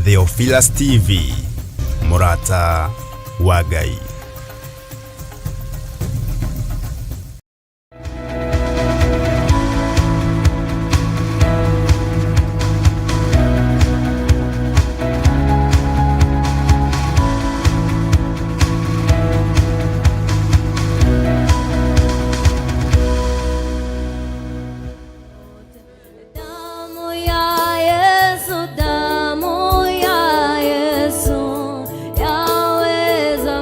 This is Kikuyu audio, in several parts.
Theophilus TV, Mũrata wa Ngai. Damu ya Yesu, damu ya Yesu, yaweza.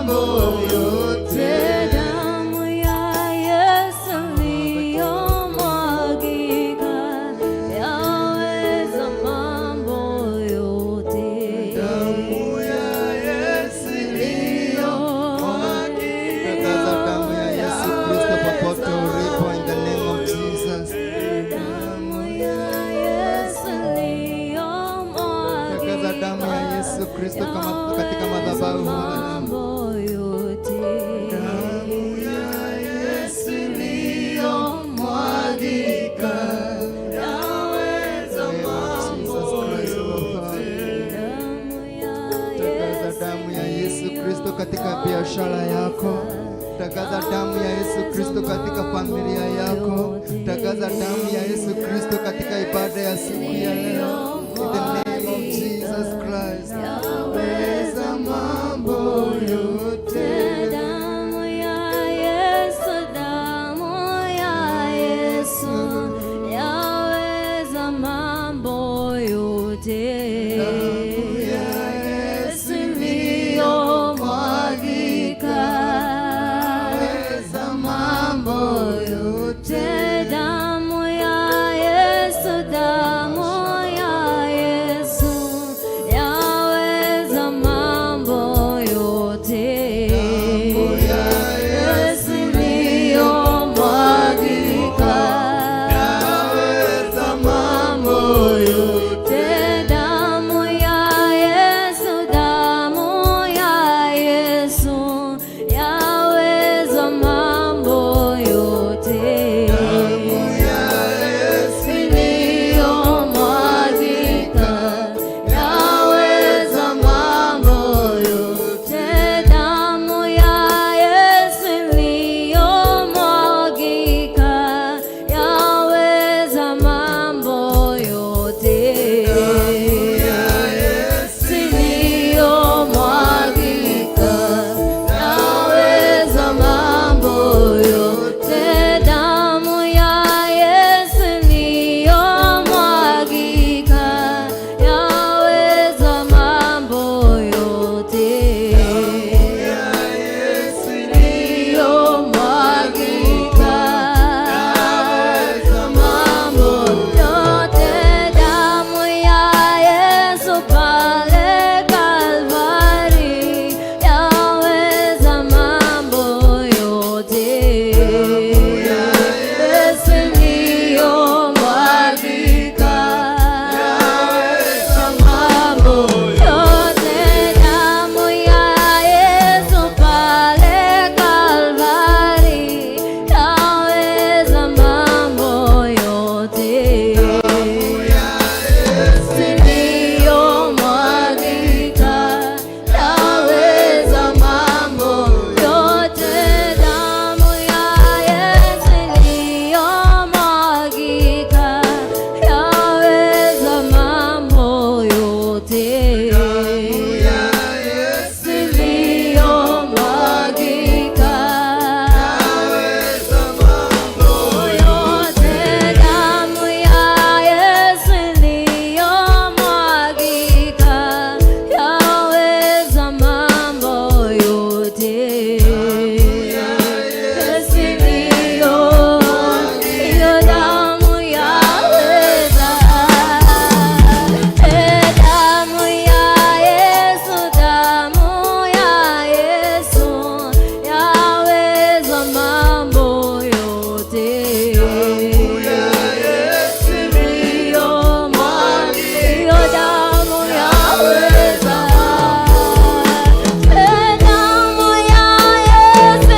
mambo yote. Damu ya Yesu iliyomwagika yaweza mambo yote. Damu ya Yesu iliyomwagika. Tangaza damu ya Yesu Kristo popote ulipo, in the name of Jesus. Damu ya Yesu iliyomwagika Tangaza damu ya Yesu Kristo kama katika madhabahu haya. mambo yote. Damu ya Yesu iliyomwagika yaweza mambo Jesus Christ, oh God. Damu ya Tangaza damu ya Yesu Kristo katika biashara yako. Tangaza damu ya Yesu Kristo katika familia yako. Tangaza damu ya Yesu Kristo katika ibada ya siku ya leo. In the name of Jesus Christ. Yaweza mambo yote. Damu ya Yesu, damu ya Yesu yaweza mambo yote. Damu ya Yesu iliyomwagika yaweza mambo yote. Damu ya Yesu, damu ya Yesu yaweza mambo yote. Damu ya Yesu iliyomwagika yaweza mambo yote. Damu ya Yesu, damu ya Yesu yaweza mambo yote. Damu ya Yesu Iliyomwagika yaweza mambo yote. Damu ya Yesu iliyomwagika yaweza mambo yote. Iliyomwagika yaweza mambo yote. Damu ya Yesu iliyomwagika yaweza mambo yote. Iliyomwagika mambo yote. Damu ya Yesu pale Kalvari yaweza mambo yote. Yesu iliyomwagika mambo yote. Damu ya Yesu pale Kalvari yaweza mambo yote. Iliyomwagika yaweza mambo yote. Damu ya Yesu iliyomwagika yaweza mambo yote. Iliyomwagika yote. Damu ya Yesu iliyomwagika yaweza mambo yote. Yesu iyo damu yaweza. Damu ya Yesu, damu ya Yesu yaweza mambo yote. Iyo damu yaweza. Damu ya Yesu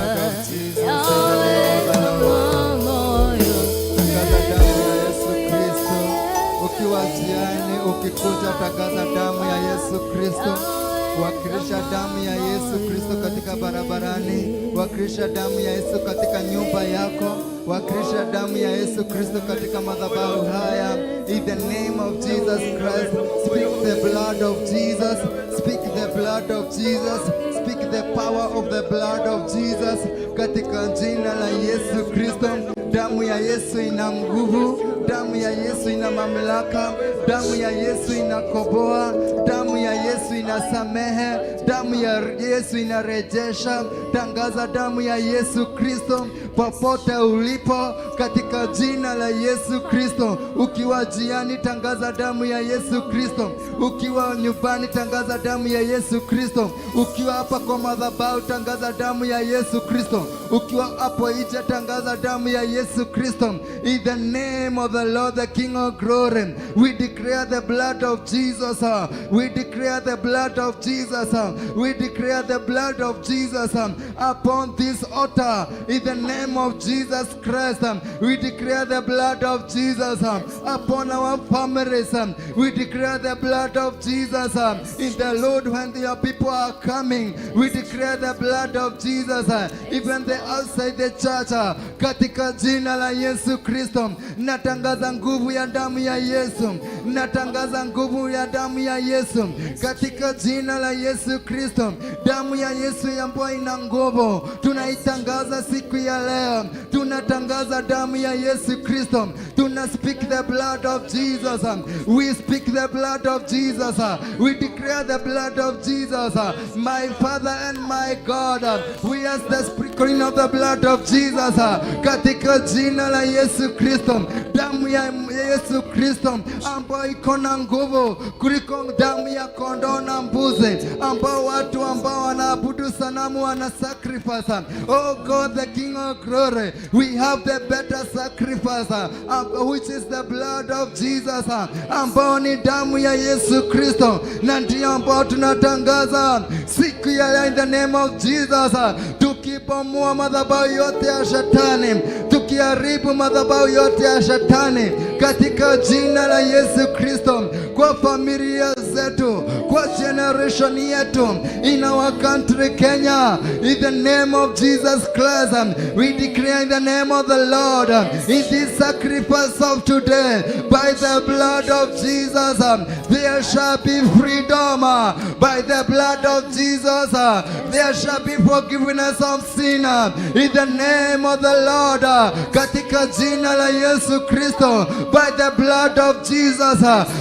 blood of Jesus in the name of the Lord. Mambo yote. Tangaza damu ya Yesu Kristo. Ukiwa njiani, ukikuja, tangaza damu ya Yesu Kristo. Wakilisha damu ya Yesu Kristo katika barabarani, wakilisha damu ya Yesu katika nyumba yako, wakilisha damu ya Yesu Kristo katika madhabahu haya. In the name of Jesus Christ, speak the blood of Jesus, speak the blood of Jesus, speak the power of the blood of Jesus, katika jina la Yesu Kristo. Damu ya Yesu ina nguvu, damu ya Yesu ina mamlaka, damu ya Yesu inakomboa, damu ya Yesu inasamehe, damu ya Yesu inarejesha. Tangaza damu ya Yesu Kristo popote ulipo, katika jina la Yesu Kristo. Ukiwa njiani, tangaza damu ya Yesu Kristo. Ukiwa nyumbani, tangaza damu ya Yesu Kristo. Ukiwa hapa kwa madhabahu, tangaza damu ya Yesu Kristo. Ukiwa hapo nje, tangaza damu ya Yesu Kristo. In the name of the Lord, the King of glory, we declare the blood of Jesus. We declare the blood of Jesus. We declare the blood of Jesus upon this altar. In the name of Jesus Christ, we declare the blood of Jesus upon our families. We declare the blood of Jesus in the Lord when your people are coming. We declare the blood of Jesus even the outside the church. Katika jina la Yesu Kristo, natangaza nguvu ya damu ya Yesu, natangaza nguvu ya damu ya Yesu katika jina la Yesu Kristo. Damu ya Yesu ambayo ina nguvu tunaitangaza siku ya leo, tunatangaza damu ya Yesu Kristo, tuna speak the blood of Jesus. We speak the blood of Jesus. We declare the blood of Jesus. My Father and my God, we ask the sprinkling of the blood of Jesus katika jina la Yesu Kristo, damu ya Yesu Kristo ambayo iko na nguvu kuliko damu ya kondoo na mbuzi, ambao watu ambao wanaabudu sanamu wana sacrifice. Oh God, the King of glory, we have the better sacrifice which is the blood of Jesus, ambao ni damu ya Yesu Kristo, na ndio ambao tunatangaza siku ya leo in the name of Jesus, tukibomoa madhabahu yote ya shetani, tukiharibu madhabahu yote ya shetani katika jina la Yesu Kristo, kwa familia zetu, kwa generation yetu, in our country Kenya, in the name of Jesus Christ, we declare in the name of the Lord, in this sacrifice of today, by the blood of Jesus, there shall be freedom. By the blood of Jesus, there shall be forgiveness of sin. In the name of the Lord, katika jina la Yesu Kristo, by the blood of Jesus,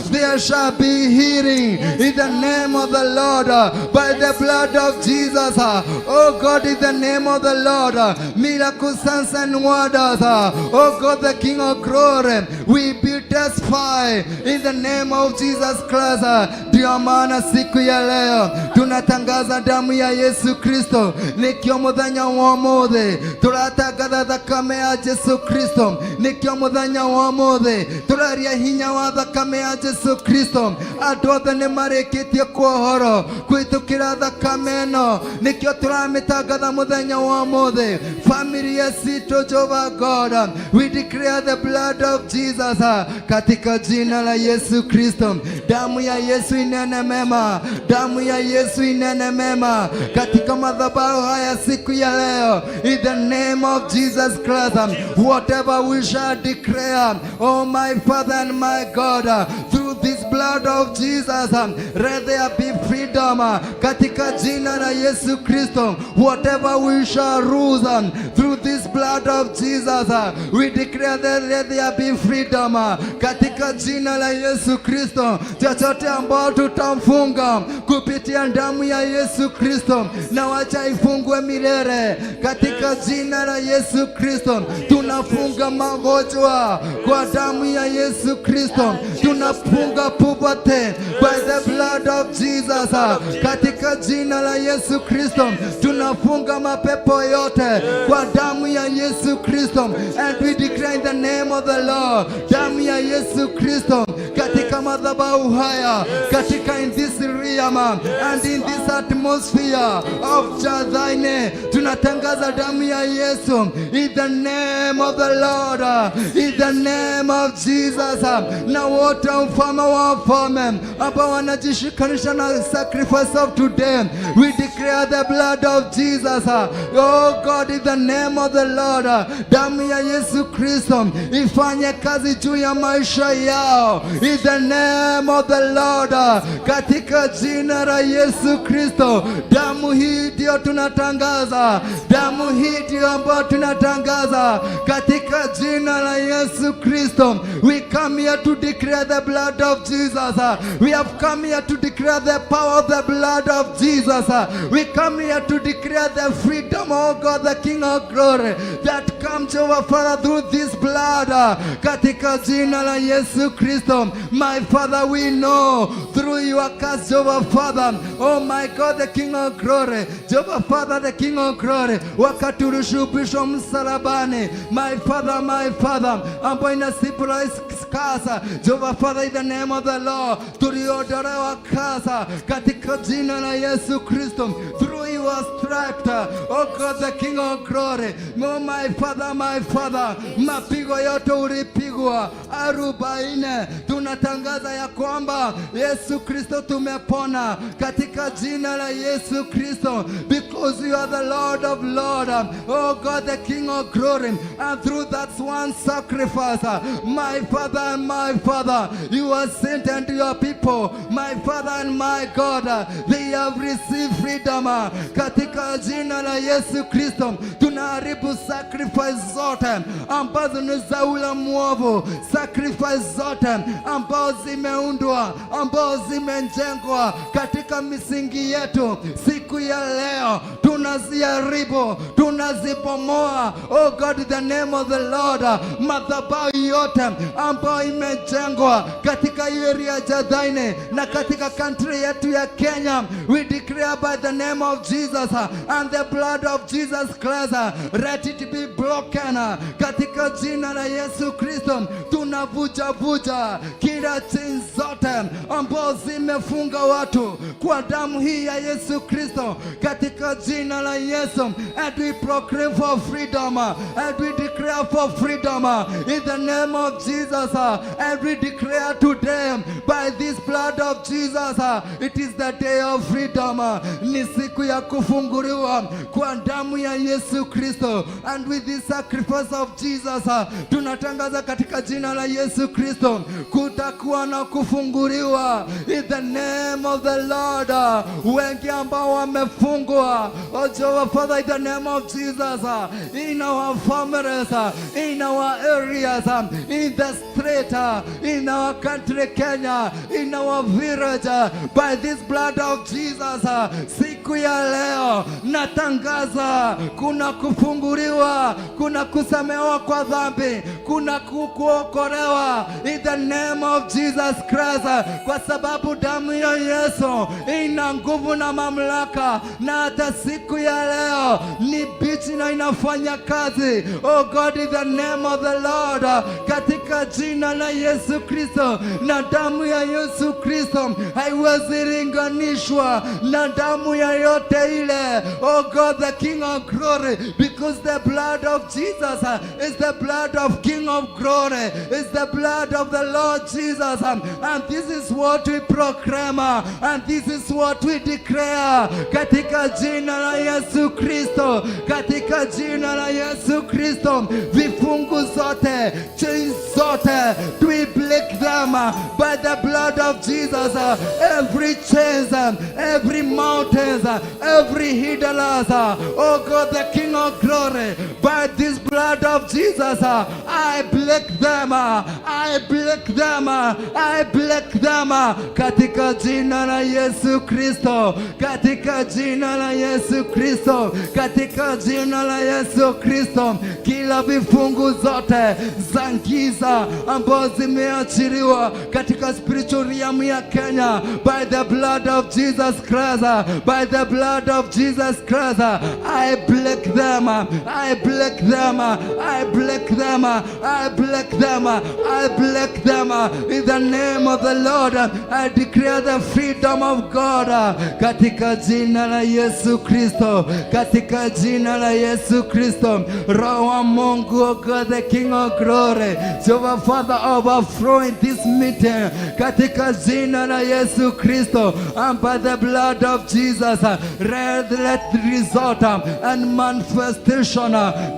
there shall be healing. In the name of the Lord, by the blood of Jesus, oh God, in the name of the Lord, miracles, signs and wonders, oh God, the King of glory, we be testify in the name of Jesus Christ. Ndio maana siku ya leo tunatangaza damu ya Yesu Kristo, nikio muthenya wa umuthi turatangatha thakame ya Yesu Kristo, nikio muthenya wa umuthi turaria hinya wa thakame ya Yesu Kristo. Andu othe nĩ marĩkĩtie kuohorwo kũhĩtũkĩra thakame ĩno, nĩkĩo tũramĩtangatha mũthenya wa ũmũthĩ. Familia citũ, Jehovah God, we declare the blood of Jesus katika jina la Yesu Kristo. Damu ya Yesu inene mema, damu ya Yesu inene mema katika madhabahu haya siku ya leo, in the name of Jesus Christ, whatever we shall declare, oh my Father and my God, through this blood of Jesus, let there be freedom katika jina la Yesu Kristo. Whatever we shall rule through this blood of Jesus, we declare that let there be freedom katika jina la Yesu Kristo. Chochote ambao tutamfunga kupitia damu ya Yesu Kristo, na wacha ifungwe milele katika jina la Yesu Kristo. Tunafunga magonjwa kwa damu ya Yesu Kristo, tunafunga poverty by the blood of Jesus katika jina la Yesu Kristo. Tunafunga mapepo yote kwa damu ya Yesu Kristo, and we declare in the name of the Lord, damu ya Yesu Kristo katika Katika madhabahu haya, katika in this realm and in this atmosphere of Jathaine, tunatangaza damu ya Yesu in the name of the Lord, in the name of Jesus. Na wote, mfalme wa wafalme, ambao wanajishikanisha na sacrifice of today, we declare the blood of Jesus. Oh God, in the name of the Lord, damu ya Yesu Kristo ifanye kazi juu ya maisha yao in the name of the Lord, katika jina la Yesu Kristo. Damu hii ndio tunatangaza, damu hii ndio ambayo tunatangaza katika jina la Yesu Kristo. We come here to declare the blood of Jesus. We have come here to declare the power of the blood of Jesus. We come here to declare the freedom, oh God, the King of glory, that comes over, Father, through this blood. Katika jina la Yesu Kristo. My Father, we know through your curse, Jehovah Father, oh my God, the King of glory, Jehovah Father, the King of glory, wakati ulisulubishwa msalabani, my Father, my Father, ambayo ina symbolize curse, Jehovah Father, in the name of the Lord, tuliondolewa curse katika jina la Yesu Kristo, through your striped, oh God, the King of glory, oh my Father, my Father, mapigo yote ulipigwa 40, tunatangaza ya kwamba Yesu Kristo tumepona katika jina la Yesu Kristo, because you are the Lord of Lord, oh God, the King of glory, and through that one sacrifice, my Father and my Father, you are sent unto your people, my Father and my God, they have received freedom. Katika jina la Yesu Kristo tunaharibu sacrifice zote ambazo ni za ule mwovu, sacrifice zote ambazo zimeundwa, ambazo zimejengwa katika misingi yetu, siku ya leo tunaziharibu, tunazibomoa. Oh God, in the name of the Lord, madhabahu yote ambayo imejengwa katika area ya Jathaine na katika country yetu ya Kenya, we declare by the name of Jesus and the blood of Jesus Christ, let it be broken. Katika jina la Yesu Kristo tunavuja vuja kila chain zote ambazo zimefunga watu kwa damu hii ya Yesu Kristo, katika jina la Yesu, and we proclaim for freedom, and we declare for freedom in the name of Jesus, and we declare today by this blood of Jesus, it is the day of freedom. Ni siku ya kufunguliwa kwa damu ya Yesu Kristo, and with this sacrifice of Jesus, tunatangaza katika jina la Yesu Kristo kutakuwa na kufunguliwa in the name of the Lord. Wengi ambao wamefungwa, oh Jehovah Father, in the name of Jesus, in our families, in our areas, in the street, in our country Kenya, in our village, by this blood of Jesus, siku ya leo natangaza kuna kufunguliwa, kuna kusamehewa kwa dhambi, kuna kuokolewa in the name of Jesus Christ, kwa sababu damu ya Yesu ina nguvu na mamlaka, na hata siku ya leo ni bichi na inafanya kazi. Oh God, in the name of the Lord, katika jina la Yesu Kristo, na damu ya Yesu Kristo haiwezi linganishwa na damu yoyote ile. Oh God, the King of glory, because the blood of Jesus is the blood of King of glory, is the blood of the Lord Jesus. And this is what we proclaim, and this is what we declare katika jina la Yesu Kristo, katika jina la Yesu Kristo, vifungu zote, chains zote, we break them by the blood of Jesus. Every chains, every mountains, every hindrance, oh God, the King of glory, by this blood of Jesus, I break them, I break them, I break them, katika jina la Yesu Kristo, katika jina la Yesu Kristo, katika jina la Yesu Kristo, kila vifungu zote za giza ambazo zimeachiliwa katika spiritual realm ya Kenya, by the blood of Jesus Christ, by the blood of Jesus Christ, I break them, I break them, I I break them, I break them, I break them in the name of the Lord. I declare the freedom of God katika jina la Yesu Kristo, katika jina la Yesu Kristo. Roho wa Mungu, O God, the King of glory, Jehovah Father, overflow in this meeting katika jina la Yesu Kristo, and by the blood of Jesus, let the result and manifestation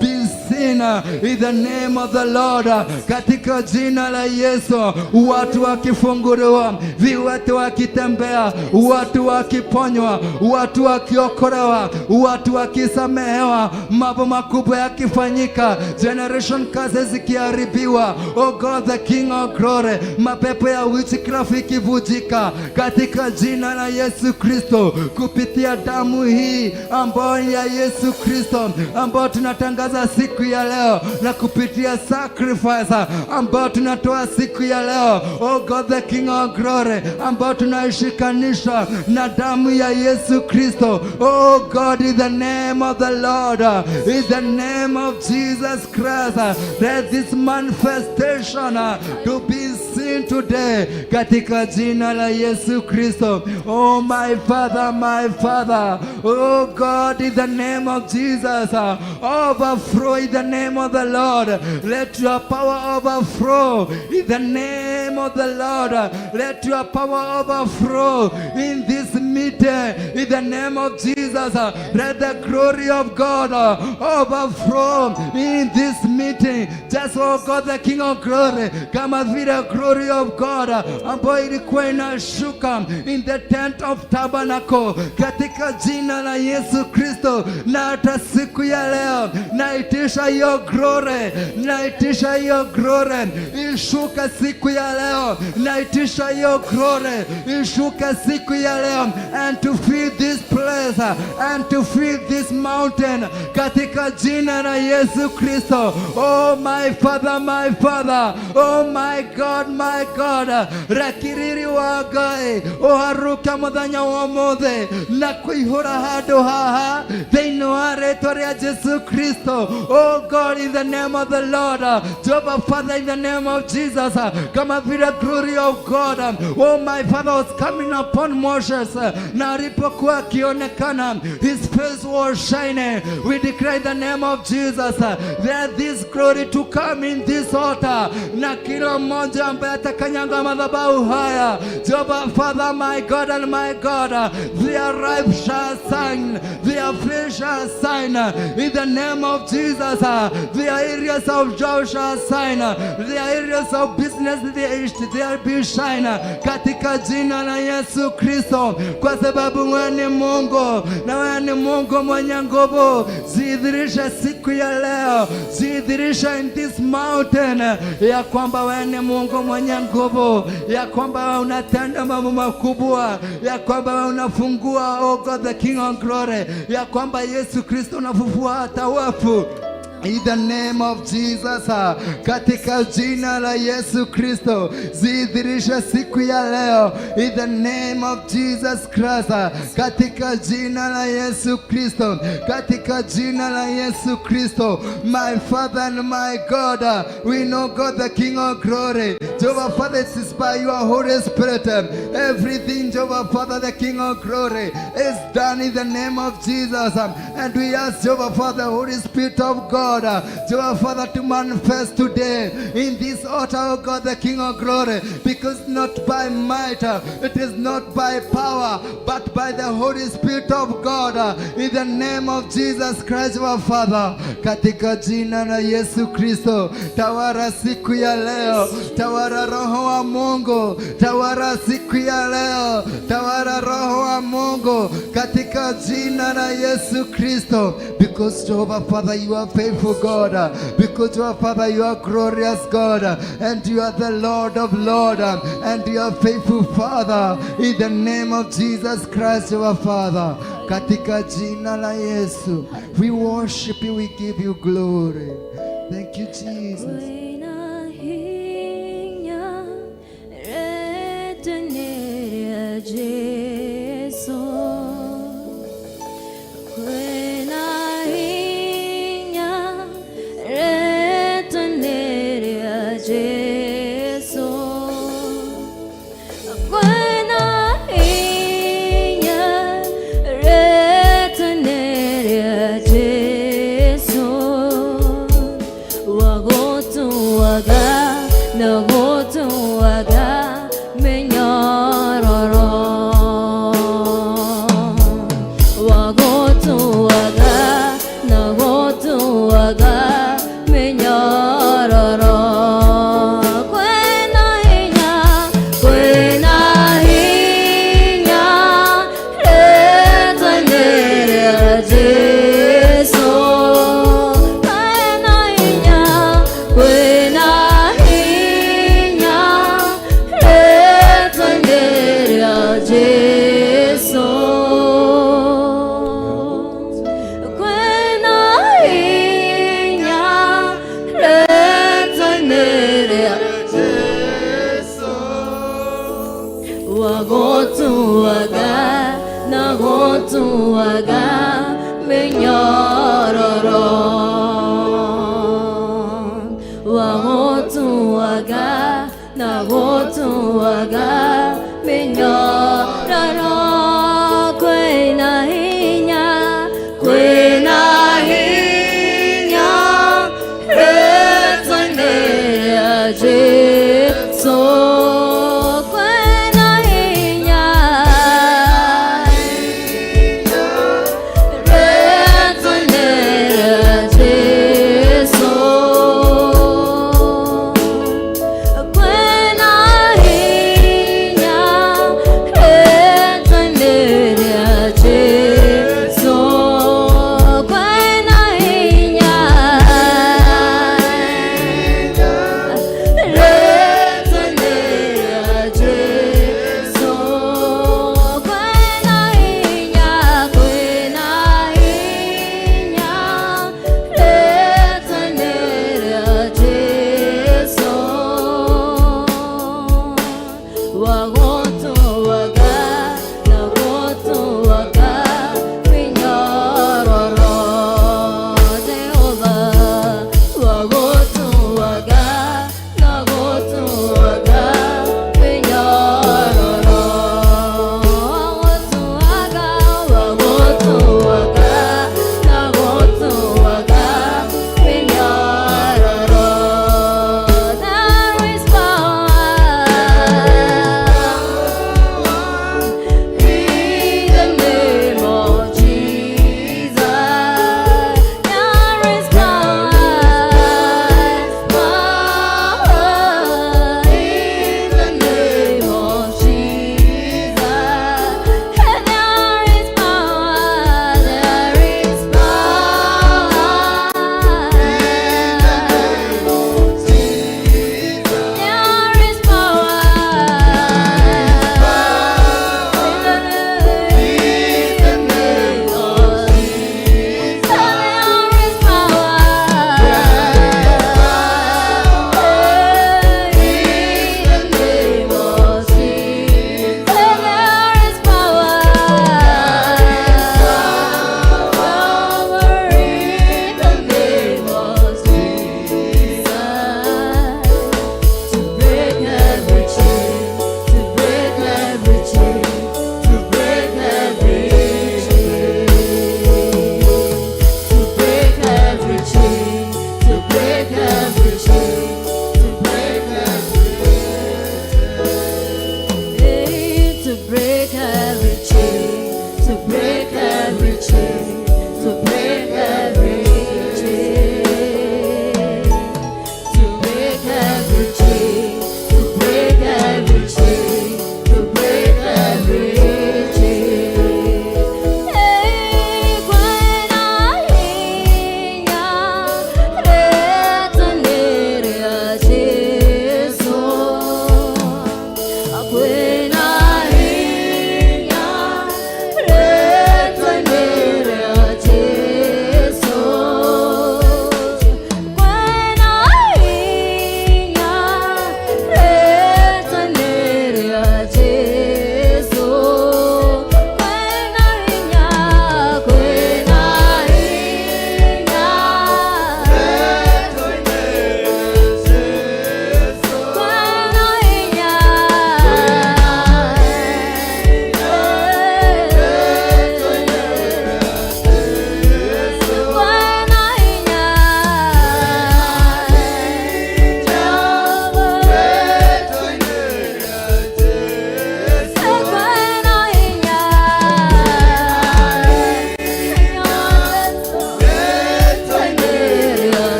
be seen in the name of the Lord. Katika jina la Yesu, watu wakifunguliwa, viwete wakitembea, watu wakiponywa, watu wakiokolewa, watu wakisamehewa, mambo makubwa yakifanyika, generation curses zikiharibiwa. Oh God, the King of glory, mapepo ya witchcraft ikivujika katika jina la Yesu Kristo, kupitia damu hii ambayo ni ya Yesu Kristo, ambayo tunatangaza siku ya leo, na kupitia sacrifice ambayo tunatoa siku ya leo. Oh God, the King of glory, ambayo tunaishikanisha na damu ya Yesu Kristo. Oh God, in the name of the Lord, in the name of Jesus Christ, let this manifestation to be seen today katika jina la Yesu Kristo. Oh my Father, my Father, oh God, in the name of Jesus, overflow in the name of the Lord. Let your power overflow in the name of the Lord. Let your power overflow in this meeting in the name of Jesus. Let the glory of God overflow in this meeting. Just, oh God, the King of glory, kama vile glory of God ambayo ilikuwa inashuka in the tent of tabernacle katika jina la Yesu Kristo, na hata siku ya leo naitisha hiyo glory, naitisha hiyo glory ishuke siku ya leo, naitisha hiyo glory ishuke siku ya leo, and to fill this place and to fill this mountain katika jina la Yesu Kristo. Oh my Father, my Father, oh my God, my God, reke riri wa Ngai uharuke muthenya wa umuthi na kuihura handu haha thĩinĩ wa rĩtwa rĩa Jesu Kristo. Oh God, in the name of the Lord, Jehovah Father, in the name of Jesus, kama vile glory of God, oh my Father, was coming upon Moses, na alipokuwa akionekana, his face was shining. We declare in the name of Jesus, let this glory to come in this altar, na kila mmoja ambaye atakanyanga madhabahu haya, Jehovah Father, my God and my God, their life shall shine, their face shall shine in the name of Jesus. Their areas of job shall shine, their areas of business they be shine katika jina la Yesu Kristo, kwa sababu wewe ni Mungu na wewe ni Mungu mwenye nguvu. Zidhirisha siku ya leo, zidhirisha in this mountain ya kwamba wewe ni Mungu mwenye nguvu, ya kwamba wewe unatenda mambo makubwa, ya kwamba wewe unafungua, oh God the King of glory, ya kwamba Yesu Kristo unafufua hata wafu. In the name of Jesus, katika jina la Yesu Kristo, zidhirisha siku ya leo. In the name of Jesus Christ, katika jina la Yesu Kristo, katika jina la Yesu Kristo, my Father and my God, we know God the King of glory. Jehovah Father, it is by your Holy Spirit, everything, Jehovah Father, the King of glory, is done in the name of Jesus. And we ask Jehovah Father, Holy Spirit of God, Jehovah Father, to manifest today in this altar, oh God, the King of glory, because not by might, it is not by power, but by the Holy Spirit of God, in the name of Jesus Christ, our Father, katika jina la Yesu Kristo, tawala siku ya leo, tawala Roho wa Mungu, tawala siku ya leo, tawala Roho wa Mungu katika jina la Yesu Kristo, because Jehovah Father, you are faithful God, because Jehovah Father, you are glorious God, and you are the Lord of Lords, and you are faithful Father, in the name of Jesus Christ, our Father, katika jina la Yesu, we worship you, we give you glory. Thank you, Jesus. Kwĩna hinya rĩĩtwa-inĩ rĩa Jesũ. Kwĩna hinya rĩĩtwa Gũtuaga mĩnyororo kwĩna hinya, kwĩna hinya rĩtwa-inĩ rĩa Jesũ, kwĩna hinya rĩtwa-inĩ rĩa Jesũ, kwĩna hinya.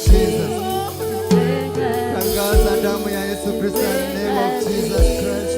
of Jesus. Tangaza damu ya Yesu Kristo in the name of Jesus Christ.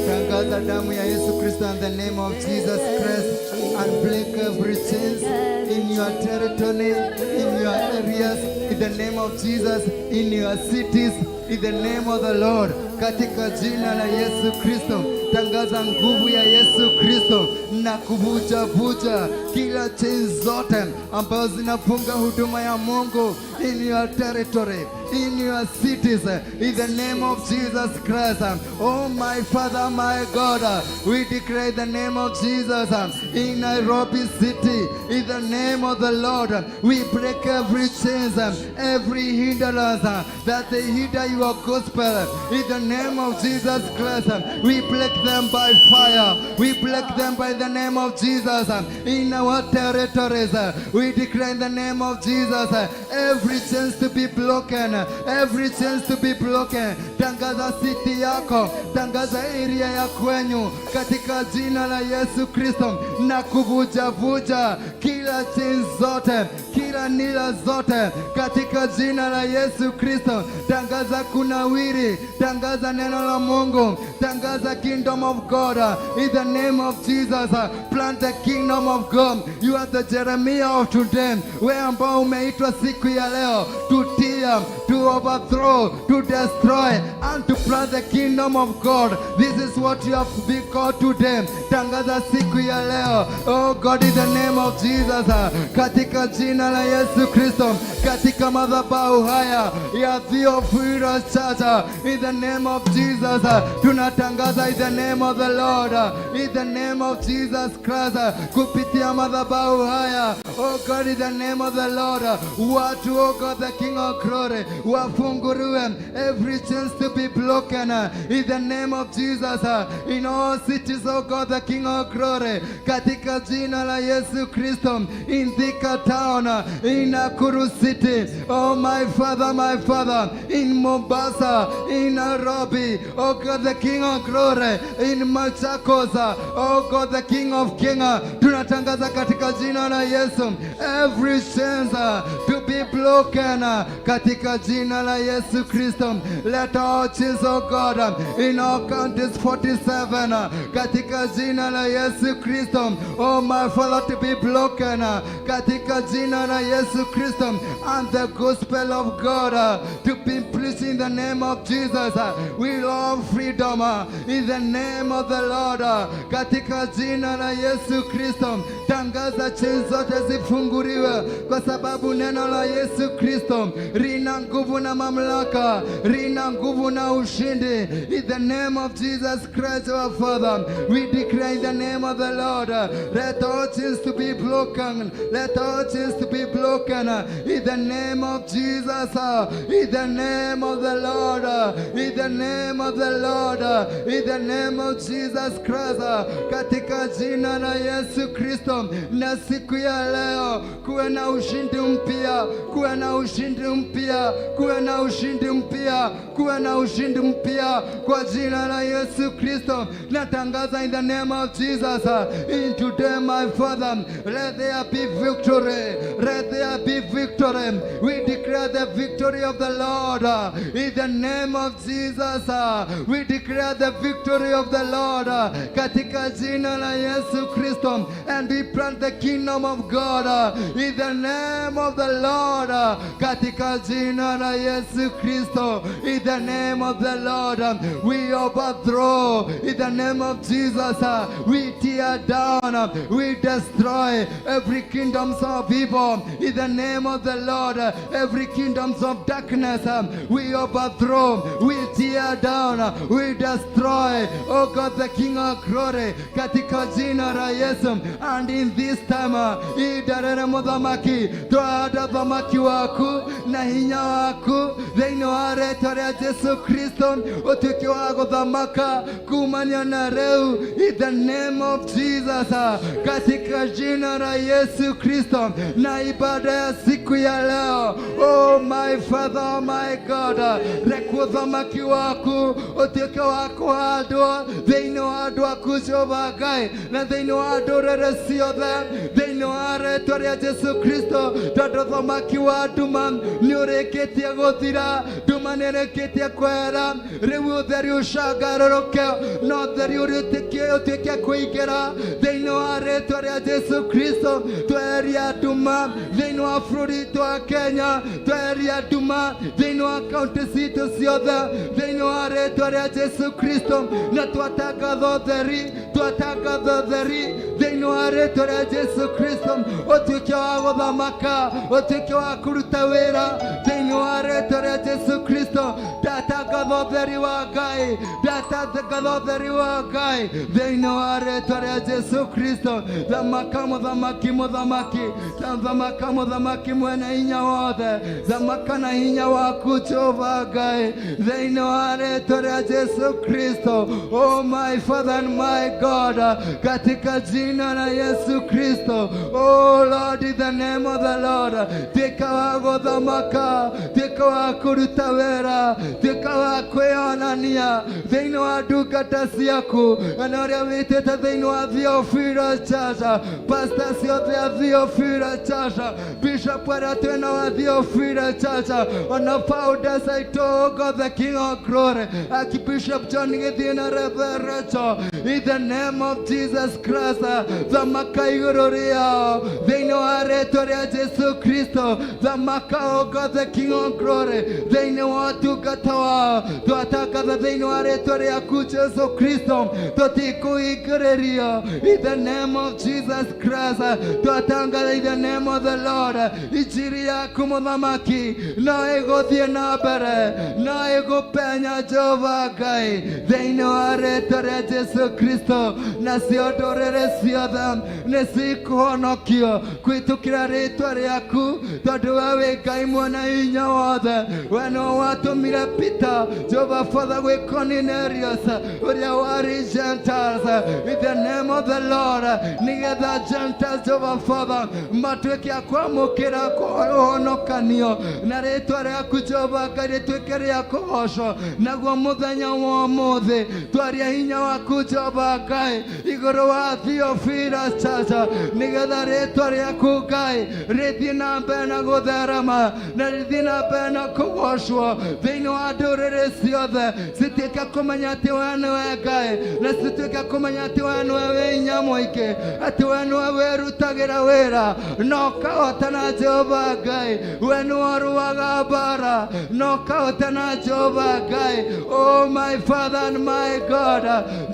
Tangaza damu ya Yesu Kristo in the name of Jesus Christ and break every chains in your territory, in your areas, in the name of Jesus, in your cities, in the name of the Lord. Katika jina la Yesu Kristo, tangaza nguvu ya Yesu Kristo na kuvuja vuja kila chains zote ambazo zinafunga huduma ya Mungu in your territory, in your cities, in the name of Jesus Christ. Oh my Father, my God, we declare the name of Jesus in Nairobi City, in the name of the Lord. We break every chains, every hindrance that they hinder your gospel. In the name of Jesus Christ, we break them by fire. We break them by the name of Jesus. In our territories, we declare in the name of Jesus every chains to be broken, every chains to be broken. Tangaza city yako, tangaza area ya kwenyu katika jina la Yesu Kristo na kuvujavuja kila chains zote, kila nira zote katika jina la Yesu Kristo. Tangaza kunawiri, tangaza neno la Mungu, tangaza kingdom of God in the name of Jesus. Plant the kingdom of God. You are the Jeremiah of today, wewe ambao umeitwa siku ya leo to tear, to overthrow, to destroy and to plant the kingdom of God. This is what you have been called today. Tangaza siku ya leo. Oh God, in the name of Jesus, katika jina la Yesu Kristo, katika madhabahu haya ya Theophilus Church, in the name of Jesus, tunatangaza in the name of the Lord, in the name of Jesus Christ, kupitia madhabahu haya. Oh God, in the name of the Lord, watu, oh God, the King of Glory, wafunguliwe every chains to be broken in the name of Jesus, in all cities, oh God, the King of Glory, katika jina la Yesu Kristo, in Thika town, in Nakuru city, oh my Father, my Father, in Mombasa, in Nairobi, oh God, the King of Glory, in Machakos, oh God, the King of Kings, tunatangaza katika jina la Yesu, every chains to be broken katika jina la Yesu Kristo. Let all chains, oh God, in all counties 47 katika jina la Yesu Kristo, oh my Father, to be broken katika jina la Yesu Kristo, and the gospel of God to be preached in the name of Jesus. We love freedom in the name of the Lord, katika jina la Yesu Kristo. Tangaza chains zote zifunguliwe, kwa sababu neno la Yesu Kristo lina nguvu na mamlaka, lina nguvu na ushindi. In the name of Jesus Christ our Father, we declare in the name of the Lord, let all chains to be broken, let all chains to be broken. In the name of Jesus, in the name of the Lord, in the name of the Lord, in the name of Jesus Christ, katika jina la Yesu Kristo. Na siku ya leo kuwe na ushindi mpya, kuwe na ushindi mpya, kuwe na ushindi mpya, kuwe na ushindi mpya kwa jina la Yesu Kristo. Natangaza in the name of Jesus, in today my Father, let there be victory, let there be victory. We declare the victory of the Lord in the name of Jesus. We declare the victory of the Lord katika jina la Yesu Kristo, and we plant the kingdom of God in the name of the Lord, katika jina la Yesu Kristo. In the name of the Lord, we overthrow in the name of Jesus. We tear down, we destroy every kingdoms of evil in the name of the Lord, every kingdoms of darkness, we overthrow, we tear down, we destroy, oh God, the King of Glory, katika jina la Yesu. And in this time, idarere muthamaki twahanda thamaki waku na hinya waku thĩinĩ wa rĩtwa rĩa Jesu Kristo, ũtuĩke wa gũthamaka kumania na rĩu in the name of Jesus, katika jina la Yesu Kristo. Na ibada ya siku ya leo, oh my My Father, my God, reke ũthamaki waku ũtuĩke wa kũhandwo thĩinĩ wa andũ aku Jehova Ngai, na thĩinĩ wa ndũrĩrĩ ciothe, thĩinĩ wa rĩtwa rĩa Jesu Kristo, tondũ ũthamaki wa nduma nĩ ũrĩkĩtie gũthira, nduma nĩ ĩrĩkĩtie kwehera, rĩu ũtheri ũcangarũrũke na ũtheri ũrĩtĩkie ũtuĩke kũingĩra thĩinĩ wa rĩtwa rĩa Jesu Kristo. Tweheria nduma thĩinĩ wa bũrũri witũ wa Kenya, tweheria nduma thĩinĩ wa kaunti citũ ciothe, thĩinĩ wa rĩtwa rĩa Jesu Kristo, na twatangatha ũtheri, twatangatha ũtheri thĩinĩ wa rĩtwa rĩa Jesu Kristo, ũtuĩke wa gũthamaka, ũtuĩke wa kũruta wĩra thĩinĩ wa rĩtwa rĩa Jesu Kristo. Ndatangatha ũtheri wa Ngai, ndatangatha ũtheri wa Ngai thĩinĩ wa rĩtwa rĩa Jesu Kristo. Thamaka mũthamaki, mũthamaki, thamaka mũthamaki mwene hinya wothe, thamaka na hinya waku Jehova Ngai thĩinĩ wa rĩtwa rĩa Jesu Kristo. Oh my Father and my God, katika jina la Yesu Kristo. Oh Lord, in the name of the Lord, tuĩka wa gũthamaka, tuĩka wa kũruta wĩra, tuĩka wa kwĩonania thĩinĩ wa ndungata ciaku na ũrĩa wĩtĩte thĩinĩ wa Theophilus Church, pastor ciothe a Theophilus Church, bishop arĩa twĩna wa Theophilus Church, ona founders aitũ, God the King of Glory, Archbishop John Gĩthiĩ na Reverend, in the name of Jesus Christ, thamaka igũrũ rĩao thĩinĩ wa rĩtwa rĩa Jesu Kristo. Thamaka, O God the King of Glory, thĩinĩ wa ũtungata wao, twatangatha thĩinĩ wa rĩtwa rĩaku Jesu Kristo, tũtikũhingĩrĩrio, in the name of Jesus Christ. Twatangatha in the name of the Lord, injiri yaku mũthamaki no ĩgũthiĩ na mbere, no ĩgũpenya Jehova Ngai thĩinĩ wa rĩtwa rĩa Jesu Kristo, nacio ndũrĩrĩ ciothe nĩ cikũhonokio kũhĩtũkĩra rĩtwa rĩaku, tondũ we wĩ Ngai mwene hinya wothe. We nĩwe watũmire Peter, Jehova Father, gwĩ Cornelius ũrĩa warĩ Gentiles, in the name of the Lord, nĩgetha Gentiles, Jehova Father, matuĩke a kwamũkĩra ũhonokanio, na rĩtwa rĩaku Jehova Ngai rĩtuĩke rĩa kũgocwo. Naguo mũthenya wa ũmũthĩ twaria hinya waku Jehova Ngai igũrũ wa Theophilus Church, nĩgetha rĩtwa rĩaku Ngai rĩthiĩ na mbere na gũtherema, na rĩthiĩ na mbere na kũgocwo thĩinĩ wa ndũrĩrĩ ciothe, cituĩke kũmenya atĩ we nĩwe Ngai, na cituĩke kũmenya atĩ we nĩwe wĩ hinya mũingĩ, atĩ we nĩwe wĩrutagĩra wĩra na ũkahotana Jehova Ngai, we nĩwe ũrũaga mbara na ũkahotana Jehova Ngai. Oh my Father and my God,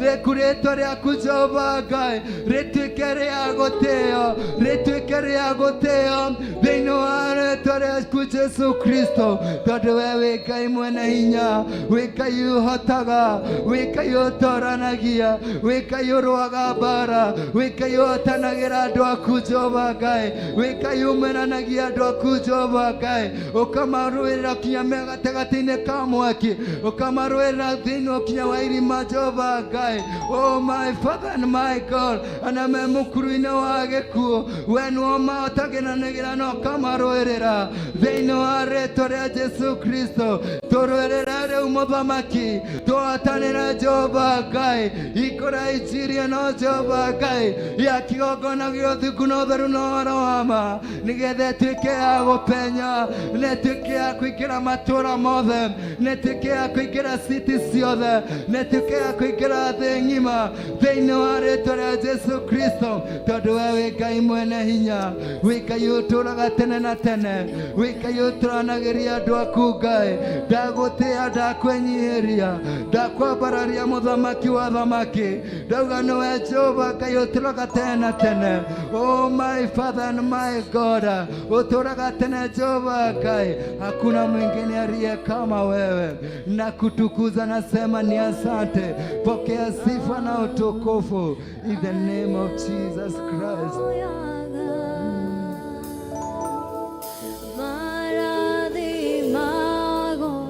rĩku rĩtwa rĩaku Jehova Ngai rĩtuĩke rĩa gũtĩo, rĩtuĩke rĩa gũtĩo thĩinĩ wa rĩtwa rĩaku Jesu Kristo, tondũ we wĩ Ngai mwene hinya, wĩ Ngai ũhotaga, wĩ Ngai ũtoranagia, wĩ Ngai ũrũaga mbara, wĩ Ngai ũhotanagĩra andũ aku Jehova Ngai, wĩ Ngai umenanagia andũ aku Jehova Ngai, ũkamarũĩrĩra kinya me gatagatĩ-inĩ ka mwaki, ũkamarũĩrĩra thĩinĩ kinya wa irima Jehova Ngai. Oh my Father and my God, ana me mũkuru-inĩ wa gĩkuũ, we nĩwe ũmahotagĩranĩgĩra na ũkamarũĩrĩra thĩinĩ wa rĩtwa rĩa Jesu Kristo. Tũrũĩrĩra rĩu mũthamaki, tũhotanĩre Jehova Ngai, ikũra injiri ĩno Jehova Ngai ya kĩgongona gĩa ũthingu na ũtheru na ũhoro wa ma, nĩgetha ĩtuĩke ya gũpenya, na ĩtuĩke ya kũingĩra matũũra mothe, na ĩtuĩke ya kũingĩra city ciothe, na ĩtuĩke ya kũingĩra thĩ ng'ima thĩinĩ wa rĩtwa rĩa Jesu Kristo, tondũ we wĩ Ngai mwene hinya, wĩ Ngai ũtũũraga tene na tene, wĩ Ngai ũtũranagĩria andũ aku Ngai. Ndagũtĩĩa, ndakwĩnyihĩria, ndakwambararia mũthamaki wa thamaki, ndauga nĩwe Jehova Ngai ũtũũraga tene na tene. Oh my Father and my God, ũtũũraga tene Jehova Ngai, hakuna mwingine aliye kama wewe. Na kutukuza nasema ni asante. Pokea sifa na utukufu in the name of Jesus Christ. Marathimago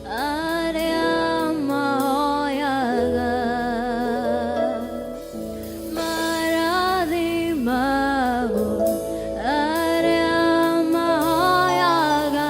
arĩa mahoyaga, marathimago arĩa mahoyaga.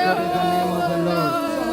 God in the name of the Lord.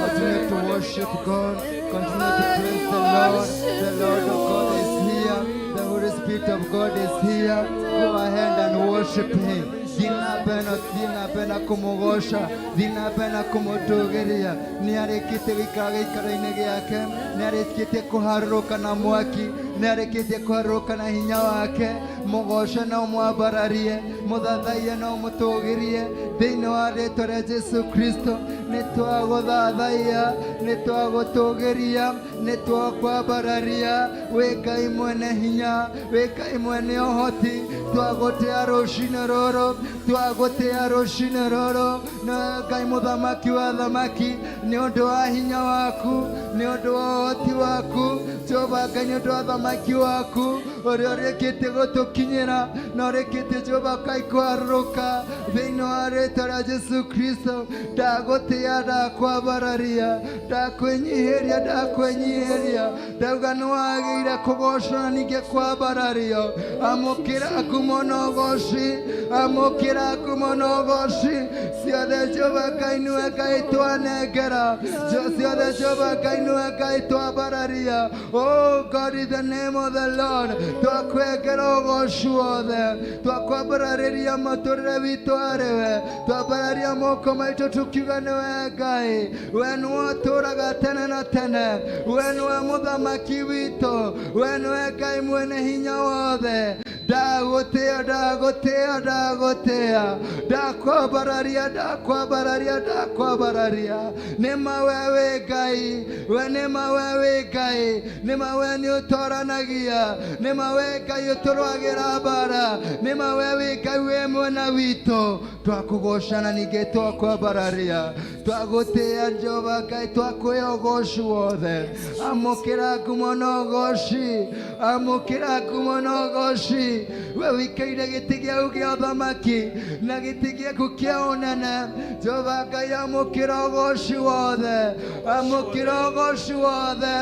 Continue to worship God. Continue to praise the Lord. The Lord of God is here. The Holy Spirit of God is here. Go ahead and worship Him. Thiĩ na mbere na kũmũgoca, thiĩ na mbere na kũmũtũgĩria. Nĩ arĩkĩtie gũikara gĩikaro-inĩ gĩake, nĩ arĩkĩtie kũharũrũka na mwaki, nĩ arĩkĩtie kũharũrũka na hinya wake. Mũgoce na ũmwambararie, mũthathaiye na ũmũtũgĩrie thĩinĩ wa rĩtwa rĩa Jesu Kristo. Nĩ twagũthathaiya, nĩ twagũtũgĩria, nĩ twakwambararia. Wĩ Ngai mwene hinya, wĩ Ngai mwene ũhoti. Twagũtĩa rũcinĩ rũrũ, twagũtĩa rũcinĩ rũrũ. Na Ngai mũthamaki wa thamaki, nĩ ũndũ wa hinya waku, nĩ ũndũ wa ũhoti waku, Jehova Ngai, nĩ ũndũ wa thamaki waku ũrĩa ũrĩkĩtie gũtũkinyĩra na ũrĩkĩtie Jehova Ngai kwarũrũka thĩinĩ wa rĩtwa rĩa Jesu Kristo. Ndagũtĩa, ndakwambararia, ndakwĩnyihĩria, ndakwĩnyihĩria. Ndauga nĩ wagĩrĩire kũgocwo na ningĩ kwambarario. Amũkĩra ngumo na ũgoci, amũkĩra ngumo na ũgoci ciothe. Jehova Ngai, nĩwe Ngai twanengera ciothe. Jehova Ngai, nĩwe Ngai twambararia. Oh God, in the name of the Lord, twakwengera ũgoci wothe, twakwambararĩria mũtũrĩre witũ harĩwe, twambararia moko maitũ tukiuga nĩwe Ngai. We nĩwe ũtũũraga tene na tene, we nĩwe mũthamaki witũ, we nĩwe Ngai mwene hinya wothe. Ndagũtĩa, ndagũtĩa, ndagũtĩa, ndakwambararia, ndakwambararia, ndakwambararia. Nĩma we wĩ Ngai, we nĩma we wĩ Ngai, nĩma we nĩ ũtoranagia, nĩma we Ngai ũtũrũagĩra mbara, nĩma we wĩ Ngai wĩ mwena witũ. Twakũgoca na ningĩ twakwambararia, twagũtĩa Jehova Ngai, twakũhe ũgoci wothe. Amũkĩra ngumo na ũgoci, amũkĩra ngumo na ũgoci. We wĩikaire gĩtĩ gĩaku gĩa ũthamaki na gĩtĩ gĩaku kĩa ũnene. Jehova Ngai, amũkĩra ũgoci wothe, amũkĩra ũgoci wothe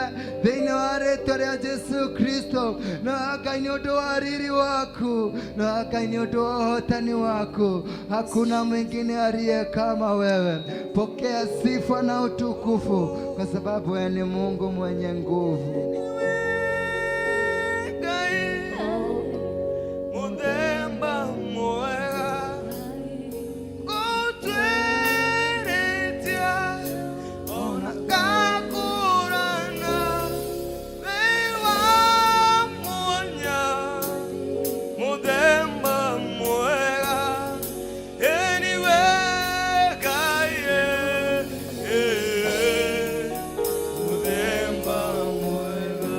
thĩinĩ wa rĩtwa rĩa Jesu Kristo. Na Ngai, nĩ ũndũ wa riri waku, na Ngai, nĩ ũndũ wa ũhotani waku, hakuna mwingine aliye kama wewe. Pokea sifa na utukufu kwa sababu wewe ni Mungu mwenye nguvu. Ngai muthemba mwega ngũtwĩrĩtie ona ngakũrana wĩ wa mwanya muthemba mwega ĩniwe Ngai ĩ, muthemba mwega.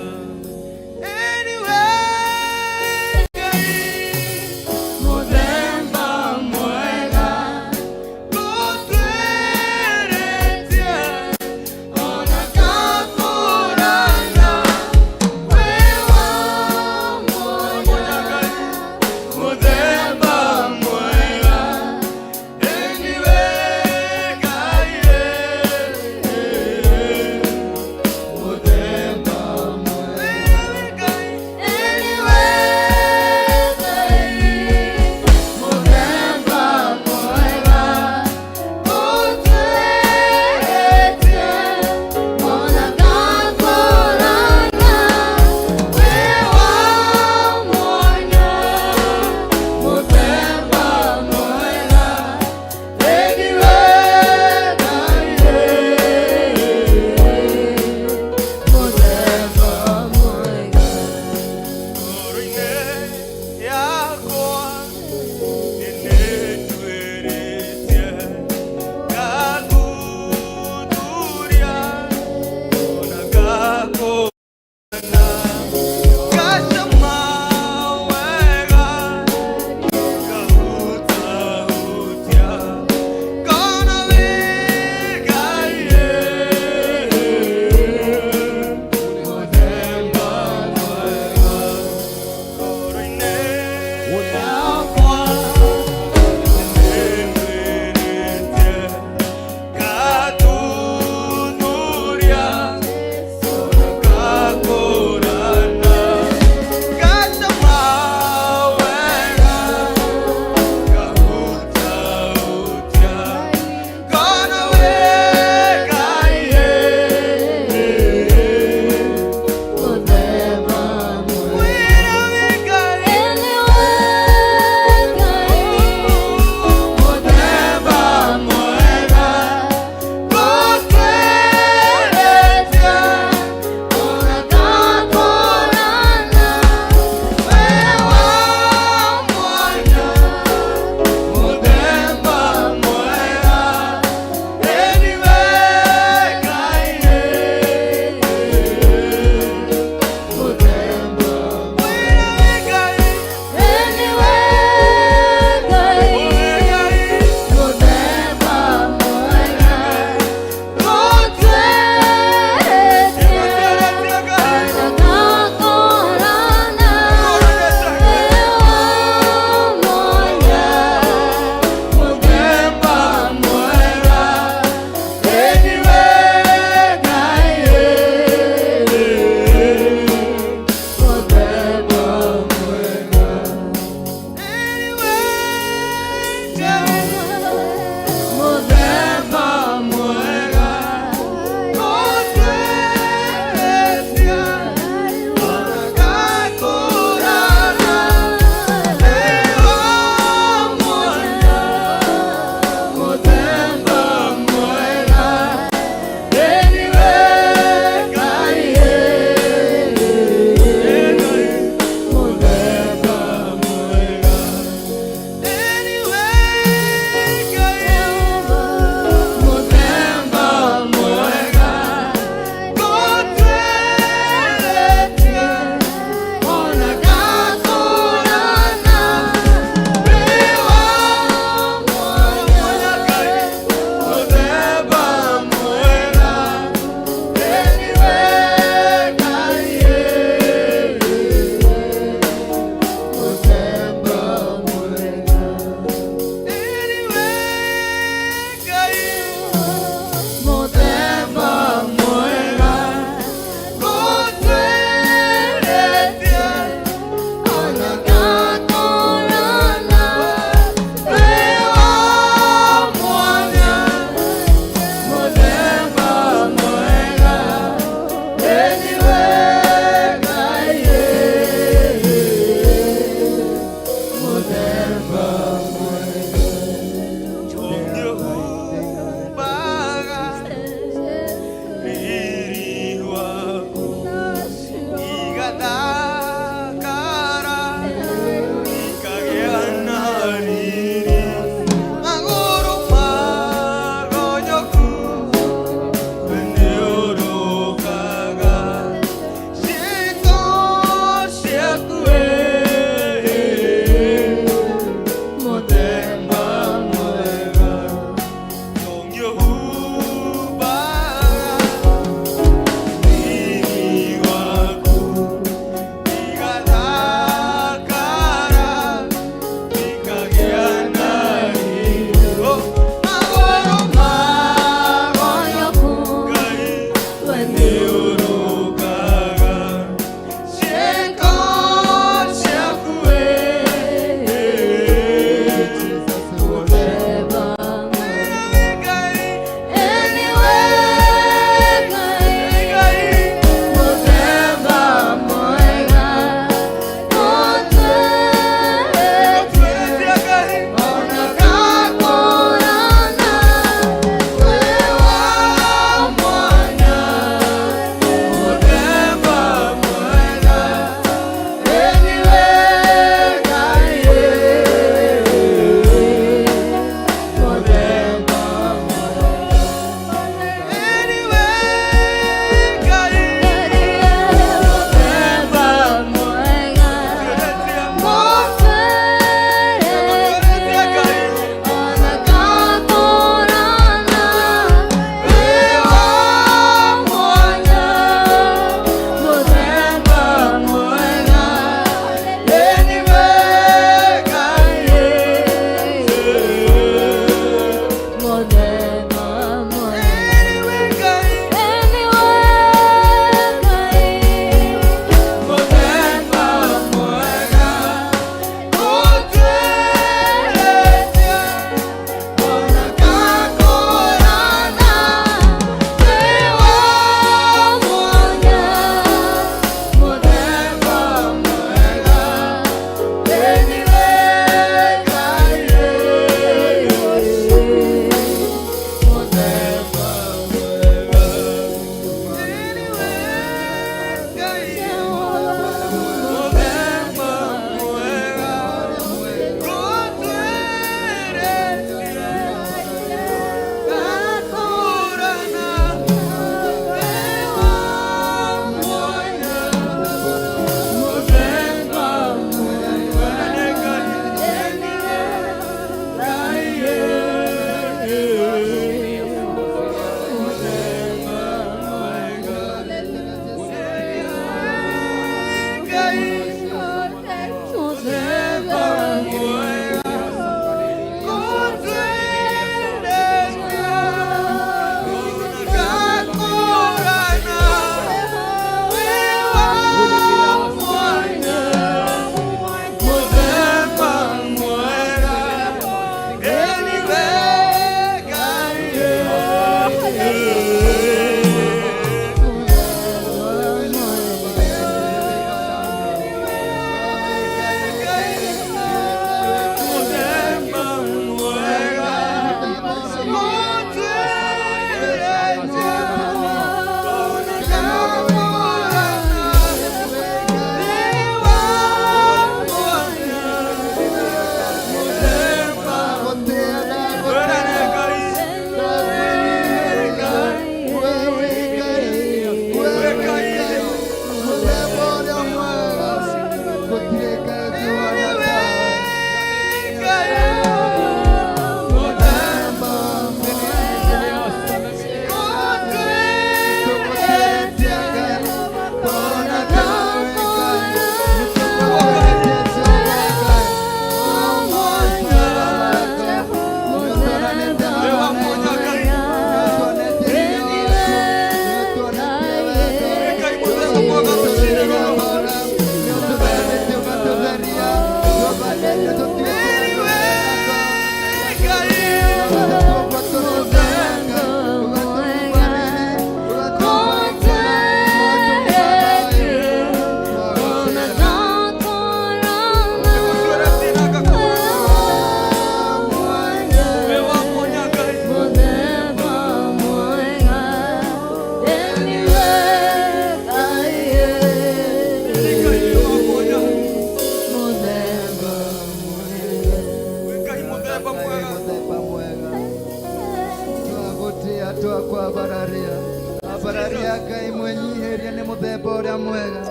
Twakwa abararia Ngai mwenyiheria nĩ mũthemba ũrĩa mwega.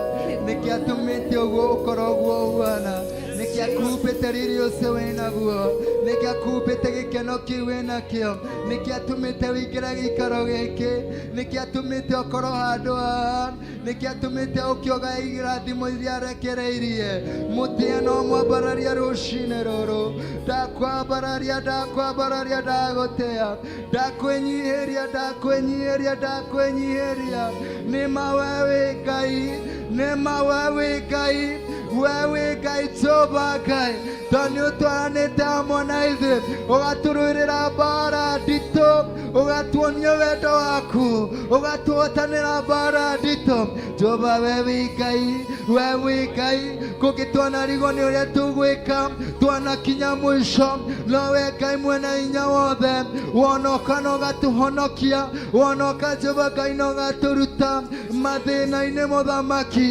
Nĩkĩ atũmĩte ũguo ũkorwo ũguo ũhuana? Nĩkĩ Nĩkĩ akumbĩte riri ũcio wĩnaguo? Nĩkĩ akumbĩte gĩkeno kĩu wĩnakĩo? Nĩkĩ atũmĩte wĩingĩre gĩikaro gĩkĩ? Nĩkĩ atũmĩte ũkorwo handũ haha? Nĩkĩ atũmĩte ũkĩoga irathimo iria arekereirie? Mũtĩe no mwambararia rũcinĩ rũrũ. Ndakwambararia, ndakwambararia, ndagũtĩa, ndakwĩnyihĩria, ndakwĩnyihĩria, ndakwĩnyihĩria. Nĩma we wĩ Ngai, nĩma we wĩ Ngai, we wĩ Ngai Jehova Ngai, tondũ nĩ ũtwaranĩte hamwe na ithuĩ, ũgatũrũĩrĩra mbara nditũ, ũgatuonia wendo waku, ũgatũhotanĩra mbara nditũ. Jehova we wĩ Ngai, we wĩ Ngai, kũngĩtwanarigwo nĩ ũrĩa tũgwĩka, twanakinya mũico, no we Ngai mwene hinya wothe, wonoka na ũgatũhonokia, wonoka Jehova Ngai na ũgatũruta mathĩna-inĩ mũthamaki.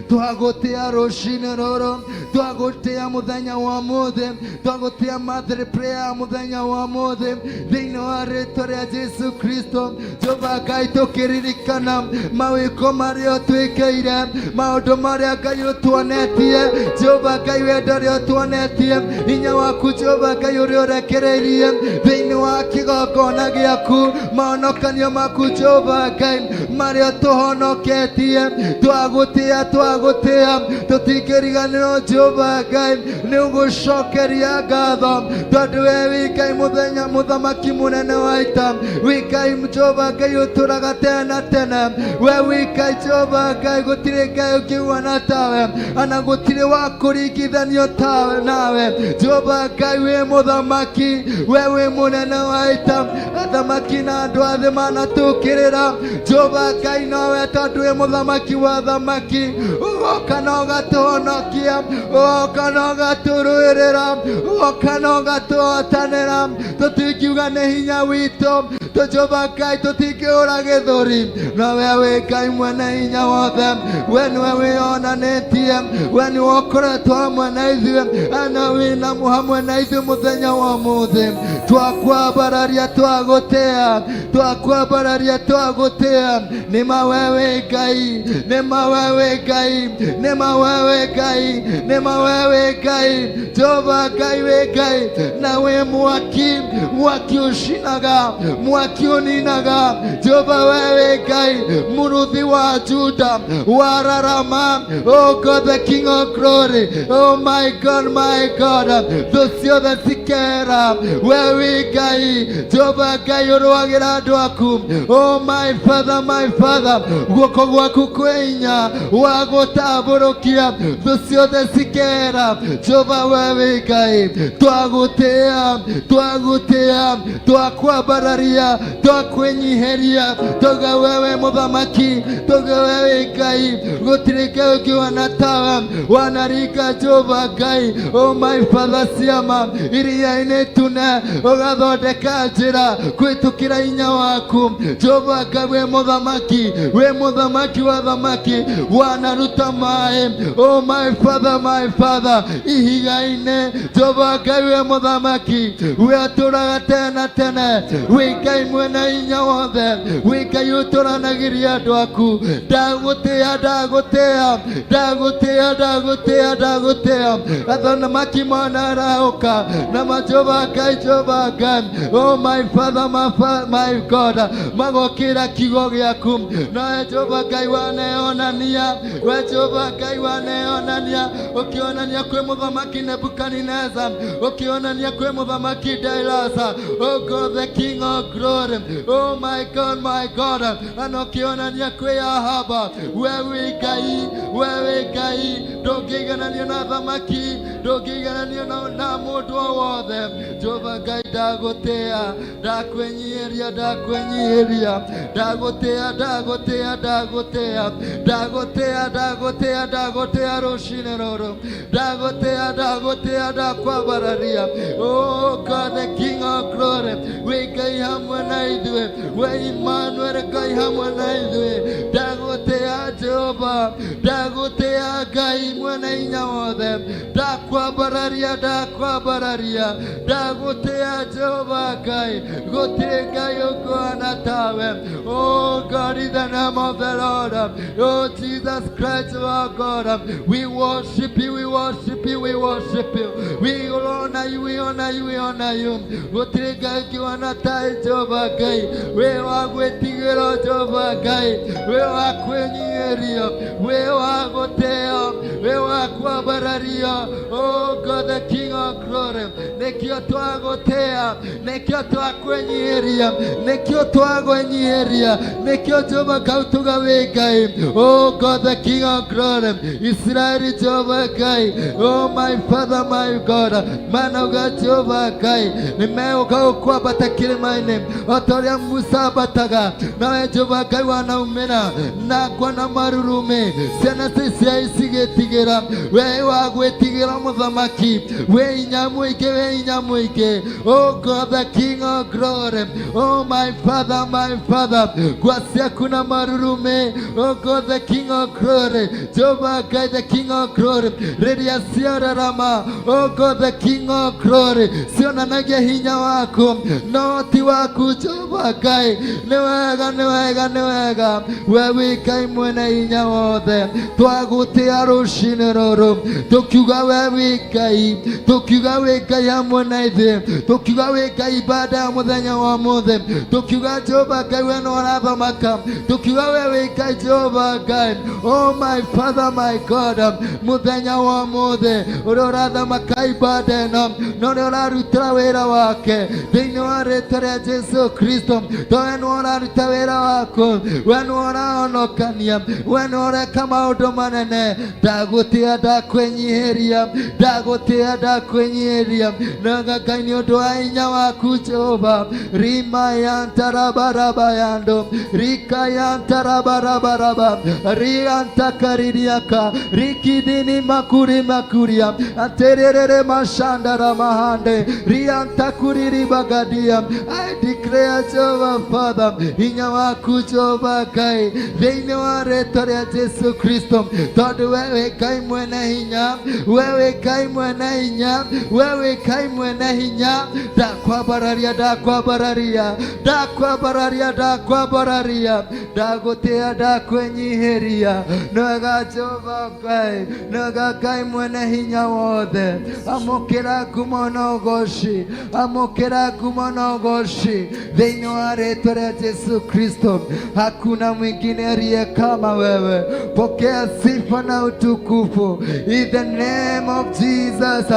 Twagũtĩa rũcinĩ rũrũ, twagũtĩa mũthenya wa ũmũthĩ, twagũtĩa monthly prayer mũthenya wa ũmũthĩ, thĩinĩ wa rĩtwa rĩa Jesu Kristo. Jehova Ngai, tũkĩririkana mawĩko marĩa ũtwĩkĩire, maũndũ marĩa Ngai ũtuonetie, Jehova Ngai wendo ũrĩa ũtuonetie, hinya waku Jehova Ngai ũrĩa ũrekereirie thĩinĩ wa kĩgongona gĩaku, mahonokanio maku Jehova Ngai marĩa ũtũhonoketie, twagũtĩa, twagũtĩa, tũtingĩriganĩrwo Jehova Ngai, nĩ ũgũcokeria ngatho, tondũ we wĩ Ngai mũthenya mũthamaki mũnene wa ita, wĩ Ngai Jehova Ngai ũtũraga tene na tene, we wĩ Ngai Jehova Ngai, gũtirĩ Ngai ũngĩhuana tawe, ana gũtirĩ wa kũringithanio tawe nawe. Jehova Ngai wĩ mũthamaki, we wĩ mũnene wa ita, athamaki na andũ a thĩ manatũkĩrĩra. Jehova Ngai nowe, tondũ wĩ mũthamaki wa athamaki, ũgoka na ũgatũhonokia, ũgoka na ũgatũrũĩrĩra, ũgoka na ũgatũhotanĩra. Tũtingiuga nĩ hinya witũ, Jehova Ngai, tũtingĩũra gĩthũri, no we wĩ Ngai mwene hinya wothe, we nĩwe wĩonanĩtie, we nĩwe ũkoretwo hamwe na ithuĩ, ana wĩna hamwe na ithuĩ mũthenya wa ũmũthĩ. Twakwambararia, twagũtĩa, twakwambararia, twagũtĩa. Nĩma we wĩ Ngai, nĩma we wĩ Ngai, nĩma we wĩ Ngai, nĩma we wĩ Ngai. Jehova Ngai wĩ Ngai, na wĩ mwaki, mwaki ũcinaga, mwaki ũninaga. Jehova we wĩ Ngai, mũrũthi wa Juda wararama. Oh God, the King of glory, oh my God, my God, thũ ciothe cikera. We wĩ Ngai, Jehova Ngai ũrũagĩra andũ aku. Oh my Father, my Father, guoko gwaku kwĩ hinya wa gũtambũrũkia, thũ ciothe cikera. Jehova we wĩ Ngai, twagũtĩa, twagũtĩa, twakwambararia, twakwĩnyihĩria, tuga wewe mũthamaki, tuga wewe Ngai, gũtirĩ Ngai ũngĩhuana tawe, wanaringa Jehova Ngai, oh my Father, ciama iria-inĩ itune, ũgathondeka njĩra kũhĩtũkĩra hinya waku. Jehova Ngai wĩ mũthamaki, wĩ mũthamaki wa thamaki, wanaruta maĩ, oh my Father, my Father, ihiga-inĩ. Jehova Ngai wĩ mũthamaki, we atũraga tene na tene, wĩ Ngai mwene hinya wothe, wĩ Ngai ũtũranagĩria andũ aku. Ndagũtĩa, ndagũtĩa, ndagũtĩa, ndagũtĩa, ndagũtĩa. Athamaki manarahũka na ma Jehova Ngai, Jehova Ngai, oh my Father, my God, magokĩra kiugo gĩaku. Nawe Jehova Ngai waneyonania, we Jehova Ngai waneyonania, ũkĩonania kwĩ mũthamaki Nebukadineza, ũkĩonania kwĩ mũthamaki Dairasa. Oh God, the King of glory, oh my God, my God, ana ũkĩonania kwĩ Ahaba. We wĩ Ngai, we wĩ Ngai, ndũngĩigananio na thamaki, ndũngĩigananio na mũndũ o wothe. Jehova Ngai, ndagũtĩa, ndakwĩnyihĩria, ndakwĩnyihĩria, ndagũtĩa, ndagũtĩa, ndagũtĩa, ndagũtĩa, ndagũtĩa, ndagũtĩa rũcinĩ rũrũ, ndagũtĩa, ndagũtĩa, ndakwambararia. Oh God, the King of glory, wĩ Ngai hamwe na ithuĩ, we Emmanuel, Ngai hamwe na ithuĩ. Ndagũtĩa Jehova. Jehova, ndagũtĩa Ngai mwene hinya wothe, ndakwambararia, ndakwambararia, ndagũtĩa Jehova Ngai, gũtirĩ Ngai ũkũhana tawe. Oh God, in the name of the Lord, oh Jesus Christ, our God, we worship you, we worship you, we worship you, we honor you, we honor you, we honor you. Gũtirĩ Ngai ũngĩhana tawe Jehova Ngai, wĩ wa gwĩtigĩrwo Jehova Ngai, wĩ wa kwĩnyihĩrio, wĩ wa gũtĩo, wĩ wa kwambarario. Oh God, the King of glory, nĩkĩo twagũtĩa, nĩkĩo twakwĩnyihĩria, nĩkĩo twagwĩnyihĩria, nĩkĩo Jehova Ngai tuga wĩ Ngai. Oh God, the King of glory, Israeli Jehova Ngai, oh my Father, my God, manauga Jehova Ngai, nĩmegũka gũkwambata kĩrĩma-inĩ o ta ũrĩa Musa ambataga, nawe Jehova Ngai wanaumĩra na ngwa na marurumĩ, ciana cia Isiraeli cigĩtigĩra, we wa gwĩtigĩra mũthamaki, wĩ hinya mũingĩ, wĩ hinya mũingĩ. Oh God, the King of glory, oh my Father, my Father, ngwa ciaku na marurumĩ. Oh God, the King of glory, Jehova Ngai, the King of glory, rĩrĩa ciararama, oh God, the King of glory, cionanagia hinya waku, no ti waku Jehova Ngai. Nĩ wega, nĩ wega, nĩ wega, we wĩ Ngai mwene hinya wothe. Twagũtĩa rũcinĩ rũrũ tũkiuga we wĩ Ngai, tũkiuga wĩ Ngai hamwe na ithuĩ, tũkiuga wĩ Ngai ibada ya mũthenya wa ũmũthĩ, tũkiuga Jehova Ngai we nĩ ũrathamaka, tũkiuga we wĩ Ngai Jehova Ngai. Oh my Father, my God, mũthenya wa ũmũthĩ ũrĩa ũrathamaka ibada ĩno na ũrĩa ũrarutĩra wĩra wake thĩinĩ wa rĩtwa rĩa Jesu Kristo, to we nĩ ũraruta wĩra waku, we nĩ ũrahonokania, we nĩ ũreka maũndũ manene. Ndagũtĩa, ndakwĩnyihĩria, ndagũtĩa, ndakwĩnyihĩria, naga Ngai nĩ ũndũ wa hinya waku Jehova. Rima yantarabarabayando rika yantarabarabaraba riantakaririaka rikidini makuri makuria atererere mashandara mahande riantakuriri bagadia. I declare, Jehovah Father, hinya waku Jehova Ngai thĩinĩ wa rĩtwa rĩa Jesu Kristo, tondũ we wĩ Ngai mwene hinya, we wĩ Ngai mwene hinya, we wĩ Ngai mwene hinya. Ndakwambararia, ndakwambararia, ndakwambararia, ndakwambararia, ndagũtĩa, ndakwĩnyihĩria. Nĩwega Jehova Ngai, nĩwega Ngai mwene hinya wothe. Amũkĩra ngumo na ũgoci, amũkĩra ngumo na ũgoci thĩinĩ wa rĩtwa rĩa Jesu Kristo. Hakuna mwingine aliye kama wewe. Pokea sifa na utukufu in the name of Jesus.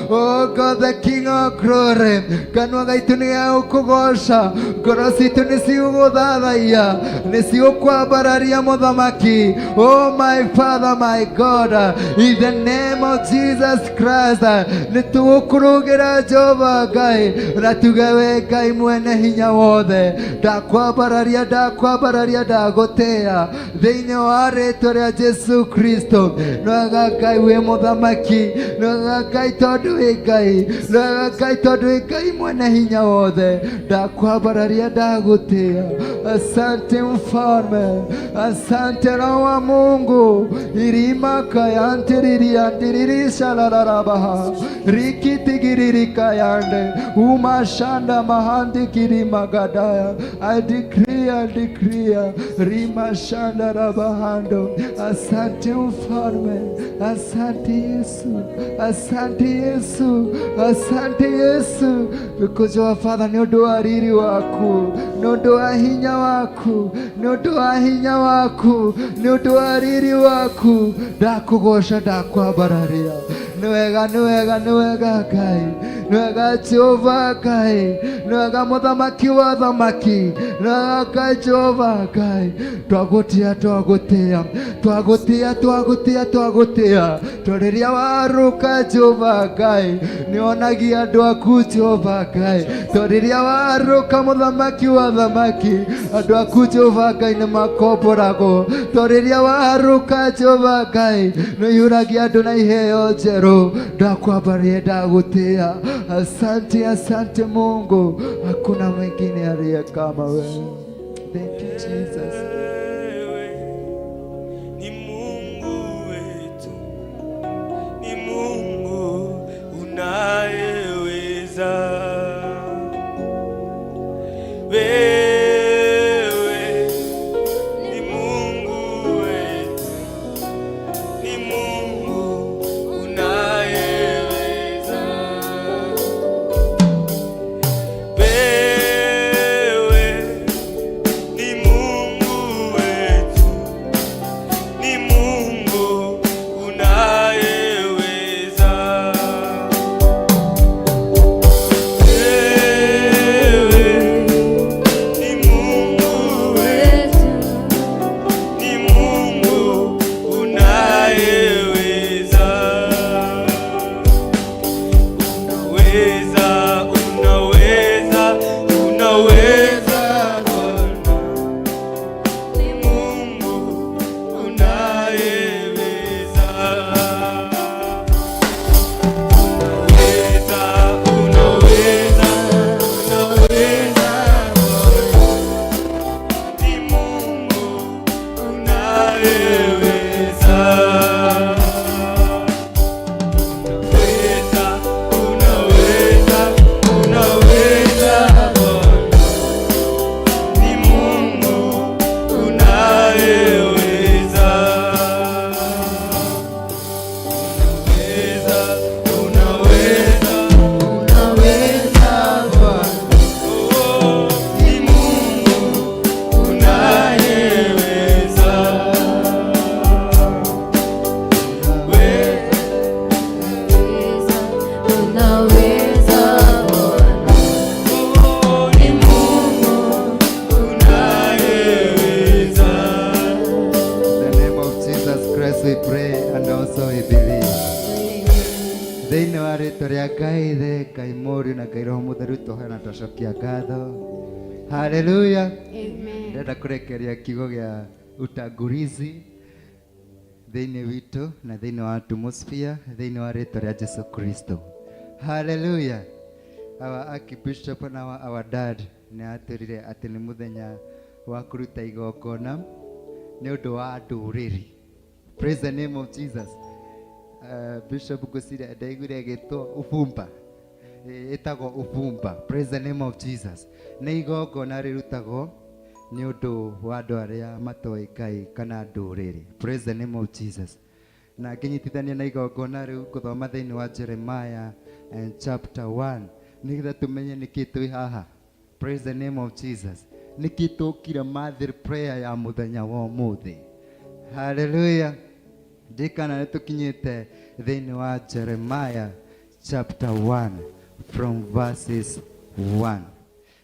Oh God, the King of glory, kanua gaitũ nĩ gegũkũgoca, ngoro citũ nĩ cigũgũthathaiya, nĩ cigũkwambararia mũthamaki. Oh my Father, my God, in the name of Jesus Christ, nĩ tũgũkũrũgĩra Jehova Ngai na tuge we Ngai mwene hinya wothe. Ndakwambararia, ndakwambararia, ndagũtĩa thĩinĩ wa rĩtwa rĩa Jesu Kristo. Nĩwega Ngai wĩ mũthamaki, nĩwega Ngai tondũ wĩ Ngai, nĩwega Ngai tondũ wĩ Ngai mwene hinya wothe. Ndakwambararia, ndagũtĩa. Asante mfalme, asante Roho wa Mungu. Irima kayantiririantiririsalararabaha rikitigiririkayande umashanda mahandi kirimagadaya. I decree, I declare, rimashanda rabahando. Asante mfalme, asante Yesu, asante Yesu, asante Yesu, because your Father, nĩ ũndũ wa riri waku, nĩ ũndũ wa hinya waku, nĩ ũndũ wa hinya waku, nĩ ũndũ wa riri waku, ndakũgoca, ndakwambararia. Nĩ wega, nĩ wega, nĩ wega Ngai, nĩ wega Jehova Ngai, nĩ wega mũthamaki wa thamaki, nĩ wega Ngai Jehova Ngai. Twagũtĩa, twagũtĩa, twagũtĩa, twagũtĩa, twagũtĩa, to rĩrĩa warũka Jehova Ngai nĩonagia andũ aku Jehova Ngai, to rĩrĩa warũka mũthamaki wa thamaki, andũ aku Jehova Ngai nĩ makomboragwo, to rĩrĩa warũka Jehova Ngai nĩũiyũragia andũ na iheo njerũ. Ndakwambaria, ndagũtĩa. Asante, asante Mungu, hakuna mwingine aliye kama wewe. Thank you, Jesus. Wewe ni twahoya na twacokia ngatho. Haleluya. Amen. Ndĩrenda kũrekeria kiugo gĩa utangulizi thĩinĩ witũ na thĩinĩ wa atmosphere thĩinĩ wa rĩtwa rĩa Jesu Kristo. Haleluya. Our archbishop na our dad nĩ atwĩrire atĩ nĩ mũthenya wa kũruta igongona nĩ ũndũ wa ndũrĩrĩ. Praise the name of Jesus. Bishop ngwĩciria ndaiguire ĩgĩtwo ubumba. Ĩtagwo ubumba. Praise the name of Jesus. Nĩ igongona rĩrutagwo nĩ ũndũ wa andũ arĩa matoĩ Ngai kana ndũrĩrĩ. Praise the name of Jesus. Na ngĩnyitithania na igongona rĩu ngũthoma thĩinĩ wa Jeremiah and chapter 1 nĩgetha tũmenye nĩkĩ twĩ haha. Praise the name of Jesus. Nĩkĩ tũkire mother prayer ya mũthenya wa ũmũthĩ. Hallelujah. Ndikana nĩ tũkinyĩte thĩinĩ wa Jeremiah chapter 1 from verses 1.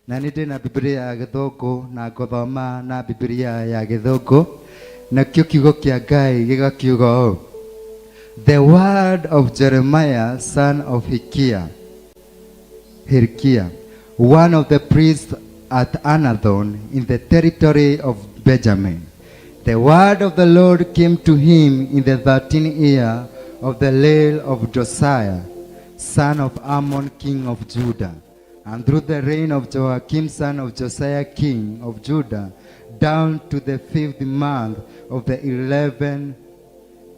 Na nĩ ndĩ na Bibilia ya Gĩthũngũ na ngũthoma na Bibilia ya Gĩthũngũ, nakĩo kiugo kĩa Ngai gĩgakiuga ũũ: The word of Jeremiah son of Hilkiah, one of the priests at Anathoth in the territory of Benjamin. The word of the Lord came to him in the 13th year of the reign of Josiah, son of Amon, king of Judah, and through the reign of Joachim, son of Josiah, king of Judah, down to the 5th month of the 11th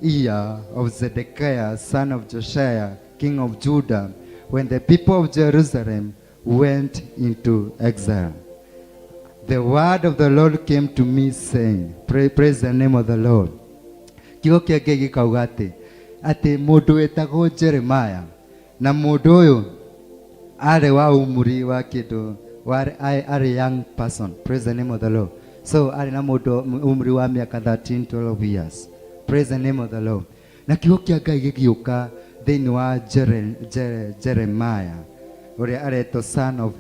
year of Zedekiah, son of Josiah, king of Judah, when the people of Jerusalem went into exile. The word of the Lord came to me saying, praise the name of the Lord. Kiugo kĩa Ngai gĩkauga atĩ mũndũ wĩtagwo Jeremiah, na mũndũ ũyũ arĩ wa umri wa kĩndũ arĩ young person. Praise the name of the Lord. So arĩ na mũndũ umri wa mĩaka 13 12 years. Praise the name of the Lord. Na kiugo kĩa Ngai gĩgĩũka thĩinĩ wa Jeremiah ũrĩa aretwo son of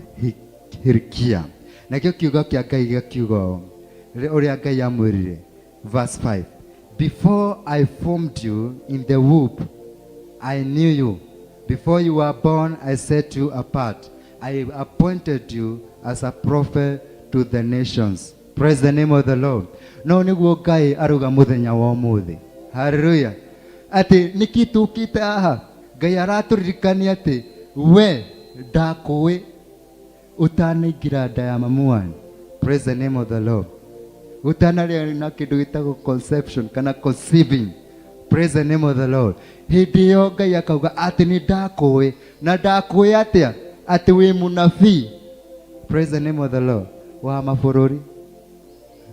Hilkiah. Nakĩo kiugo kĩa Ngai gĩkiuga ũũ, ũrĩa Ngai amwĩrire, verse 5: Before I formed you in the womb, I knew you. Before you were born, I set you apart. I appointed you as a prophet to the nations. Praise the name of the Lord. No nĩguo Ngai aruga mũthenya wa ũmũthĩ. Hallelujah. Atĩ nĩkĩ tũkĩte haha? Ngai aratũririkania atĩ we ndakũĩ ũtanaingĩra nda ya mamu wanyu. Praise the name of the Lord. Ũtanarĩa na kĩndũ gĩtagwo conception kana conceiving. Praise the name of the Lord. Hĩndĩ ĩyo Ngai akauga atĩ nĩ ndakũĩ. Na ndakũĩ atĩa? Atĩ wĩ mũnabii. Praise the name of the Lord. Wa mabũrũri.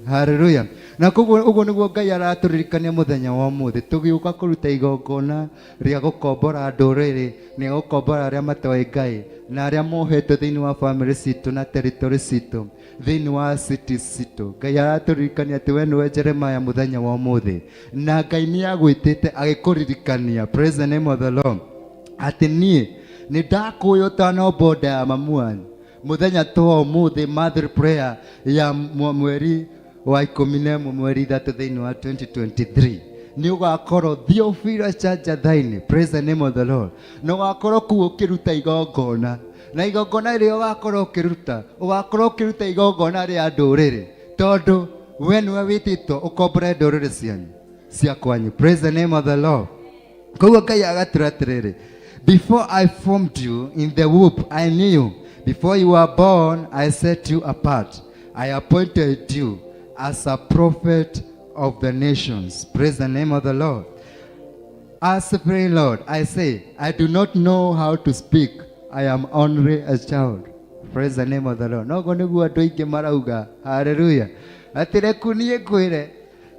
Hallelujah. Na koguo ũguo nĩguo Ngai aratũririkania mũthenya wa ũmũthĩ tũgĩũka kũruta igongona rĩa gũkombora ndũrĩrĩ, nĩ gũkombora arĩa matoĩ Ngai na arĩa mohetwo thĩinĩ wa family citũ na territory citũ, thĩinĩ wa cities citũ. Ngai aratũririkania atĩ we nĩwe Jeremiah mũthenya wa ũmũthĩ, na Ngai nĩ agwĩtĩte agĩkũririkania. Praise the name of the Lord. Atĩ niĩ nĩ ndakũĩ ũtanombwo nda ya mamu wanyu. Mũthenya ta wa ũmũthĩ, mother prayer ya mweri wa 11 mweri 3 thĩinĩ wa 2023, nĩ ũgakorwo Theophilus Church Njathai-inĩ. Praise the name of the Lord. Na ũgakorwo kũu ũkĩruta igongona, na igongona rĩrĩa ũgakorwo ũkĩruta, ũgakorwo ũkĩruta igongona rĩa ndũrĩrĩ, tondũ we nĩwe wĩtĩtwo ũkombore ndũrĩrĩ cianyu cia kwanyu. Praise the name of the Lord. Koguo Ngai agatwĩra atĩrĩrĩ: Before I formed you in the womb, I knew you. Before you were born, I set you apart. I appointed you as a prophet of the nations. Praise the name of the Lord. As pray, Lord, I say, I do not know how to speak. I am only a child. Praise the name of the Lord. Noguo nĩguo andũ aingĩ marauga. Hallelujah. Atĩ reku niĩ ngwĩre.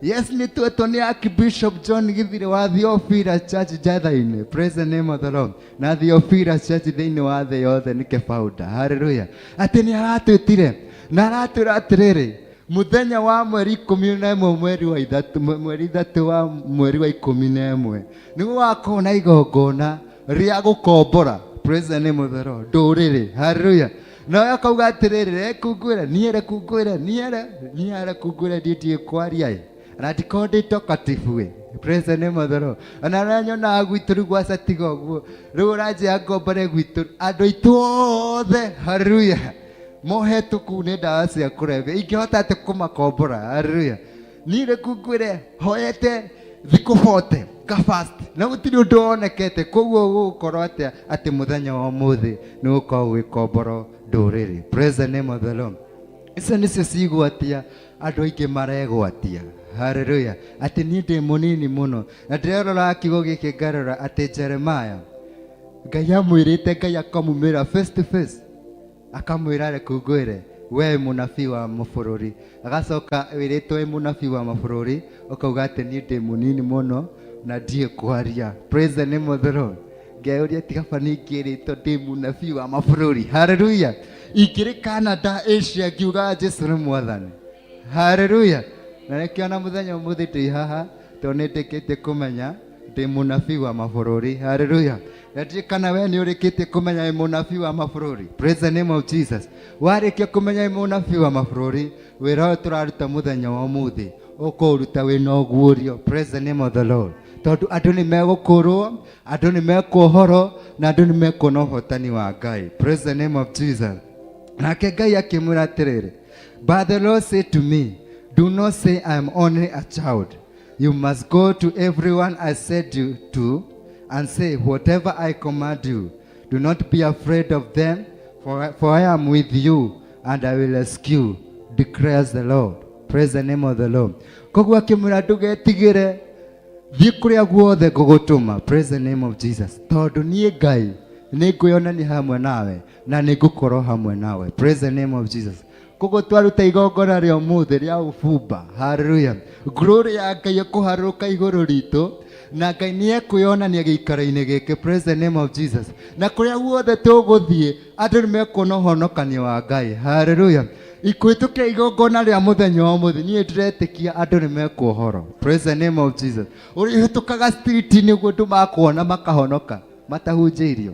Yes, nĩ twetwo nĩ Archbishop John Githire wa Theophilus Church Njathai-inĩ. Praise the name of the Lord. Na Theophilus Church thĩinĩ wa thĩ yothe nĩke founder. Hallelujah. Atĩ nĩ aratwĩtire na aratwĩra atĩrĩrĩ, mũthenya wa mweri 11 mweri wa 3, mweri 3 wa mweri wa 11, nĩguo wakorwo na igongona rĩa gũkombora, praise the name of the Lord, ndũrĩrĩ. Hallelujah. Na akauga atĩrĩrĩ, rekungwĩra niĩ, rekungwĩra niĩ, niĩ rekungwĩra, ndiĩ kwaria ĩ, na ndikorwo ndĩ talkative ĩ. Praise the name of the Lord. Ona arĩa nyonaga gwitũ rĩu gwaca tiga ũguo, rĩu ũranjĩra ngombore gwitũ andũ aitũ othe, haleluya, mohetwo kũu nĩ ndawa cia kũrebia, ingĩhota atĩ kũmakombora? Haleluya. Niĩ rĩku ngwĩre hoete thikũ 40 ngafast na gũtirĩ ũndũ wonekete, koguo gũgũkorwo atĩa atĩ mũthenya wa ũmũthĩ nĩ gũkorwo gwĩkomboro ndũrĩrĩ? Praise the name of the Lord. Icio nĩcio cigwatia andũ aingĩ maregwatia, haleluya, atĩ niĩ ndĩ mũnini mũno. Na ndĩrerora kiugo gĩkĩ ngarora atĩ Jeremiah, Ngai amwĩrĩte, Ngai akamumĩra face to face, akamwĩra, "Reke ngwĩre, we mũnabii wa mabũrũri." Agacoka wĩrĩtwo wĩ mũnabii wa mabũrũri, ũkauga atĩ niĩ ndĩ mũnini mũno na ndiĩ kwaria. Praise the name of the Lord. Ngeyũria, tiga ba ningĩrĩtwo ndĩ mũnabii wa mabũrũri, haleluya, ingĩrĩ Canada, Asia, ngiugaga Jesu nĩ mwathani, haleluya. Na nĩkĩo na mũthenya ũmũthĩ ndĩ haha, tondũ nĩ ndĩkĩtie kũmenya ndĩ mũnabii wa mabũrũri, haleluya. Na ndiĩ kana we nĩ ũrĩkĩtie kũmenya wĩ mũnabii wa mabũrũri. Praise the name of Jesus. Warĩkia kũmenya wĩ mũnabii wa mabũrũri, wĩra ũyũ tũraruta mũthenya wa ũmũthĩ ũkũũruta wĩna ũguũrio. Praise the name of the Lord. Tondũ andũ nĩ megũkũrwo, andũ nĩ mekuohoro, na andũ nĩ mekuona ũhotani wa Ngai. Praise the name of Jesus. Nake Ngai akĩmwĩra atĩrĩrĩ, "But the Lord said to me, 'Do not say, I am only a child.' You must go to everyone I send you to and say whatever I command you. Do not be afraid of them, for I am with you and I will rescue, declares the Lord." Praise the name of the Lord. Koguo akĩmwĩra, ndũgetigĩre, thiĩ kũrĩa guothe ngũgũtũma. Praise the name of Jesus. Tondũ niĩ Ngai nĩ ngwĩonania hamwe nawe na nĩ ngũkorwo hamwe nawe. Praise the name of Jesus. Koguo twaruta igongona rĩa ũmũthĩ rĩa ũbumba, haleluya, glory ya Ngai ĩkũharũrũka igũrũ ritũ, na Ngai nĩ ekwĩonania gĩikaro-inĩ gĩkĩ. Praise the name of Jesus. Na kũrĩa guothe tũgũthiĩ, andũ nĩ mekuona ũhonokanio wa Ngai, haleluya. Ikũhĩtũkĩra igongona rĩa mũthenya wa ũmũthĩ, niĩ ndĩretĩkia andũ nĩ mekuohoro. Praise the name of Jesus. Ũrĩhĩtũkaga street nĩguo andũ makuona makahonoka matahunjĩirio,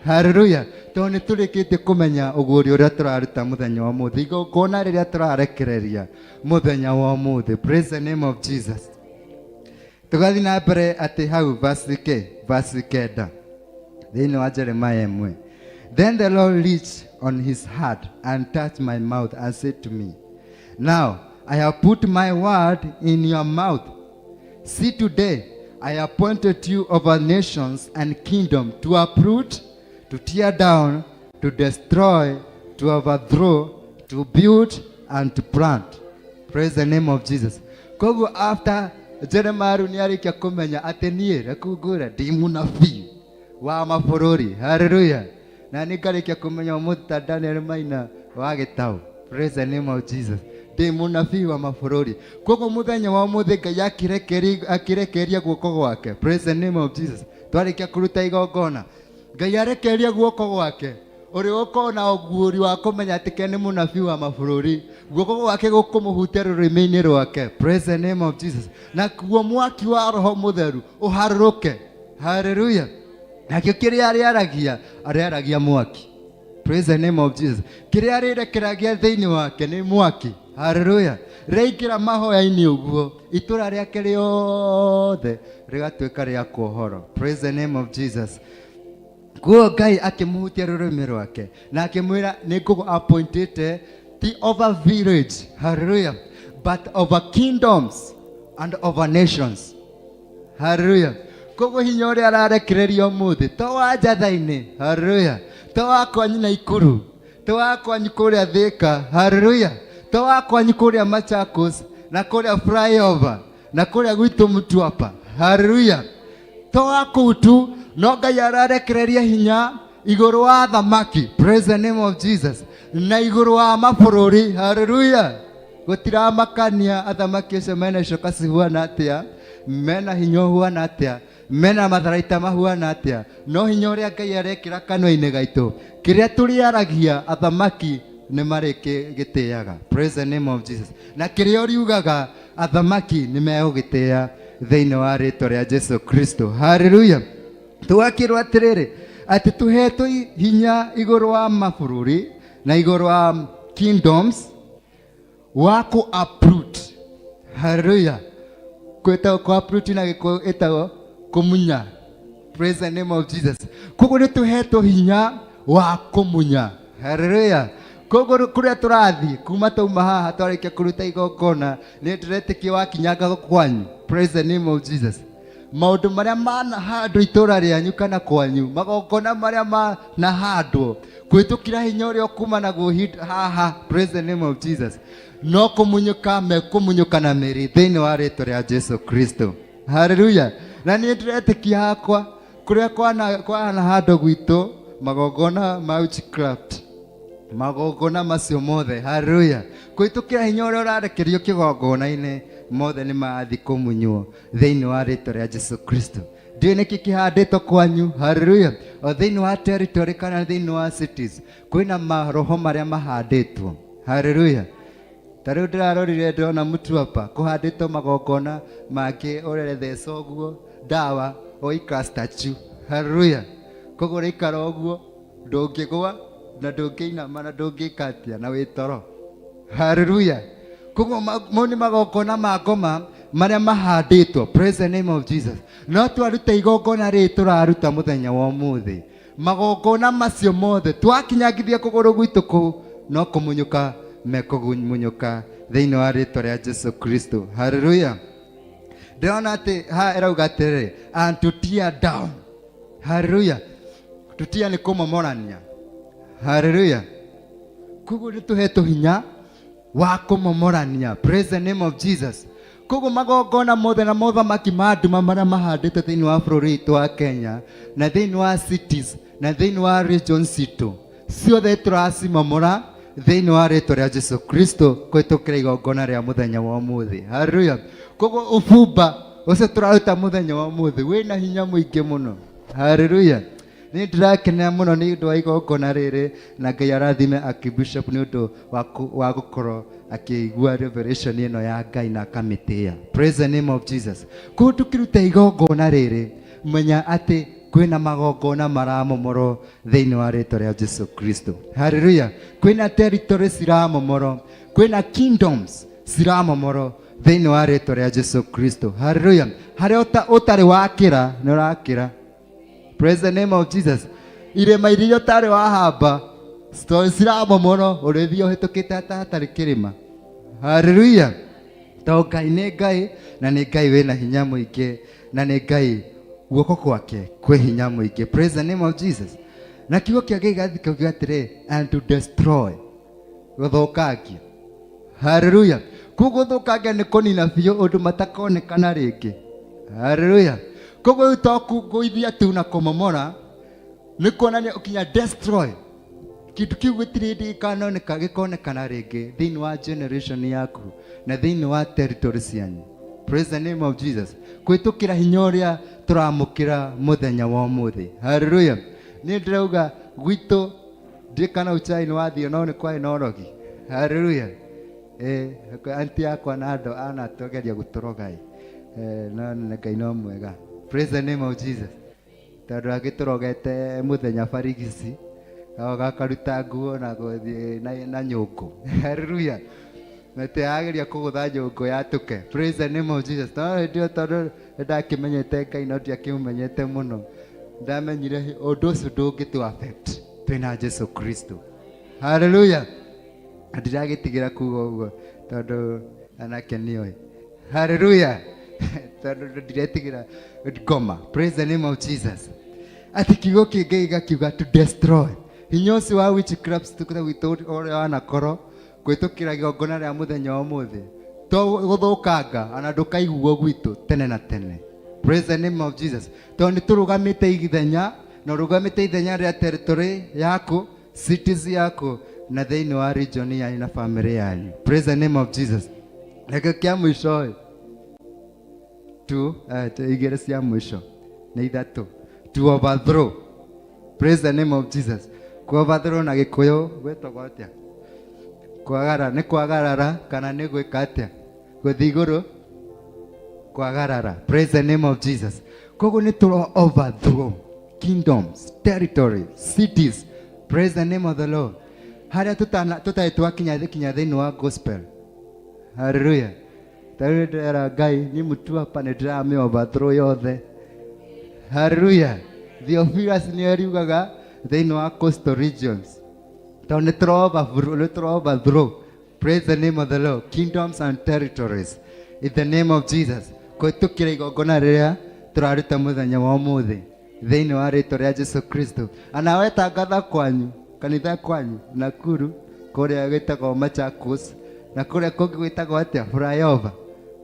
haleluya, tondũ nĩ tũrĩkĩtie kũmenya ũguũrio ũrĩa tũraruta mũthenya wa ũmũthĩ, igongona rĩrĩa tũrarekereria mũthenya wa ũmũthĩ. Praise the name of Jesus. Tũgathiĩ na mbere atĩ hau verse ke verse 9 thĩinĩ wa Jeremiah 1. "Then the Lord reached on his hand and touched my mouth and said to me, 'Now I have put my word in your mouth. See, today I appointed you over nations and kingdom to uproot, to tear down, to destroy, to overthrow, to build and to plant.'" Praise the name of Jesus. Koguo after Jeremiah rĩu nĩ arĩkia kũmenya atĩ niĩ rekungũra ndĩ mũnabii wa mabũrũri, haleluya, na nĩ ngarĩkia kũmenya ũmũthĩ ta Daniel Maina wa Gĩtaũ, praise the name of Jesus, ndĩ mũnabii wa mabũrũri. Koguo mũthenya wa ũmũthĩ Ngai akĩrekeria guoko gwake, praise the name of Jesus, twarĩkia kũruta igongona, Ngai arekeria guoko gwake, ũrĩ ũkorwo na ũguũri wa kũmenya atĩ ke nĩ mũnabii wa mabũrũri, guoko gwake gũkũmũhutia rũrĩmĩ-inĩ rwake. Praise the name of Jesus. Na kuo mwaki wa Roho Mũtheru ũharũrũke, haleluya. Nakĩo kĩrĩa arĩaragia, arĩaragia mwaki. Praise the name of Jesus. Kĩrĩa arĩrekeragia thĩinĩ wake nĩ mwaki, haleluya. Rĩaingĩra mahoya-inĩ ũguo, itũra rĩake rĩothe rĩgatuĩka rĩa kuohoro. Praise the name of Jesus. Kuo Ngai akĩmũhutia rũrĩmĩ rwake na akĩmwĩra, nĩ ngũgũ appointĩte ti over village, haleluya, but over kingdoms and over nations, haleluya. Koguo hinya ũrĩa ararekereria ũmũthĩ to wa njatha-inĩ, haleluya, to wa kwanyu na Ikuru, to wa kwanyu kũrĩa Thĩka, haleluya, to wa kwanyu kũrĩa Machakos na kũrĩa flyover na kũrĩa gwitũ Mtwapa, haleluya, to wa kũu tu, no Ngai ararekereria hinya igũrũ wa thamaki, praise the name of Jesus, na igũrũ wa mabũrũri, haleluya. Gũtiramakania athamaki acio mena icoka cihuana atĩa, mena hinya ũhuana atĩa, mena matharaita mahuana atĩa, no hinya ũrĩa Ngai arekĩra kanua-inĩ gaitũ, kĩrĩa tũrĩaragia, athamaki nĩ marĩgĩtĩaga. Praise the name of Jesus. Na kĩrĩa ũriugaga, athamaki nĩ megũgĩtĩa thĩinĩ wa rĩtwa rĩa Jesu Kristo, haleluya. Tũgakĩrwo atĩrĩrĩ, atĩ tũhetwo hinya igũrũ wa mabũrũri na igũrũ wa kingdoms wa kũ uproot, haleluya. Kwĩtagwo kwa uproot na Gĩkũyũ ĩtagwo kũmunya. Praise the name of Jesus. Koguo nĩ tũhetwo hinya wa kũmunya. Haleluya. Koguo kũrĩa tũrathiĩ kuma tauma haha twarĩkia kũruta igongona nĩ ndĩretĩkia wakinyanga kwanyu. Praise the name of Jesus. Maũndũ marĩa manahandwo itũra rĩanyu kana kwanyu, magongona marĩa manahandwo kũhĩtũkĩra hinya ũrĩa ũkuma naguo haha. Praise the name of Jesus. No kũmunyũka mekũmunyũka na mĩri thĩinĩ wa rĩtwa rĩa Jesu Kristo. Haleluya. Na niĩ ndĩretĩkia hakwa kũrĩa kwana handũ gwitũ magongona ma witchcraft, magongona macio mothe, haleluya, kũhĩtũkĩra hinya ũrĩa ũrarekerio kĩgongona-inĩ, mothe nĩ marathiĩ kũmunywo thĩinĩ wa rĩtwa rĩa Jesu Kristo. Ndiũĩ nĩkĩ kĩhandĩtwo kwanyu, haleluya, o thĩinĩ wa territory kana thĩinĩ wa cities kwĩna maroho marĩa mahandĩtwo, haleluya. Ta rĩu ndĩrarorire ndĩrona Mtwapa kũhandĩtwo magongona mangĩ, ũreretheca ũguo ndawa ũikara statue, haleluya. Koguo ũraikara ũguo ndũngĩgwa na ndũngĩinama na ndũngĩka atĩa na wĩ toro, haleluya. Koguo mau nĩ magongona ma ngoma marĩa mahandĩtwo. Praise the name of Jesus. No twaruta igongona rĩrĩ tũraruta mũthenya wa ũmũthĩ, magongona macio mothe twakinyangithia kũgũrũ gwitũ kũu no kũmunyũka mekũmunyũka thĩinĩ wa rĩtwa rĩa Jesu Kristo. Haleluya. Ndĩrona atĩ haha ĩrauga atĩrĩrĩ, and to tear down. Haleluya. To tear nĩ kũmomorania. Haleluya. Koguo nĩ tũhetwo hinya wa kũmomorania. Praise the name of Jesus. Koguo magongona mothe na mothamaki ma nduma marĩa mahandĩtwo thĩinĩ wa bũrũri witũ wa Kenya na thĩinĩ wa cities na thĩinĩ wa regions citũ ciothe tũracimomora thĩinĩ wa rĩtwa rĩa Jesu Kristo kũhĩtũkĩra igongona rĩa mũthenya wa ũmũthĩ. Haleluya. Koguo ũbumba ũcio tũraruta mũthenya wa ũmũthĩ wĩna hinya mũingĩ mũno. Haleluya. Nĩ ndĩrakenera mũno nĩ ũndũ wa igongona rĩrĩ, na Ngai arathime Archbishop nĩ ũndũ wa gũkorwo akĩigua revelation ĩno ya Ngai na akamĩtĩĩa. Praise the name of Jesus. Koguo tũkĩruta igongona rĩrĩ, menya atĩ kwĩna magongona maramomorwo thĩinĩ wa rĩtwa rĩa Jesu Kristo. Haleluya. Kwĩna territory ciramomorwo, kwĩna kingdoms ciramomorwo thĩinĩ wa rĩtwa rĩa Jesu Kristo. Haleluya. Harĩa ũtarĩ wakĩra nĩ ũrakĩra. Praise the name of Jesus. Irĩma iria ũtarĩ wahamba ciramomorwo, ũrĩthiĩ ũhĩtũkĩte hata hatarĩ kĩrĩma. Haleluya. Tondũ Ngai nĩ Ngai, na nĩ Ngai wĩna hinya mũingĩ, na nĩ Ngai guoko gwake kwĩ hinya mũingĩ. Praise the name of Jesus. Na kiugo kĩa Ngai gĩgathiĩ kiuga atĩrĩ, and to destroy, gũthũkangia. Haleluya. Koguo gũthũkangia nĩ kũnina biũ ũndũ matakonekana rĩngĩ. Haleluya. Koguo rĩu to kũgũithia tu na kũmomora, nĩ kuonania ũkinya destroy kĩndũ kĩu gĩtirĩ hĩndĩ gĩkanoneka gĩkonekana rĩngĩ thĩinĩ wa generation yaku na thĩinĩ wa territory cianyu. Praise the name of Jesus. Kũhĩtũkĩra hinya ũrĩa tũramũkĩra mũthenya wa ũmũthĩ. Haleluya. Niĩ ndĩrauga gwitũ ndiĩ kana uchai nĩ wathiĩ no nĩ kwarĩ na ũrogi. Haleluya. Anti yakwa na andũ anatũgeria gũtũroga ĩ. No nĩ Ngai no mwega. Praise the name of Jesus. Tondũ agĩtũrogete mũthenya barigici gakaruta nguo na gũthiĩ na nyũngũ. Haleluya. Na tĩrageria kũgũtha nyũngũ yatũke. Praise the name of Jesus. No hĩndĩ ĩyo tondũ nĩndakĩmenyete Ngai no ndiakĩmũmenyete mũno, ndamenyire ũndũ ũcio ndũngĩtũ affect twĩna Jesu Kristo. Haleluya. Na ndiragĩtigĩra kuga ũguo tondũ anake nĩoĩ. Haleluya. Tondũ ndiretigĩra ngoma. Praise the name of Jesus. Atĩ kiugo kĩngĩ gĩgakiuga to destroy. Hinya ũcio wa witchcraft tũkĩra gwitũ ũrĩa wanakorwo kũhĩtũkĩra igongona rĩa mũthenya wa ũmũthĩ to gũthũkanga ona ndũkaiguo gwitũ tene na tene. Praise the name of Jesus. Tondũ nĩ tũrũgamĩte ithenya na ũrũgamĩte ithenya rĩa territory yaku, cities yaku na thĩinĩ wa region yanyu na family yanyu. Praise the name of Jesus. Nakĩo kĩa mũico ĩ tu igĩrĩ cia mũico nĩ ithatũ, to overthrow. Praise the name of Jesus. Ku overthrow na Gĩkũyũ gwĩtagwo atĩa? Kwagarara. Nĩ kwagarara kana nĩ gwĩka atĩa? Gũthiĩ igũrũ, kwagarara. Praise the name of Jesus. Koguo nĩ tũro overthrow kingdoms, territory, cities. Praise the name of the Lord. Harĩa tũtarĩ twakinya kinya thĩinĩ wa gospel. Hallelujah. Ta rĩu ndĩrera Ngai niĩ mũtu hapa nĩ ndĩramĩ overthrow yothe. Haleluya. Theophilus nĩ ariugaga thĩinĩ wa coastal regions tondũ nĩ tũra nĩ tũra overthrow. Praise the name of the Lord. Kingdoms and territories in the name of Jesus. Kũhĩtũkĩra igongona rĩrĩa tũraruta mũthenya wa ũmũthĩ thĩinĩ wa rĩtwa rĩa Jesu Kristo. Anawe tangatha kwanyu kanitha kwanyu Nakuru kũrĩa gwĩtagwo Machakos na kũrĩa kũngĩ gwĩtagwo atĩa Flyover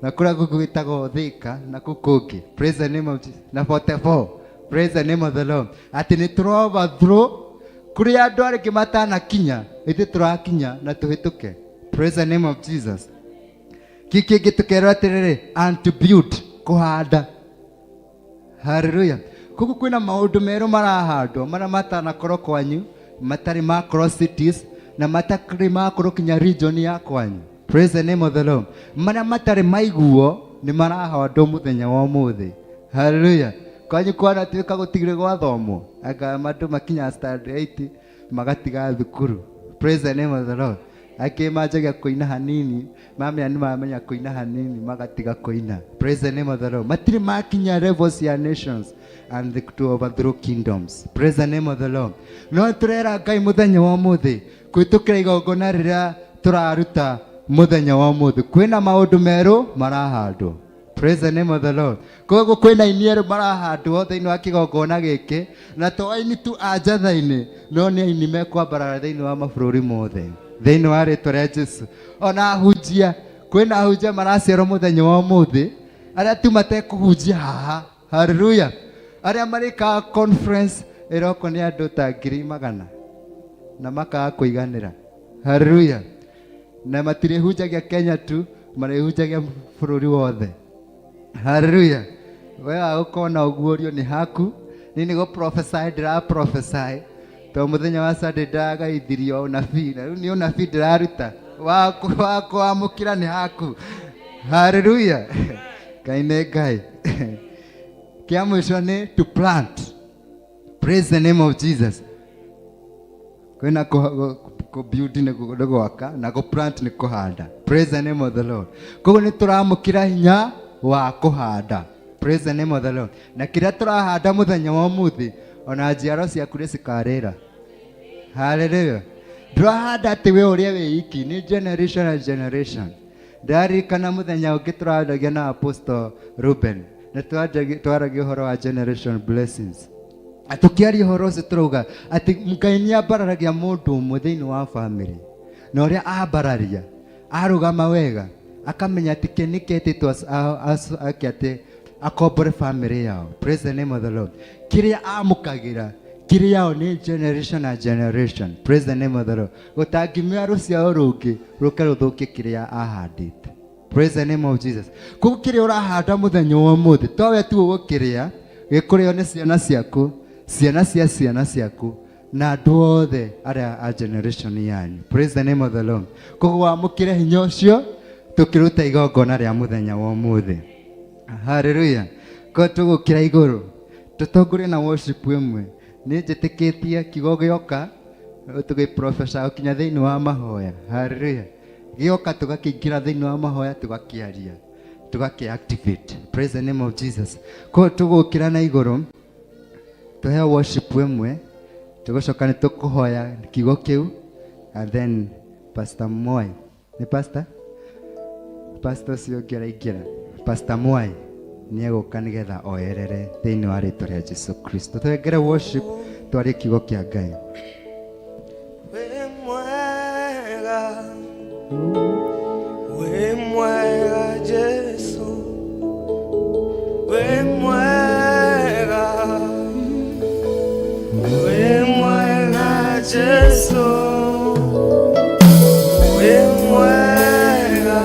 na kũrĩa kũngĩ gwĩtagwo Thika na kũu kũngĩ. Praise the name of Jesus. Na 44. Praise the name of the Lord. Atĩ nĩ tũra overthrow kũrĩa andũ arĩngĩ matanakinya ithuĩ tũrakinya na tũhĩtũke. Praise the name of Jesus. Kĩ kĩngĩ tũkerwo atĩrĩrĩ, and to build, kũhanda. Haleluya. Koguo kwĩna maũndũ merũ marahandwo marĩa matanakorwo kwanyu, matarĩ makorwo cities na matarĩ makorwo kinya region ya kwanyu. Praise the name of the Lord. Marĩa matarĩ maiguo nĩ marahandwo mũthenya wa ũmũthĩ. Haleluya. Kwanyu kwanatuĩka gũtigire gwathomwo, anga andũ makinya standard 8 magatiga thukuru. Praise the name of the Lord. Angĩ manjagia kũina hanini, mamenya nĩ mamenya kũina hanini magatiga kũina. Praise the name of the Lord. Matirĩ makinya levels ya nations and the, to overthrow kingdoms. Praise the name of the Lord. No tũrera Ngai mũthenya wa ũmũthĩ kũhĩtũkĩra igongona rĩrĩa tũraruta mũthenya wa ũmũthĩ kwĩna maũndũ merũ marahandwo. Praise the name of the Lord. Koguo kwĩna aini erũ marahandwo thĩinĩ wa kĩgongona gĩkĩ na to aini tu a njatha-inĩ no nĩ aini mekwambarara thĩinĩ wa mabũrũri mothe thĩinĩ wa rĩtwa rĩa Jesu. Ona ahunjia, kwĩna ahunjia maraciarwo mũthenya wa ũmũthĩ arĩa tu matekũhunjia haha. Haleluya. Arĩa marĩkaga conference ĩrokwo nĩ andũ ta ngiri magana na makaga kũiganĩra. Haleluya. Na matirĩhunjagia Kenya tu, marĩhunjagia bũrũri wothe. Haleluya. We wagũkorwo ũguũrio nĩ haku, niĩ nĩ gũ prophesy ndĩra prophesy tondũ mũthenya wa Sunday ndĩragaithirio ũnabii na rĩu nĩ ũnabii ndĩraruta wa kwamũkĩra nĩ haku. Haleluya. Ngai nĩ Ngai. Kĩa mũico nĩ to plant. Praise the name of Jesus. Kwĩna kũ build nĩ gwaka na kũ plant nĩ kũhanda. Praise the name of the Lord. Koguo nĩ tũramũkĩra hinya wa kũhanda. Praise the name of the Lord. Na kĩrĩa tũrahanda mũthenya wa ũmũthĩ ona njiaro ciaku nĩ cikarĩra. Hallelujah. Ndũrahanda atĩ we ũrĩa wĩ iki, nĩ generation and generation. Ndĩraririkana mũthenya ũngĩ tũraragia na Apostle Ruben na twaragia ũhoro wa generation blessings. Na tũkĩaria ũhoro ũcio tũrauga atĩ Ngai nĩ ambararagia mũndũ ũmwe thĩinĩ wa family na ũrĩa ambararia arũgama wega akamenya atĩ kĩ nĩ ketĩtwo ake atĩ akombore family yao. Praise the name of the Lord. Kĩrĩa amũkagĩra kĩrĩ yao nĩ generation na generation. Praise the name of the Lord. Gũtangĩmĩa rũciaro rũngĩ rũke rũthũkie kĩrĩa ahandĩte. Praise the name of Jesus. Koguo kĩrĩa ũrahanda mũthenya wa ũmũthĩ to we tu ũgũkĩrĩa, gĩkũrĩo nĩ ciana ciaku, ciana cia ciana ciaku na andũ othe arĩa a generation yanyu. Praise the name of the Lord. Koguo wamũkĩre hinya ũcio tũkĩruta igongona rĩa mũthenya wa ũmũthĩ. Haleluya. Koguo tũgũkĩra igũrũ tũtongorie na worship ĩmwe. Nĩ njĩtĩkĩtie kiugo gĩoka tũgĩ prophesy kinya thĩinĩ wa mahoya. Haleluya. Gĩoka tũgakĩingĩra thĩinĩ wa mahoya tũgakĩaria tũgakĩ activate. Praise the name of Jesus. Koguo tũgũkĩra na igũrũ tũheo worship ĩmwe tũgũcoka nĩ tũkũhoya kiugo kĩu and then Pastor Mwai nĩ pastor pastor ũcio ũngĩ araingĩra Pastor Mwai nĩ egũka nĩgetha oyerere thĩinĩ wa rĩtwa rĩa Jesu Kristo. Twengere worship twarie kiugo kĩa Ngai. Wĩ mwega, wĩ mwega Jesu, wĩ mwega, wĩ mwega Jesu, wĩ mwega,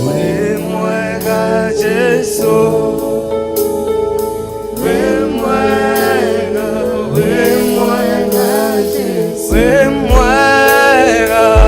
wĩ mwega Jesu, wĩ mwega, wĩ mwega Jesu, wĩ mwega.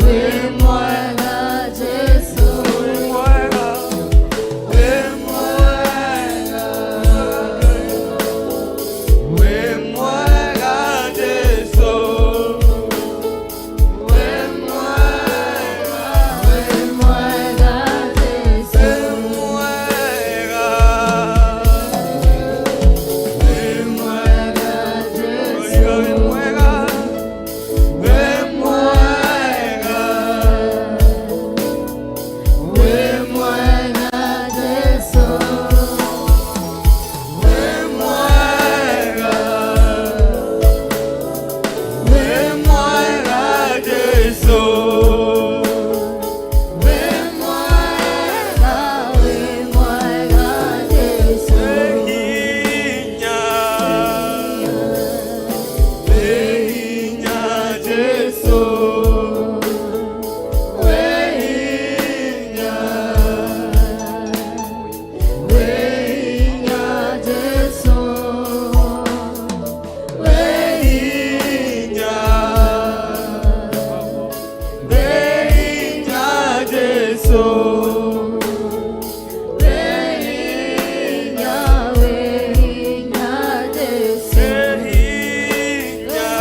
Wĩ mwega Jesũ. Wĩ mwega, wĩ mwega. Wĩ mwega Jesũ. Wĩ mwega, Wĩ mwega Jesũ. wĩ mwega. Wĩ mwega Jesũ. Wĩ mwega, wĩ mwega. Wĩ mwega Jesũ. Wĩ mwega, wĩ mwega Jesũ. Wĩ mwega, wĩ mwega Jesũ. Wĩ hinya, wĩ hinya Jesũ. Wĩ hinya, Wĩ hinya Jesũ. Wĩ hinya, wĩ hinya Jesũ. Wĩ hinya, wĩ hinya Jesũ. Wĩ hinya,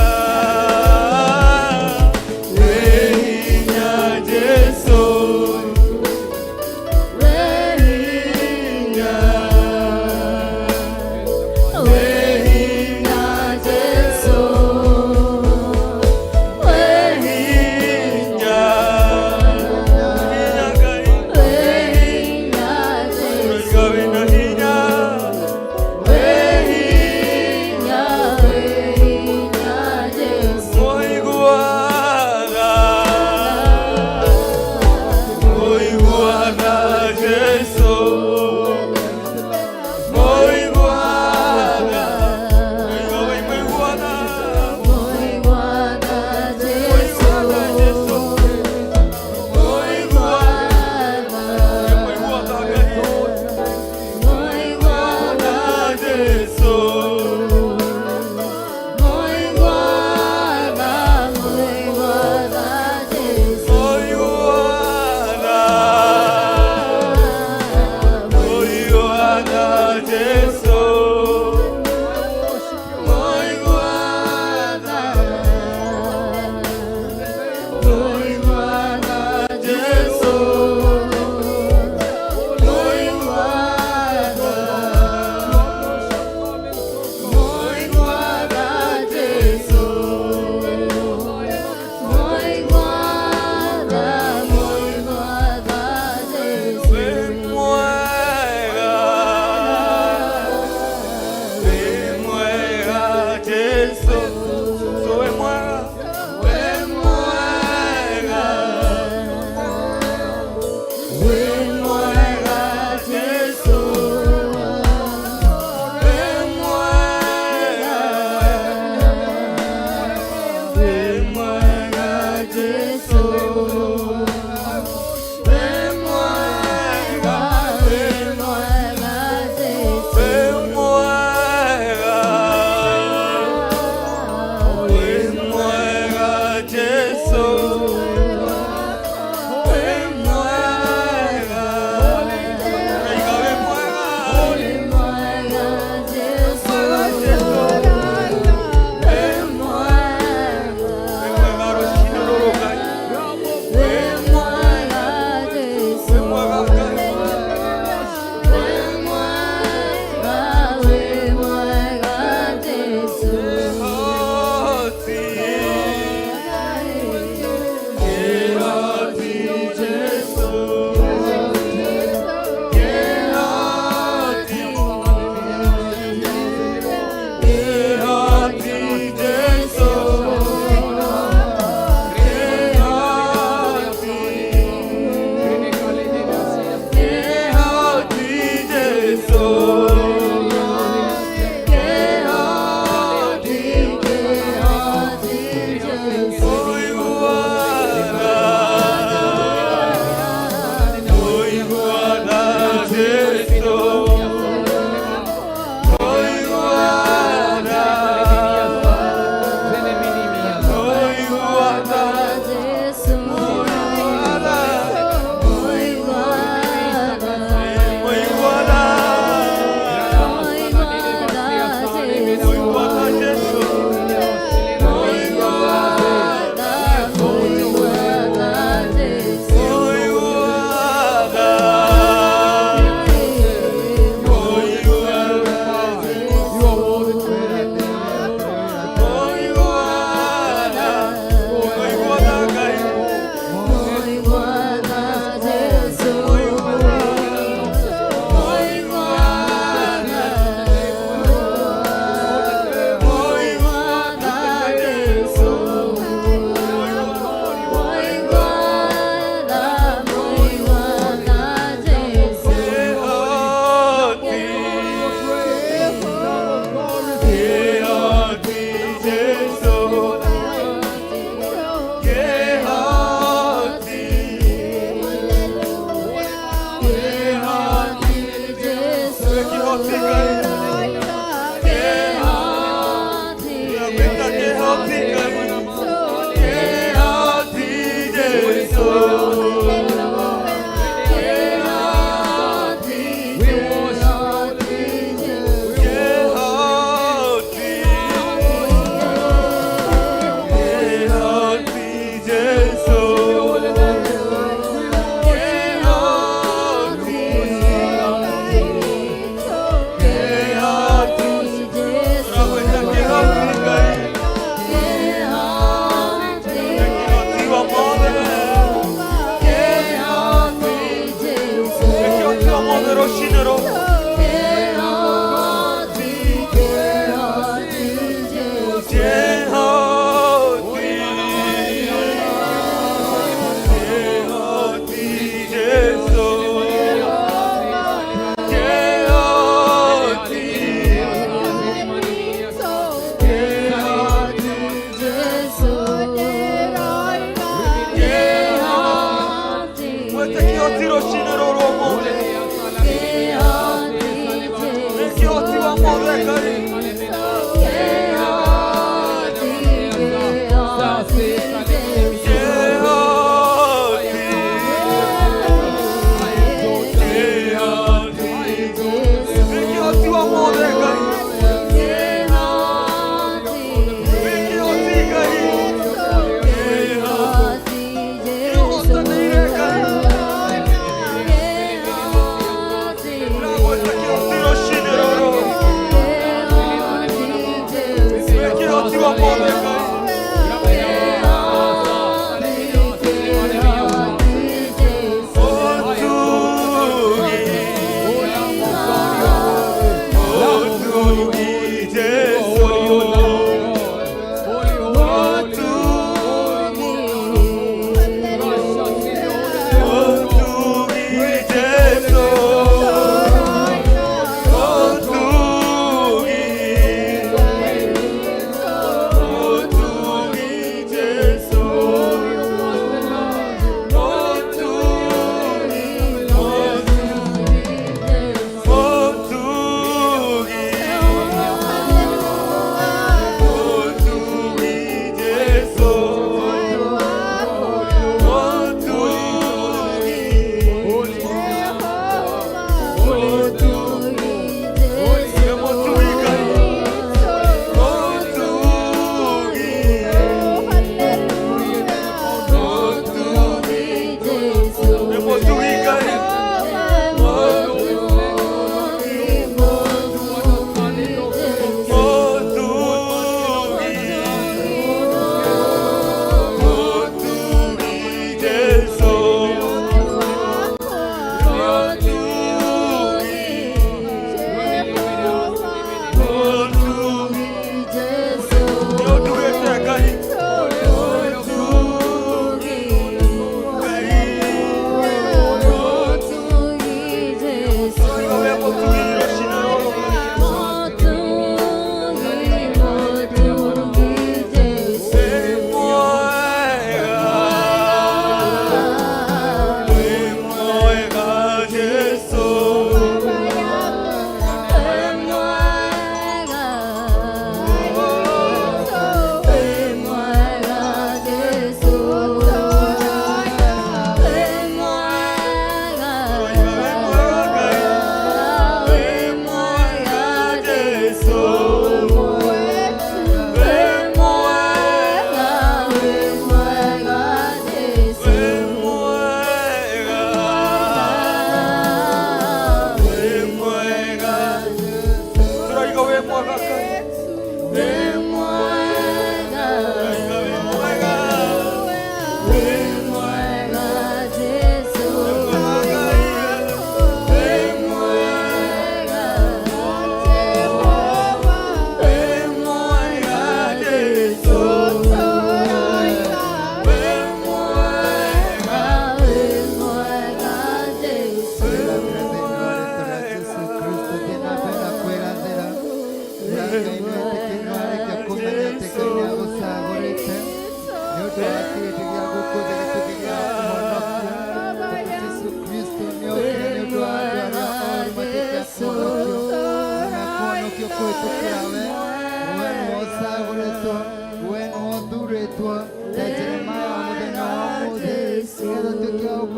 wĩ hinya Jesũ. Wĩ hinya, wĩ hinya Jesũ. Wĩ Hinya, hinya Ngai.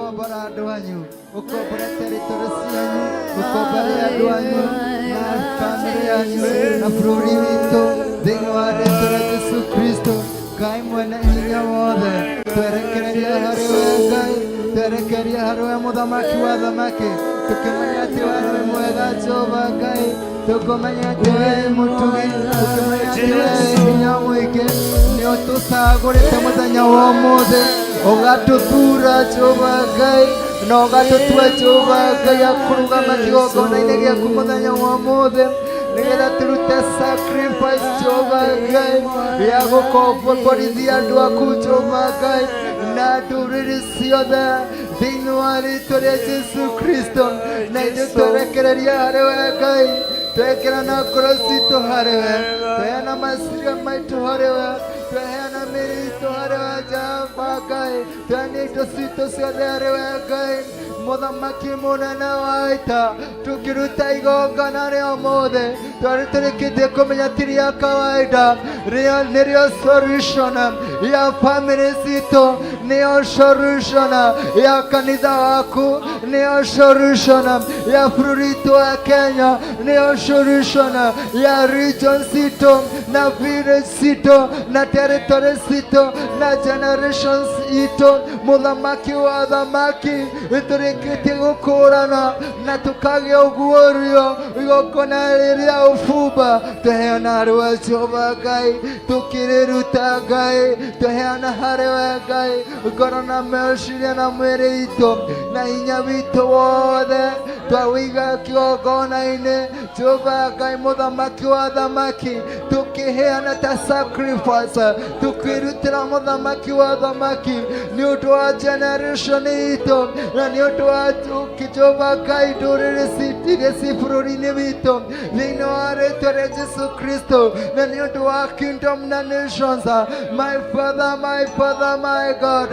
Ũkombora andũ anyu, ũkombore territory cianyu, ũkombore andũ anyu na bamĩrĩ yanyu na bũrũri witũ thĩinĩ wa rĩtwa rĩa Jesu Kristo. Ngai mwene hinya wothe, twerekereria harĩ we Ngai, twerekeria harĩ we mũthamaki wa thamaki, tũkĩmenya atĩ we nĩ mwega Jehova Ngai, tũkũmenya atĩ we nĩ mũtugi, tũkĩmenya atĩ we wĩ hinya mũingĩ, nĩ ũtũcagũrĩte mũthenya wa ũmũthĩ, ũgatũthura Jehova Ngai, na ũgatũtua Jehova Ngai akũrũgama kĩgongona-inĩ gĩaku mũthenya wa ũmũthĩ, nĩgetha tũrute sacrifice Jehova Ngai ya gũkomborithia andũ aku Jehova Ngai na ndũrĩrĩ ciothe thĩinĩ wa rĩtwa rĩa Jesu Kristo. Na ithuĩ twerekereria harĩ we Ngai, twekĩra na ngoro citũ harĩ we, tweheana maciria maitũ harĩ we, tweheana mĩĩrĩ itũ harĩ we Jehova Ngai, tweheana indo citũ ciothe harĩ we Ngai, mũthamaki mũnene wa ita. Tũkĩruta igongona rĩa ũmũthĩ, twarĩ tũrĩkĩtie kũmenya ti rĩa kawaida, rĩo nĩrĩo solution ya family citũ, nĩyo solution ya kanitha waku, nĩyo solution ya bũrũri witũ wa Kenya, nĩyo solution ya region citũ na village citũ na territory citũ na generations itũ. Mũthamaki wa thamaki, nĩtũrĩkĩtie gũkũrana na tũkagĩa ũguũrio igongona rĩrĩa ũbumba tweheana harĩ we Jehova Ngai, tũkĩrĩruta Ngai, tweheana harĩ we Ngai ngoro na meciria na mwĩrĩ itũ na hinya witũ wothe twawĩiga kĩgongona-inĩ Jehova Ngai, mũthamaki wa thamaki, tũkĩheana ta sacrifice, tũkĩrutĩra mũthamaki wa thamaki nĩ ũndũ wa generation itũ na nĩ ũndũ wa Jehova Ngai ndũrĩrĩ iria ci bũrũri-inĩ witũ thĩinĩ wa rĩtwa rĩa Jesu Kristo, na nĩ ũndũ wa kingdom na nations. My Father, my Father, my God,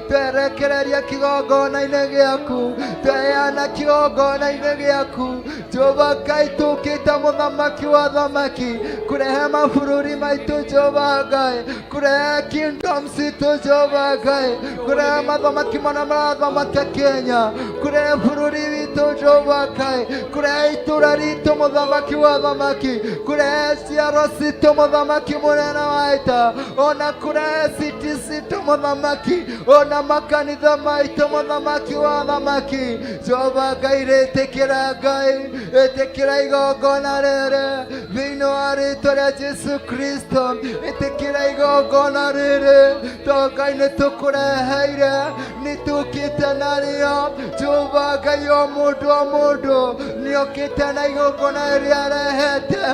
twerekereria kĩgongona-inĩ gĩaku, tweheana kĩgongona-inĩ gĩaku Jehova Ngai, tũkĩte mũthamaki wa thamaki kũrehe mabũrũri maitũ Jehova Ngai, kũrehe kingdom citũ Jehova Ngai, kũrehe mathamaki marĩa marathamaka Kenya, kũrehe bũrũri witũ Jehova Ngai, kũrehe itũra ritũ mũthamaki wa thamaki, kũrehe ciaro citũ mũthamaki mũnene wa ita, ona kũrehe city citũ mũthamaki, ona makanitha maitũ mũthamaki wa thamaki. Jehova Ngai, rĩtĩkĩra Ngai, ĩtĩkĩra igongona rĩrĩ thĩinĩ wa rĩtwa rĩa Jesu Kristo, ĩtĩkĩra igongona rĩrĩ to Ngai nĩ tũkũreheire, nĩ tũkĩte narĩo Jehova Ngai, o mũndũ o mũndũ nĩ okĩte na igongona rĩrĩa arehete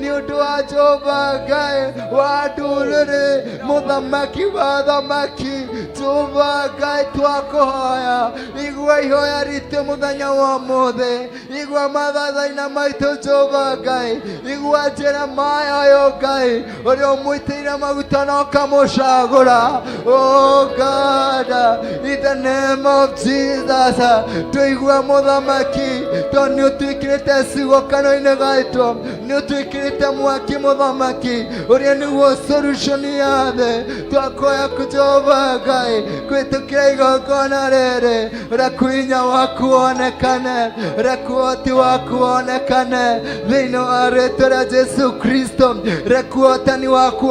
nĩ ũndũ wa Jehova Ngai wa ndũrĩrĩ, mũthamaki wa thamaki. Jehova Ngai, twakũhoya igua ihoya ritũ mũthenya wa ũmũthĩ, igua mathathaina maitũ Jehova Ngai, igua Jeremiah ũyũ Ngai ũrĩa ũmũitĩire maguta na ũkamũcagũra. Oh God, in the name of Jesus, tũigua mũthamaki, tondũ nĩ ũtwĩkĩrĩte ciugo kanua-inĩ gaitũ, nĩ ũtwĩkĩrĩte mwaki mũthamaki ũrĩa nĩguo solution ya thĩ. Twakoya ku Jehova Ngai kwĩtũkĩra igongona rĩrĩ, reku hinya waku wonekane, reku ũhoti waku wonekane thĩinĩ wa rĩtwa rĩa Jesu Kristo, reku ũhotani waku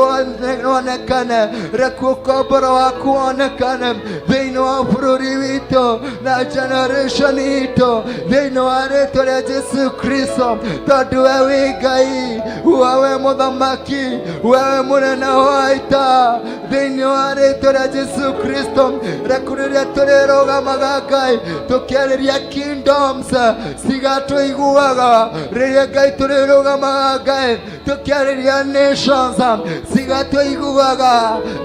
wonekane, reku ũkomboro waku wonekane thĩinĩ wa bũrũri witũ na generation itũ thĩinĩ wa rĩtwa rĩa Jesu Kristo, tondũ we wĩ Ngai, wewe mũthamaki, wewe mũnene wa ita thĩinĩ wa rĩtwa rĩa Jesu Kristo. Reku rĩrĩa tũrĩrũgamaga Ngai tũkĩarĩria kingdoms cigatũiguaga, rĩrĩa Ngai tũrĩrũgamaga Ngai tũkĩarĩria nations cigatũiguaga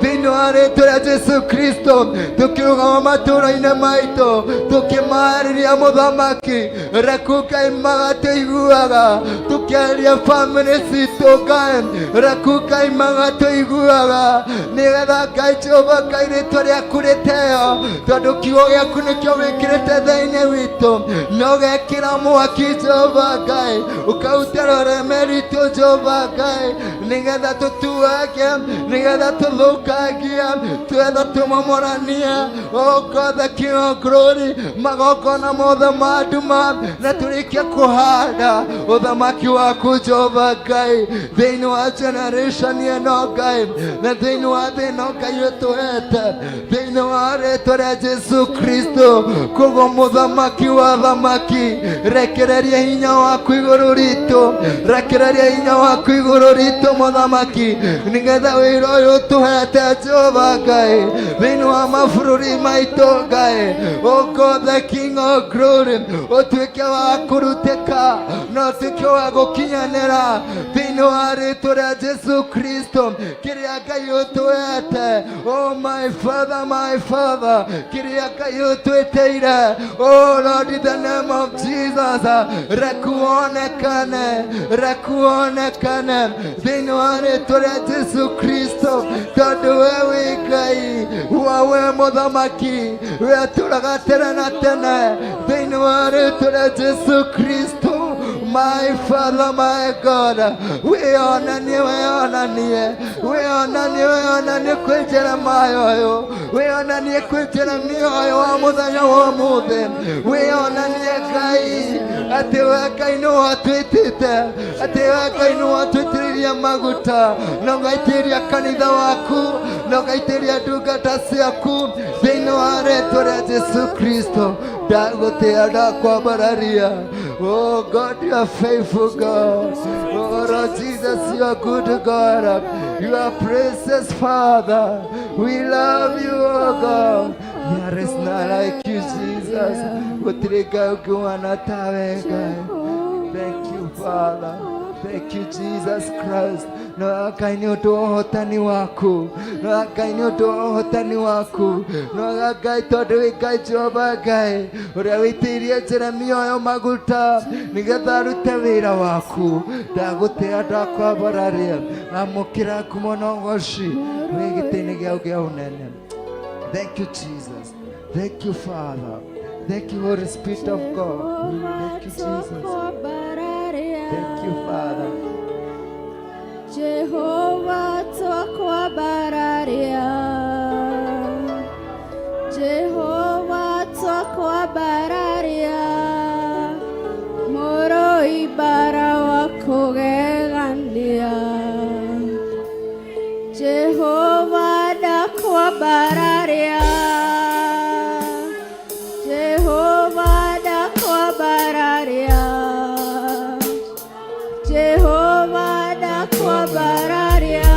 thĩinĩ wa rĩtwa rĩa Jesu Kristo, tũkĩrũgama matũũra-inĩ maitũ tũkĩmarĩria mũthamaki, reku Ngai magatũiguaga, tũkĩarĩria famĩlĩ citũ Ngai, reku Ngai magatũiguaga, nĩgetha Ngai Jehova Ngai rĩtwa rĩaku rĩteo, tondũ kiugo gĩaku nĩkĩo wĩkĩrĩte thĩinĩ witũ na ũgekĩra mwaki Jehova Ngai ũkaruta rũrĩmĩ rwitũ Jehova. Jehova Ngai, nĩgetha tũtuange, nĩgetha tũthũkangie, twetha tũmomoranie. Oh God, the King of Glory, magongona mothe ma nduma, na tũrĩkie kũhanda ũthamaki waku Jehova Ngai thĩinĩ wa generation ĩno Ngai, na thĩinĩ wa thĩ ĩno Ngai ũtũhete thĩinĩ wa rĩtwa rĩa Jesu Kristo. Koguo mũthamaki wa thamaki, rekereria hinya waku igũrũ ritũ, rekereria hinya waku igũrũ ritũ mũthamaki, nĩgetha wĩra ũyũ ũtũhete Jehova Ngai thĩinĩ wa mabũrũri maitũ Ngai, oh God, the King of Glory, ũtuĩke wa kũrutĩka na ũtuĩke wa gũkinyanĩra thĩinĩ wa rĩtwa rĩa Jesu Kristo. Kĩrĩa Ngai ũtũhete, oh my Father, my Father, kĩrĩa Ngai ũtwĩtĩire, oh Lord, in the name of Jesus, rekuonekane, rekuonekane thĩinĩ wa rĩtwa rĩa Jesu Kristo, tondũ we wĩ Ngai wawe mũthamaki, we atũraga tene na tene thĩinĩ wa rĩtwa rĩa Jesu Kristo. My Father, my God, wĩonanie, wĩonanie, wĩonanie, wĩonanie kwĩ Jeremiah ũyũ, wĩonanie kwĩ Jeremia ũyũ wa mũthenya wa ũmũthĩ, wĩonanie Ngai atĩ we Ngai nĩ watwĩtĩte, atĩ we Ngai nĩ watwĩtĩrĩria maguta na ũgaitĩrĩria kanitha waku na ũgaitĩrĩria ndungata ciaku thĩinĩ wa rĩtwa rĩa Jesu Kristo. Ndagũtĩa, ndakwambararia. Oh God, you are faithful God. Oh Lord Jesus, you are good God. You are precious Father. We love you, oh God. There is none like you, Jesus. Gũtirĩ Ngai ũngĩwana tawe Ngai. Thank you, Father. Thank you, Jesus Christ. No Ngai nĩ ũndũ wa ũhotani waku, no Ngai nĩ ũndũ wa ũhotani waku, no Ngai tondũ wĩ Ngai Jehova Ngai ũrĩa wĩitĩirie Jeremia ũyũ maguta nĩgetha arute wĩra waku. Ndagũtĩa, ndakwambararia, amũkĩra ngumo na ũgoci wĩ gĩtĩ-inĩ gĩaku kĩa ũnene. Thank you, Jesus. Thank you, Father. Thank you, Holy Spirit of God. Thank you, Jesus. Thank you, Father. Jehova twakwambararia, Jehova twakwambararia, mũrũi mbara wa kũgegania. Jehova ndakwambararia, Jehova ndakwambararia, Jehova ndakwambararia.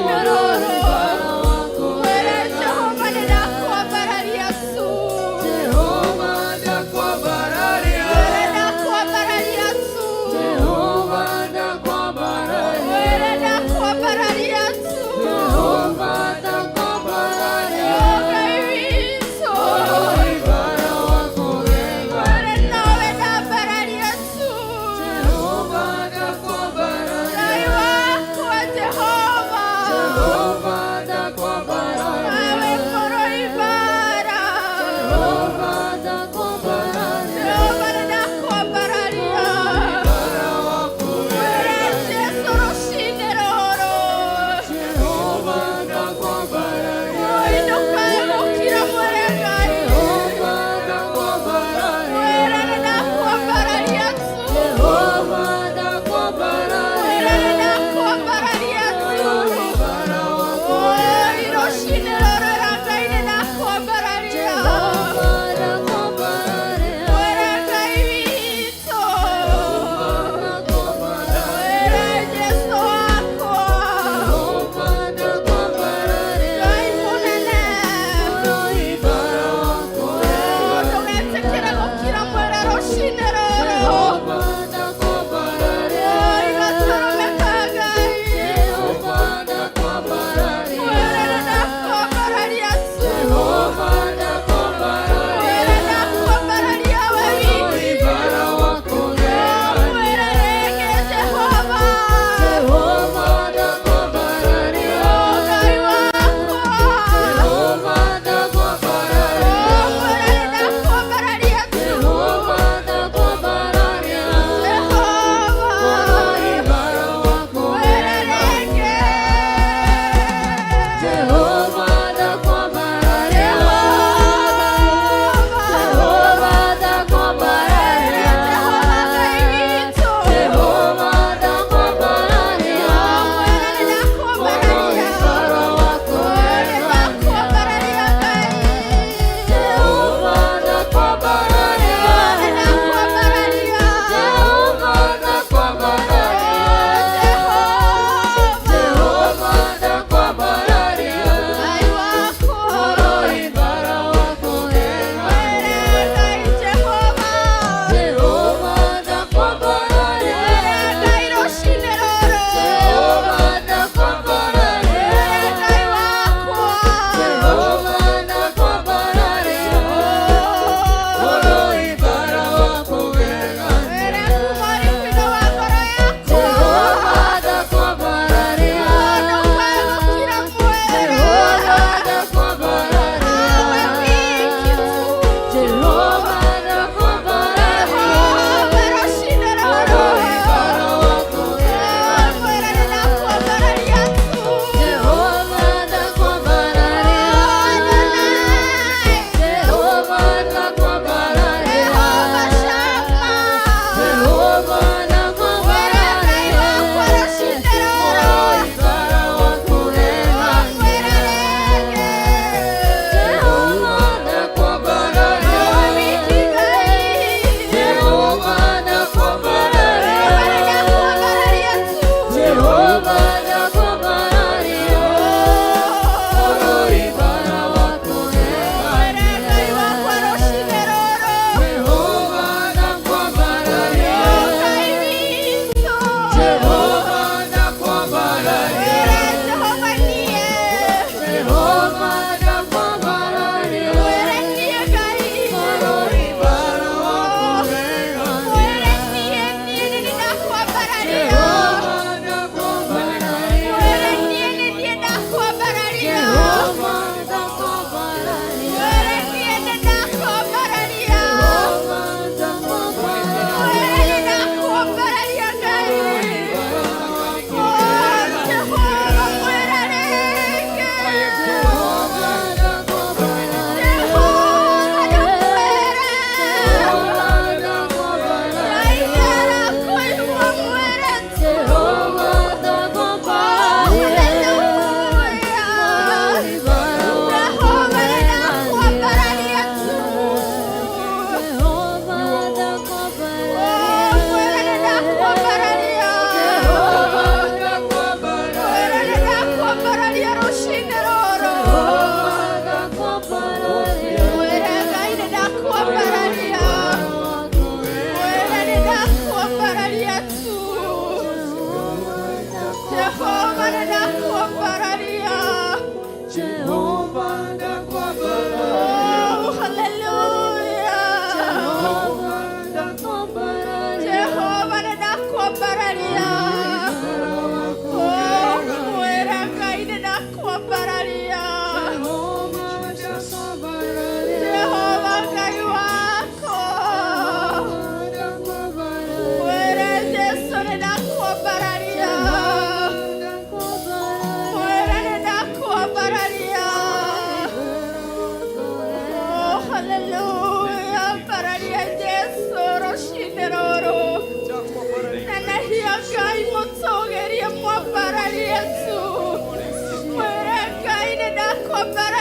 Mĩnyororo. Wĩre Jehova nĩndakwambararia tu. Jehova ndakwambararia. Wĩre ndakwambararia tu. Jehova ndakwambararia. Wĩre ndakwambararia tu. Jehova ndakwambararia. Ngai witũ. Ibara wakugega. Wĩre nowe ndambararia tu. Jehova ndakwambararia. Ngai wakwa Jehova. Jehova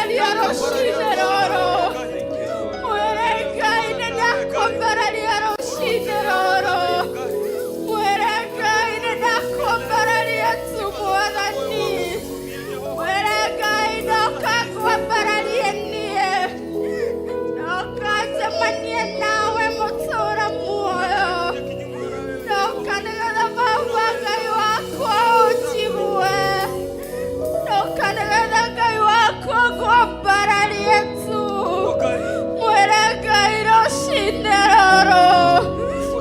Ndakwambararia rũcinĩ rũrũ. Mwĩre Ngai nĩ ndakwambararia rũcinĩ rũrũ. Mwĩre Ngai nĩ ndakwambararia tu Mwathani. Mwĩre Ngai ndoka ngwambararie niĩ. Ndoka njemanie nawe mũtũũra muoyo. Ndoka nĩgetha Baba Ngai wakwa ũnjigue. Ndoka nĩgetha Ngai wakwa ngwambararie tu. Mwĩre Ngai rũcinĩ rũrũ.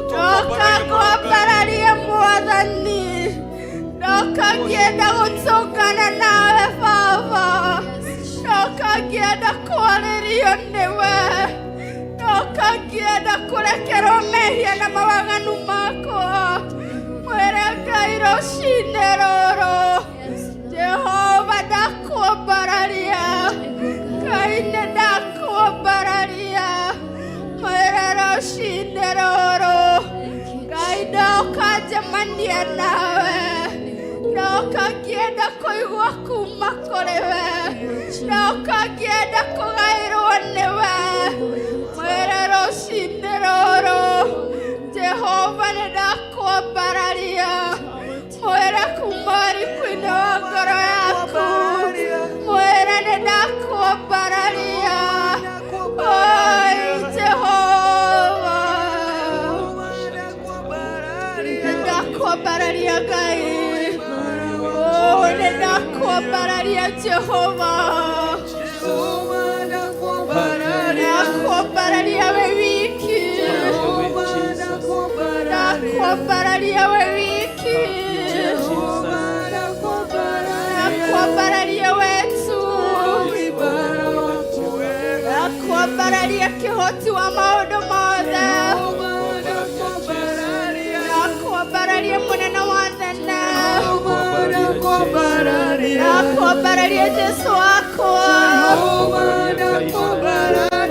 Ndoka ngwambararie Mwathani. Ndoka ngĩenda gũtũngana nawe Baba. Ndoka ngĩenda kwarĩrio nĩwe. Ndoka ngĩenda kũrekerwo mehia na mawaganu makwa. Mwĩre Ngai rũcinĩ rũrũ. Jehova ndakwambararia. Ngai nĩ ndakwambararia. Mwĩre rũcinĩ rũrũ. Ngai ndoka njemanie nawe. Ndoka ngĩenda kũigua kuma kũrĩ we. Ndoka ngĩenda kũgaĩrwo nĩwe. Mwĩre rũcinĩ rũrũ. Jehova nĩ ndakwambararia. Mwĩre kuma ũriku-inĩ wa ngoro yaku. Mwĩre nĩ ndakwambararia. Oi Jehova. Nĩ ndakwambararia Ngai. Oh, nĩ ndakwambararia Jehova. Ndakwambararia we wiki. Ndakwambararia we wiki. Ndakwambararia wetu. Ndakwambararia kĩhoti wa maũndũ mothe. Ndakwambararia mũnene wa nene. Ndakwambararia Jesu wakwa.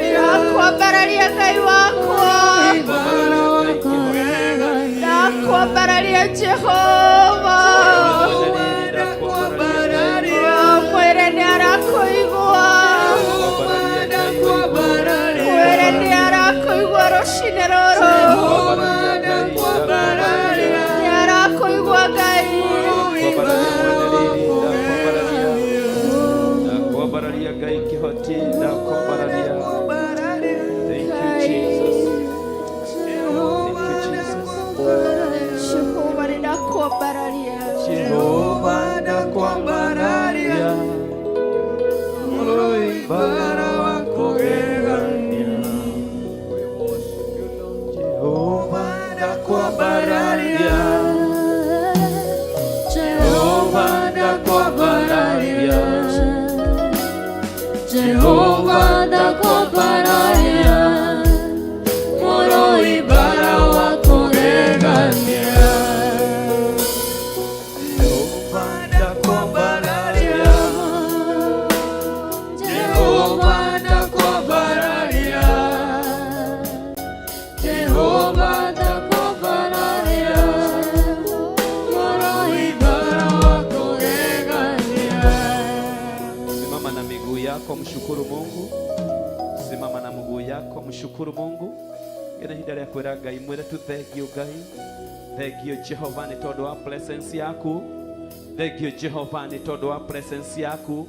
Ndakwambararia Ngai wakwa. Ndakwambararia Jehova. Mwĩre nĩ arakũigua. Mwĩre nĩ arakũigua rũcinĩ rũrũ. Nĩ arakũigua Ngai. Ndakwambararia Ngai kĩhoti, ndakwambararia. Thank you, Jesus. Thank you, Jesus. Jehova nĩ ndakwambararia. Jehova ndakwambararia, mũrũibara wa kũgegania. Jehova ndakwambararia, Jehova ndakwambararia, Jehova ndakwambararia, mũrũibara wa kũgegania. Jehova ndakwambararia, Jehova ndakwambararia, Jehova ndakwambararia, mũrũibara wa kũgegania. Simama na miguu yako, mshukuru Mungu. Simama na miguu yako, mshukuru Mungu. Ĩna ihinda rĩa kwĩra Ngai, mwĩre tu thengio Ngai, thengio Jehova nĩ tondũ wa presence yaku, thengio Jehova nĩ tondũ wa presence yaku,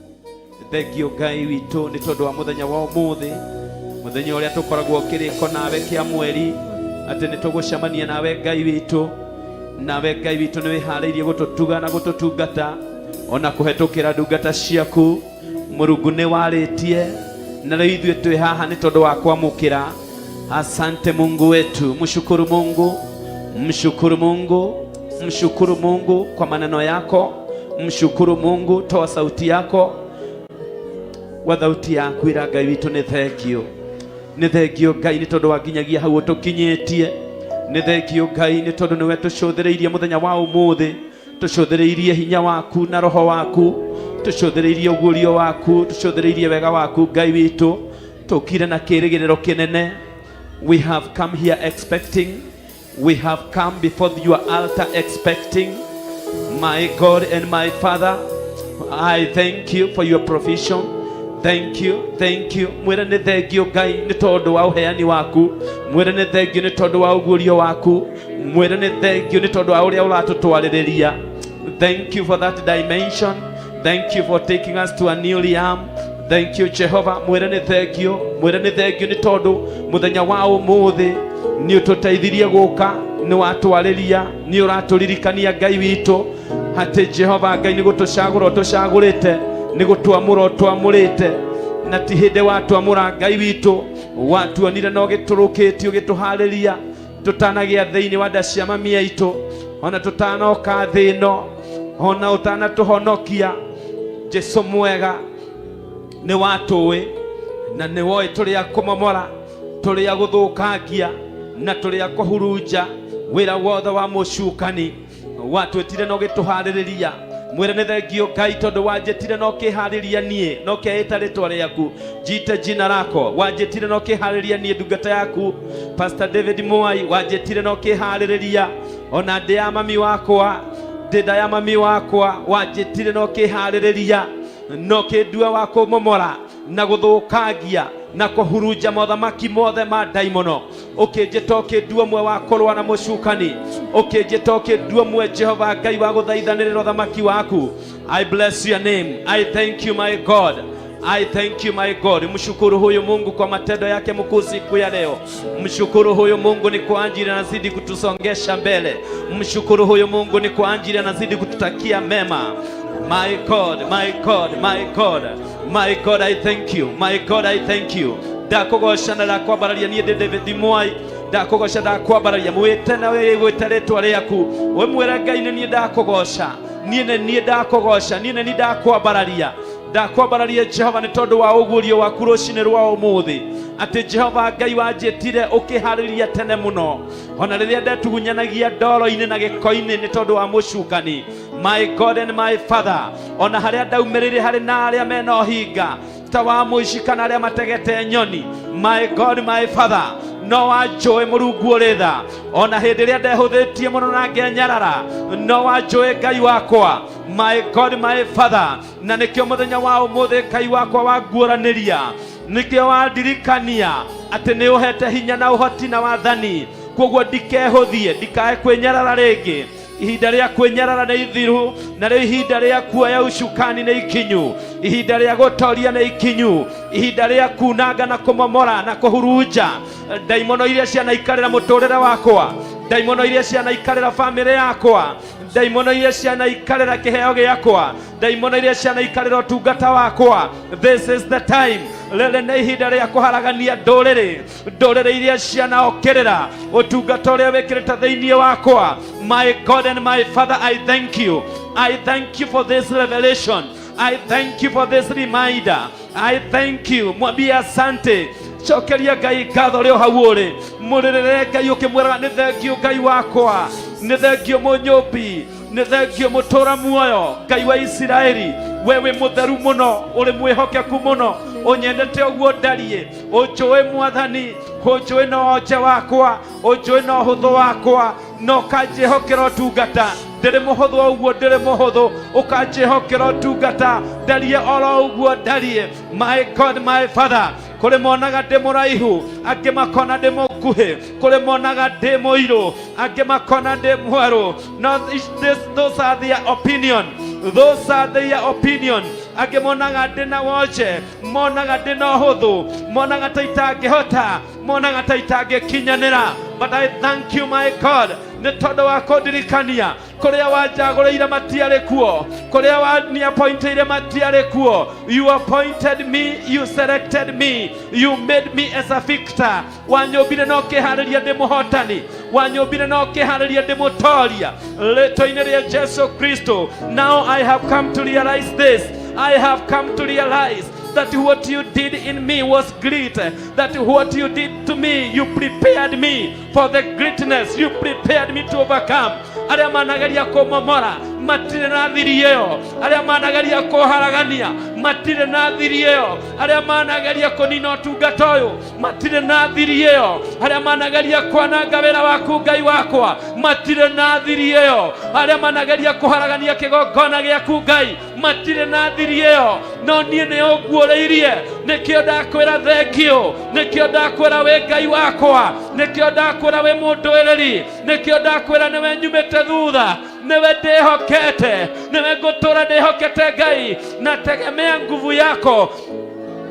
thengio Ngai witũ nĩ tondũ wa mũthenya wa ũmũthĩ, mũthenya ũrĩa tũkoragwo kĩrĩko nawe kĩa mweri, atĩ nĩ tũgũcemania nawe Ngai witũ, nawe Ngai witũ nĩ wĩharĩirie gũtũtuga na gũtũtungata ona kũhetũkĩra ndungata ciaku. Mũrungu nĩ warĩtie na rĩu ithuĩ twĩ haha nĩ tondũ wa kwamũkĩra. Asante Mungu wetu, mshukuru Mungu, mshukuru Mungu, mshukuru Mungu kwa maneno yako, mshukuru Mungu, toa sauti yako wa thauti yaku ira Ngai witũ nĩ thengio, nĩ thengio Ngai nĩ tondũ wa nginyagia hau ũtũkinyĩtie, nĩ thengio Ngai nĩ tondũ nĩwe tũcũthĩrĩirie mũthenya wa ũmũthĩ, tũcũthĩrĩirie hinya waku na roho waku, tũcũthĩrĩirie ũguũrio waku, tũcũthĩrĩirie wega waku Ngai witũ, tũkire na kĩrĩgĩrĩro kĩnene. We have come here expecting. We have come before your altar expecting. My God and my Father, I thank you for your provision. Thank you, thank you. Mwĩre nĩ thengio Ngai nĩ tondũ wa ũheani waku. Mwĩre nĩ thengio nĩ tondũ wa ũguũrio waku. Mwĩre nĩ thengio nĩ tondũ wa ũrĩa ũratũtwarĩrĩria. Thank you for that dimension. Thank you for taking us to a new realm. Thank you, Jehovah. Mwĩre nĩ thengio, mwĩre nĩ thengio nĩ tondũ mũthenya wa ũmũthĩ nĩ ũtũteithirie gũka, nĩ watwarĩria, nĩ ũratũririkania Ngai witũ atĩ Jehova Ngai nĩ gũtũcagũra ũtũcagũrĩte, nĩ gũtwamũra ũtwamũrĩte, na ti hĩndĩ watwamũra Ngai witũ watuonire na ũgĩtũrũkĩtie ũgĩtũharĩria tũtanagĩa thĩinĩ wa nda cia mami aitũ, ona tũtanoka thĩ ĩno, ona ũtanatũhonokia. Jesu mwega, nĩ watũĩ na nĩ woĩ tũrĩ a kũmomora, tũrĩ a gũthũkangia na tũrĩ a kũhurunja wĩra wothe wa mũcukani. Watwĩtire na ũgĩtũharĩrĩria. Mwĩre nĩ thengio Ngai tondũ wanjĩtire na ũkĩharĩria niĩ na ũkĩĩta rĩtwa rĩaku, njite jina lako. Wanjĩtire na ũkĩharĩria niĩ ndungata yaku Pastor David Mwai, wanjĩtire na ũkĩharĩrĩria ona ndĩ ya mami wakwa, ndĩ nda ya mami wakwa, wanjĩtire na ũkĩharĩrĩria na ũkĩndua wa kũmomora na gũthũkangia na kũhurunja mothamaki mothe ma ndaimono. Ũkĩnjĩta ũkĩndua ũmwe wa kũrũa na mũcukani, ũkĩnjĩta ũkĩndua ũmwe Jehova Ngai wa gũthaithanĩrĩra ũthamaki waku. I bless your name. I thank you, my God. I thank you, my God. Mshukuru huyu Mungu kwa matendo yake mkuu siku ya leo. Mshukuru huyu Mungu ni kwa ajili anazidi kutusongesha mbele. Mshukuru huyu Mungu ni kwa ajili anazidi kututakia mema. My God, my God, my God, my God, I thank you. My God, I thank you. Ndakũgoca na ndakwambararia niĩ ndĩ David Mwai, ndakũgoca, ndakwambararia. Mwĩte na wĩgwĩte rĩtwa rĩaku, wĩmwĩre Ngai nĩ niĩ ndakũgoca, niĩ nĩ niĩ ndakũgoca, niĩ nĩ niĩ ndakwambararia, ndakwambararia Jehova nĩ tondũ wa ũguũrio waku rũcinĩ rwa ũmũthĩ, atĩ Jehova Ngai wanjĩtire ũkĩharĩria tene mũno, ona rĩrĩa ndetugunyanagia ndoro-inĩ na gĩko-inĩ nĩ tondũ wa mũcukani. My God and my Father, ona harĩa ndaumĩrĩire harĩ na arĩa mena ũhinga ta wa mũici kana arĩa mategete nyoni, my God, my Father, no wanjũĩ Mũrungu ũrĩ tha. Ona hĩndĩ ĩrĩa ndehũthĩtie mũno na ngenyarara, no wanjũĩ Ngai wakwa, my God, my Father. Na nĩkĩo mũthenya wa ũmũthĩ Ngai wakwa wanguũranĩria, nĩkĩo wandirikania atĩ nĩ ũhete hinya na ũhoti na wathani, koguo ndikehũthie, ndikae kwĩnyarara rĩngĩ. Ihinda rĩa kwĩnyarara nĩ ithiru, na rĩu ihinda rĩa kuoya ucukani nĩ ikinyu, ihinda rĩa gũtoria nĩ ikinyu, ihinda rĩa kunanga na kũmomora na kũhurunja ndaimono iria cianaikarĩra mũtũrĩre wakwa, ndaimono iria cianaikarĩra bamĩrĩ yakwa, ndaimono iria cianaikarĩra kĩheo gĩakwa, ndaimono iria cianaikarĩra ũtungata wakwa. This is the time. Rĩrĩ nĩ ihinda rĩa kũharagania ndũrĩrĩ, ndũrĩrĩ iria cianaokĩrĩra ũtungata ũrĩa wĩkĩrĩte thĩinĩ wakwa. My God and my Father, I thank you. I thank you for this revelation. I thank you for this reminder. I thank you. Mwambie asante. Cokeria Ngai ngatho rĩ o hau ũrĩ, mũrĩrĩre Ngai ũkĩmwĩraga nĩ thengio Ngai wakwa, nĩ thengio mũnyũmbi, nĩ thengio mũtũra muoyo, Ngai wa Isiraeli. We wĩ mũtheru mũno, ũrĩ mwĩhokeku mũno, ũnyendete ũguo ndariĩ, ũnjũĩ Mwathani, ũnjũĩ na wonje wakwa, ũnjũĩ na ũhũthũ wakwa, na ũkanjĩhokera ũtungata. Ndĩrĩ mũhũthũ o ũguo, ndĩrĩ mũhũthũ, ũkanjĩhokera ũtungata ndariĩ oro ũguo ndariĩ. My God, my Father, kũrĩ monaga ndĩ mũraihu, angĩ makona ndĩ mũkuhĩ, kũrĩ monaga ndĩ mũirũ, angĩ makona ndĩ mwerũ. No those are their opinion. Those are their opinion. Angĩ monaga ndĩ na wonje, monaga ndĩ na ũhũthũ, monaga ta itangĩhota, monaga ta itangĩkinyanĩra. But I thank you, my God, nĩ tondũ wa kũndirikania kũrĩa wanjagũrĩire matiarĩ kuo, kũrĩa waniappointĩire matiarĩ kuo. You appointed me, you selected me, you made me as a victor. Wanyũmbire na ũkĩharĩria ndĩ mũhotani, wanyũmbire na ũkĩharĩria ndĩ mũtoria, rĩtwa-inĩ rĩa Jesu Kristo. Now I have come to realize this. I have come to realize that what you did in me was great, that what you did to me, you prepared me for the greatness, you prepared me to overcome. Arĩa manageria kũmomora. Matirĩ na thiri ĩyo. Arĩa manageria kũharagania matirĩ na thiri ĩyo. Arĩa manageria kũnina ũtungata ũyũ matirĩ na thiri ĩyo. Arĩa manageria kwananga wĩra waku Ngai wakwa matirĩ na thiri ĩyo. Arĩa manageria kũharagania kĩgongona gĩaku Ngai matirĩ na thiri ĩyo. No niĩ nĩ ũnguũrĩirie, nĩkĩo ndakwĩra thengio, nĩkĩo ndakwĩra wĩ Ngai wakwa, nĩkĩo ndakwĩra wĩ mũndũĩrĩri, nĩkĩo ndakwĩra nĩwe nyumĩte thutha, nĩwe ndĩhokete, nĩwe ngũtũra ndĩhokete Ngai. Nategemea nguvu yako,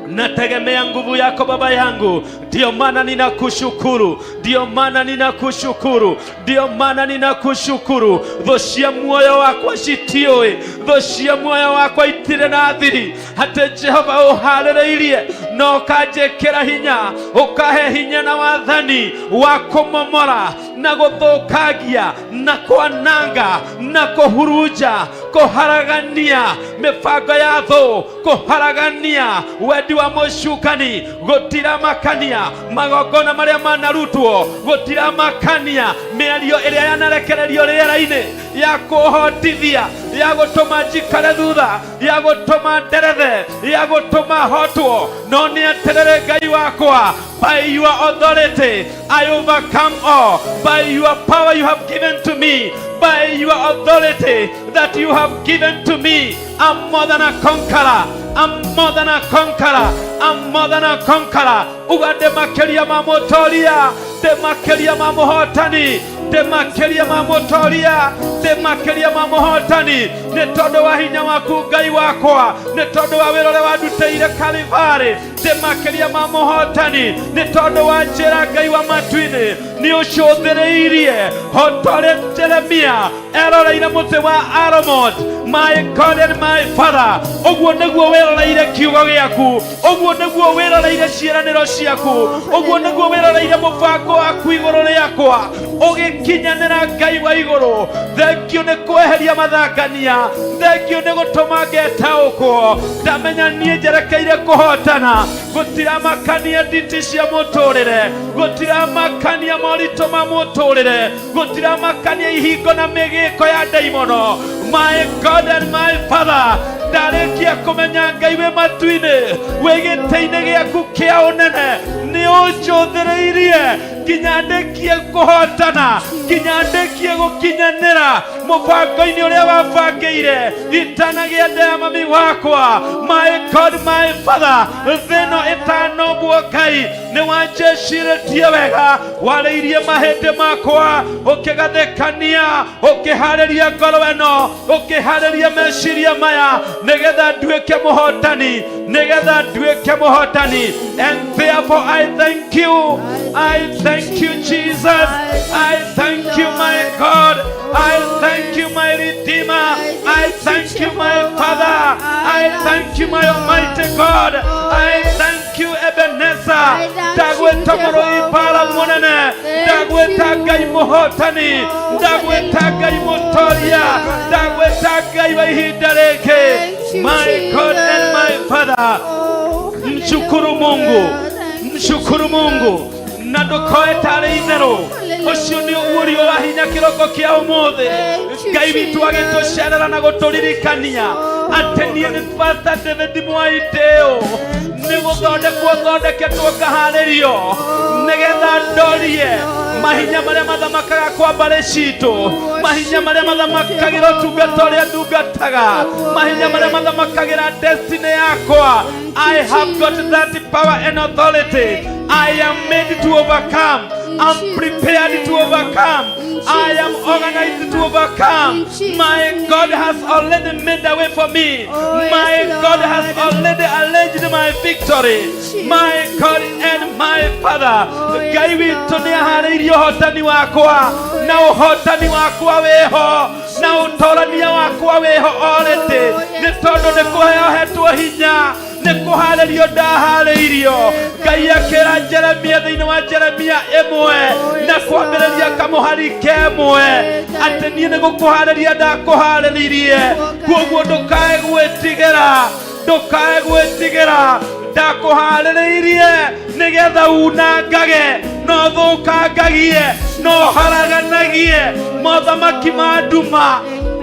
nategemea nguvu yako Baba yangu. Ndio maana ninakushukuru, ndio maana ninakushukuru, ndio maana ninakushukuru. Thũ cia muoyo wakwa citiũĩ, thũ cia muoyo wakwa itirĩ na thiri atĩ Jehova ũharĩrĩirie na ũkanjĩkĩra hinya, ũkahe hinya na wathani wa kũmomora na gũthũkangia na kwananga na kũhurunja, kũharagania mĩbango ya thũ, kũharagania wendi wa mũcukani. Gũtiramakania magongona marĩa manarutwo, gũtiramakania mĩario ĩrĩa yanarekererio rĩera-inĩ ya kũhotithia, ya gũtũma njikare thutha, ya gũtũma nderethe, ya gũtũma hotwo. No nĩ atĩrĩrĩ Ngai wakwa, by your authority I overcome all. By your power you have given to me, by your authority that you have given to me, I'm more than a conqueror. I'm more than a conqueror. I'm more than a conqueror. Uga ndĩ makĩria ma mũtoria, ndĩ makĩria ma mũhotani, ndĩ makĩria ma mũtoria, ndĩ makĩria ma mũhotani, nĩ tondũ wa hinya waku Ngai wakwa, nĩ tondũ wa wĩra ũrĩa wandutĩire Kalivarĩ. Ndĩ makĩria ma mũhotani nĩ tondũ wa njĩra Ngai wa matu-inĩ nĩ ũcũthĩrĩirie hotore Jeremia eroreire mũtĩ wa almond. My God and my Father, ũguo nĩguo wĩroreire kiugo gĩaku, ũguo nĩguo wĩroreire ciĩranĩro ciaku, ũguo nĩguo wĩroreire mũbango waku igũrũ rĩakwa ũgĩkinyanĩra. Ngai wa igũrũ, thengio nĩ kweheria mathangania, thengio nĩ gũtũma ngetaũkwo, ndamenya niĩ njerekeire kũhotana. Gũtiramakania nditi cia mũtũrĩre, gũtiramakania moritũ ma mũtũrĩre, gũtiramakania ihingo na mĩgĩko ya ndaimono. My God and my Father, ndarĩkia kũmenya Ngai wĩ matu-inĩ, wĩ gĩtĩ-inĩ gĩaku kĩa ũnene, nĩ ũnjũthĩrĩirie nginya ndĩkie kũhotana, nginya ndĩkie gũkinyanĩra mũbango-inĩ ũrĩa wabangĩire itanagĩa nda ya mami wakwa. My God, my Father, thĩ ĩno ĩtanombwo, Ngai nĩ wanjĩcirĩtie wega, warĩirie mahĩndĩ makwa, ũkĩgathĩkania, ũkĩharĩria ngoro ĩno, ũkĩharĩria meciria maya, nĩgetha nduĩke mũhotani, nĩgetha nduĩke mũhotani. And therefore I thank you. I thank you, Jesus. I thank you, my God. I thank you, my Redeemer. I thank you, my Father. I thank you, my Almighty God. I thank you, Ebenezer. Ndagwĩta mũrũi mbara mũnene, ndagwĩta Ngai mũhotani, ndagwĩta Ngai mũtoria, ndagwĩta Ngai wa ihinda rĩngĩ. My God and my Father, mshukuru Mungu, mshukuru Mungu na ndũkoe tarĩ itherũ. Ũcio nĩ ũguũrio wa hinya kĩroko kĩa ũmũthĩ. Ngai witũ agĩtũcerera na gũtũririkania atĩ niĩ nĩ Pastor David Mwai Ndĩũ, nĩ gũthondekwo thondeketwo ngaharĩrio nĩgetha ndorie mahinya marĩa mathamakaga kwa mbarĩ citũ, mahinya marĩa mathamakagĩra ũtungata ũrĩa ndungataga, mahinya marĩa mathamakagĩra destiny yakwa. I have got that power and authority. I am made to overcome. I'm prepared to overcome. I am organized to overcome. My God has already made a way for me. My God has already arranged my victory. My God and my Father, Ngai witũ nĩ aharĩirie ũhotani wakwa, na ũhotani wakwa wĩho, na ũtorania wakwa wĩho already, nĩ tondũ nĩ kũheo hetwo hinya, nĩ kũharĩrio ndaharĩirio. Ngai akĩra Jeremia thĩinĩ wa Jeremia 1 na kwambĩrĩria kamũhari kemwe atĩ niĩ nĩ gũkũharĩria ndakũharĩrĩirie, kuoguo ndũkae gwĩtigĩra, ndũkae gwĩtigĩra. Ndakũharĩrĩirie nĩgetha unangage no thũkangagie no haraganagie mothamaki ma nduma.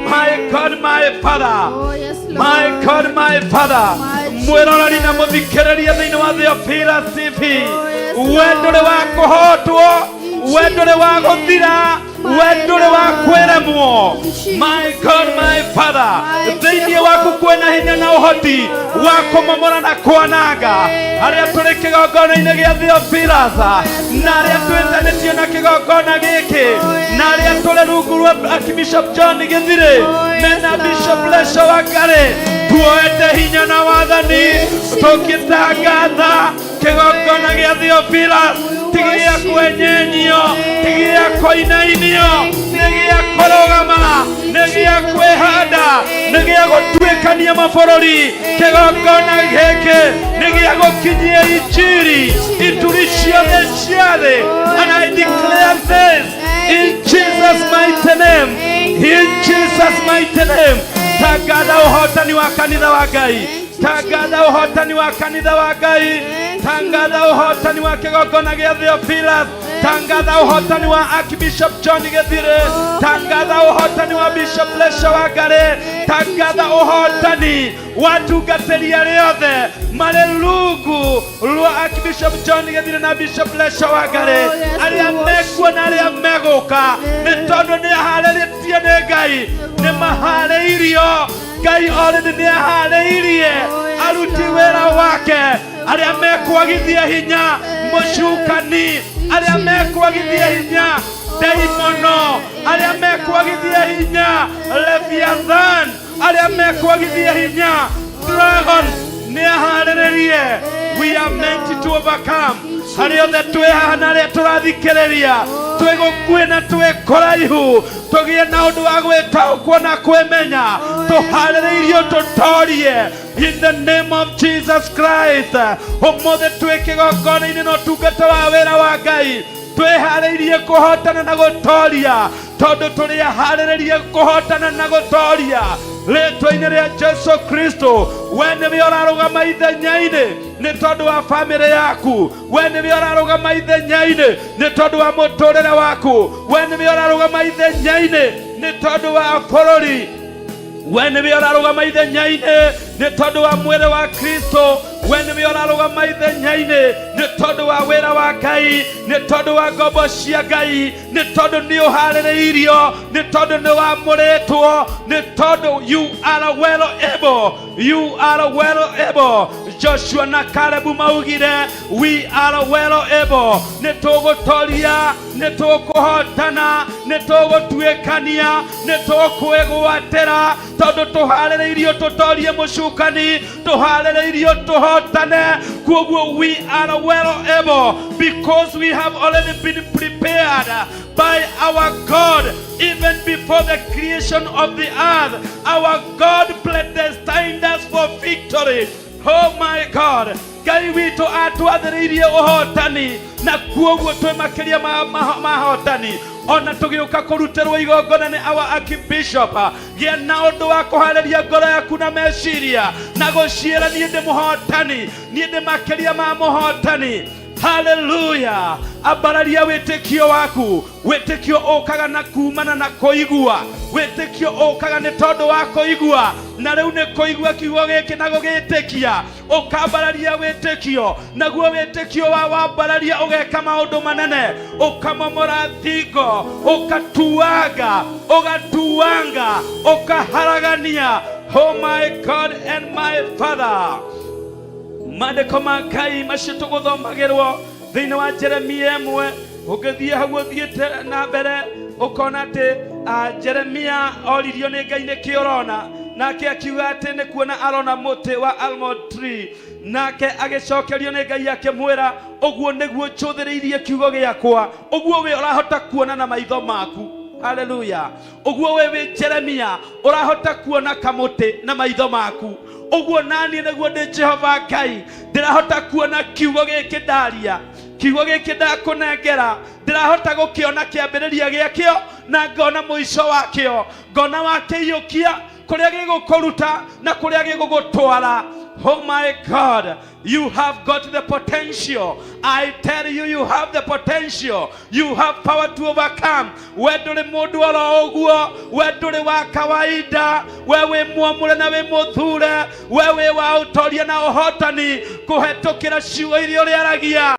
My God, my Father. Oh, yes, Lord. My God, my Father. My Mwĩroreri na Jesus. mũthikĩrĩria thĩinĩ wa Theophilus TV. Oh, yes, We ndũrĩ wa Lord. kũhotwo, In we ndũrĩ wa Jesus' name. gũthira, My we ndũrĩ wa Lord. kwĩremwo. In Jesus' My God, my name. Father. My Thĩinĩ waku kwĩna hinya na ũhoti wa kũmomora na kwananga. Arĩa tũrĩ kĩgongona-inĩ gĩa Theophilus na arĩa twĩtanĩtio na kĩgongona gĩkĩ na arĩa tũrĩ rungu rwa Archbishop John Gĩthirĩ mena Bishop Lesho Wangari tuoete hinya na wathani tũgĩtangatha kĩgongona gĩa Theophilus ti gĩa kwenyenyio ti gĩa kũinainio nĩ gĩa kũrũgama nĩ gĩa kwĩhanda nĩ gĩa gũtuĩkania mabũrũri kĩgongona gĩkĩ nĩ gĩa gũkinyia injiri ituri ciothe cia thĩ. And I declare this in Jesus' mighty name, in Jesus' mighty name. Tangatha ũhotani wa kanitha wa Ngai, tangatha ũhotani wa kanitha wa Ngai, tangatha ũhotani wa kĩgongona gĩa Theophilus, tangatha ũhotani wa Archbishop John Gĩthirĩ, tangatha ũhotani wa Bishop Lesho Wangari, tangatha ũhotani wa atungatĩri arĩa othe marĩ rungu rwa Archbishop John Gĩthirĩ na Bishop Lesho Wangari, Oh, yes, arĩa we worship. mekuo na arĩa megũka, nĩ tondũ nĩ aharĩrĩtie nĩ Ngai, nĩ maharĩirio. Ngai already nĩ aharĩirie Oh, yes, aruti Lord. wĩra wake arĩa mekwagithia hinya mũcukani, arĩa mekwagithia hinya ndaimono, arĩa mekwagithia hinya Leviathan, arĩa mekwagithia hinya dragon, nĩ aharĩrĩrie. We are meant to overcome. Harĩa othe twĩ haha na arĩa tũrathikĩrĩria, twĩ gũkuĩ na twĩ kũraihu, tũgĩe na ũndũ wa gwĩtaũkwo na kwĩmenya, tũharĩrĩirio tũtorie in the name of Jesus Christ. Ũmũthĩ twĩ kĩgongona-inĩ na ũtungata wa wĩra wa Ngai, twĩharĩirie kũhotana na gũtoria, tondũ tũrĩ aharĩrĩrie kũhotana na gũtoria rĩtwa-inĩ rĩa Jesu Kristo. We nĩwe ũrarũgama ithenya-inĩ nĩ tondũ wa bamĩrĩ yaku, we nĩwe ũrarũgama ithenya-inĩ nĩ tondũ wa mũtũrĩre waku, we nĩwe ũrarũgama ithenya-inĩ nĩ tondũ wa bũrũri, we nĩwe ũrarũgama ithenya-inĩ nĩ tondũ wa mwĩrĩ wa Kristo, we nĩwe ũrarũgama ithenya-inĩ nĩ tondũ wa wĩra wa Ngai, nĩ tondũ wa ngombo cia Ngai, nĩ tondũ nĩ ũharĩrĩirio, nĩ tondũ nĩ wamũrĩtwo, nĩ tondũ you are well able, you are well able. Joshua na Kalebu maugire, "We are well able." Nĩ tũgũtoria, nĩ tũkũhotana, nĩ tũgũtuĩkania, nĩ tũkwĩgwatĩra, tondũ tũharĩrĩirio tũtorie mũcukani, tũharĩrĩirio tũhotane. Kuoguo we are well able because we have already been prepared by our God. Even before the creation of the earth, our God predestined us for victory. Oh my God, Ngai witũ atwathĩrĩirie ũhotani, na kuoguo twĩ makĩria ma mahotani. Ona tũgĩũka kũrutĩrwo igongona nĩ our Archbishop, gĩa na ũndũ wa kũharĩria ngoro yaku na meciria na gũciĩra, "Niĩ ndĩ mũhotani, niĩ ndĩ makĩria ma mũhotani." Haleluya! Ambararia wĩtĩkio waku. Wĩtĩkio ũkaga na kumana na kũigua, wĩtĩkio ũkaga nĩ tondũ wa kũigua, na rĩu nĩ kũigua kiugo gĩkĩ na gũgĩtĩkia, ũkambararia wĩtĩkio. Naguo wĩtĩkio wa wambararia, ũgeka maũndũ manene, ũkamomora thingo, ũkatuanga, ũgatuanga, ũkaharagania. Oh my God and my Father, maandĩko ma Ngai macio tũgũthomagĩrwo thĩinĩ wa Jeremia 1, ũngĩthiĩ hau ũthiĩte na mbere, ũkona atĩ Jeremia oririo nĩ Ngai, "Nĩkĩ ũrona?" Nake akiuga atĩ nĩ kuona arona mũtĩ wa almond tree. Nake agĩcokerio nĩ Ngai akĩmwĩra, "Ũguo nĩguo njũthĩrĩirie kiugo gĩakwa, ũguo we ũrahota kuona na maitho maku." Haleluya! Ũguo we wĩ Jeremia ũrahota kuona kamũtĩ na maitho maku, ũguo naniĩ nĩguo ndĩ Jehova Ngai ndĩrahota kuona kiugo gĩkĩ ndaria, kiugo gĩkĩ ndakũnengera, ndĩrahota gũkĩona kĩambĩrĩria gĩakĩo na ngona mũico wakĩo, ngona wakĩiyũkia kũrĩa gĩgũkũruta na kũrĩa gĩgũgũtwara. Oh my God, you have got the potential. I tell you, you have the potential. You have power to overcome. We ndũrĩ mũndũ oro ũguo, we ndũrĩ wa kawaida, we wĩ mwamũre na wĩ mũthure, we wĩ wa ũtoria na ũhotani kũhetũkĩra ciugo iria ũrĩaragia.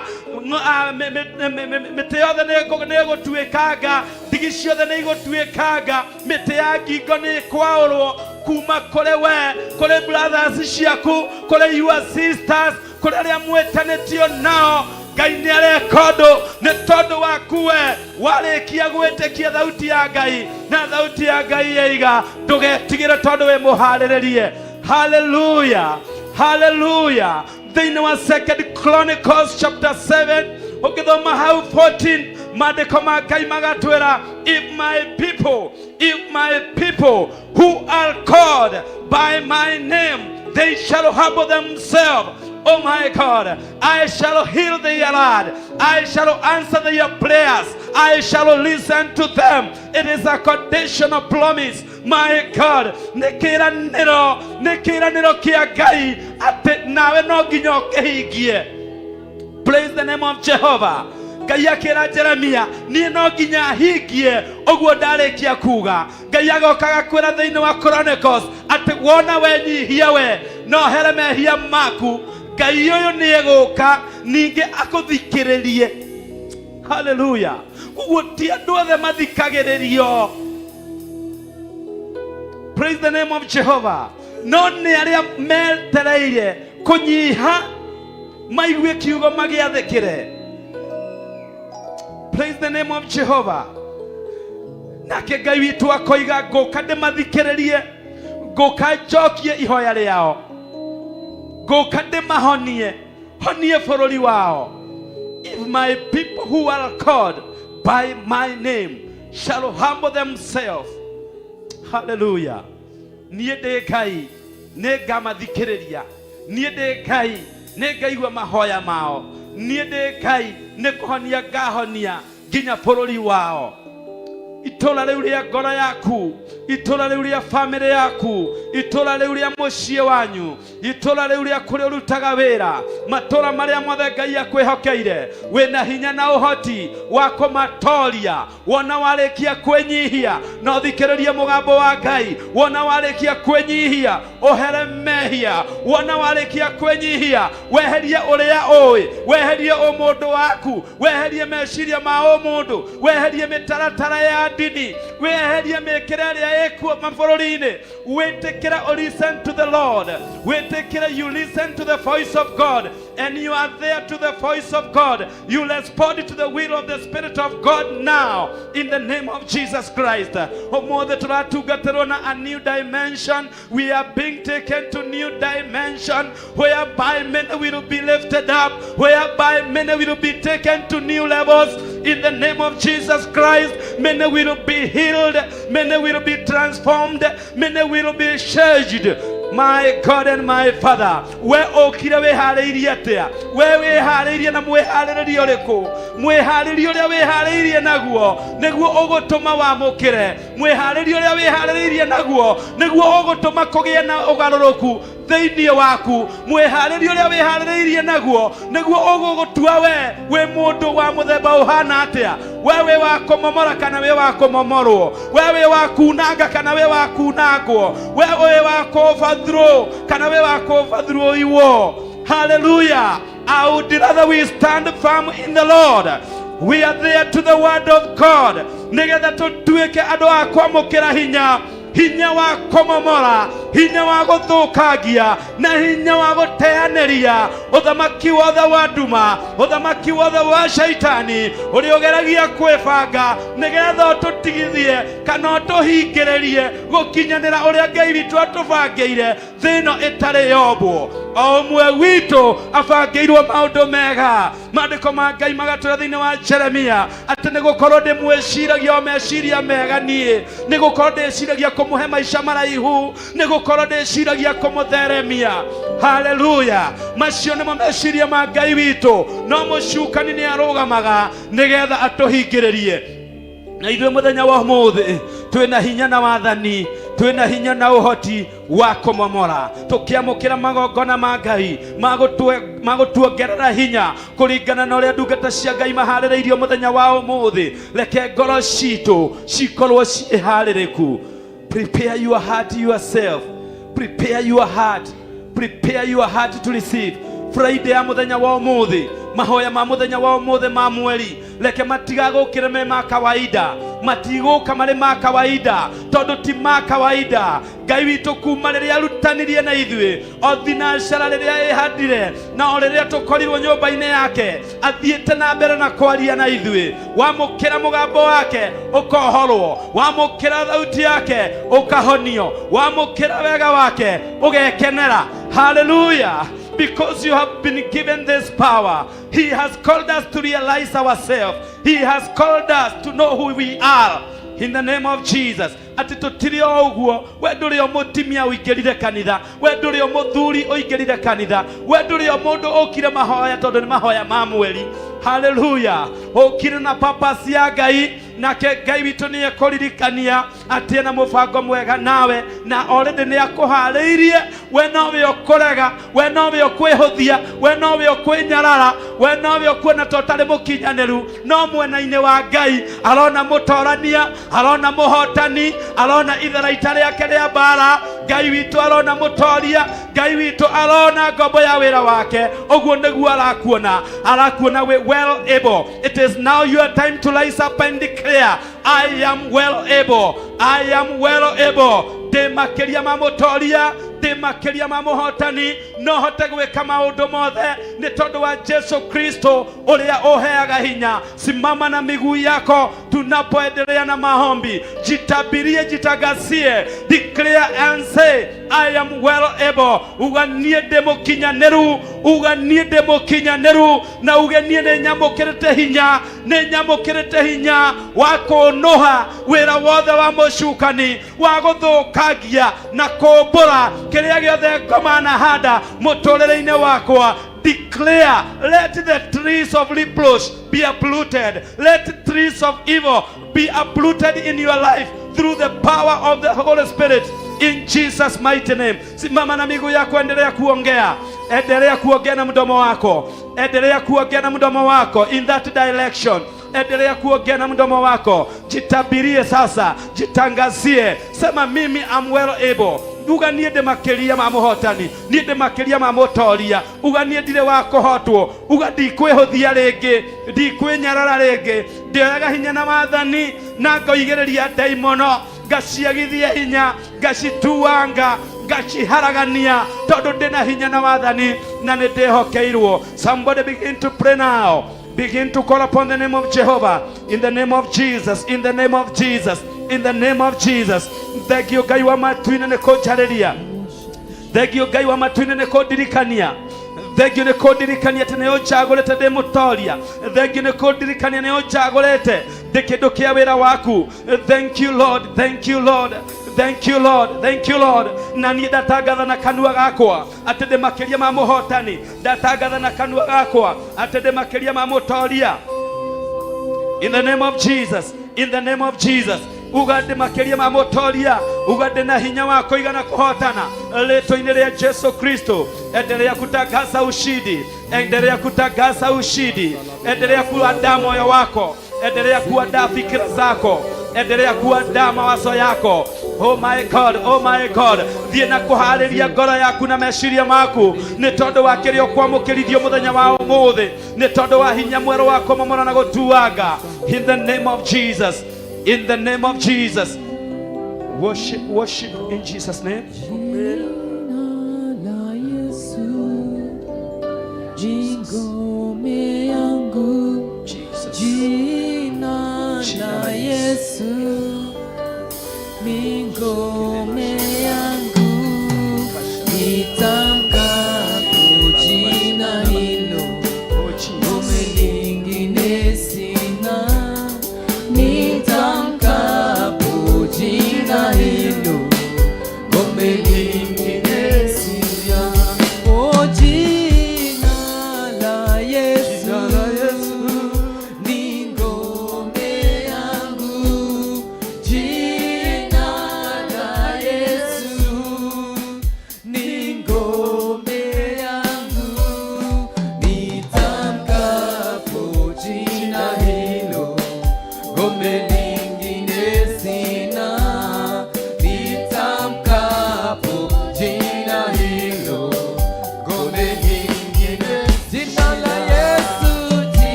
Mĩtĩ yothe nĩ ĩgũtuĩkanga, ndigi ciothe nĩ igũtuĩkanga, mĩtĩ ya ngingo nĩ ĩkwaũrwo kuma kũrĩ we, kũrĩ brothers ciaku, kũrĩ your sisters, kũrĩ arĩa mwĩtanĩtio nao. Ngai nĩ areka ũndũ nĩ tondũ waku we warĩkia gwĩtĩkia thauti ya Ngai, na thauti ya Ngai yaiga ndũgetigĩre tondũ wĩ mũharĩrĩrie. Haleluya, haleluya. Thĩinĩ wa Second Chronicles chapter 7, ũngĩthoma hau 14, maandĩko ma Ngai magatwĩra, if my people, if my people who are called by my name, they shall humble themselves. Oh my God, I shall heal their land. I shall answer their prayers. I shall listen to them. It is a conditional promise. My God, nĩ kĩĩranĩro, nĩ kĩĩranĩro kĩa Ngai atĩ nawe no nginya ũkĩhingie. Praise the name of Jehovah. Ngai akĩra Jeremia, niĩ no nginya hingie ũguo ndarĩkia kuga. Ngai agoka agakwĩra thĩinĩ wa Chronicles atĩ wona wenyihia we no here mehia maku, Ngai ũyũ nĩ egũka ningĩ akũthikĩrĩrie. Haleluya. Koguo ti andũ othe mathikagĩrĩrio. Praise the name of Jehovah. No nĩ arĩa metereire kũnyiha maigue kiugo magĩathĩkĩre. Praise the name of Jehovah. Nake Ngai witũ akoiga, ngũka ndĩmathikĩrĩrie, ngũka njokie ihoya rĩao, ngũka ndĩmahonie, honie bũrũri wao. If my people who are called by my name shall humble themselves. Hallelujah. Niĩ ndĩ Ngai, nĩ ngamathikĩrĩria. Niĩ ndĩ Ngai, nĩ ngaigua mahoya mao. Niĩ ndĩ Ngai, nĩ kũhonia ngahonia nginya bũrũri wao. Itũra rĩu rĩa ngoro yaku, itũra rĩu rĩa bamĩrĩ yaku, itũra rĩu rĩa mũciĩ wanyu, itũra rĩu rĩa kũrĩa ũrutaga wĩra, matũra marĩa mothe Ngai akwĩhokeire, wĩna hinya na ũhoti wa kũmatoria. Wona warĩkia kwĩnyihia na ũthikĩrĩrie mũgambo wa Ngai, wona warĩkia kwĩnyihia ũhere mehia, wona warĩkia kwĩnyihia weherie ũrĩa ũĩ, weherie ũmũndũ waku, weherie meciria ma ũmũndũ, weherie mĩtaratara ya ndini, weherie mĩkĩre ĩrĩa ĩkuo mabũrũri-inĩ, wĩtĩkĩre o listen to the Lord, wĩtĩkĩre you listen to the voice of God, and you are there to the voice of God. You respond to the will of the Spirit of God now in the name of Jesus Christ. Ũmũthĩ tũratungatĩrwo na a new dimension. We are being taken to new dimension whereby many will be lifted up, whereby many will be taken to new levels in the name of Jesus Christ. Many will be healed, many will be transformed, many will be changed. My God and my Father, we ũkire wĩharĩirie atĩa? We wĩharĩirie na mwĩharĩrĩrio ũrĩkũ? Mwĩharĩrio ũrĩa wĩharĩirie naguo nĩguo ũgũtũma wamũkĩre. Mwĩharĩrio ũrĩa wĩharĩrĩirie naguo nĩguo ũgũtũma kũgĩe na ũgarũrũku thĩinĩ waku. Mwĩharĩrio ũrĩa wĩharĩrĩirie naguo nĩguo ũgũgũtua we wĩ mũndũ wa mũthemba ũhana atĩa. We wĩ wa kũmomora kana wĩ wa kũmomorwo? We wĩ wa kunanga kana wĩ wa kunangwo? We wĩ wa kũ-overthrow kana wĩ wa kũ-overthrow iwo? Hallelujah. I would rather we stand firm in the Lord. We are there to the word of God, nĩgetha tũtuĩke andũ a kwamũkĩra hinya, hinya wa kũmomora, hinya wa gũthũkangia na hinya wa gũteanĩria ũthamaki wothe wa nduma, ũthamaki wothe wa shaitani ũrĩa ũgeragia kwĩbanga nĩgetha ũtũtigithie kana ũtũhingĩrĩrie gũkinyanĩra ũrĩa Ngai witũ atũbangĩire thĩ ĩno ĩtarĩ yombwo. O ũmwe witũ abangĩirwo maũndũ mega. Maandĩko ma Ngai magatwĩra thĩinĩ wa Jeremia atĩ nĩ gũkorwo ndĩmwĩciragia o meciria mega niĩ, nĩ gũkorwo ndĩciragia kũmũhe maica maraihu, nĩ gũkorwo ndĩciragia kũmũtheremia. Haleluya. Macio nĩmo meciria ma Ngai witũ, no mũcukani nĩ arũgamaga nĩgetha atũhingĩrĩrie. Na ithuĩ mũthenya wa ũmũthĩ twĩna hinya na wathani. Twĩna hinya na ũhoti wa kũmomora. Tũkĩamũkĩra magongona ma Ngai magũtuongerera hinya kũringana na ũrĩa ndungata cia Ngai maharĩrĩirio mũthenya wa ũmũthĩ. Reke ngoro citũ cikorwo ciĩharĩrĩku. Prepare your heart yourself. Prepare your heart. Prepare your heart to receive. Friday ya mũthenya wa ũmũthĩ, mahoya ma mũthenya wa ũmũthĩ ma mweri, reke matigagũkĩre me ma kawaida, matigũka marĩ ma kawaida, tondũ ti ma kawaida. Ngai witũ kuma rĩrĩa arutanirie na ithuĩ o thinacara rĩrĩa ĩhandire na o rĩrĩa tũkorirwo nyũmba-inĩ yake, athiĩte na mbere na kwaria na ithuĩ. Wamũkĩra mũgambo wake ũkohorwo, wamũkĩra thauti yake ũkahonio, wamũkĩra wega wake ũgekenera. Hallelujah. Because you have been given this power, he has called us to realize ourselves. He has called us to know who we are. In the name of Jesus. Atĩ tũtirĩ o ũguo. We ndũrĩ o mũtimia ũingĩrire kanitha, we ndũrĩ o mũthuri ũingĩrire kanitha, we ndũrĩ o mũndũ ũkire mahoya tondũ nĩ mahoya ma mweri. Haleluya. Ũkire na purpose ya Ngai, nake Ngai witũ nĩ ekũririkania atĩ ena mũbango mwega nawe, na already nĩ akũharĩirie. We nowe ũkũrega, we nowe ũkwĩhũthia, we nowe ũkwĩnyarara, we nowe ũkuona ta ũtarĩ mũkinyanĩru, no mwena-inĩ wa Ngai arona mũtorania, arona mũhotani, arona itharaita rĩake rĩa mbara. Ngai witũ arona mũtoria, Ngai witũ arona ngombo ya wĩra wake. Ũguo nĩguo arakuona, arakuona wĩ well able. It is now your time to rise up and declare, I am well able, I am well able. Ndĩ makĩria ma mũtoria, ndĩ makĩria ma mũhotani, no hote gwĩka maũndũ mothe nĩ tondũ wa Jesu Kristo ũrĩa ũheaga hinya. Simama na miguu yako tunapoendelea na maombi. Jitabirie, jitangazie, declare and say, I am well able. Uga niĩ ndĩ mũkinyanĩru, uga niĩ ndĩ mũkinyanĩru, na uge niĩ nĩ nyamũkĩrĩte hinya, nĩ nyamũkĩrĩte hinya wa kũnũha wĩra wothe wa mũcukani wa gũthũkangia na kũmbũra kĩrĩa gĩothe ngoma na handa mũtũrĩre-inĩ wakwa. Declare, let the trees of reproach be uprooted. Let trees of evil be uprooted in your life through the power of the Holy Spirit in Jesus mighty name. Simama na miguu yako, endelea kuongea, endelea kuongea na mdomo wako, endelea kuongea na mdomo wako in that direction. Endelea kuongea na mdomo wako, jitabirie sasa, jitangazie, sema mimi am well able. Uga niĩ ndĩ makĩria ma mũhotani, niĩ ndĩ makĩria ma mũtoria. Uga niĩ ndirĩ wa kũhotwo, uga ndikwĩhũthia rĩngĩ, ndikwĩnyarara rĩngĩ, ndĩoyaga hinya na wathani na ngoigĩrĩria ndaimono, ngaciagithia hinya, ngacituanga, ngaciharagania, tondũ ndĩna hinya na wathani na nĩ ndĩhokeirwo. Somebody begin to pray now. Begin to call upon the name of Jehovah. In the name of Jesus, in the name of Jesus, in the name of Jesus. Thank you Ngai wa matu-inĩ nĩ kũnjarĩria. Thank you Ngai wa matu-inĩ nĩ kũndirikania. Thank you nĩ kũndirikania atĩ nĩ ũnjagũrĩte ndĩ mũtoria. Thank you nĩ kũndirikania nĩ ũnjagũrĩte ndĩ kĩndũ kĩa wĩra waku. Thank you Lord, thank you Lord, thank you Lord, thank you Lord. Na niĩ ndatangatha na kanua gakwa atĩ ndĩ makĩria ma mũhotani, ndatangatha na kanua gakwa atĩ ndĩ makĩria ma mũtoria. In the name of Jesus, in the name of Jesus. Uga ndĩ makĩria ma mũtoria, uga ndĩ na hinya wa kũigana kũhotana rĩtwa-inĩ rĩa Jesu Kristo. Endelea kutangaza ushindi, endelea kutangaza ushindi, endelea kuandaa moyo wako, endelea kuandaa fikira zako, endelea kuandaa mawazo yako. Oh my God, oh my God. Thiĩ na kũharĩria ngoro yaku na meciria maku nĩ tondũ wa kĩrĩa ũkwamũkĩrithio mũthenya wa ũmũthĩ, nĩ tondũ wa hinya mwerũ wa kũmomora na gũtuanga. In the name of Jesus, in the name of Jesus. Worship, worship in Jesus name. Jina la Yesu ni ngome yangu, Jesus. jina Jina la la Yesu ni ngome yangu, nitamkapo jina hilo, Oh Jesus. ngome lingine sina, nitamkapo jina hilo, ngome lingine sina. Oh, jina la Yesu ni ngome yangu, jina la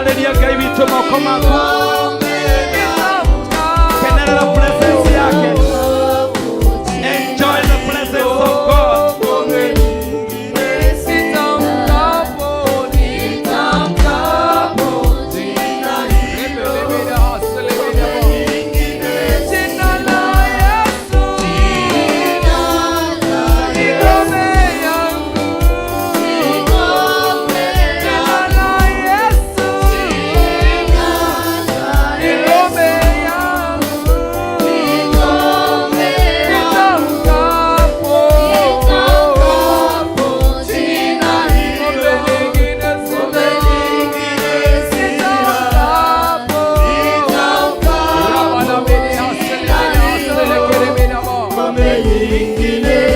Ambararĩria Ngai witũ moko maku. Kenerera presence yake. Enjoy the presence of God. Nitamkapo, nitamkapo jina hilo. Jina la Yesu ni ngome yangu. Jina la Yesu ni ngome yangu. Nitamkapo jina hilo. Ngome lingine sina. Nitamkapo.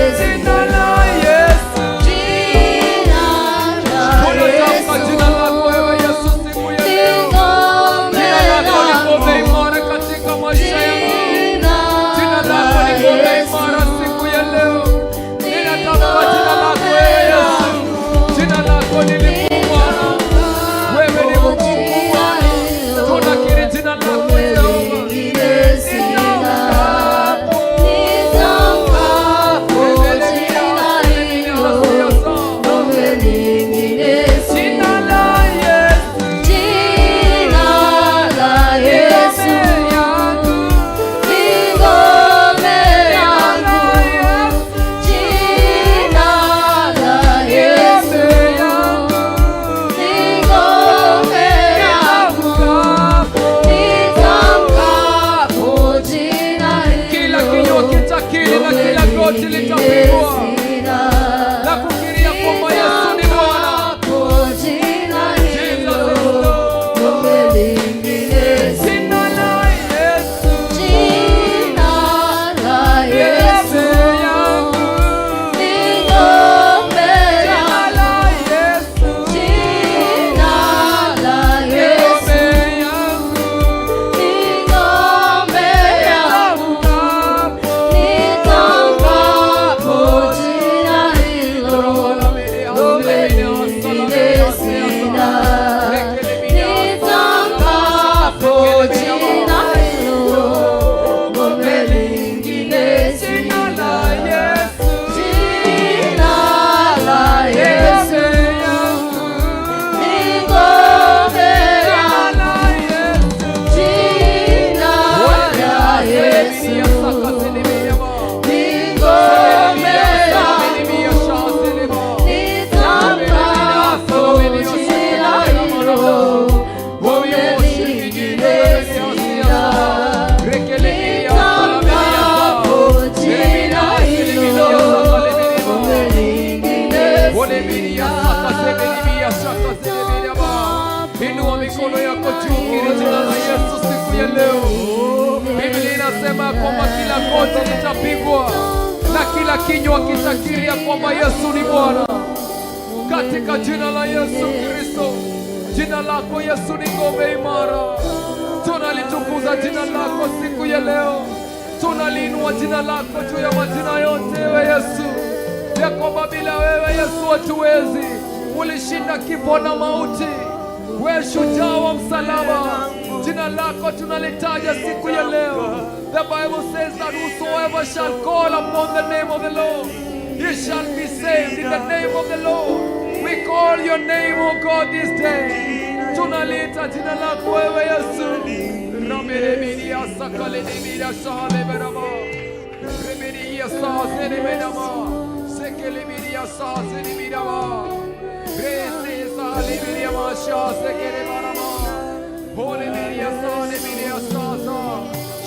Jina la Yesu. Tunatamka jina lako wewe Yesu siku ya leo. Jina lako ni ngome imara katika maisha yangu. Jina lako ni ngome imara siku ya leo. Ninatamka jina lako wewe Yesu. Jina lako ni likuu Bwana. Wewe ni Mungu mkuu Bwana. Tunakiri jina lako Jehova. Nitamkapo. Jina la Yesu. Ngome yangu. Jina la Yesu. Ngome yangu. Nitamkapo. Kila kinywa kitakiri na kila goti litapigwa na kukiria kwamba Yesu ni Bwana. Jesus is Lord. Jina la Yesu. Ngome yangu. Jina la Yesu. Ngome yangu. Nitamkapo. Jina la Yesu. Ngome yangu. Jina la Yesu. Inua mikono yako juu, kiri jina la Yesu siku ya leo. Biblia inasema kwamba kila goti litapigwa na kila kinywa kitakiri ya kwamba Yesu ni Bwana. Katika jina la Yesu Kristo, jina lako Yesu ni ngome imara. Tunalitukuza jina lako siku ya leo, tunaliinua jina lako juu ya majina yote, ewe Yesu, ya kwamba bila wewe Yesu hatuwezi. Ulishinda kifo na mauti, we shujaa wa msalaba, jina lako tunalitaja siku ya leo. The Bible says that whosoever shall call upon the name of the Lord, he shall be saved. In the name of the Lord, we call your name, O God, this day. Tunaliita jina lako wewe Yesu. Rameremidia sakalemidia shahaleberama. Remedia sahazenemedama. Sekelemidia sahazenemidama. Rese sahalemidia masha sekelemarama. Holemidia sahalemidia saza.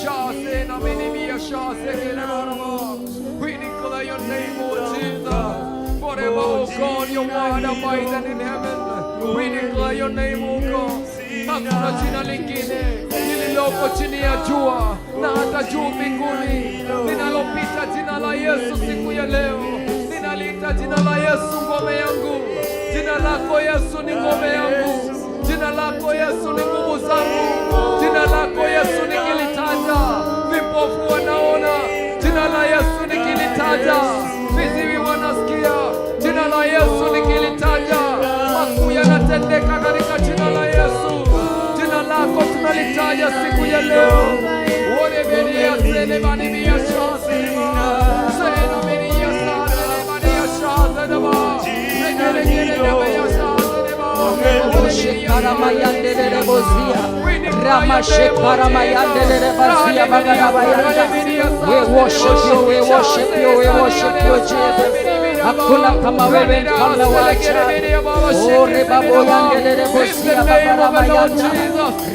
Shase namenemia shase kelemarama. We declare your name, O Jesus. Forever, O God, your word abideth in heaven. We declare your name, O God. Hakuna jina lingine lililoko chini ya jua na hata juu mbinguni linalopita jina la Yesu siku ya leo. Ninaliita jina la Yesu ngome yangu. Jina lako Yesu ni ngome yangu. Jina lako Yesu ni nguvu zangu. Jina lako Yesu nikilitaja, vipofu wanaona. Jina la Yesu nikilitaja, viziwi wanasikia. Jina la Yesu nikilitaja, makuu yanatendeka katika jina la Yesu. tunalitaja siku ya leo. We worship you, we worship you, we worship you, Jesus. Hakuna kama wewe mfalme wa ajabu. Ore babo yandelele bozia bagaramayanda.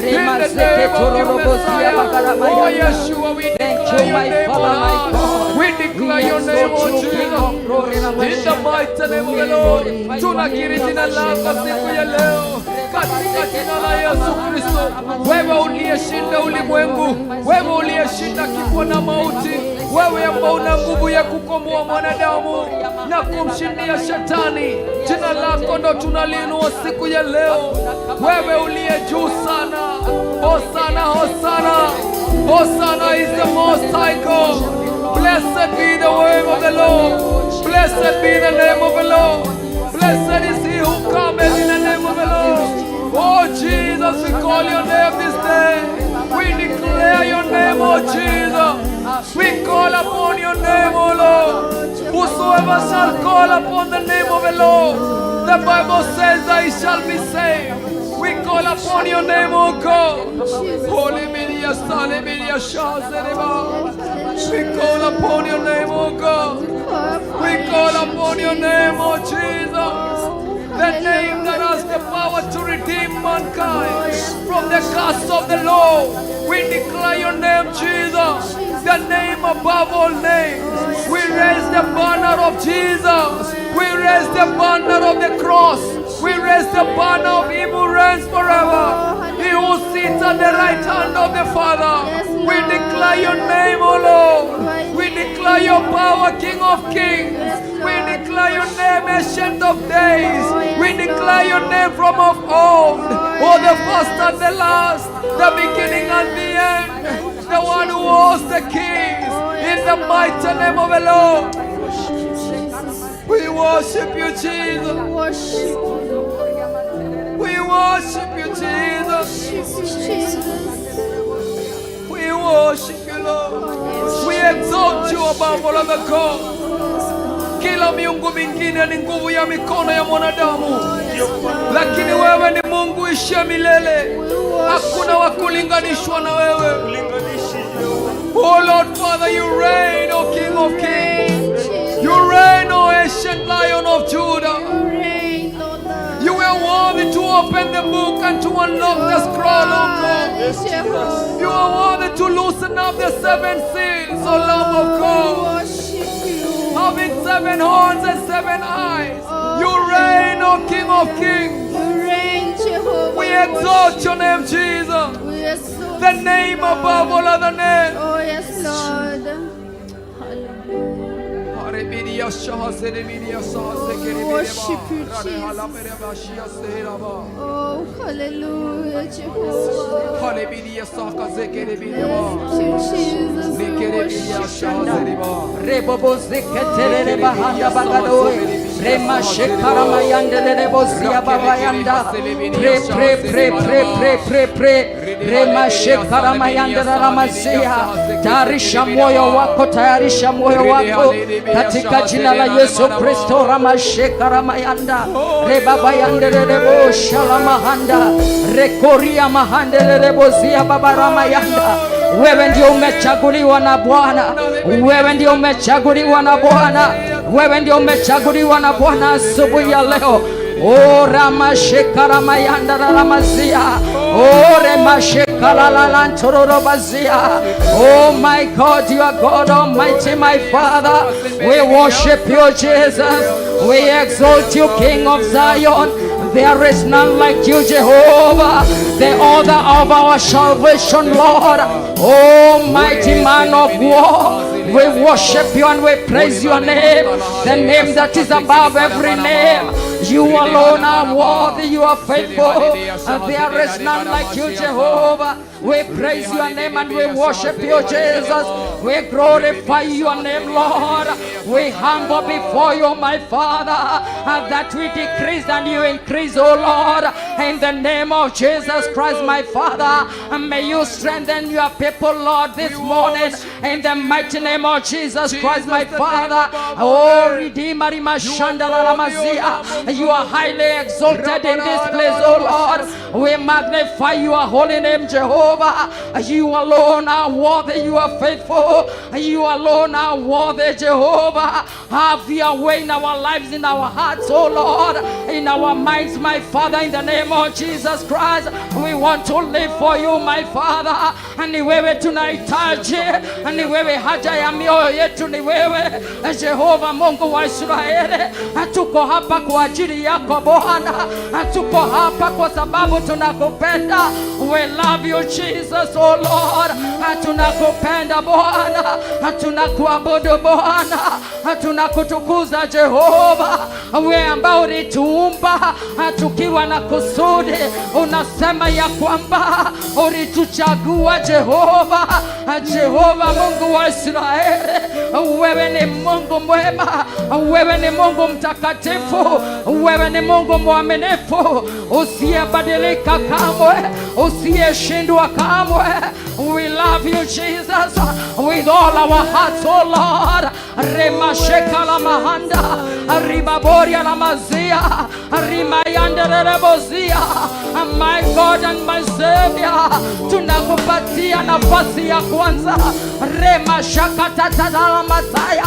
Rema zeke tororo bozia bagaramayanda. Thank you, my Father, my God. We declare your name, O Jesus. In the mighty name of the Lord, tunakiri jina lako siku ya leo katika jina la Yesu Kristo. Wewe uliyeshinda ulimwengu, wewe uliyeshinda kifo na mauti, wewe ambao una nguvu ya kukomboa mwanadamu na kumshindia shetani, jina lako ndo tunaliinua siku ya leo. Wewe uliye juu sana, hosana, hosana, hosana is the most high God. Blessed be the name of the Lord. Blessed be the name of the Lord. Blessed is he who cometh in the name of the Lord. Oh Jesus, we call your name this day. We declare your name, oh Jesus. We call upon your name, oh Lord. Whosoever shall call upon the name of the Lord, the Bible says that he shall be saved. We call upon your name, oh God. Holy Media, Sale Media, Shah Zereba. We call upon your name, oh God. We call upon your name, oh Jesus. The name that has the power to redeem mankind from the curse of the law. We declare your name, Jesus, the name above all names. We raise the banner of Jesus. We raise the banner of the cross. We raise the banner of him who reigns forever. He who sits at the right hand of the Father. We declare your name, O Lord. We declare your power, King of Kings. We declare your name, Ancient of Days. We declare your name from of old. Oh, the first and the last, the beginning and the end, the one who holds the keys. In the mighty name of the Lord. We worship you, Jesus. We worship you, Jesus. We worship you, Lord. We exalt you above all other gods. Kila miungu mingine ni nguvu ya mikono ya mwanadamu, lakini wewe ni Mungu uishiye milele. Hakuna wa kulinganishwa na wewe. Oh Lord Father, you reign, O King of Kings. You reign, O ancient Lion of Judah. You are worthy to open the book and to unlock the scroll, O God. You are worthy to loosen up the seven seals, O Lamb of God. Having seven horns and seven eyes. You reign, O King of Kings. We exalt your name, Jesus. The name above all other names. Oh, yes, Lord. Hallelujah. Worship you, Jesus. Oh, hallelujah, Jehovah. Thank you, Jesus. We worship you. Rebobo zeketerere bahanda bagadoe. Rema shekara mayandele bozia babayanda. Pre pre pre pre pre pre pre. Rema shekara mayandele ramazia. Tayarisha moyo wako, tayarisha moyo wako katika jina la Yesu Kristo. Ramashekara mayanda. Rebabayandele bo shalamahanda. Rekoria mahandele bozia babaramayanda. Wewe ndio umechaguliwa na Bwana, wewe ndio umechaguliwa na Bwana, wewe ndio umechaguliwa na Bwana asubuhi ya leo. O ramashekaramayanda ramazia. O remashekalalantororobazia. Oh my God, you are God Almighty, my Father. We worship you, Jesus. We exalt you, King of Zion. There is none like you, Jehovah, the author of our salvation, Lord. Oh, mighty man of war, we worship you and we praise your name, the name that is above every name. You alone are worthy, you are faithful. There is none like you, Jehovah. We praise your name and we worship you, Jesus. We glorify your name, Lord. We humble before you, my Father, that we decrease and you increase, oh Lord. In the name of Jesus Christ, my Father, may you strengthen your people, Lord, this morning. In the mighty name of Jesus Christ, my Father. Oh, Redeemer, you are highly exalted in this place, oh Lord. We magnify your holy name, Jehovah. You alone are worthy, you are faithful. You alone are worthy, Jehovah. Have your way in our lives, in our hearts, oh Lord, in our minds, my Father, in the name of Jesus Christ. We want to live for you, my Father. Ni wewe tunahitaji, ni wewe haja ya mioyo yetu, ni wewe Jehova Mungu wa Israeli. Tuko hapa kwa ajili yako Bwana, tuko hapa kwa sababu tunakupenda. We love you, Jesus, oh Lord. Tunakupenda Bwana, tunakuabudu Bwana, tunakutukuza Jehova, wewe ambao ulituumba tukiwa na kusudi. Unasema ya kwamba ulituchagua Jehova, Jehova Mungu wa Israeli. Wewe ni Mungu mwema, wewe ni Mungu mtakatifu, wewe ni Mungu mwaminifu, usiyebadilika kamwe, usiyeshindwa kamwe. We love you, Jesus, with all our hearts, oh Lord. Remasheka la mahanda, ribaboria la mazia, rimayanderebozia. My God and my Savior, tunakupatia nafasi ya kwanza. Remashakatatala masaya,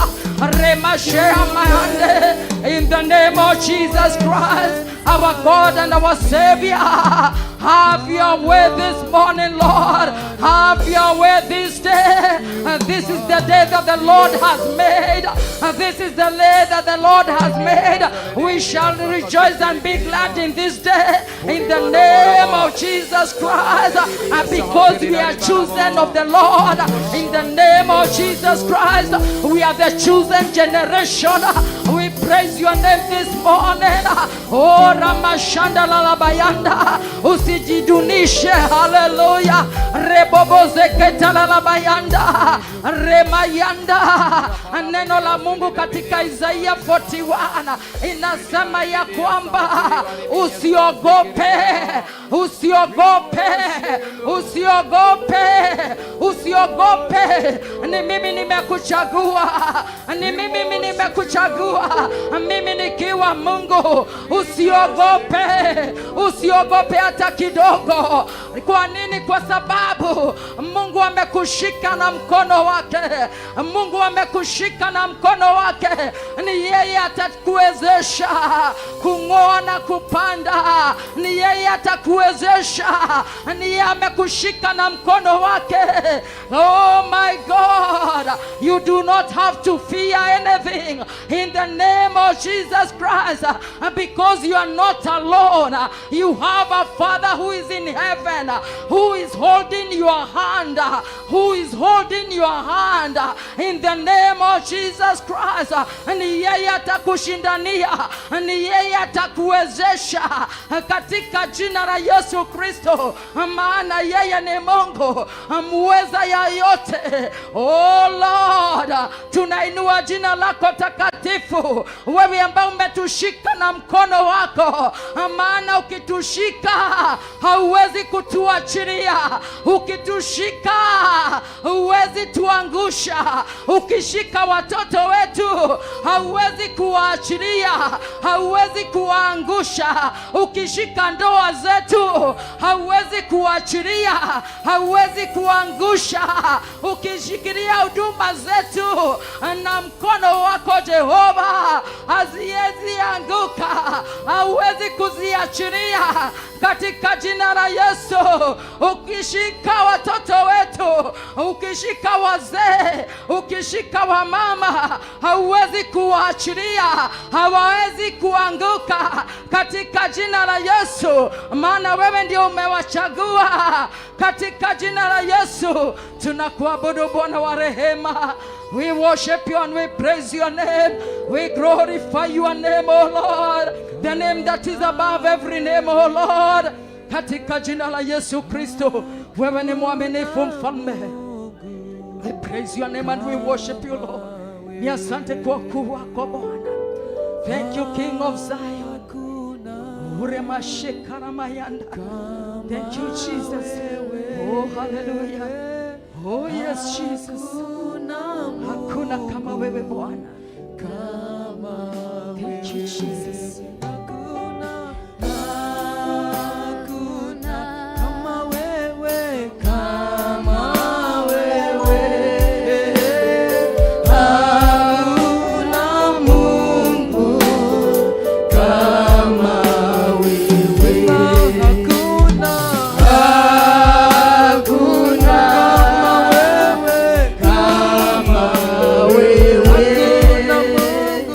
remashea mahande. In the name of Jesus Christ, our God and our Savior, have your way this morning, Lord. Have your way this day. This is the day that the Lord has made. This is the day that the Lord has made. We shall rejoice and be glad in this day. In the name of Jesus Christ. Because we are chosen of the Lord. In the name of Jesus Christ, we are the chosen generation. We praise your name this morning. Oh, Ramashanda Lalabayanda. Usijidunishe. Hallelujah. Rebobozeketalabayanda. Remayanda. Neno la Mungu katika Isaiah 41 inasema ya kwamba usiogope, usiogope, usiogope, usiogope. Ni mimi nimekuchagua, ni mimi nimekuchagua, mimi nikiwa Mungu. Usiogope, usiogope hata kidogo. Kwa nini? Kwa sababu Mungu amekushika na mkono wake. Mungu amekushika na mkono wake. Ni yeye atakuwezesha kung'oa na kupanda, ni yeye atakuwezesha, ni yeye amekushika na mkono wake. Oh my God, you do not have to fear anything in the name of Jesus Christ, because you are not alone. You have a Father who is in heaven, who is holding your hand, who is holding your hand in the name of Jesus Christ. Ni yeye atakushindania, ni yeye atakuwezesha katika jina la Yesu Kristo, maana yeye ni Mungu muweza ya yote. Oh Lord, tunainua jina lako takatifu, wewe ambao umetushika na mkono wako, maana ukitushika hauwezi kutuachilia, ukitushika huwezi tuangusha, ukishika watoto wetu hauwezi kuwaachilia, hauwezi kuwaangusha, ukishika ndoa zetu hauwezi kuachilia, hauwezi kuangusha, ukishikilia huduma zetu na mkono wako Jehova haziwezi anguka, hauwezi kuziachilia katika jina la Yesu. Ukishika watoto wetu, ukishika wazee, ukishika wamama, hauwezi kuwaachilia, hawawezi kuanguka katika jina la Yesu, maana wewe ndio umewachagua katika jina la Yesu. Tunakuabudu Bwana wa rehema. We worship you and we praise your name. We glorify your name, O Lord, the name that is above every name, O Lord. Katika jina la Yesu Kristo, wewe ni mwaminifu mfalme. We praise your name and we worship you, Lord. Ni asante kwa ukuu wako Bwana. Thank you, King of Zion. Uremashekaramayanda. Thank you, Jesus. Oh, hallelujah. Oh, yes, Jesus. Hakuna kama wewe Bwana. Thank you, Jesus. Kama wewe, kama wewe, hakuna Mungu kama wewe, hakuna, hakuna kama wewe, kama wewe, hakuna Mungu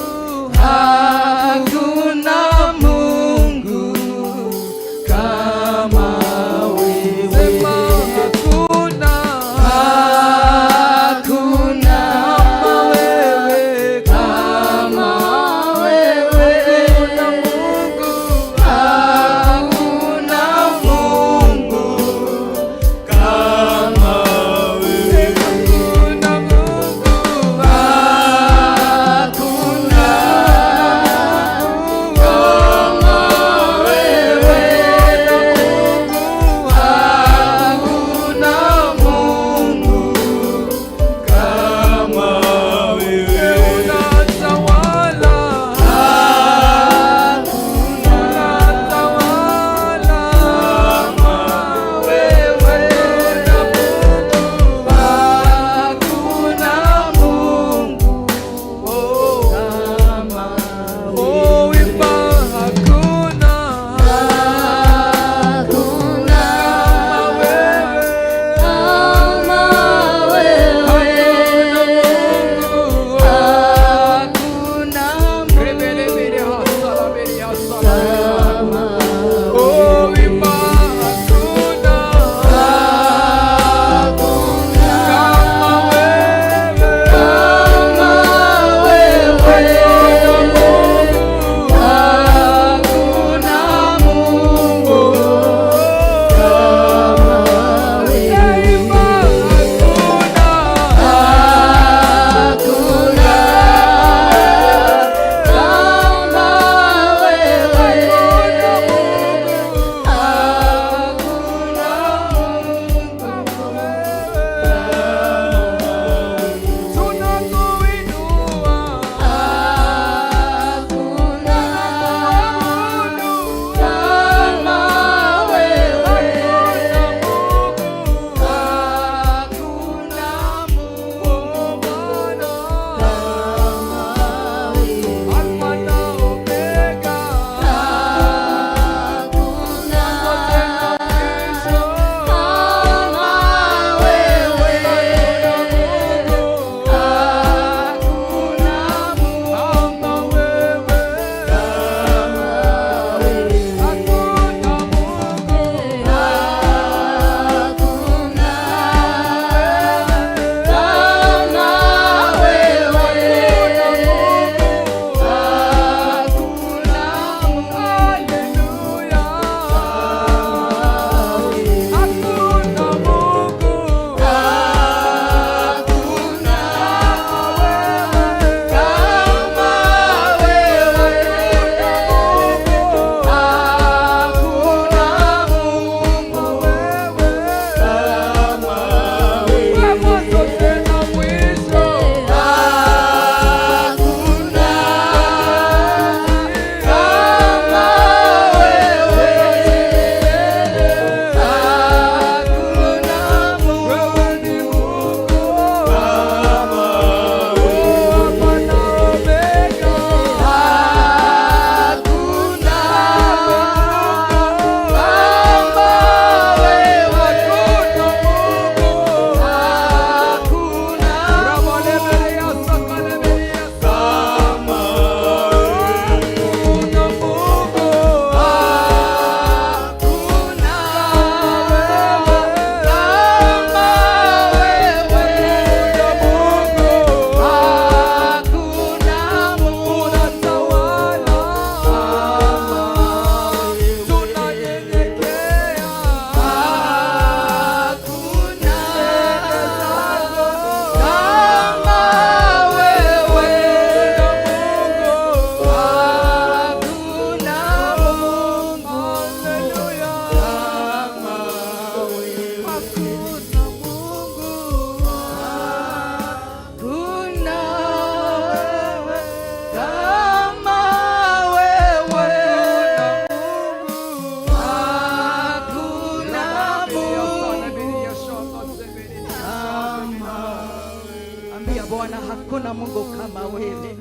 Bwana, hakuna Mungu kama wewe,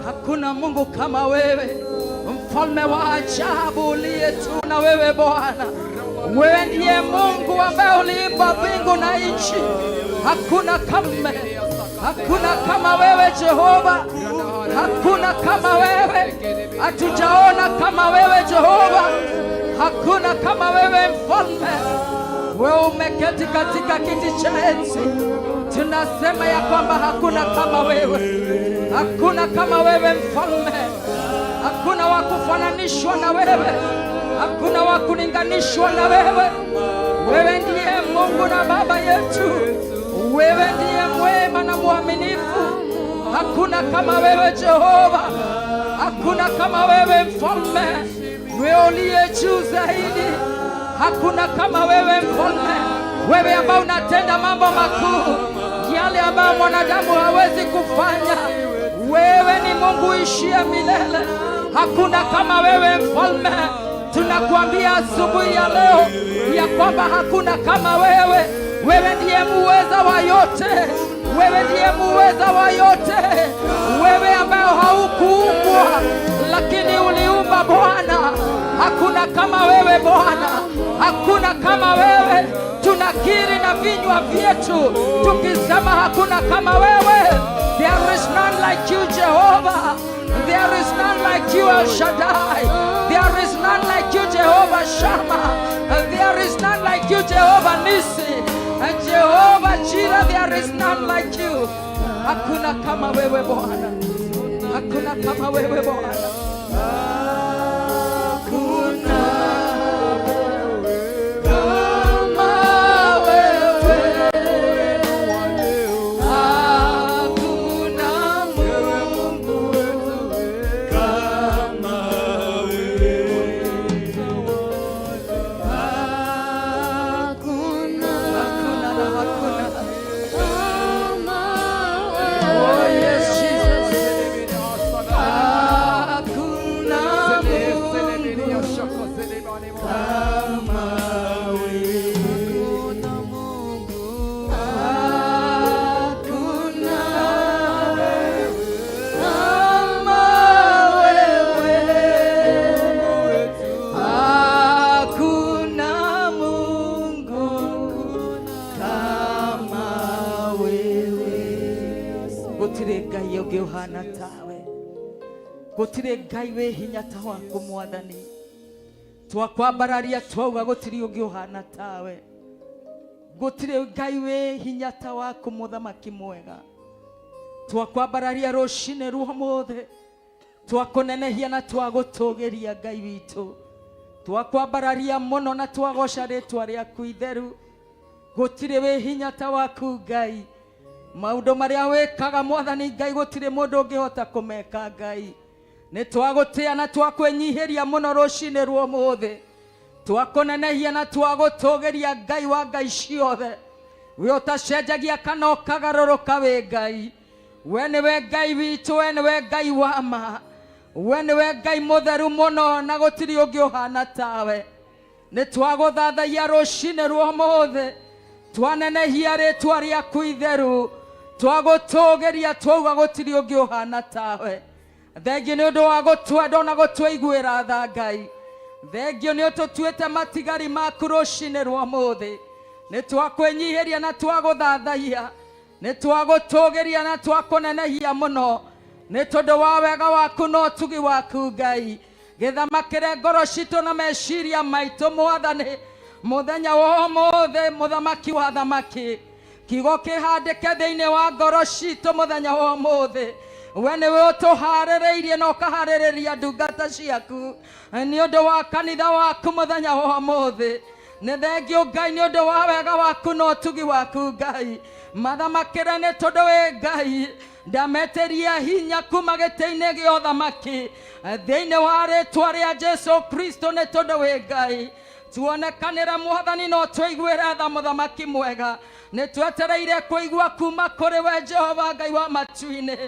hakuna Mungu kama wewe, mfalme wa ajabu uliye tu na wewe Bwana. Wewe ndiye Mungu ambaye uliumba mbingu na nchi. Hakuna kama, hakuna kama wewe Jehova, hakuna kama wewe, hatujaona kama wewe Jehova, hakuna kama wewe mfalme. Wewe umeketi katika kiti cha enzi, tunasema ya kwamba hakuna kama wewe, hakuna kama wewe mfalme, hakuna wa kufananishwa na wewe, hakuna wa kulinganishwa na wewe. Wewe ndiye Mungu na Baba yetu, wewe ndiye mwema na mwaminifu. Hakuna kama wewe Jehova, hakuna kama wewe mfalme, wewe uliye juu zaidi. Hakuna kama wewe mfalme, wewe ambao unatenda mambo makuu, yale ambayo mwanadamu hawezi kufanya. Wewe ni Mungu ishie milele, hakuna kama wewe mfalme. Tunakuambia asubuhi ya leo ya kwamba hakuna kama wewe. Wewe ndiye muweza wa yote, wewe ndiye muweza wa yote, wewe ambaye haukuumbwa lakini uliumba Bwana. Hakuna kama wewe Bwana, hakuna kama wewe. Tunakiri na vinywa vyetu tukisema hakuna kama wewe. There is none like you Jehovah. There is none like you El Shaddai. There is none like you Jehovah Shammah. There is none like you Jehovah Nisi. Jehovah Jireh, there is none like you. Hakuna kama wewe Bwana. Hakuna kama wewe Bwana. Hakuna kama wewe. Hakuna Mungu kama wewe. Hakuna Hakuna na hakuna. kama Oh wewe. yes, Jesus. Hakuna Mungu kama wewe. Hakuna Mungu Hakuna kama wewe. Hakuna Mungu kama wewe. Gũtirĩ Ngai ũngĩ ũhana tawe, gũtirĩ Ngai wĩ hinya ta waku Mwathani. Twakwambararia twauga gũtirĩ ũngĩ ũhana tawe, gũtirĩ Ngai wĩ hinya ta waku mũthamaki mwega. Twakwambararia rũcinĩ rwa ũmũthĩ, twakũnenehia na twagũtũgĩria Ngai witũ, twakwambararia mũno na twagoca rĩtwa rĩaku itheru. Gũtirĩ wĩ hinya ta waku Ngai. Maũndũ marĩa wĩkaga Mwathani Ngai, gũtirĩ mũndũ ũngĩhota kũmeka Ngai. Nĩ twagũtĩa na twakwĩnyihĩria mũno rũcinĩ rwa ũmũthĩ, twakũnenehia na twagũtũgĩria Ngai wa ngai ciothe. We ũtacenjagia kana ũkagarũrũka wĩ Ngai. We nĩwe Ngai witũ, we nĩwe Ngai wa ma, we nĩwe Ngai mũtheru mũno na gũtirĩ ũngĩ ũhana tawe. Nĩ twagũthathaiya rũcinĩ rwa ũmũthĩ, twanenehia rĩtwa rĩaku itheru, twagũtũgĩria twauga gũtirĩ ũngĩ ũhana tawe. Thengiũ nĩ ũndũ wa gũtwenda na gũtũiguĩra tha Ngai. Thengiũ nĩ ũtũtuĩte matigari maku rũcinĩ rwa ũmũthĩ. Nĩ twakwĩnyihĩria na twagũthathaiya, nĩ twagũtũgĩria na twakũnenehia mũno nĩ tondũ wa wega waku na ũtugi waku Ngai. Gĩthamakĩre ngoro citũ na meciria maitũ Mwathani mũthenya wa ũmũthĩ, mũthamaki wa thamaki. Kiugo kĩhandĩke thĩinĩ wa ngoro citũ mũthenya wa ũmũthĩ. We nĩwe ũtũharĩrĩirie na ũkaharĩrĩria ndungata ciaku nĩ ũndũ wa kanitha waku mũthenya wa ũmũthĩ. Nĩ thengio Ngai nĩ ũndũ wa wega waku na ũtugi waku Ngai. Mathamakĩre nĩ tondũ wĩ Ngai. Ndametĩria hinya kuma gĩtĩ-inĩ gĩa ũthamaki thĩinĩ wa rĩtwa rĩa Jesu Kristo nĩ tondũ wĩ Ngai. Tuonekanĩre Mwathani no tũiguĩre tha mũthamaki mwega. Nĩ twetereire kũigua kuma kũrĩ we Jehova Ngai wa matu-inĩ,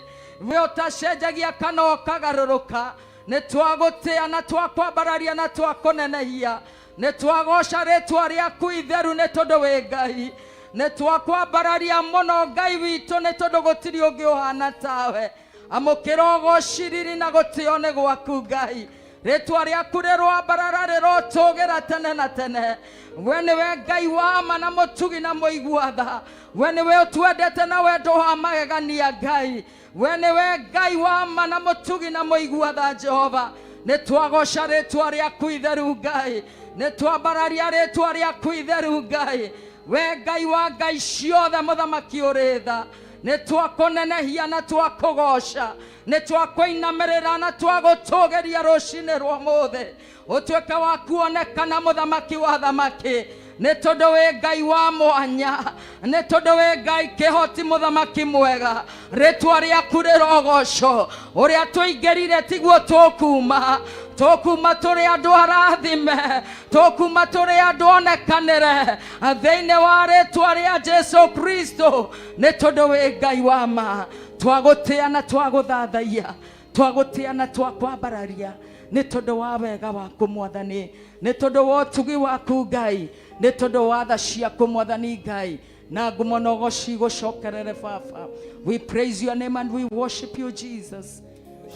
we ũtacenjagia kana ũkagarũrũka. Nĩ twagũtĩa na twakwambararia na twakũnenehia, nĩ twagoca rĩtwa rĩaku itheru nĩ tondũ wĩ Ngai. Nĩ twakwambararia mũno Ngai witũ, nĩ tondũ gũtirĩ ũngĩ ũhana tawe. Amũkĩra ũgociriri na gũtĩo nĩ gwaku Ngai. Rĩtwa rĩaku rĩroambarara, rĩrotũgĩra tene na tene. We nĩwe Ngai wa ma na mũtugi na mũigua tha. We nĩwe ũtwendete na wendo wa magegania Ngai. We nĩwe Ngai wa ma na mũtugi na mũigua tha Jehova. Nĩ twagoca rĩtwa rĩaku itheru Ngai, nĩ twambararia rĩtwa rĩaku itheru Ngai. We Ngai wa ngai ciothe, mũthamaki ũrĩ tha, nĩ twakũnenehia na twakũgoca, nĩ twakũinamĩrĩra na twagũtũgĩria rũcinĩ rwa mũthĩ. Ũtuĩke wa kuonekana mũthamaki wa thamaki, nĩ tondũ wĩ Ngai wa mwanya, nĩ tondũ wĩ Ngai kĩhoti, mũthamaki mwega. Rĩtwa rĩaku rĩrogocwo. Ũrĩa tũingĩrire tiguo tũkuma, tũkuma tũrĩ andũ arathime, tũkuma tũrĩ andũ onekanĩre thĩinĩ wa rĩtwa rĩa Jesu Kristo, nĩ tondũ wĩ Ngai wa ma. Twagũtĩa na twagũthathaiya, twagũtĩa na twakwambararia, nĩ tondũ wa wega waku Mwathani, nĩ tondũ wa ũtugi waku Ngai, nĩ tondũ wa tha ciaku Mwathani Ngai. Na ngumo na ũgoci gũcokerere Baba. We praise your name and we worship you, Jesus.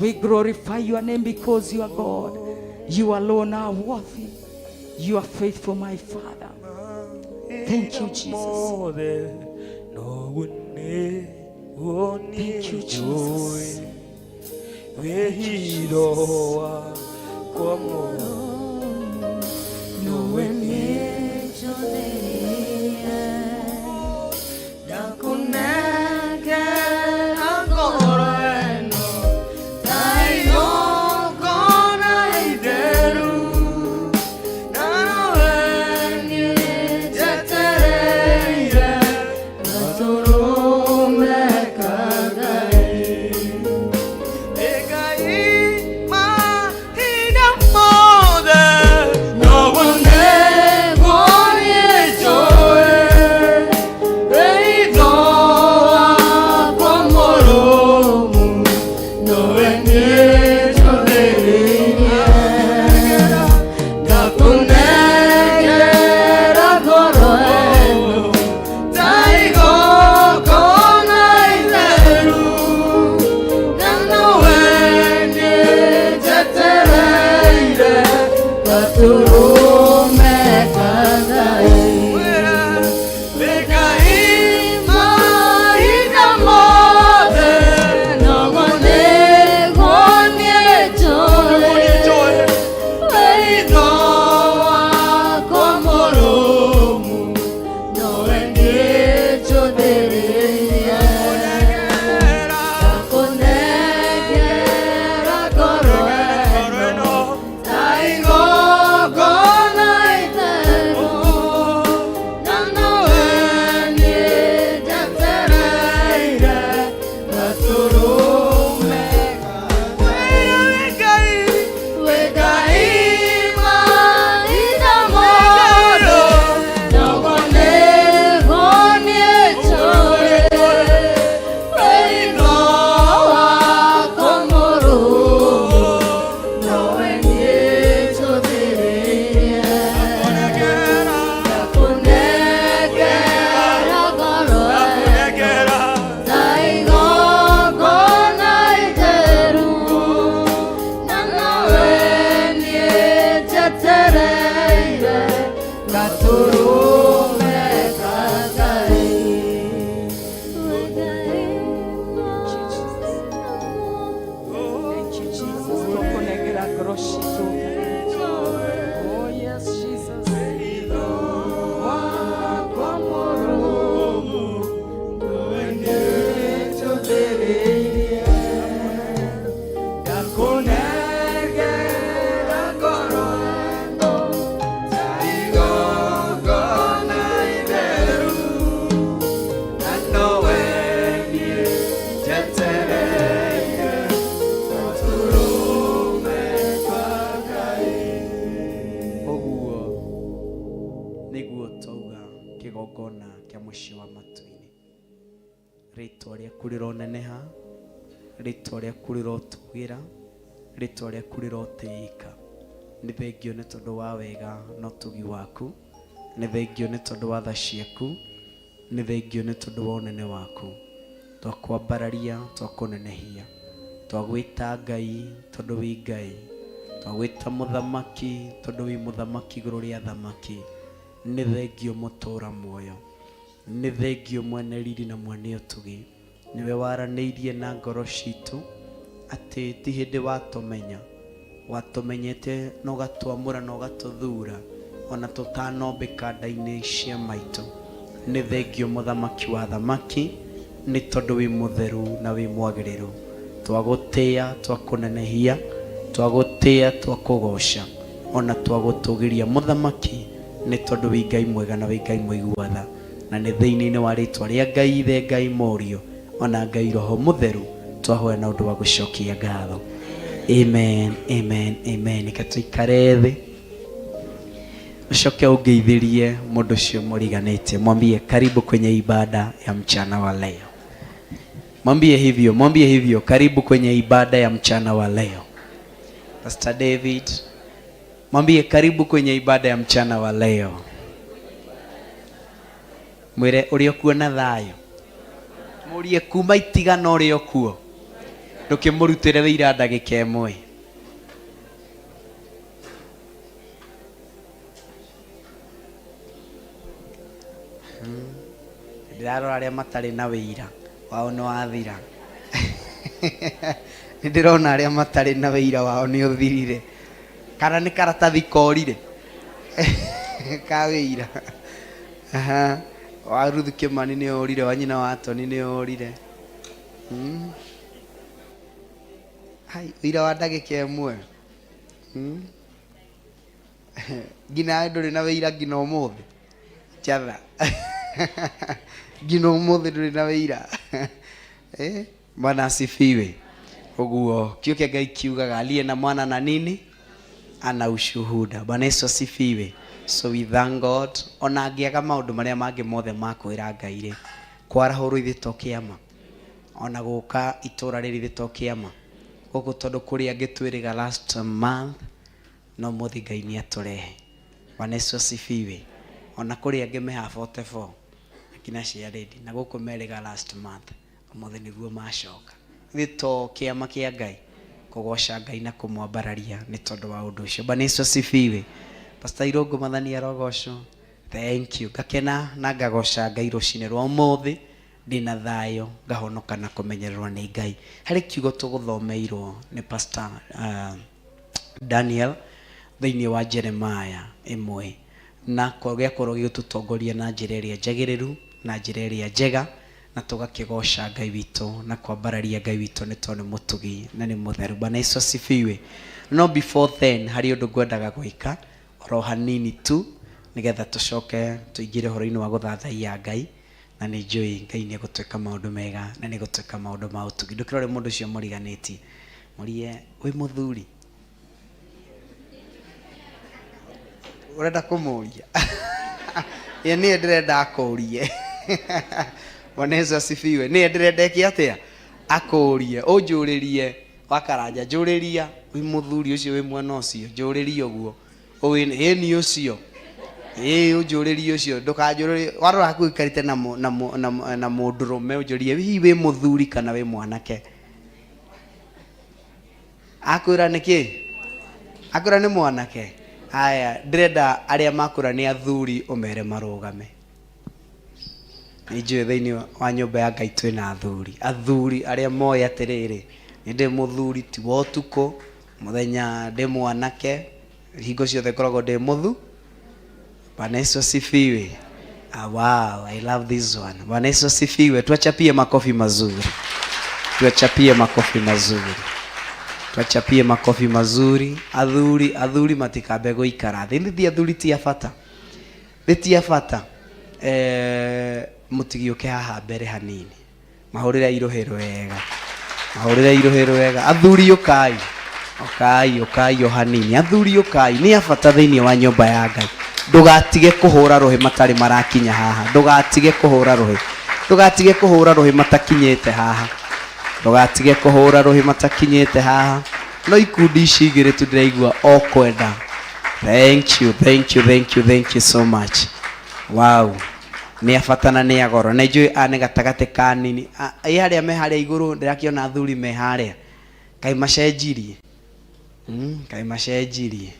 We glorify your name because you are God. You alone are worthy. You are faithful, my Father. Thank you, Jesus. Thank you, Jesus. Wĩhiro wakwa nowe. Ndakũnengera ngoro ĩno ta igongona itheru, na nowe niĩ njetereire gatũrũme ka Ngai. Ngai mahinda mothe noguo niĩ njũĩ wĩitho wakwa mũrũmu nowe niĩ njũthĩrĩirie. Ndakũnengera ngoro ĩno ta igongona itheru, na nowe niĩ njetereire gatũrũme ka Ngai. Ngai mahinda mothe noguo niĩ njũĩ wĩitho wakwa mũrũmu nowe niĩ njũthĩrĩirie. Ndakũnengera ngoro ĩno ta igongona itheru, na nowe niĩ njetereire gatũrũme. Wĩ Ngai mahinda mothe noguo niĩ njũĩ wĩitho wakwa mũrũmu nowe niĩ njũthĩrĩirie. Ndakũnengera ngoro ĩno ta igongona itheru, na nowe niĩ njetereire gatũrũme ka Ngai. Thank you, Jesus. Twakunengera ngoro citũ Ngai. Oh yes, Jesus. Wakwa mũrũmu nowe niĩ njũthĩrĩirie. Ndakũnengera ngoro ĩno ta igongona itheru, na nowe niĩ njetereire gatũrũme ka Ngai. Ũguo nĩguo twauga kĩgongona kĩa mũciĩ wa matu-inĩ. Rĩtwa rĩaku rĩroneneha, rĩtwa rĩaku rĩrotũgĩra, rĩtwa rĩaku rĩrotĩĩka. Nĩ thengio nĩ tondũ wa wega na ũtugi waku, nĩ thengio nĩ tondũ wa tha ciaku. Nĩ thengio nĩ tondũ wa ũnene waku. Twakwambararia, twakũnenehia. Twagwĩta Ngai tondũ wĩ Ngai. Twagwĩta Mũthamaki tondũ wĩ Mũthamaki igũrũ rĩa athamaki. Nĩ thengio mũtũra muoyo. Nĩ thengio mwene riri na mwene ũtugi. Nĩwe waranĩirie na ngoro citũ atĩ ti hĩndĩ watũmenya. Watũmenyete na ũgatwamũra na ũgatũthura ona tũtanombĩka nda-inĩ cia maitũ. Nĩ thengio Mũthamaki wa athamaki nĩ tondũ wĩ mũtheru na wĩ mwagĩrĩru. Twagũtĩĩa, twakũnenehia, twagũtĩĩa, twakũgoca ona twagũtũgĩria Mũthamaki nĩ tondũ wĩ Ngai mwega na wĩ Ngai mũigua tha. Na nĩ thĩinĩ-inĩ wa rĩtwa rĩa Ngai Ithe, Ngai Mũriũ, ona Ngai Roho Mũtheru twahoya na ũndũ wa gũcokia ngatho. Amen, amen, amen. Reke tũikare thĩ ucoke ũngeithĩrie mũndũ ũcio mũriganĩtie, mwambie karibu kwenye ibada ya mchana wa leo. Mwambie hivyo, mwambie hivyo, karibu kwenye ibada ya mchana wa leo. Pastor David, mwambie karibu kwenye ibada ya mchana wa leo. Mwĩre ũrĩ okuo na thayũ. Mũrie kuma itigana ũrĩ okuo. Ndũkĩmũrutĩre wĩira ndagĩka ĩmwe. Ndĩrarora arĩa matarĩ na wĩira wao nĩ wathira. Nĩ ndĩrona arĩa matarĩ na wĩira wao nĩ ũthirire. Kana nĩ karatathi korire ka wĩira. Aha. Wa Ruth Kimani nĩ ũrire, wa nyina wa Tony nĩ ũrire. Hmm. Hai, wĩira wa ndagĩka ĩmwe. Hmm. Nginya ndũrĩ na wĩira nginya ũmũthĩ. Njatha. Nginya ũmũthĩ ndũrĩ na wĩira. Eh? Bwana asifiwe. Ũguo kĩo kĩa Ngai kiugaga aliye na mwana na nini ana ushuhuda. Bwana Yesu asifiwe. So we thank God. Ona angĩaga maũndũ marĩa mangĩ mothe ma kwĩra Ngai rĩ, kwarahũrwo ithuĩ to kĩama. Ona gũka itũra rĩrĩ ithuĩ to kĩama. Gũkũ tondũ kũrĩ angĩ twĩrĩga last month no mũthĩ Ngai nĩ atũrehe. Bwana Yesu asifiwe. Ona kũrĩ angĩ meha 44 akina cia lady na gũkũ merĩga last month ũmũthĩ nĩguo macoka. Ithuĩ to kĩama kĩa Ngai kũgoca Ngai na kũmwambararia nĩ tondũ wa ũndũ ũcio. Bwana Yesu asifiwe. Pastor Irũngũ Mathani arogocwo. Thank you. Ngakena na ngagoca Ngai rũcinĩ rwa ũmũthĩ ndĩna thayũ ngahonoka na kũmenyererwo nĩ Ngai. Harĩ kiugo tũgũthomeirwo nĩ Pastor Daniel thĩinĩ wa Jeremiah ĩmwe na gĩakorwo gĩgĩtũtongoria na njĩra ĩrĩa njagĩrĩru na njĩra ĩrĩa njega na tũgakĩgoca Ngai witũ na kwambararia Ngai witũ nĩ tondũ nĩ mũtugi na nĩ mũtheru. Bwana Yesu asifiwe. No before then harĩ ũndũ ngwendaga gwĩka oro hanini tu nĩgetha tũcoke tũingĩre ũhoro-inĩ wa gũthathaiya Ngai na nĩ njũĩ Ngai nĩ egũtwĩka maũndũ mega na nĩ egũtwĩka maũndũ ma ũtugi. Ndũkĩrore mũndũ ũcio mũriganĩtie, mũrie wĩ mũthuri? Ũrenda kũmũria? Ĩĩ niĩ ndĩrenda akũrie. Bwana Yesu asifiwe. Niĩ ndĩrenda eke atĩa? Akũrie. Ũnjũrĩrie wakaranja, njũrĩria wĩ mũthuri ũcio wĩ mwena ũcio, njũrĩria ũguo. Ĩni ũcio. Ĩĩ ũnjũrĩrie ũcio, ndũkanjũrĩrie. Warora hakuhĩ ũikarĩte na na na na mũndũrũme ũnjũrie hihi wĩ mũthuri kana wĩ mwanake. Akwĩra nĩ kĩ? Akwĩra nĩ mwanake. Haya, ndĩrenda arĩa makwĩra nĩ athuri ũmere marũgame. Nĩ njũĩ thĩinĩ wa nyũmba ya Ngai twĩna athuri. Athuri arĩa moĩ atĩrĩrĩ, nĩ ndĩ mũthuri ti wa ũtukũ, mũthenya ndĩ mwanake, hingo ciothe ngoragwo ndĩ mũthu. Bwana Yesu asifiwe. Ah, wow, I love this one. Bwana Yesu asifiwe. Tuwachapie makofi mazuri. Tuwachapie makofi mazuri. Tuwachapie makofi mazuri. Athuri, athuri matikambe gũikara thĩ. Nĩ ti athuri ti a bata. Nĩ ti a bata. Eh, mũtigĩũke haha mbere hanini. Mahũrĩre irũhĩ rwega. Mahũrĩre irũhĩ rwega. Athuri ũkai. Ũkai, ũkai o hanini. Athuri ũkai. Nĩ a bata thĩinĩ wa nyũmba ya Ngai. Ndũgatige kũhũra rũhĩ matarĩ marakinya haha. Ndũgatige kũhũra rũhĩ. Ndũgatige kũhũra rũhĩ matakinyĩte haha. Ndũgatige kũhũra rũhĩ matakinyĩte haha. No ikundi ici igĩrĩ tu ndĩraigua o kwenda. Thank you, thank you, thank you, thank you so much. Wow. Nĩ a bata na nĩ a goro. Na njũĩ a nĩ gatagatĩ ka nini. Ĩ harĩa me harĩa igũrũ ndĩrakĩona athuri me harĩa. Kaĩ macenjirie. Kaĩ macenjirie.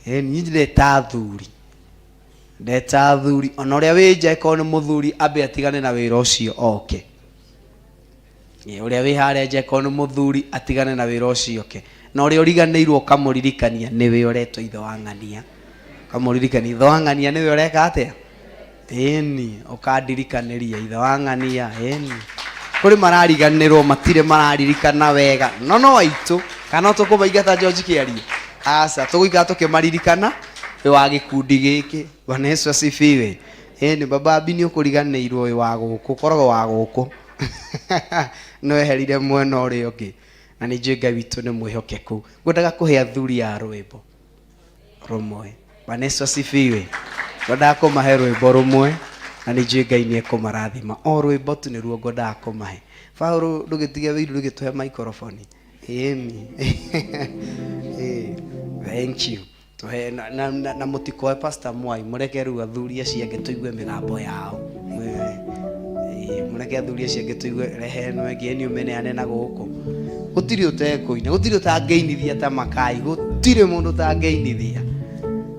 Ĩ niĩ ndeta athuri. Ndeta athuri. Ona ũrĩa wĩ nja ĩkorwo nĩ mũthuri ambe atigane na wĩra ũcio oke. Ũrĩa wĩ harĩa nja ĩkorwo nĩ mũthuri atigane na wĩra ũcio oke. Na ũrĩa ũriganĩirwo ũkamũririkania nĩwe ũretwo ithe wa ng'ania. Ũkamũririkania ithe wa ng'ania nĩwe ũreka atĩa? Ĩni, ũkandirikanĩria ithe wa ng'ania, ĩni. Kũrĩ marariganĩrwo matirĩ mararirikana wega. No no aitũ, kana no tũkũmaingata George Kĩarie? Aca, tũgũikara tũkĩmaririkana wĩ wa gĩkundi gĩkĩ. Bwana Yesu asifiwe. Ĩni, baba Abi nĩ ũkũriganĩirwo wĩ wa gũkũ, ũkoragwo wa gũkũ. No eherire mwena ũrĩa ũngĩ. Na nĩ njũĩ Ngai witũ nĩ mwĩhokeku. Ngwendaga kũhe athuri a rwĩmbo rũmwe. Bwana Yesu asifiwe. Ngwendaga kũmahe rwĩmbo rũmwe na nĩ njũĩ Ngai nĩ ekũmarathima. O rwĩmbo tu nĩruo ngwendaga kũmahe. Paũlũ ndũgĩtige wĩiru ndũgĩtũhe microphone. Ĩni. Thank you. Tũhe na mũtikoe Pastor Mwai, mũreke rĩu athuri acio angĩ tũigue mĩgambo yao. Mũreke athuri acio angĩ tũigue, rehe ĩno ĩngĩ, ĩni ũmĩneane na gũkũ. Gũtirĩ ũtekũina, gũtirĩ ũtangĩinithia ta Makai, gũtirĩ mũndũ ũtangĩinithia.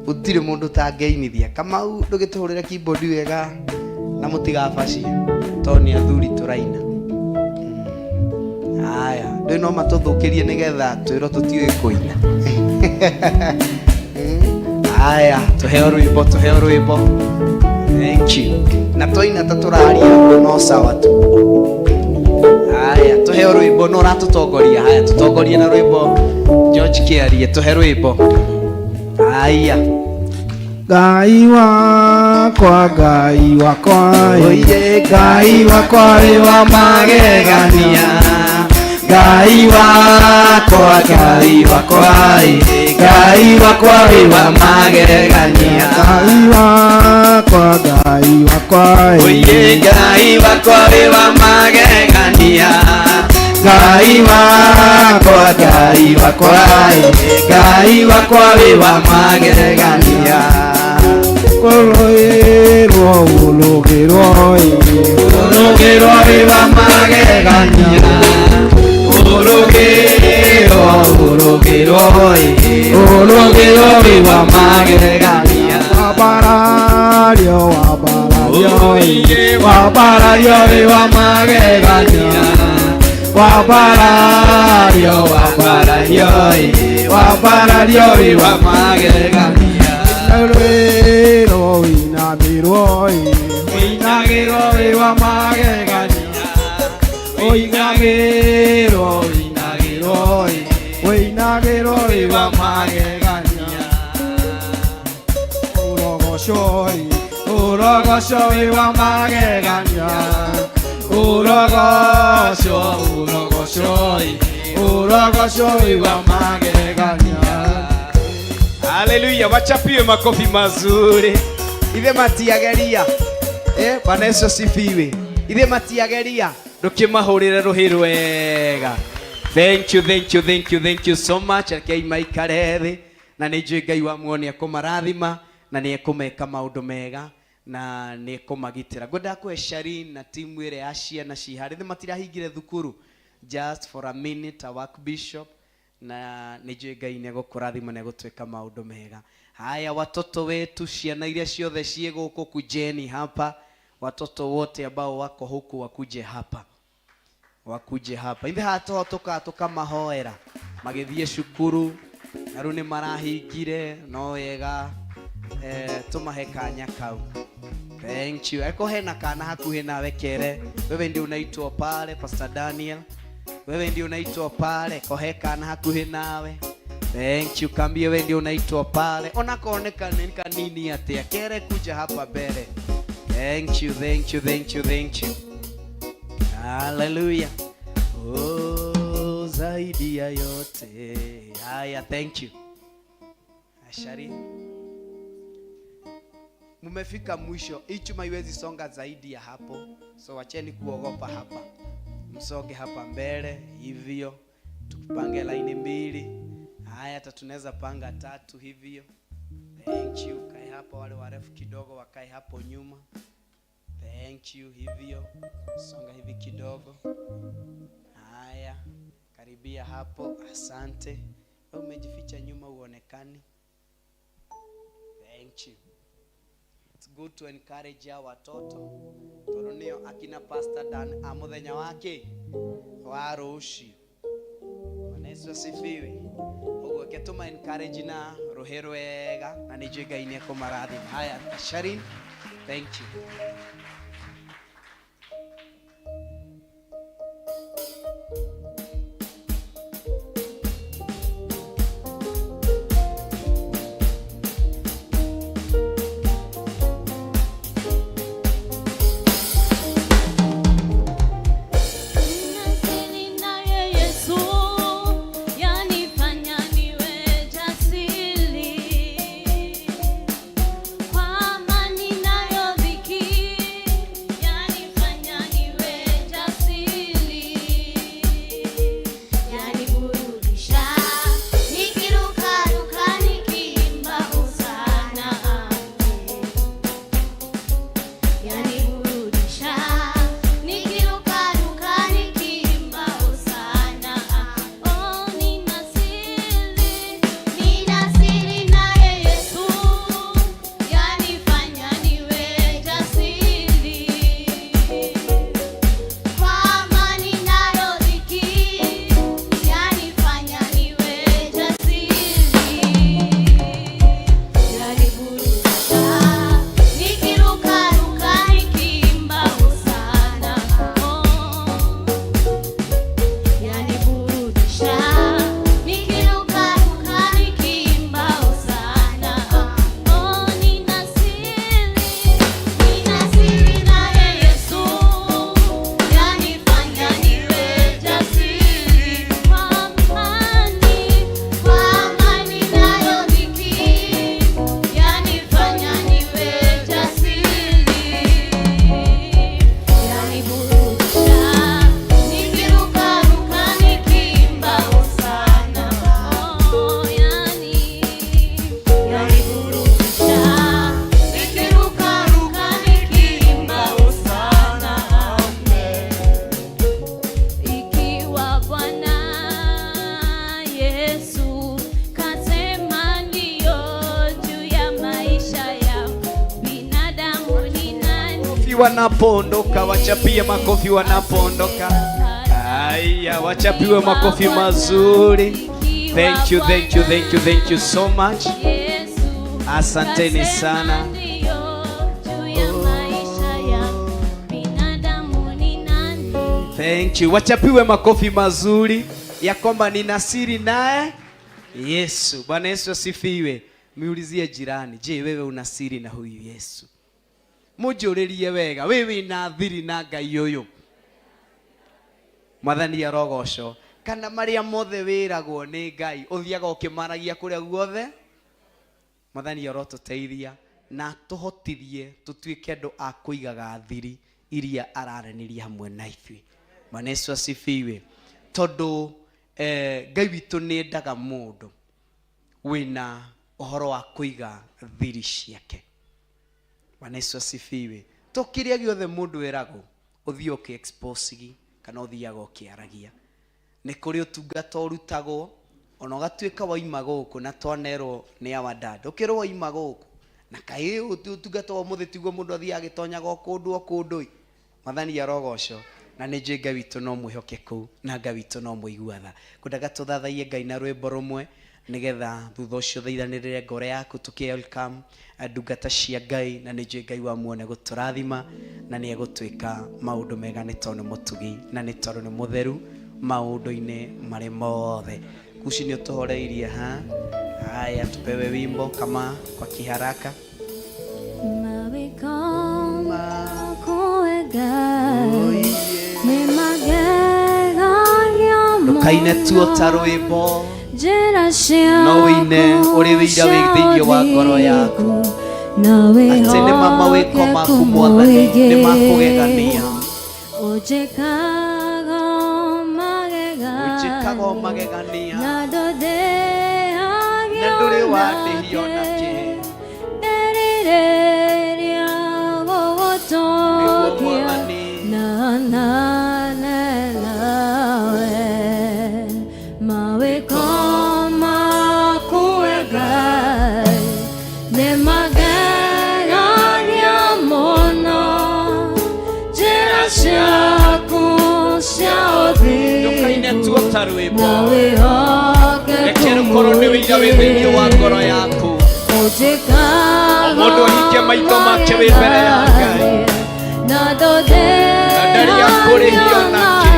Gũtirĩ mũndũ ũtangĩinithia. Kamau ndũgĩtũhũrĩre keyboard wega na mũtigabacie tondũ nĩ athuri tũraina. Haya, ndũĩ no matũthũkĩrie nĩgetha twĩrwo tũtiũĩ kũina. Haya, tũheo rwĩmbo, tũheo rwĩmbo. Thank you. Na twaina ta tũraria no sawa tu. Haya, tũheo rwĩmbo no ũratũtongoria. Haya, tũtongorie na rwĩmbo. George Kĩarie, tũhe rwĩmbo. Haya. Ngai wakwa, Ngai wakwa, Oye, Ngai wakwa wĩ wa magegania. Ngai wakwa, Ngai wakwa, Ngai wakwa wĩ wa magegania. Ngai wakwa, Ngai wakwa, Oye, Ngai wakwa wĩ wa magegania. Ngai wakwa, Ngai wakwa, Ngai wakwa wĩ wa magegania. Kũrũĩrwo, ũrũgĩrwo, Ũrũgĩrwo wĩ wa magegania. Ũrũgĩrwo, ũrũgĩrwo, ũrũgĩrwo wĩ wa magegania. Wambarario, wambarario, wambarario wĩ wa magegania. Wambarario, wambarario, wambarario wĩ wa magegania. Rwĩrwo, ũinamĩrwo, ũinagĩrwo wĩ wa magegania. Ũinagĩrwo, ũinagĩrwo, ũinagĩrwo wĩ wa magegania. Ũrogocwo, ũrogocwo wĩ wa magegania. Ũrogocwo, ũrogocwo, ũrogocwo wĩ wa magegania. Haleluya, wachapiwe makofi mazuri. Ithe matiageria. Bwana Yesu asifiwe. Ithe matiageria. Ndũkĩmahũrĩre rũhĩ rwega. Thank you, thank you, thank you, thank you so much. Rekei maikare thĩ. Na nĩ njũĩ Ngai wa muoyo nĩ ekũmarathima na nĩ ekũmeka maũndũ mega na nĩ ekũmagitĩra. Ngwendaga kũhe Sharin na timu ĩrĩa ya ciana ci harĩa. Ithe matirahingire thukuru. Just for a minute, a work bishop. Na nĩ njũĩ Ngai nĩ egũkũrathima na egũtwĩka maũndũ mega. Haya, watoto wetu, ciana iria ciothe ciĩ gũkũ, kujeni hapa. Watoto wote ambao wako huku wakuje hapa. Wakuje hapa. Ithe haha toho tũkaga tũkamahoera. Magĩthiĩ cukuru, na rĩu nĩ marahingire, no wega, tũmahe kanya kau. Thank you. Eko hena kana hakuhĩ nawe kere. Wewe ndio unaitwa pale, Pastor Daniel. Wewe ndio unaitwa pale, kohe kana hakuhĩ nawe. Thank you. Kambie wewe ndio unaitwa pale. Ona koneka ni kanini atia. Kere kuja hapa mbele. Thank you, thank you, thank you, thank you. Hallelujah. Oh, zaidi ya yote. Haya, thank you. Ashari. Mumefika mwisho. Hii chuma haiwezi songa zaidi ya hapo. So wacheni kuogopa hapa. Msoge hapa mbele hivyo. Tupange laini mbili. Haya, hata tunaweza panga tatu hivyo. Thank you. Kae hapa. hapa, wale warefu kidogo wakae hapo nyuma. Thank you. Hivyo songa hivi kidogo. Haya, karibia hapo. Asante. Wewe umejificha nyuma uonekani. Thank you. It's good to encourage our watoto tondu nio akina Pastor Dan a muthenya wake wa rucio. Bwana Yesu asifiwe. Uguo ke tuma encourage na ruhe rwega na nĩ njũĩ Ngai nĩ ekũmarathima. Haya, Sharin, thank you. Nasili naye Yesu yanifanya niwe jasiri, kwa amani nayo dhiki yanifanya niwe jasiri, yaniburudisha nikirukaruka nikiimba hosana, yaniburudisha nikirukaruka nikiimba hosana. Oh, nina siri, nina siri naye Yesu yanifanya niwe jasiri, kwa amani nayo dhiki yanifanya niwe jasiri, yaniburudisha nikirukaruka nikiimba hosana. Oh, yaniburudisha nikirukaruka nikiimba hosana. Oh, nina siri, nina siri naye Yesu yanifanya niwe jasiri, kwa amani nayo dhiki yanifanya niwe jasiri, yaniburudisha nikirukaruka nikiimba hosana. Oh, yaniburudisha nikirukaruka nikiimba hosana. Ikiwa Bwana Yesu kasema ndio juu ya maisha ya binadamu ni nani? Makofi wanapoondoka, wachapie makofi wanapoondoka. Haya, wachapiwe makofi mazuri. Thank you, thank you, thank you, thank you so much. Yesu Asanteni kasema sana. ndio juu ya maisha ya binadamu ni nani? Thank you. Wachapiwe makofi mazuri ya kwamba nina siri naye Yesu. Bwana Yesu asifiwe. Miulizie jirani, je, wewe una siri na huyu Yesu? Munjũrĩrie wega, we wĩna thiri na Ngai ũyũ? Mwathani arogocwo. Kana marĩa mothe wĩragwo nĩ Ngai ũthiaga ũkĩmaragia kũrĩa guothe? Mwathani arotũteithia na atũhotithie tũtuĩke andũ a kũigaga thiri iria araranĩria hamwe na ithuĩ. Bwana Yesu asifiwe. Tondũ Ngai witũ nĩ endaga mũndũ wĩna ũhoro wa kũiga thiri ciake. Bwana Yesu asifiwe. To kĩrĩa gĩothe mũndũ eragwo ũthiĩ ũkĩ expose kana ũthiaga ũkĩaragia. Nĩ kũrĩ ũtungata ũrutagwo ona ũgatuĩka waima gũkũ na twanerwo nĩ our dad ũkĩrwo waima gũkũ na kaĩ ũtungata wa ũmũthĩ tiguo mũndũ athiaga agĩtonyaga o kũndũ o kũndũ ĩ. Mwathani arogocwo na nĩ njũĩ Ngai witũ no mwĩhokeku na Ngai witũ no mũigua tha. Ngwendaga tũthathaiye Ngai na rwĩmbo rũmwe nĩgetha thutha ũcio thaithanĩrĩre ngoro yaku tũkĩ welcome ndungata cia Ngai na nĩ njũĩ Ngai wa muone gũtũrathima na nĩ egũtwĩka maũndũ mega nĩ tondũ nĩ mũtugi na nĩ tondũ nĩ mũtheru maũndũ-inĩ marĩ mothe. Kushi nĩ ũtũhoreirie ha. Haya, tupewe wimbo kama kwa kiharaka. Ndũkaine tu o ta rwĩmbo no wĩine ũrĩ wĩira wĩ thĩinĩ wa ngoro yaku atĩ nĩ ma mawĩko maku Mwathani nĩ makũgegania. Ũnjĩkaga Ũnjĩkaga o magegania na na ndũrĩ wandĩhia ona kĩ. ta rwĩmbo. Reke rũkorwo nĩ wĩira wĩ thĩinĩ wa ngoro yaku. O mũndũ ahinge maitho make wĩ mbere ya Ngai. Na ndarĩ akũrĩhio nakĩ.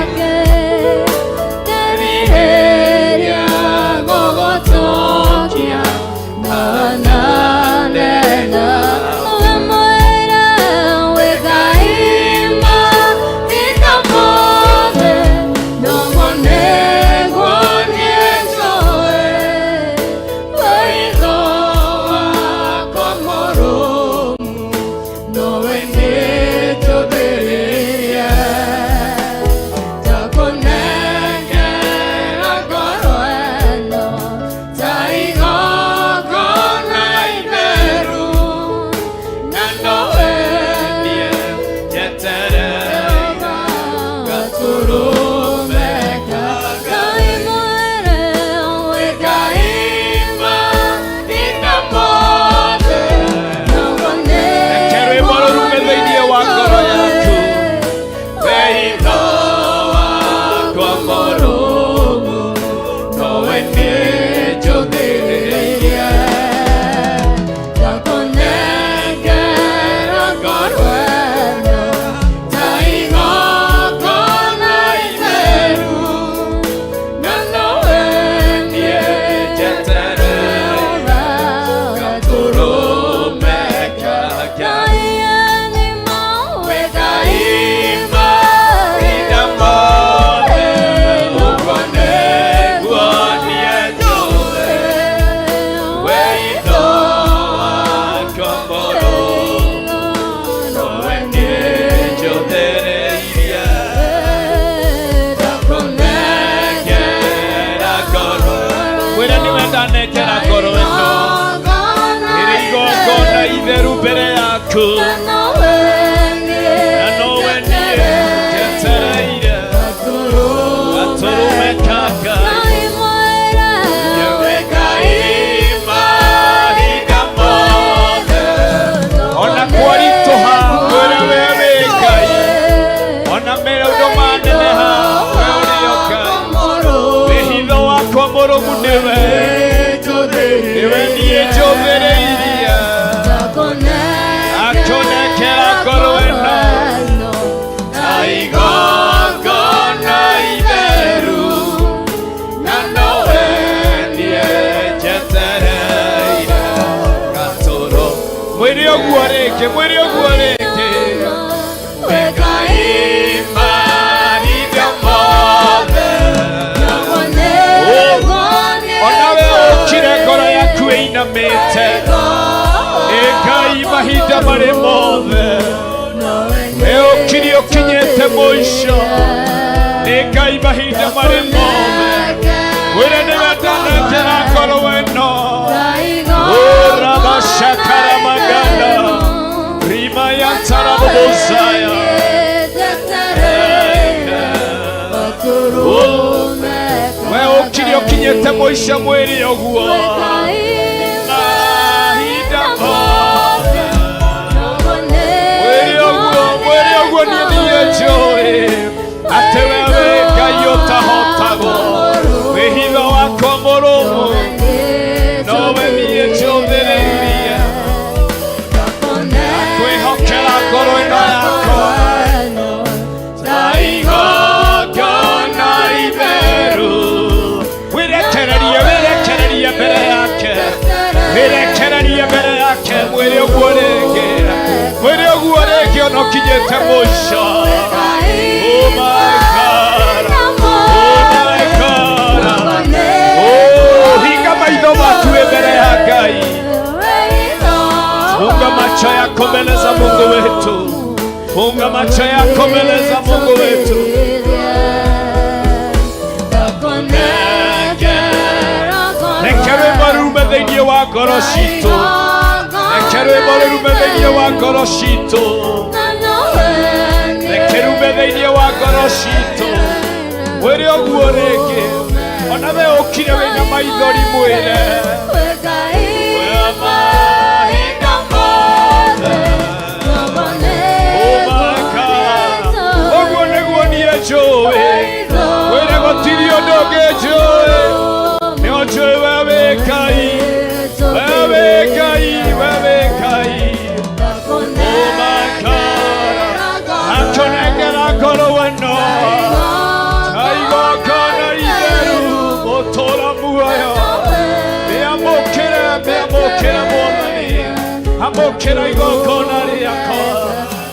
Ĩtĩkĩra igongona rĩakwa.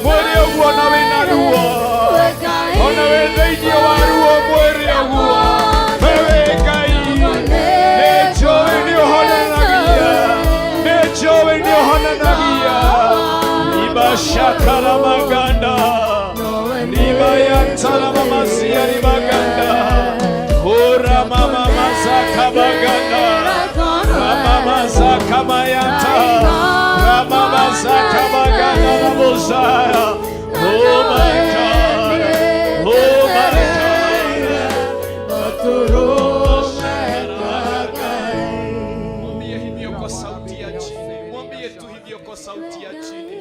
Mwĩre ũguo na wĩna ruo. Ona wĩ thĩinĩ wa ruo mwĩre ũguo. Wewe Ngai, nĩnjũĩ nĩũhonanagia. Nĩnjũĩ nĩũhonanagia. Ribashakara maganda. Ribayantara mamasia ribaganda. Ora mama masaka baganda. Rama masaka mayanta. Rama masaka baganda rabosaya. Oh my God. Oh my God. Mwambie hivyo kwa sauti ya chini. Mwambie tu hivyo kwa sauti ya chini.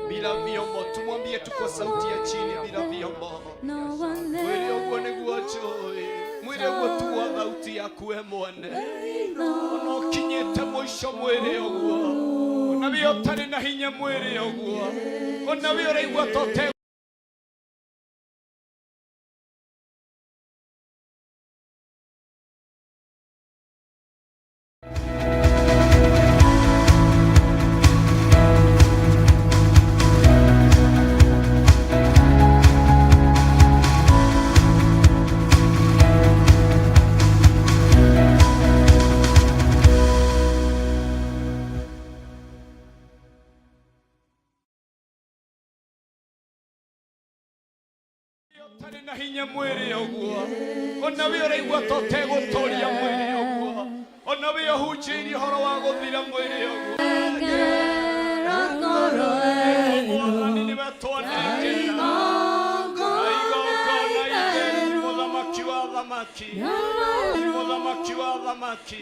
Bila vyombo, tumwambie tu kwa sauti ya chini bila vyombo. Mwĩre ũguo nĩguo njũĩ. Mwĩre ũguo tu gwa thauti yaku we mwene. Ona ũkinyĩte mũico mwĩre ũguo. Ona we ũtarĩ na hinya mwĩre ũguo. Ona we ũraigua ta ũte ũtarĩ na hinya mwĩre ũguo. Ona we ũraigua ta ũtegũtũria mwĩre ũguo. Ona we ũhunjĩirie ũhoro wa gũthira mwĩre ũguo. Mwathani nĩwe twanengera. Na igongona itheru, mũthamaki wa athamaki. Mũthamaki wa athamaki.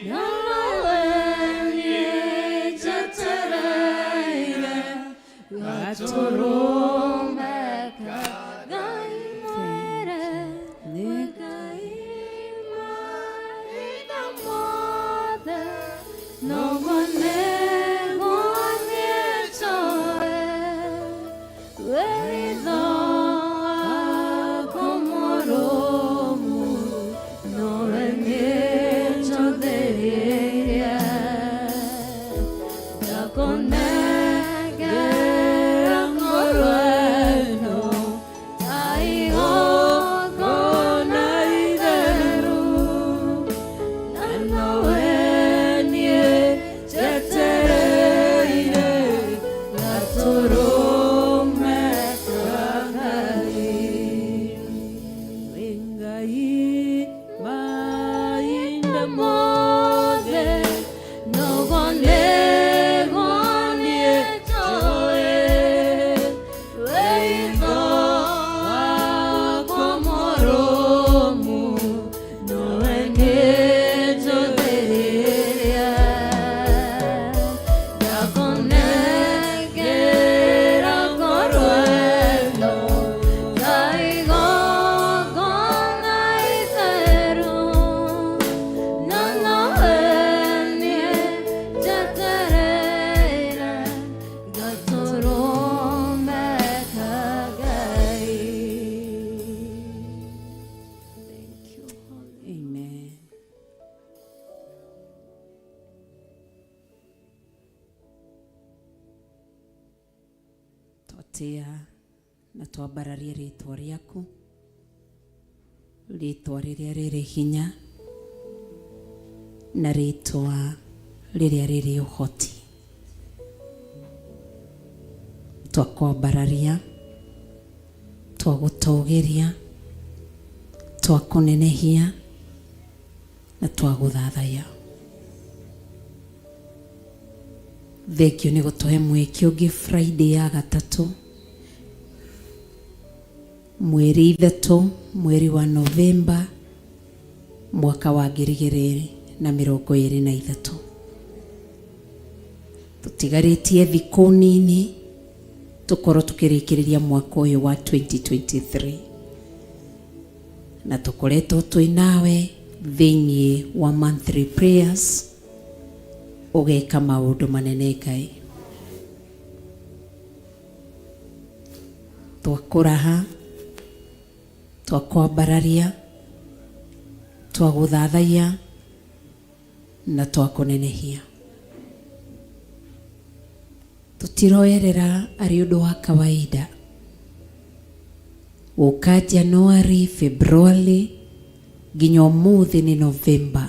Amen. Twatia na twambararia rĩtwa rĩaku, rĩtwa rĩrĩa rĩrĩ hinya na rĩtwa rĩrĩa rĩrĩ ũhoti. Twakwambararia, twagũtũgĩria, twakũnenehia na twagũthathaiya. Thengio nĩ gũtũhe mweke ũngĩ Friday ya gatatũ mweri ithatũ mweri wa Novemba mwaka wa 2023. Tũtigarĩtie thikũ nini tũkorwo tũkĩrĩkĩrĩria mwaka ũyũ wa 2023 na tũkoretwo twĩ nawe thĩinĩ wa monthly prayers ũgeka maũndũ manene Ngai. Twakũraha, twakwambararia, twagũthathaiya na twakũnenehia. Tutiroerera arĩ ũndũ wa kawaida gũka January, February nginya ũmũthĩ nĩ November.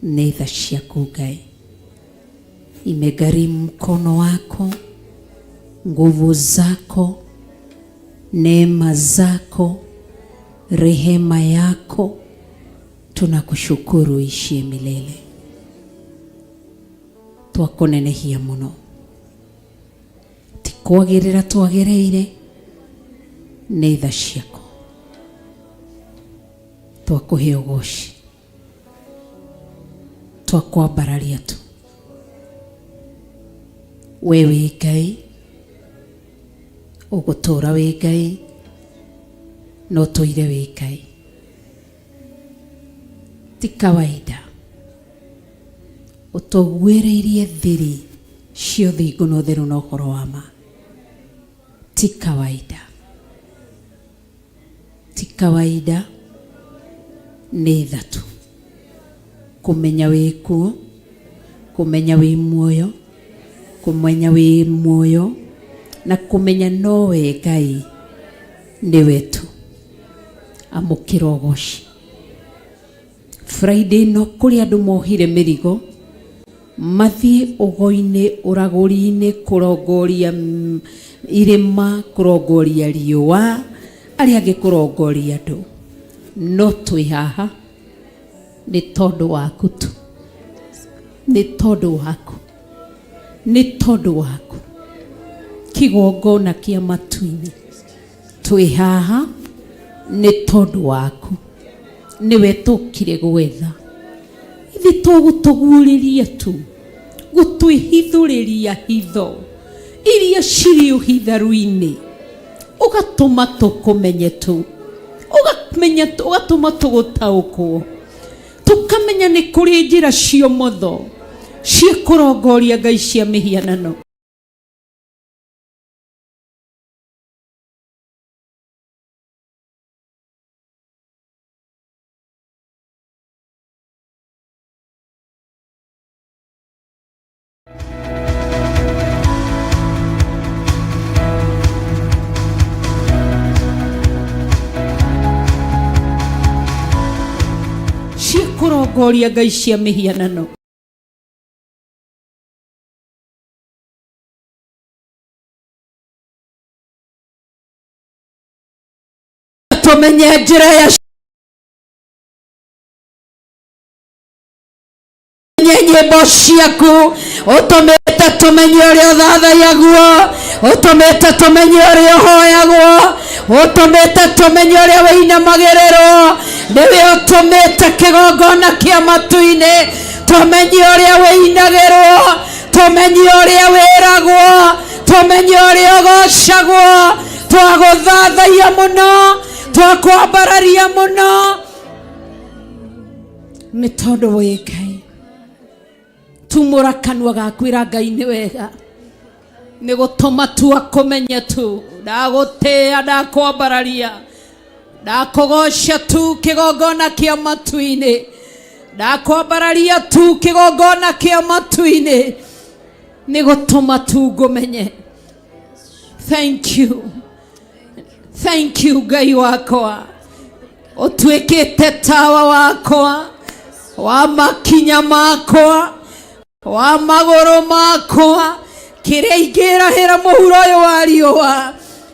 Nĩ tha ciaku Ngai, imegharimu mkono wako, nguvu zako, neema zako, rehema yako. Tunakushukuru ishie milele. Twakunenehia muno, ti kwagĩrĩra twagĩrĩire, nĩ tha ciaku. Twakũhe ũgoci, twakwambararia tu. We wĩ Ngai, ũgũtũũra wĩ Ngai, na ũtũire wĩ Ngai. Ti kawaida ũtũguĩrĩirie thiri cia ũthingu na ũtheru na ũhoro wa ma. Ti kawaida, ti kawaida. Nĩ tha tu kũmenya wĩ kuo, kũmenya wĩ muoyo, kũmenya wĩ muoyo na kũmenya nowe Ngai nĩwe tu. Amũkĩra ũgoci. Friday no kũrĩ andũ mohire mĩrigo mathiĩ ũgo-inĩ, ũragũri-inĩ, kũrongoria irĩma, kũrongoria riũa, arĩa angĩ kũrongoria andũ, no twĩ haha nĩ tondũ waku tu, nĩ tondũ waku, nĩ tondũ waku. Kĩgongona kĩa matu-inĩ, twĩ haha nĩ tondũ waku, nĩwe tũkire gwetha. Ithe tũgũtũguũrĩria tu, gũtwĩhithũrĩria hitho iria cirĩ ũhitharu-inĩ, ũgatũma tũkũmenye tu, ũgamenya, ũgatũma tũgũtaũkwo, tũkamenya nĩ kũrĩ njĩra cia ũmotho cia kũrongoria ngai cia mĩhianano. Cia kũrongoria ngai cia mĩhianano. Tũmenye njĩra ya nyĩmbo ciaku, ũtũmĩte tũmenye ũrĩa ũthathayagwo, ũtũmĩte tũmenye ũrĩa ũhoyagwo, ũtũmĩte tũmenye ũrĩa wĩinamagĩrĩrwo. Nĩwe ũtũmĩte kĩgongona kĩa matu-inĩ tũmenye ũrĩa wĩinagĩrwo, tũmenye ũrĩa wĩragwo, tũmenye ũrĩa ũgocagwo. Twagũthathaiya mũno, twakwambararia mũno, nĩ tondũ wĩ Ngai. Tumũra kanua gaku, ĩra Ngai nĩ wega, nĩ gũtũma tu akũmenye tu. Ndagũtĩĩa, ndakwambararia, ndakũgoca tu kĩgongona kĩa matu-inĩ, ndakwambararia tu kĩgongona kĩa matu-inĩ, nĩ gũtũma tu ngũmenye. Thank you, thank you Ngai wakwa, ũtuĩkĩte tawa wakwa wa makinya makwa, wa magũrũ makwa. Kĩrĩa ingĩrahĩra mũhuro ũyũ wa riũa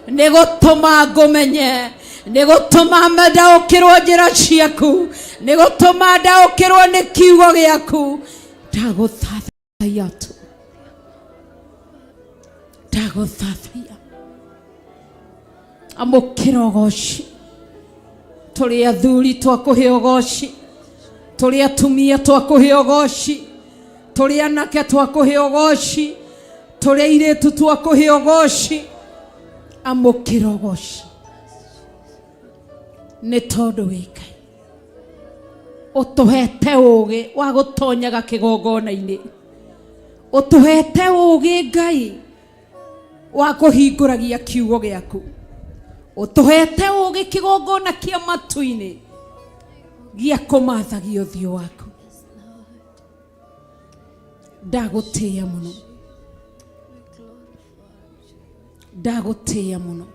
nĩ gũtũma ngũmenye, nĩ gũtũma ndaũkĩrwo njĩra ciaku, nĩ gũtũma ndaũkĩrwo nĩ kiugo gĩaku. Ndagũthathaiya tu, ndagũthathaiya. Amũkĩra ũgoci. Tũrĩ athuri twakũhe ũgoci, tũrĩ atumia twakũhe ũgoci, tũrĩ anake twakũhe ũgoci, tũrĩ airĩtu twakũhe ũgoci. Amũkĩra ũgoci nĩ tondũ wĩ Ngai. Ũtũhete ũgĩ wa gũtonyaga kĩgongona-inĩ, ũtũhete ũgĩ Ngai wa kũhingũragia kiugo gĩaku, ũtũhete ũgĩ kĩgongona kĩa matu-inĩ gĩa kũmathagia ũthiũ waku. Ndagũtĩĩa mũno. Ndagũtĩĩa mũno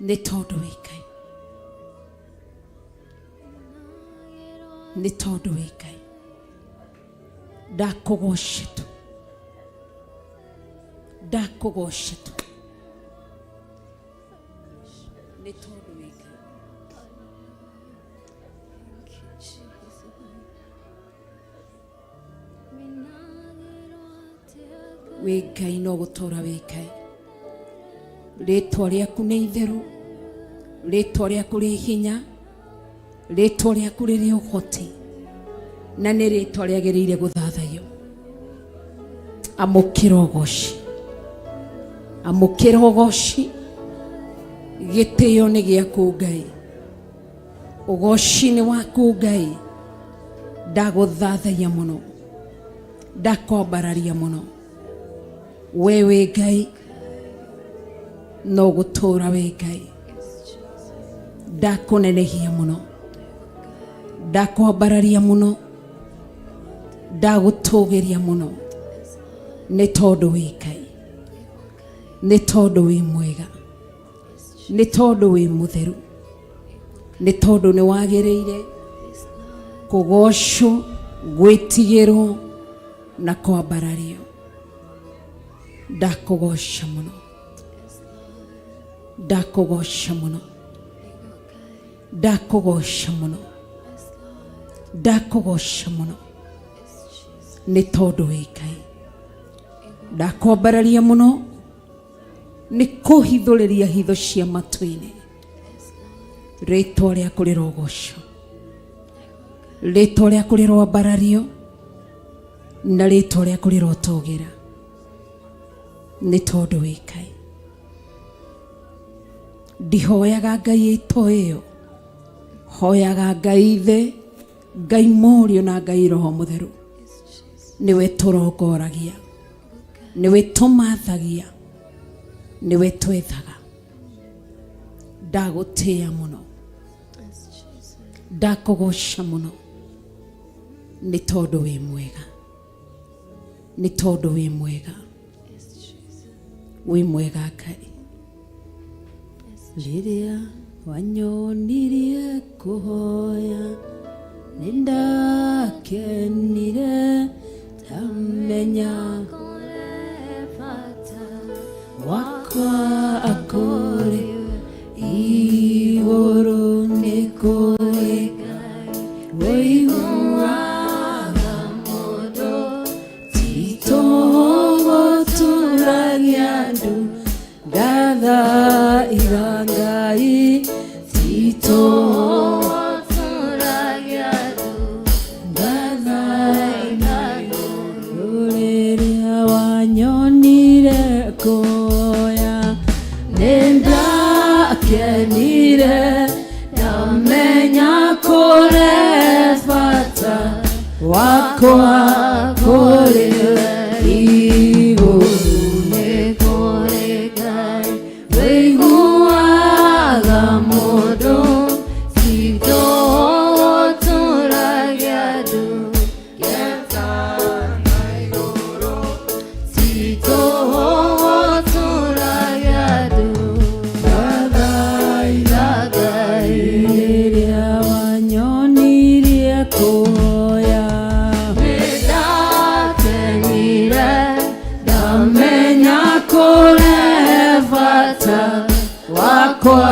nĩ tondũ wĩ Ngai, nĩ tondũ wĩ Ngai. Ndakũgoca tu, ndakũgoca tu nĩ tondũ wĩ Ngai. Wĩ Ngai no gũtũra wĩ Ngai. Rĩtwa rĩaku nĩ itheru, rĩtwa rĩaku rĩ hinya, rĩtwa rĩaku rĩrĩ ũhoti, na nĩ rĩtwa rĩagĩrĩire gũthathaiyo. Amũkĩra ũgoci, amũkĩra ũgoci. Gĩtĩo nĩ gĩaku Ngai, ũgoci nĩ waku Ngai. Ndagũthathaiya mũno, ndakwambararia mũno. We wĩ Ngai no gũtũra wĩ Ngai. Ndakũnenehia mũno, ndakwambararia mũno, ndagũtũgĩria mũno nĩ tondũ wĩ Ngai, nĩ tondũ wĩ mwega, nĩ tondũ wĩ mũtheru, nĩ tondũ nĩ wagĩrĩire kũgocwo, gwĩtigĩrwo na kwambarario. Ndakũgoca mũno, ndakũgoca mũno, ndakũgoca mũno, ndakũgoca mũno nĩ tondũ wĩ Ngai. Ndakwambararia mũno nĩ kũhithũrĩria hitho cia matu-inĩ. Rĩtwa rĩaku rĩrogocwo, rĩtwa rĩaku rĩroambarario, na rĩtwa rĩaku rĩrotũgĩra nĩ tondũ wĩ Ngai. Ndihoyaga Ngai ĩto ĩyo, hoyaga Ngai Ithe, Ngai Mũriũ na Ngai Roho Mũtheru. Nĩwe tũrongoragia, nĩwe tũmathagia, nĩwe twethaga. Ndagũtĩĩa mũno, ndakũgoca mũno nĩ tondũ wĩ mwega, nĩ tondũ wĩ mwega, wĩ mwega Ngai. Rĩrĩa wanyonirie kũhoya nĩ ndakenire, ndamenya wakwa akũrĩ igũrũ nĩ kũrĩ ũiguaga mũndũ titũgũturagia ndu ngatha iga Ngai titũgũturagia ndu ngatha iga rĩrĩa wanyonire kũhoya nĩ ndakenire, ndamenya kũrĩ bata wakwa kũrĩ igũrũ nĩ kũrĩ Ngai wĩiguaga mũndũ titũgũturagia ndu rĩrĩa wanyonirie kũhoya ndamenya kũrĩ bata wakwa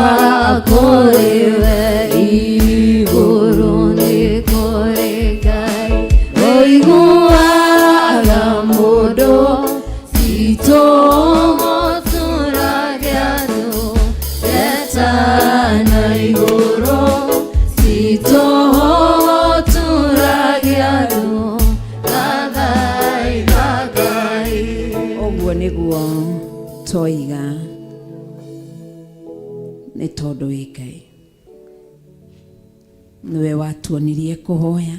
kũrĩ we igũrũ nĩ kũrĩ Ngai ũiguaga mũndũ titũgũturagia ndu etana igũrũ titũgũturagia ndu ngathaitha Ngai. Ũguo nĩguo toiga nĩ tondũ wĩ Ngai. Nĩwe watuonirie kũhoya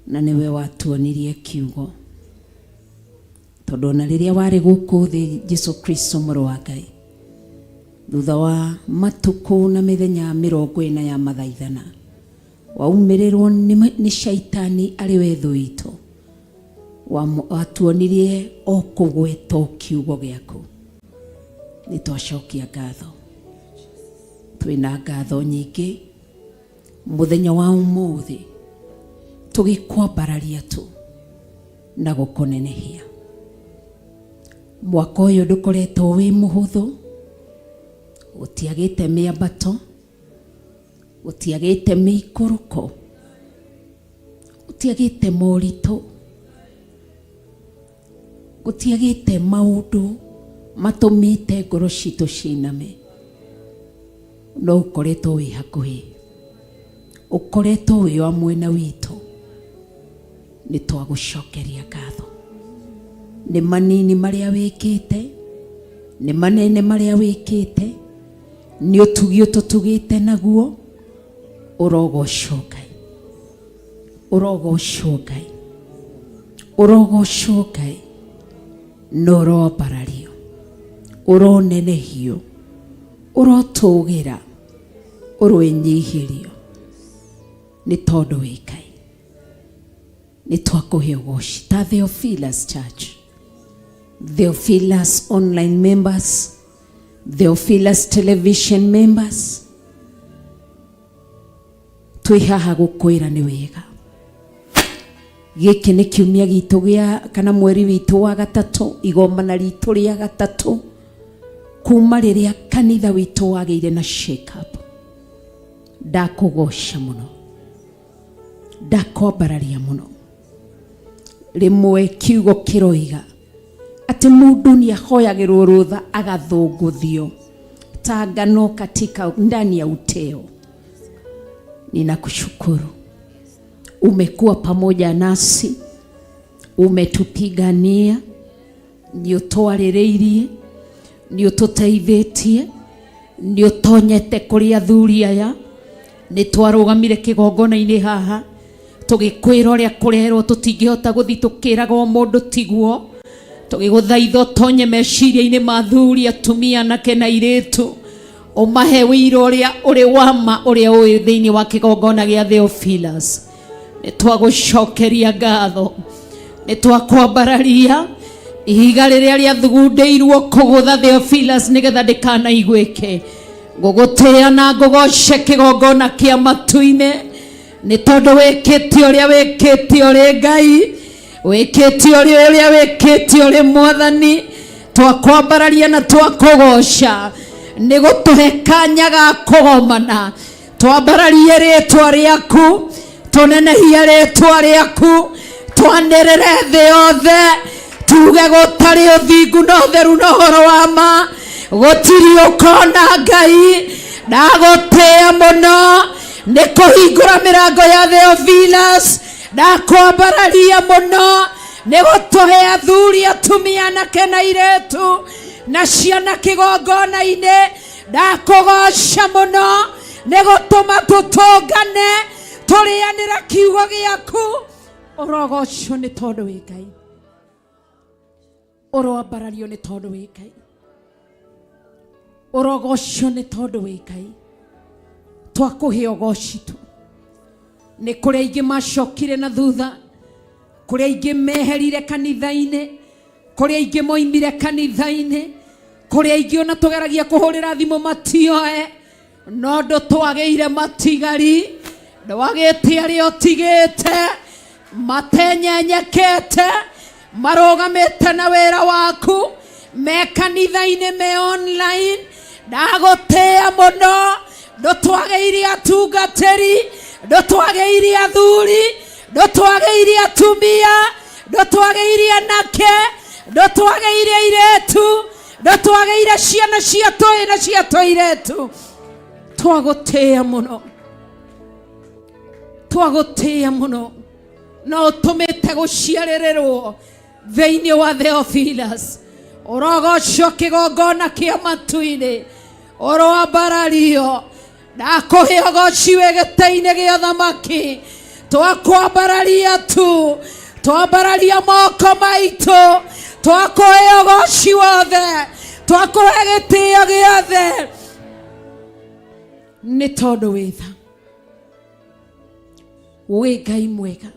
na nĩwe watuonirie kiugo, tondũ ona rĩrĩa warĩ gũkũ thĩ Jesu Kristo mũrũ wa Ngai, thutha wa matukũ na mĩthenya 40 ya mathaithana, waumĩrĩrwo nĩ shaitani arĩ we thũ itũ. Watuonirie o kũgwetwo kiugo gĩaku. Nĩ twacokia ngatho, twĩna ngatho nyingĩ mũthenya wa ũmũthĩ, tũgĩkwambararia tu na gũkũnenehia. Mwaka ũyũ ndũkoretwo wĩ mũhũthũ, gũtiagĩte mĩambato, gũtiagĩte mĩikũrũko, gũtiagĩte moritũ, gũtiagĩte maũndũ matũmĩte ngoro citũ ciname, no ũkoretwo wĩ hakuhĩ, ũkoretwo wĩ wa mwena witũ. Nĩ twagũcokeria ngatho. Nĩ manini marĩa wĩkĩte, nĩ manene marĩa wĩkĩte, nĩ ũtugi ũtũtugĩte naguo. Ũrogocwo Ngai, ũrogocwo Ngai, ũrogocwo Ngai, na ũroambarario, ũronenehio, ũrotũgĩra, ũroĩnyihĩrio, nĩ tondũ wĩ Ngai. Nĩ twakũhe ũgoci ta Theophilus Church, Theophilus online members, Theophilus television members, twĩ haha gũkwĩra nĩ wega. Gĩkĩ nĩ kiumia gitũ gĩa kana mweri witũ wa gatatũ, igomana ritũ rĩa gatatũ kuma rĩrĩa kanitha witũ wagĩire na shake up. Ndakũgoca mũno, ndakwambararia mũno. Rĩmwe kiugo kĩroiga atĩ mũndũ nĩ ahoyagĩrwo rũtha agathũngũthio ta ngano katika ndani ya uteo. Ninakushukuru, umekuwa pamoja nasi, umetupigania, nĩ ũtwarĩrĩirie, nĩ ũtũteithĩtie, nĩ ũtonyete kũrĩ athuri aya. Nĩ twarũgamire kĩgongona-inĩ haha tũgĩkwĩra ũrĩa kũrerwo tũtingĩhota gũthiĩ, tũkĩraga o mũndũ tiguo, tũgĩgũthaitha ũtonye meciria-inĩ ma athuri, atumia, anake na airĩtu, ũmahe wĩira ũrĩa ũrĩ wa ma, ũrĩa ũĩ thĩinĩ wa kĩgongona gĩa Theophilus. Nĩ twagũcokeria ngatho, nĩ twakwambararia ihiga rĩrĩa rĩathugundĩirwo kũgũtha Theophilus nĩgetha ndĩkanaiguĩke. Ngũgũtĩĩa na ngũgoce kĩgongona kĩa matu-inĩ, nĩ tondũ wĩkĩte ũrĩa wĩkĩte ũrĩ Ngai, wĩkĩte ũrĩa wĩkĩte ũrĩ Mwathani. Twakwambararia na twakũgoca nĩ gũtũhe kanya ga kũgomana. Twambararie rĩtwa rĩaku, tũnenehie rĩtwa rĩaku, twanĩrĩre thĩ yothe, tuge gũtarĩ ũthingu na ũtheru na ũhoro wa ma gũtirĩ ũkona Ngai. Ndagũtĩĩa mũno nĩ kũhingũra mĩrango ya Theophilus. Ndakwambararia mũno nĩ gũtũhe athuri, atumia, anake na airĩtu na ciana kĩgongona-inĩ. Ndakũgoca mũno nĩ gũtũma tũtũngane tũrĩanĩra kiugo gĩaku. Ũrogocwo nĩ tondũ wĩ Ngai, ũroambarario nĩ tondũ wĩ Ngai, ũrogocwo nĩ tondũ wĩ Ngai. Twakũhe ũgoci tu. Nĩ kũrĩ aingĩ macokire na thutha, kũrĩ aingĩ meherire kanitha-inĩ, kũrĩ aingĩ moimire kanitha-inĩ, kũrĩ aingĩ ona tũgeragia kũhũrĩra thimũ matioe, no ndũtwagĩire matigari, ndwagĩte arĩa ũtigĩte matenyenyekete, marũgamĩte na wĩra waku, me kanitha-inĩ, me online. Ndagũtĩĩa mũno, ndũtwagĩire atungatĩri, ndũtwagĩire athuri, ndũtwagĩire atumia, ndũtwagĩire anake, ndũtwagĩire airĩtu, ndũtwagĩire ciana cia tũĩ na cia tũirĩtu. Twagũtĩĩa mũno, twagũtĩĩa mũno, no ũtũmĩte gũciarĩrĩrwo thĩinĩ wa Theophilus. Ũrogocwo kĩgongona kĩa matu-inĩ, ũroambarario. Ndakũhe ũgoci wĩ gĩtĩ-inĩ gĩa thamaki. Twakwambararia tu, twambararia moko maitũ, twakũhe ũgoci wothe, twakũhe gĩtĩo gĩothe, nĩ tondũ wĩ tha, wĩ Ngai mwega.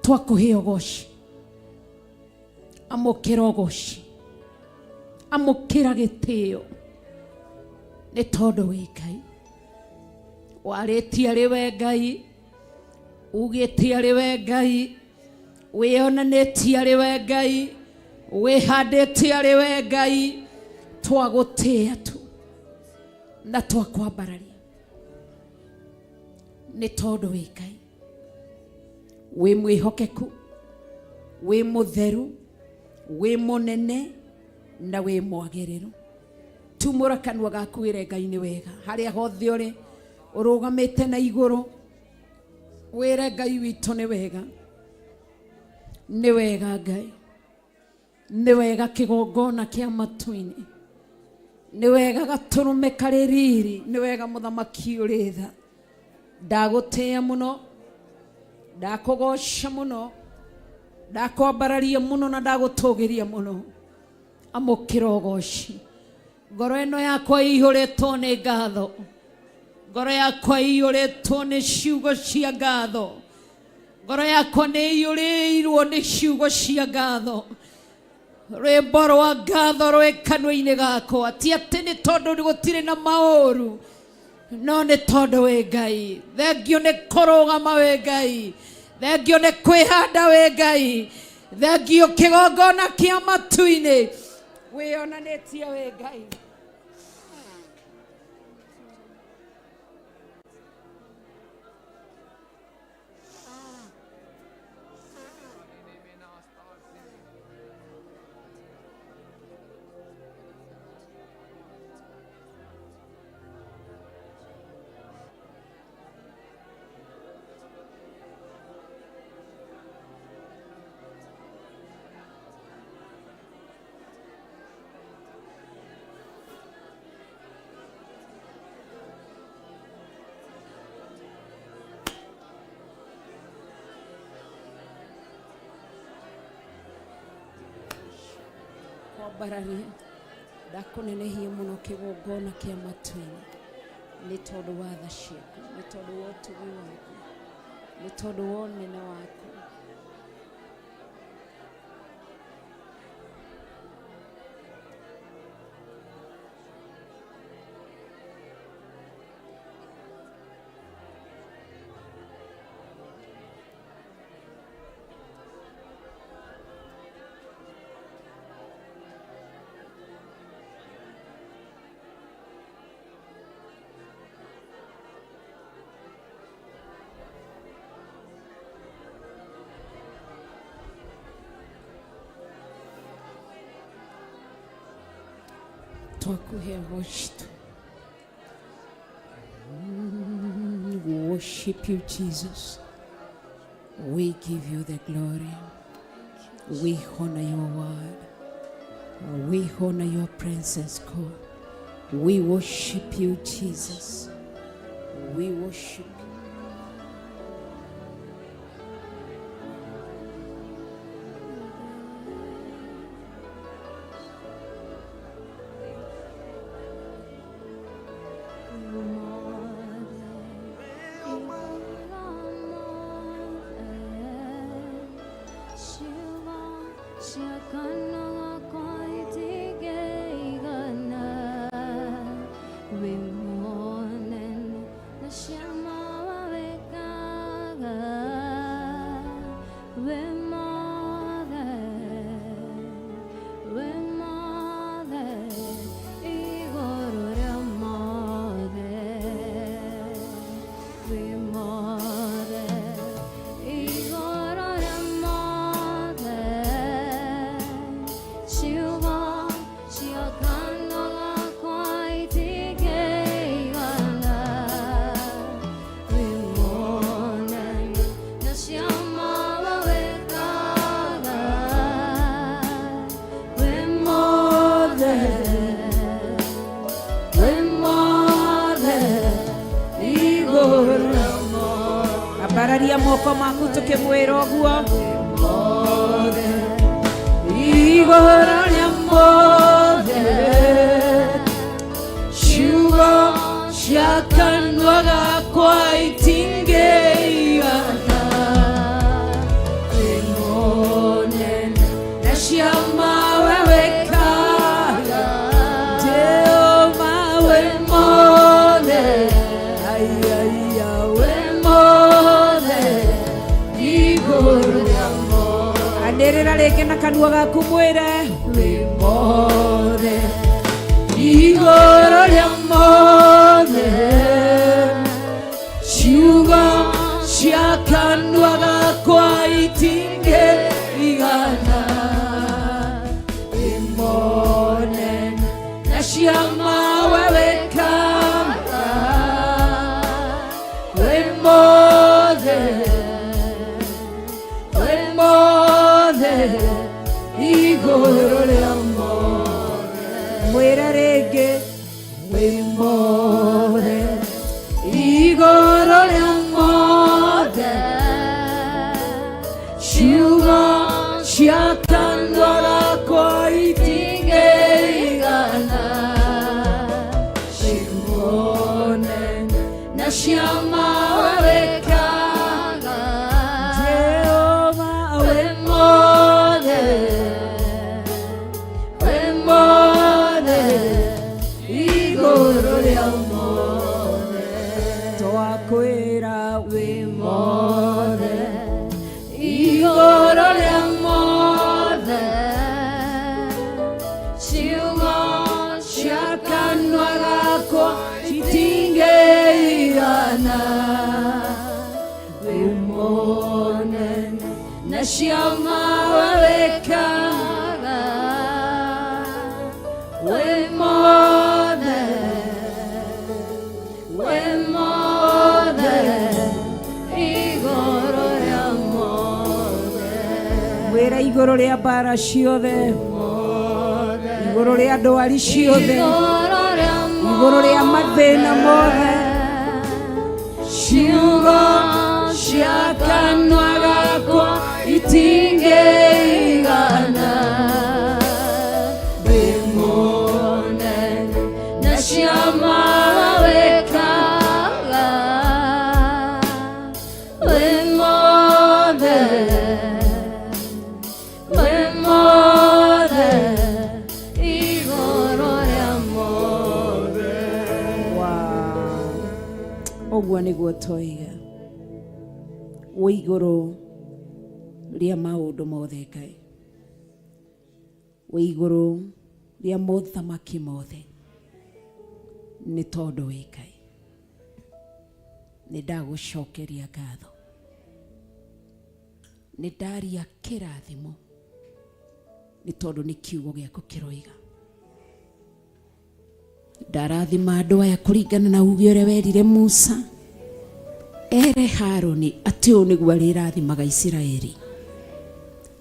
Twakũhe ũgoci, amũkĩra ũgoci, amũkĩra gĩtĩo, nĩ tondũ wĩ Ngai. Warĩtie arĩ we Ngai, ugĩte arĩ we Ngai, wĩonanĩtie arĩ we Ngai, wĩhandĩte arĩ we Ngai. Twagũtĩĩa tu na twakwambararia nĩ tondũ wĩ Ngai, wĩ mwĩhokeku, wĩ mũtheru, wĩ mũnene na wĩ mwagĩrĩru. Tumũra kanua gaku wĩre Ngai nĩ wega harĩa hothe ũrĩ, ũrũgamĩte na igũrũ, wĩre Ngai witũ nĩ wega, nĩ wega Ngai, nĩ wega kĩgongona kĩa matu-inĩ, nĩ wega gatũrũme karĩ riri, nĩ wega mũthamaki ũrĩ tha. Ndagũtĩĩa mũno, ndakũgoca mũno, ndakwambararia mũno na ndagũtũgĩria mũno. Amũkĩra ũgoci. Ngoro ĩno yakwa ĩihũrĩtwo nĩ ngatho, ngoro yakwa ĩiyũrĩtwo nĩ ciugo cia ngatho, ngoro yakwa nĩ ĩiyũrĩirwo nĩ ciugo cia ngatho. Rwĩmbo rwa ngatho rwĩ kanua-inĩ gakwa, ti atĩ nĩ tondũ gũtirĩ na maũru, no nĩ tondũ wĩ Ngai. Thengio nĩ kũrũgama wĩ Ngai, thengio nĩ kwĩhanda wĩ Ngai, thengio kĩgongona kĩa matu-inĩ wĩonanĩtie wĩ Ngai. Kwambararia ndakũnenehie mũno kĩgongona kĩa matu-inĩ nĩ tondũ wa tha ciaku, nĩ tondũ wa ũtugi waku, nĩ tondũ wa ũnene waku. Twakuhe ũgoci tu. We worship you, Jesus. We give you the glory. We honor your word. We honor your presence, God. We worship you, Jesus. We worship you. Ambararia moko maku tukimwira uguo igũrũ rĩa mothe, ciugo cia kanua gakwa itingĩigana. Rĩngĩ na kanua gaku mwĩre wĩ mothe igũrũ rĩa mothe ciugo cia kanua gakwa itingĩigana imone na ciama we wĩkaga wĩ mothe wĩ mothe igũrũ rĩa mothe mwĩre rĩngĩ wĩ mothe igũrũ rĩa mothe ciugo cia kanua gakwa itingĩigana ciugo na ciama we wĩkaga Jehova wĩ mothe wĩ mothe igũrũ rĩa mothe twakwĩra wĩ mothe igũrũ rĩa mothe ciugo cia kanua gakwa citingĩigana wĩ mũnene na ciama we wĩkaga wĩ mothe wĩ mothe igũrũ rĩa mothe wĩra igũrũ rĩa mbara ciothe igũrũ rĩa ndwari ciothe igũrũ rĩa mathĩna mothe ciugo cia kanua gakwa itingĩigana wĩ mũnene na ciama wĩkaga wĩ mothe wĩ mothe igũrũ rĩa mothe. Ũguo nĩguo twoiga wĩ igũrũ rĩa maũndũ mothe Ngai wĩ igũrũ rĩa mothamaki mothe nĩ tondũ wĩ Ngai nĩ ndagũcokeria ngatho nĩ ndaria kĩrathimo nĩ tondũ nĩ kiugo gĩaku kĩroiga ndarathima andũ aya kũringana na uge ũrĩa werire Musa ere Harũni atĩ ũũ nĩguo arĩrathimaga Isiraeli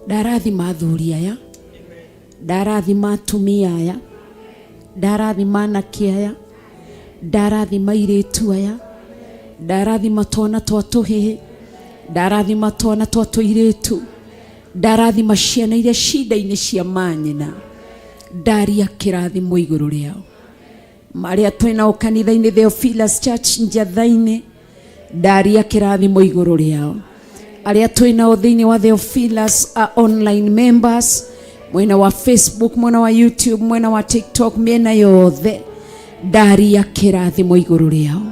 ndarathima athuri aya ndarathima atumia aya ndarathima anake aya ndarathima airĩtu aya ndarathima twana twa tũhĩĩ ndarathima twana twa tũirĩtu ndarathima ciana iria cinda-inĩ cia manyina ndaria kĩrathimo igũrũ rĩao marĩa twĩnao kanitha-inĩ Theophilus Church Njatha-inĩ ndaria kĩrathimo igũrũ rĩao arĩa twĩnao thĩinĩ wa Theophilus online members mwena wa Facebook mwena wa YouTube mwena wa TikTok mĩena yothe ndaria kĩrathimo igũrũ rĩao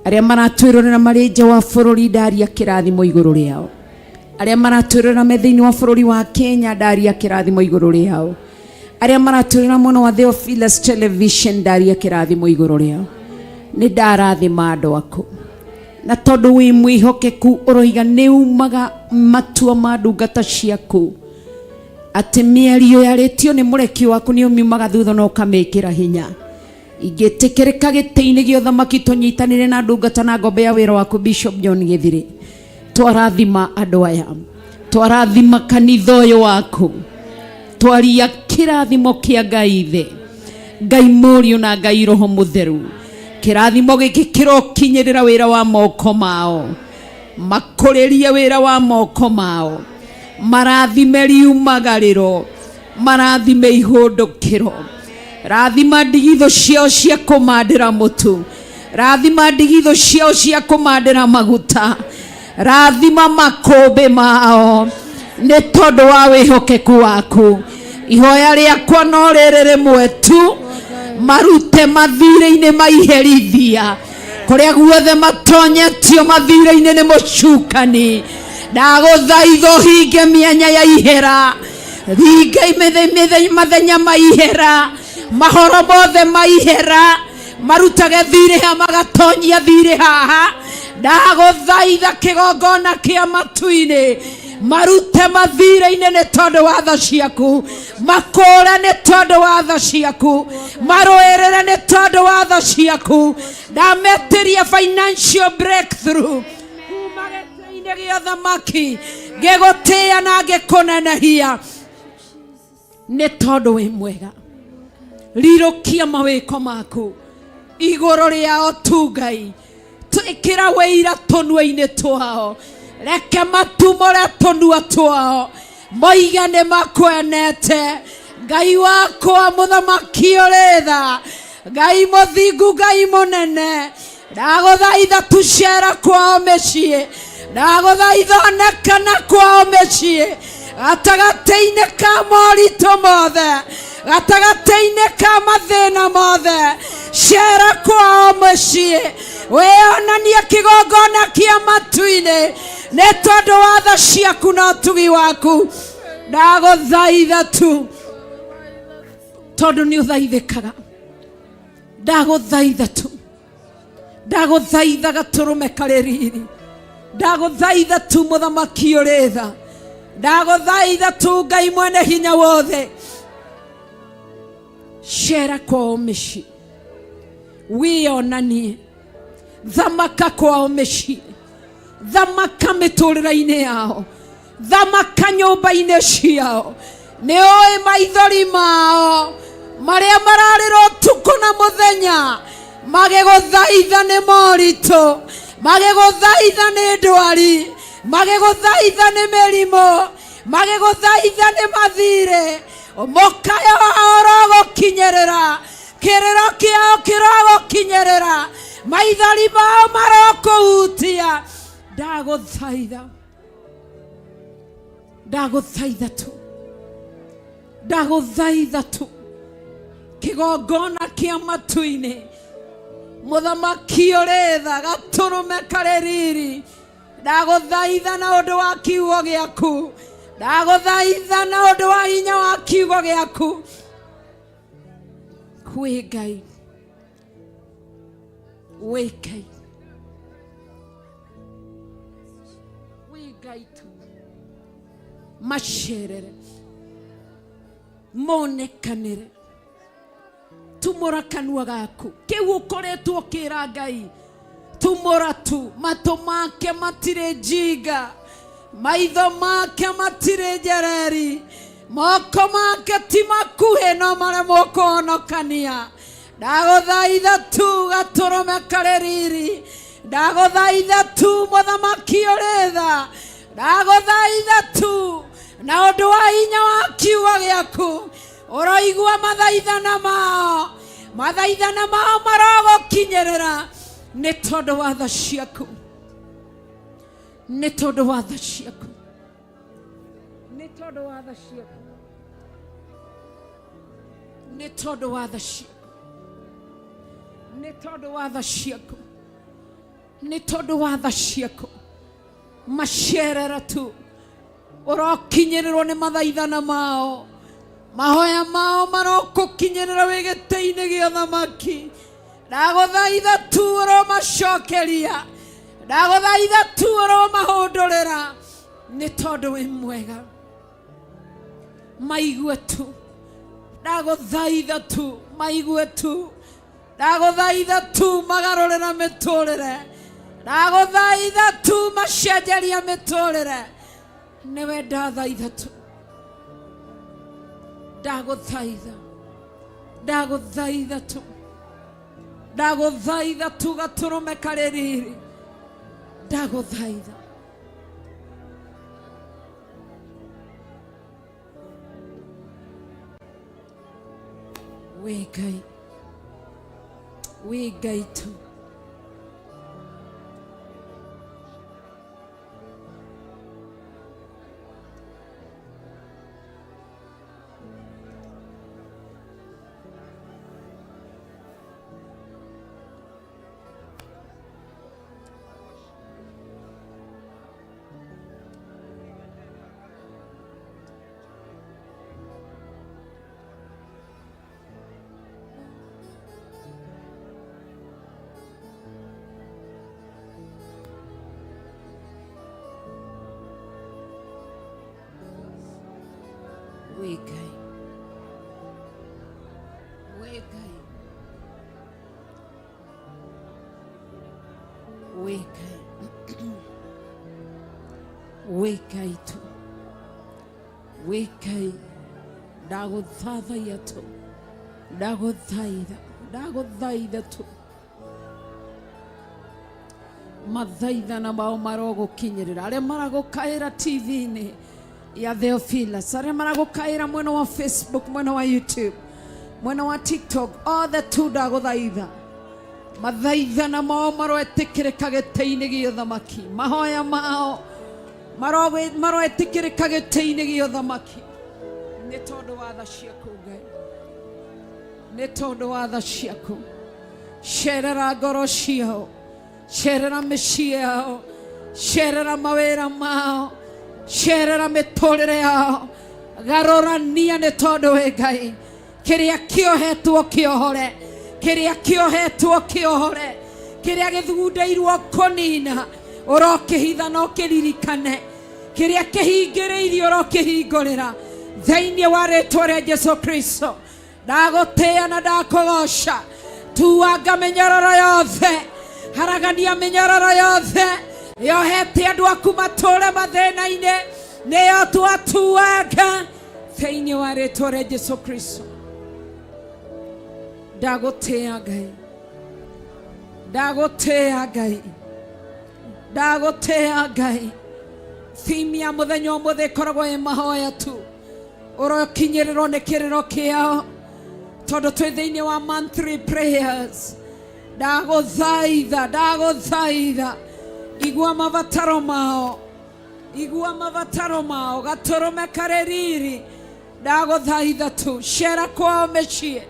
arĩa maratwĩrorera marĩ nja wa bũrũri ndaria kĩrathimo igũrũ rĩao arĩa maratwĩrorera me thĩinĩ wa bũrũri wa Kenya ndaria kĩrathimo igũrũ rĩao arĩa maratwĩrorera mwena wa Theophilus Television ndaria kĩrathimo igũrũ rĩao nĩ ndarathima andũ aku na tondũ wĩ mwĩhokeku ũroiga nĩ umaga matua ma ndungata ciaku atĩ mĩario yarĩtio nĩ mũrekio waku nĩ ũmiumaga thutha na ũkamĩkĩra hinya ingĩtĩkĩrĩka gĩtĩ-inĩ gĩa ũthamaki tũnyitanĩre na ndungata na ngombe ya wĩra waku Bishop John Gĩthirĩ twarathima andũ aya twarathima kanitha ũyũ waku twaria kĩrathimo kĩa Ngai ithe Ngai mũriũ na Ngai roho mũtheru kĩrathimo gĩkĩ kĩrokinyĩrĩra wĩra wa moko mao makũrĩrie wĩra wa moko mao marathime riumagarĩro marathime ihũndũkĩro rathima ndigithũ ciao cia kũmandĩra mũtu rathima ndigithũ ciao cia kũmandĩra maguta rathima makũmbĩ mao nĩ tondũ wa wĩhokeku waku ihoya rĩakwa no rĩrĩ rĩmwe tu marute mathirĩ-inĩ maiherithia kũrĩa guothe matonyetio mathirĩ-inĩ nĩ mũcukani ndagũthaitha ũhinge mĩanya ya ihera Ringai mathenya maihera, mahoro mothe maihera, marutage thirĩ ha magatonyia thirĩ haha. Ndagũthaitha kĩgongona kĩa matu-inĩ, marute mathirĩ-inĩ nĩ tondũ wa tha ciaku, makũre nĩ tondũ wa tha ciaku, marũĩrĩre nĩ tondũ wa tha ciaku. Ndametĩria financial breakthrough kuma gĩtĩ-inĩ gĩa thamaki, ngĩgũtĩĩa na ngĩkũnenehia nĩ tondũ wĩ mwega. Rirũkia mawĩko maku igũrũ rĩao tu Ngai, ĩkĩra wĩira tũnua-inĩ twao, reke matumũre tũnua twao moige nĩ makwenete. Ngai wakwa mũthamaki ũrĩ tha, Ngai mũthingu, Ngai mũnene, ndagũthaitha tucera kwao mĩciĩ, ndagũthaitha onekana kwao mĩciĩ, gatagatĩ-inĩ ka moritũ mothe, gatagatĩ-inĩ ka mathĩna mothe, cera kwao mũciĩ, wĩonanie kĩgongona kĩa matu-inĩ nĩ tondũ wa tha ciaku na ũtugi waku. Ndagũthaitha tu tondũ nĩ ũthaithĩkaga, ndagũthaitha tu, ndagũthaitha gatũrũme karĩ riri, ndagũthaitha tu mũthamaki ũrĩ tha, ndagũthaitha tu Ngai mwene hinya wothe. Cera kwao mĩciĩ, wĩonanie, thamaka kwao mĩciĩ, thamaka mĩtũrĩre-inĩ yao, thamaka nyũmba-inĩ ciao. Nĩ ũĩ maithori mao marĩa mararĩra ũtukũ na mũthenya, magĩgũthaitha nĩ moritũ, magĩgũthaitha nĩ ndwari, magĩgũthaitha nĩ mĩrimũ, magĩgũthaitha nĩ mathirĩ. Mũkayo wao ũrogũkinyĩrĩra, kĩrĩro kĩao kĩrogũkinyĩrĩra, maithori mao marokũhutia. Ndagũthaitha, ndagũthaitha tu, ndagũthaitha tu, kĩgongona kĩa matu-inĩ, mũthamaki ũrĩ tha, gatũrũme karĩ riri, ndagũthaitha na ũndũ wa kiugo gĩaku, ndagũthaitha na ũndũ wa hinya wa kiugo gĩaku. Kwĩ Ngai, wĩ Ngai, wĩ Ngai tu, macerere, monekanĩre, tumũra kanua gaku, kĩu ũkoretwo ũkĩra Ngai, tumũra tu. Matũ make matirĩ njinga, maitho make matirĩ njereri, moko make ti makuhĩ no maremwo kũhonokania. Ndagũthaitha tu gatũrũme karĩ riri, ndagũthaitha tu mũthamaki ũrĩ tha, ndagũthaitha tu na ũndũ wa hinya wa kiugo gĩaku. Ũroigua mathaithana mao, mathaithana mao marogũkinyĩrĩra nĩ tondũ wa tha ciaku, nĩ tondũ wa tha ciaku, nĩ tondũ wa tha ciaku, nĩ tondũ wa tha ciaku, nĩ tondũ wa tha ciaku, nĩ tondũ wa tha ciaku. Macerera tu, ũrokinyĩrĩrwo nĩ mathaithana mao, mahoya mao marokũkinyĩrĩra wĩ gĩtĩ-inĩ gĩa thamaki. Ndagũthaitha tu ũromacokeria, ndagũthaitha tu ũromahũndũrĩra nĩ tondũ wĩ mwega. Maigue tu, ndagũthaitha tu maigue tu, ndagũthaitha tu magarũrĩra mĩtũrĩre, ndagũthaitha tu macenjeria mĩtũrĩre. Nĩwe ndathaitha tu, ndagũthaitha, ndagũthaitha tu, ndagũthaitha tu gatũrũme karĩ riri, ndagũthaitha. Wĩ Ngai, wĩ Ngai tu. Wĩ Ngai, wĩ Ngai, wĩ Ngai, wĩ Ngai tu, wĩ Ngai. Ndagũthathaiya tu, ndagũthaitha, ndagũthaitha tu. Mathaithana mao marogũkinyĩrĩra arĩa maragũkaĩra TV-inĩ ya Theophilus, arĩa maragũkaĩra mwena wa Facebook, mwena wa YouTube, mwena wa TikTok, othe tu ndagũthaitha mathaithana mao maroetĩkĩrĩka gĩtĩ-inĩ gĩa ũthamaki, mahoya mao maroetĩkĩrĩka gĩtĩ-inĩ gĩa ũthamaki, nĩ tondũ wa tha ciaku Ngai, nĩ tondũ wa tha ciaku. Cerera ngoro ciao, cerera mĩciĩ yao, cerera mawĩra mao, cerera mĩtũrĩre yao, garũrania nĩ tondũ wĩ Ngai. Kĩrĩa kĩohetwo kĩohore, kĩrĩa kĩohetwo kĩohore, kĩrĩa gĩthugundĩirwo kũnina ũrokĩhitha na ũkĩririkane, kĩrĩa kĩhingĩrĩirio ũrokĩhingũrĩra thĩinĩ wa rĩtwa rĩa Jesu Kristo. Ndagũtĩĩa na ndakũgoca. Tuanga mĩnyororo yothe, haragania mĩnyororo yothe yohete andũ aku matũre mathĩna-inĩ, nĩyo twatuanga thĩinĩ wa rĩtwa rĩa Jesu Kristo. Ndagũtĩĩa Ngai, ndagũtĩĩa Ngai, ndagũtĩĩa Ngai. Theme ya mũthenya ũmũthĩ ĩkoragwo ĩ mahoya tu, ũrokinyĩrĩrwo nĩ kĩrĩro kĩao tondũ twĩ thĩinĩ wa monthly prayers. Ndagũthaitha, ndagũthaitha, igua mabataro mao, igua mabataro mao, gatũrũme karĩ riri. Ndagũthaitha tu, cera kwao mĩciĩ,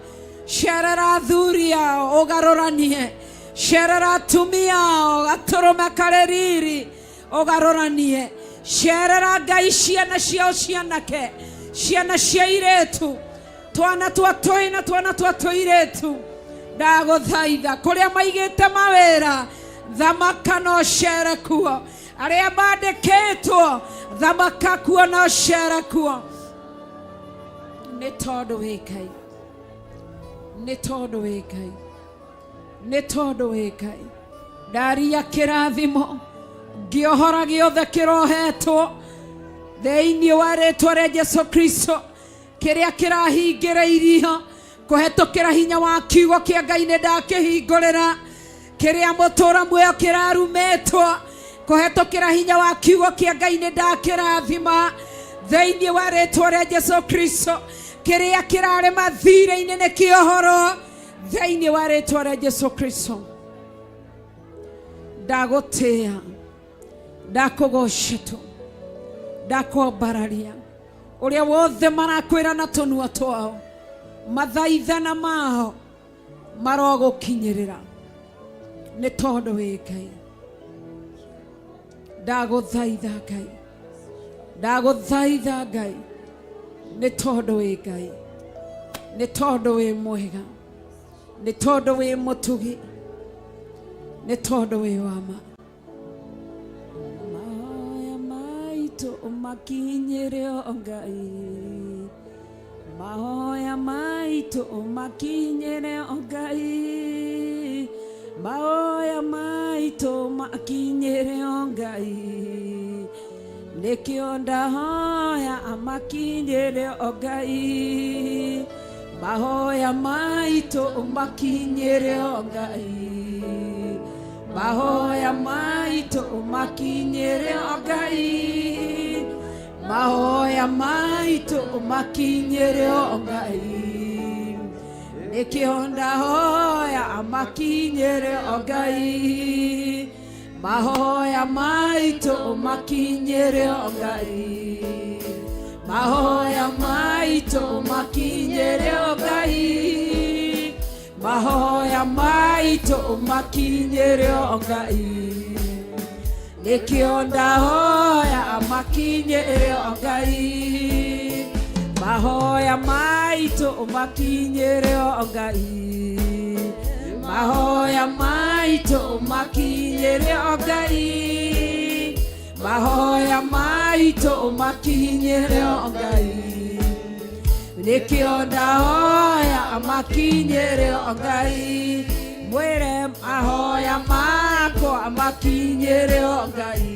cerera athuri ao ũgarũranie, cerera atumia ao, gatũrũme karĩ riri ũgarũranie, cerera Ngai ciana ciao cianake, ciana cia irĩtu, twana twa tũĩ na twana twa tũirĩtu. Ndagũthaitha, kũrĩa maigĩte mawĩra, thamaka no cere kuo, arĩa mandĩkĩtwo thamaka kuo no cere kuo, nĩ tondũ wĩ Ngai, nĩ tondũ wĩ Ngai, nĩ tondũ wĩ Ngai. Ndaria kĩrathimo ngĩohora gĩothe kĩrohetwo thĩinĩ wa rĩtwa rĩa Jesu Kristo, kĩrĩa kĩrahingĩrĩirio kũhetũkĩra hinya wa kiugo kĩa Ngai nĩ ndakĩhingũrĩra, kĩrĩa mũtũra muoyo kĩrarumĩtwo kũhetũkĩra hinya wa kiugo kĩa Ngai nĩ ndakĩrathima thĩinĩ wa rĩtwa rĩa Jesu Kristo, kĩrĩa kĩrarĩ mathirĩ-inĩ nĩ kĩohoro thĩinĩ wa rĩtwa rĩa Jesu Kristo. Ndagũtĩĩa, ndakũgoca tu, ndakwambararia. Ũrĩa wothe marakwĩra na tũnua twao, mathaithana mao marogũkinyĩrĩra, nĩ tondũ wĩ Ngai. Ndagũthaitha Ngai, ndagũthaitha Ngai, nĩ tondũ wĩ Ngai, nĩ tondũ wĩ mwega, nĩ tondũ wĩ mũtugi, nĩ tondũ wĩ wa ma. Mahoya maitũ makinyĩre o Ngai, mahoya maitũ makinyĩre o Ngai, mahoya maitũ makinyĩre o Ngai, nĩkĩo ndahoya makinyĩre o Ngai, mahoya maitũ makinyĩre o Ngai, mahoya maitũ makinyĩre o Ngai, mahoya maitũ makinyĩre o Ngai, nĩkĩo ndahoya makinyĩre o Ngai, mahoya maitũ makinyĩre o Ngai, mahoya maitũ makinyĩre o Ngai, mahoya maitũ makinyĩre o Ngai, nĩkĩo ndahoya makinyĩre o Ngai, mahoya maitũ makinyĩre o Ngai, mahoya maitũ makinyĩre o Ngai, mahoya maitũ makinyĩre o Ngai. Nĩkĩo ndahoya makinyĩre o Ngai, mwĩre mahoya makwa makinyĩre o Ngai,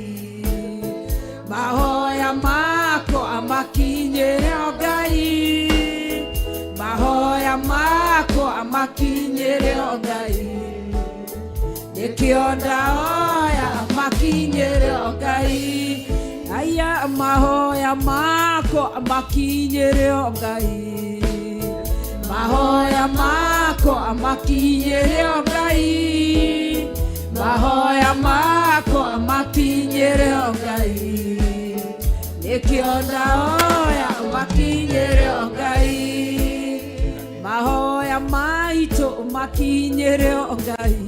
mahoya makwa makinyĩre o Ngai, mahoya makwa makinyĩre o Ngai, nĩkĩo ndahoya makinyĩre o Ngai, aya mahoya makwa makinyĩre o Ngai, mahoya makwa makinyĩre o Ngai, mahoya makwa makinyĩre o Ngai, nĩkĩo ndahoya makinyĩre o Ngai, mahoya maitũ makinyĩre o Ngai,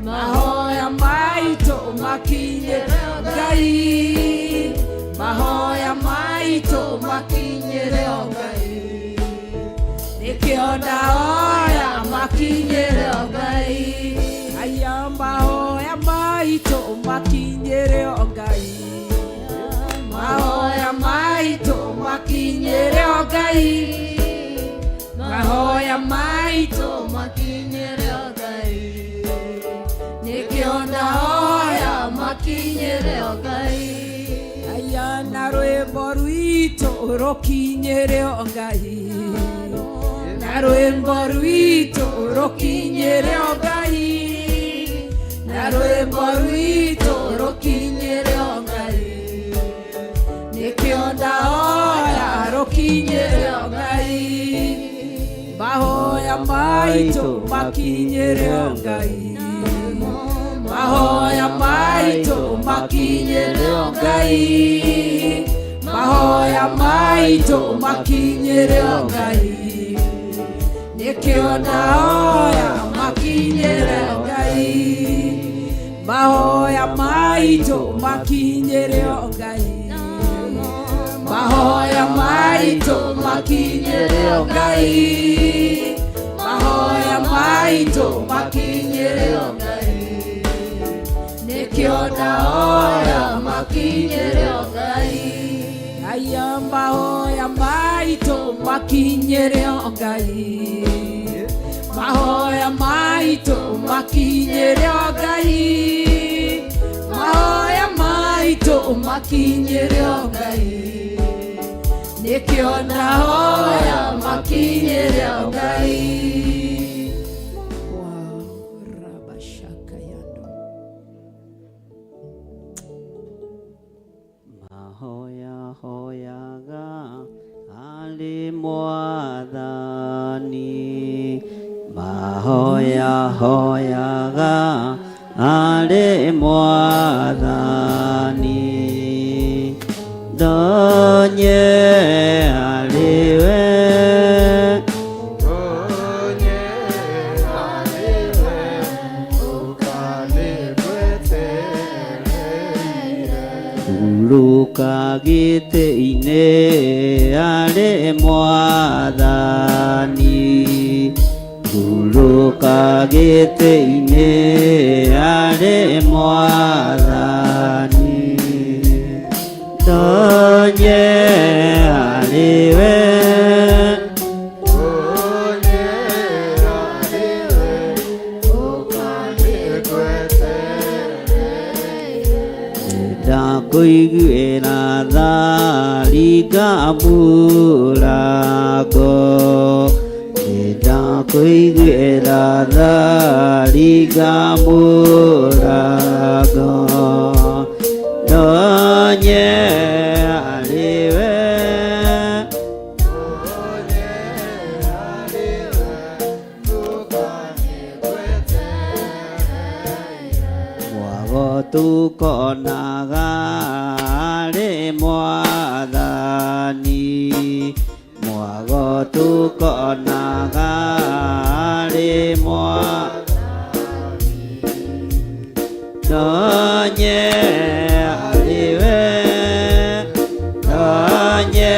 mahoya maitũ makinyĩre o Ngai, mahoya maitũ makinyĩre o Ngai, nĩkĩo ndahoya makinyĩre o Ngai, aya mahoya maitũ makinyĩre o Ngai, mahoya maitũ makinyĩre o Ngai, mahoya maitũ makinyĩre o Ngai, nĩkĩo ndahoya makinyĩre o Ngai, aya na rwĩmbo rwitũ rũkinyĩre o Ngai, na rwĩmbo rwitũ rũkinyĩre o Ngai, na rwĩmbo rwitũ rũkinyĩre o Ngai, nĩkĩo ndahoya rũkinyĩre o Ngai, mahoya maitũ makinyĩre o Ngai, mahoya maitũ makinyĩre o Ngai, mahoya maitũ makinyĩre o Ngai, nĩkĩo ndahoya makinyĩre o Ngai, mahoya maitũ makinyĩre o Ngai, mahoya maitũ makinyĩre o Ngai, mahoya maitũ makinyĩre o Ngai, nĩkĩo ndahoya makinyĩre o Ngai, aya mahoya maitũ makinyĩre o Ngai, mahoya maitũ makinyĩre o Ngai, mahoya maitũ makinyĩre o Ngai, nĩkĩo ndahoya makinyĩre o Ngai. Mahoya hoyaga arĩ Mwathani, mahoya hoyaga arĩ Mwathani, ndonye arĩ we, Ndonye arĩ we, ũkanĩgwetereire. Hurũka gĩtĩ-inĩ arĩ Mwathani, hurũka gĩtĩ-inĩ arĩ Mwathani, ndonye arĩ we, Ndonye arĩ we, ũkanĩgwetereire. Ndakũiguĩra tha ringa mũrango, ndakũiguĩra tha ringa mũrango, ndonye arĩ we, Ndonye arĩ we, ũkanĩgwetereire. Mwago tukonaga arĩ Mwathani, mwago tukonaga arĩ Mwathani, ndonye arĩ we, ndonye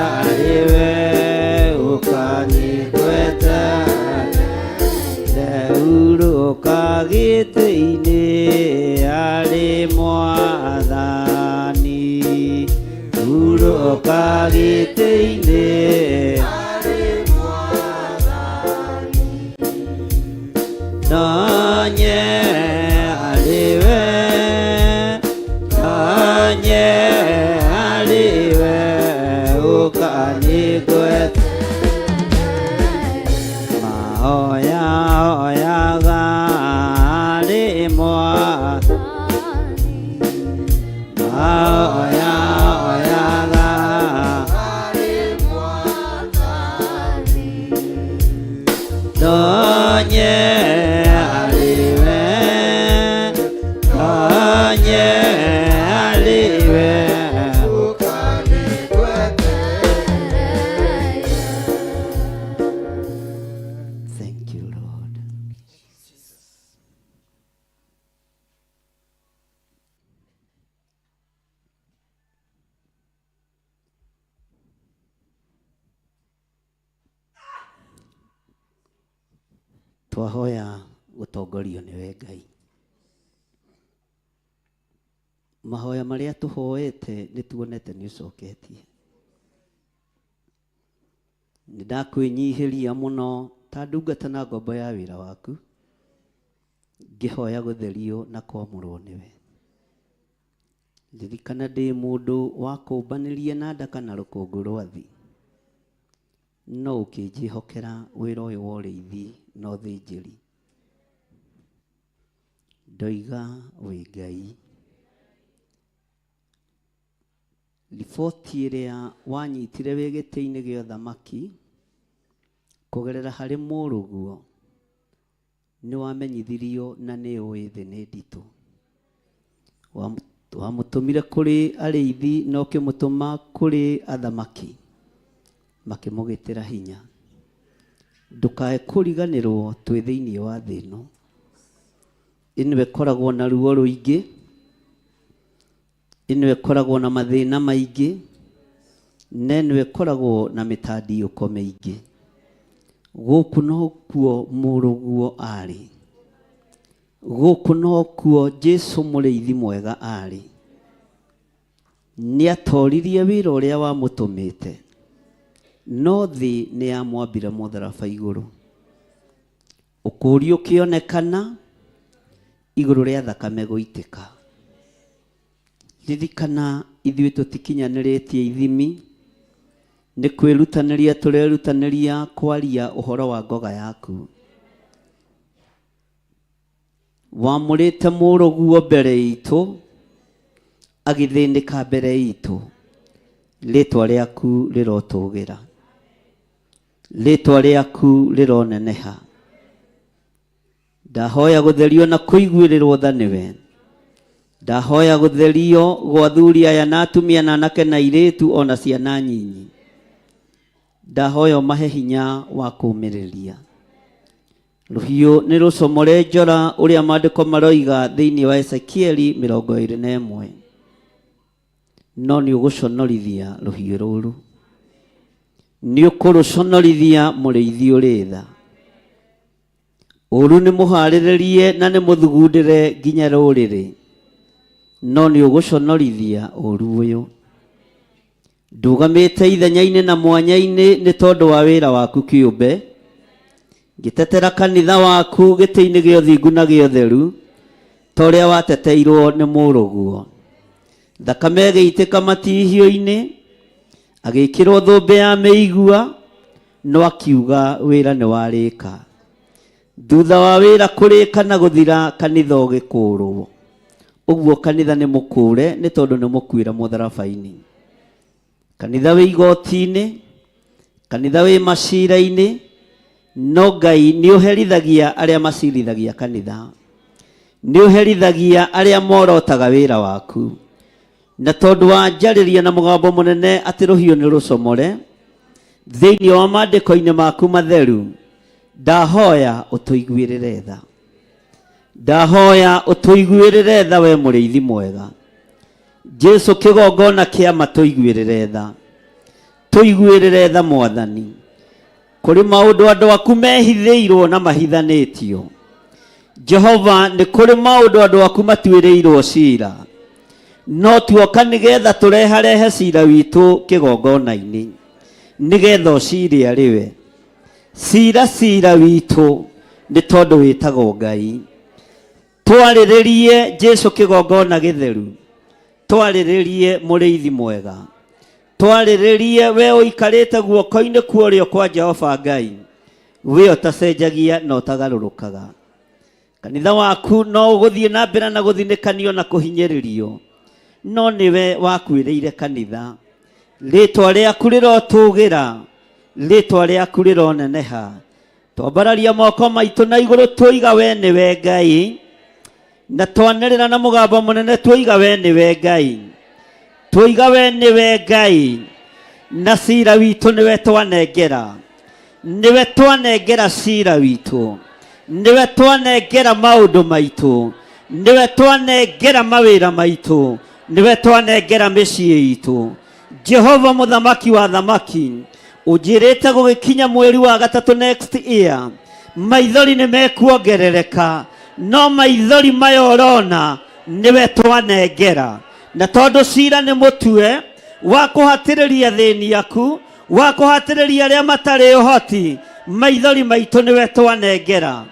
arĩ we, ũkanĩgwetereire. Hurũka gĩtĩ-inĩ arĩ Mwathani, hurũka Ũka gĩtĩ-inĩ Nonye arĩwe Nonye arĩwe Ũka nĩngwete Mahoya hoyaga arĩ mwa Mahoya hoyaga Donye aliwe Donye aliwe Thank you, Lord. Twahoya gũtongorio nĩwe Ngai. Mahoya marĩa tũhoete nĩ tuonete nĩ ũcoketie. Nĩ ndakwĩnyihĩria mũno ta ndungata na ngombo ya wĩra waku, ngĩhoya gũtherio na kwamũrwo nĩwe. Ririkana ndĩ mũndũ wa kũmbanĩria na ndaka na rũkũngũ rwa thĩ, no ũkĩnjĩhokera wĩra ũyũ wa ũrĩithi na ũthĩnjĩri. Ndoiga wĩ Ngai. Riboti ĩrĩa wanyitire wĩ gĩtĩ-inĩ gĩa ũthamaki kũgerera harĩ mũrũguo nĩ wamenyithirio na nĩ ũĩ thĩ nĩ nditũ. Wamũtũmire kũrĩ arĩithi na ũkĩmũtũma kũrĩ athamaki makĩmũgĩtĩra hinya. Ndũkae kũriganĩrwo twĩ thĩinĩ wa thĩ ĩno. Ĩno ĩkoragwo na ruo rũingĩ, ĩno ĩkoragwo na mathĩna maingĩ, na ĩno ĩkoragwo na mĩtandiũko mĩingĩ. Gũkũ nokuo mũrũguo arĩ. Gũkũ nokuo Jesu mũrĩithi mwega arĩ. Nĩatoririe wĩra ũrĩa wamũtũmĩte, no thĩ nĩyamwambire mũtharaba igũrũ. Ũkũũri ũkĩonekana igũrũ rĩa thakame gũitĩka. Ririkana ithuĩ tũtikinyanĩrĩtie ithimi, nĩ kwĩrutanĩria tũrerutanĩria kwaria ũhoro wa ngoga yaku. Wamũrĩte mũrũguo mbere itũ, agĩthĩnĩka mbere itũ. Rĩtwa rĩaku rĩrotũgĩra, rĩtwa rĩaku rĩroneneha. Ndahoya gũtherio na kũiguĩrĩrwo tha nĩwe. Ndahoya gũtherio gwa athuri aya na atumia na anake na airĩtu ona ciana nyinyi. Ndahoya ũmahe hinya wa kũũmĩrĩria. Rũhiũ nĩ rũcomore njora ũrĩa maandĩko maroiga thĩinĩ wa Ezekieli 21. No nĩ ũgũconorithia rũhiũ rũrũ. Nĩ ũkũrũconorithia mũrĩithi ũrĩ tha. Ũru nĩ mũharĩrĩrie na nĩ mũthugundĩre nginya rũrĩrĩ. No nĩ ũgũconorithia ũru ũyũ. Ndũgamĩte ithenya-inĩ na mwanya-inĩ nĩ tondũ wa wĩra waku kĩũmbe. Ngĩtetera kanitha waku gĩtĩ-inĩ gĩa ũthingu na gĩa ũtheru, ta ũrĩa wateteirwo nĩ mũrũguo. Thakame ĩgĩitĩka matihio-inĩ, agĩkĩrwo thũmbĩ ya mĩigua, no akiuga wĩra nĩ warĩka. Thutha wa wĩra kũrĩka na gũthira, kanitha ũgĩkũrwo. Ũguo kanitha nĩ mũkũre nĩ tondũ nĩ mũkuĩra mũtharaba-inĩ. Kanitha wĩ igoti-inĩ, kanitha wĩ macira-inĩ, no Ngai nĩ ũherithagia arĩa macirithagia kanitha. Nĩ ũherithagia arĩa morotaga wĩra waku. Na tondũ wa njarĩria na mũgambo mũnene atĩ rũhiũ nĩ rũcomore, thĩinĩ wa maandĩko-inĩ maku matheru, ndahoya ũtũiguĩrĩre tha. Ndahoya ũtũiguĩrĩre tha we mũrĩithi mwega. Jesu kĩgongona kĩa ma tũiguĩrĩre tha. Tũiguĩrĩre tha Mwathani. Kũrĩ maũndũ andũ aku mehithĩirwo na mahithanĩtio. Jehova nĩ kũrĩ maũndũ andũ aku matuĩrĩirwo cira. No tuoka nĩgetha tũreharehe cira witũ kĩgongona-inĩ, nĩgetha ũcire arĩ we. Cira cira witũ nĩ tondũ wĩtagwo Ngai. Twarĩrĩrie Jesu kĩgongona gĩtheru, twarĩrĩrie mũrĩithi mwega, twarĩrĩrie we ũikarĩte guoko-inĩ kwa ũrĩo kwa Jehova Ngai, we ũtacenjagia na ũtagarũrũkaga. Kanitha waku no ũgũthiĩ na mbere na gũthinĩkanio na kũhinyĩrĩrio, no nĩwe wakuĩrĩire kanitha. Rĩtwa rĩaku rĩrotũgĩra, rĩtwa rĩaku rĩroneneha. Twambararia moko maitũ na igũrũ tuiga we nĩwe Ngai, na twanĩrĩra na mũgambo mũnene tuiga we nĩwe Ngai, tuiga we nĩwe Ngai, na cira witũ nĩwe twanengera, nĩwe twanengera cira witũ, nĩwe twanengera maũndũ maitũ, nĩwe twanengera mawĩra maitũ, nĩwe twanengera mĩciĩ itũ. Jehova mũthamaki wa thamaki, ũnjĩrĩte gũgĩkinya mweri wa gatatũ next year, maithori nĩ mekuongerereka, no maithori maya ũrona nĩwe twanengera. Na tondũ cira nĩ mũtue wa kũhatĩrĩria thĩni aku, wa kũhatĩrĩria arĩa matarĩ ũhoti, maithori maitũ nĩwe twanengera.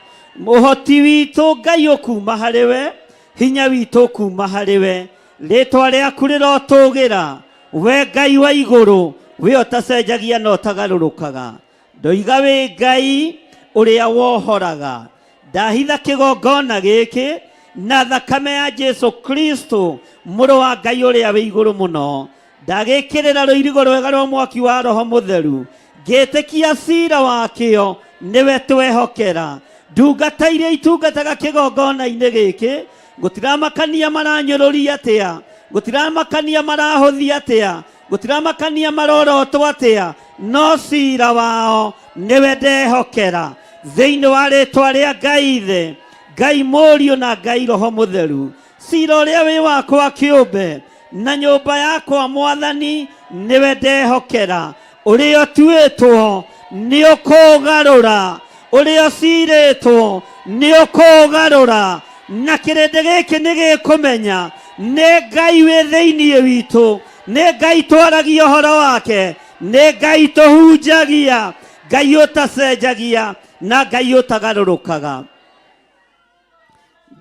Ũhoti witũ Ngai ũkuma harĩ we, hinya witũ ũkuma harĩ we. Rĩtwa rĩaku rĩrotũgĩra, we Ngai wa igũrũ, we ũtacenjagia na ũtagarũrũkaga. Ndoiga wĩ Ngai ũrĩa wohoraga. Ndahitha kĩgongona gĩkĩ na thakame ya Jesu Kristo, mũrũ wa Ngai ũrĩa wĩ igũrũ mũno. Ndagĩkĩrĩra rũirigo rwega rwa mwaki wa Roho Mũtheru, ngĩtĩkia cira wakĩo nĩwe twehokera. Ndungata iria itungataga kĩgongona-inĩ gĩkĩ, gũtiramakania maranyũrũria atĩa, gũtiramakania marahũthia atĩa, gũtiramakania marorotwo atĩa, no cira wao nĩwe ndehokera. Thĩinĩ wa rĩtwa rĩa Ngai Ithe, Ngai Mũriũ na Ngai Roho Mũtheru, cira ũrĩa wĩ wakwa kĩũmbe na nyũmba yakwa Mwathani nĩwe ndehokera. Ũrĩa ũtuĩtwo nĩ ũkũgarũra, ũrĩa ũcirĩtwo nĩ ũkũgarũra, na kĩrĩndĩ gĩkĩ nĩ gĩkũmenya nĩ Ngai wĩ thĩinĩ witũ, nĩ Ngai twaragia ũhoro wake, nĩ Ngai tũhunjagia, Ngai ũtacenjagia na Ngai ũtagarũrũkaga.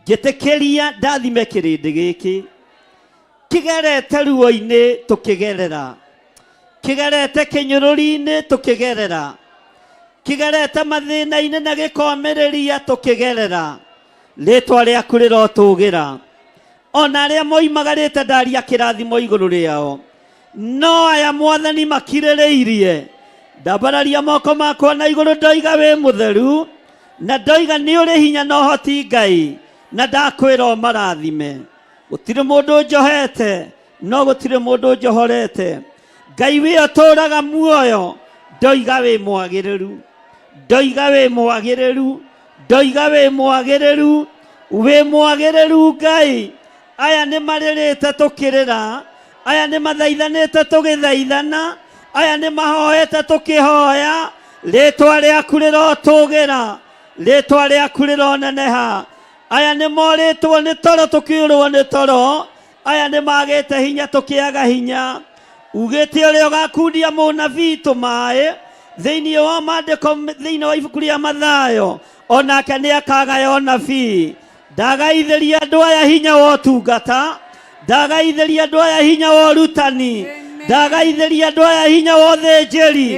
Njĩtĩkĩria ndathime kĩrĩndĩ gĩkĩ kĩgerete ruo-inĩ tũkĩgerera, kĩgerete kĩnyũrũri-inĩ tũkĩgerera, kĩgerete mathĩna-inĩ na gĩkomĩrĩria tũkĩgerera. Rĩtwa rĩaku rĩrotũgĩra. Ona arĩa moimagarĩte ndaria kĩrathimo igũrũ rĩao, no aya Mwathani makirĩrĩirie. Ndambararia moko makwa na igũrũ ndoiga wĩ mũtheru, na ndoiga nĩ ũrĩ hinya na ũhoti Ngai, na ndakwĩra ũmarathime. Gũtirĩ mũndũ njohete, no gũtirĩ mũndũ njohorete. Ngai wĩ ũtũũraga muoyo, ndoiga wĩ mwagĩrĩru, ndoiga wĩ mwagĩrĩru, ndoiga wĩ mwagĩrĩru, wĩ mwagĩrĩru Ngai. Aya nĩ marĩrĩte tũkĩrĩra, aya nĩ mathaithanĩte tũgĩthaithana, aya nĩ mahoete tũkĩhoya. Rĩtwa rĩaku rĩrotũgĩra, rĩtwa rĩaku rĩroneneha. Aya nĩ morĩtwo nĩ toro tũkĩũrwo nĩ toro, aya nĩ magĩte hinya tũkĩaga hinya. Ugĩte ũrĩa ũgakundia mũnabii tũmaĩ thĩinĩ wa maandĩko, thĩinĩ wa ibuku rĩa Mathayo, onake nĩ akagaya ũnabii. Ndagaithĩria andũ aya hinya wa ũtungata, ndagaithĩria andũ aya hinya wa ũrutani, ndagaithĩria andũ aya hinya wa ũthĩnjĩri,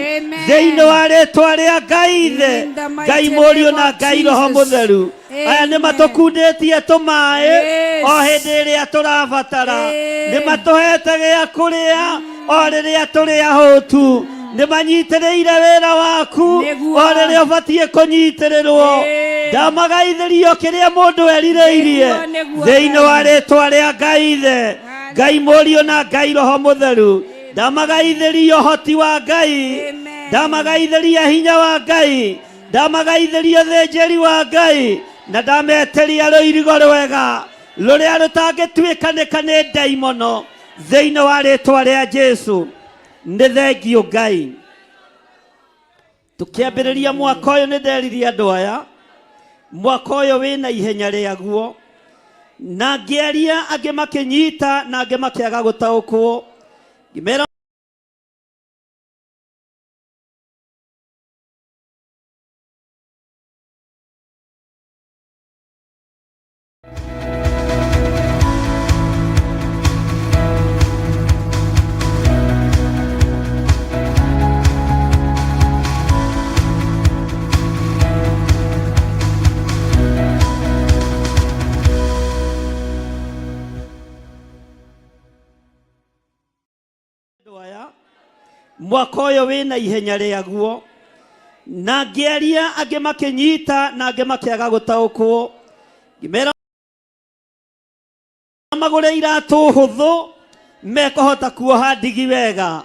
thĩinĩ wa rĩtwa rĩa Ngai Ithe, Ngai Mũriũ na Ngai Roho Mũtheru. Aya nĩ matũkundĩtie tũmaĩ o hĩndĩ ĩrĩa tũrabatara, nĩ matũhete gĩa kũrĩa o rĩrĩa tũrĩ ahũtu, nĩ manyitĩrĩire wĩra waku o rĩrĩa ũbatiĩ kũnyitĩrĩrwo. Ndamagaithĩrio kĩrĩa mũndũ erirĩirie thĩinĩ wa rĩtwa rĩa Ngai Ithe, Ngai Mũriũ na Ngai Roho Mũtheru. Ndamagaithĩrio ũhoti wa Ngai, ndamagaithĩria hinya wa Ngai, ndamagaithĩria ũthĩnjĩri wa Ngai, na ndametĩria rũirigo rwega rũrĩa rũtangĩtuĩkanĩka nĩ ndaimono thĩinĩ wa rĩtwa rĩa Jesu. Nĩ thengio Ngai. Tũkĩambĩrĩria mwaka ũyũ nĩ nderirie andũ aya, mwaka ũyũ wĩna ihenya rĩaguo. Na ngĩaria angĩ makĩnyita na angĩ makĩaga gũtaũkwo, ngĩmera andũ aya mwaka ũyũ wĩna ihenya rĩaguo. Na ngĩaria angĩ makĩnyita na angĩ makĩaga gũtaũkwo, ngĩmera magũre iratũ hũthũ mekũhota kuoha ndigi wega,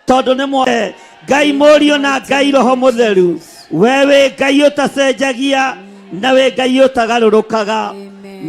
tondũ nĩ mwe Ngai Mũriũ na Ngai Roho Mũtheru. We wĩ Ngai ũtacenjagia na wĩ Ngai ũtagarũrũkaga.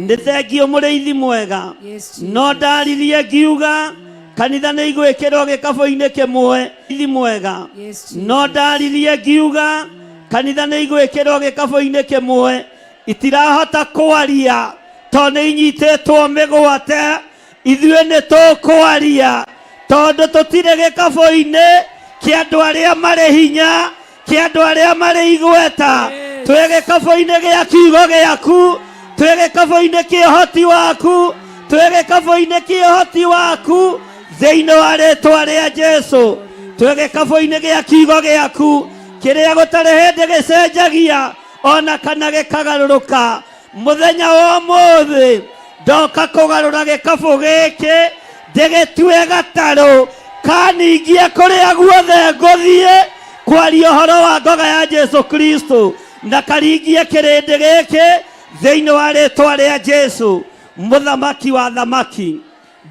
Nĩ thengio mũrĩithi mwega. No ndaririe ngiuga kanitha nĩ igwĩkĩrwo gĩkabũ-inĩ kĩmwe. Mũrĩithi mwega. No ndaririe ngiuga kanitha nĩ igwĩkĩrwo gĩkabũ-inĩ kĩmwe, itirahota kwaria tondũ nĩ inyitĩtwo mĩgwate. Ithuĩ nĩ tũkwaria tondũ tũtirĩ gĩkabũ-inĩ kĩa andũ arĩa marĩ hinya, kĩa andũ arĩa marĩ igweta. Twĩ gĩkabũ-inĩ gĩa kiugo gĩaku, twĩ gĩkabũ-inĩ kĩa ũhoti waku, twĩ gĩkabũ-inĩ kĩa ũhoti waku thĩinĩ wa rĩtwa rĩa Jesu. Twĩ gĩkabũ-inĩ gĩa kiugo gĩaku kĩrĩa gũtarĩ hĩndĩ gĩcenjagia ona kana gĩkagarũrũka. Mũthenya wa ũmũthĩ ndoka kũgarũra gĩkabũ gĩkĩ ndĩgĩtue gatarũ kaningie kũrĩa guothe ngũthiĩ kwaria ũhoro wa ngoga ya Jesu Kristo, na karingie kĩrĩndĩ gĩkĩ thĩinĩ wa rĩtwa rĩa Jesu, mũthamaki wa thamaki,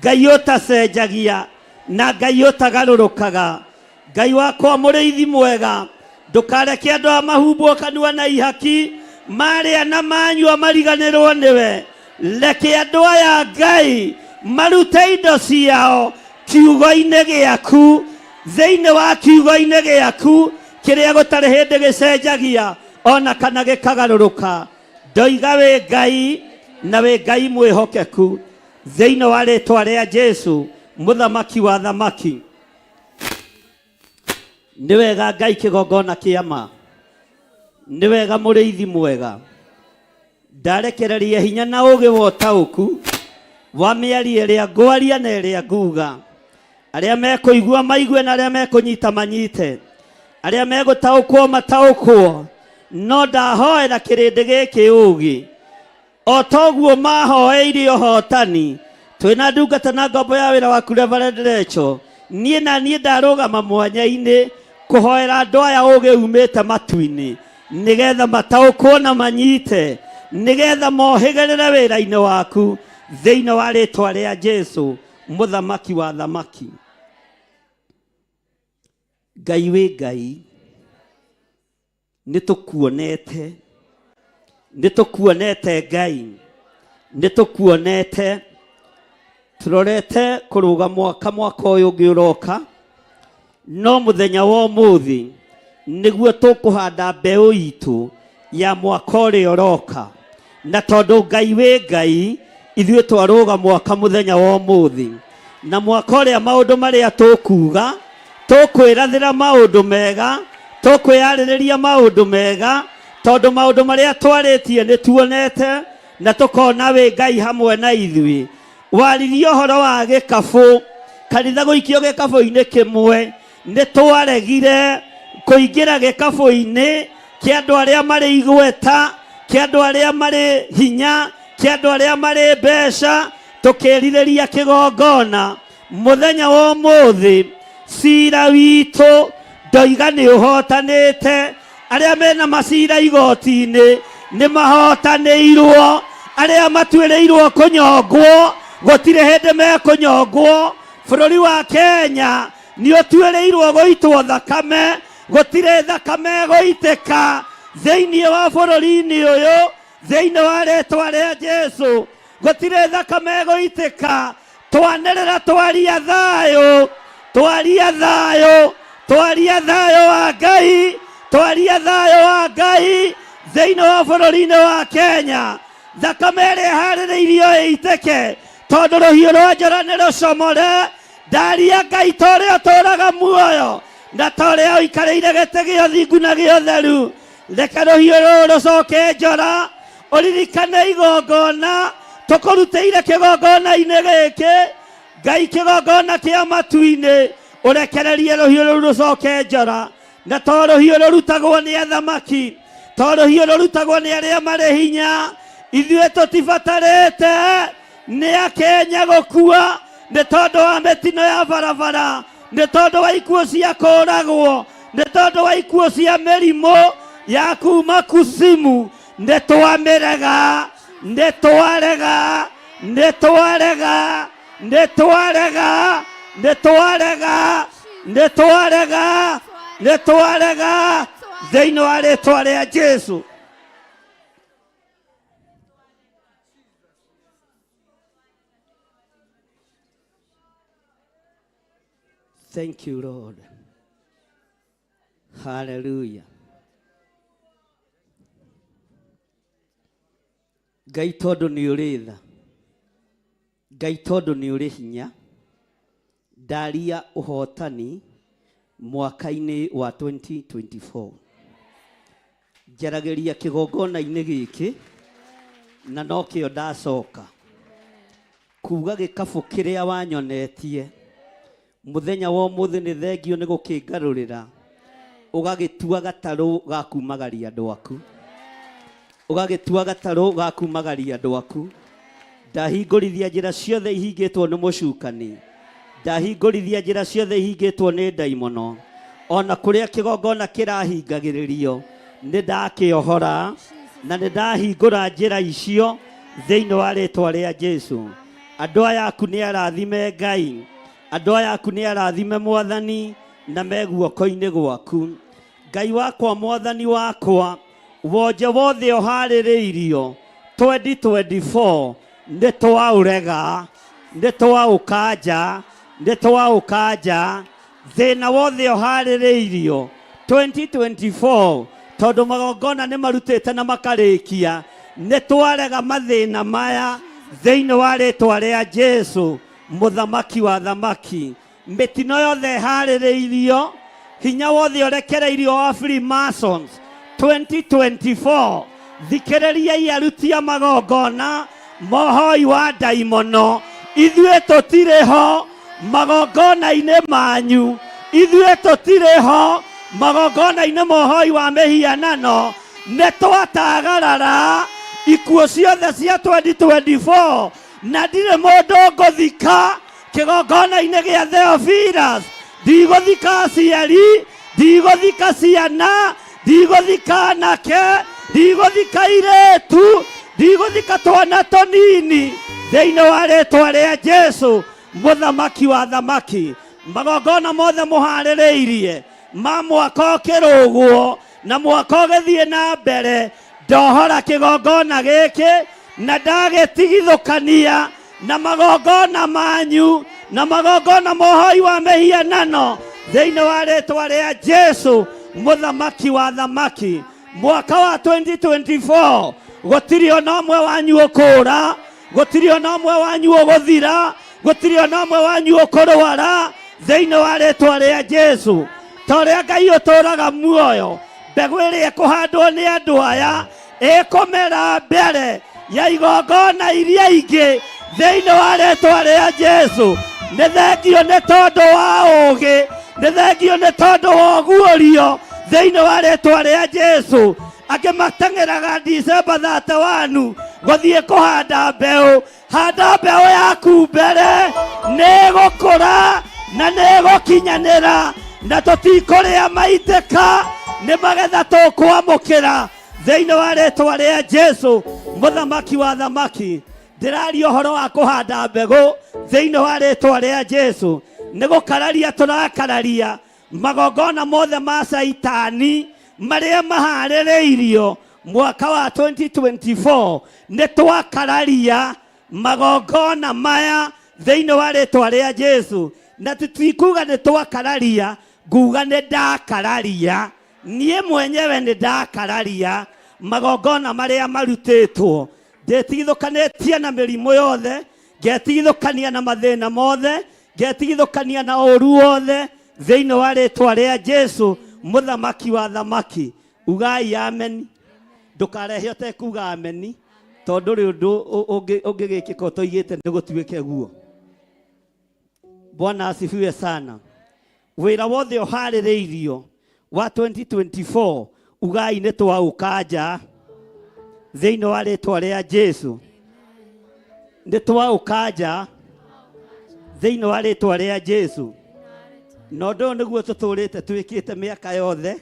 Ngai ũtacenjagia na Ngai ũtagarũrũkaga. Ngai wakwa mũrĩithi mwega, ndũkareke andũ a mahumbwo kanua na ihaki marĩa na manyua mariganĩrwo nĩwe. Reke andũ aya Ngai marute indo ciao kiugo-inĩ gĩaku, thĩinĩ wa kiugo-inĩ gĩaku kĩrĩa gũtarĩ hĩndĩ gĩcenjagia ona kana gĩkagarũrũka. Ndoiga wĩ Ngai na wĩ Ngai mwĩhokeku, thĩinĩ wa rĩtwa rĩa Jesu mũthamaki wa thamaki. Nĩ wega Ngai kĩgongona kĩa ma, nĩ wega mũrĩithi mwega. Ndarekereria hinya na ũgĩ wa ũtaũku wa mĩario ĩrĩa ngwaria na ĩrĩa nguga. Arĩa mekũigua maigue na arĩa mekũnyita manyite, arĩa megũtaũkwo mataũkwo. No ndahoera kĩrĩndĩ gĩkĩ ũgĩ o toguo mahoeire ũhotani. Twĩna ndungata na ngombo ya wĩra waku Reverend Rachel, niĩ na niĩ ndarũgama mwanya-inĩ kũhoera andũ aya ũgĩ umĩte matu-inĩ, nĩgetha mataũkwo na manyite, nĩgetha mohĩgĩrĩre wĩra-inĩ waku thĩinĩ wa rĩtwa rĩa Jesu mũthamaki wa thamaki. Ngai wĩ Ngai, nĩ tũkuonete, nĩ tũkuonete Ngai, nĩ tũkuonete. Tũrorete kũrũga mwaka mwaka ũyũ ũngĩ ũroka, no mũthenya wa ũmũthĩ nĩguo tũkũhanda mbeũ itũ ya mwaka ũrĩa ũroka. Na tondũ Ngai wĩ Ngai, ithuĩ twarũga mwaka mũthenya wa ũmũthĩ, na mwaka ũrĩa maũndũ marĩa tũkuga, tũkwĩrathĩra maũndũ mega, tũkwĩyarĩrĩria maũndũ mega, tondũ maũndũ marĩa twarĩtie nĩ tuonete na tũkona wĩ Ngai hamwe na ithuĩ. Waririe ũhoro wa gĩkabũ, kanitha gũikio gĩkabũ-inĩ kĩmwe, nĩ twaregire kũingĩra gĩkabũ-inĩ kĩa andũ arĩa marĩ igweta, kĩa andũ arĩa marĩ hinya, kĩa andũ arĩa marĩ mbeca, tũkĩrirĩria kĩgongona. Mũthenya wa ũmũthĩ cira witũ ndoiga nĩ ũhotanĩte. Arĩa mena macira igoti-inĩ nĩ mahotanĩirwo, arĩa matuĩrĩirwo kũnyongwo gũtirĩ hĩndĩ mekũnyongwo. Bũrũri wa Kenya nĩ ũtuĩrĩirwo gũitwo thakame, gũtirĩ thakame ĩgũitĩka thĩinĩ wa bũrũri-inĩ ũyũ, thĩinĩ wa rĩtwa rĩa Jesu gũtirĩ thakame ĩgũitĩka. Twanĩrĩra twaria thayũ, twaria thayũ, twaria thayũ wa Ngai, twaria thayũ wa Ngai thĩinĩ wa bũrũri-inĩ wa Kenya. Thakame ĩrĩa ĩharĩrĩirio ĩitĩke, tondũ rũhiũ rwa njora nĩ rũcomore. Ndaria Ngai ta ũrĩa ũtũũraga muoyo na ta ũrĩa ũikarĩire gĩtĩ gĩa ũthingu na gĩa ũtheru, reke rũhiũ rũrũ rũcoke njora. Ũririkane igongona tũkũrutĩire kĩgongona-inĩ gĩkĩ, Ngai, kĩgongona kĩa matu-inĩ, ũrekererie rũhiũ rũu rũcoke njora. Na to rũhiũ rũrutagwo nĩ athamaki, to rũhiũ rũrutagwo nĩ arĩa marĩ hinya, ithuĩ tũtibatarĩte nĩ Akenya gũkua nĩ tondũ wa mĩtino ya barabara, nĩ tondũ wa ikuũ cia kũragwo, nĩ tondũ wa ikuũ cia mĩrimũ ya kuma kusimu. Nĩ twamĩrega, nĩ twarega, nĩ twarega, nĩ twarega, nĩ twarega, nĩ twarega, nĩ twarega thĩinĩ wa rĩtwa rĩa Jesu. Thank you, Lord. Hallelujah. Ngai tondũ nĩ ũrĩ tha, Ngai tondũ nĩ ũrĩ hinya, ndaria ũhotani mwaka-inĩ wa 2024. Njaragĩria kĩgongona-inĩ gĩkĩ na nokĩo ndacoka kuga gĩkabũ kĩrĩa wanyonetie mũthenya wa ũmũthĩ nĩ thengio nĩ gũkĩngarũrĩra ũgagĩtua gatarũ ga kumagaria andũ aku, ũgagĩtua gatarũ ga kumagaria andũ aku. Ndahingũrithia njĩra ciothe ihingĩtwo nĩ mũcukani, ndahingũrithia njĩra ciothe ihingĩtwo nĩ ndaimono, ona kũrĩa kĩgongona kĩrahingagĩrĩrio nĩ ndakĩohora na nĩ ndahingũra njĩra icio thĩinĩ wa rĩtwa rĩa Jesu. Andũ aya aku nĩ arathime Ngai, andũ aya aku nĩ arathime Mwathani, na me guoko-inĩ gwaku. Ngai wakwa, Mwathani wakwa, wonje wothe ũharĩrĩirio 2024 nĩ twaũrega, nĩ twaũkanja, nĩ twaũkanja. Thĩna wothe ũharĩrĩirio 2024, tondũ magongona nĩ marutĩte na makarĩkia, nĩ twarega mathĩna maya thĩinĩ wa rĩtwa rĩa Jesu mũthamaki wa thamaki. Mĩtino yothe ĩharĩrĩirio, hinya wothe ũrekereirio wa Freemasons 2024, thikĩrĩriai aruti a magongona mohoi wa ndaimono, ithuĩ tũtirĩ ho magongona-inĩ manyu, ithuĩ tũtirĩ ho magongona-inĩ mohoi wa mĩhianano. Nĩ twatagarara ikuũ ciothe cia 2024 na ndirĩ mũndũ ngũthika kĩgongona-inĩ gĩa Theophilus. Ndigũthika aciari, ndigũthika ciana, ndigũthika anake, ndigũthika airĩtu, ndigũthika twana tũnini thĩinĩ wa rĩtwa rĩa Jesu mũthamaki wa thamaki. Magongona mothe mũharĩrĩirie ma mwaka ũkĩrũgwo na mwaka ũgĩthiĩ na mbere, ndohora kĩgongona gĩkĩ na ndagĩtigithũkania na magongona manyu na magongona mohoi wa mĩhianano thĩinĩ wa rĩtwa rĩa Jesu mũthamaki wa thamaki. Mwaka wa 2024 gũtirĩ ona ũmwe wanyu ũkũra, gũtirĩ ona ũmwe wanyu ũgũthira, gũtirĩ ona ũmwe wanyu ũkũrwara thĩinĩ wa rĩtwa rĩa Jesu. Ta ũrĩa Ngai ũtũũraga muoyo, mbegũ ĩrĩa ĩkũhandwo nĩ andũ aya ĩkũmera mbere ya igongona iria ingĩ thĩinĩ wa rĩtwa rĩa Jesu. Nĩ thengio nĩ tondũ wa ũũgĩ, nĩ thengio nĩ tondũ wa ũguũrio thĩinĩ wa rĩtwa rĩa Jesu. Angĩ mateng'eraga December 31 gũthiĩ kũhanda mbeũ. Handa mbeũ yaku mbere, nĩ ĩgũkũra na nĩ ĩgũkinyanĩra, na tũtikũrĩa maitĩka, nĩ magetha tũkwamũkĩra thĩinĩ wa rĩtwa rĩa Jesu mũthamaki wa thamaki. Ndĩraria ũhoro wa kũhanda mbegũ thĩinĩ wa rĩtwa rĩa Jesu. Nĩ gũkararia tũrakararia magongona mothe ma Caitani marĩa maharĩrĩirio mwaka wa 2024. Nĩ twakararia magongona maya thĩinĩ wa rĩtwa rĩa Jesu, na tũtikuga nĩ twakararia, nguga nĩ ndakararia niĩ mwenyewe, nĩ ndakararia magongona marĩa marutĩtwo. Ndĩtigithũkanĩtie na mĩrimũ yothe, ngetigithũkania na mathĩna mothe, ngetigithũkania na ũru wothe thĩinĩ wa rĩtwa rĩa Jesu mũthamaki wa thamaki. Ugai ameni. Ndũkarehe ũtekuga ameni, tondũ rĩ ũndũ ũngĩgĩkĩka ũtoigĩte nĩ gũtuĩke guo. Bwana asifiwe sana. Wĩra wothe ũharĩrĩirio wa 2024 ugai nĩ twaũkanja thĩinĩ wa rĩtwa rĩa Jesu. Nĩ twaũkanja thĩinĩ wa rĩtwa rĩa Jesu. Na ũndũ ũyũ nĩguo tũtũrĩte twĩkĩte mĩaka yothe,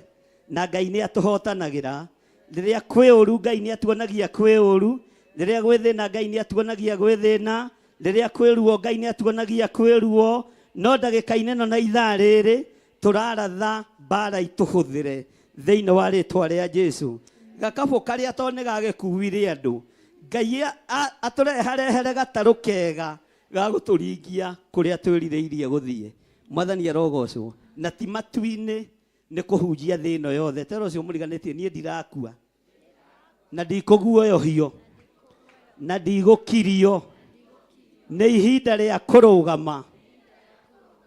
na Ngai nĩ atũhotanagĩra. Rĩrĩa kwĩ ũru Ngai nĩ atuonagia kwĩ ũru, rĩrĩa gwĩ thĩna Ngai nĩ atuonagia gwĩ thĩna, rĩrĩa kwĩ ruo Ngai nĩ atuonagia kwĩ ruo. No ndagĩka-inĩ ĩno na ithaa rĩrĩ tũraratha mbara itũhũthĩre thĩinĩ wa rĩtwa rĩa Jesu. Gakabũ karĩa to nĩ gagĩkuire andũ, Ngai atũreharehere gatarũ kega ga gũtũringia kũrĩa twĩrirĩirie gũthiĩ. Mwathani arogocwo. Na ti matu-inĩ, nĩ kũhunjia thĩ ĩno yothe. Tera ũcio mũriganĩtie, niĩ ndirakua na ndikũguoyohio na ndigũkirio. Nĩ ihinda rĩa kũrũgama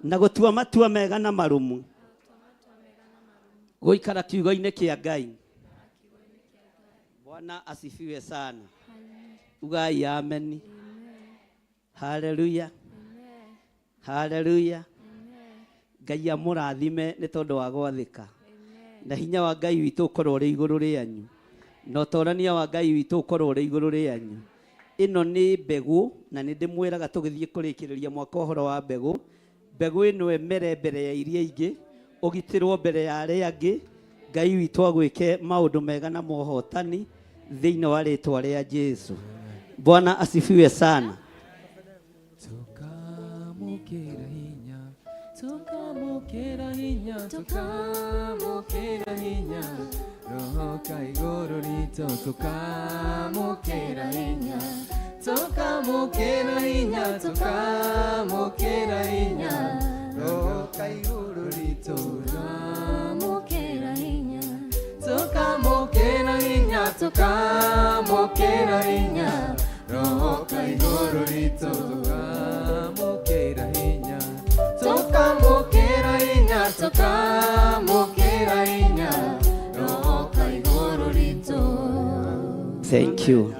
na gũtua matua mega na marũmu, gũikara kiugo-inĩ kĩa Ngai. Bwana asifiwe sana. Ugai ameni. Haleluya. Haleluya. Ngai amũrathime nĩ tondũ wa gwathĩka. Na hinya wa Ngai witũ ũkorwo ũrĩ igũrũ rĩanyu, na ũtorania wa Ngai witũ ũkorwo ũrĩ igũrũ rĩanyu. Ĩno nĩ mbegũ, na nĩ ndĩmwĩraga tũgĩthiĩ kũrĩkĩrĩria mwaka ũhoro wa mbegũ. Mbegũ ĩno ĩmere mbere ya iria ingĩ, ũgitĩrwo mbere ya arĩa angĩ. Ngai witũ agwĩke maũndũ mega na mohotani thĩinĩ wa rĩtwa rĩa Jesu. Bwana asifiwe sana. Tukamukira hinya, tukamukira hinya, tukamukira hinya, Roho kaiguru rito, tukamukira hinya, tukamukira hinya, tukamukira hinya, Roho kaiguru rito, tukamukira hinya, tukamukira hinya, tukamukira hinya, Roho kaiguru rito, tukamukira hinya, tukamukira hinya, tukamukira hinya, Roho kaiguru rito. Thank you.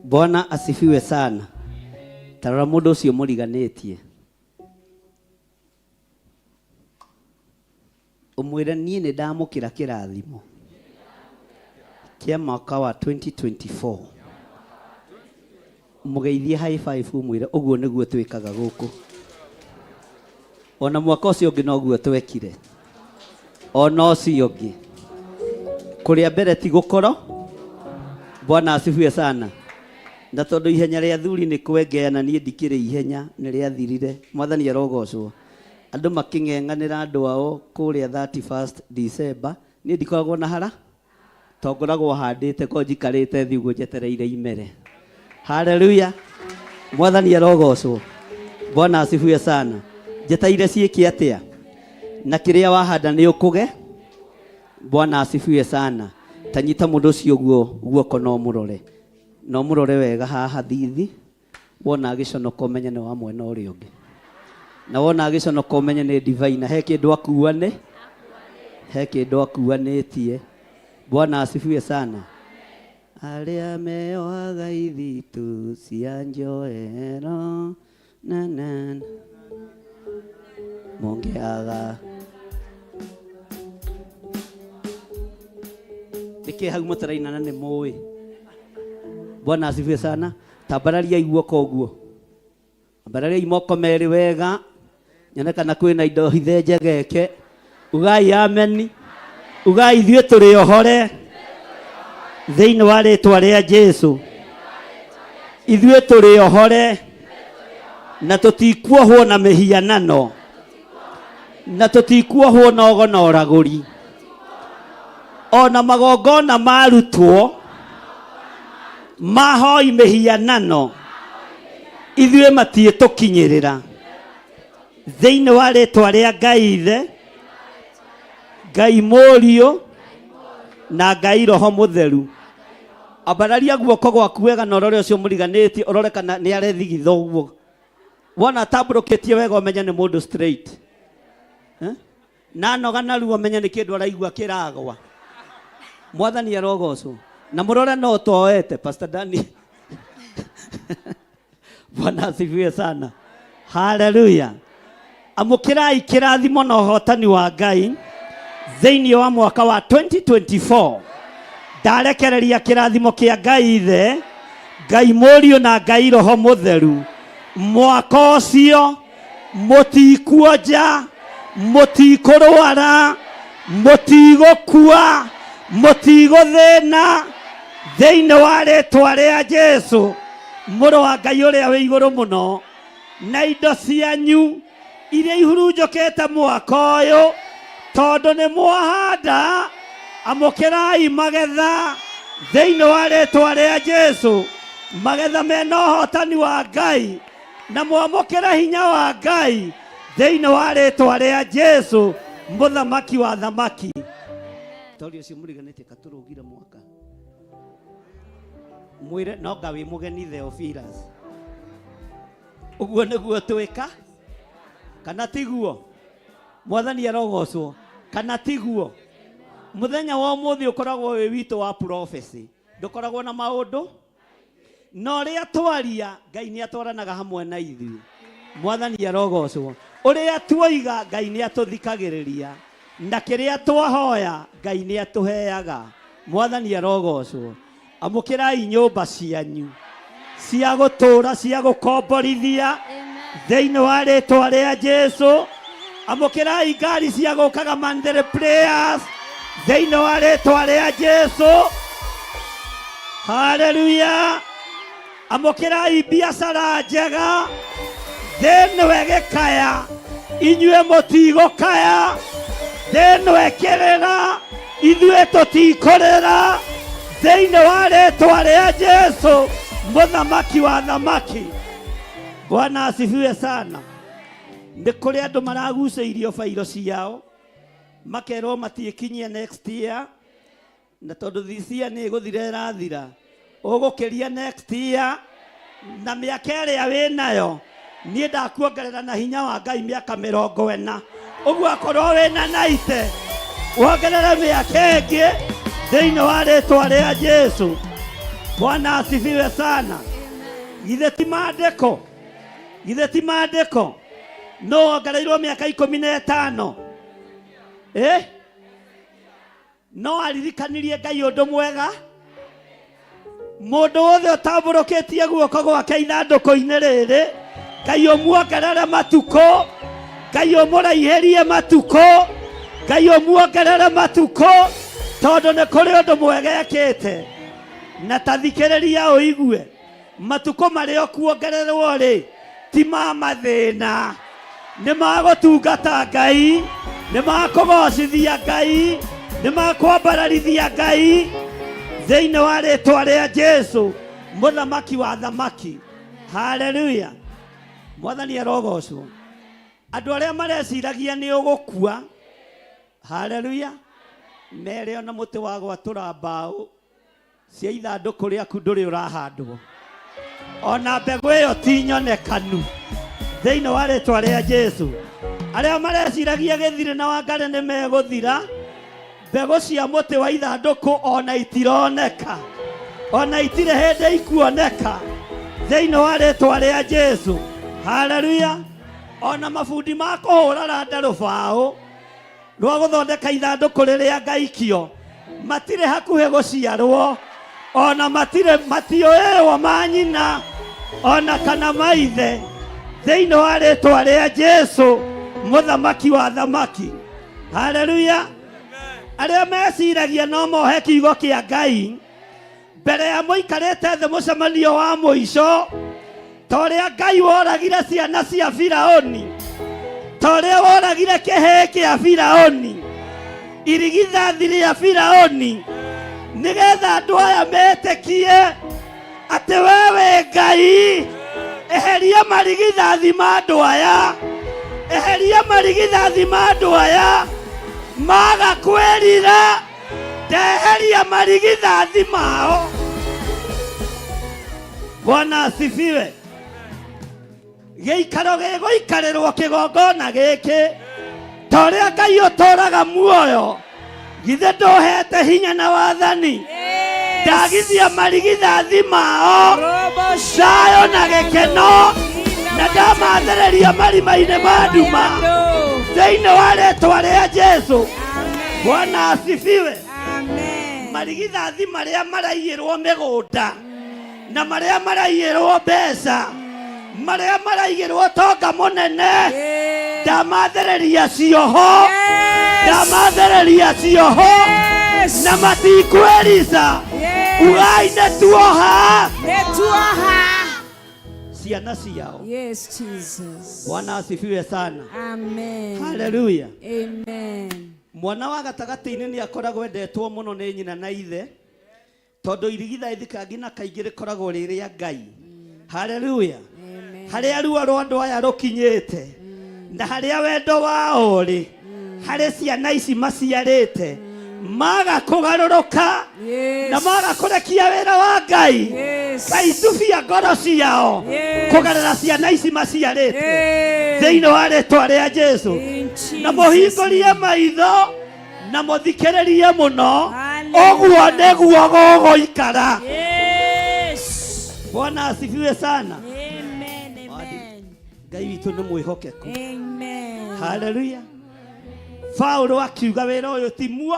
Bwana asifiwe sana. Tarora mũndũ ũcio mũriganĩtie, ũmwĩre niĩ nĩ ndamũkĩra kĩrathimo kĩa mwaka wa 2024. Mũgeithie high five, ũmwĩre ũguo nĩguo twĩkaga gũkũ. Ona mwaka ũcio ũngĩ noguo twekire, ona ũcio ũngĩ kũrĩa mbere ti gũkoro. Bwana asifiwe sana. Na tondũ ihenya rĩa thuri nĩ kwengeana, niĩ ndikĩrĩ ihenya nĩ rĩathirire. Mwathani arogocwo. Andũ makĩng'eng'anĩra andũ ao kũrĩa 31st December, niĩ ndikoragwo na hara, to ngoragwo handĩte ko njikarĩte thĩ ũguo njetereire imere. Haleluya. Mwathani arogocwo. Bwana asifiwe sana. Njetereire ciĩke atĩa? Na kĩrĩa wahanda nĩ ũkũge. Bwana asifiwe sana. Tanyita mũndũ ũcio guo guoko no mũrore, no mũrore wega haha thithi. Wona agĩconoka ũmenye nĩ wa mwena ũrĩa ũngĩ, na wona agĩconoka ũmenye nĩ ndivai, na he kĩndũ akuane, he kĩndũ akuanĩtie. Bwana asifiwe sana. Arĩa meyohaga ithitũ cia njohero na na na mũngĩaga nĩkĩ hau mũtaraina na nĩ mũĩ. Bwana asifiwe sana. Tambarariai guoko ũguo, ambarariai moko merĩ wega, nyone kana kwĩna indo hithe njegeke. Ugai ameni. Ugai ithuĩ tũrĩ ohore thĩinĩ wa rĩtwa rĩa Jesu. Ithuĩ tũrĩ ohore na tũtikuohwo na mĩhianano, na tũtikuohwo na ogo na ũragũri, ona magongona marutwo mahoi mĩhianano, ithuĩ matiĩtũkinyĩrĩra thĩinĩ wa rĩtwa rĩa Ngai Ithe, Ngai Mũriũ na Ngai Roho Mũtheru. Ambararia guoko gwaku wega na ũrore ũcio mũriganĩtie, ũrore kana nĩ arethigitha ũguo. Wona atambũrũkĩtie wega ũmenye nĩ mũndũ straight. Eh? Na noga narua ũmenye nĩ kĩndũ araigua kĩragwa. Mwathani arogocwo. Na mũrore no ũtoete, Pastor Dani. Bwana asifiwe sana. Haleluya. Amũkĩrai kĩrathimo na ũhotani wa Ngai thĩinĩ wa mwaka wa 2024. Ndarekereria kĩrathimo kĩa Ngai Ithe, Ngai Mũriũ na Ngai Roho Mũtheru. Mwaka ũcio mũtikuonja, mũtikũrwara, mũtigũkua, mũtigũthĩna thĩinĩ wa rĩtwa rĩa Jesu mũrũ wa Ngai ũrĩa wĩ igũrũ mũno. Na indo cianyu iria ihurunjũkĩte mwaka ũyũ, tondũ nĩ mwahanda, amũkĩrai magetha thĩinĩ wa rĩtwa rĩa Jesu, magetha mena ũhotani wa Ngai, na mwamũkĩre hinya wa Ngai thĩinĩ wa rĩtwa rĩa Jesu mũthamaki wa thamaki. Tori ũcio mũriganĩtie katũrũgire mwaka mwĩre no nga wĩ mũgeni Theophilus. Ũguo nĩguo twĩka kana tiguo? Mwathani arogocwo. Kana tiguo? Mũthenya wa ũmũthĩ ũkoragwo wĩ witũ wa prophecy, ndũkoragwo na maũndũ na ũrĩa twaria Ngai nĩ atwaranaga hamwe na ithuĩ. Mwathani arogocwo. Ũrĩa tuoiga Ngai nĩ atũthikagĩrĩria, na kĩrĩa twahoya Ngai nĩ atũheaga. Mwathani arogocwo. Amũkĩrai nyũmba cianyu cia gũtũũra, cia gũkomborithia thĩinĩ wa rĩtwa rĩa Jesu. Amũkĩrai ngari cia gũkaga monthly prayers thĩinĩ wa rĩtwa rĩa Jesu. Haleluya. Amũkĩrai biacara njega thĩ ĩno ĩgĩkaya, inyuĩ mũtigũkaya. Thĩ ĩno ĩkĩrĩra, ithuĩ tũtikũrĩra thĩinĩ wa rĩtwa rĩa Jesu mũthamaki wa thamaki. Bwana asifiwe sana. Nĩ kũrĩ andũ maragucĩirio bairo ciao makerwo matiĩkinyie next year, na tondũ this year nĩ ĩgũthira ĩrathira, ũgũkĩria next year na mĩaka ĩrĩa wĩ nayo niĩ ndakuongerera na hinya wa Ngai mĩaka 40. Ũguo akorwo wĩna naite wongerere mĩaka ĩngĩ thĩinĩ wa rĩtwa rĩa Jesu. Bwana asifiwe sana. Githĩ ti maandĩko? Githĩ ti maandĩko? No wongereirwo mĩaka 15. Eh? No aririkanirie Ngai ũndũ mwega. Mũndũ wothe ũtambũrũkĩtie guoko gwake ithandũkũ-inĩ rĩrĩ, Ngai ũmuongerere matukũ, Ngai ũmũraihĩrie matukũ, Ngai ũmuongerere matukũ, tondũ nĩ kũrĩ ũndũ mwega ekĩte. Na ta thikĩrĩria ũigue, matukũ marĩa ũkuongererwo rĩ, ti ma mathĩna, nĩ ma gũtungata Ngai, nĩ ma kũgocithia Ngai, nĩ ma kwambararithia Ngai thĩinĩ wa rĩtwa rĩa Jesu mũthamaki wa thamaki. Haleluya. Mwathani arogocwo. Andũ arĩa mareciragia nĩ ũgũkua, haleluya, mere ona mũtĩ wa gwatũra mbaũ cia ithandũkũ rĩaku ndũrĩ ũrahandwo, ona mbegũ ĩyo ti nyonekanu thĩinĩ wa rĩtwa rĩa Jesu. Arĩa mareciragia gĩthirĩ na Wangari nĩ megũthira, mbegũ cia mũtĩ wa ithandũkũ ona itironeka, ona itirĩ hĩndĩ ikuoneka thĩinĩ wa rĩtwa rĩa Jesu. Haleluya. Ona mabundi ma kũhũra randa rũbaũ rwa gũthondeka ithandũkũ rĩrĩa ngaikio matirĩ hakuhĩ gũciarwo, ona matirĩ matiũĩrwo manyina ona kana maithe thĩinĩ wa rĩtwa rĩa Jesu mũthamaki wa thamaki. Haleluya. Arĩa meciragia no mohe kiugo kĩa Ngai mbere ya mũikarĩte thĩ mũcemanio wa mũico, ta ũrĩa Ngai woragire ciana cia Firaũni, ta ũrĩa woragire kĩhĩĩ kĩa Firaũni, irigithathi rĩa Firaũni, nĩgetha andũ aya metĩkie atĩ we wĩ Ngai. Eheria marigithathi ma andũ aya, eheria marigithathi ma andũ aya maga kwĩrira, ndeheria marigithathi mao. Bwana asifiwe. Gĩikaro gĩgũikarĩrwo kĩgongona gĩkĩ ta ũrĩa Ngai ũtũũraga muoyo, githĩ ndũhete hinya na wathani ndagithia marigithathi mao thayũ na gĩkeno na ndamathereria marima-inĩ ma nduma thĩinĩ wa rĩtwa rĩa Jesu. Bwana asifiwe. Marigithathi marĩa maraiyĩrwo mĩgũnda na marĩa maraiyĩrwo mbeca, marĩa maraigĩrwo tonga mũnene, ndamathereria cioho, ndamathereria cioho na matikwĩrica. Ugai nĩ tuoha Nĩtuoha. ciana ciao. Yes, Jesus. Bwana asifiwe sana. Amen. Haleluya. Amen. Mwana wa gatagatĩ-inĩ nĩ akoragwo endetwo mũno nĩ nyina na ithe, tondũ irigithathi kaingĩ na kaingĩ rĩkoragwo rĩ rĩa Ngai. Haleluya. Harĩa ruo rwa andũ aya rũkinyĩte na harĩa wendo wao ũrĩ harĩ ciana ici maciarĩte, maga kũgarũrũka na maga kũrekia wĩra wa Ngai, Ngai tubia ngoro ciao kũgerera ciana ici maciarĩte thĩinĩ wa rĩtwa rĩa Jesu. Na mũhingũrie maitho na mũthikĩrĩrie mũno, ũguo nĩguo gũgũikara. Bwana asifiwe sana. Amen. Amen. Ngai witũ nĩ mwĩhokeku. Amen. Haleluya. Paulo akiuga wĩra ũyũ ti muo,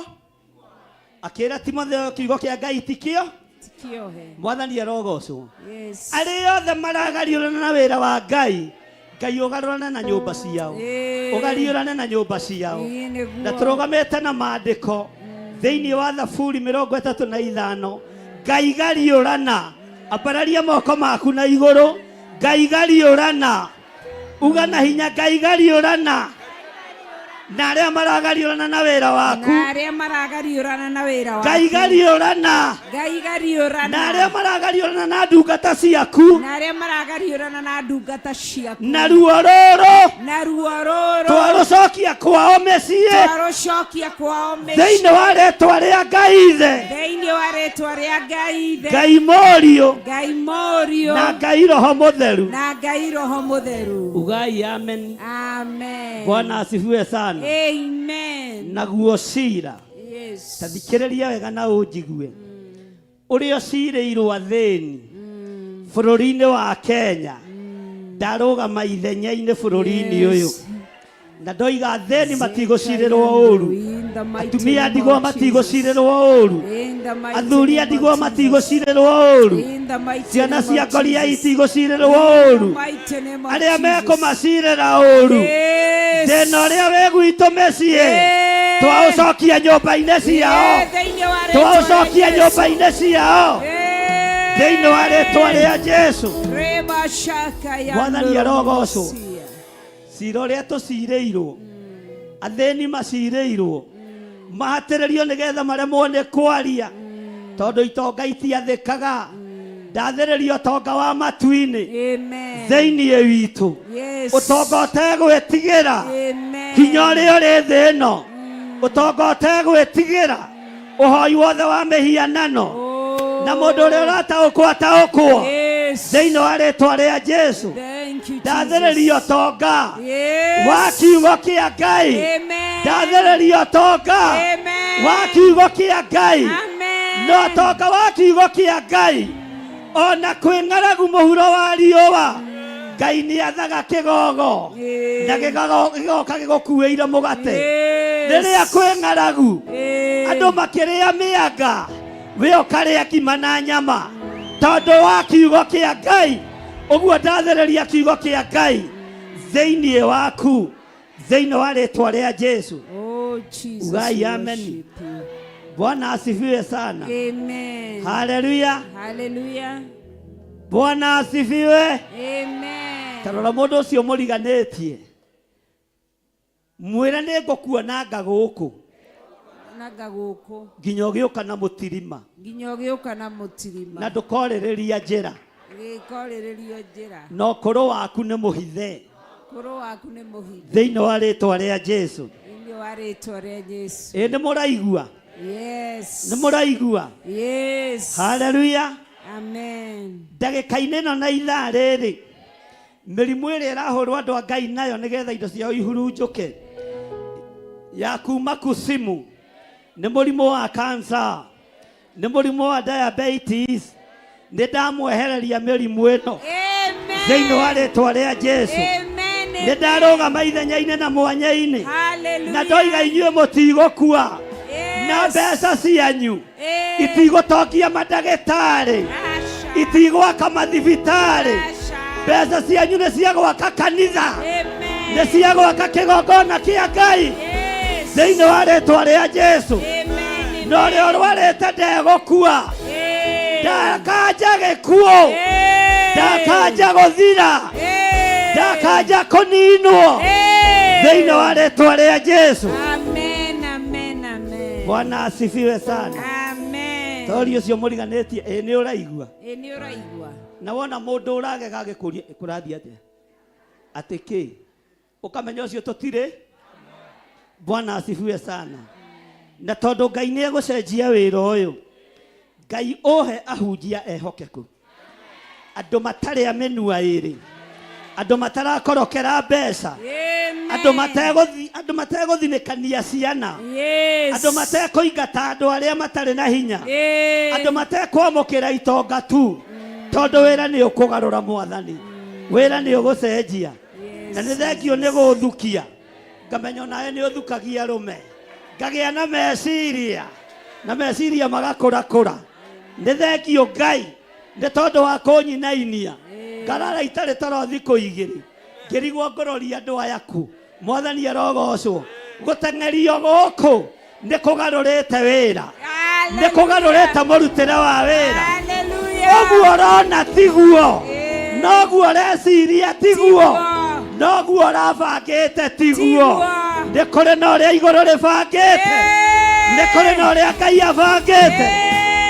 akĩra Timotheo kiugo kĩa Ngai ti kĩo. Tikiohe. Mwathani arogocwo. Yes. Arĩa othe maragariũrana na wĩra wa Ngai, Ngai ũgarũrane na nyũmba ciao, ũgariũrane na nyũmba ciao. Ĩĩ, nĩguo. Na tũrũgamĩte na maandĩko thĩinĩ wa Thaburi 35, Ngai gariũrana, ambararia moko maku na igũrũ, Ngai gariũrana, uga na hinya, Ngai gariũrana na arĩa maragariũrana na wĩra waku, Na arĩa maragariũrana na wĩra waku. Ngai gariũrana Ngai gariũrana. na arĩa maragariũrana na ndungata ciaku, Na arĩa maragariũrana na ndungata ciaku. na ruo rũrũ Na ruo rũrũ. twarũcokia kwao mĩciĩ Twarũcokia kwao mĩciĩ. thĩinĩ wa rĩtwa rĩa Ngai Ithe, Thĩinĩ wa rĩtwa rĩa Ngai Ithe. Ngai Mũriũ Ngai Mũriũ. na Ngai Roho Mũtheru. Na Ngai Roho Mũtheru. Ugai amen. Amen. Bwana asifiwe sana. Amen. Naguo cira, Yes. ta thikĩrĩria wega na ũnjigue, ũrĩa ũcirĩirwo athĩni bũrũri-inĩ wa Kenya, ndarũgama ithenya-inĩ bũrũri-inĩ ũyũ na ndoiga athĩni matigũcirĩrwo ũru, atumia ndigwa matigũcirĩrwo ũru, athuri a ndigwa matigũcirĩrwo ũru, ciana cia ngoria itigũcirĩrwo ũru, arĩa mekũmacirĩra ũru, thĩna ũrĩa wĩ gwitũ mĩciĩ twaũcokia nyũmba-inĩ ciao, twaũcokia nyũmba-inĩ ciao thĩinĩ wa rĩtwa rĩa Jesu. Mwathani arogocwo. Cira ũrĩa tũcirĩirwo, athĩni macirĩirwo mahatĩrĩrio nĩgetha maremwo nĩ kwaria, tondũ itonga itiathĩkaga. Ndathĩrĩria ũtonga wa matu-inĩ thĩinĩ witũ, ũtonga ũtegwĩtigĩra hinya ũrĩa ũrĩ thĩ ĩno, ũtonga ũtegwĩtigĩra ũhoi wothe wa mĩhianano, na mũndũ ũrĩa ũrataũkwo ataũkwo thĩinĩ wa rĩtwa rĩa Jesu. Ndathĩrĩria ũtonga wa kiugo kĩa Ngai, ndathĩrĩria ũtonga wa kiugo kĩa Ngai, na ũtonga wa kiugo kĩa Ngai ona kwĩ ng'aragu mũhuro wa riũa, Ngai nĩ athaga kĩgogo na gĩgoka gĩgũkuĩire mũgate. Rĩrĩa kwĩ ng'aragu andũ makĩrĩa mĩanga, we ũkarĩa ngima na nyama tondũ wa kiugo kĩa Ngai. Ũguo ndathĩrĩria kiugo kĩa Ngai thĩinĩ waku thĩinĩ wa rĩtwa rĩa Jesu. Oh, Jesus, Ugai we amen. worship you. Bwana asifiwe sana. Amen. Haleluya. Hallelujah. Bwana asifiwe. Amen. Ta rora mũndũ ũcio mũriganĩtie, mwĩre nĩ ngũkuonanga gũkũ Nanga gũkũ nginya ũgĩũka na mũtirima, nginya ũgĩũka na mũtirima, na ndũkorĩrĩria njĩra, gĩkorĩrĩrio njĩra, na ũkũrũ waku nĩ mũhithe ũkũrũ waku nĩ mũhithe thĩinĩ wa rĩtwa rĩa Jesu. Thĩinĩ wa rĩtwa rĩa Jesu. Ĩ nĩ mũraigua? Yes. Nĩ mũraigua? Yes. Haleluya. Amen. Ndagĩka-inĩ ĩno na ithaa rĩrĩ mĩrimũ ĩrĩa ĩrahũrwo andũ a Ngai nayo nĩgetha indo ciao ihurunjũke ya kuma kusimu nĩ mũrimũ wa kansa, nĩ mũrimũ wa diabetes, nĩ ndamwehereria mĩrimũ ĩno thĩinĩ wa rĩtwa rĩa Jesu. Nĩ ndarũgama ithenya-inĩ na mwanya-inĩ na ndoiga inyuĩ mũtigũkua na mbeca cianyu itigũtongia mandagĩtarĩ, itigwaka mathibitarĩ, mbeca cianyu nĩ cia gwaka kanitha, nĩ cia gwaka kĩgongona kĩa Ngai thĩinĩ wa rĩtwa rĩa Jesu. Na ũrĩa ũrwarĩte ndegũkua, ndakanja gĩkuũ, ndakanja gũthira, ndakanja kũninwo thĩinĩ wa rĩtwa rĩa Jesu. Amen, amen, amen. Bwana asifiwe sana. Amen. Tori ũcio mũriganĩtie ĩ nĩ ũraigua. Ĩ nĩ ũraigua. Na wona mũndũ ũragega agĩkũria "Ĩ, kũrathiĩ atĩa atĩ kĩ, ũkamenya ũcio tũtirĩ. Bwana asifiwe sana. Na tondũ Ngai nĩ egũcenjia wĩra ũyũ, Ngai ũhe ahunjia ehokeku, andũ matarĩ a mĩnua ĩrĩ, andũ matarakorokera mbeca, andũ mategũthinĩkania ciana, andũ matekũingata andũ arĩa matarĩ na hinya, andũ matekwamũkĩra itonga tu, tondũ wĩra nĩ ũkũgarũra mwathani, wĩra nĩ ũgũcenjia. Na nĩ thengio nĩ gũthukia, ngamenya onawe nĩ ũthukagia rũme, ngagĩa na meciria na meciria magakũrakũra. Nĩ thengio Ngai nĩ tondũ wa kũnyinainia, ngarara itarĩ toro thikũ igĩrĩ ngĩrigwo ngũroria andũ aya ku. Mwathani arogocwo. Gũteng'erio gũkũ nĩ kũgarũrĩte wĩra, nĩ kũgarũrĩte mũrutĩre wa wĩra. Ũguo ũrona tiguo, noguo ũreciria tiguo, noguo ũrabangĩte tiguo. Nĩ kũrĩ na ũrĩa igũrũ rĩbangĩte, nĩ kũrĩ na ũrĩa Ngai abangĩte,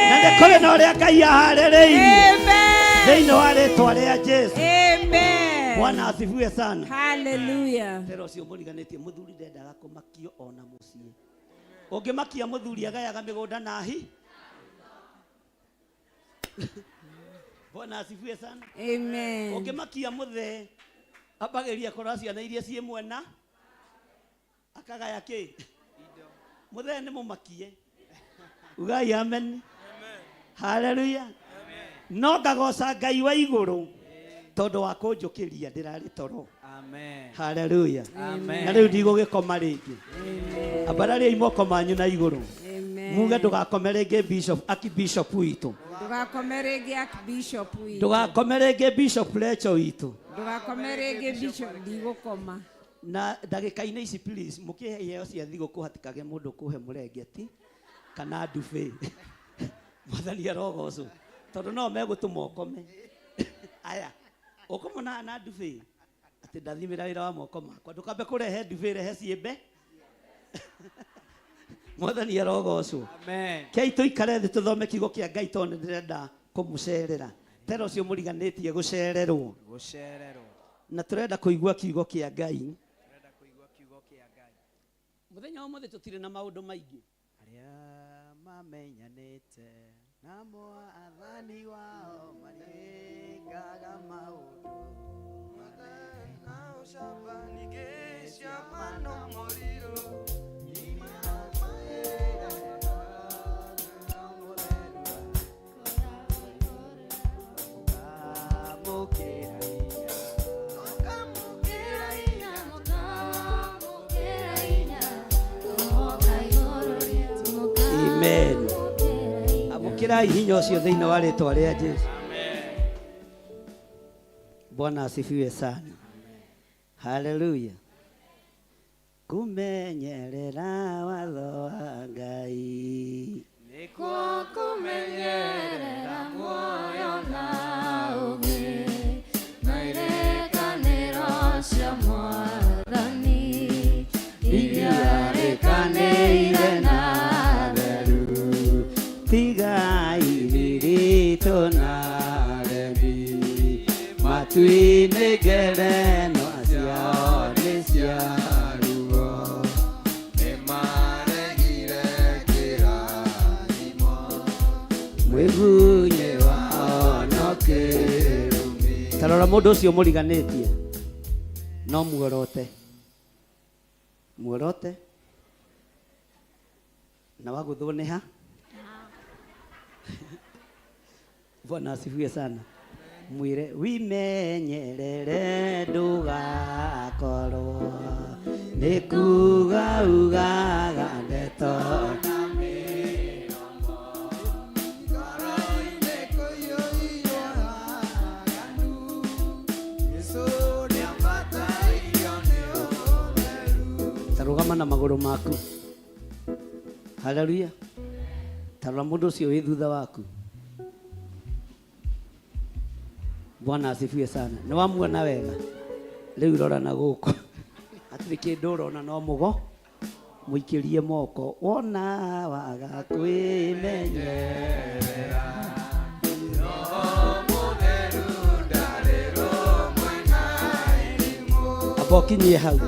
na nĩ kũrĩ na ũrĩa Ngai aharĩrĩirie thĩinĩ wa rĩtwa rĩa Jesu. Amen. Bwana asifiwe sana. Hallelujah. Tera ũcio mũriganĩtie mũthuri ndendaga kũmakio ona mũciĩ. Ũngĩmakia mũthuri agayaga mĩgũnda na hi. Bwana asifiwe sana. Amen. Ũngĩmakia mũthee ambagĩria kũrora ciana iria ciĩ mwena akagaya kĩ. Mũthee nĩ mũmakie. Ugai amen. Hallelujah. No ngagoca Ngai wa igũrũ tondũ wa kũnjũkĩria ndĩrarĩ toro. Amen. Hallelujah. Amen. Na rĩu ndigũgĩkoma rĩngĩ. Ambarariai moko manyu na igũrũ. Muge ndũgakome rĩngĩ bishop, aki bishop witũ. Ndũgakome rĩngĩ Archbishop witũ. Ndũgakome rĩngĩ bishop Rachel witũ. Ndũgakome rĩngĩ bishop, ndigũkoma. Na ndagĩka-inĩ ici please mũkĩhe iheo cia thigũkũ hatikage mũndũ kũhe mũrengeti kana ndubi. Mwathani arogocwo tondũ no megũtũma ũkome. Aya, ũkũmona na ndubi atĩ ndathimĩra wĩra wa moko makwa, ndũkambe kũrehe ndubi, rehe ciĩmbe. Mwathani arogocwo. Amen. Kei tũikare thĩ tũthome kiugo kĩa Ngai tondũ nĩ ndĩrenda kũmũcerera. Tera ũcio mũriganĩtie gũcererwo. Gũcererwo. Na tũrenda kũigua kiugo kĩa Ngai. Tũrenda kũigua kiugo kĩa Ngai. Mũthenya wa ũmũthĩ tũtirĩ na maũndũ maingĩ. Arĩa mamenyanĩte na mwathani wao marĩkaga maũndũ manene. Amen. Amũkĩrai hinya ũcio thĩinĩ wa rĩtwa rĩa Jesu. Bwana asifiwe sana. Haleluya. Kumenyerera watho wa Ngai. Nĩkuo kũmenyerera muoyo na ũgĩ na irĩkanĩro cia Mwathani iria rĩkanĩire na theru. Tigai mĩritũ na remi, matu-inĩ ngerenwa ciao nĩ cia ruo. Nĩmaregire kĩrathimo, mwĩgunyĩ wao Tarora mũndũ ũcio mũriganĩtie no muorote muorote na wagũthwo nĩ ha. Bwana asifiwe sana. Mwire wimenyerere ndũgakorwo nĩ kuga ugaga ndeto. Tarũgama na magũrũ maku. Haleluya. Tarora mũndũ ũcio wĩ thutha waku. Bwana asifiwe sana. Nĩ wamuona wega. Rĩu rora na gũkũ. Hatirĩ kĩndũ ũrona no mũgo mũikĩrie moko wona waga kwĩmenyerera. Amba ũkinyie hau.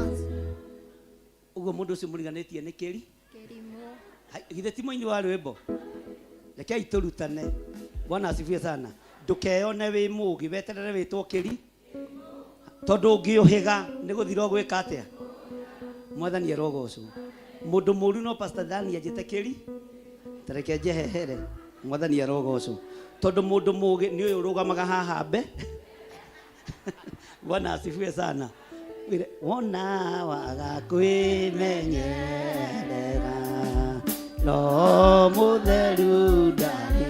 Ũguo mũndũ ũcio mũriganĩtie nĩ kĩri? Githĩ ti mũini wa rwĩmbo? Rekei tũrutane. Bwana asifiwe sana. Ndũkeyone wĩ mũũgĩ, weterere wĩtwo kĩri, tondũ ũngĩũhĩga nĩ gũthira ũgwĩka atĩa? Mwathani arogocwo. Mũndũ mũũru no Pastor Dani anjĩte kĩri, ta reke njehehere. Mwathani arogocwo. Tondũ mũndũ mũũgĩ nĩ ũyũ ũrũgamaga haha mbe. Bwana asifiwe sana. Wĩre, wona waga kwĩmenyerera Roho Mũtheru ndarĩ.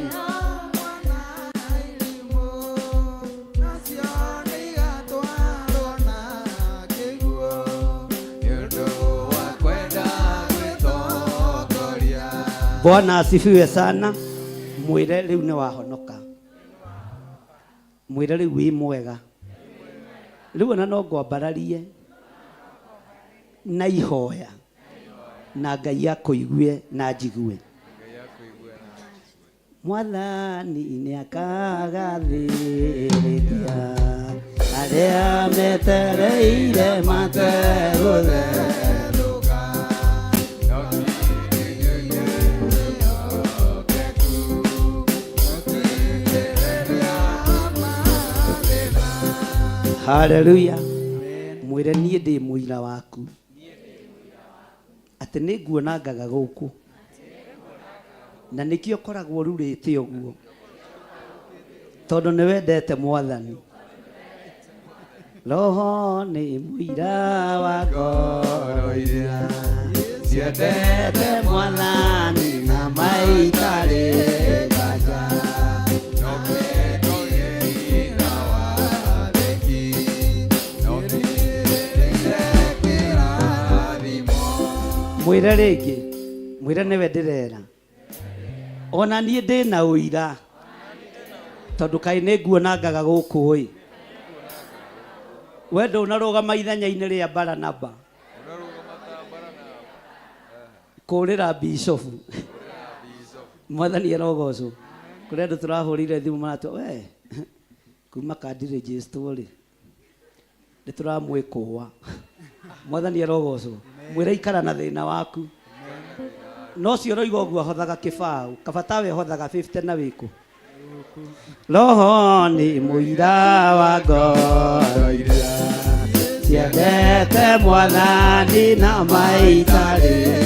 Bwana asifiwe sana. Mwĩre rĩu nĩ wahonoka. Mwĩre rĩu wĩ mwega. Rĩu ona no ngwambararie na ihoya na Ngai akũigue na njigue. Mwathani nĩakagathĩrĩria arĩa metereire mategũthetũka. Haleluya. Mwĩre niĩ ndĩ mũira waku atĩ nĩ nguona ngaga gũkũ na nĩkĩo ũkoragwo ũrurĩte ũguo tondũ nĩ wendete Mwathani. Roho nĩ mũira wa ngoro iria ciendete Mwathani na maitarĩ nganja. Mwĩre rĩngĩ, mwĩre nĩwe ndĩrera. Ona niĩ ndĩ na ũira tondũ kaĩ nĩ nguona ngaga gũkũ ĩ. We ndũnarũgama ithenya-inĩ rĩa Baranaba kũrĩra bishofu. Mwathani arogocwo. Kũrĩ andũ tũrahũrĩire thimũ maratũ we kuma kandi register rĩ nĩ tũramwĩkũa. Mwathani arogocwo. Mwĩre ikara na thĩna waku. No ũcio ũroiga ũguo ahothaga kĩbaũ, kaba tawe ũhothaga 50 na wĩkũ. Roho nĩ mũira wa ngoro iria ciendete Mwathani na maitarĩ.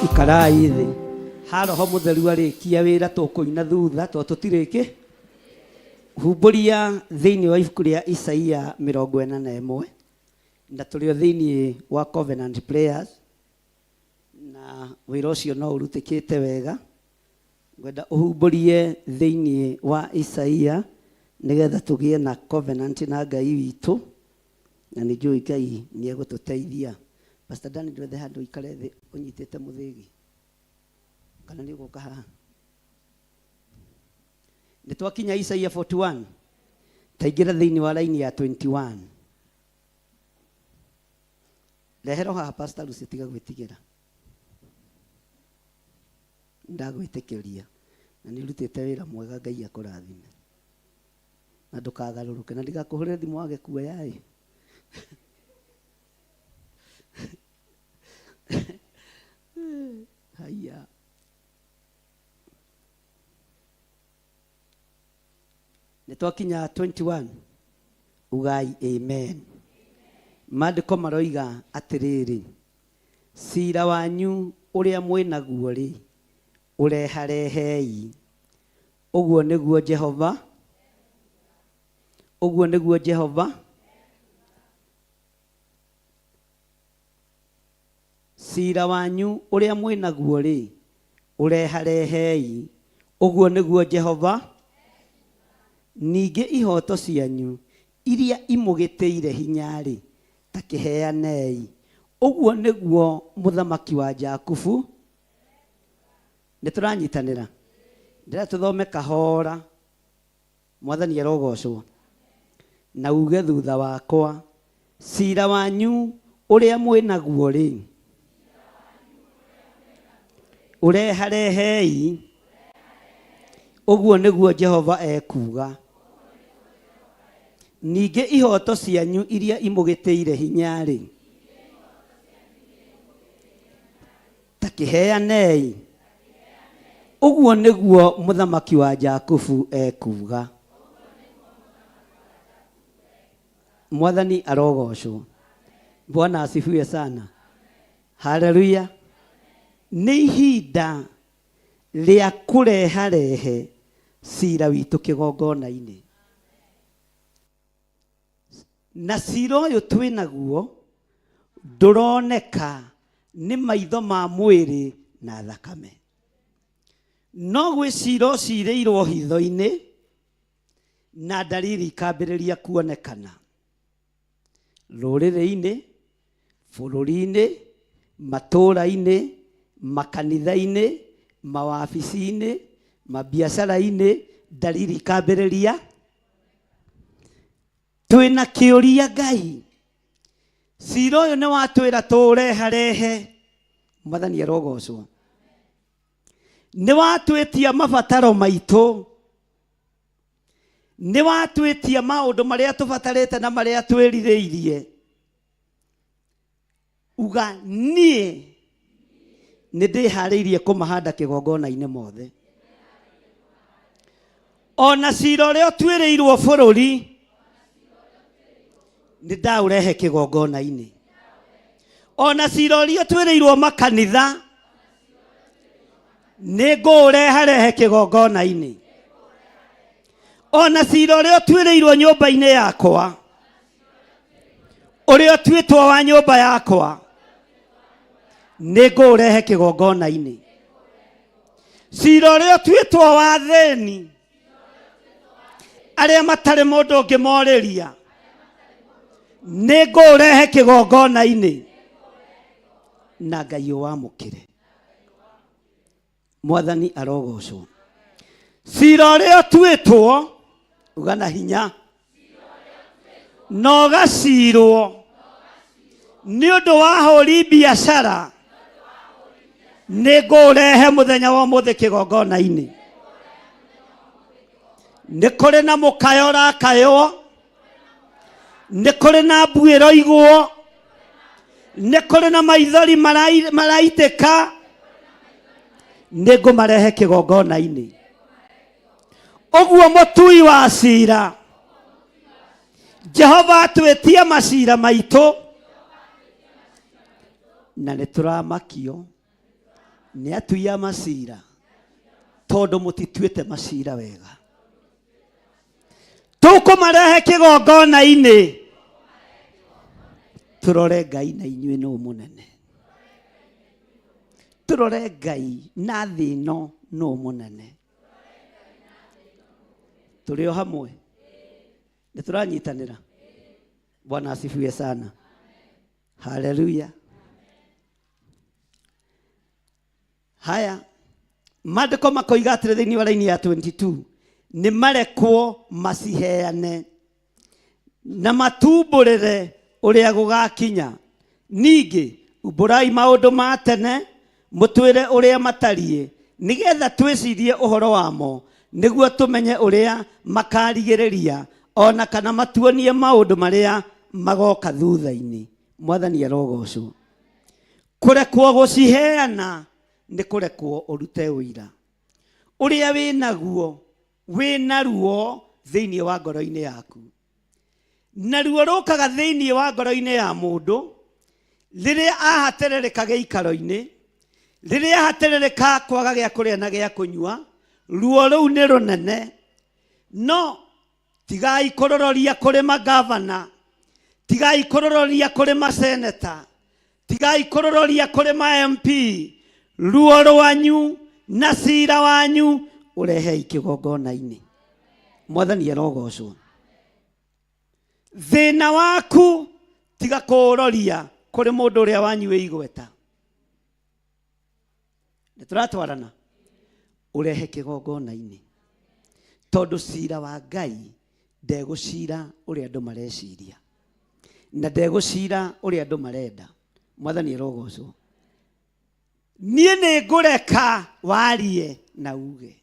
Ikarai thĩ. Ha Roho Mũtheru arĩkia wĩra tũkũina thutha tondũ tũtirĩ kĩ. Humbũria thĩinĩ wa ibuku rĩa Isaia 41 na tũrĩ o thĩinĩ wa Covenant Prayers na wĩra ũcio no ũrutĩkĩte wega. Ngwenda ũhumbũrie thĩinĩ wa Isaia nĩgetha tũgĩe na covenant na Ngai witũ na nĩ njũĩ Ngai nĩ egũtũteithia. Pastor Dani ndwethe handũ ũikare thĩ ũnyitĩte mũthĩgi kana nĩ ũgũka haha. Nĩ twakinya Isaia 41 taingĩra thĩinĩ wa line ya 21. Rehero haha Pastor Lucy tiga gwĩtigĩra. Ndagwĩtĩkĩria na nĩ ũrutĩte wĩra mwega Ngai akũrathime. Na ndũkagarũrũke na ndigakũhũrĩre thimũ wage kuoya ĩ. Nĩ twakinya 21. Ugai amen. Maandĩko maroiga atĩrĩrĩ, cira wanyu ũrĩa mwĩnaguo rĩ, ũreharehei. Ũguo nĩguo Jehova, ũguo nĩguo Jehova. Cira wanyu ũrĩa mwĩnaguo rĩ, ũreharehei. Ũguo nĩguo Jehova. Ningĩ ihooto cianyu iria imũgĩtĩire hinya-rĩ, ta kĩheanei. Ũguo nĩguo Mũthamaki wa Jakubu. Nĩ tũranyitanĩra? Ndĩrenda tũthome kahora. Mwathani arogocwo. Na uge thutha wakwa, cira wanyu ũrĩa mwĩ naguo-rĩ, ũreharehei, ũguo nĩguo Jehova ekuuga. Ningĩ ihooto cianyu iria imũgĩtĩire hinya-rĩ, Ta kĩheanei, ũguo nĩguo Mũthamaki wa Jakubu ekuuga. Mwathani arogocwo. Bwana asifiwe sana. Haleluya. Nĩ ihinda rĩa kũreharehe cira witũ kĩgongona-inĩ. Na cira ũyũ twĩ naguo ndũroneka nĩ maitho ma mwĩrĩ na thakame, no gwĩ cira ũcirĩirwo hitho-inĩ na ndariri ikambĩrĩria kuonekana rũrĩrĩ-inĩ, bũrũri-inĩ, matũũra-inĩ, makanitha-inĩ, mawabici-inĩ, mabiacara-inĩ, ndariri ikambĩrĩria. Twĩna kĩũria Ngai, cira ũyũ nĩ watwĩra tũũreharehe. Mwathani arogocwo. Nĩ watwĩtia mabataro maitũ, nĩ watwĩtia maũndũ marĩa tũbatarĩte na marĩa twĩrirĩirie. Uga niĩ nĩ ndĩharĩirie kũmahanda kĩgongona-inĩ mothe. Ona cira ũrĩa ũtuĩrĩirwo bũrũri nĩ ndaũrehe kĩgongona-inĩ. Ona cira ũrĩa ũtuĩrĩirwo makanitha nĩ ngũũreharehe kĩgongona-inĩ. Ona cira ũrĩa ũtuĩrĩirwo nyũmba-inĩ yakwa, ũrĩa ũtuĩtwo wa nyũmba yakwa, nĩ ngũũrehe kĩgongona-inĩ. Cira ũrĩa ũtuĩtwo wa thĩni, arĩa matarĩ mũndũ ũngĩmorĩria, nĩ ngũũrehe kĩgongona-inĩ, na Ngai ũwamũkĩre. Mwathani arogocwo. Cira ũrĩa ũtuĩtwo, uga na hinya, na ũgacirwo nĩ ũndũ wa hũri biacara, nĩ ngũũrehe mũthenya wa ũmũthĩ kĩgongona-inĩ. Nĩ kũrĩ na mũkayo ũrakaywo, nĩ kũrĩ na mbuĩ ĩroigwo, nĩ kũrĩ na maithori maraitĩka, nĩ ngũmarehe kĩgongona-inĩ. Ũguo mũtui wa cira Jehova atwĩtie macira maitũ, na nĩ tũramakio nĩ atui a macira, tondũ mũtituĩte macira wega. Tũkũmarehe kĩgongona-inĩ, tũrore Ngai na inyuĩ nũ mũnene, tũrore Ngai na thĩ ĩno nũ mũnene. Tũrĩ o hamwe, nĩ tũranyitanĩra. Bwana asifiwe sana. Haleluya. Haya, maandĩko makoiga atĩrĩ thĩinĩ wa raini ya 22, nĩ marekwo maciheane na matumbũrĩre ũrĩa gũgakinya. Ningĩ umbũrai maũndũ ma tene, mũtwĩre ũrĩa matariĩ, nĩgetha twĩcirie ũhoro wamo, nĩguo tũmenye ũrĩa makarigĩrĩria, o na kana matuonie maũndũ marĩa magoka thutha-inĩ. Mwathani arogocwo. Kũrekwo gũciheana nĩ kũrekwo ũrute ũira ũrĩa wĩ naguo, wĩ na ruo Thĩinĩ wa ngoro-inĩ yaku. Na ruo rũkaga thĩinĩ wa ngoro-inĩ ya mũndũ rĩrĩa ahatĩrĩrĩka gĩikaro-inĩ, rĩrĩa ahatĩrĩrĩka kwaga gĩa kũrĩa na gĩa kũnyua, ruo rũu nĩ rũnene. No tigai kũrũroria kũrĩ magavana, tigai kũrũroria kũrĩ maseneta, tigai kũrũroria kũrĩ ma MP. Ruo rwanyu na cira wanyu ũrehei kĩgongona-inĩ. Mwathani arogocwo. Thĩna waku tiga kũũroria kũrĩ mũndũ ũrĩa wanyu wĩ igweta. Nĩ tũratwarana? Ũrehe kĩgongona-inĩ, tondũ cira wa Ngai ndegũcira ũrĩa andũ mareciria na ndegũcira ũrĩa andũ marenda. Mwathani arogocwo. Niĩ nĩ ngũreka warie na uge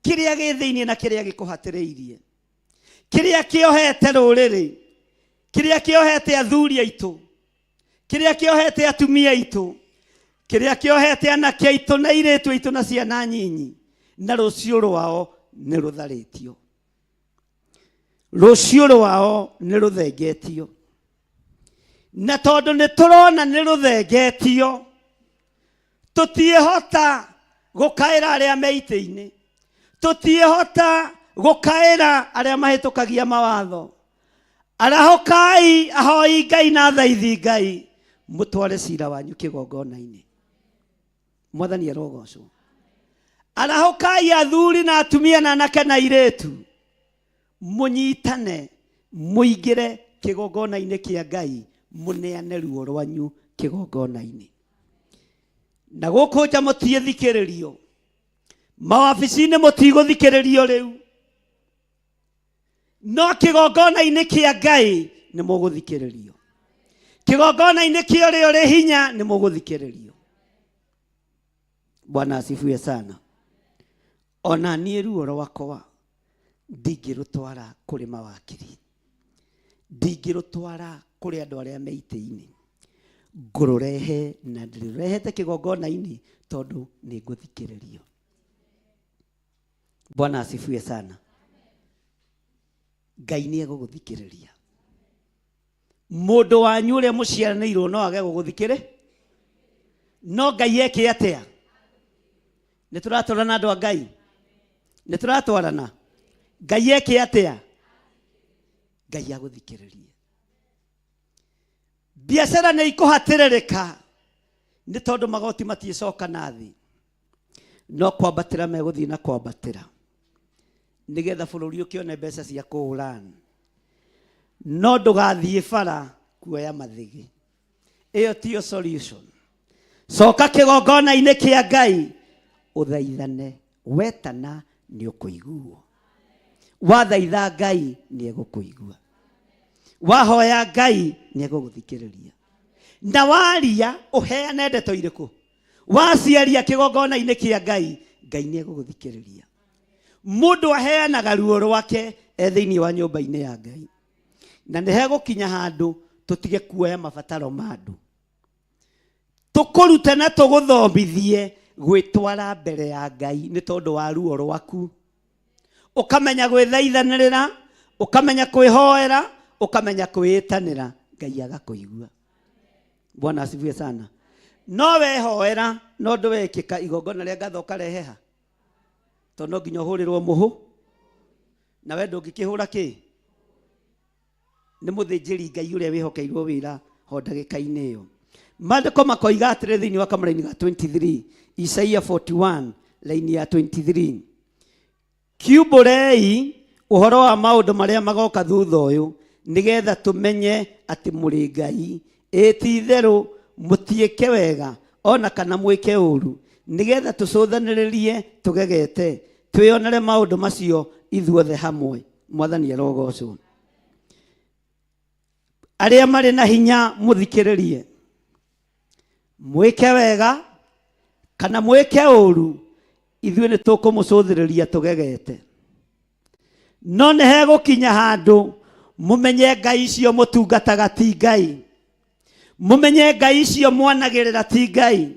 kĩrĩa gĩ thĩinĩ na kĩrĩa gĩkũhatĩrĩirie, kĩrĩa kĩohete rũrĩrĩ, kĩrĩa kĩohete athuri aitũ, kĩrĩa kĩohete atumia aitũ, kĩrĩa kĩohete anake aitũ na airĩtu aitũ na ciana nyinyi, na rũciũ rwao nĩ rũtharĩtio, rũciũ rwao nĩ rũthengetio. Na tondũ nĩ tũrona nĩ rũthengetio, tũtiĩhota gũkaĩra arĩa me itĩ-inĩ, tũtiĩhota gũkaĩra arĩa mahĩtũkagia mawatho. Arahũkai, ahoi Ngai na thaithi Ngai, mũtware cira wanyu kĩgongona-inĩ. Mwathani arogocwo. Arahũkai athuri na atumia na anake na airĩtu, mũnyitane, mũingĩre kĩgongona-inĩ kĩa Ngai, mũneane ruo rwanyu kĩgongona-inĩ. Na gũkũ nja mũtiĩthikĩrĩrio, mawabici-inĩ mũtigũthikĩrĩrio rĩu, no kĩgongona-inĩ kĩa Ngai nĩ mũgũthikĩrĩrio. Kĩgongona-inĩ kĩa ũrĩa ũrĩ hinya nĩ mũgũthikĩrĩrio. Bwana asifiwe sana. Ona niĩ ruo rwakwa ndingĩrũtwara kũrĩ mawakiri, ndingĩrũtwara kũrĩ andũ arĩa me itĩ-inĩ, ngũrũrehe na ndĩrũrehete kĩgongona-inĩ tondũ nĩ ngũthikĩrĩrio. Bwana asifiwe sana. Ngai nĩ egũgũthikĩrĩria. Mũndũ wanyu ũrĩa mũciaranĩirwo no age gũgũthikĩrĩ, no Ngai eke atĩa? Nĩ tũratwarana andũ a Ngai? Nĩ tũratwarana? Ngai eke atĩa? Ngai agũthikĩrĩrie. Biacara nĩ ikũhatĩrĩrĩka nĩ tondũ magoti matiĩcoka na thĩ, no kwambatĩra megũthiĩ na kwambatĩra nĩgetha bũrũri ũkĩone mbeca cia kũũran. No ndũgathiĩ bara kuoya mathĩgĩ, ĩyo tiyo solution. Coka kĩgongona-inĩ kĩa Ngai ũthaithane, wetana nĩ ũkũiguo. Wathaitha Ngai nĩ egũkũigua, wahoya Ngai nĩ egũgũthikĩrĩria, na waria ũheane ndeto irĩkũ, waciaria kĩgongona-inĩ kĩa Ngai, Ngai nĩ egũgũthikĩrĩria. Mũndũ aheanaga ruo rwake e thĩinĩ wa nyũmba-inĩ ya Ngai, na nĩ hegũkinya handũ tũtige kuoya mabataro ma andũ, tũkũrute na tũgũthomithie gwĩtwara mbere ya Ngai nĩ tondũ wa ruo rwaku, ũkamenya gwĩthaithanĩrĩra, ũkamenya kwĩhoera, ũkamenya kwĩĩtanĩra, Ngai agakũigua. Bwana asifiwe sana. No wehoera no ndũwekĩka, igongona rĩa ngatho ũkarehe ha? Tondũ no nginya ũhũrĩrwo mũhũ, na we ndũngĩkĩhũra kĩ? Nĩ mũthĩnjĩri Ngai ũrĩa wĩhokeirwo wĩra ho ndagĩka-inĩ ĩyo. Maandĩko makoiga atĩrĩ thĩinĩ wa kamũraini ga 23, Isaia 41 laini ya 23, kiumbũrei ũhoro wa maũndũ marĩa magoka thutha ũyũ, nĩgetha tũmenye atĩ mũrĩ Ngai. Ĩ ti-itherũ mũtiĩke wega ona kana mwĩke ũũru, nĩgetha tũcũthanĩrĩrie tũgegete, twĩonere maũndũ macio ithuothe hamwe. Mwathani arogocwo. Arĩa marĩ na hinya mũthikĩrĩrie, mwĩke wega kana mwĩke ũũru, ithuĩ nĩ tũkũmũcũthĩrĩria tũgegete. No nĩ hegũkinya handũ mũmenye Ngai icio mũtungataga ti Ngai, mũmenye Ngai icio mwanagĩrĩra ti Ngai.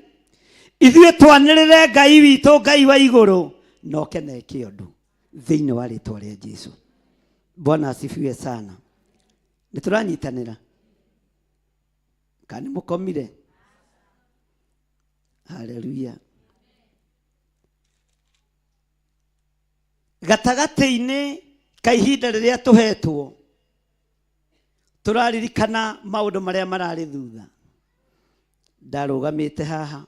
Ithuĩ twanĩrĩre Ngai witũ, Ngai wa igũrũ, na oke na eke ũndũ thĩinĩ wa rĩtwa rĩa Jesu. Bwana asifiwe sana. Nĩ tũranyitanĩra kana nĩ mũkomire? Haleluya. Gatagatĩ-inĩ ka ihinda rĩrĩa tũhetwo tũraririkana maũndũ marĩa mararĩ thutha. Ndarũgamĩte haha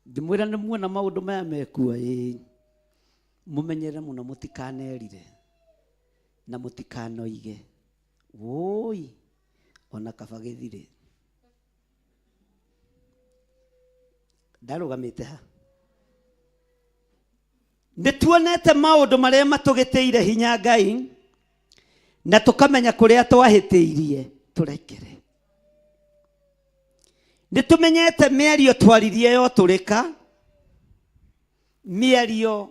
ngĩmwĩra nĩ muona maũndũ maya mekuo, ĩĩ mũmenyerere mũno mũtikanerire na mũtikanoige wũi ona kaba gĩthire. Ndarũgamĩte ha nĩ tuonete maũndũ marĩa matũgĩtĩire hinya Ngai na tũkamenya kũrĩa twahĩtĩirie tũrekere. Nĩ tũmenyete mĩario twaririe yotũrĩka, mĩario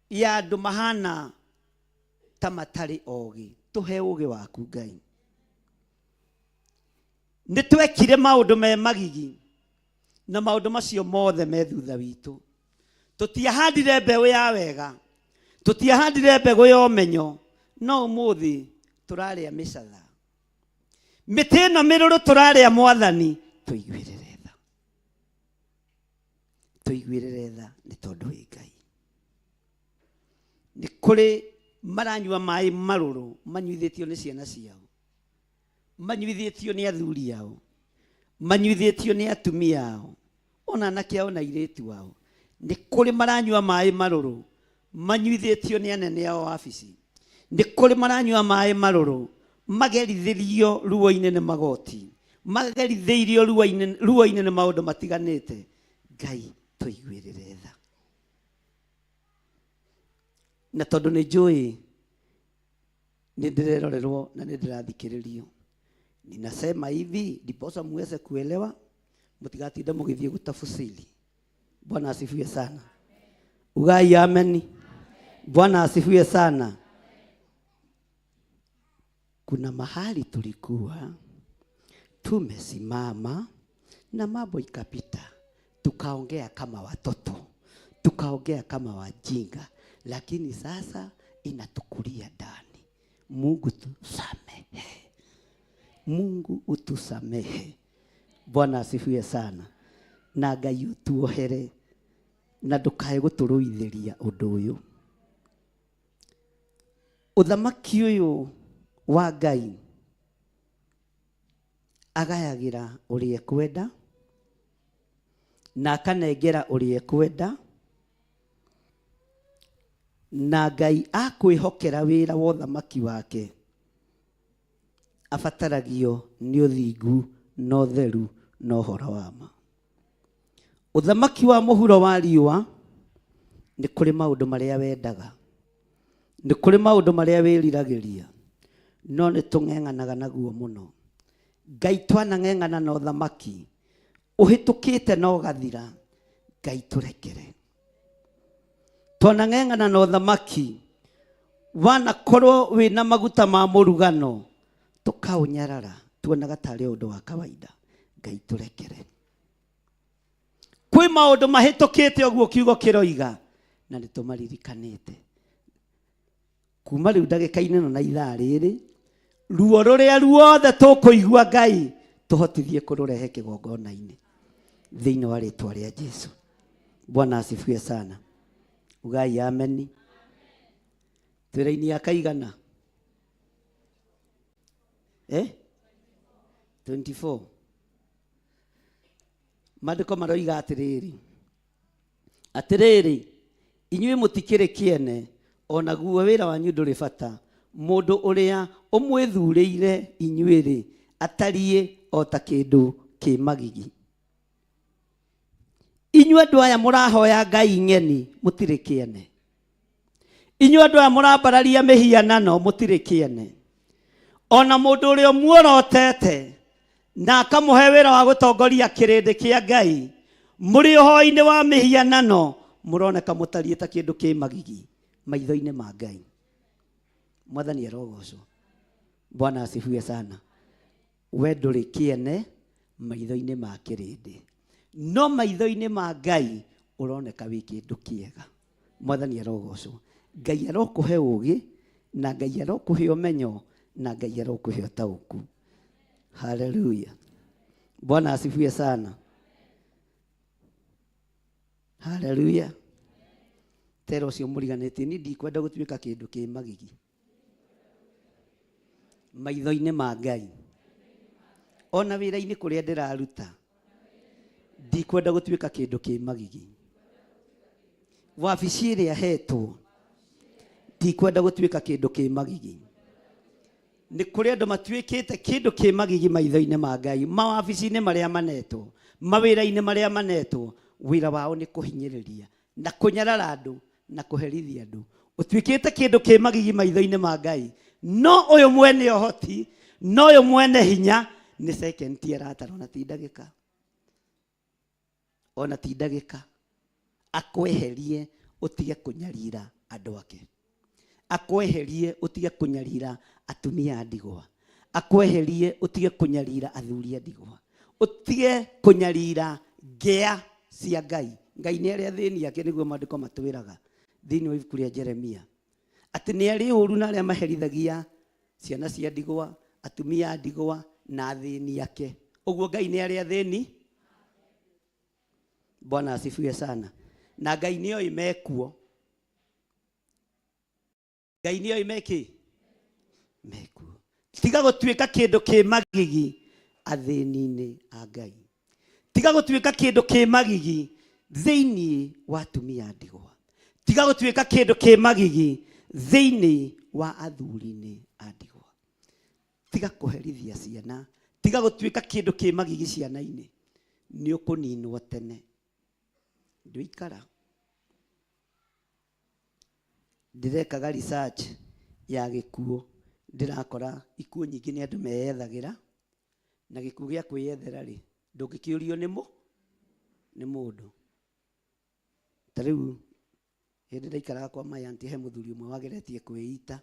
ya andũ mahana ta matarĩ ogĩ. Tũhe ũgĩ waku Ngai. Nĩ twekire maũndũ me magigi na maũndũ macio mothe me thutha witũ. Tũtiahandire mbeũ ya wega, tũtiahandire mbegũ ya ũmenyo, no ũmũthĩ tũrarĩa mĩcatha. Mĩtĩ ĩno mĩrũrũ tũrarĩa Mwathani, tũiguĩrĩre tha, tũiguĩrĩre tha nĩ tondũ wĩ Ngai. Nĩ kũrĩ maranyua maĩ marũrũ manyuithĩtio nĩ ciana ciao, manyuithĩtio nĩ athuri ao, manyuithĩtio nĩ atumia ao, ona anake ao na airĩtu ao. Nĩ kũrĩ maranyua maĩ marũrũ manyuithĩtio nĩ anene ao wabici. Nĩ kũrĩ maranyua maĩ marũrũ magerithĩrio ruo-inĩ nĩ magoti, magerithĩirio ruo-inĩ nĩ maũndũ matiganĩte. Ngai tũiguĩrĩre tha. Na tondũ nĩ njũĩ nĩ ndĩrerorerwo na nĩ ndĩrathikĩrĩrio, ninasema hivi ndiposa muweze kuelewa, mũtigatinda mũgĩthiĩ gũtafusiri. Bwana asifiwe sana. Ugai ameni. Bwana asifiwe sana. Kuna mahali tulikuwa tumesimama na mambo ikapita, tukaongea kama watoto, tukaongea kama wajinga, lakini sasa inatukulia ndani. Mungu tusamehe, Mungu utusamehe. Bwana asifiwe sana. Na Ngai utuohere na ndukae gũtũrũithĩria ũndũ ũyũ. Ũthamaki ũyũ wa Ngai agayagĩra ũrĩa ekwenda na akanengera ũrĩa ekwenda, na Ngai akwĩhokera wĩra wa ũthamaki wake abataragio nĩ ũthingu na ũtheru na ũhoro wa ma. Ũthamaki wa mũhuro wa riũa nĩ kũrĩ maũndũ marĩa wendaga, nĩ kũrĩ maũndũ marĩa wĩriragĩria, no nĩ tũng'eng'anaga naguo mũno. Ngai twanang'eng'ana na ũthamaki ũhĩtũkĩte na ũgathira, Ngai tũrekere. Twanang'eng'ana na ũthamaki wanakorwo wĩna maguta ma mũrugano, tũkaũnyarara, tuonaga tarĩ ũndũ wa kawaida. Ngai tũrekere. Kwĩ maũndũ mahĩtũkĩte ũguo kiugo kĩroiga, na nĩ tũmaririkanĩte. Kuma rĩu ndagĩka-inĩ ĩno na ithaa rĩrĩ, ruo rũrĩa ruothe tũkũigua Ngai tũhotithie kũrũrehe kĩgongona-inĩ thĩinĩ wa rĩtwa rĩa Jesu. Bwana asifiwe sana. Ugai ameni. Twĩra-inĩ ya kaigana? 24. Maandĩko maroiga atĩrĩrĩ, atĩrĩrĩ inyuĩ mũtikĩrĩ kĩene, onaguo wĩra wanyu ndũrĩ bata. Mũndũ ũrĩa ũmwĩthurĩire inyuĩ-rĩ, atariĩ o ta kĩndũ kĩ magigi. Inyuĩ andũ aya mũrahoya Ngai ng'eni, mũtirĩ kĩene. Inyuĩ andũ aya mũrambararia mĩhianano, mũtirĩ kĩene. Ona mũndũ ũrĩa ũmuorotete na akamũhe wĩra wa gũtongoria kĩrĩndĩ kĩa Ngai, mũrĩ ũhoi-inĩ wa mĩhianano, mũroneka mũtariĩ ta kĩndũ kĩ magigi maitho-inĩ ma Ngai. Mwathani arogocwo. Bwana asifiwe sana. We ndũrĩ kĩene maitho-inĩ ma kĩrĩndĩ, no maitho-inĩ ma Ngai ũroneka wĩ kĩndũ kĩega. Mwathani arogocwo. Ngai arokũhe ũũgĩ na Ngai arokũhe ũmenyo na Ngai arokũhe ũtaũku. Haleluya, Bwana asifiwe sana. Haleluya. Tera ũcio mũriganĩtie, niĩ ndikwenda gũtuĩka kĩndũ kĩ magigi maitho-inĩ ma Ngai, ona wĩra-inĩ kũrĩa ndĩraruta ndikwenda gũtuĩka kĩndũ kĩ magigi. Wabici ĩrĩa hetwo ndikwenda gũtuĩka kĩndũ kĩ magigi. Nĩ kũrĩ andũ matuĩkĩte kĩndũ kĩ magigi maitho-inĩ ma Ngai, mawabici-inĩ marĩa manetwo, mawĩra-inĩ marĩa manetwo, wĩra wao nĩ kũhinyĩrĩria na kũnyarara andũ na kũherithia andũ. Ũtuĩkĩte kĩndũ kĩ magigi maitho-inĩ ma Ngai, no ũyũ mwene ũhoti, no ũyũ mwene hinya, nĩ second ti aratara, ona ti ndagĩka, ona ti ndagĩka, akweherie ũtige kũnyarira andũ ake, akweherie ũtige kũnyarira atumia a ndigwa, akweherie ũtige kũnyarira athuri a ndigwa, ũtige kũnyarira ngĩa cia Ngai. Ngai nĩ arĩa athĩni ake, nĩguo maandĩko matwĩraga thĩinĩ wa ibuku rĩa Jeremia, atĩ nĩ arĩ ũru na arĩa maherithagia ciana cia ndigwa, atumia a ndigwa na athĩni ake. Ũguo Ngai nĩ arĩ athĩni. Bwana asifiwe sana. Na Ngai nĩ oĩ mekuo. Ngai nĩ oĩ mekĩ mekuo. Tiga gũtuĩka kĩndũ kĩ magigi athĩni-inĩ a Ngai. Tiga gũtuĩka kĩndũ kĩ magigi thĩinĩ wa atumia a ndigwa. Tiga gũtuĩka kĩndũ kĩ magigi thĩinĩ wa athuri-inĩ a ndigwa. Tiga kũherithia ciana. Tiga gũtuĩka kĩndũ kĩ magigi ciana-inĩ. Nĩ ũkũninwo tene. Ndũikara. Ndĩrekaga research ya gĩkuũ, ndĩrakora ikuũ nyingĩ nĩ andũ meyethagĩra, na gĩkuũ gĩa kwĩyethera rĩ, ndũngĩkĩũrio nĩ mũ nĩ mũndũ. Ta rĩu hĩndĩ ndaikaraga kwa my auntie, he mũthuri ũmwe wageretie kwĩita,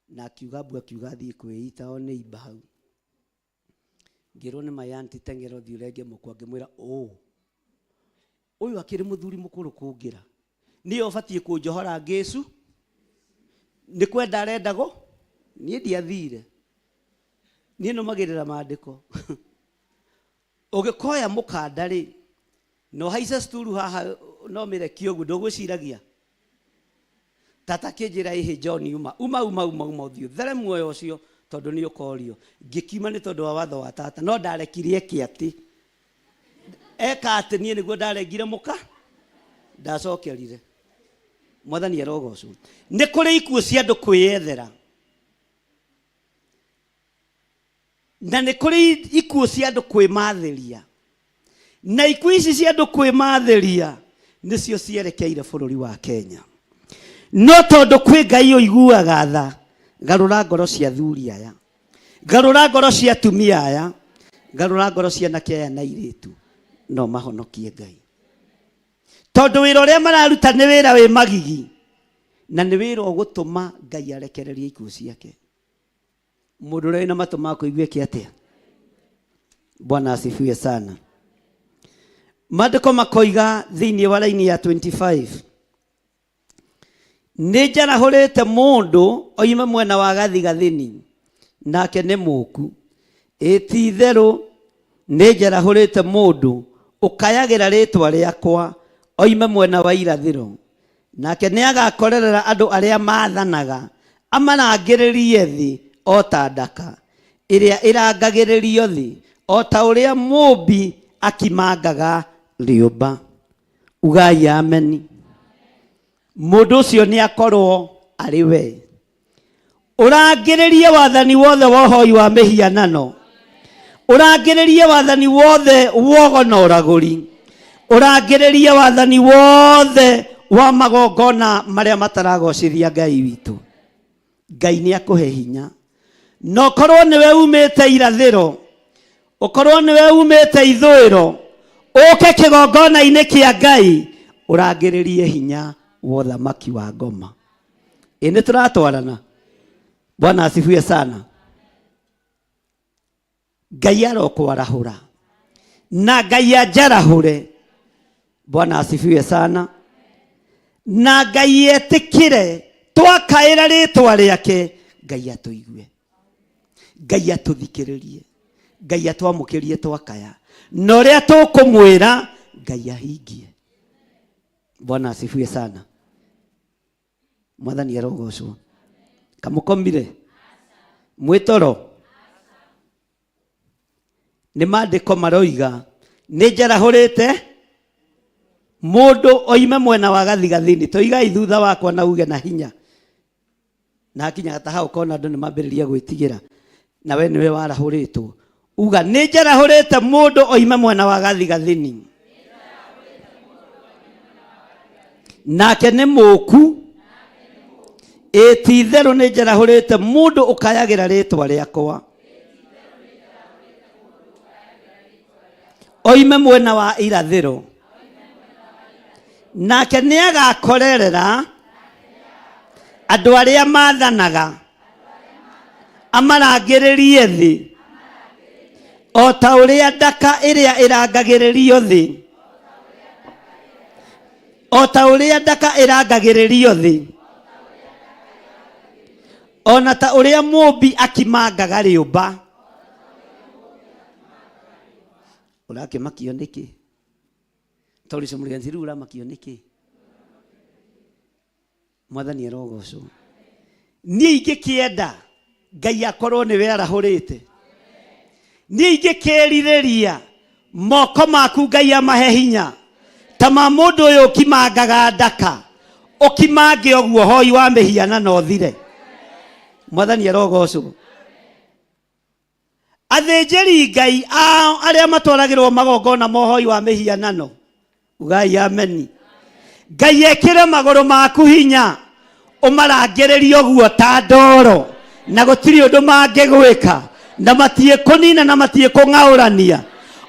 na akiuga mbu, akiuga athiĩ kwĩita o nĩ imba hau. Ngĩrwo nĩ my auntie, teng'era ũthiĩ ũrenge mũkwa. Ngĩmwĩra ũ ũyũ akĩrĩ mũthuri mũkũrũ kũngĩra, nĩye ũbatiĩ kũnjohora ngĩcu, nĩ kwenda arendagwo. Niĩ ndiathire, niĩ nũmagĩrĩra maandĩko. Ũngĩkoya mũkanda rĩ, na ũhaice sturu haha, no mĩrekie ũguo, ndũgwĩciragia. Tata akĩnjĩra, ĩhĩ John, uma uma uma uma uma ũthiĩ ũthere muoyo ũcio, tondũ nĩ ũkorio. Ngĩkiuma nĩ tondũ wa watho wa tata, no ndarekirie eke atĩ eka atĩ niĩ nĩguo ndarengire mũka, ndacokerire. Mwathani arogocwo. Nĩ kũrĩ ikuũ cia andũ kwĩyethera, na nĩ kũrĩ ikuũ cia andũ kwĩmathĩria, na ikuũ ici cia andũ kwĩmathĩria nĩcio cierekeire bũrũri wa Kenya. No tondũ kwĩ Ngai ũiguaga tha, garũra ngoro cia athuri aya, garũra ngoro cia atumia aya, garũra ngoro cia anake aya na airĩtu, no mahonokie Ngai, tondũ wĩra ũrĩa mararuta nĩ wĩra wĩ magigi, na nĩ wĩra ũgũtũma Ngai arekererie ikuũ ciake. Mũndũ ũrĩa wĩna matũ ma kũigua eke atĩa? Bwana asifiwe sana. Maandĩko makoiga thĩinĩ wa raini ya 25, nĩ njarahũrĩte mũndũ oime mwena wa gathigathini, nake nĩ mũku. Ĩ ti itherũ nĩ njarahũrĩte mũndũ ũkayagĩra rĩĩtwa rĩakwa oime mwena wa irathĩro, nake nĩ agakorerera andũ arĩa maathanaga, amarangĩrĩrie thĩ o ta ndaka ĩrĩa ĩrangagĩrĩrio thĩ, o ta ũrĩa mũũmbi akimangaga rĩũmba. Ugai ameni. Mũndũ ũcio nĩ akorwo arĩ we. Ũrangĩrĩrie wathani wothe wa ũhoi wa mĩhianano, ũrangĩrĩrie wathani wothe wogo na ũragũri, ũrangĩrĩrie wathani wothe wa magongona marĩa mataragocithia Ngai witũ. Ngai nĩ akũhe hinya, na ũkorwo nĩwe umĩte irathĩro, ũkorwo nĩwe umĩte ithũĩro, ũke kĩgongona-inĩ kĩa Ngai ũrangĩrĩrie hinya wa ũthamaki wa ngoma. Ĩ nĩ tũratwarana? Bwana asifiwe sana. Ngai arokwarahũra na Ngai anjarahũre. Bwana asifiwe sana. Na Ngai etĩkĩre twakaĩra rĩtwa rĩake, Ngai atũigue, Ngai atũthikĩrĩrie, Ngai atwamũkĩrie twakaya, na ũrĩa tũkũmwĩra Ngai ahingie. Bwana asifiwe sana. Mwathani arogocwo. Kamũkomire mwĩtoro nĩ maandĩko maroiga nĩ njarahũrĩte mũndũ oime mwena wa gathigathini. Toigai thutha wakwa na uge na hinya. Na hakinyaga ta hau ũkona andũ nĩ mambĩrĩria gwĩtigĩra, na we nĩwe warahũrĩtwo. Uga nĩ njarahũrĩte mũndũ oime mwena wa gathigathini, nake nĩ mũku. Ĩ ti itherũ nĩ njarahũrĩte mũndũ ũkayagĩra rĩtwa rĩakwa oime mwena wa irathĩro, nake nĩ agakorerera andũ arĩa mathanaga, amarangĩrĩrie thĩ o ta ũrĩa ndaka ĩrĩa ĩrangagĩrĩrio thĩ, o ta ũrĩa ndaka ĩrangagĩrĩrio thĩ, o na ta ũrĩa mũũmbi akimangaga rĩũmba. Ũrakĩmakio nĩkĩ? Tondũ ũcio mũriganĩtie rĩu ũramakio nĩkĩ? Mwathani arogocwo. Niĩ ingĩkĩenda Ngai akorwo nĩwe arahũrĩte, niĩ ingĩkĩrirĩria moko maku Ngai amahe hinya ta ma mũndũ ũyũ ũkimangaga ndaka, ũkimange ũguo hoi wa mĩhianano ũthire. Mwathani arogocwo. Athĩnjĩri Ngai ao arĩa matwaragĩrwo magongona ma ũhoi wa mĩhianano, ugai ameni. Ngai ekĩre magũrũ maku hinya, ũmarangĩrĩrie ũguo ta ndoro, na gũtirĩ ũndũ mangĩgwĩka, na matiĩkũnina na matiĩkũng'aũrania.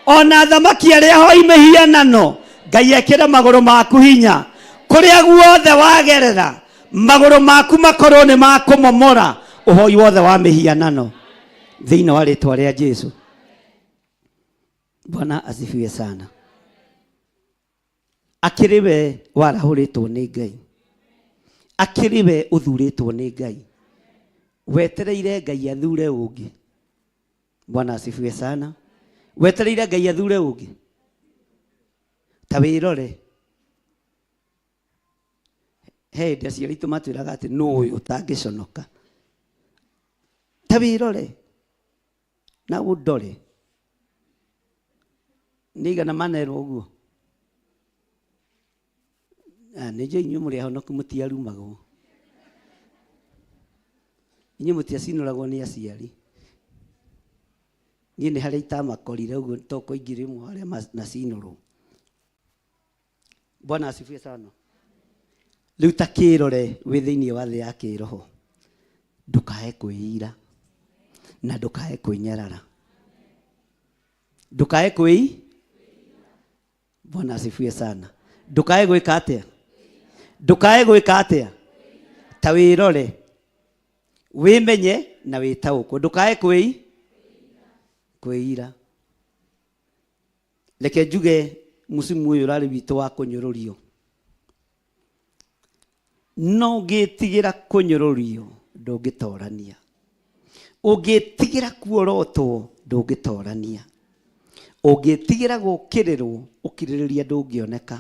Ona athamaki arĩa hoi mĩhianano, Ngai ekĩre magũrũ maku hinya, kũrĩa guothe wagerera magũrũ maku makorwo nĩ makũmomora ũhoi wothe wa mĩhianano thĩinĩ wa rĩtwa rĩa Jesu. Bwana asifiwe sana. Akĩrĩ we warahũrĩtwo nĩ Ngai, akĩrĩ we ũthurĩtwo nĩ Ngai, wetereire Ngai athure ũngĩ. Bwana asifiwe sana. Wetereire Ngai athure ũngĩ, ta wĩrore. He hĩndĩ aciari aitũ matwĩraga atĩ nũ ũyũ ũtangĩconoka. Ta wĩrore na ũndore, nĩ igana manerwo ũguo. Nĩ njũĩ inyuĩ mũrĩ ahonoku, mũtiarumagwo, inyuĩ mũtiacinũragwo nĩ aciari. Niĩ nĩ harĩa itamakorire ũguo, toko ingĩ rĩmwe arĩa macinũrwo. Bwana asifiwe sana. Rĩu ta kĩrore wĩ thĩinĩ wa thĩ ya kĩroho, ndũkae kwĩira na ndũkae kwĩnyarara, ndũkae kwĩi. Bwana asifiwe sana. Ndũkae gwĩka atĩa? Ndũkae gwĩka atĩa? Ta wĩrore, wĩmenye na wĩtaũkwo, ndũkae kwĩi kwĩira. Reke njuge mũcimu ũyũ ũrarĩ witũ wa kũnyũrũrio, no ũngĩtigĩra kũnyũrũrio ndũngĩtorania, ũngĩtigĩra kuorotwo ndũngĩtorania, ũngĩtigĩra gũkĩrĩrwo ũkirĩrĩria ndũngĩoneka.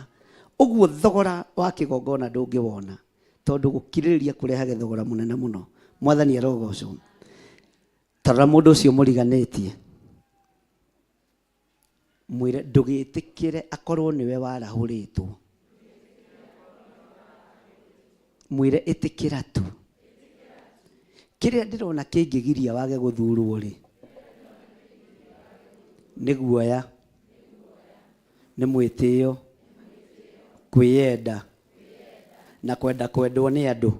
Ũguo thogora wa kĩgongona ndũngĩwona, tondũ gũkirĩrĩria kũrehage thogora mũnene mũno. Mwathani arogocwo. Tarora mũndũ ũcio mũriganĩtie, mwĩre ndũgĩtĩkĩre akorwo nĩwe warahũrĩtwo. Mwĩre ĩtĩkĩra tu. Kĩrĩa ndĩrona kĩngĩgiria wage gũthurwo rĩ, nĩ guoya, nĩ mwĩtĩo, kwĩyenda na kwenda kwendwo nĩ andũ.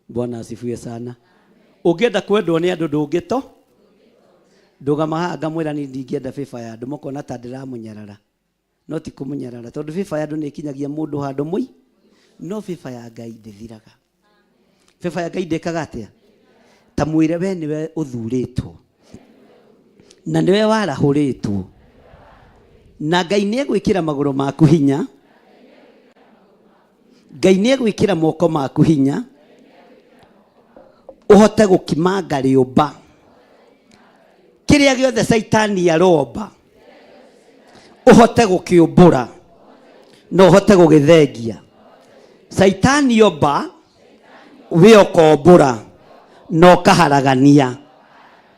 Bwana asifiwe sana. Ũngĩenda kwendwo nĩ andũ ndũngĩto ndũgama haha ngamwĩra niĩ ndingĩenda bĩba ya andũ, mũkona ta ndĩramũnyarara, no ti kũmũnyarara, tondũ bĩba ya andũ nĩ ĩkinyagia mũndũ handũ mũi, no bĩba ya Ngai ndĩthiraga. Bĩba ya Ngai ndĩkaga atĩa? Ta mwĩre we nĩwe ũthurĩtwo na nĩwe warahũrĩtwo, na Ngai nĩ egwĩkĩra magũrũ maku hinya. Ngai nĩ egwĩkĩra moko maku hinya ũhote gũkimanga rĩũmba kĩrĩa gĩothe caitani aromba ũhote gũkĩũmbũra na ũhote gũgĩthengia. Caitani omba we ũkombũra na ũkaharagania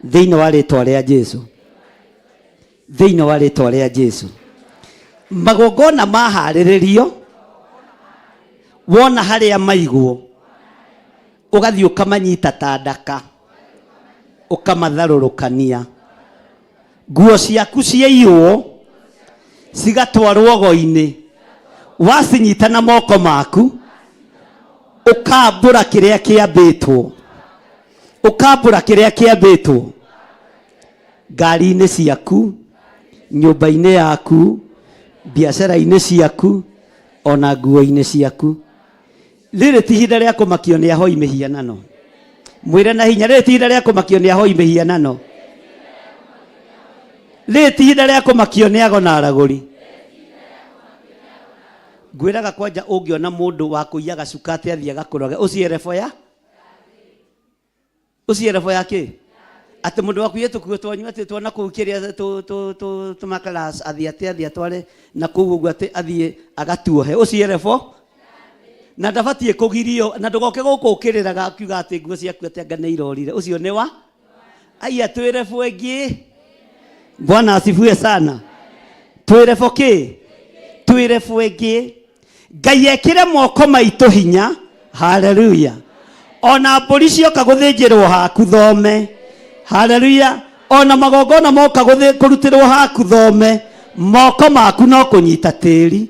thĩinĩ wa rĩtwa rĩa Jesu, thĩinĩ wa rĩtwa rĩa Jesu. Magongona maharĩrĩrio, wona harĩa maigwo ũgathiĩ ũkamanyita ta ndaka ũkamatharũrũkania. Nguo ciaku ciaiywo cigatwarwo go-inĩ, wacinyita na moko maku ũkambũra kĩrĩa kĩambĩtwo, ũkambũra kĩrĩa kĩambĩtwo ngari-inĩ ciaku, nyũmba-inĩ yaku, biacara-inĩ ciaku, ona nguo-inĩ ciaku. Rĩrĩ ti ihinda rĩa kũmakio nĩ ahoi mĩhianano. Mwĩre na hinya, rĩrĩ ti ihinda rĩa kũmakio nĩ ahoi mĩhianano. Rĩrĩ ti ihinda rĩa kũmakio nĩ ago na aragũri. Ngwĩraga kwanja ũngĩona mũndũ wa kũiya gacuka atĩ athiĩ agakũroge, ũcio erebo ya ũcio erebo ya kĩ? Atĩ mũndũ waku tũkuo twanyu atĩ twana kũu kĩrĩa tũmakaras athiĩ atĩ athiĩ atware na kũu ũguo atĩ athiĩ agatuohe, ũcio erebo na ndabatiĩ kũgirio, na ndũgoke gũkũ ũkĩrĩraga akiuga atĩ nguo ciaku atĩ anga nĩ irorire. Ũcio nĩ wa aya twĩrebo ĩngĩ. Bwana asifiwe sana. Twĩrebo kĩ? Twĩrebo ĩngĩ. Ngai ekĩre moko maitũ hinya. Haleluya. Ona mbũri cioka gũthĩnjĩrwo haku thome. Haleluya. Ona magongona moka kũrutĩrwo haku thome, moko maku no kũnyita tĩri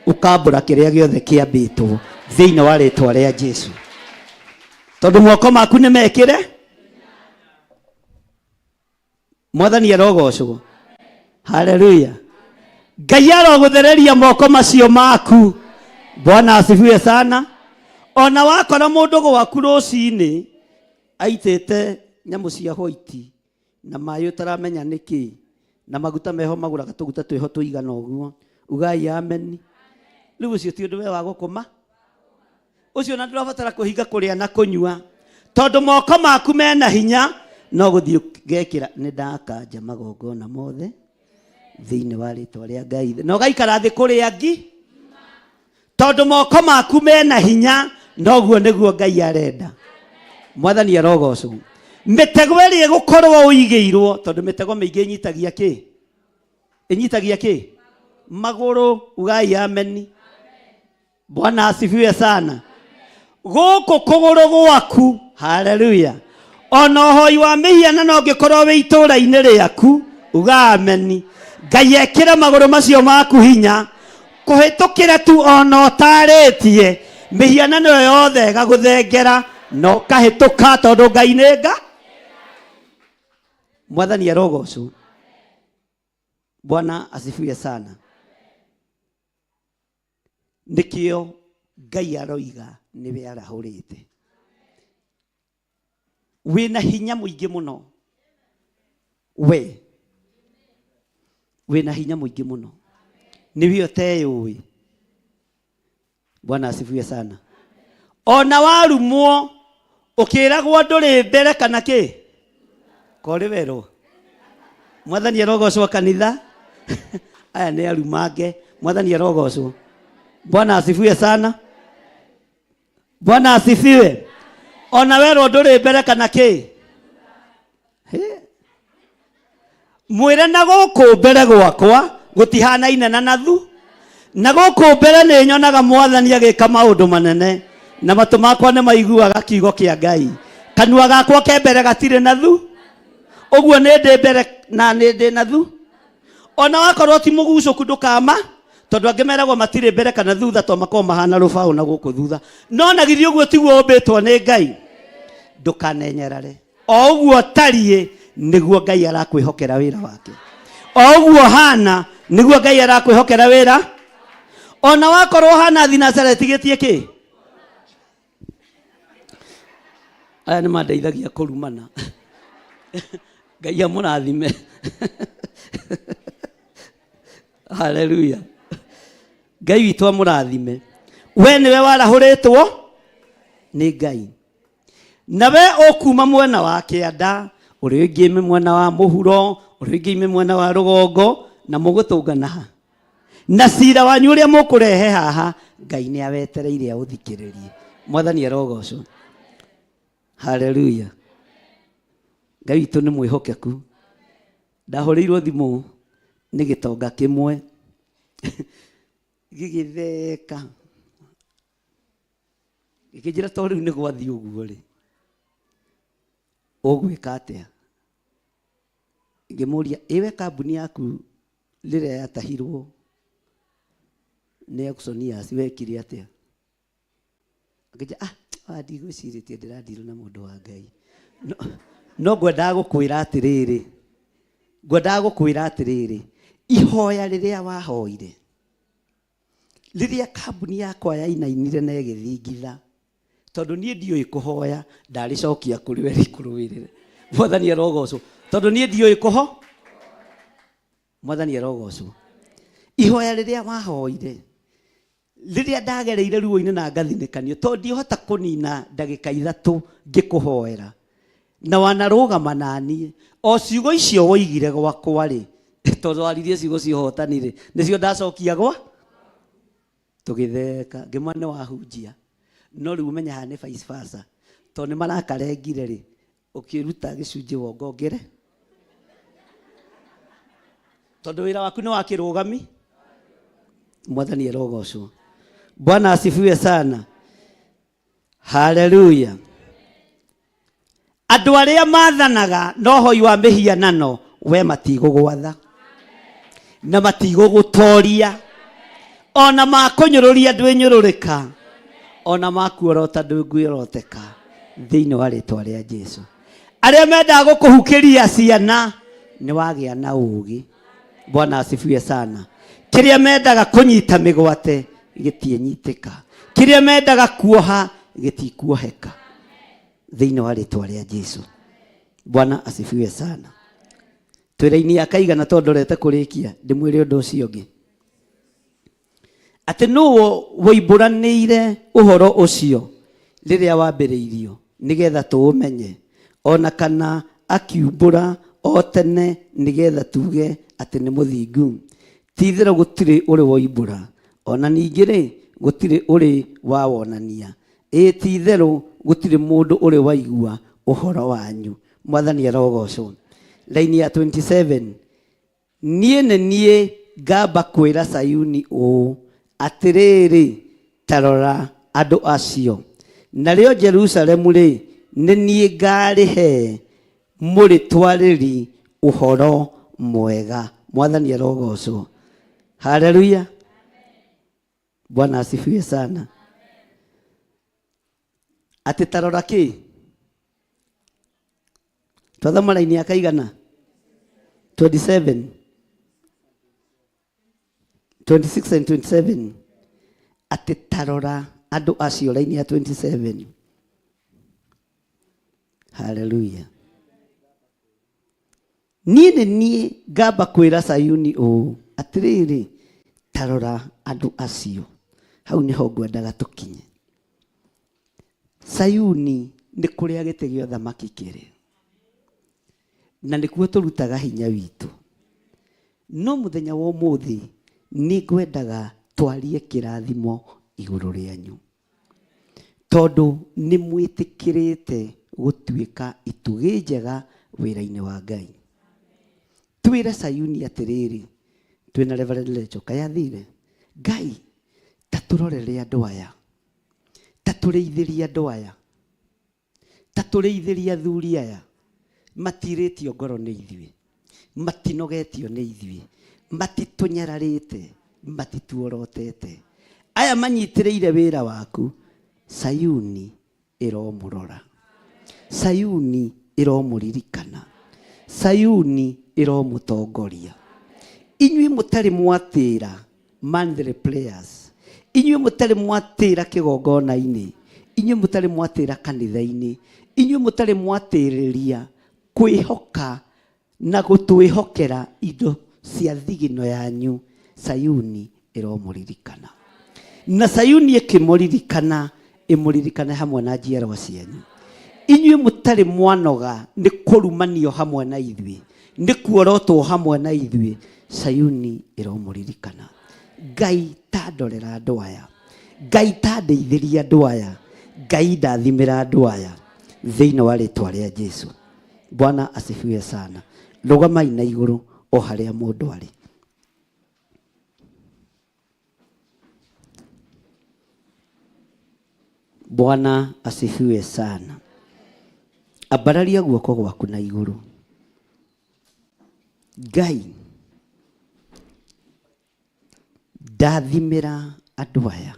ũkambũra kĩrĩa gĩothe kĩambĩtwo thĩinĩ wa rĩtwa rĩa Jesu, tondũ moko maku nĩ mekĩre. Mwathani arogocwo. Haleluya. Ngai arogũthereria moko macio maku. Bwana asifiwe sana. Ona wakora mũndũ gwaku rũcinĩ aitĩte nyamũ cia white na maĩ ũtaramenya nĩ kĩ, na maguta meho magũraga tũguta twĩho tũigana ũguo, ugai ameni. Rĩu ũcio ti ũndũ we wa gũkũma ũcio, na ndũrabatara kũhinga kũrĩa na kũnyua, tondũ moko maku mena hinya no gũthiĩ gekĩra nĩ ndakanja magongona mothe thĩinĩ wa rĩtwa rĩa Ngai, na ũgaikara thĩ kũrĩa ngi, tondũ moko maku mena hinya. Noguo nĩguo Ngai arenda. Mwathani arogocwo. Mĩtego ĩrĩa ĩgũkorwo ũigĩirwo, tondũ mĩtego mĩingĩ ĩnyitagia kĩ? Ĩnyitagia kĩ? Magũrũ. Ugai ameni. Bwana asifiwe sana. Gũkũ kũgũrũ gwaku, haleluya, ona ũhoi wa mĩhianano ũngĩkorwo wĩ itũũra-inĩ rĩaku, uga ameni. Ngai ekĩre magũrũ macio maku hinya kũhĩtũkĩra tu, ona ũtarĩtie mĩhianano ĩyo yothe ĩgagũthengera na ũkahĩtũka, tondũ Ngai nĩ nga. Mwathani arogocwo. Bwana asifiwe sana. Nĩkĩo Ngai aroiga nĩwe arahũrĩte. Wĩna hinya mũingĩ mũno, we wĩna hinya mũingĩ mũno, nĩwe ũteyũĩ. Bwana asifiwe sana. Ona warumwo ũkĩragwo ndũrĩ mbere kana kĩ korĩ werwo. Mwathani arogocwo. Kanitha aya nĩ arumange. Mwathani arogocwo. Bwana asifiwe sana. Bwana asifiwe. Ona werwo ndũrĩ mbere kana kĩ, mwĩre na gũkũ mbere gwakwa gũtihanaine na nathu, na gũkũ mbere nĩ nyonaga Mwathani agĩka maũndũ manene, na matũ makwa nĩ maiguaga kiugo kĩa Ngai. Kanua gakwa ke mbere gatirĩ na thu, ũguo nĩ ndĩ mbere na nĩ ndĩ na thu. Ona wakorwo ti mũgucũku ndũkama, tondũ angĩ meragwo matirĩ mbere kana thutha, to makorwo mahana rũbaũ na gũkũ thutha. No na githĩ ũguo tiguo ũmbĩtwo nĩ Ngai? Ndũkanenyerare. O ũguo tariĩ nĩguo Ngai arakwĩhokera wĩra wake, o ũguo hana nĩguo Ngai arakwĩhokera wĩra. Ona wakorwo hana thinacara ĩtigĩtie kĩ, aya nĩ mandeithagia kũrumana. Ngai amũrathime. Haleluya. Ngai witũ amũrathime. We nĩwe warahũrĩtwo nĩ Ngai, na we ũkuma mwena wa kĩanda, ũrĩa ũngĩ ime mwena wa mũhuro, ũrĩa ũngĩ ime mwena wa rũgongo, na mũgũtũngana ha na cira wanyu ũrĩa mũkũrehe haha. Ngai nĩ awetereire aũthikĩrĩrie. Mwathani arogocwo. Haleluya. Ngai witũ nĩ mwĩhokeku. Ndahũrĩirwo thimũ nĩ gĩtonga kĩmwe gĩgĩtheka, gĩkĩnjĩra to rĩu nĩ gwathiĩ ũguo rĩ, ũgwĩka atĩa? Ngĩmũria, ĩwe kambuni yaku rĩrĩa yatahirwo nĩ auctioneers wekire atĩa? Akĩnjĩra, ah, ndigwĩcirĩtie ndĩrandirwo na mũndũ wa Ngai. No, no ngwendaga gũkwĩra atĩrĩrĩ, ngwendaga gũkwĩra atĩrĩrĩ, ihoya rĩrĩa wahoire rĩrĩa kambuni yakwa yainainire na ĩgĩthingitha, tondũ niĩ ndiũĩ kũhoya, ndarĩcokia kũrĩ we rĩkũrũĩrĩre. Mwathani arogocwo. Tondũ niĩ ndiũĩ kũho, Mwathani arogocwo. Ihoya rĩrĩa wahoire rĩrĩa ndagereire ruo-inĩ na ngathinĩkanio, tondũ ndihota kũnina ndagĩka ithatũ ngĩkũhoera, na wanarũgama naniĩ, o ciugo icio woigire gwakwa rĩ, tondũ waririe ciugo cia ũhotani rĩ, nĩcio ndacokia gwa tũgĩtheka. Ngĩmwa nĩ wahunjia, no rĩu ũmenye haha nĩ vice versa, tondũ nĩ marakarengire rĩ, ũkĩruta gĩcunjĩ wongongere, tondũ wĩra waku nĩ wa kĩrũgami. Mwathani arogocwo. Bwana asifiwe sana. Haleluya. Andũ arĩa mathanaga na ũhoi wa mĩhianano, we matigũgwatha na matigũgũtoria, ona makũnyũrũria ndwĩnyũrũrĩka, ona makuorota ndũngĩoroteka, thĩinĩ wa rĩtwa rĩa Jesu. Arĩa mendaga gũkũhukĩria ciana, nĩ wagĩa na ũũgĩ. Bwana asifiwe sana. Kĩrĩa mendaga kũnyita mĩgwate gĩtiĩnyitĩka, kĩrĩa mendaga kuoha gĩtikuoheka, thĩinĩ wa rĩtwa rĩa Jesu. Bwana asifiwe sana. Twĩra-inĩ ya kaigana, tondũ ndorete kũrĩkia ndĩmwĩre ũndũ ũcio ũngĩ, atĩ nũ woimbũranĩire ũhoro ũcio rĩrĩa wambĩrĩirio, nĩgetha tũũmenye, ona kana akiumbũra o tene, nĩgetha tuge atĩ nĩ mũthingu? Ti-itherũ gũtirĩ ũrĩ woimbũra, ona ningĩ rĩ, gũtirĩ ũrĩ wawonania, ĩĩ ti-itherũ gũtirĩ mũndũ ũrĩ waigua ũhoro wanyu. Mwathani arogocwo. Laini ya 27, niĩ nĩ niĩ ngamba kwĩra Sayuni ũũ, atĩrĩrĩ, ta rora andũ acio, narĩo Jerusalemu rĩ, nĩ niĩ ngarĩhe mũrĩtwarĩri ũhoro mwega. Mwathani arogocwo. Haleluya. Bwana asifiwe sana. Atĩ ta rora kĩ twathoma raini ya kaigana? 27, 26 and 27. Atĩ ta rora andũ acio, raini ya 27. Haleluya. Niĩ nĩ niĩ ngamba kwĩra Sayuni ũũ, atĩrĩrĩ, ta rora andũ acio. Hau nĩho ngwendaga tũkinye. Sayuni nĩ kũrĩa gĩtĩ gĩa ũthamaki kĩrĩ, na nĩkuo tũrutaga hinya witũ. No mũthenya wa ũmũthĩ nĩ ngwendaga twarie kĩrathimo igũrũ rĩanyu, tondũ nĩ mwĩtĩkĩrĩte gũtuĩka itugĩ njega wĩra-inĩ wa Ngai. Twĩre Sayuni atĩrĩrĩ, twĩna Reverend Lecho kayathire, Ngai ta tũrorere andũ aya, ta tũrĩithĩrie andũ aya, ta tũrĩithĩrie athuri aya, matirĩtio ngoro nĩ ithuĩ, matinogetio nĩ ithuĩ, matitũnyararĩte, matituorotete, aya manyitĩrĩire wĩra waku. Sayuni ĩromũrora, Sayuni ĩromũririkana, Sayuni ĩromũtongoria. Inyuĩ mũtarĩ mwatĩra monthly prayers, inyuĩ mũtarĩ mwatĩra kĩgongona-inĩ, inyuĩ mũtarĩ mwatĩra kanitha-inĩ, inyuĩ mũtarĩ mwatĩrĩria kwĩhoka na gũtwĩhokera indo cia thigino yanyu, Sayuni ĩromũririkana. Na Sayuni ĩkĩmũririkana, ĩmũririkane hamwe na njiarwa cianyu. Inyuĩ mũtarĩ mwanoga nĩ kũrumanio hamwe na ithuĩ, nĩ kuorotwo hamwe na ithuĩ, Sayuni ĩromũririkana. Ngai ta ndorera andũ aya, Ngai ta ndeithĩria andũ aya, Ngai ndathimĩra andũ aya thĩinĩ wa rĩtwa rĩa Jesu. Bwana asifiwe sana. Rũgamai na igũrũ o harĩa mũndũ arĩ. Bwana asifiwe sana. Ambararia guoko gwaku na igũrũ. Ngai ndathimĩra andũ aya,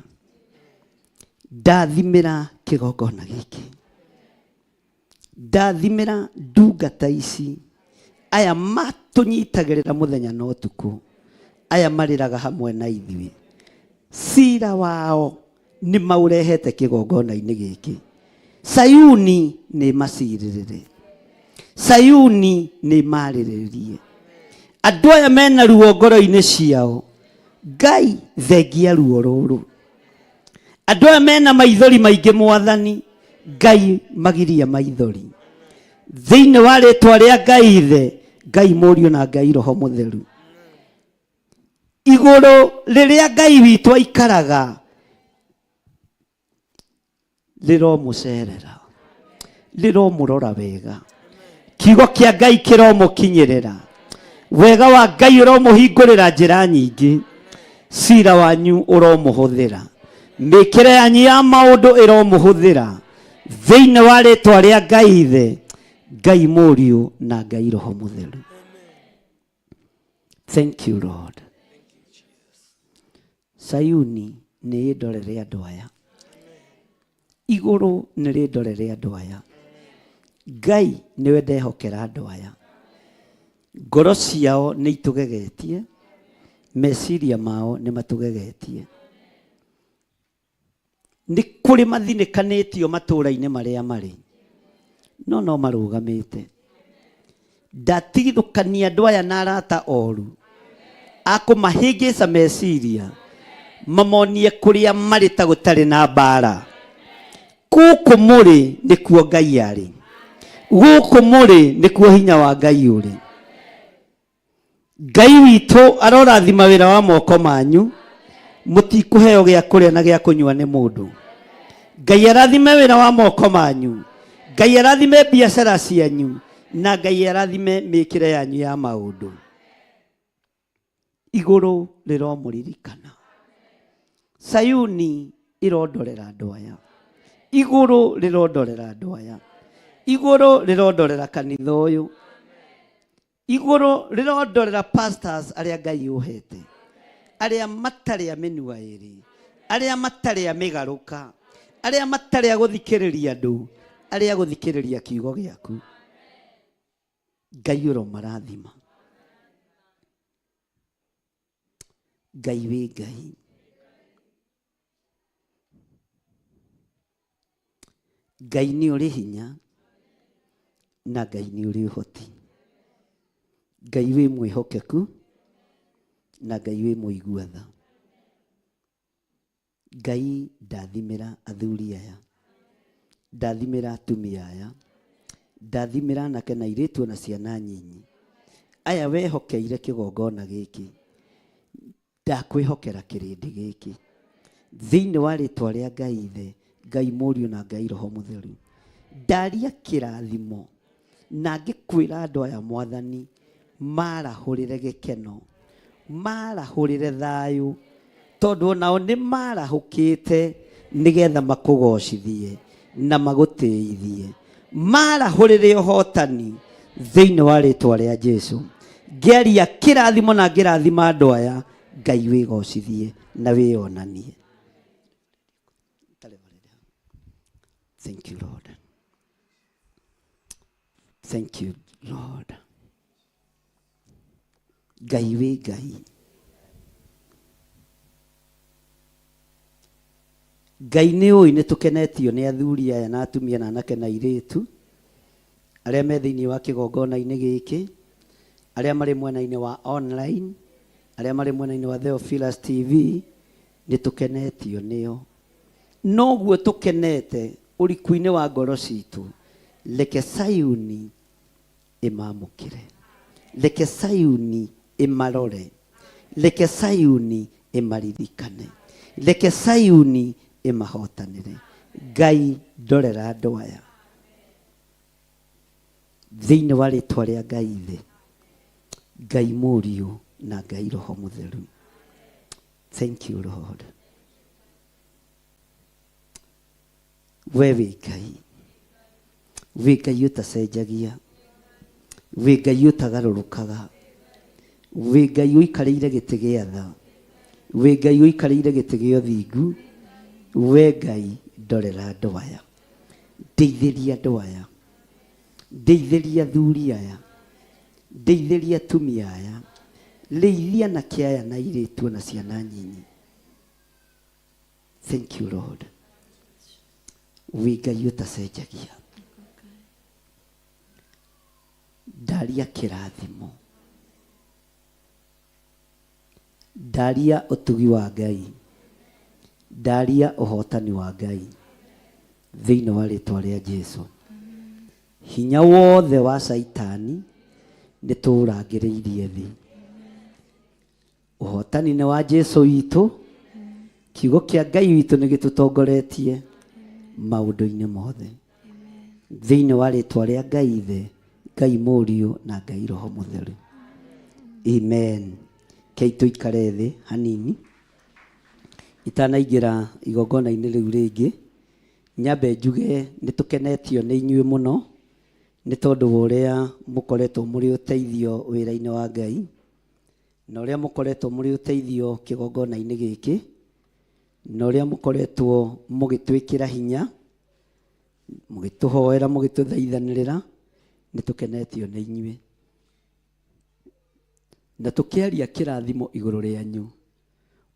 ndathimĩra kĩgongona gĩkĩ, ndathimĩra ndungata ici, aya matũnyitagĩrĩra mũthenya na ũtukũ, aya marĩraga hamwe na ithuĩ. Cira wao nĩ maũrehete kĩgongona-inĩ gĩkĩ. Sayuni nĩ macirĩrĩre, Sayuni nĩ marĩrĩrie. Andũ aya mena ruo ngoro-inĩ ciao, Ngai thengia ruo rũrũ. Andũ aya mena maithori maingĩ, Mwathani Ngai magiria maithori. Thĩinĩ wa rĩtwa rĩa Ngai Ithe, Ngai Mũriũ na Ngai Roho Mũtheru. Igũrũ rĩrĩa Ngai witũ aikaraga rĩromũcerera, rĩromũrora wega, kiugo kĩa Ngai kĩromũkinyĩrĩra, wega wa Ngai ũromũhingũrĩra njĩra nyingĩ, cira wanyu ũromũhũthĩra, mĩkĩre yanyu ya maũndũ ĩromũhũthĩra, thĩinĩ wa rĩtwa rĩa Ngai Ithe, Ngai Mũriũ na Ngai Roho Mũtheru. Thank you Lord. Sayuni nĩ ĩndorere andũ aya. Igũrũ nĩ rĩndorere andũ aya. Ngai nĩwe ndehokera andũ aya. Ngoro ciao nĩ itũgegetie, meciria mao nĩ matũgegetie. Nĩ kũrĩ mathinĩkanĩtio matũũra-inĩ marĩa marĩ, no no marũgamĩte. Ndatigithũkania andũ aya na arata oru a kũmahĩngĩca meciria, mamonie kũrĩa marĩ ta gũtarĩ na mbara. Gũkũ mũrĩ nĩkuo Ngai arĩ, gũkũ mũrĩ nĩkuo hinya wa Ngai ũrĩ. Ngai witũ arorathima wĩra wa moko manyu, mũtikũheo gĩa kũrĩa na gĩa kũnyua nĩ mũndũ. Ngai arathime wĩra wa moko manyu, Ngai arathime biacara cianyu, na Ngai arathime mĩkĩre yanyu ya maũndũ. Igũrũ rĩromũririkana. Sayuni ĩrondorera andũ aya. Igũrũ rĩrondorera andũ aya. Igũrũ rĩrondorera kanitha ũyũ. Igũrũ rĩrondorera pastors arĩa Ngai ũhete, arĩa matarĩ a mĩnua ĩrĩ, arĩa matarĩ a mĩgarũka, arĩa matarĩ a gũthikĩrĩria andũ, arĩa a gũthikĩrĩria kiugo gĩaku. Ngai ũromarathima. Ngai wĩ Ngai. Ngai nĩ ũrĩ hinya na Ngai nĩ ũrĩ ũhoti. Ngai wĩ mwĩhokeku na Ngai wĩ mũigua tha. Ngai ndathimĩra athuri aya, ndathimĩra atumia aya, ndathimĩra anake na airĩtu ona ciana nyinyi. Aya wehokeire kĩgongona gĩkĩ. Ndakwĩhokera kĩrĩndĩ gĩkĩ. Thĩinĩ wa rĩtwa rĩa Ngai Ithe, Ngai Mũriũ na Ngai Roho Mũtheru. Ndaria kĩrathimo na ngĩkwĩra andũ aya Mwathani marahũrĩre gĩkeno, marahũrĩre thayũ, tondũ onao nĩ marahũkĩte nĩgetha makũgocithie na magũtĩithie. Marahũrĩre ũhotani thĩinĩ wa rĩtwa rĩa Jesu. Ngĩaria kĩrathimo na ngĩrathima andũ aya, Ngai wĩgocithie na wĩyonanie. Thank you Lord. Thank you Lord. Ngai wĩ Ngai. Ngai nĩ ũĩ nĩ tũkenetio nĩ athuri aya na atumia na anake na airĩtu arĩa me thĩinĩ wa kĩgongona-inĩ gĩkĩ, arĩa marĩ mwena-inĩ wa online, arĩa marĩ mwena-inĩ wa Theophilus TV. Nĩ tũkenetio nĩo. Noguo tũkenete ũriku-inĩ wa ngoro citũ, reke Sayuni ĩmamũkĩre. Reke Sayuni ĩmarore. Reke Sayuni ĩmaririkane. Reke Sayuni ĩmahotanĩre. Ngai ndorera andũ aya. Thĩinĩ wa rĩtwa rĩa Ngai Ithe, Ngai Mũriũ na Ngai Roho Mũtheru. Thank you Lord. We wĩ Ngai, wĩ Ngai ũtacenjagia, wĩ Ngai ũtagarũrũkaga, wĩ Ngai ũikarĩire gĩtĩ gĩa tha, wĩ Ngai ũikarĩire gĩtĩ gĩa ũthingu. We Ngai ndorera andũ aya, ndeithĩria andũ aya, ndeithĩria athuri aya, ndeithĩria atumia aya, rĩithia anake aya na airĩtu ona ciana nyinyi. Thank you Lord. Wĩ Ngai ũtacenjagia. Ndaria kĩrathimo. Ndaria ũtugi wa Ngai. Ndaria ũhotani wa Ngai. Thĩinĩ wa rĩtwa rĩa Jesu. Hinya wothe wa Caitani nĩ tũũrangĩrĩirie thĩ. Ũhotani nĩ wa Jesu witũ. Kiugo kĩa Ngai witũ nĩ gĩtũtongoretie maũndũ-inĩ mothe. Thĩinĩ wa rĩtwa rĩa Ngai Ithe, Ngai Mũriũ na Ngai Roho Mũtheru. Amen. Kei tũikare thĩ hanini itanaingĩra igongona-inĩ rĩu rĩngĩ. Nyambe njuge nĩ tũkenetio nĩ inyuĩ mũno nĩ tondũ wa ũrĩa mũkoretwo mũrĩ ũteithio wĩra-inĩ wa Ngai na ũrĩa mũkoretwo mũrĩ ũteithio kĩgongona-inĩ gĩkĩ na ũrĩa mũkoretwo mũgĩtwĩkĩra hinya, mũgĩtũhoera, mũgĩtũthaithanĩrĩra, nĩ tũkenetio nĩ inyuĩ. Na tũkĩaria kĩrathimo igũrũ rĩanyu,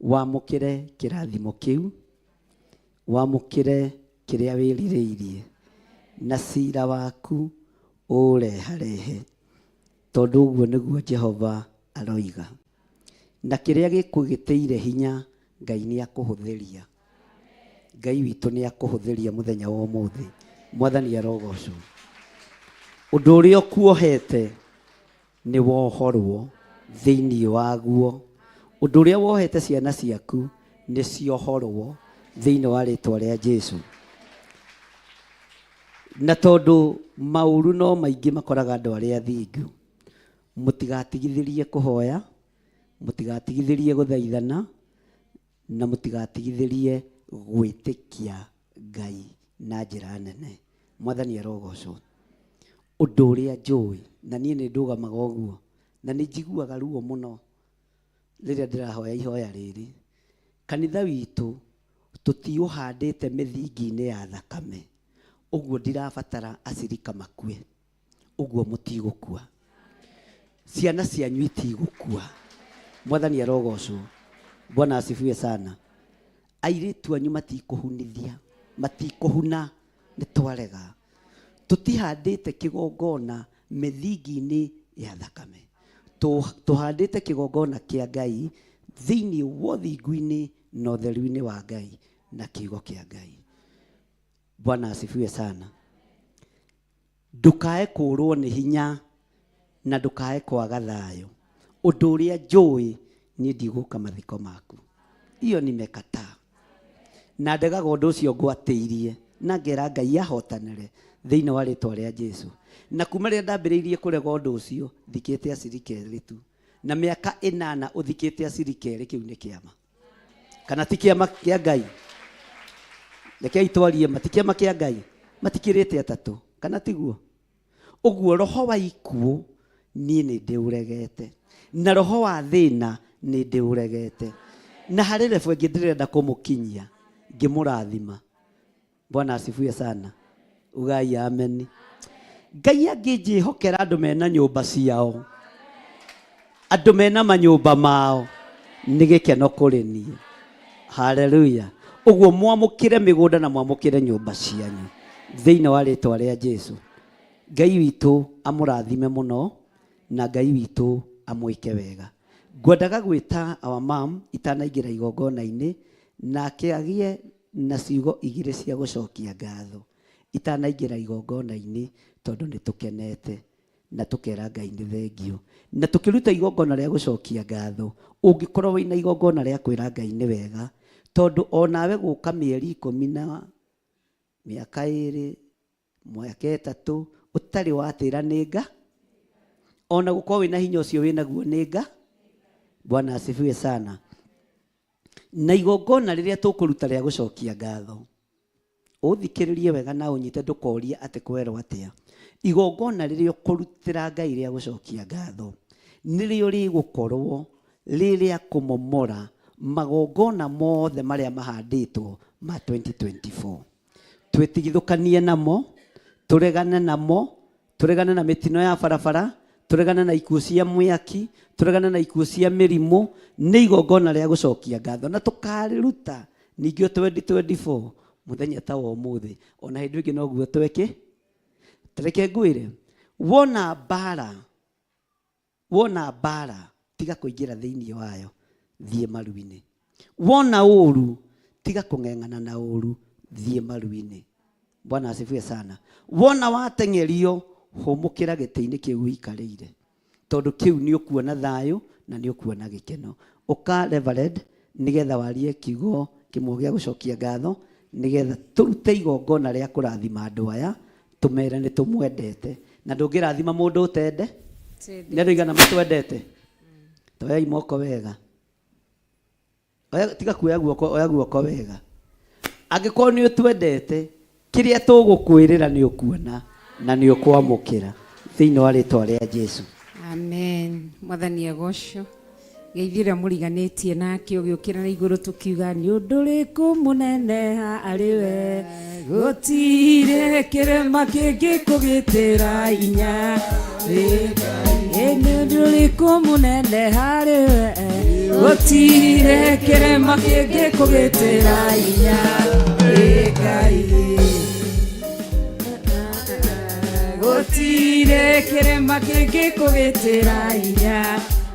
wamũkĩre kĩrathimo kĩu, wamũkĩre kĩrĩa wĩrirĩirie, na cira waku ũũreharehe, tondũ ũguo nĩguo Jehova aroiga. Na kĩrĩa gĩkũgĩtĩire hinya, Ngai nĩ akũhũthĩria. Ngai witũ nĩ akũhũthĩria mũthenya wa ũmũthĩ. Mwathani arogocwo. Ũndũ ũrĩa ũkuohete nĩ wohorwo thĩinĩ waguo. Ũndũ ũrĩa wohete ciana ciaku nĩ ciohorwo thĩinĩ wa rĩtwa rĩa Jesu. Na tondũ maũru no maingĩ makoraga andũ arĩa athingu, mũtigatigithĩrie kũhoya, mũtigatigithĩrie gũthaithana, na mũtigatigithĩrie gwĩtĩkia Ngai na njĩra nene. Mwathani arogocwo. Ũndũ ũrĩa njũĩ, na niĩ nĩ ndũgamaga ũguo, na nĩ njiguaga ruo mũno rĩrĩa ndĩrahoya ihoya rĩrĩ, kanitha witũ tũtiũhandĩte mĩthingi-inĩ ya thakame, ũguo ndirabatara acirika makue. Ũguo mũtigũkua. Ciana cianyu itigũkua. Mwathani arogocwo. Bwana asifiwe sana. Airĩtu anyu matikũhunithia, matikũhuna, nĩ twarega. Tũtihandĩte kĩgongona mĩthingi-inĩ ya thakame. Tũhandĩte kĩgongona kĩa Ngai thĩinĩ wa ũthingu-inĩ na ũtheru-inĩ wa Ngai na kiugo kĩa Ngai. Bwana asifiwe sana. Ndũkae kũũrwo nĩ hinya na ndũkae kwaga thayũ. Ũndũ ũrĩa njũĩ niĩ ndigũka mathiko maku. Iyo nimekataa. Na ndegaga ũndũ ũcio ngwatĩirie na ngera Ngai ahotanĩre thĩinĩ wa rĩtwa rĩa Jesu. Na kuma rĩrĩa ndambĩrĩirie kũrega ũndũ ũcio thikĩte acirika erĩ tu. Na mĩaka ĩnana ũthikĩte acirika erĩ kĩu nĩ kĩama. Kana ti kĩama kĩa Ngai? Rekei twarie ma, ti kĩama kĩa Ngai? Matikĩrĩte atatũ, kana tiguo? Ũguo roho wa ikuũ niĩ nĩ ndĩũregete, na roho wa thĩna nĩ ndĩũregete. Na harĩ level ĩngĩ ndĩrenda kũmũkinyia ngĩmũrathima. Bwana asifiwe sana. Ugai amen. Ngai angĩnjĩhokera andũ mena nyũmba ciao, andũ mena manyũmba mao, nĩ gĩkeno kũrĩ niĩ. Haleluya. Ũguo mwamũkĩre mĩgũnda na mwamũkĩre nyũmba cianyu thĩinĩ wa rĩtwa rĩa Jesu. Ngai witũ amũrathime mũno na Ngai witũ amwĩke wega. Ngwendaga gwĩta our mom itanaingĩra igongona-inĩ. Nake agĩe na ciugo igĩrĩ cia gũcokia ngatho itanaingĩra igongona-inĩ, tondũ nĩ tũkenete na tũkera Ngai nĩ thengio. Na tũkĩruta igongona rĩa gũcokia ngatho, ũngĩkorwo wĩna igongona rĩa kwĩra Ngai nĩ wega, tondũ onawe gũka mĩeri ikũmi na mĩaka ĩrĩ, mĩaka ĩtatũ, ũtarĩ watĩra nĩ nga, ona gũkorwo wĩna hinya ũcio wĩnaguo nĩ nga. Bwana asifiwe sana. Na igongona rĩrĩa tũkũruta rĩa gũcokia ngatho, ũthikĩrĩrie wega na ũnyite, ndũkorie atĩ kwerwo atĩa. Igongona rĩrĩa ũkũrutĩra Ngai rĩa gũcokia ngatho nĩrĩo rĩgũkorwo rĩ rĩa kũmomora magongona mothe marĩa mahandĩtwo ma 2024. Twĩtigithũkanie namo, tũregane namo, tũregane na mĩtino ya barabara, tũregane na ikuũ cia mwaki, tũregane na ikuũ cia mĩrimũ. Nĩ igongona rĩa gũcokia ngatho na tũkarĩruta ningĩ 2024 mũthenya ta wa ũmũthĩ. Ona hĩndĩ ĩngĩ noguo tweke. Reke ngwĩre, wona mbara, wona mbara, tiga kũingĩra thĩinĩ wayo, thiĩ maru-inĩ. Wona ũru, tiga kũng'eng'ana na ũru, thiĩ maru-inĩ. Bwana asifiwe sana. Wona wateng'erio, hũmũkĩra gĩtĩ-inĩ kĩu ũikarĩire, tondũ kĩu nĩ ũkuona thayũ na nĩ ũkuona gĩkeno. Ũka Reverend, nĩgetha warie kiugo kĩmwe gĩa gũcokia ngatho, nĩgetha tũrute igongona rĩa kũrathima andũ aya, tũmere nĩ tũmwendete. Na ndũngĩrathima mũndũ ũtende. Nĩ andũ aigana matwendete? Toyai moko wega. Oya, tiga kuoya guoko, oya guoko wega. Angĩkorwo nĩ ũtwendete, kĩrĩa tũgũkwĩrĩra nĩ ũkuona na nĩ ũkwamũkĩra thĩinĩ wa rĩtwa rĩa Jesu. Amen. Mwathani agocwo. Geithio ĩrĩa mũriganĩtie nake ũgĩũkĩra na igũrũ tũkiuga nĩ ũndũ ũrĩkũ mũnene harĩ we, gũtirĩ kĩrĩma kĩngĩkũgitĩra inya. Ĩ nĩ ũndũ ũrĩkũ mũnene harĩ we, gũtirĩ kĩrĩma kĩngĩkũgitĩra inya. Ĩ Ngai, gũtirĩ kĩrĩma kĩngĩkũgitĩra inya.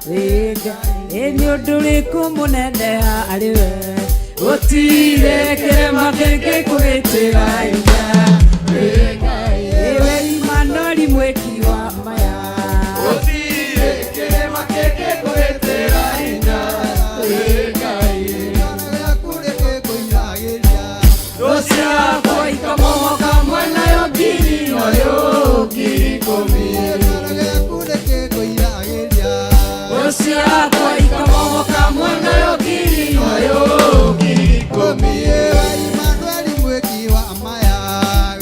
Ĩ Ngai, nĩ ũndũ ũrĩkũ mũnene harĩ we, gũtirĩ kĩrĩma kĩngĩkũgitĩra inya. Ĩ Ngai, we Imanueli mwĩki wa maya, gũtirĩ kĩrĩma kĩngĩkũgitĩra inya. Ĩ Ngai, Rũciakwa ikamomoka mwena yo ngiri noyo ngiri ikũmi. Rũciakwa ikamomoka mwena yo ngiri noyo ngiri ikũmi.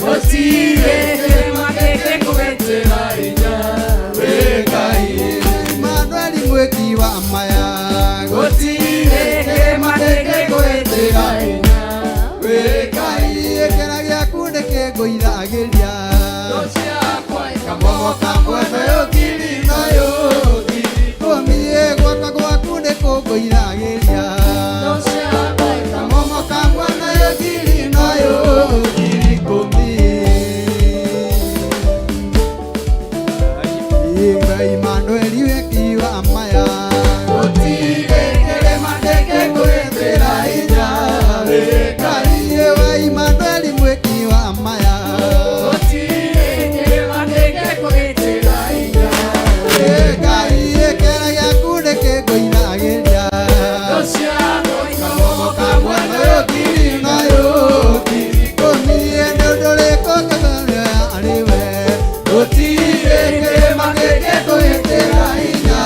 Gũtirĩ kĩrĩma kĩngĩkũgitĩra inya. Ĩ Ngai, gũtirĩ kĩrĩma kĩngĩkũgitĩra inya. Rũciakwa ikamomoka mwena yo ngiri noyo ngiri ikũmi. Rũciakwa ikamomoka mwena yo ngiri noyo ngiri ikũmi. Gũtirĩ kĩrĩma kĩngĩkũgitĩra inya. Ĩ Ngai, gũtirĩ kĩrĩma kĩngĩkũgitĩra inya. Rũciakwa ikamomoka mwena yo ngiri noyo ngiri ikũmi. Gũtirĩ kĩrĩma kĩngĩkũgitĩra inya.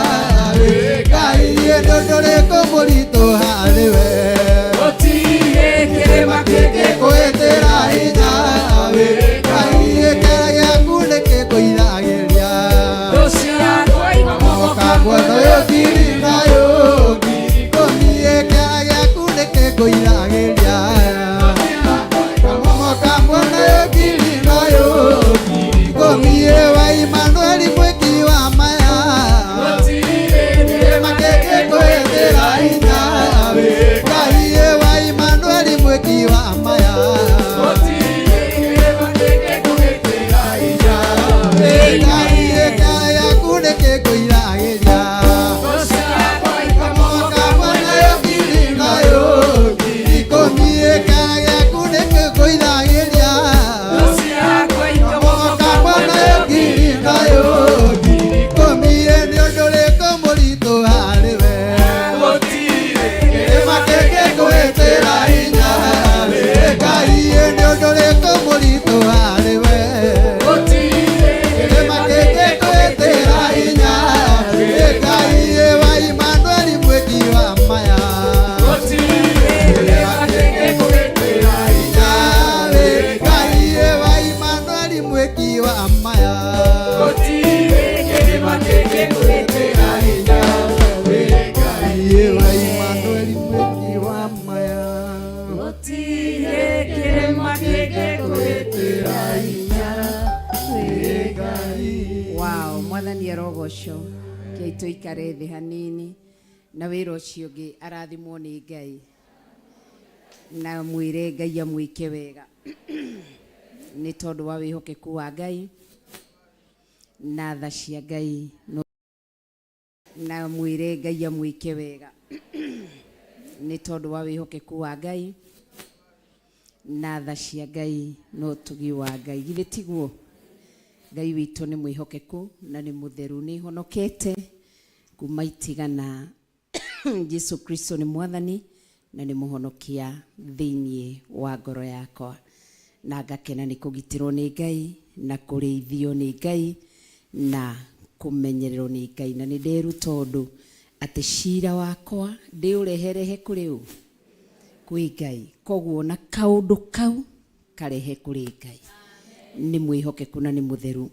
Ĩ Ngai, gũtirĩ kĩrĩma kĩngĩkũgitĩra inya. Ĩ Ngai, rũciakwa ikamomoka mwena yo ngiri noyo ngiri ikũmi. Gũtirĩ kĩrĩma kĩngĩkũgitĩra inya. Ĩ Ngai, gũtirĩ kĩrĩma kĩngĩkũgitĩra inya. Ĩ Ngai, rũciakwa ikamomoka mwena yo ngiri noyo ngiri ikũmi. Mwathani arogocwo. Kei tũikare thĩ hanini na wĩra ũcio ũngĩ arathimwo nĩ Ngai na mwĩre Ngai amwĩke wega nĩ tondũ wa wĩhokeku wa Ngai na tha cia Ngai na mwĩre Ngai amwĩke wega nĩ tondũ wa wĩhokeku wa Ngai na tha cia Ngai na ũtugi wa Ngai. Githĩ tiguo? Ngai witũ nĩ mwĩhokeku na nĩ mũtheru. Nĩ honokete kuma itigana. Jesu Kristo nĩ mwathani na nĩ mũhonokia thĩinĩ wa ngoro yakwa, na ngakena nĩ kũgitĩrwo nĩ Ngai na kũrĩithio nĩ Ngai na kũmenyererwo nĩ Ngai. Na nĩ nderuta ũndũ atĩ cira wakwa ndĩũreherehe kũrĩ ũ? Kwĩ Ngai. Koguo na kaũndũ kau karehe kũrĩ Ngai. Nĩ mwĩhokeku na nĩ mũtheru.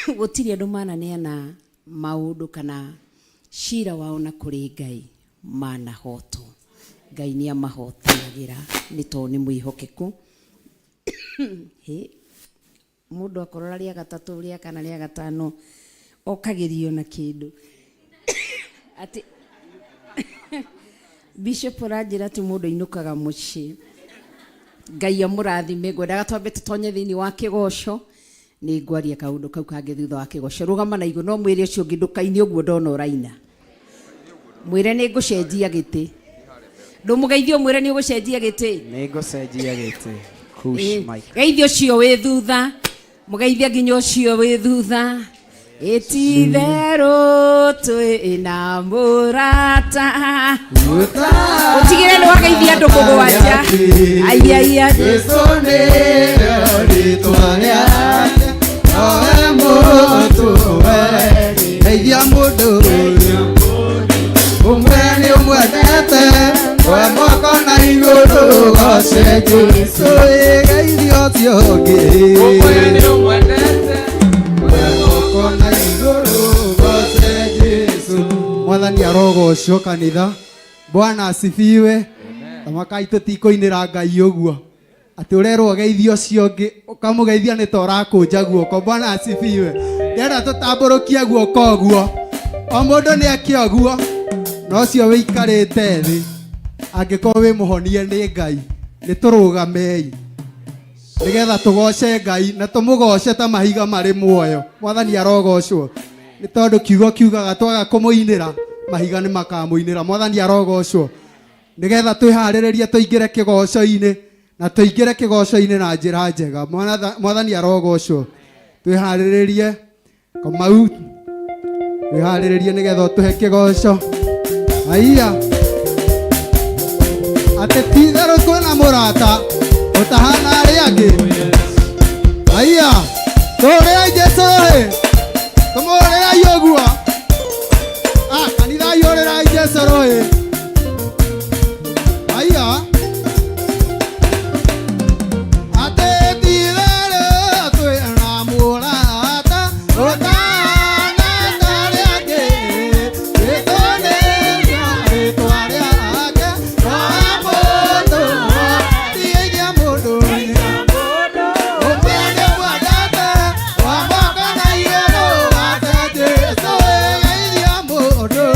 Gũtirĩ andũ mananeana maũndũ kana cira wao na kũrĩ Ngai manahotwo. Ngai nĩ amahotanagĩra nĩ tondũ nĩ mwĩhokeku. Hĩ, mũndũ akorora rĩa gatatũ rĩa kana rĩa gatano okagĩrio na kĩndũ atĩ Bishop ũranjĩra atĩ mũndũ ainũkaga mũciĩ. Ngai amũrathime. Ngwendaga twambe tũtonye thĩinĩ wa kĩgoco. Nĩ ngwaria kaũndũ kau kangĩ thutha wa kĩgoco. Rũgama na igũrũ no mwĩre ũcio ũngĩ ndũkaine ũguo ndona ũraina. Mwĩre nĩ ngũcenjia gĩtĩ. Ndũmũgeithie ũmwĩre nĩ ũgũcenjia gĩtĩ. Nĩ ngũcenjia gĩtĩ. Push mic. Geithie ũcio wĩ thutha. Mũgeithie nginya ũcio wĩ thutha. Ĩtitherũ twĩna mũrata. Ũtigĩre nĩ wageithia andũ mũgwanja. Aiaia. Jesu nĩrĩo rĩĩtwa rĩake, nowe mũtũwe. Geithia mũndũ ũmwe nĩ ũmwendete, we moko na igũrũ goce Jesu. Geithia ũcio ũngĩ. Ũmwe nĩ ũmwendete, we moko na igũrũ goce Jesu. Mwathani arogocwo kanitha. Bwana asifiwe. Tamakai tũtikũinĩra Ngai ũguo atĩ ũrerwo geithia ũcio ũngĩ ũkamũgeithia nĩ ta ũrakũnja guoko. Bwana asifiwe. Ndĩrenda tũtambũrũkie guoko ũguo, o mũndũ nĩ eke ũguo, na ũcio wĩikarĩte thĩ angĩkorwo wĩ mũhonie nĩ Ngai nĩ tũrũgamei nĩgetha tũgoce Ngai na tũmũgoce ta mahiga marĩ muoyo. Mwathani arogocwo nĩ tondũ kiugo kiugaga twaga kũmũinĩra mahiga nĩ makamũinĩra. Mwathani arogocwo nĩgetha twĩharĩrĩrie tũingĩre kĩgoco-inĩ na tũingĩre kĩgoco-inĩ na njĩra njega. Mwathani arogocwo. Twĩharĩrĩrie Kamau, twĩharĩrĩrie nĩgetha ũtũhe kĩgoco. Aiya, atĩ ti-itherũ kwĩna mũrata ũtahana arĩa angĩ. Aiya, tũhũrĩrai Jesũ ĩ, tũmũhũrĩrai ũguo. Ah, kanitha ihũrĩrai Jesũ rũĩ. Aiya, atĩ ti-itherũ twĩna mũrata ũtahana arĩa angĩ. Jesũ nĩrĩo rĩĩtwa rĩake, nowe mũndũ, tigeithia mũndũ. Ũmwe nĩ ũmwendete, wa moko na igũrũ goce Jesũ. Geithia mũndũ.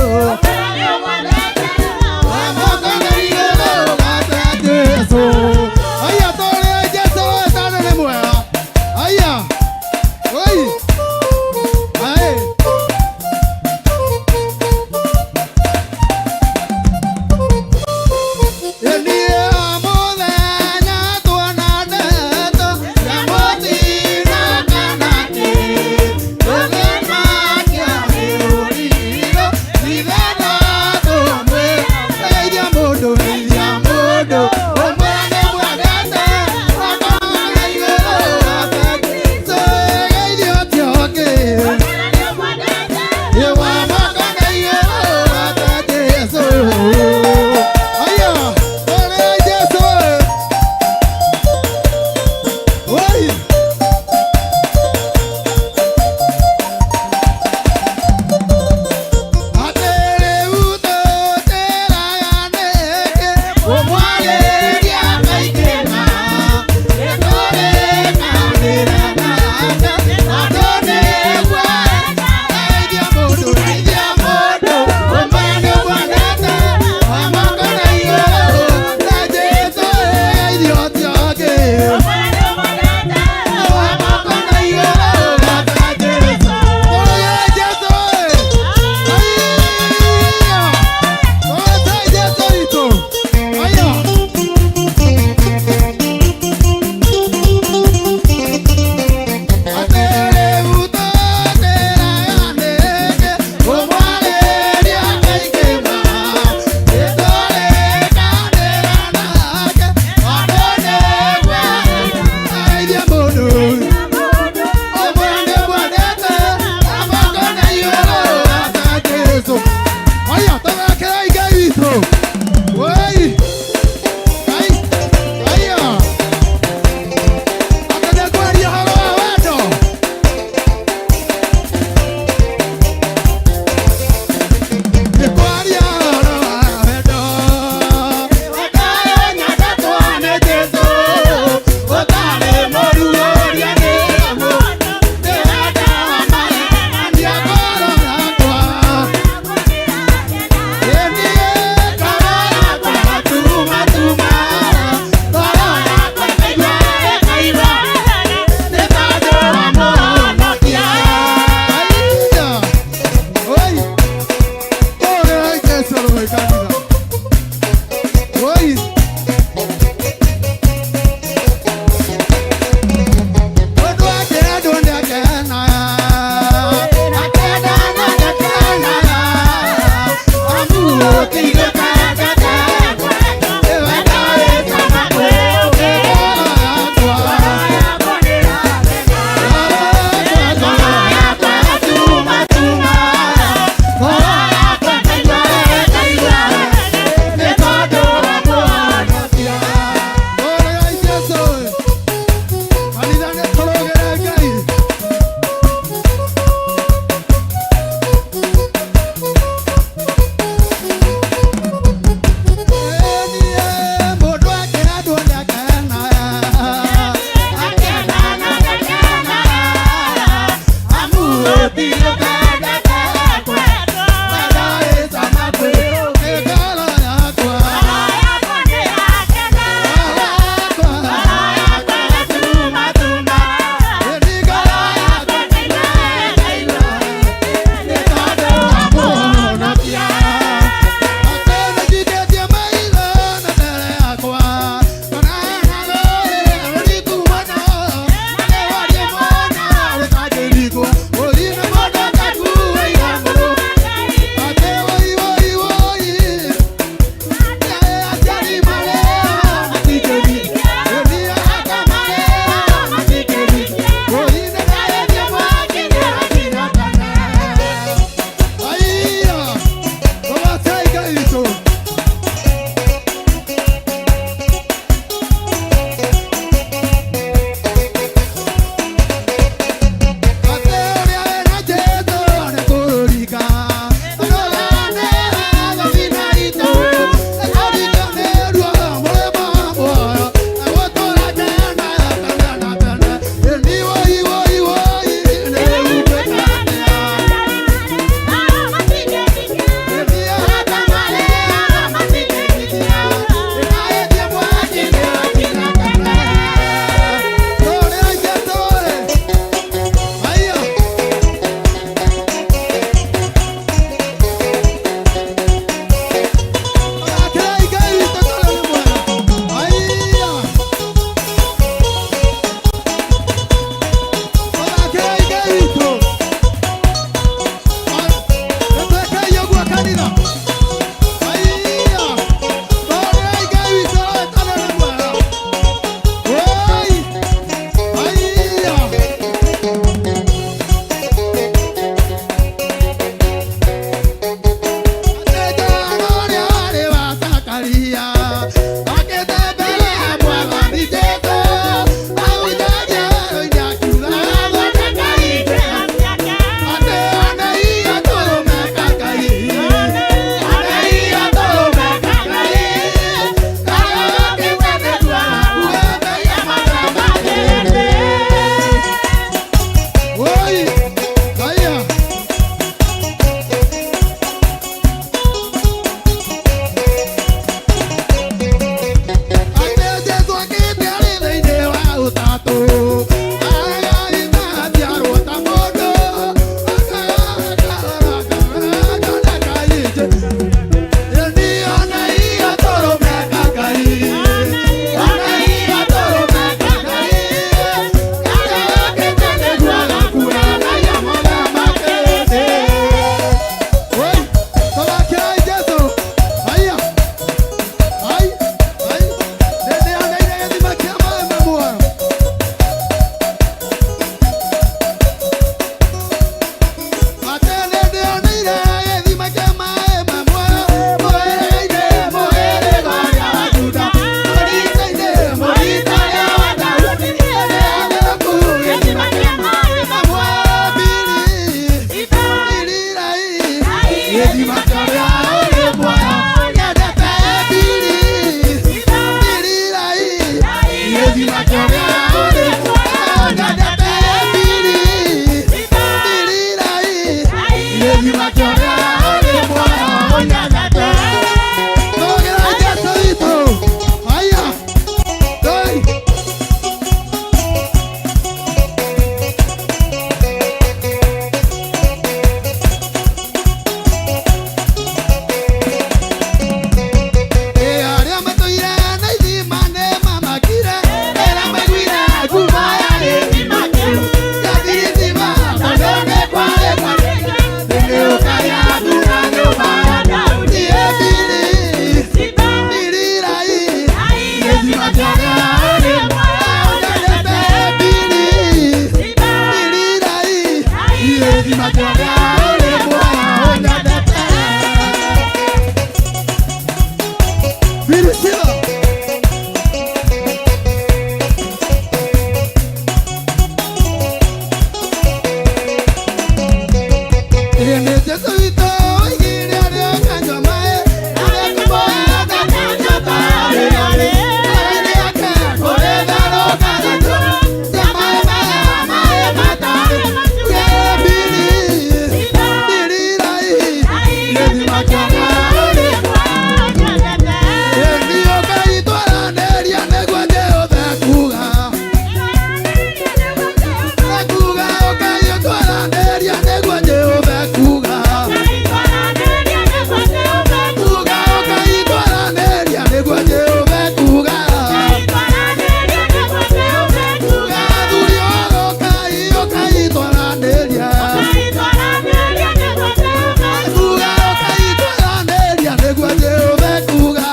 Maria akete mbere ya Mwathani Jesũ ahunjagia werũ-inĩ akiugaga thondekai njĩra atĩ onei gatũrũme ka Ngai onei gatũrũme ka Ngai karĩa gokĩte nĩguo gakue mehia marĩa ma thĩ. Oi, haya. Atĩ Jesũ akĩte arĩ thĩinĩ wa Ũtatũ, agagĩtaciarwo ta mũndũ, Arĩa matũire na ithima nĩ mamakire, rĩrĩa maiguire ngumo ya gĩthima kĩu. Gĩthima tondũ nĩ kwarĩ kwa nĩũkaria thuna nyũmba ya Daudi. Ebiri, birirai, gĩthima kĩrĩa ũrĩ muoyo nyendete. Ebiri, birirai, gĩthima kĩrĩa ũrĩ muoyo nyendete. Birisila. Nĩ Jesũ witũ oigire arĩa akanyua maĩ, arĩa kũmoya ndakanyota rĩrĩ. Maĩ yake kũrĩ therũka gatũ, cia maĩ maya maĩ matarĩ. Ebiri, birirai, gĩthima kĩrĩa ũrĩ ũkaitwaranĩria nĩguo Jehova ekuuga. Ekuuga ũkaitwaranĩria nĩguo Jehova ekuuga. Kuuga ũkaitwaranĩria nĩguo Jehova ekuuga. Kuuga athuri ũkai ũkaitwaranĩria. Kuuga ũkaitwaranĩria nĩguo Jehova ekuuga.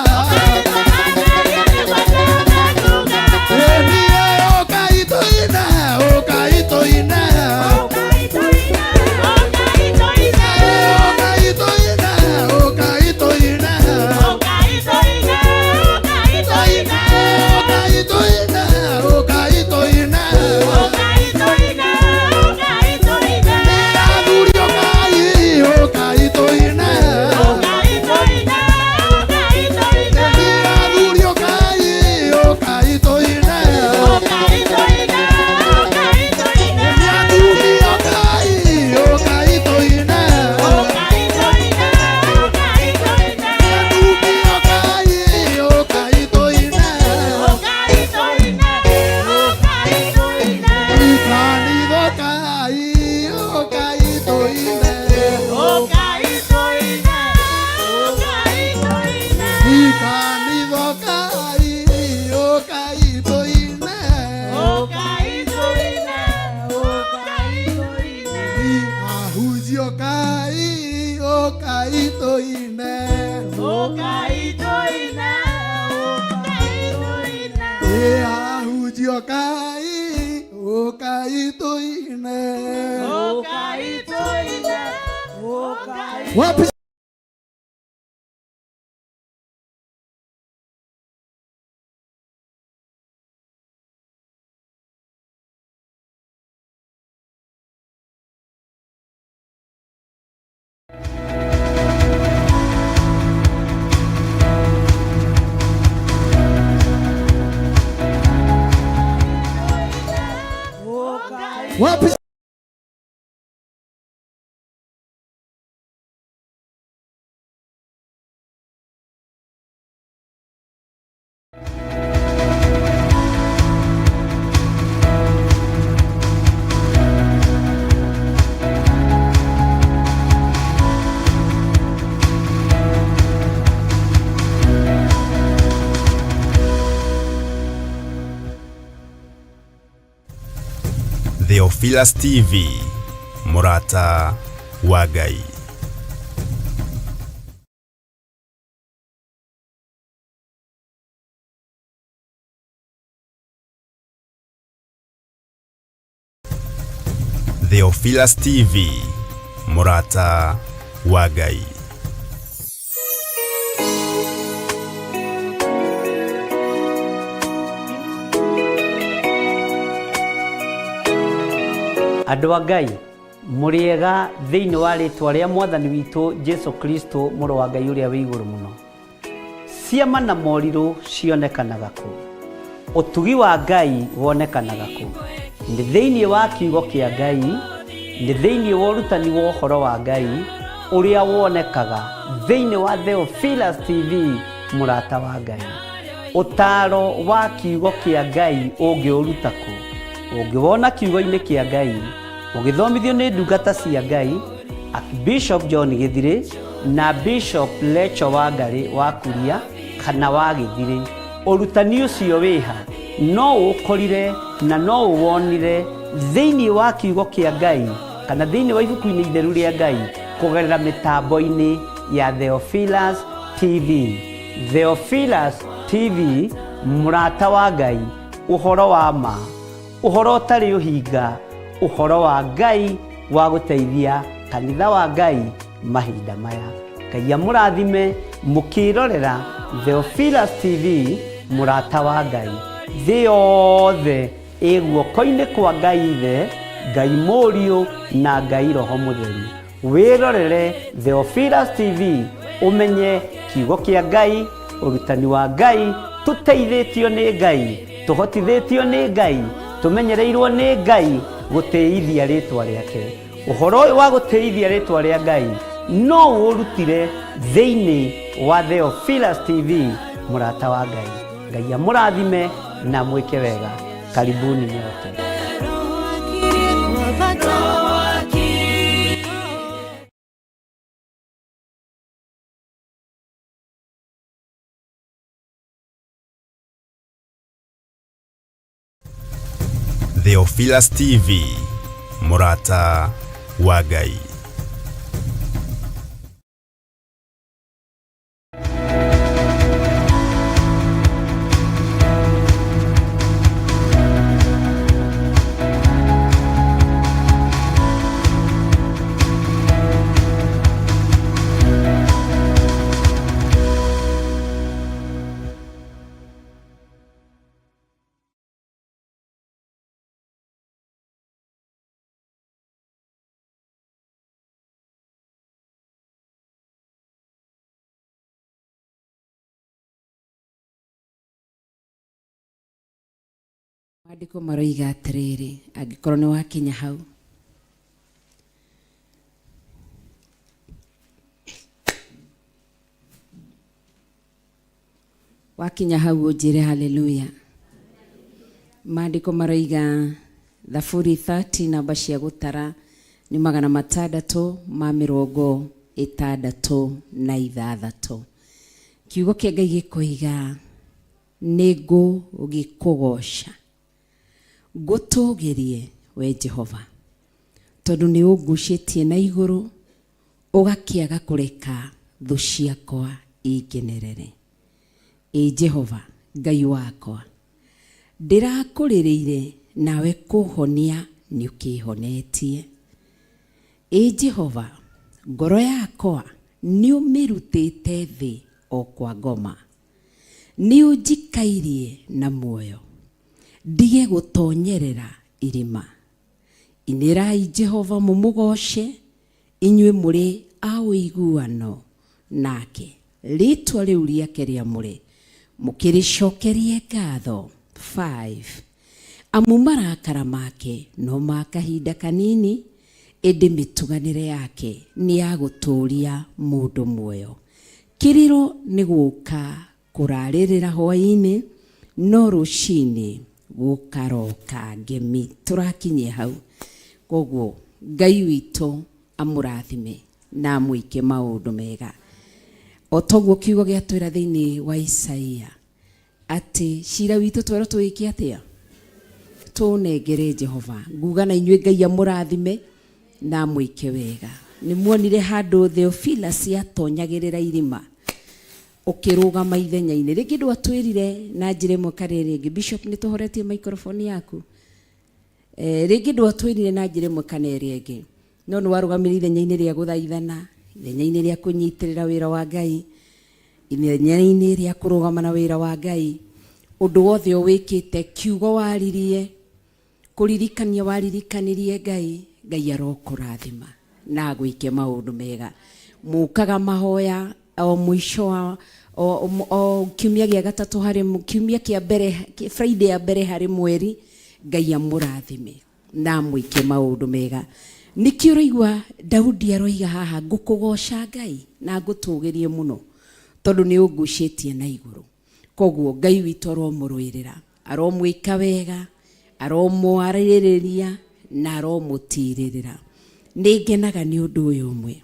Wapi? Wapi Theophilus TV, Murata wa Ngai. Theophilus TV, Murata wa Ngai. Andũ a Ngai, mũrĩega thĩinĩ wa rĩtwa rĩa Mwathani witũ Jesu Kristo, mũrũ wa Ngai ũrĩa wĩ igũrũ mũno. Ciama na morirũ cionekanaga kũ? Ũtugi wa Ngai wonekanaga kũ? Nĩ thĩinĩ wa kiugo kĩa Ngai, nĩ thĩinĩ wa ũrutani wa ũhoro wa Ngai ũrĩa wonekaga thĩinĩ wa Theophilus TV, mũrata wa Ngai. Ũtaaro wa kiugo kĩa Ngai ũngĩũruta kũ? Ũngĩwona kiugo-inĩ kĩa Ngai, ũgĩthomithio nĩ ndungata cia Ngai, Archbishop John Gĩthirĩ na Bishop Lecho Wangarĩ wa Kuria kana wa Gĩthirĩ. Ũrutani ũcio wĩha? No ũũkorire na no ũwonire thĩinĩ wa kiugo kĩa Ngai kana thĩinĩ wa ibuku-inĩ itheru rĩa Ngai kũgerera mĩtambo-inĩ ya Theophilus TV. Theophilus TV, mũrata wa Ngai, ũhoro wa ma, ũhoro ũtarĩ ũhinga, ũhoro wa Ngai wa gũteithia kanitha wa Ngai mahinda maya. Ngai amũrathime mũkĩrorera Theophilus TV, mũrata wa Ngai. Thĩ yothe ĩ guoko-inĩ kwa Ngai Ithe, Ngai Mũriũ na Ngai Roho Mũtheru. Wĩrorere Theophilus TV ũmenye kiugo kĩa Ngai, ũrutani wa Ngai, tũteithĩtio nĩ Ngai, tũhotithĩtio nĩ Ngai, tũmenyereirwo nĩ Ngai gũtĩithia rĩtwa rĩake. Ũhoro ũyũ wa gũtĩithia rĩtwa rĩa Ngai no ũũrutire thĩinĩ wa Theophilus TV, mũrata wa Ngai. Ngai amũrathime na amwĩke wega. Karibuni nyote. Theophilus TV, Murata wa Ngai. Maandĩko maroiga atĩrĩrĩ, angĩkorwo nĩ wakinya hau. Wakinya hau ũnjĩre haleluya. Maandĩko maroiga Thaburi 30 namba cia gũtara nĩ 666. Kiugo kĩa Ngai gĩkoiga nĩngũgĩkũgoca ngũtũgĩrie we Jehova, tondũ nĩ ũngucĩtie na igũrũ ũgakĩaga kũreka thũ ciakwa ingenerere. Ĩ Jehova Ngai wakwa, ndĩrakũrĩrĩire nawe kũhonia nĩũkĩhonetie. Ĩ Jehova, ngoro yakwa nĩũmĩrutĩte thĩ o kwa ngoma, nĩũnjikairie na muoyo, ndige gũtonyerera irima. Inĩrai Jehova mũmũgoce, inyuĩ mũrĩ a ũiguano nake, rĩĩtwa rĩu rĩake rĩamũre mũkĩrĩcokerie ngatho. 5. Amu marakara make no ma kahinda kanini, ĩndĩ mĩtuganĩre yake nĩ ya gũtũũria mũndũ muoyo. Kĩrĩro nĩ gũka kũrarĩrĩra hwaĩ-inĩ, no rũcinĩ gũkaroka ngemi. Tũrakinyia hau. Koguo Ngai witũ amũrathime na amwĩke maũndũ mega. O toguo kiugo gĩatwĩra thĩinĩ wa Isaia atĩ cira witũ twerwo tũwĩke atĩa? Tũũnengere Jehova. Nguga na inyuĩ Ngai amũrathime na amwĩke wega. Nĩ muonire handũ Theophilus atonyagĩrĩra irima ũkĩrũgama ithenya-inĩ. Rĩngĩ ndwatwĩrire na njĩra ĩmwe kana ĩrĩa ĩngĩ. Bishop nĩ tũhoretie microphone yaku? Eh, rĩngĩ ndwatwĩrire na njĩra ĩmwe kana ĩrĩa ĩngĩ no nĩ warũgamire ithenya-inĩ rĩa gũthaithana, ithenya-inĩ rĩa kũnyitĩrĩra wĩra wa Ngai, ithenya-inĩ rĩa kũrũgama na wĩra wa Ngai. Ũndũ wothe ũwĩkĩte, kiugo waririe, kũririkania waririkanirie Ngai, Ngai arokũrathima na agwĩke maũndũ mega. Mũkaga mahoya o mũico wa o, o kiumia gĩa gatatũ harĩ kiumia kĩa mbere Friday ya mbere harĩ mweri. Ngai amũrathime na amwĩke maũndũ mega. Nĩkĩo ũraigua Daudi aroiga haha, ngũkũgoca Ngai na ngũtũgĩrie mũno tondũ nĩ ũngucĩtie na igũrũ. Koguo Ngai witũ aromũrũĩrĩra, aromwĩka wega, aromwarĩrĩria na aromũtirĩrĩra. Nĩ ngenaga nĩ ũndũ ũyũ ũmwe.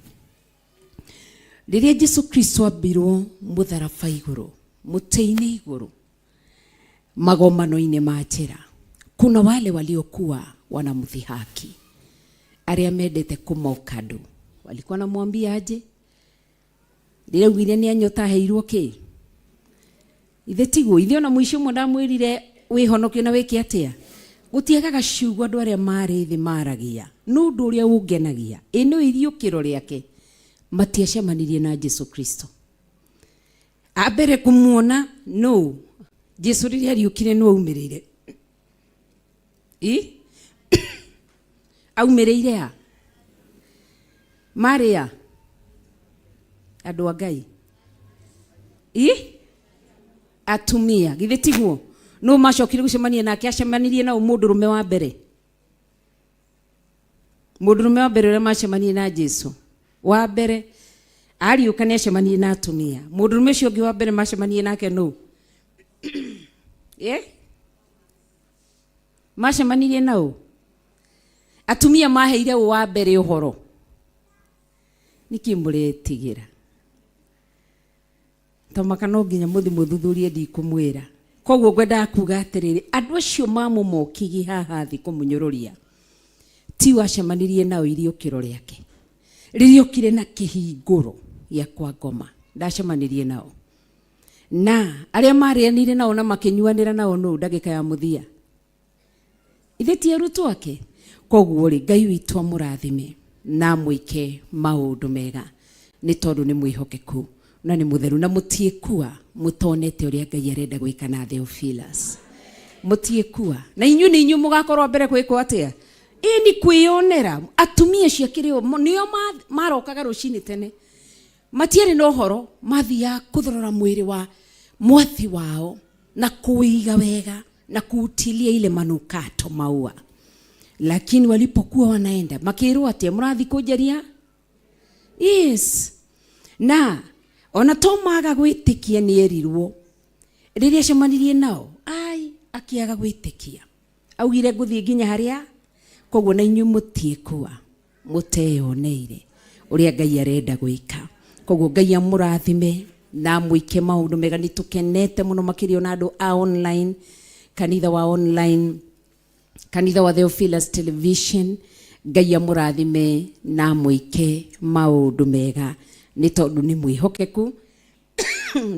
Rĩrĩa Jesu Kristo ambirwo mũtharaba igũrũ, mũtĩ-inĩ igũrũ, magomano-inĩ ma njĩra, kuna wale waliokuwa wanamdhihaki, arĩa mendete kũmoka andũ walikuwa wanamwambia aje? Rĩrĩa augire nĩ anyota aheirwo kĩ? Ithe tiguo? Ithe ona mũici ũmwe ndamwĩrire wĩhonokie na wĩke atĩa? Gũtiagaga ciugo andũ arĩa marĩ thĩ maragia. No ũndũ ũrĩa ũngenagia, ĩ nĩ iriũkĩro rĩake, matiacemanirie na Jesu Kristo. A mbere kũmuona nũ? Jesu rĩrĩa ariũkire nũ aumĩrĩire? I? Aumĩrĩire a? Marĩ a? Andũ a Ngai. I? Atumia. Githĩ tiguo? Nũ macokire gũcemania nake? Acemanirie na mũndũrũme wa mbere. Mũndũrũme wa mbere ũrĩa macemanirie na Jesu. Wa mbere ariũka nĩ acemanirie na atumia. Mũndũrũme ũcio ũngĩ wa mbere macemanirie nake nũ? Eh? Macemanirie na ũ? Atumia maheire ũ wa mbere ũhoro? Nĩkĩ mũretigĩra? Tamaka no nginya mũthi mũthuthurie ndikũmwĩra. Koguo ngwendaga kuga atĩrĩrĩ, andũ acio mamũmokigi haha thĩ kũmũnyũrũria, ti wacemanirie nao iriũkĩro rĩake. Rĩrĩa okire na kĩhingũro gĩa kwa ngoma, ndacemanirie nao. Na arĩa marĩanĩire nao na makĩnyuanĩra nao nũ ndagĩka ya mũthia? Ithe ti arutwo ake? Koguo rĩ, Ngai witũ amũrathime na amwĩke maũndũ mega, nĩ tondũ nĩ mwĩhokeku na nĩ mũtheru, na mũtiĩkua mũtonete ũrĩa Ngai arenda gwĩka na Theophilus. Mũtiĩkua. Na inyuĩ nĩ inyuĩ mũgakorwo mbere gwĩkwo atĩa? Ĩĩ nĩ kwĩyonera. Atumia acio akĩrĩ o, nĩo marokaga rũcinĩ tene. Matiarĩ na ũhoro, mathiaga kũthorora mwĩrĩ wa mwathi wao na kũũiga wega na kuutilia ile manukato maua. Lakini walipokuwa wanaenda makĩrwo atĩa? Mũrathiĩ kũnjaria? Yes. Na ona to maga gwĩtĩkia nĩ erirwo rĩrĩa acemanirie nao, ai akĩaga gwĩtĩkia, augire ngũthiĩ nginya harĩa. Koguo na inyuĩ mũtiĩkua mũteyoneire ũrĩa Ngai arenda gwĩka. Koguo Ngai amũrathime na amwĩke maũndũ mega. Nĩ tũkenete mũno makĩria ona andũ a online, kanitha wa online, kanitha wa Theophilus Television. Ngai amũrathime na amwĩke maũndũ mega, nĩ tondũ nĩ mwĩhokeku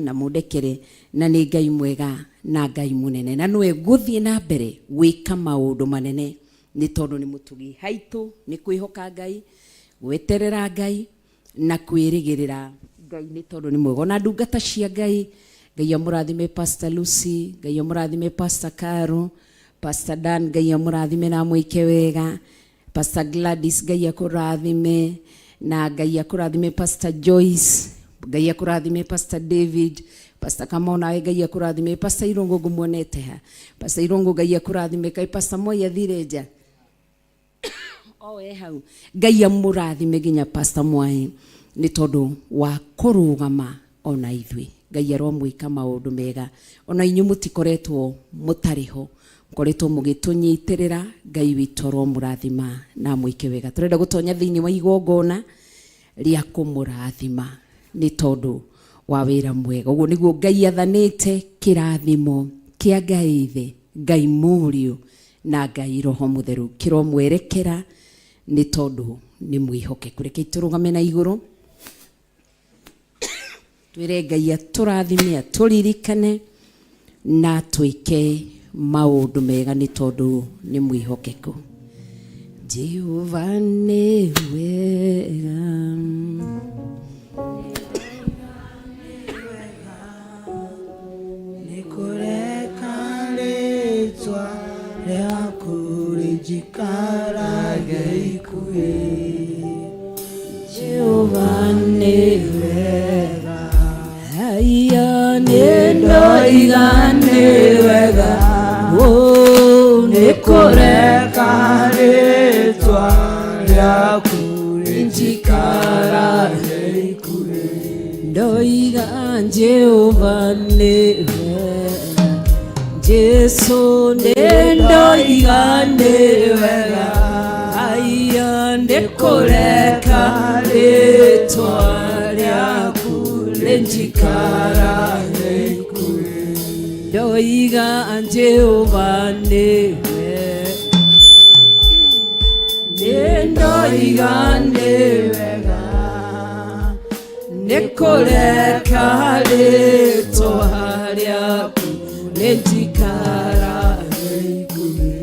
na mũndekere, na nĩ Ngai mwega na Ngai mũnene, na nĩwe gũthiĩ na mbere gwĩka maũndũ manene, nĩ tondũ nĩ mũtugi. Haitũ nĩ kwĩhoka Ngai, gweterera Ngai na kwĩrĩgĩrĩra Ngai, nĩ tondũ nĩ mwega. Ona ndungata cia Ngai, Ngai amũrathime Pastor Lucy, Ngai amũrathime Pastor Caro, Pastor Dan, Ngai amũrathime na amwĩke wega. Pastor Gladys, Ngai akũrathime, na Ngai akũrathime Pastor Joyce, Ngai akũrathime Pastor David. Pastor Kamau nawe Ngai akũrathime. Pastor Irũngũ ngũmuonete ha? Pastor Irũngũ Ngai akũrathime. Kaĩ Pastor Moi athire nja? O e hau. Ngai amũrathime nginya Pastor Mwai nĩ tondũ wa kũrũgama ona ithuĩ. Ngai aromwĩka maũndũ mega. Ona inyuĩ mũtikoretwo mũtarĩ ho, mũkoretwo mũgĩtũnyitĩrĩra. Ngai witũ aromũrathima na amwĩke wega. Tũrenda gũtonya thĩinĩ wa igongona rĩa kũmũrathima nĩ tondũ wa wĩra mwega. Ũguo nĩguo Ngai athanĩte kĩrathimo kĩa Ngai Ithe, Ngai Mũriũ na Ngai Roho Mũtheru kĩromwerekera nĩ tondũ nĩ mwĩhokeku. Rekei tũrũgame na igũrũ twĩre Ngai atũrathime, atũririkane na atwĩke maũndũ mega nĩ tondũ nĩ mwĩhokeku. Jehova nĩ wega. Nĩkũreka rĩtwa rĩaku rĩnjikarage ikuhĩ. Jehova nĩ wega. Haiya nĩ ndoiga nĩ wega. Oh, Nĩkũreka rĩtwa rĩaku rĩnjikarage ikuhĩ. Ndoiga Jehova nĩ wega. Jesu nĩ ndoiga nĩ wega. Haiya nĩkũreka rĩtwa rĩaku rĩnjikarage ikuhĩ. Ndoiga Jehova nĩ wega. Nĩ ndoiga nĩ wega. Nĩkũreka rĩtwa rĩaku rĩnjikarage ikuhĩ.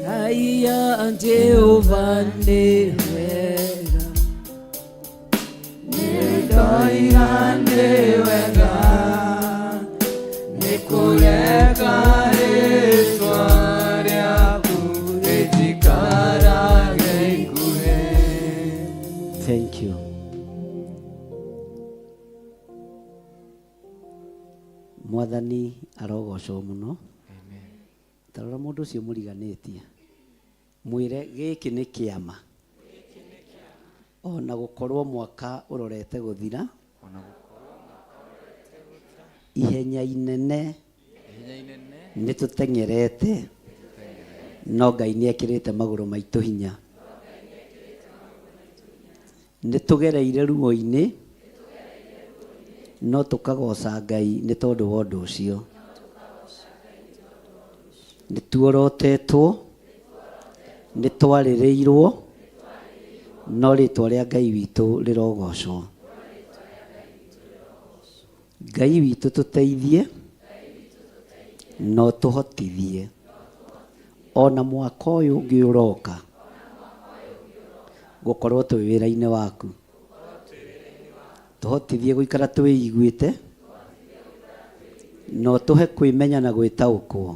Haiya Jehova nĩ wega. Nĩndoiga nĩ wega. Nĩkũreka rĩtwa rĩaku rĩnjikarage ikuhĩ. Thank you. Mwathani arogocwo mũno. Tarora mũndũ ũcio mũriganĩtie, mwĩre gĩkĩ nĩ kĩama. Ona gũkorwo mwaka ũrorete gũthira, ihenya inene nĩ tũteng'erete, no Ngai nĩ ekĩrĩte magũrũ maitũ hinya. Nĩ tũgereire ruo-inĩ, no tũkagoca Ngai nĩ tondũ wa ũndũ ũcio. Nĩ tuorotetwo, nĩ twarĩrĩirwo, no rĩtwa rĩa Ngai witũ rĩrogocwo. Ngai witũ tũteithie, no tũhotithie ona mwaka ũyũ ũngĩ ũroka gũkorwo twĩ wĩra-inĩ waku. Tũhotithie gũikara twĩiguĩte, no tũhe kwĩmenya na gwĩtaũkwo,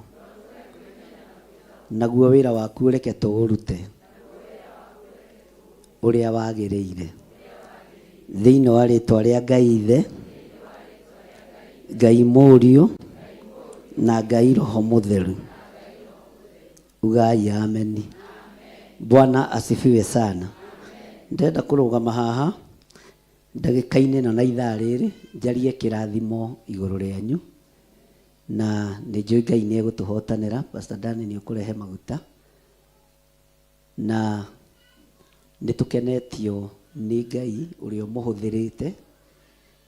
naguo wĩra waku ũreke tũũrute ũrĩa wagĩrĩire. Thĩinĩ wa rĩtwa rĩa Ngai Ithe, Ngai Mũriũ na Ngai Roho Mũtheru. Ugai ameni. Bwana asifiwe sana. Ndĩrenda kũrũgama haha ndagĩka-inĩ ĩno na ithaa rĩrĩ njarie kĩrathimo igũrũ rĩanyu, na nĩ njũĩ Ngai nĩ egũtũhotanĩra. Pastor Dani nĩ ũkũrehe maguta, na nĩ tũkenetio nĩ Ngai ũrĩa ũmũhũthĩrĩte,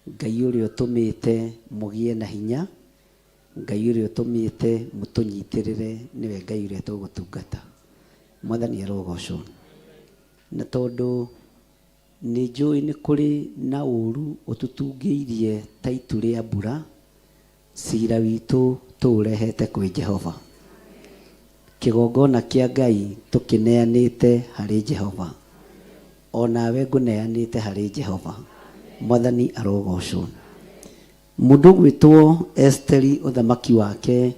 Ngai ũrĩa ũtũmĩte mũgĩe na hinya, Ngai ũrĩa ũtũmĩte mũtũnyitĩrĩre, nĩwe Ngai ũrĩa tũgũtungata. Mwathani arogocwo. Na tondũ nĩ njũĩ nĩ kũrĩ na ũru ũtũtungĩirie ta itu rĩa mbura, cira witũ tũũrehete kwĩ Jehova. Kĩgongona kĩa Ngai tũkĩneanĩte harĩ Jehova. Onawe ngũneanĩte harĩ Jehova. Mwathani arogocwo. Mũndũ ũgwĩtwo Esteri ũthamaki wake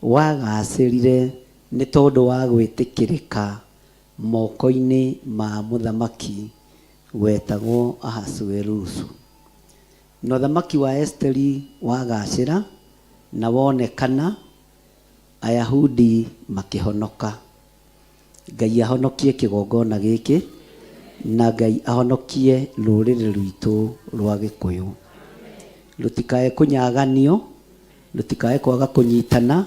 wagacĩrire nĩ tondũ wa gwĩtĩkĩrĩka moko-inĩ ma mũthamaki wetagwo Ahasuerusu. Na ũthamaki wa Esiteri wagaacĩra na wonekana, Ayahudi makĩhonoka. Ngai ahonokie kĩgongona gĩkĩ na Ngai ahonokie rũrĩrĩ rwitũ rwa Gĩkũyũ. Rũtikae kũnyaganio, rũtikae kwaga kũnyitana,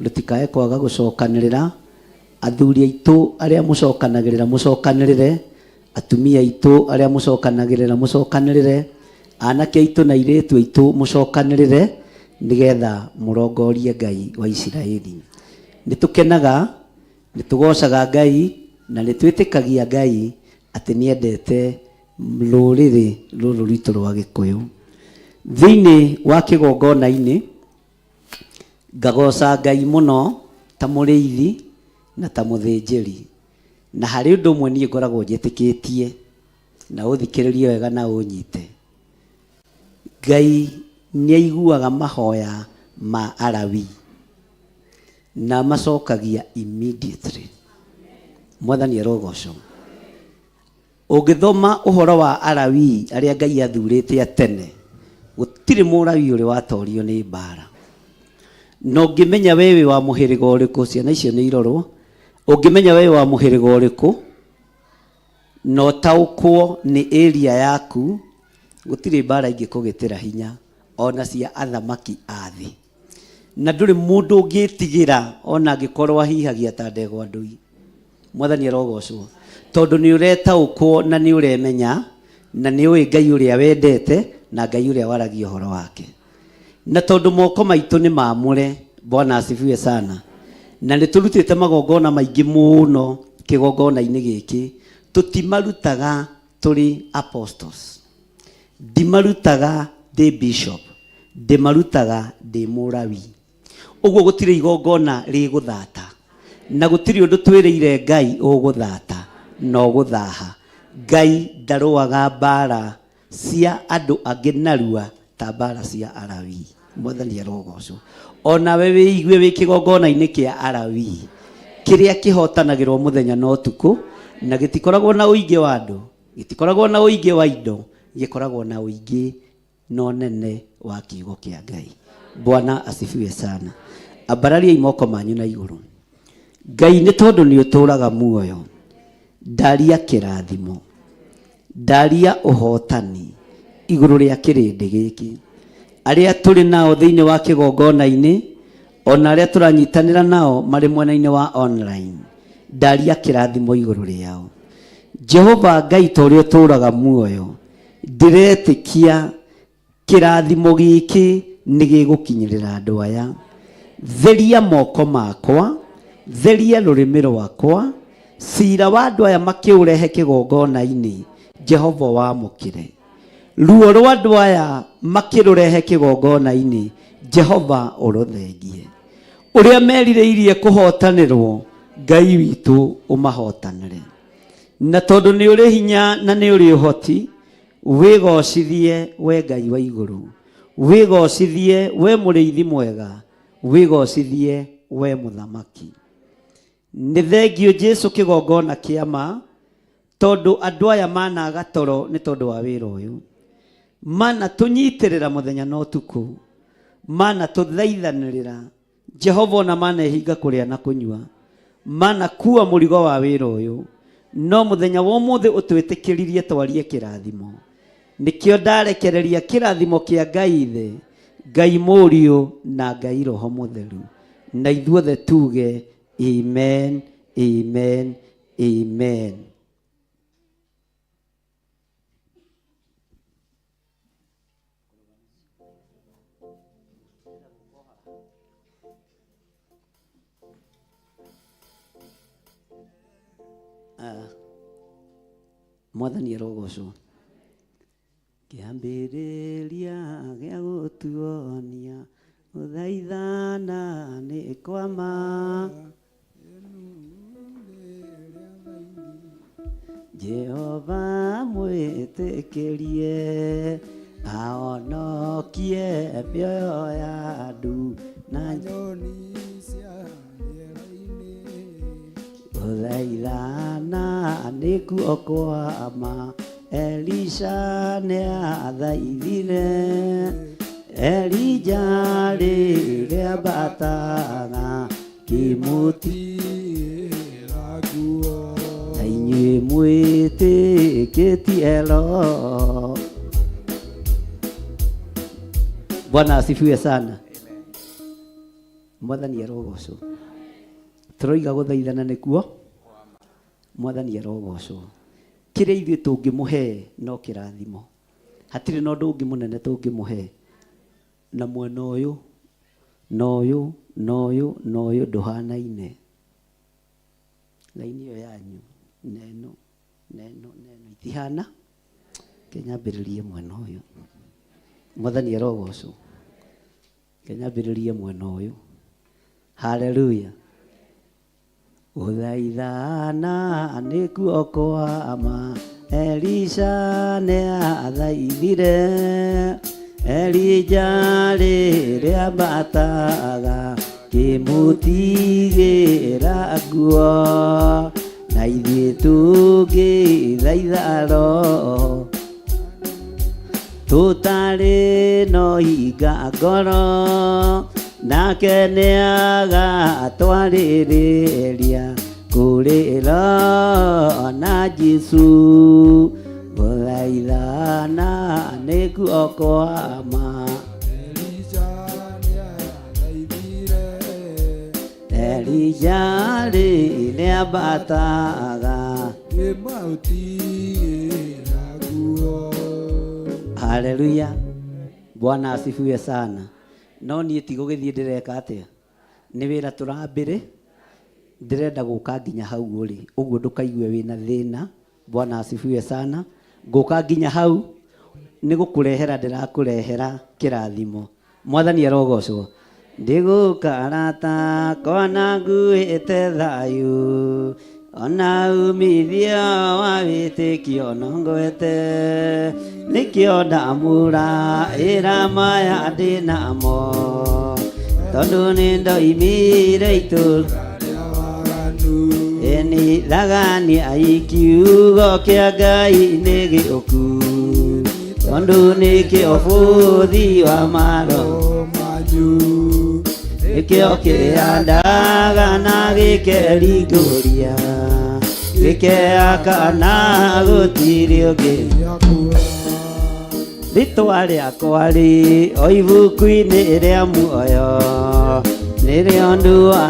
rũtikae kwaga gũcokanĩrĩra. Athuri aitũ arĩa mũcokanagĩrĩra mũcokanĩrĩre, atumia aitũ arĩa mũcokanagĩrĩra mũcokanĩrĩre, anake aitũ na airĩtu aitũ mũcokanĩrĩre, nĩgetha mũrongorie Ngai wa Isiraeli. Nĩ tũkenaga, nĩ tũgocaga Ngai, na nĩ twĩtĩkagia Ngai atĩ nĩ endete rũrĩrĩ rũrũ rwitũ rwa Gĩkũyũ. Thĩinĩ wa kĩgongona-inĩ, ngagoca Ngai mũno ta mũrĩithi na ta mũthĩnjĩri. Na harĩ ũndũ ũmwe niĩ ngoragwo njĩtĩkĩtie, na ũthikĩrĩrie wega na ũnyite. Ngai nĩ aiguaga mahoya ma Alawii na amacokagia immediately. Mwathani arogocwo. Ũngĩthoma ũhoro wa Alawii arĩa Ngai athurĩte a tene, gũtirĩ Mũlawii ũrĩ watorio nĩ mbaara. Na ũngĩmenya we wĩ wa mũhĩrĩga ũrĩkũ, ciana icio nĩ irorwo, ũngĩmenya we wĩ wa mũhĩrĩga ũrĩkũ, na ũtaũkwo nĩ area yaku, gũtirĩ mbaara ingĩkũgĩtĩra hinya, ona cia athamaki a thĩ. Na ndũrĩ mũndũ ũngĩtigĩra ona angĩkorwo ahihagia ta ndegwa ndũi. Mwathani arogocwo. Tondũ nĩ ũretaũkwo na nĩ ũremenya na nĩ ũĩ Ngai ũrĩa wendete na Ngai ũrĩa waragia ũhoro wake. Na tondũ moko maitũ nĩ maamũre, Bwana asifiwe sana, na nĩ tũrutĩte magongona maingĩ mũno kĩgongona-inĩ gĩkĩ, tũtimarutaga tũrĩ apostles. Ndimarutaga ndĩ bishop, ndĩmarutaga ndĩ mũrawi. Ũguo gũtirĩ igongona rĩgũthata, na gũtirĩ ũndũ twĩrĩire Ngai ũgũthata na ũgũthaha. Ngai ndarũaga mbara cia andũ angĩ narua ta mbara cia Alawii. Mwathani arogocwo. Onawe wĩigue wĩ kĩgongona-inĩ kĩa Alawii, kĩrĩa kĩhotanagĩrwo mũthenya na ũtukũ, na gĩtikoragwo na ũingĩ wa andũ, gĩtikoragwo na ũingĩ wa indo, gĩkoragwo na ũingĩ na ũnene wa kiugo kĩa Ngai. Bwana asifiwe sana. Ambarariai moko manyu na igũrũ. Ngai nĩ tondũ nĩ ũtũraga muoyo, ndaria kĩrathimo, ndaria ũhotani igũrũ rĩa kĩrĩndĩ gĩkĩ. Arĩa tũrĩ nao thĩinĩ wa kĩgongona-inĩ, ona arĩa tũranyitanĩra nao marĩ mwena-inĩ wa online, ndaria kĩrathimo igũrũ rĩao. Jehova Ngai ta ũrĩa ũtũraga muoyo, Ndĩretĩkia kĩrathimo gĩkĩ nĩ gĩgũkinyĩrĩra andũ aya. Theria moko makwa, theria rũrĩmĩ rwakwa, cira wa andũ aya makĩũrehe kĩgongona-inĩ, Jehova wamũkĩre. Ruo rwa andũ aya makĩrũrehe kĩgongona-inĩ, Jehova ũrũthengie. Ũrĩa merirĩirie kũhotanĩrwo, Ngai witũ ũmahotanĩre. Na tondũ nĩ ũrĩ hinya na nĩ ũrĩ ũhoti, wĩgocithie we Ngai wa igũrũ, wĩgocithie we mũrĩithi mwega, wĩgocithie we mũthamaki. Nĩ thengiũ Jesu kĩgongona kĩa ma, tondũ andũ aya managa toro nĩ tondũ wa wĩra ũyũ. Mana tũnyitĩrĩra mũthenya na ũtukũ, mana tũthaithanĩrĩra Jehova ona manehinga kũrĩa na kũnyua, manakua mũrigo wa wĩra ũyũ, no mũthenya wa ũmũthĩ ũtwĩtĩkĩririe twarie kĩrathimo. Nĩkĩo ndarekereria kĩrathimo kĩa Ngai Ithe, Ngai Mũriũ na Ngai Roho Mũtheru. Na ithuothe tuge amen, amen, amen. Ah, mwathani arogocwo kĩambĩrĩria gĩa gũtuonia gũthaithana nĩ kwa ma Jehova mwĩtĩkĩrie ahonokie mĩoyo ya andũ na nyoni cia rĩera-inĩ. Gũthaithana nĩkuo kwa ma. Elisha nĩathaithire Elija rĩrĩa ambataga kĩmũtigĩra nguo. Na inyuĩ mwĩtĩkĩtie Roho. Bwana asifiwe sana. Mwathani arogocwo. Tũroiga gũthaithana nĩkuo Mwathani arogocwo. Kĩrĩa ithuĩ tũngĩmũhe no kĩrathimo. Hatirĩ na ũndũ ũngĩ mũnene tũngĩmũhe. Na mwena ũyũ na ũyũ na ũyũ na ũyũ ndũhanaine. Laini ĩyo yanyu na ĩno na ĩno na ĩno itihana. Reke nyambĩrĩrie mwena ũyũ. Mwathani arogocwo. Reke nyambĩrĩrie mwena ũyũ. Haleluya. Gũthaithana nĩkuo kwa ma. Elisha nĩathaithire Elija rĩrĩa ambataga kĩmũtigĩra nguo. Na ithuĩ tũngĩthaitha Roho tũtarĩ no hinga ngoro, nake nĩagatwarĩrĩria kũrĩ Roho na Jesũ. Gũthaithana nĩkuo kwa ma. Elija rĩrĩa ambataga Haleluya. Bwana asifiwe sana. No niĩ ti gũgĩthiĩ ndĩreka atĩa? Nĩ wĩra tũrambĩrĩ ndĩrenda gũka nginya hau ũrĩ ũguo ndũkaigue wĩna thĩna. Bwana asifiwe sana. Ngũka nginya hau nĩ gũkũrehera ndĩrakũrehera kĩrathimo. Mwathani arogocwo. Ndigũkarata kona nguĩte thayũ ona umithio wa wĩtĩkio no ngwete nĩkĩo ndamũra ĩra maya ndĩnamo tondũ nĩ ndoimire itũũra ĩnithagania kiugo kĩa Ngai nĩ gĩũku tondũ nĩkĩo bũthi wa maro nĩkĩo kĩandaga na gĩkeringũria gĩkeakana gũtirĩ ũngĩ rĩtwa rĩakwa rĩ o ibuku-inĩ rĩa muoyo nĩrĩo ndua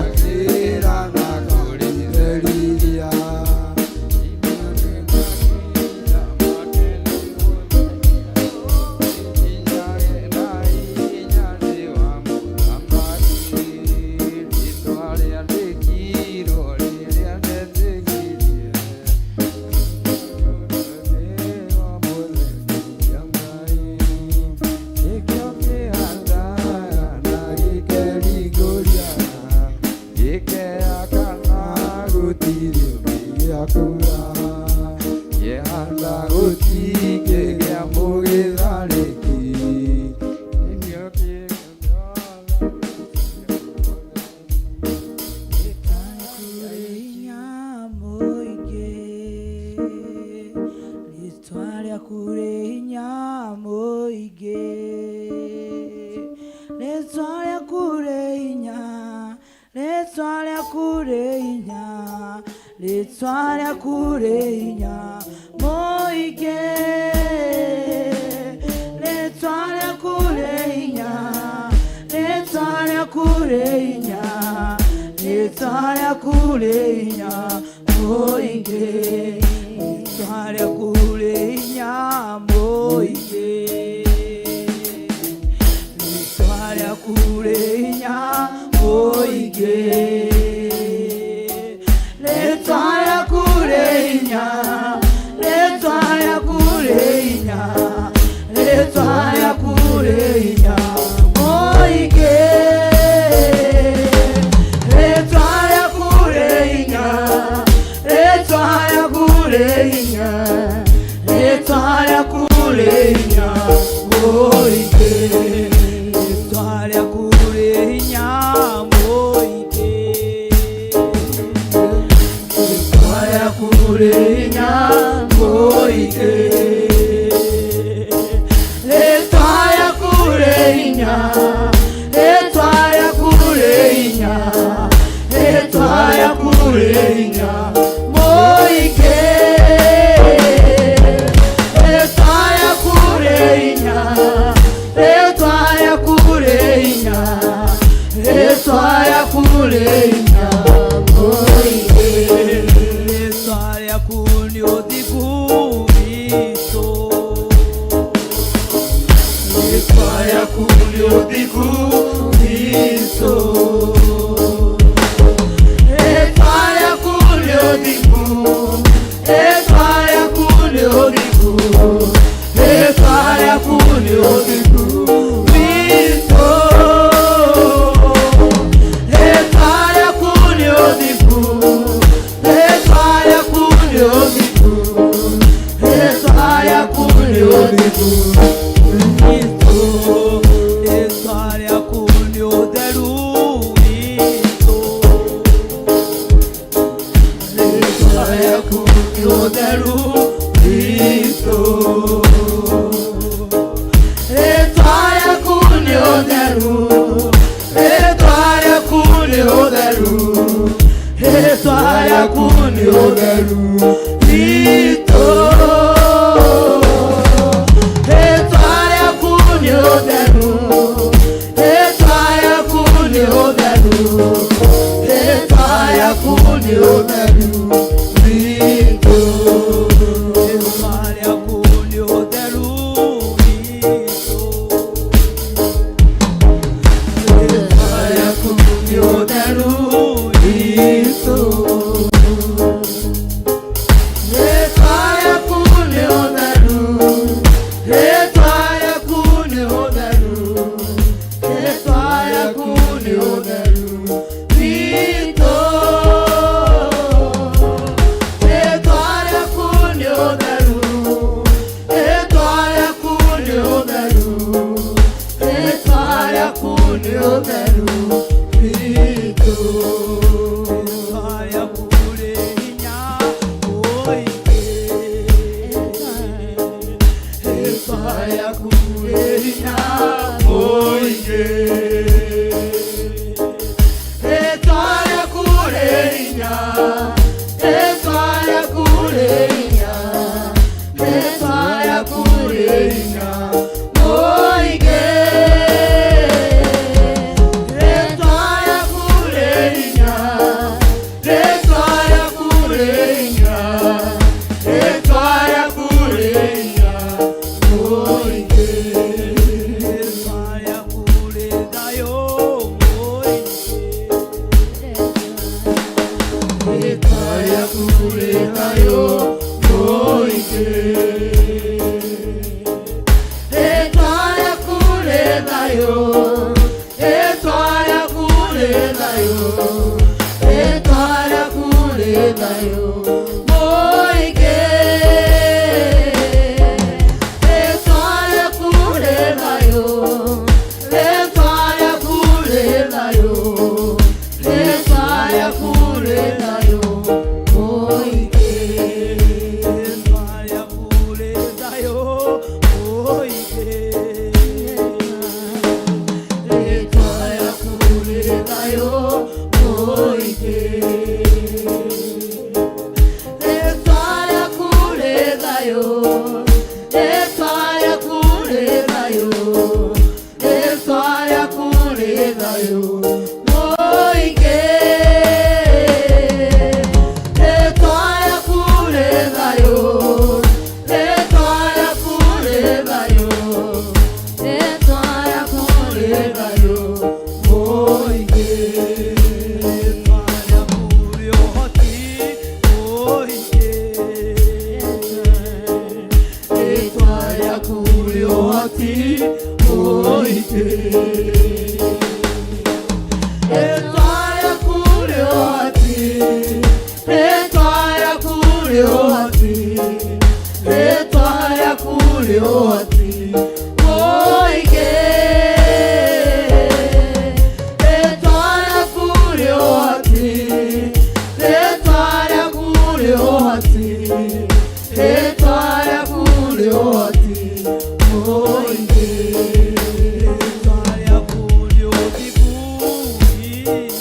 Kure hinya moike. hinya, rĩtwa rĩaku rĩ hinya mũingĩ. Rĩtwa rĩaku rĩ hinya, rĩtwa rĩaku rĩ hinya, rĩtwa rĩaku rĩ hinya mũingĩ. Rĩtwa rĩaku nĩ ũthingu witũ. Rĩtwa rĩaku nĩ ũthingu witũ. Rĩtwa rĩaku nĩ ũthingu, rĩtwa rĩaku nĩ ũthingu, rĩtwa rĩaku nĩ ũthingu witũ. Rĩtwa rĩaku nĩ ũthingu, rĩtwa rĩaku nĩ ũthingu, rĩtwa rĩaku nĩ ũthingu witũ. Rĩtwa rĩaku nĩ ũtheru witũ. Rĩtwa rĩaku nĩ ũtheru witũ. Rĩtwa rĩaku nĩ ũtheru, rĩtwa rĩaku nĩ ũtheru, rĩtwa rĩaku nĩ ũtheru witũ. Rĩtwa rĩaku nĩ ũtheru, rĩtwa rĩaku nĩ ũtheru, rĩtwa rĩaku nĩ ũtheru witũ. Rĩtwa rĩaku nĩ ũtheru witũ. Rĩtwa rĩaku nĩ ũtheru witũ. Rĩtwa rĩaku nĩ ũtheru, rĩtwa rĩaku nĩ ũtheru, rĩtwa rĩaku nĩ ũtheru witũ. Rĩtwa rĩaku nĩ ũtheru, rĩtwa rĩaku nĩ ũtheru, rĩtwa rĩaku nĩ ũtheru witũ. Rĩtwa rĩaku rĩ hinya mũingĩ. Rĩtwa rĩaku rĩ hinya mũingĩ. Rĩtwa rĩaku rĩ hinya, rĩtwa rĩaku rĩ hinya, rĩtwa rĩaku rĩ hinya mũingĩ. Rĩtwa rĩaku rĩ hinya, rĩtwa rĩaku rĩ hinya, rĩtwa rĩaku rĩ hinya mũingĩ. Rĩtwa rĩaku rĩ thayũ mũingĩ. Rĩtwa rĩaku rĩ thayũ mũingĩ. Rĩtwa rĩaku rĩ thayũ, rĩtwa rĩaku rĩ thayũ, rĩtwa rĩaku rĩ thayũ mũingĩ. Rĩtwa rĩaku rĩ thayũ, rĩtwa rĩaku rĩ thayũ, rĩtwa rĩaku rĩ thayũ mũingĩ. Rĩtwa rĩaku rĩ thayũ mũingĩ. Rĩtwa rĩaku rĩ thayũ mũingĩ. Rĩtwa rĩaku rĩ thayũ, rĩtwa rĩaku rĩ thayũ, rĩtwa rĩaku rĩ thayũ mũingĩ. Rĩtwa rĩaku rĩ thayũ, rĩtwa rĩaku rĩ thayũ, rĩtwa rĩaku rĩ thayũ mũingĩ. Rĩtwa rĩaku rĩ ũhoti mũingĩ. Rĩtwa rĩaku rĩ ũhoti mũingĩ. Rĩtwa rĩaku rĩ ũhoti, rĩtwa rĩaku rĩ ũhoti, rĩtwa rĩaku rĩ ũhoti mũingĩ. Rĩtwa rĩaku rĩ ũhoti, rĩtwa rĩaku rĩ ũhoti, rĩtwa rĩaku rĩ ũhoti mũingĩ. Rĩtwa rĩaku nĩ ũthingu witũ.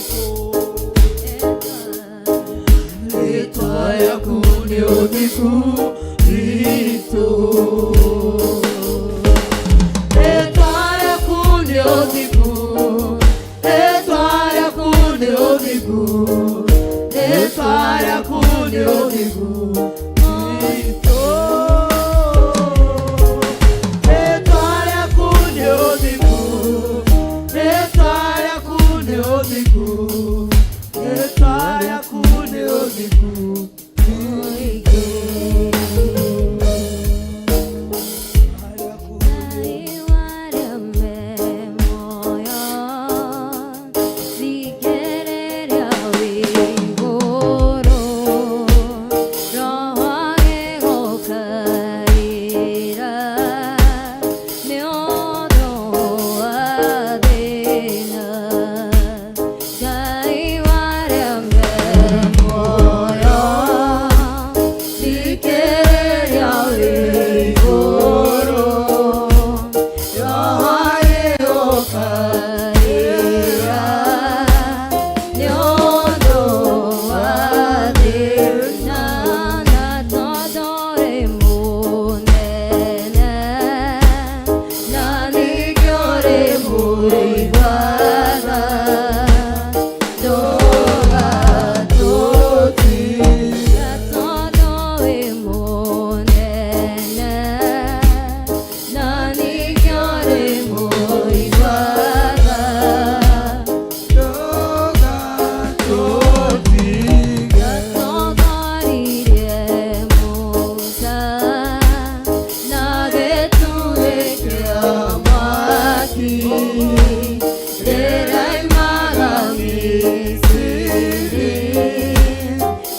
Misiri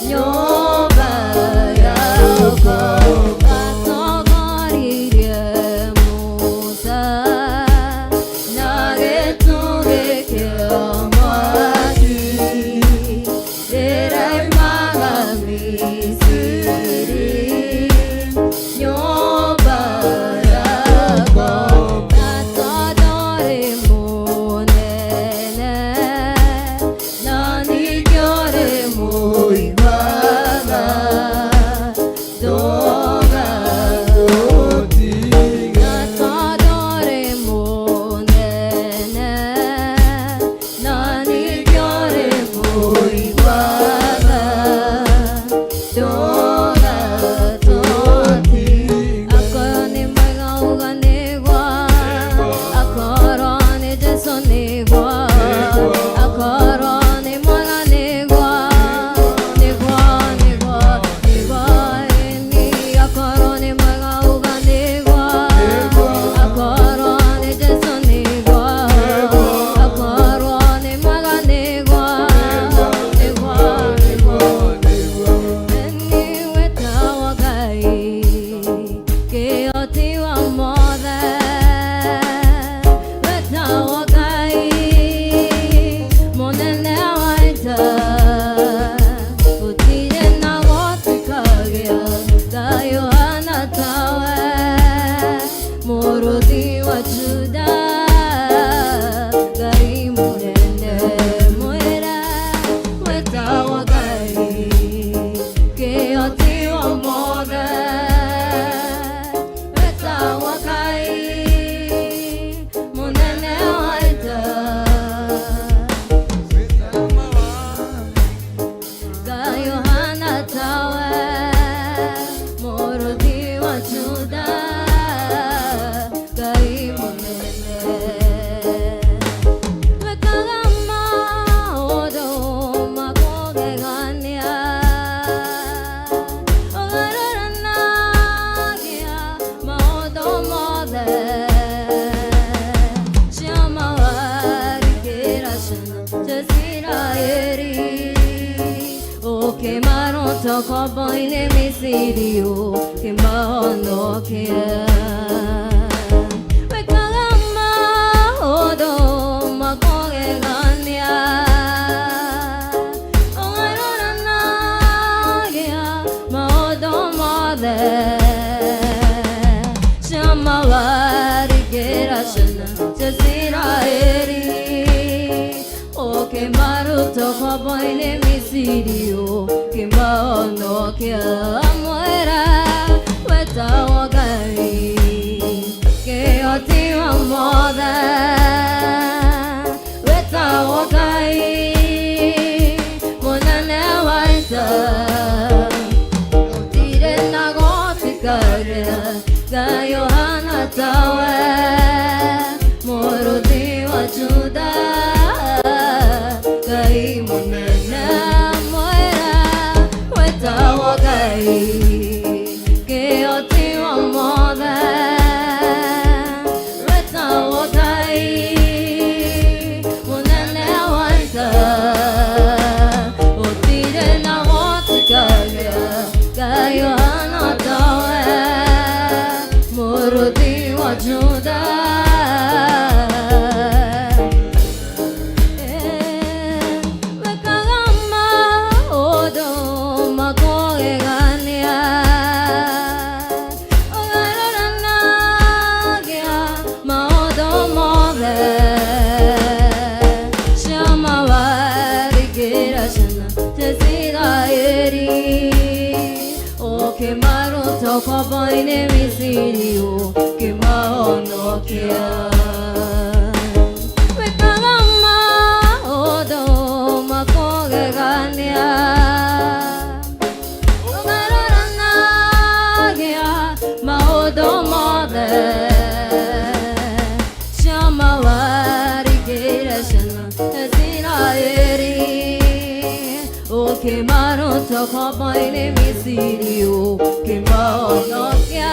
nyũmba yakwa. Atongoririe Musa na gĩtugĩ kĩa mwaki ndĩraimaga Misiri nyũmba yakwa. Na tondũ ũrĩ mũnene na ningĩ ũrĩ mũiguaga ndũgatũtiga. Na tondũ ũrĩ mũnene na ningĩ ũrĩ mũiguaga ndũgatũtiga. Akorwo nĩ mwega uga nĩguo, akorwo nĩ Jesũ nĩguo, akorwo nĩ mwega nĩguo, nĩguo nĩguo nĩguo ĩni. Akorwo nĩ mwega uga nĩguo, akorwo nĩ Jesũ nĩguo, akorwo nĩ mwega nĩguo, nĩguo nĩguo ĩni. Wĩtagwo Ngai kĩhoti wa mothe, wĩtagwo Ngai mũnene wa ita, gũtirĩ na gũtikagĩa Ngai ũhana tawe, mũrũthi wa Juda, Ngai mũnene mwĩra, wĩtagwo Ngai kĩhoti wa mothe, wĩtagwo Ngai mũnene wa ita. Ngai ũhana tawe, mũrũthi wa Juda, Ngai mũnene. Wĩkaga maũndũ ma kũgegania, ũgarũranagia maũndũ mothe. Ciama warĩkĩra ciana cia Isiraeli, ũkĩmaruta ũkombo-inĩ Misiri, ũkĩmahonokia. Wĩkaga maũndũ ma kũgegania, ũgarũranagia maũndũ mothe. Ciama warĩkĩra ciana cia Isiraeli, ũkĩmaruta ũkombo-inĩ Misiri, ũkĩmahonokia. Mwĩra wĩtagwo Ngai kĩhoti wa mothe, wĩtagwo Ngai mũnene wa ita, gũtirĩ na gũtikagĩa Ngai ũhana tawe, mũrũthi wa Juda, Ngai mũnene mwĩra, wĩtagwo Ngai kĩhoti wa mothe, wĩtagwo Ngai mũnene wa ita, gũtirĩ na gũtikagĩa Ngai ũhana tawe, mũrũthi wa Juda. Wĩkaga maũndũ ma kũgegania, ũgarũranagia maũndũ mothe. Ciama warĩkĩra ciana cia Isiraeli, ũkĩmaruta ũkombo-inĩ Misiri, ũkĩmahonokia. Wĩkaga maũndũ ma kũgegania, ũgarũranagia maũndũ mothe. Ciama warĩkĩra ciana cia Isiraeli, ũkĩmaruta ũkombo-inĩ Misiri, ũkĩmahonokia.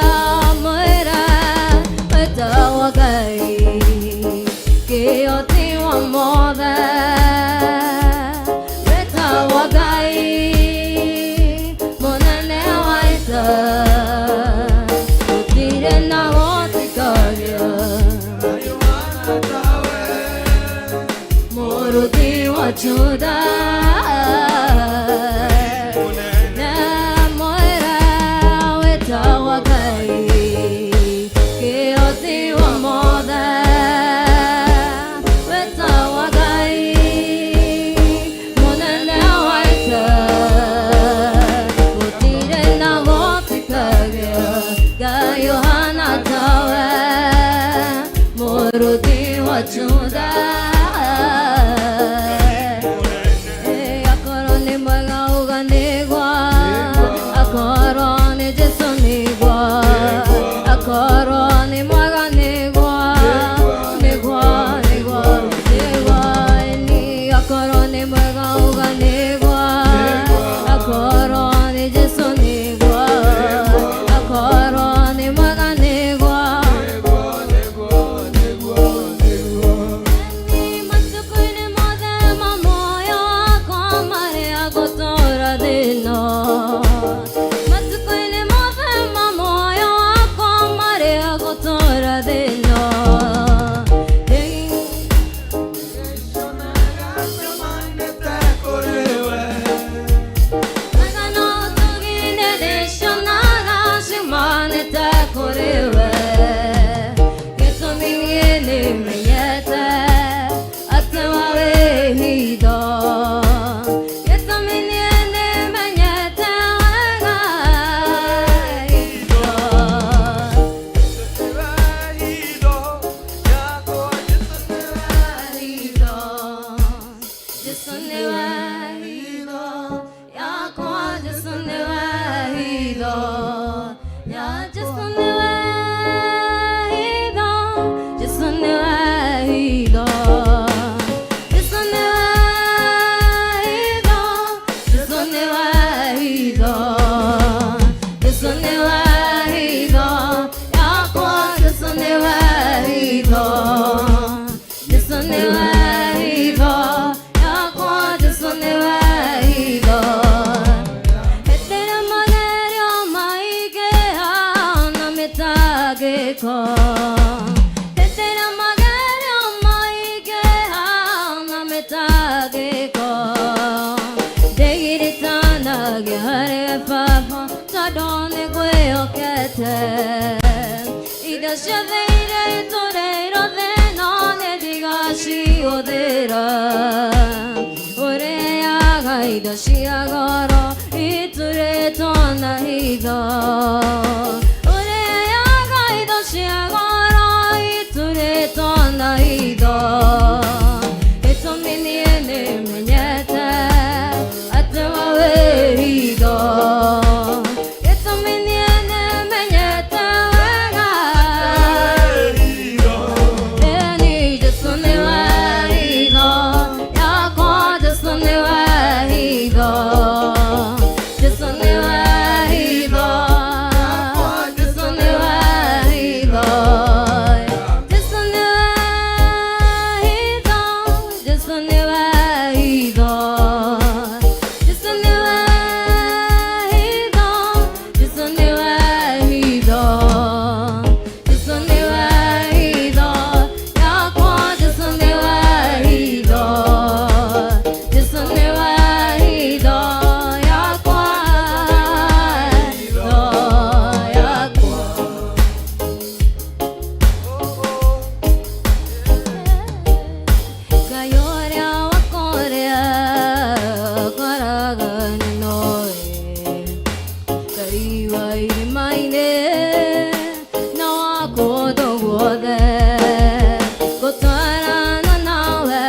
Mwĩra wĩtagwo Ngai kĩhoti wa mothe. Mũrũthi wa Juda na mwera wetagwo Ngai kĩhoti wa mothe wetagwo Ngai mũnene wa ita gũtirĩ na gũtikagĩa Ngai ũhana tawe Mũrũthi wa Juda. Akorwo nĩ mwega uga nĩgwa, akorwo nĩ Jesũ nĩgwa, akorwo nĩ mwega nĩgwa, nĩgwa, nĩgwa, nĩgwa, ĩni akorwo nĩ mwega uga nĩgwa, akorwo nĩ Jesũ nĩgwa, akorwo nĩ mwega nĩgwa. Matukũ-inĩ mothe ma muoyo wakwa marĩa ngũtũũra thĩ ĩno. Matukũ-inĩ mothe ma muoyo wakwa marĩa ngũtũũra thĩ ĩno. Wega na ũtugi nĩndĩcionaga ciumanĩte kũrĩ we. Gĩtũmi niĩ nĩmenyete atĩ we wĩ hitho. Gĩtũmi niĩ nĩmenyete wega hitho. Jesũ nĩwe hitho yakwa, Jesũ nĩwe hitho ya Jesũ nĩwe hitho, Jesũ nĩwe hitho, Jesũ nĩwe hitho, Jesũ nĩwe hitho, Jesũ nĩwe hitho yakwa, Jesũ nĩwe hitho, Jesũ nĩwe hitho yakwa, Jesũ nĩwe hitho. Hĩndĩ ĩrĩa magerio maingĩha na mĩtangĩko, hĩndĩ ĩrĩa magerio maingĩha na mĩtangĩko, ndĩgiritanagia harĩ Baba tondũ nĩngwĩhokete. Indo ciothe iria itũrĩirwo thĩ ĩno nĩndigacihũthĩra. Ũrĩaga indo cia goro iturĩtwo na hitho. Ũrĩaga indo cia goro iturĩtwo na hitho. Gĩtũmi niĩ nĩmenyete atĩ we wĩ hitho. Gĩtũmi niĩ nĩmenyete wega. Ĩni Jesũ nĩwe hitho yakwa, Jesũ nĩwe hitho, Jesũ nĩwe hitho, Jesũ nĩwe hitho, Jesũ nĩwe hitho, Jesũ nĩwe hitho, Jesũ nĩwe hitho, Jesũ nĩwe hitho, Jesũ nĩwe hitho yakwa, Jesũ nĩwe hitho, Jesũ nĩwe hitho yakwa, hitho yakwa. Ngai ũrĩa wakũrĩa koraga nĩnoĩ Ngai wa irĩma-inĩ na wa kũndũ guothe gũtwarana nawe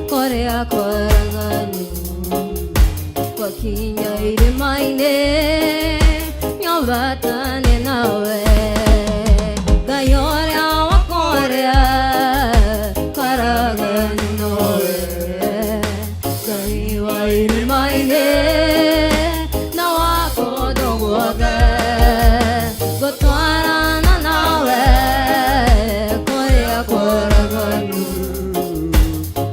kũrĩa kwaraganu gwakinya irĩma-inĩ nyambatane nawe Ngai ũrĩa wakũrĩa koraga nĩnoĩ Ngai wa irĩma-inĩ na wa kũndũ guothe gũtwarana nawe kũrĩa kwaraganu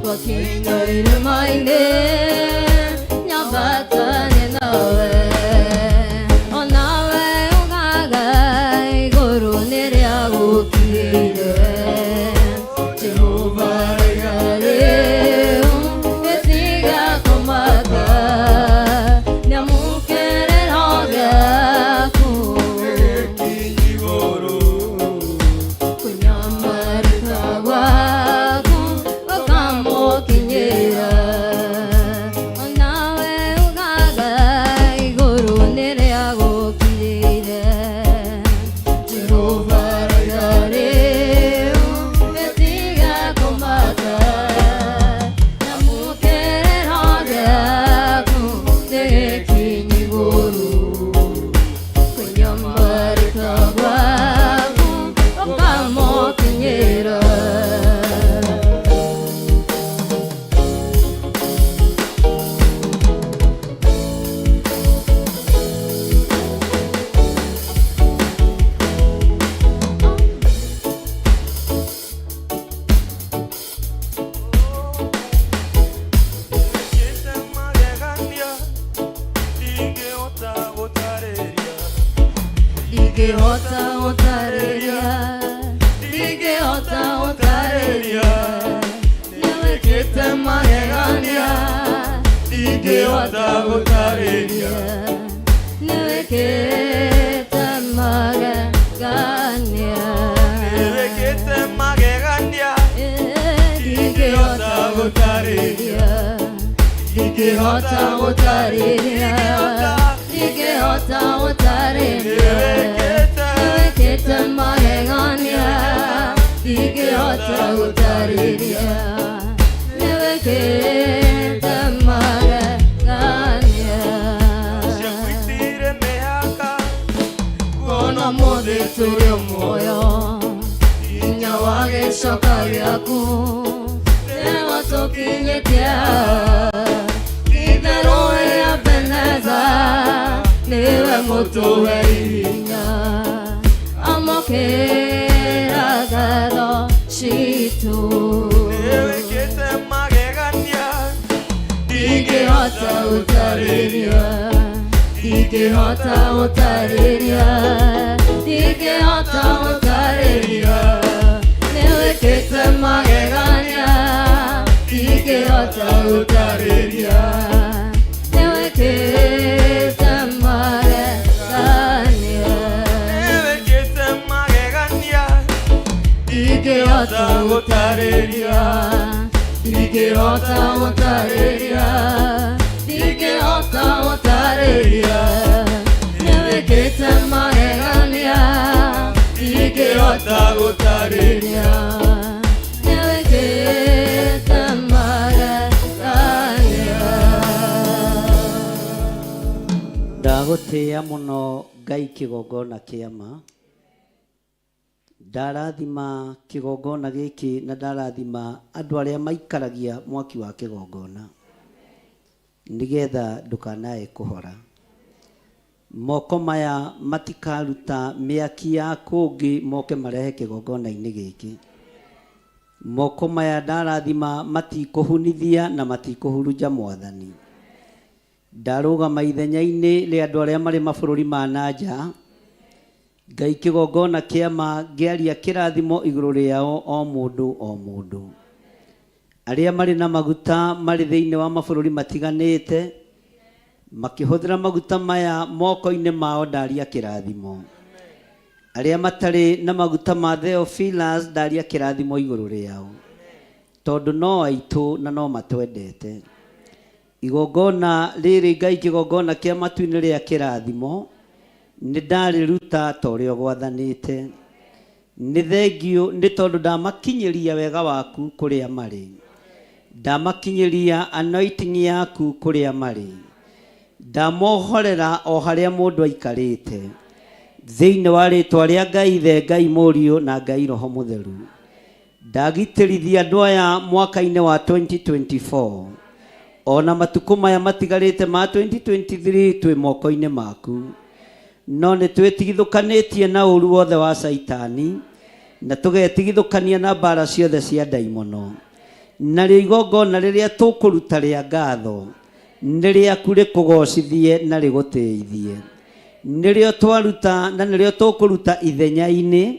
gwakinya irĩma-inĩ nyambatane nawe onawe ugaga igũrũ nĩrĩa gũkiire Jehova rĩarĩ Ndingĩhota gũtarĩria, ndingĩhota gũtarĩria, nĩwĩkĩte magegania, ndingĩhota gũtarĩria, nĩwĩkĩte magegania, nĩwĩkĩte magegania, ndingĩhota gũtarĩria, ndingĩhota gũtarĩria, ndingĩhota gũtarĩria, nĩwĩkĩte magegania, ndingĩhota gũtarĩria, nĩwĩkĩte magegania. Ciakwĩtire mĩhaka kuona mũthĩ tũrĩ muoyo, hinya wa gĩcoka gĩaku nĩguo tũkinyĩtie itherũ rĩa Ebeneza, nĩwe mũtũhe hinya, amũkĩra ngatho citũ. Nĩwĩkĩte magegania, ndingĩhota gũtarĩria, ndingĩhota gũtarĩria, ndingĩhota gũtarĩria, nĩwĩkĩte magegania, ndingĩhota gũtarĩria, nĩwĩkĩte magegania, nĩwĩkĩte magegania, ndingĩhota gũtarĩria, ndingĩhota gũtarĩria, ndingĩhota gũtarĩria, nĩwĩkĩte magegania, ndingĩhota gũtarĩria, nĩwĩkĩte magegania. Ndagũtĩĩa mũno Ngai kĩgongona kĩa ma, ndarathima kĩgongona gĩkĩ na ndarathima andũ arĩa maikaragia mwaki wa kĩgongona, nĩgetha ndũkanae kũhora. Moko maya matikaruta mĩaki ya kũngĩ moke marehe kĩgongona-inĩ gĩkĩ. Moko maya ndarathima matikũhunithia na matikũhurunja Mwathani. Ndarũgama ithenya-inĩ rĩa andũ arĩa marĩ mabũrũri ma na nja, Ngai kĩgongona kĩa ma ngĩaria kĩrathimo igũrũ rĩao o mũndũ o mũndũ. Arĩa marĩ na maguta marĩ thĩinĩ wa mabũrũri matiganĩte, makĩhũthĩra maguta maya moko-inĩ mao ndaria kĩrathimo. Arĩa matarĩ na maguta ma Theophilus ndaria kĩrathimo igũrũ rĩao, tondũ no aitũ na no matwendete. Igongona rĩrĩ Ngai kĩgongona kĩa matu-inĩ rĩa kĩrathimo, nĩ ndarĩruta ta ũrĩa ũgwathanĩte. Nĩ thengiũ nĩ tondũ ndamakinyĩria wega waku kũrĩa marĩ, ndamakinyĩria anointing yaku kũrĩa marĩ, ndamohorera o harĩa mũndũ aikarĩte, thĩinĩ wa rĩtwa rĩa Ngai Ithe, Ngai Mũriũ na Ngai Roho Mũtheru. Ndagitĩrithia andũ aya mwaka-inĩ wa 2024, ona matukũ maya matigarĩte ma 2023 twĩ moko-inĩ maku. No nĩ twĩtigithũkanĩtie na ũru wothe wa Caitani, na tũgetigithũkania na mbara ciothe cia ndaimono. Narĩo igongona rĩrĩa tũkũruta rĩa ngatho nĩ rĩaku rĩkũgocithie na rĩgũtĩithie. Nĩrĩo twaruta na nĩrĩo tũkũruta ithenya-inĩ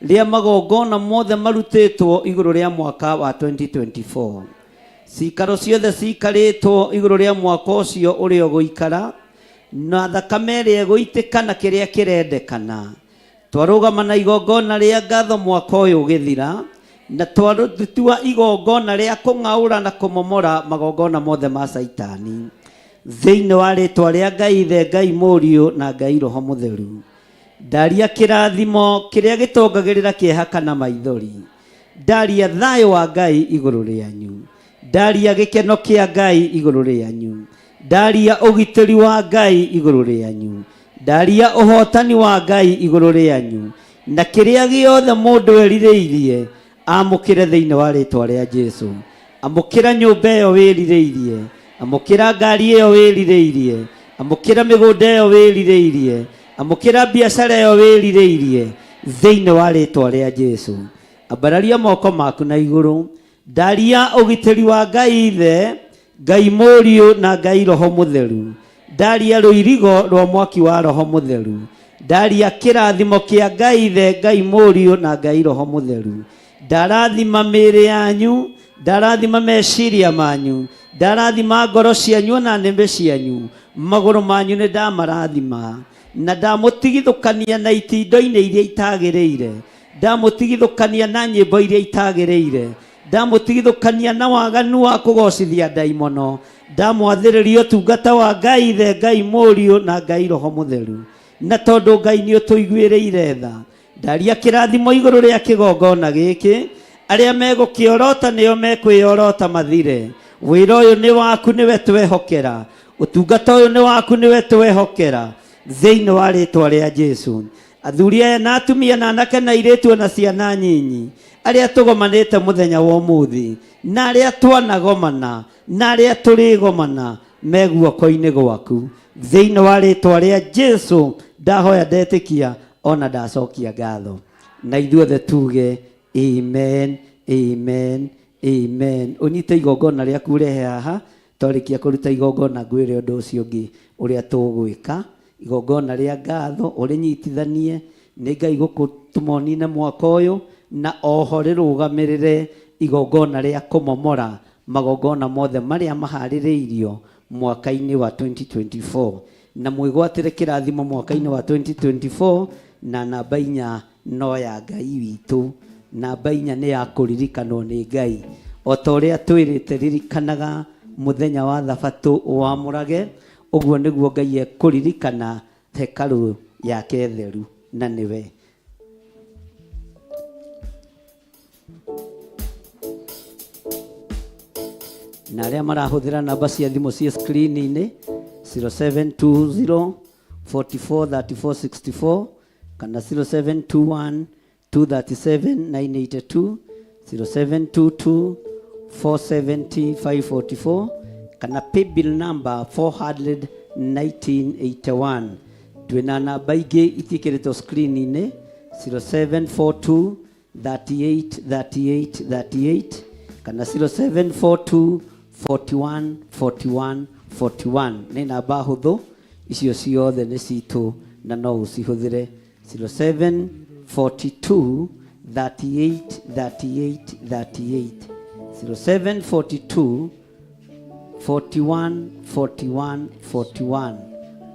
rĩa magongona mothe marutĩtwo igũrũ rĩa mwaka wa 2024. Cikaro ciothe cikarĩtwo igũrũ rĩa mwaka ũcio ũrĩa ũgũikara, na thakame ĩrĩa ĩgũitĩka na kĩrĩa kĩrendekana. Twarũgama na igongona rĩa ngatho mwaka ũyũ ũgĩthira, na twatua igongona rĩa kũng'aũra na kũmomora magongona mothe ma Caitani. Thĩinĩ wa rĩtwa rĩa Ngai Ithe, Ngai Mũriũ na Ngai Roho Mũtheru. Ndaria kĩrathimo kĩrĩa gĩtongagĩrĩra kĩeha kana maithori. Ndaria thayũ wa Ngai igũrũ rĩanyu. Ndaria gĩkeno kĩa Ngai igũrũ rĩanyu. Ndaria ũgitĩri wa Ngai igũrũ rĩanyu. Ndaria ũhotani wa Ngai igũrũ rĩanyu. Na kĩrĩa gĩothe mũndũ erirĩirie amũkĩre thĩinĩ wa rĩtwa rĩa Jesu. Amũkĩra nyũmba ĩyo wĩrirĩirie, amũkĩra ngari ĩyo wĩrirĩirie, amũkĩra mĩgũnda ĩyo wĩrirĩirie, amũkĩra biacara ĩyo wĩrirĩirie thĩinĩ wa rĩtwa rĩa Jesu. Ambararia moko maku na igũrũ, ndaria ũgitĩri wa Ngai Ithe, Ngai Mũriũ na Ngai Roho Mũtheru. Ndaria rũirigo rwa mwaki wa Roho Mũtheru. Ndaria kĩrathimo kĩa Ngai Ithe, Ngai Mũriũ na Ngai Roho Mũtheru. Ndarathima mĩĩrĩ yanyu, ndarathima meciria manyu, ndarathima ngoro cianyu na nĩmĩ cianyu, magũrũ manyu nĩ ndamarathima, na ndamũtigithũkania na itindo-inĩ iria itagĩrĩire, ndamũtigithũkania na nyĩmbo iria itagĩrĩire, ndamũtigithũkania na waganu wa kũgocithia ndaimono, ndamwathĩrĩria ũtungata wa Ngai Ithe, Ngai Mũriũ na Ngai Roho Mũtheru. Na tondũ Ngai nĩ ũtũiguĩrĩire tha, ndaria kĩrathimo igũrũ rĩa kĩgongona gĩkĩ, arĩa megũkĩorota nĩo mekwĩorota mathire. Wĩra ũyũ nĩ waku, nĩwe twehokera, ũtungata ũyũ nĩ waku, nĩwe twehokera, thĩinĩ wa rĩtwa rĩa Jesu. Athuri aya na atumia na anake na airĩtu na ciana nyinyi arĩa tũgomanĩte mũthenya wa ũmũthĩ na arĩa twanagomana na arĩa tũrĩgomana me guoko-inĩ gwaku, thĩinĩ wa rĩtwa rĩa Jesu ndahoya, ndetĩkia ona ndacokia ngatho, na ithuothe tuge amen, amen, amen. Ũnyite igongona rĩaku ũrehe haha. Twarĩkia kũruta igongona ngwĩre ũndũ ũcio ũngĩ ũrĩa tũgwĩka. Igongona rĩa ngatho ũrĩnyitithanie nĩ Ngai gũkũtũma ũnine mwaka ũyũ, na oho rĩrũgamĩrĩre igongona rĩa kũmomora magongona mothe marĩa maharĩrĩirio mwaka-inĩ wa 2024, na mwĩgwatĩre kĩrathimo mwaka-inĩ wa 2024. Na namba 4 no ya Ngai witũ, namba 4 nĩ ya kũririkanwo nĩ Ngai, o ta ũrĩa twĩrĩte ririkanaga mũthenya wa thabatũ wamũrage, ũguo nĩguo Ngai ekũririkana hekarũ yake theru, na nĩwe. Na arĩa marahũthĩra namba cia thimũ ciĩ screen-inĩ, 0720 44 34 64 kana 0721 237 982, 0722 470 544 kana paybill number 41981. Twĩna namba ingĩ itiĩkĩrĩtwo screen-inĩ, 0742 38 38 38 kana 0742 41 41 41. Nĩ namba hũthũ icio ciothe, nĩ citũ na no ũcihũthĩre, 0742 38 38 38, 0742 41 41 41.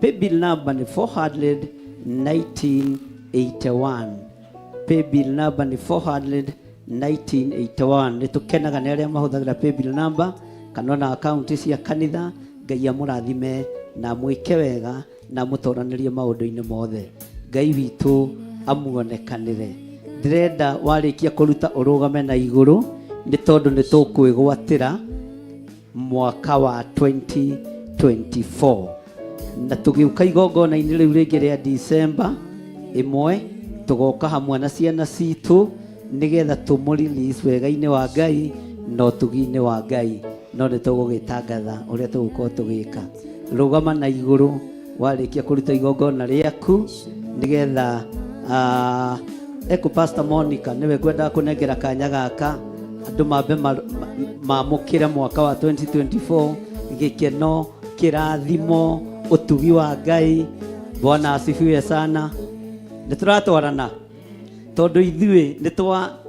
Paybill number ni 41981, paybill number ni 41981. Nĩ tũkenaga nĩ arĩa mahũthagĩra paybill number kana ona akaunti cia kanitha. Ngai amũrathime na mwĩke wega na mũtoranĩrie maũndũ-inĩ mothe. Ngai witũ amuonekanĩre. Ndĩrenda warĩkia kũruta ũrũgame na igũrũ, nĩ tondũ nĩ tũkwĩgwatĩra mwaka wa 2024, na tũgĩũka igongona-inĩ rĩu rĩngĩ rĩa Disemba 1, tũgoka hamwe na ciana citũ nĩgetha tũmũ-release wega-inĩ wa Ngai na ũtugi-inĩ wa Ngai. No nĩ tũgũgĩtangatha ũrĩa tũgũkorwo tũgĩka. Rũgama na igũrũ warĩkia kũruta igongona rĩaku, nĩgetha Eco Pastor Monica nĩwe ngwendaga kũnengera kanya gaka, andũ mambe mamũkĩre mwaka wa 2024, gĩkeno, kĩrathimo, ũtugi wa Ngai. Bwana asifiwe sana. Nĩ tũratwarana tondũ ithuĩ nĩ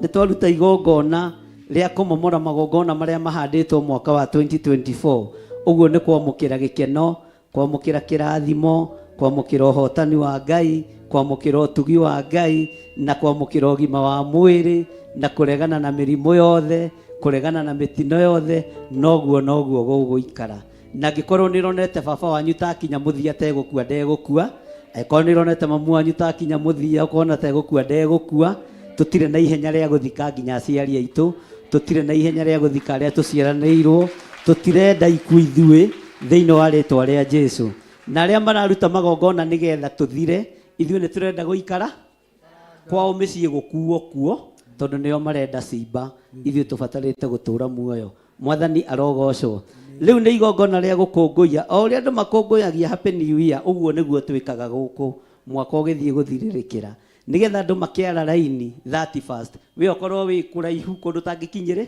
twaruta igongona rĩa kũmomora magongona marĩa mahandĩtwo mwaka wa 2024. Ũguo nĩ kwamũkĩra gĩkeno, kwamũkĩra kĩrathimo, kwamũkĩra ũhotani wa Ngai, kwamũkĩra ũtugi wa Ngai, na kwamũkĩra ũgima wa mwĩrĩ, na kũregana na mĩrimũ yothe, kũregana na mĩtino yothe. Noguo noguo gũgũikara. Na angĩkorwo nĩ ũronete baba wanyu takinya mũthia tegũkua, ndegũkua. Angĩkorwo nĩ ũronete mamu wanyu takinya mũthia ũkona tegũkua, ndegũkua. Tũtirĩ na ihenya rĩa gũthika nginya aciari aitũ, tũtirĩ na ihenya rĩa gũthika arĩa tũciaranĩirwo, tũtirenda ikuũ ithuĩ, thĩinĩ wa rĩtwa rĩa Jesu. Na arĩa mararuta magongona nĩgetha tũthire, ithuĩ nĩ tũrenda gũikara kwao mĩciĩ gũkuo kuo, tondũ nĩo marenda cimba, ithuĩ tũbatarĩte gũtũra muoyo. Mwathani arogocwo. Rĩu nĩ igongona rĩa gũkũngũiya, o ũrĩa andũ makũngũyagia Happy New Year, ũguo nĩguo twĩkaga gũkũ mwaka ũgĩthiĩ gũthirĩrĩkĩra, nĩgetha andũ makĩara raini 31st. We okorwo wĩ kũraihu kũndũ ũtangĩkinyĩrĩ,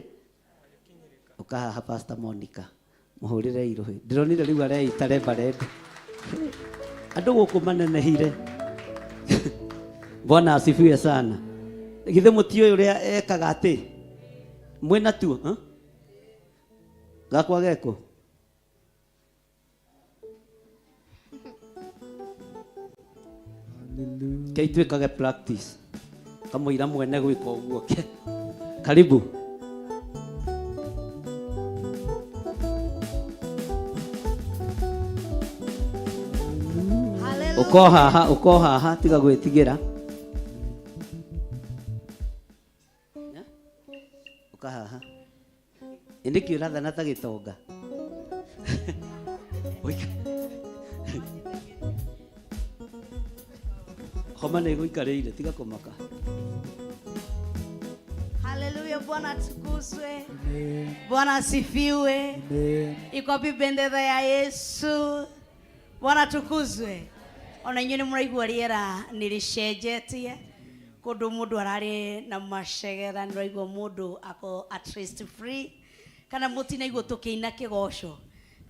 ũkahaha Pastor Monica, mũhũrĩre irũhĩ. Ndĩronire rĩu areita reverend, andũ gũkũ manenehire. Bwana asifiwe sana. Githĩ mũtiũĩ ũrĩa ekaga atĩ mwĩna tuo, huh? Gakwa geko ke itwĩkage practice kamũira mwene gwĩka ũguo. Ke karibu. Ũko haha, ũko haha, tiga gwĩtigĩra. Ũka haha. Ĩ nĩkĩ ũrathana ta gĩtonga? Homa nĩ ĩgũikarĩire, tiga kũmaka. Haleluya, Bwana atukuzwe. Bwana asifiwe. Iko wapi bendera ya Yesu? Bwana atukuzwe. Ona inyuĩ nĩ mũraigua rĩera nĩ rĩcenjetie kũndũ mũndũ ararĩ na macegera nĩ ũraigua mũndũ ako at least free kana mũtinaigua tũkĩina kĩgoco.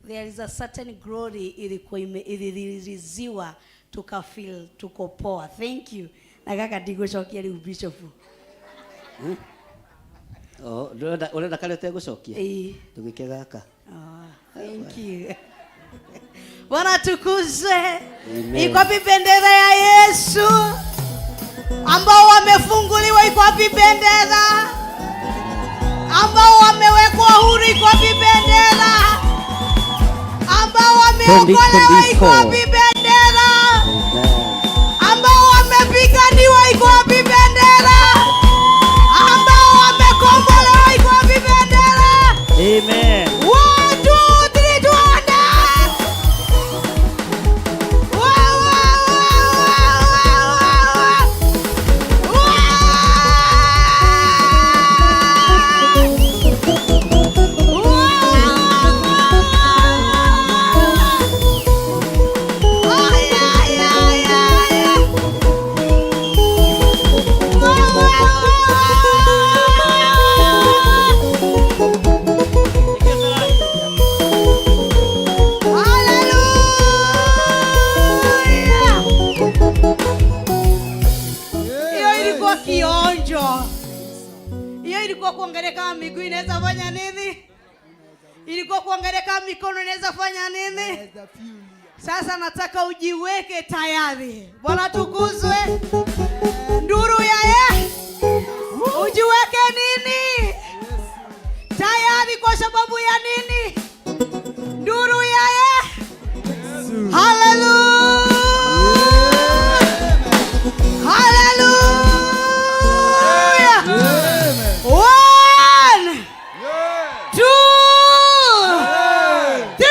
There is a certain glory ilikuwa ilireleasiwa tuka feel tuko poa. Thank you. Na gaka ndigũcokia rĩu bishop. Oh, ũrenda ũrenda karĩa ũtegũcokia? Ĩĩ. Tũgĩke gaka. Oh, thank you. Bwana tukuzwe. Amen. Iko wapi bendera ya Yesu? Ambao wamefunguliwa, iko wapi bendera? Ambao wamewekwa huru, iko wapi bendera? Ambao wameokolewa, iko 2024. wapi bendera? Ambao wamepiganiwa, iko wapi bendera? Ambao wamekombolewa, iko wapi bendera? Amen. 1, 2, 3, tuende! Wa, wa, wa, wa, wa, wa, wa. Ay, ay, ay, ay, ay. Wa, wa, wa, wa. Haleluya! Hiyo ilikuwa kionjo. Hiyo ilikuwa kuangalia kama miguu inaweza fanya nini. Ilikuwa kuangalia kama mikono inaweza fanya nini. Sasa nataka ujiweke tayari. Bwana tukuzwe. Nduru ya ye. Ujiweke nini? Tayari kwa sababu ya nini? Nduru ya ye. Hallelujah. Hallelujah. 1, 2, 3.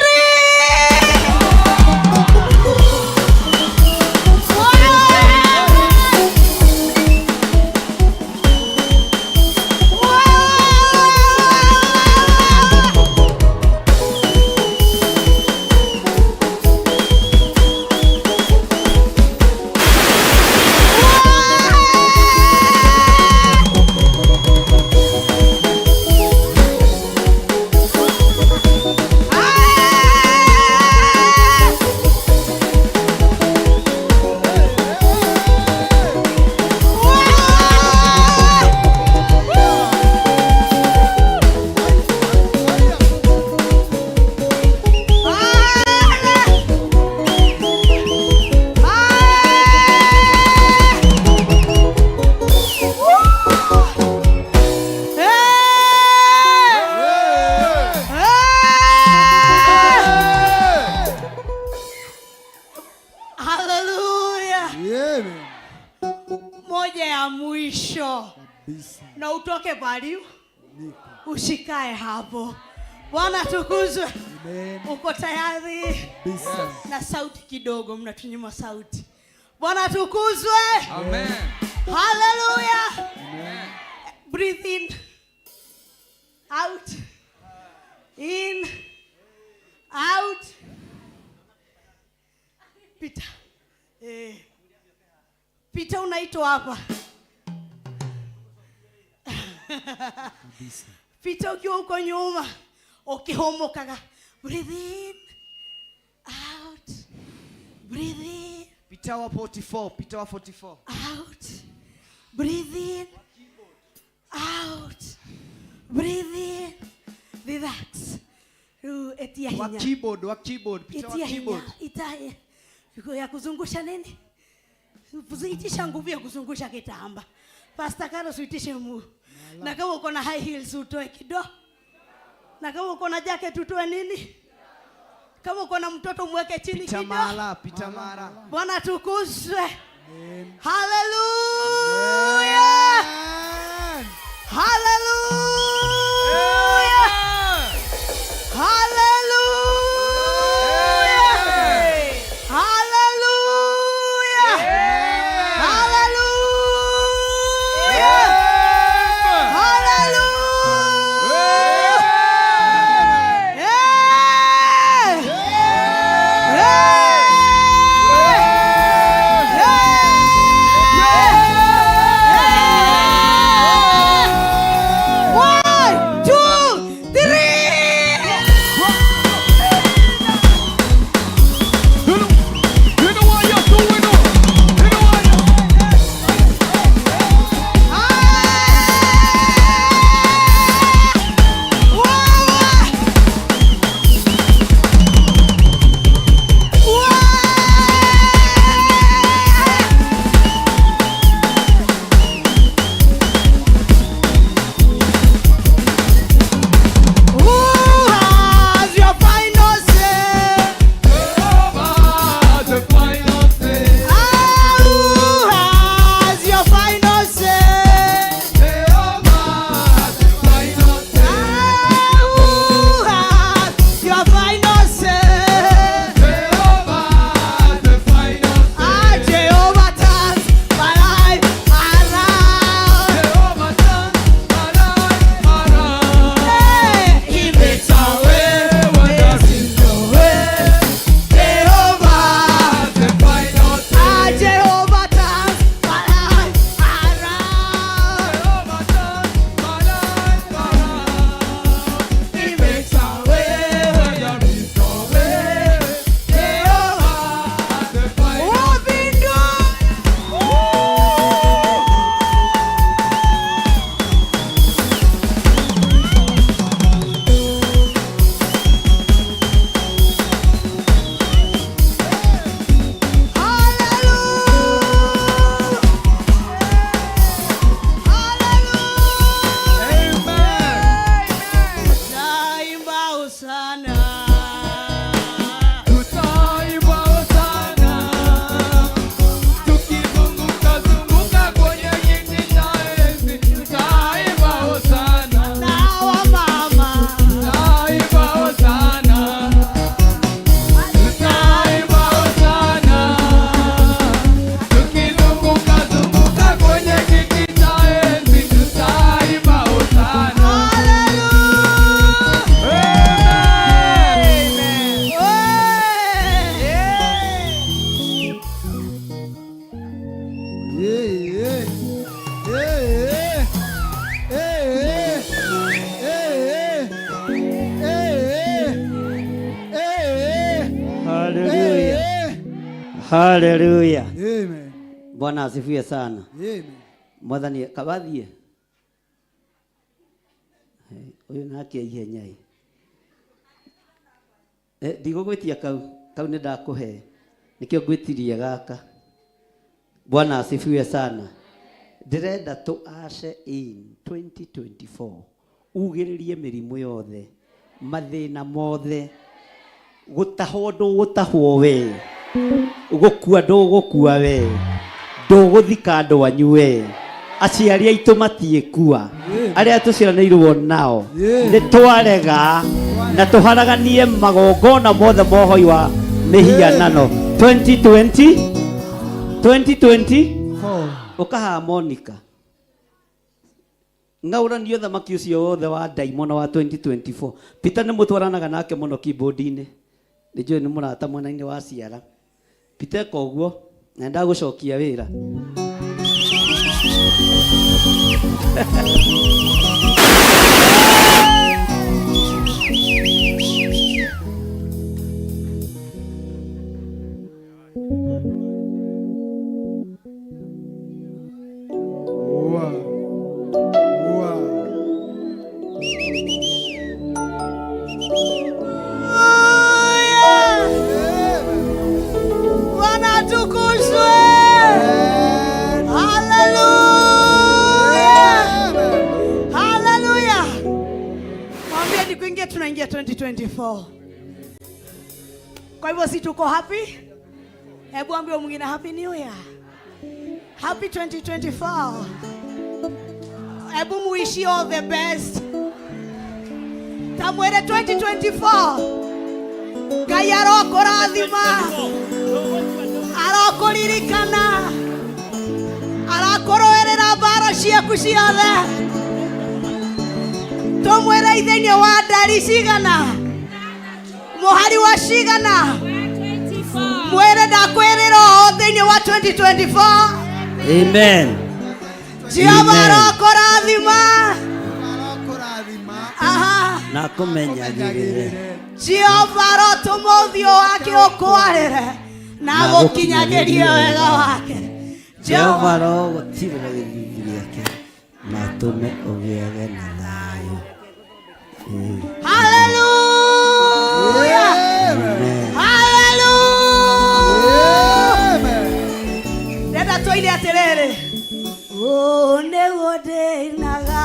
Haleluya. Moja ya mwisho na utoke pale usikae hapo. Bwana tukuzwe. Uko tayari? Na sauti kidogo, mnatunyima sauti. Bwana tukuzwe. Amen. Haleluya. Breathe in, out, in, out. Pita. Pita unaitwa hapa. Pita ukiwa uko nyuma ukihomokaga. Breathe in, out, breathe in. Peter wa 44, Peter wa 44. Out. Breathe in. Out. Breathe in. Relax. Rĩu ĩtia Wa hinya. keyboard, wa keyboard, Peter wa Itia keyboard. hinya. Ita ya kuzungusha nini? Itisha nguvu ya kuzungusha kitamba. Pastor Carlos uitishe mu. Na kama uko na high heels utoe kidogo. Na kama uko na jacket utoe nini? Kama uko na mtoto mweke chini Peter kidogo. Mara, Peter Mara. Bwana tukuzwe. Hallelujah. Hallelujah. Hallelujah. Hallelujah. Hallelujah. Hallelujah. Hey. One, two, three. Who has your final say? Ah, who has your final say? Ah, who has your final say? Ah, Jehovah turns my life around. Hey, he makes a way where there seems no way. Jehovah. Ah, Jehovah turns my life around. He makes a way where there is no way. Jehovah. Open door. Tutaimba hosana. Tutaimba hosana. Tukizunguka zunguka kwenye kiti cha enzi. Tutaimba hosana. Na wamama. Tutaimba hosana. Tutaimba hosana. Tukizunguka zunguka kwenye kiti cha enzi. Tutaimba hosana. Amen. Yeah, yeah. Yeah, yeah. Yeah, yeah. Yeah, yeah. Hallelujah. Yeah. Hallelujah. Amen. Bwana asifiwe sana. Amen. Mwathani kabathie. Uyu nake ihenya ĩ. Ndigũgwĩtia kau, kau nĩ ndakũhe. Nĩkĩo ngwĩtirie gaka. Bwana asifiwe sana. Ndĩrenda tũ ashe in 2024 ugĩrĩrie mĩrimũ yothe, mathĩna mothe, gũtahwo ndũgũtahwo we, gũkua ndũgũkua we, ndũgũthika andũ anyu we, aciari aitũ matiĩkua, arĩa tũciaranĩirwo nao nĩ twarega na tũharaganie magongona mothe mohoi wa mĩhianano 2020 2020 ũkahaa Monica ng'aũranio thamaki ũcio wothe wa ndaimono wa 2024. Peter nĩ mũtwaranaga nake mũno keyboard-inĩ, nĩ njũĩ nĩ mũrata mwena-inĩ wa ciara. Peter eka ũguo na ndagũcokia wĩra. Tunaingia 2024. Kwa hivyo si tuko happy? Hebu ambia mwingine happy new year. Happy 2024. Hebu muishi all the best. Tamwere 2024. Ngai arokũrathima. Arokũririkana. Arakũrũĩrĩra mbara ciaku ciothe. Tũmwĩre ithĩinĩ wa ndari cigana. Mũhari wa cigana. Mwĩre ndakwĩrĩra ũũ thĩinĩ wa 2024. Amen. Jehova Amen. arokũrathima. Aha. Na kũmenyagĩrĩre. Jehova arotũma ũthiũ wake ũkwarĩre na Na gũkinyagĩrie wega wake. Jehova arogũtirĩra gĩthithi gĩake na atũme ũgĩage na thayũ. Hallelujah. Amen. Hallelujah. Ndenda tũine atĩrĩrĩ. Ũũ nĩguo ndĩinaga.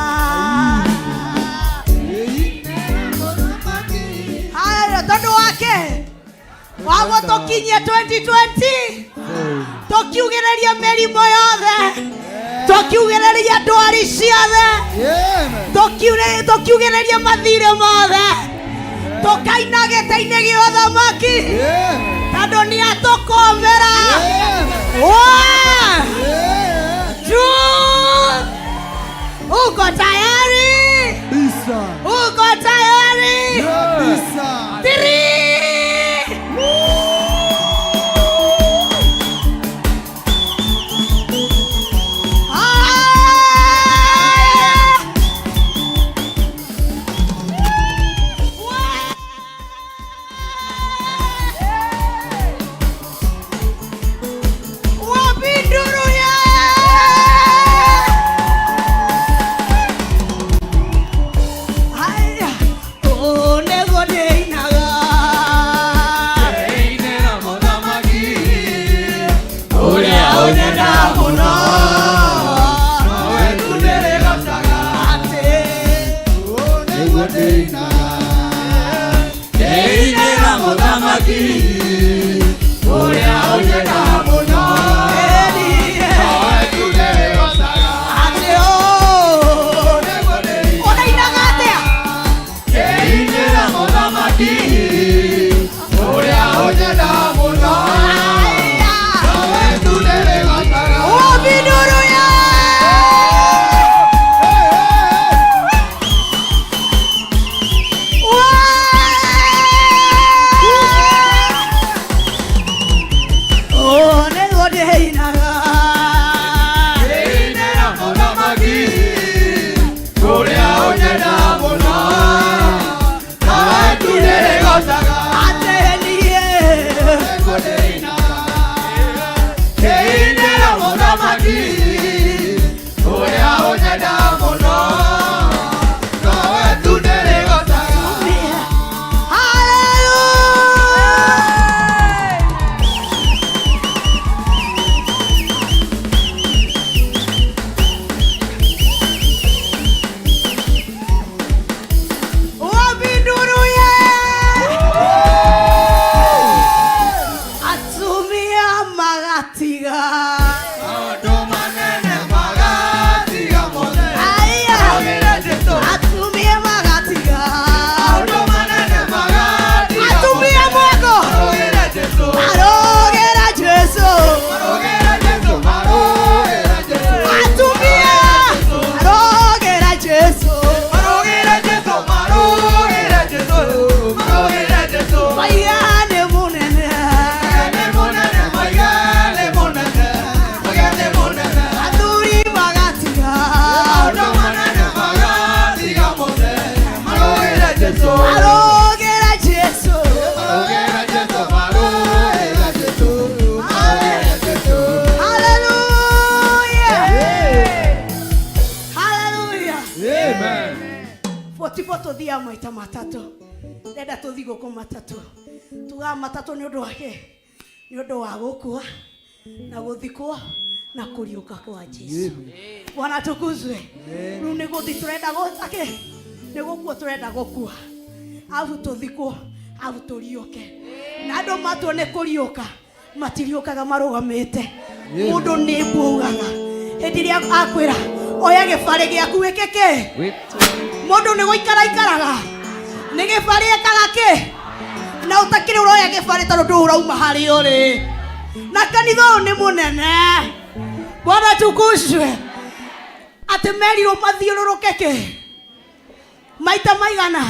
Hallelujah. Tondũ wake wa gũtũkinyia 2020 tũkiugĩrĩria mĩrimũ yothe tũkiugĩrĩria ndwari ciothe tũkiugĩrĩria mathirĩ mothe tũkaina gĩtĩ-inĩ gĩa ũthamaki tondũ nĩ atũkũmbĩra. One, two, uko tayari? Uko tayari? Three. Ah! Wapinduruye! Haya, onego ndeinaga. Ũrĩa ũnyenda mũno. Atĩ, Ndĩinĩra mũthamaki ũrĩa ũnyenda mũno. Atĩ, oh, ũrainaga atĩa? Ndĩinĩra mũthamaki ũrĩa ũnyenda mũno. Wapinduruye! Oh, nĩguo ndĩinaga. Ndĩinĩra mũthamaki ũrĩa ũnyenda mũno. Nowe tu ndĩrĩgocaga. Atĩ niĩ. Ndĩinĩra mũthamaki ũrĩa ũnyenda mũno. Nowe tu ndĩrĩgocaga. Hallelujah! Wapinduruye! Atumia magatiga. Maũndũ manene magatiga mothe. Aya! Augire Jesũ. Atumia magatiga. Maũndũ manene magatiga Atumia mwako. Augire Jesũ. Arogera Jesu. Augire Jesũ. Augire Jesũ. Atumia. Arogera Jesu. Augire Jesũ. Augire Jesũ. Augire Jesũ. Maigane munene. Maigane mũnene, maigane mũnene, maigane mũnene. Athuri magatiga. Maũndũ manene magatiga mothe. Augire Jesũ. Arogera Jesu. Augire Jesũ. Augire Jesũ. Augire Jesũ. Hallelujah. Hallelujah. Amen. 44 tuthiaga maita matatũ ndenda tũthi gũkũ matatũ tugaga matatũ nĩ ũndũ wake nĩ ũndũ wa gũkua na gũthikwo na kũriũka kwa Jesu. Bwana tukuzwe. Rĩu nĩ gũthi tũrenda gũake nĩ gũkua tũrenda gũkua Arabu tũthikwo, arabu tũriũke. Na andũ matua nĩ kũriũka, matiriũkaga marũgamĩte. Mũndũ nĩ mbugaga hĩndĩ ĩrĩa akwĩra oya gĩbarĩ gĩaku wĩke kĩ. Mũndũ nĩ gũikara ikaraga nĩ gĩbarĩ ekaga kĩ, na ũtakĩrĩ ũroya gĩbarĩ tondũ ndũĩ ũrauma harĩ ũrĩ. Na kanitha ũyũ nĩ mũnene, Bwana tukuzwe, atĩ merirwo mathiũrũrũke kĩ maita maigana.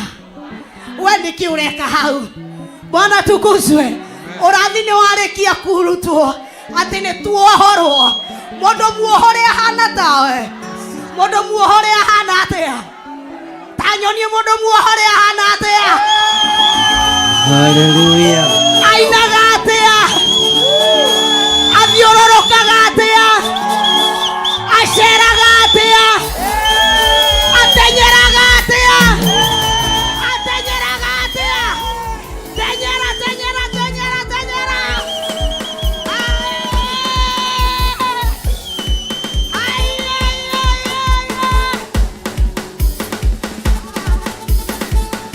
We nĩkĩ ũreka hau? Bwana tukuzwe. Ũrathi nĩ warĩkia kurutwo atĩ nĩ tuohorwo. Mũndũ muohore ahana tawe, mũndũ muohore ahana atĩa? Ta nyonie mũndũ muohore ahana atĩa? Hallelujah. Ainaga atĩa? Athiũrũrũkaga atĩa? Aceraga atĩa? Atenyeraga atĩa? Atenyeraga atĩa? Tenyera, tenyera, tenyera, tenyera. Ai, ai, ai, ai, ai.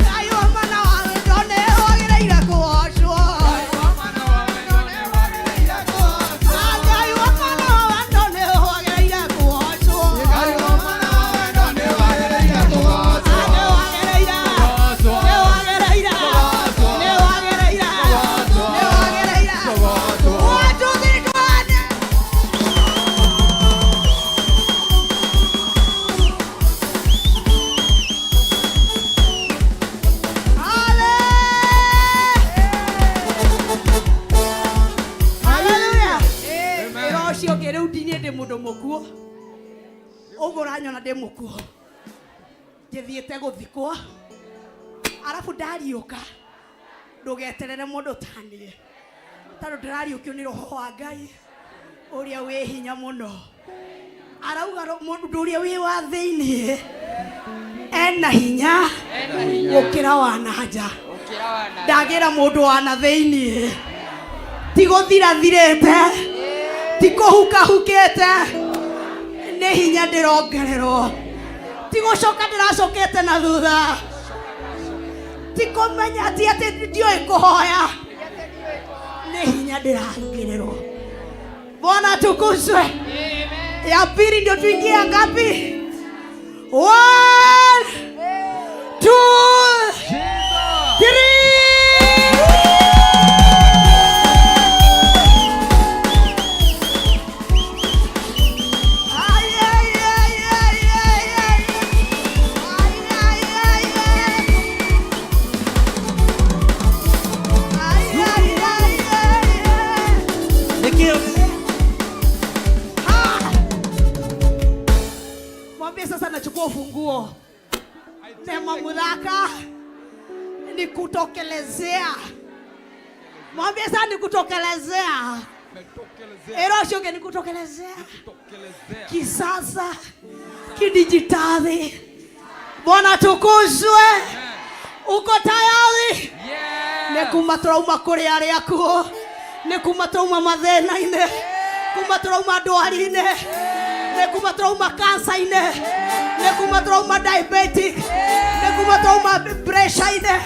Ngai wa mana wa wendo nĩ wagĩrĩire kũgocwo. Ngai wa mana wa wendo nĩ wagĩrĩire kũgocwo. Nĩ wagĩrĩire, nĩ wagĩrĩire, nĩ wagĩrĩire, nĩ wagĩrĩire. One, two, three, go on. Haleluya. Wĩra ũcio ũngĩ rĩu ndiniĩ ndĩ mũndũ mũkuũ, ũguo ũranyona ndĩ mũkuũ, njĩthiĩte gũthikwo, arabu ndariũka. Ndũgeterere mũndũ taniĩ, tondũ ndĩrariũkio nĩ roho wa Ngai ũrĩa wĩ hinya mũno. Arauga mũndũ ũrĩa wĩ wa thĩiniĩ ena hinya gũkĩra wa na nja. Ndagĩra mũndũ wa na thĩiniĩ, ti gũthira thirĩte, ti kũhukahukĩte, nĩ hinya ndĩrongererwo, ti gũcoka ndĩracokete na thutha, ti kũmenya ti atĩ ndiũĩ kũhoya, nĩ hinya ndĩrongererwo. Bwana tukuzwe. Ya pili ndio tuingie ngapi? 1, 2, 3. Ay, ay, ay, ay, ay, ay. Ay, ay, ay, ay. Ay, ay, ay, ay, ay. Nĩkĩo Mwambie sasa nachukua ufunguo. Nema Muthaka ni kutokelezea. Mwambie sasa ni kutokelezea. Ero ũcio ni kutokelezea. Kisasa, kidijitali. Bwana tukuzwe. Uko tayari? Nĩ kuma tũrauma kũrĩ arĩa akuũ, nĩ kuma tũrauma mathĩna-inĩ, kuma tũrauma ndwari-inĩ, nĩ kuma tũrauma cancer-inĩ, nĩ kuma tũrauma diabetic, nĩ kuma tũrauma pressure-inĩ,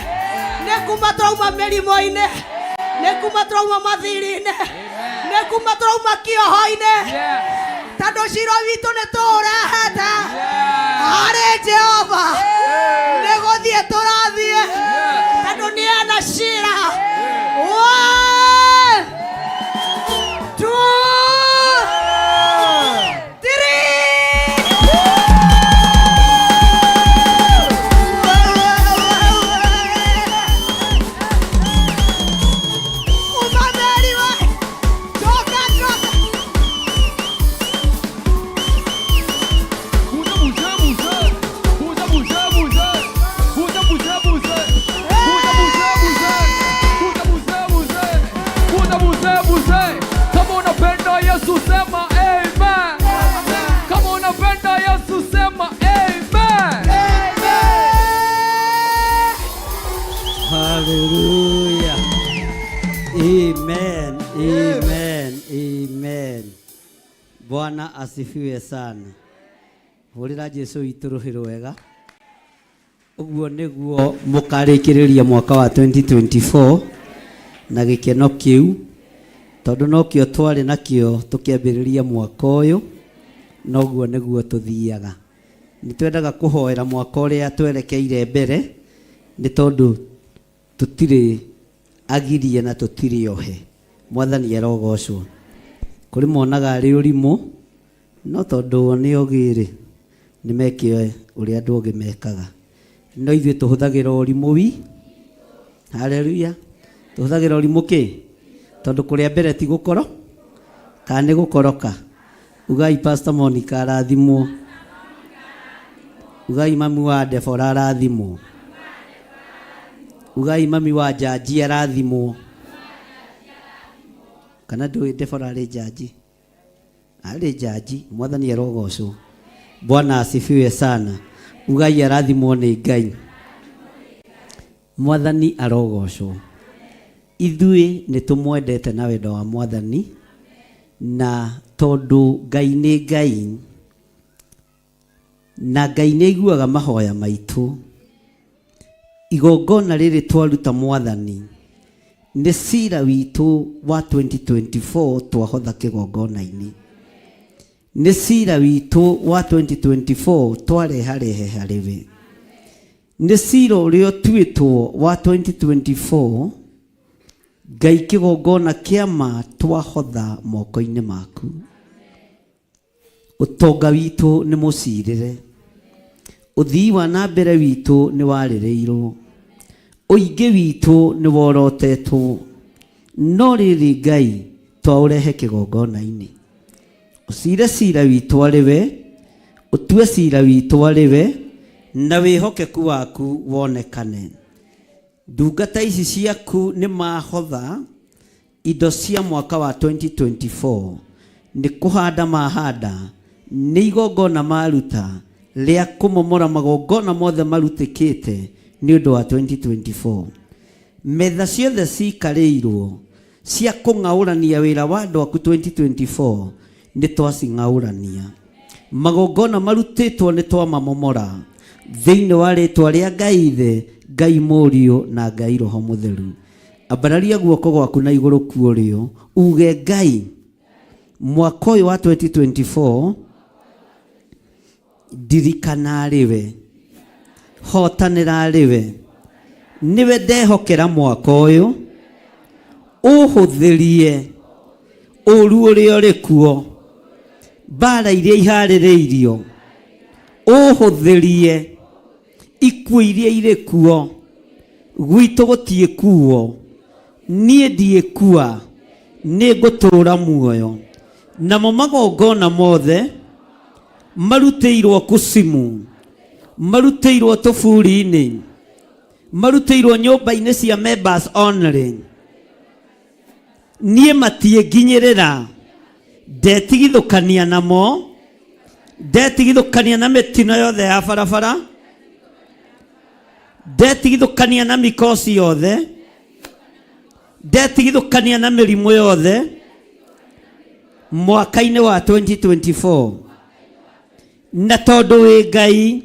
nĩ kuma tũrauma mĩrimũ-inĩ, nĩ kuma tũrauma mathiri-inĩ, nĩ kuma tũrauma kĩoho-inĩ, tondũ cira witũ nĩ tũũrehete harĩ Jehova. Nĩ gũthiĩ tũrathiĩ, tondũ nĩ ena cira. 1, 2, 3. Umameri we. Toka, toka. Kama unapenda Yesu sema amen. Kama unapenda Yesu sema amen. Hallelujah. Amen. Amen. Amen. Bwana asifiwe sana. Hũrĩra Jesu witũ rũhĩ rwega. Ũguo nĩguo mũkarĩkĩrĩria mwaka wa 2024 na gĩkeno kĩu, tondũ nokĩo twarĩ nakĩo tũkĩambĩrĩria mwaka ũyũ, noguo nĩguo tũthiaga. Nĩ twendaga kũhoera mwaka ũrĩa twerekeire mbere, nĩ tondũ tũtirĩ agirie na tũtirĩ ohe. Mwathani arogocwo. Kũrĩ monaga arĩ ũrimũ, no tondũ o nĩ ogĩ-rĩ, nĩ meke ũrĩa andũ ogĩ mekaga. No ithuĩ tũhũthagĩra ũrimũ wi. Haleluya. Tũhũthagĩra ũrimũ kĩ? Tondũ kũrĩa mbere ti gũkoro, kana nĩ gũkoroka? Ugai Pastor Monica arathimwo. Ugai mami wa Deborah arathimwo. Ugai mami wa Jaji arathimwo. Kana ndũĩ Deborah arĩ jaji? Arĩ jaji, Mwathani arogocwo. Bwana asifiwe sana. Ugai arathimwo nĩ Ngai. Mwathani arogocwo. Ithuĩ nĩ tũmwendete na wendo wa Mwathani, na tondũ Ngai nĩ Ngai, na Ngai nĩ aiguaga mahoya maitũ, igongona rĩrĩ twaruta Mwathani nĩ cira witũ wa 2024 twahotha kĩgongona-inĩ. Nĩ cira witũ wa 2024 twareharehe harĩ we. Nĩ cira ũrĩa ũtuĩtwo wa 2024 Ngai kĩgongona kĩa ma twahotha moko-inĩ maku. Ũtonga witũ nĩ mũcirĩre, ũthii wa na mbere witũ nĩ warĩrĩirwo, ũingĩ witũ nĩ worotetwo, no rĩrĩ Ngai twaũrehe kĩgongona-inĩ. Ũcire cira witũ arĩ we, ũtue cira witũ arĩ we, na wĩhokeku waku wonekane. Ndungata ici ciaku nĩ mahotha indo cia mwaka wa 2024, nĩ kũhanda mahanda, nĩ igongona maruta rĩa kũmomora magongona mothe marutĩkĩte nĩ ũndũ wa 2024. Metha ciothe cikarĩirwo cia kũng'aũrania wĩra wa andũ aku 2024 nĩ twacing'aũrania. Magongona marutĩtwo nĩ twamamomora thĩinĩ wa rĩtwa rĩa Ngai Ithe, Ngai Mũriũ na Ngai Roho Mũtheru. Ambararia guoko gwaku na igũrũ kuũrĩo uge Ngai, mwaka ũyũ wa 2024 ndirikana arĩ we, hotanĩra arĩ we, nĩwe ndehokera mwaka ũyũ, ũhũthĩrie ũru ũrĩa ũrĩ kuo, mbara iria iharĩrĩirio, ũhũthĩrie ikuũ iria irĩ kuo, gwitũ gũtiĩkuo, niĩ ndiĩkua, nĩ ngũtũũra muoyo. Namo magongona mothe marutĩirwo kusimu, marutĩirwo tũburi-inĩ, marutĩirwo nyũmba-inĩ cia members only, niĩ matiĩnginyĩrĩra, ndetigithũkania namo, ndetigithũkania na mĩtino yothe ya barabara, ndetigithũkania na mikosi yothe, ndetigithũkania na mĩrimũ yothe mwaka-inĩ wa 2024. Na tondũ wĩ Ngai,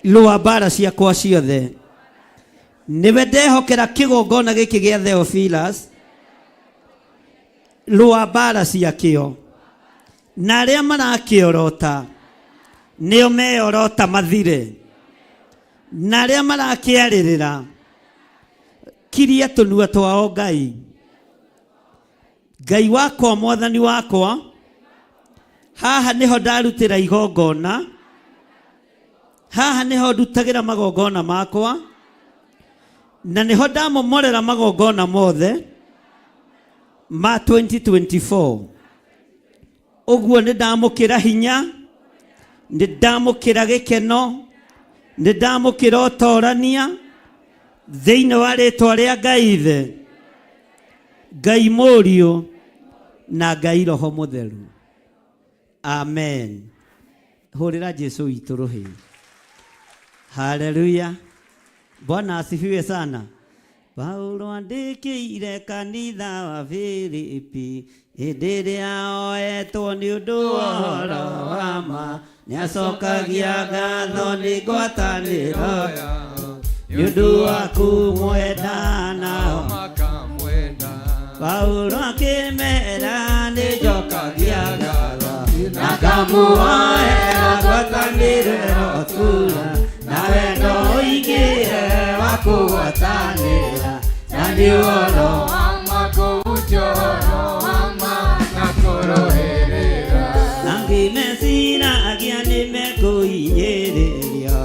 rũa mbara ciakwa ciothe, nĩwe ndehokera kĩgongona gĩkĩ gĩa Theophilus, rũa mbara ciakĩo, na arĩa marakĩorota nĩo meyorota mathire, na arĩa marakĩarĩrĩra kiria tũnua twao Ngai. Ngai wakwa, Mwathani wakwa, haha nĩho ndarutĩra igongona, haha nĩho ndutagĩra magongona makwa, na nĩho ndamomorera magongona mothe ma 2024. Ũguo nĩ ndamũkĩra hinya, nĩ ndamũkĩra gĩkeno, nĩ ndamũkĩra ũtorania thĩinĩ wa rĩtwa rĩa Ngai Ithe, Ngai Mũriũ na Ngai Roho Mũtheru. Amen. Hũrĩra Jesu witũ rũhĩ. Haleluya. Bwana asifiwe sana. Paulo andĩkĩire kanitha wa Filipi hĩndĩ ĩrĩa oetwo nĩ ũndũ wa ũhoro wa ma nĩacokagia ngatho nĩ ngwatanĩro nĩ ũndũ wa kũmwenda nao Paulo akĩmera nĩ njokagia ngatho na ngamuhoera ngwatanĩro ĩrotũũra na wendo ũingĩre wa kũgwatanĩra na nĩ ũhoro angĩ meciragia nĩ mekũhinyĩrĩrio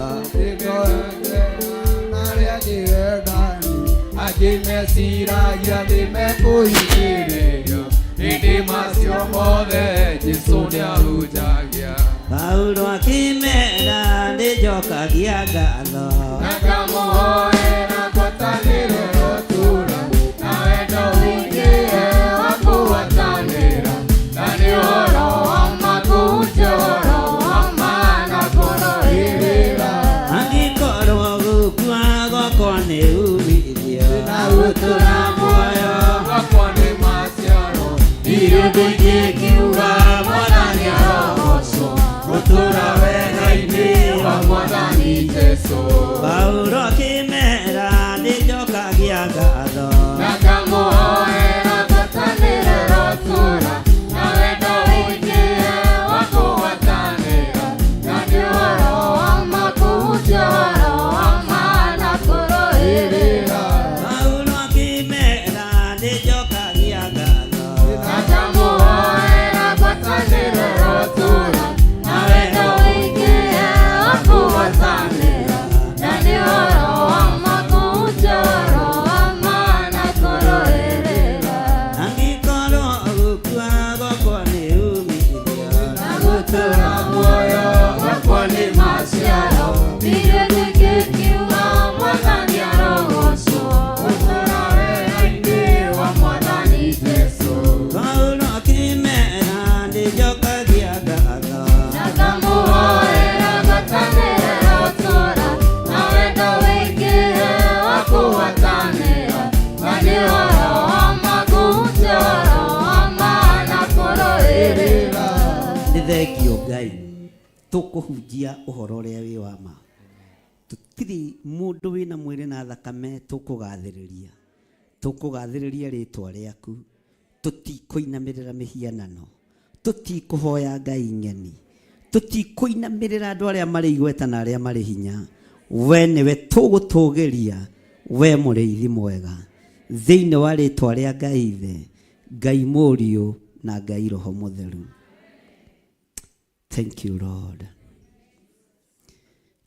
Angĩ meciragia nĩ mekũhinyĩrĩrio ĩndĩ macio mothe Jesũ nĩahunjagia Paulo akĩmera nĩ njokagia ngatho na ngamũhoera ngwatanĩro ĩrotũũra na wendo ũingĩhe wa kũgwatanĩra na nĩ ũhoro wa ma kũhunjia ũhoro wa ma na kũrũĩrĩra angĩkorwo gũkua gwakwa nĩ umithio na gũtũra muoyo gwakwa nĩ maciaro ndirĩ ũndũ ingĩkiuga Mwathani arogocwo gũtũũra wega-inĩ wa Mwathani Jesũ Paulo akĩmera nĩ njokagia ngatho na ngamũhoera ngwatanĩro ĩrotũũra na wendo ũingĩhe wa kũgwatanĩra na nĩ ũhoro wa ma kũhunjia ũhoro wa ma na kũrũĩrĩra Paulo akĩmera nĩ njokagia ngatho na ngamũhoera ngwatanĩro ĩrotũũra na wendo ũingĩhe wa kũgwatanĩra na nĩ ũhoro wa ma kũhunjia ũhoro wa ma na kũrũĩrĩra angĩkorwo gũkua gwakwa nĩ umithio na gũtũũra muoyo gwakwa nĩ maciaro ndirĩ ũndũ ingĩkiuga Mwathani arogocwo gũtũũra wega-inĩ wa Mwathani Jesũ Paulo akĩmera nĩ njokagia ngatho na ngamũhoera ngwatanĩro ĩrotũũra na wendo ũingĩhe wa kũgwatanĩra na nĩ ũhoro wa ma kũhunjia ũhoro wa ma na kũrũĩrĩra nĩ thengio Ngai tũkũhunjia ũhoro ũrĩa wĩ wa ma tũtirĩ mũndũ wĩna mwĩrĩ na thakame tũkũgathĩrĩria tũkũgathĩrĩria rĩtwa rĩaku tũtikũinamĩrĩra mĩhianano tũtikũhoya ngai ng'eni tũtikũinamĩrĩra andũ arĩa marĩ igweta na arĩa marĩ hinya we nĩwe tũgũtũgĩria we mũrĩithi mwega thĩinĩ wa rĩtwa rĩa Ngai Ithe Ngai Mũriũ na Ngai Roho Mũtheru. Thank you, Lord.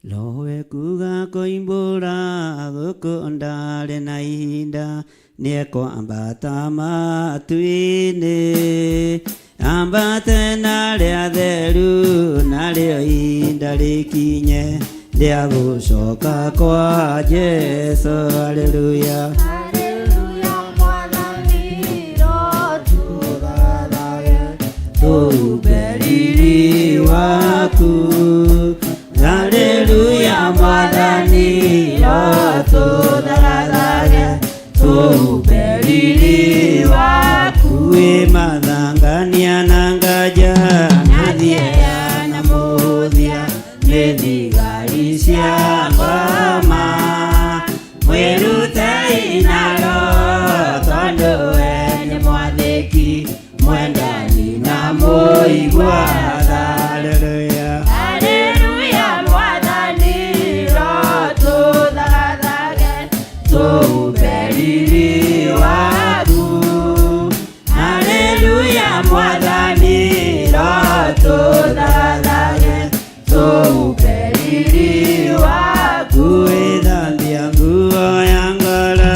Lowe kuga koimbũra gũkũ ndarĩ na ihinda nĩekwambata matu-inĩ ambate na rĩa theru narĩo ihinda rĩkinye rĩa gũcoka kwa Jesũ. Haleluya. Tũumbe riri waku Haleluya Mwathani rotũthathage tũumbe riri waku wĩ mathangania na ngaja na thieya na mũthia nĩ thigari cia ngoma mwĩrutei naro tondũ we nĩ mwathĩki mwendani na mũigua tha. Haleluya. Haleluya Mwathani rotũthathage tũumbe riri waku Haleluya Mwathani rotũthathage tũumbe riri waku ĩthambia nguo ya ngoro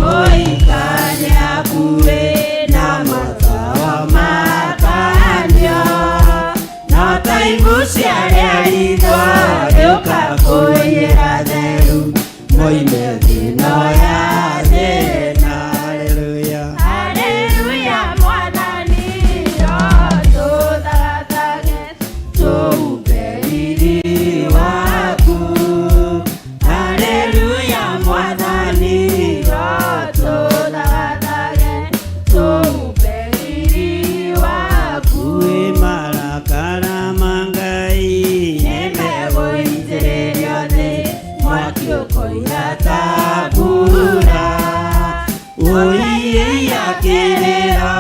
mũikania akuĩ na matawa makanio Mũiyĩia kĩrĩro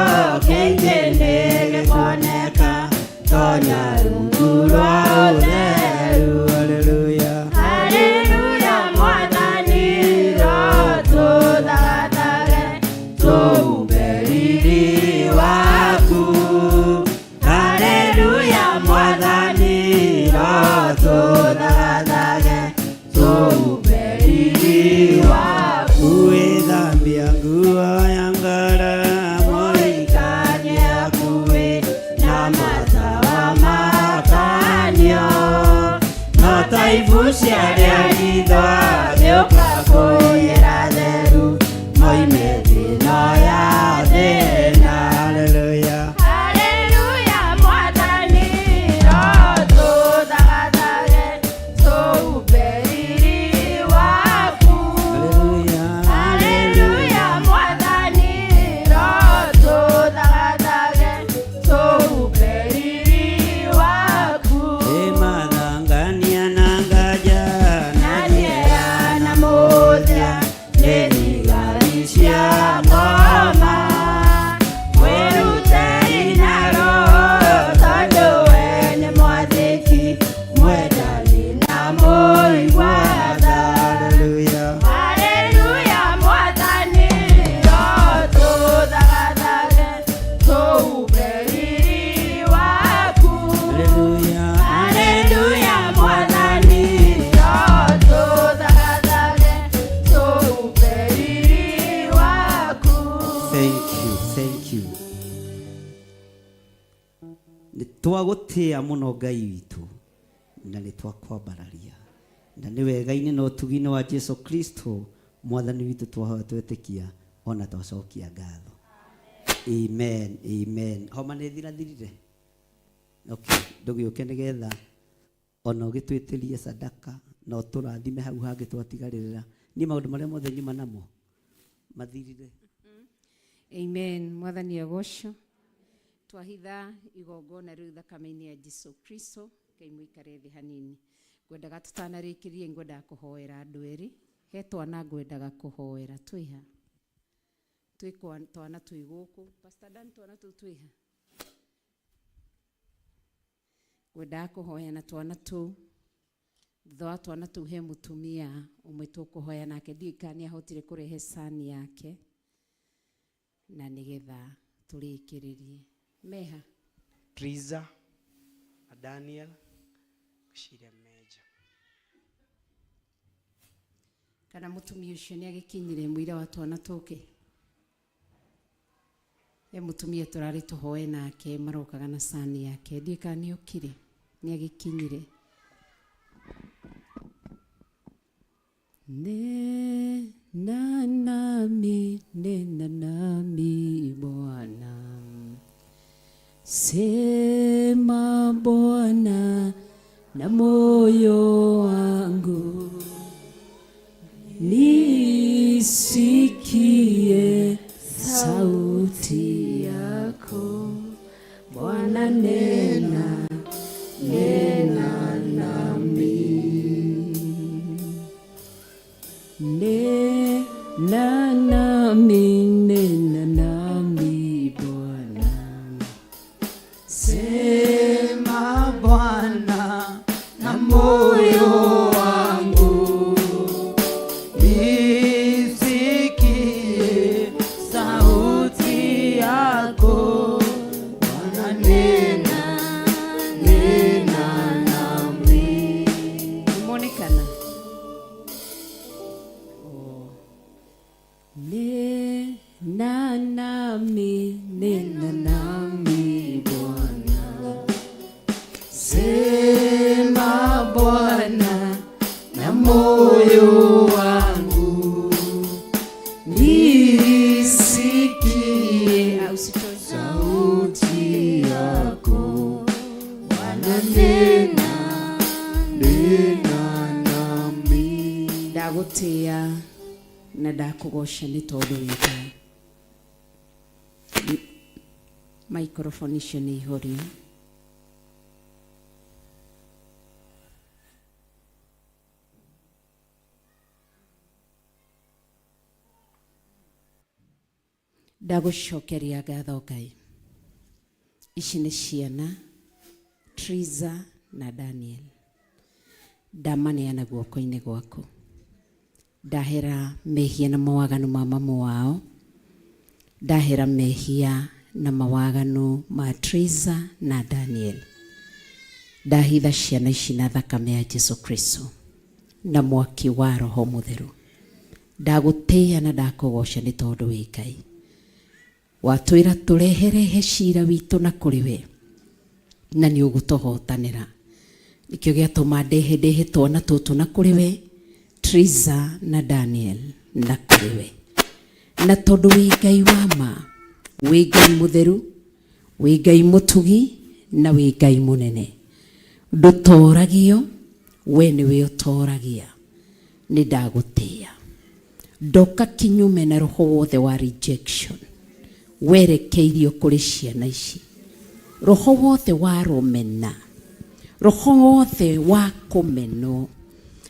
kĩingĩ nĩgĩkuoneka, tonya rungu rwa ũtheru. Haleluya. Haleluya, Mwathani rotũthagathage, tũumbe riri waku. Haleluya, Mwathani rotũthagathage, tũumbe riri waku. Wĩthambia nguo ya ngara, Mũikanie hakuhĩ na matawa makanio, no ta ibu cia rĩarithwa gĩũka kũiyĩra theru, moime thĩno ya thĩna. Haleluya. Haleluya, Mwathani rotũthagathage, tũumbe riri waku. Haleluya, Mwathani rotũthagathage, tũumbe riri waku. Ĩmathangania na ngaja Na thieya na mũthia nĩ thigari cia ngoma, mwĩrutei na roho tondũ we nĩ mwathĩki, mwendani na mũigua tha. Haleluya. Haleluya, Mwathani rotũthagathage, tũumbe riri waku. Haleluya. Haleluya, Mwathani rotũthagathage, tũumbe riri waku. Thank you, thank you. Nĩ twagũtĩa mũno Ngai witũ na nĩ twakwambararia na nĩ wega-inĩ na ũtugi-inĩ wa Jesu Kristo mwathani witũ twahoya twetĩkia ona twacokia ngatho. Amen, amen. Homa nĩ thirathirire? Okay, ndũgĩũke nĩgetha ona ũgĩtwĩtĩrie sadaka na ũtũrathime hau hangĩ twatigarĩrĩra. Niĩ maũndũ marĩa mothe nyuma namo mathirire. Amen. Mwathani agocwo. Twahitha igongona rĩu thakame-inĩ ya Jesu Kristo. Ngai mũikare thĩ hanini. Ngwendaga tũtanarĩkĩrie ngwendaga kũhoera andũ erĩ. He twana ngwendaga kũhoera twĩha. Twĩ twana twĩ gũkũ. Pastor Dan, twana tũu twĩha. Ngwendaga kũhoya na twana tũu. Thutha wa twana tũu he mũtumia ũmwe tũkũhoya nake, ndiũĩ kana nĩahotire kũrehe cani yake na nĩgetha tũrĩkĩrĩrie. Meha. Triza na Daniel Shiria Meja. Kana mũtumia ũcio nĩ agĩkinyire mũira wa twana tũke. He mũtumia tũrarĩ tũhoe nake marokaga na cani yake, ndiũĩ kana nĩ okire, nĩ agĩkinyire. Nena nami, nena nami Bwana, sema Bwana na moyo wangu, nisikie sauti yako Bwana, nena, nena nami. Nena nami, nena nami Bwana, sema Bwana na moyo wangu, nisikie sauti yako Bwana, nena, nena nami. Umeonekana? Oh. Nena nami, nena nami Bwana, sema Bwana na moyo wangu, nisikie sauti yako Bwana, nena, nena nami. Ndagũtĩĩa na ndakũgoca nĩ tondũ wĩ Ngai. Microphone icio nĩ ihorio. Ndagũcokeria ngatho Ngai. Ici nĩ ciana Triza na Daniel. Ndamaneana guoko-inĩ gwaku. Ndahera mehia na mawaganu ma mamu wao. Ndahera mehia na mawaganu ma Triza na Daniel. Ndahitha ciana ici na thakame ya Jesu Kristo na mwaki wa Roho Mũtheru. Ndagũtĩĩa na ndakũgoca nĩ tondũ wĩ Ngai. Watwĩra tũreherehe cira witũ na kũrĩ we na nĩ ũgũtũhotanĩra. Nĩkĩo gĩatũma ndehe ndehe twana tũtũ na kũrĩ we, Triza na Daniel na kũrĩ we. Na tondũ wĩ Ngai wa ma, wĩ Ngai mũtheru, wĩ Ngai mũtugi na wĩ Ngai mũnene. Ndũtoragio, we nĩwe ũtoragia. Nĩ ndagũtĩĩa. Ndoka kinyume na roho wothe wa rejection werekeirio kũrĩ ciana ici. Roho wothe wa rũmena, roho wothe wa kũmenwo,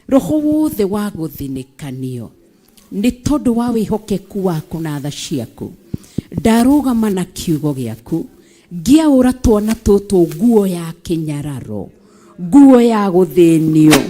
roho wothe wa gũthinĩkanio nĩ tondũ wa wĩhokeku waku na tha ciaku. Ndarũgama na kiugo gĩaku ngĩaũra twana tũtũ nguo ya kĩnyararo, nguo ya gũthĩnio,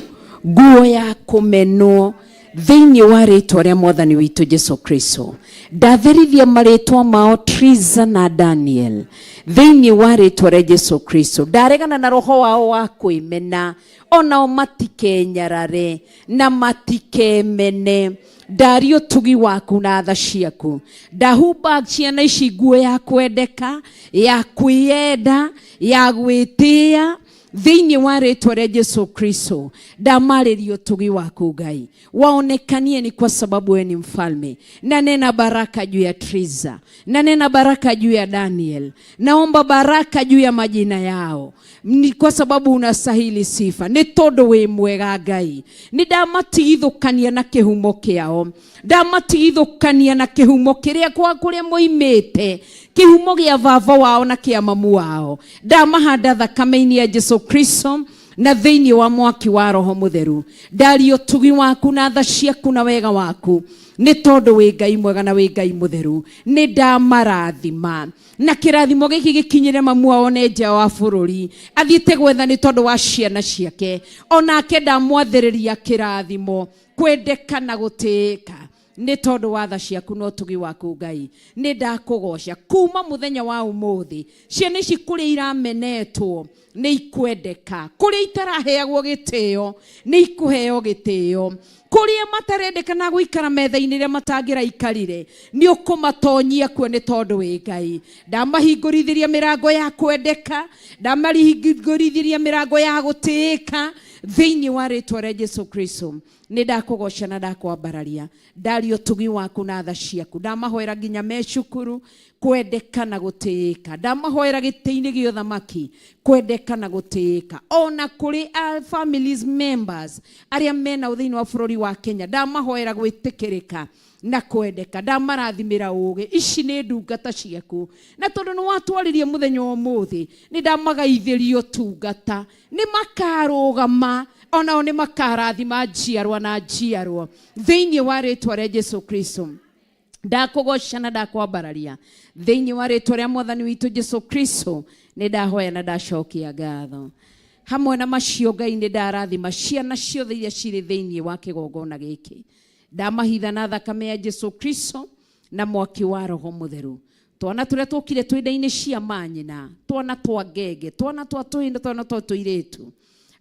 nguo ya kũmenwo thĩinĩ wa rĩtwa rĩa mwathani witũ Jesu Kristo. Ndatherithia marĩtwa mao Triza na Daniel thĩinĩ wa rĩtwa rĩa Jesu Kristo. Ndaregana na roho wao wa kwĩmena, onao matikenyarare na matikemene. Ndaria ũtugi waku na tha ciaku. Ndahumba ciana ici nguo ya kwendeka, ya kwĩyenda, ya gwĩtĩĩa thĩinĩ wa rĩtwa rĩa Jesu Kristo. Ndamarĩria ũtugi waku Ngai, waonekanie ni kwa sababu wewe ni mfalme. Na nena baraka juu ya Triza, na nena baraka juu ya Daniel, naomba baraka juu ya majina yao, ni kwa sababu unastahili sifa, nĩ tondũ wĩ mwega Ngai. Nĩ ndamatigithũkania na kĩhumo kĩao, ndamatigithũkania na kĩhumo kĩrĩa kwa kũrĩa moimĩte, kĩhumo gĩa baba wao na kĩa mamu wao. Ndamahanda thakame-inĩ ya Jesu Kristo na thĩinĩ wa mwaki wa Roho Mũtheru. Ndaria ũtugi waku na tha ciaku na wega waku, nĩ tondũ wĩ Ngai mwega na wĩ Ngai mũtheru. Nĩ ndamarathima na kĩrathimo gĩkĩ gĩkinyĩre mamu wao nĩ nja wa bũrũri athiĩte gwetha nĩ tondũ wa ciana ciake, onake ndamwathĩrĩria kĩrathimo, kwendeka na gũtĩĩka nĩ tondũ wa tha ciaku na ũtugi waku Ngai. Nĩ ndakũgoca kuma mũthenya wa ũmũthĩ, ciana ici kũrĩa iramenetwo nĩ ikwendeka, kũrĩa itaraheagwo gĩtĩo nĩ ikũheo gĩtĩo, kũrĩa matarendekana gũikara metha-inĩ ĩrĩa matangĩraikarire nĩ ũkũmatonyia kuo nĩ tondũ wĩ Ngai. Ndamahingũrithĩria mĩrango ya kwendeka, ndamahingũrithĩria mĩrango ya gũtĩĩka thĩinĩ wa rĩtwa rĩa Jesu Kristo. Nĩ ndakũgoca na ndakwambararia, ndaria ũtugi waku na tha ciaku. Ndamahoera nginya me cukuru kwendeka na gũtĩĩka, ndamahoera gĩtĩ-inĩ gĩa ũthamaki kwendeka na gũtĩĩka, ona kũrĩ a families members arĩa mena thĩinĩ wa bũrũri wa Kenya, ndamahoera gwĩtĩkĩrĩka na kwendeka, ndamarathimĩra ũgĩ. Ici nĩ ndungata ciaku, na tondũ nĩ watwarĩrie mũthenya wa ũmũthĩ, nĩ ndamagaithĩria ũtungata, nĩ makarũgama onao nĩ makarathima njiarwa na njiarwa thĩinĩ wa rĩtwa rĩa Jesu Kristo. Ndakũgoca na ndakwambararia thĩinĩ wa rĩtwa rĩa mwathani witũ Jesu Kristo. Nĩ ndahoya na ndacokia ngatho. Hamwe na macio Ngai, nĩ ndarathima ciana ciothe iria cirĩ thĩinĩ wa kĩgongona gĩkĩ, ndamahitha na thakame ya Jesu Kristo na mwaki wa Roho Mũtheru. Twana tũrĩa tũkire twĩ nda-inĩ cia manyina, twana twa ngenge, twana twa tũhĩndĩ, twana twa tũirĩtu,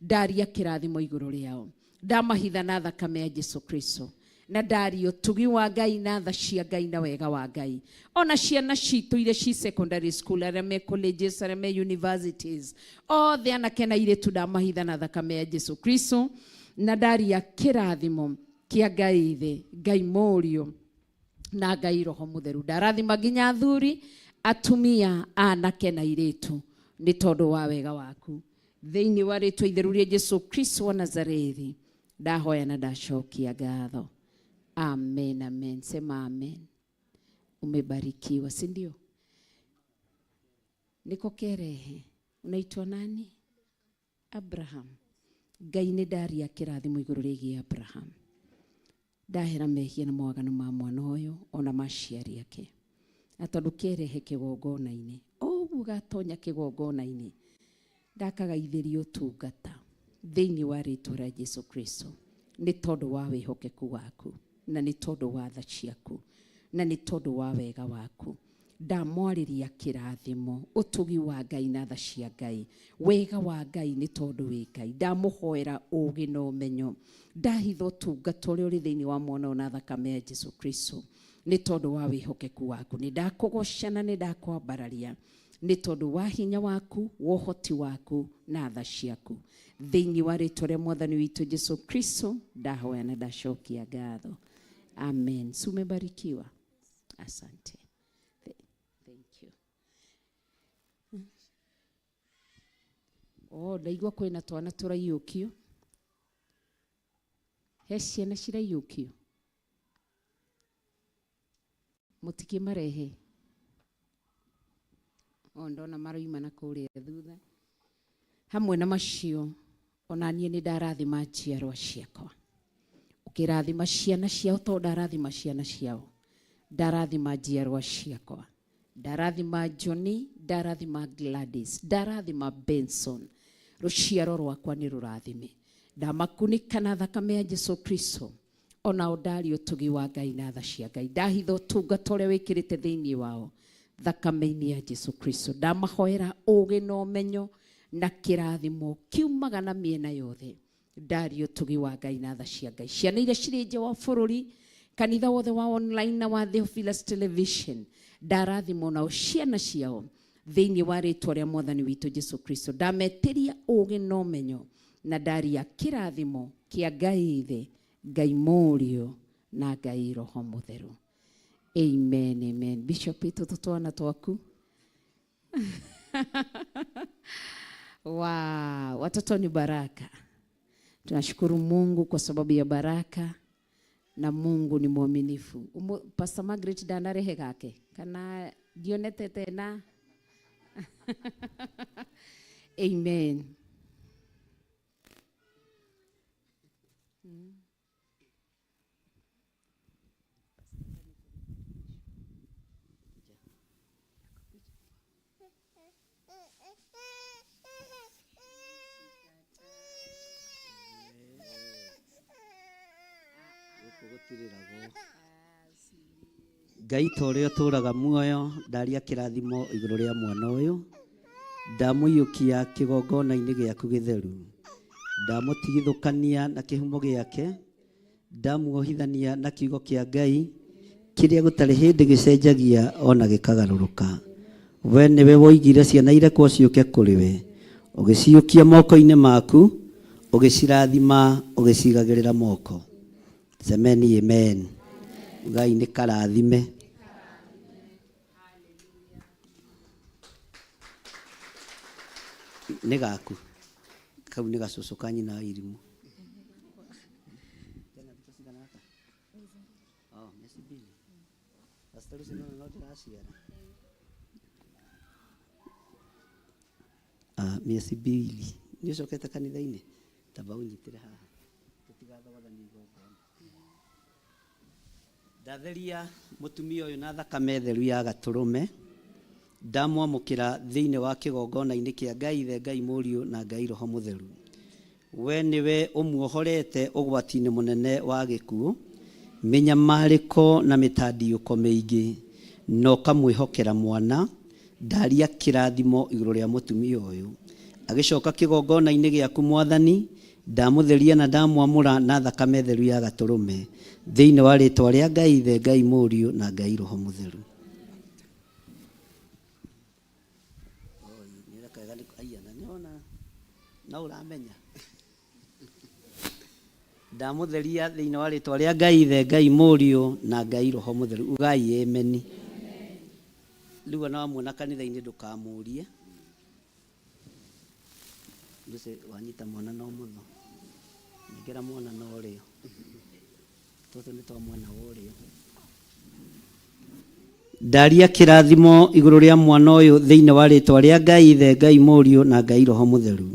ndaria kĩrathimo igũrũ rĩao, ndamahitha na thakame ya Jesu Kristo, na ndaria ũtugi wa Ngai na tha cia Ngai na wega wa Ngai. Ona ciana citũ iria ci secondary school, arĩa me colleges, arĩa me universities, othe anake na airĩtu, ndamahitha na thakame ya Jesu Kristo, na ndaria kĩrathimo kĩa Ngai Ithe, Ngai Mũriũ na Ngai Roho Mũtheru. Ndarathima nginya athuri, atumia, anake na airĩtu nĩ tondũ wa wega waku. Thĩinĩ wa rĩtwa itheru rĩa Jesu Kristo wa Nazarethi ndahoya na ndacokia ngatho. Amen, amen. Sema amen. Umebarikiwa, si ndio? Niko kerehe. Unaitwa nani? Abraham. Ngai nĩ ndaria kĩrathimo igũrũ rĩgiĩ Abraham. Ndahera mehia na mawaganu ma mwana ũyũ ona ma aciari ake. Na tondũ kerehe kĩgongona-inĩ, o ũguo gatonya kĩgongona-inĩ, ndakagaithĩria ũtungata thĩinĩ wa rĩtwa rĩa Jesu Kristo, nĩ tondũ wa wĩhokeku waku, na nĩ tondũ wa tha ciaku, na nĩ tondũ wa wega waku. Ndamwarĩria kĩrathimo, ũtugi wa Ngai na tha cia Ngai, wega wa Ngai nĩ tondũ wĩ Ngai. Ndamũhoera ũũgĩ na ũmenyo, ndahitha ũtungata ũrĩa ũrĩ thĩinĩ wa mwana ũyũ na thakame ya Jesu Kristo, nĩ tondũ wa wĩhokeku waku. Nĩ ndakũgoca na nĩ ndakwambararia nĩ tondũ wa hinya waku, wa ũhoti waku na tha ciaku. Thĩinĩ wa rĩtwa rĩa Mwathani witũ Jesu Kristo ndahoya na ndacokia ngatho. Amen. Si umebarikiwa? Asante. Thank you. Oh, ndaigua kwĩna twana tũraiyũkio. He ciana ciraiyũkio. Mũtikĩmarehe. O ndona maroima na kũrĩa thutha. Hamwe na macio, ona niĩ nĩ ndarathima njiarwa ciakwa. Ũkĩrathima ciana ciao tondũ ndarathima ciana ciao. Ndarathima njiarwa ciakwa. Ndarathima Johnny, ndarathima Gladys, ndarathima Benson. Rũciaro rwakwa nĩ rũrathime. Ndamakunĩka na thakame ya Jesu Kristo. Onao ndaria ũtugi wa Ngai na tha cia Ngai. Ndahitha ũtungata ũrĩa wĩkĩrĩte thĩinĩ wao thakame-inĩ ya Jesu Kristo. Ndamahoera ũũgĩ na ũmenyo na kĩrathimo kiumaga na mĩena yothe. Ndaria ũtugi wa Ngai na tha cia Ngai. Ciana iria cirĩ nja wa bũrũri, kanitha wothe wa online na wa Theophilus Television, ndarathimwo nao ciana ciao thĩinĩ wa rĩtwa rĩa Mwathani witũ Jesu Kristo. Ndametĩria ũũgĩ na ũmenyo na ndaria kĩrathimo kĩa Ngai Ithe, Ngai Mũriũ na Ngai Roho Mũtheru. Amen, amen. Bishop, tũtũ twana twaku. Wow, watoto ni baraka. Tunashukuru Mungu kwa sababu ya baraka na Mungu ni mwaminifu. Pastor Margaret ndanarehe gake kana ndionete tena. Amen. Ngai ta ũrĩa ũtũũraga muoyo, ndaria kĩrathimo igũrũ rĩa mwana ũyũ, ndamũiyũkia kĩgongona-inĩ gĩaku gĩtheru, ndamũtigithũkania na kĩhumo gĩake, ndamuohithania na kiugo kĩa Ngai kĩrĩa gũtarĩ hĩndĩ gĩcenjagia ona gĩkagarũrũka. We nĩwe woigire ciana irekwo ciũke kũrĩ we, ũgĩciũkia moko-inĩ maku, ũgĩcirathima, ũgĩcigagĩrĩra moko. Semeni amen. Ngai nĩ karathime. Nĩ gaku. Kau nĩ gacũcũ ka nyina wa irimũ. Oh, miezi mbili. Pastor Lucy no no ndĩraciara. Ah, miezi mbili. Nĩ ũcokete kanitha-inĩ? Tamba ũnyitĩre haha. Tũtigathogothanie igongona. Ndatheria mũtumia ũyũ na thakame theru ya gatũrũme, ndamwamũkĩra thĩinĩ wa kĩgongona-inĩ kĩa Ngai Ithe, Ngai Mũriũ na Ngai Roho Mũtheru. We nĩwe ũmuohorete ũgwati-inĩ mũnene wa gĩkuũ, mĩnyamarĩko na mĩtandiũko mĩingĩ, na ũkamwĩhokera mwana. Ndaria kĩrathimo igũrũ rĩa mũtumia ũyũ. Agĩcoka kĩgongona-inĩ gĩaku Mwathani, ndamũtheria na ndamwamũra na thakame theru ya gatũrũme, thĩinĩ wa rĩtwa rĩa Ngai Ithe, Ngai Mũriũ na Ngai Roho Mũtheru. No ũramenya. Ndamũtheria thĩinĩ wa rĩtwa rĩa Ngai Ithe, Ngai Mũriũ na Ngai Roho Mũtheru. Ugai ameni. Rĩu ona wamuona kanitha-inĩ ndũkamũrie. Lucy wanyita mwana na ũmotho. Nengera mwana na ũrĩo. Tũtũ nĩ twa mwena wa ũrĩo. Ndaria kĩrathimo igũrũ rĩa mwana ũyũ thĩinĩ wa rĩtwa rĩa Ngai Ithe, Ngai Mũriũ na Ngai Roho Mũtheru.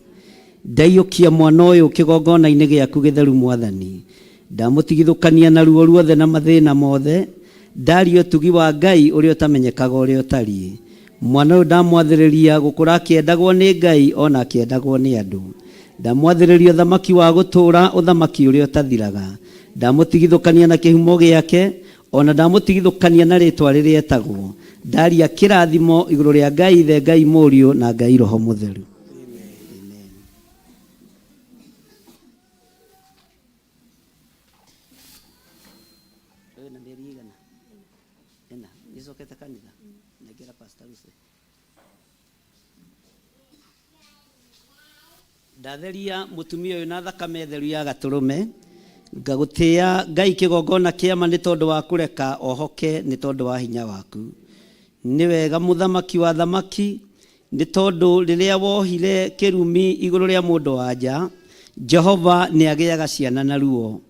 Ndaiyũkia mwana ũyũ kĩgongona-inĩ gĩaku gĩtheru Mwathani. Ndamũtigithũkania na ruo ruothe na mathĩna mothe. Ndaria ũtugi wa Ngai ũrĩa ũtamenyekaga ũrĩa ũtariĩ. Mwana ũyũ ndamwathĩrĩria gũkũra akĩendagwo nĩ Ngai ona akĩendagwo nĩ andũ. Ndamwathĩrĩria ũthamaki wa gũtũũra, ũthamaki ũrĩa ũtathiraga. Ndamũtigithũkania na kĩhumo gĩake, ona ndamũtigithũkania na rĩtwa rĩrĩa etagwo. Ndaria kĩrathimo igũrũ rĩa Ngai Ithe, Ngai Mũriũ na Ngai Roho Mũtheru. Wĩna mĩeri igana? Ĩna. Nĩcokete kanitha? Nengera Pastor Lucy. Ndatheria mũtumia ũyũ na thakame theru ya gatũrũme. Ngagũtĩĩa Ngai kĩgongona kĩa ma nĩ tondũ wa kũreka ohoke nĩ tondũ wa hinya waku. Nĩ wega mũthamaki wa athamaki, nĩ tondũ rĩrĩa wohire kĩrumi igũrũ rĩa mũndũ wa nja, Jehova nĩ agĩaga ciana na ruo.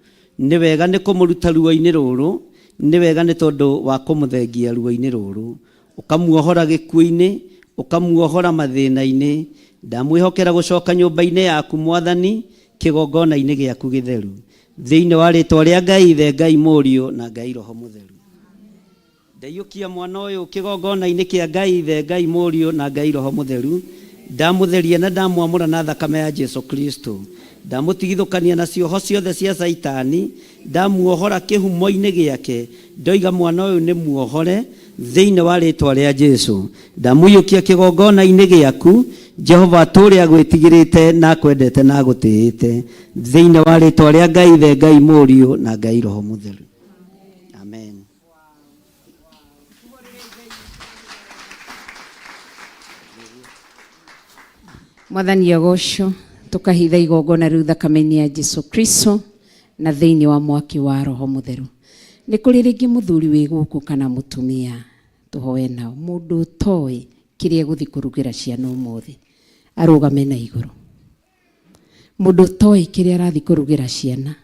Nĩ wega nĩ kũmũruta ruo-inĩ rũrũ, nĩ wega nĩ tondũ wa kũmũthengia ruo-inĩ rũrũ. Ũkamuohora gĩkuũ-inĩ, ũkamuohora mathĩna-inĩ. Ndamwĩhokera gũcoka nyũmba-inĩ yaku, Mwathani, kĩgongona-inĩ gĩaku gĩtheru. Thĩinĩ wa rĩtwa rĩa Ngai Ithe, Ngai Mũriũ, na Ngai Roho Mũtheru. Ndaiyũkia mwana ũyũ kĩgongona-inĩ kĩa Ngai Ithe, Ngai Mũriũ, na Ngai Roho Mũtheru. Ndamũtheria na ndamwamũra na thakame ya Jesu Kristo. Ndamũtigithũkania na cioho ciothe cia Caitani. Ndamuohora kĩhumo-inĩ gĩake. Ndoiga mwana ũyũ nĩ muohore thĩinĩ wa rĩtwa rĩa Jesu. Ndamũiyũkia kĩgongona-inĩ gĩaku, Jehova atũũre agwĩtigĩrĩte na akwendete na agũtĩĩte. Thĩinĩ wa rĩtwa rĩa Ngai Ithe, Ngai Mũriũ, na Ngai Roho Mũtheru. Amen. Mwathani agocwo tukahitha igongona riu thakame-inĩ ya Jesu Kristo na thĩinĩ wa mwaki wa Roho Mũtheru. Nĩ kũrĩ rĩngĩ mũthuri wĩ gũkũ kana mũtumia tũhoe nao, mũndũ ũtoĩ kĩrĩa egũthiĩ kũrugĩra ciana ũmũthĩ arũgame na igũrũ. Mũndũ ũtoĩ kĩrĩa arathiĩ kũrugĩra ciana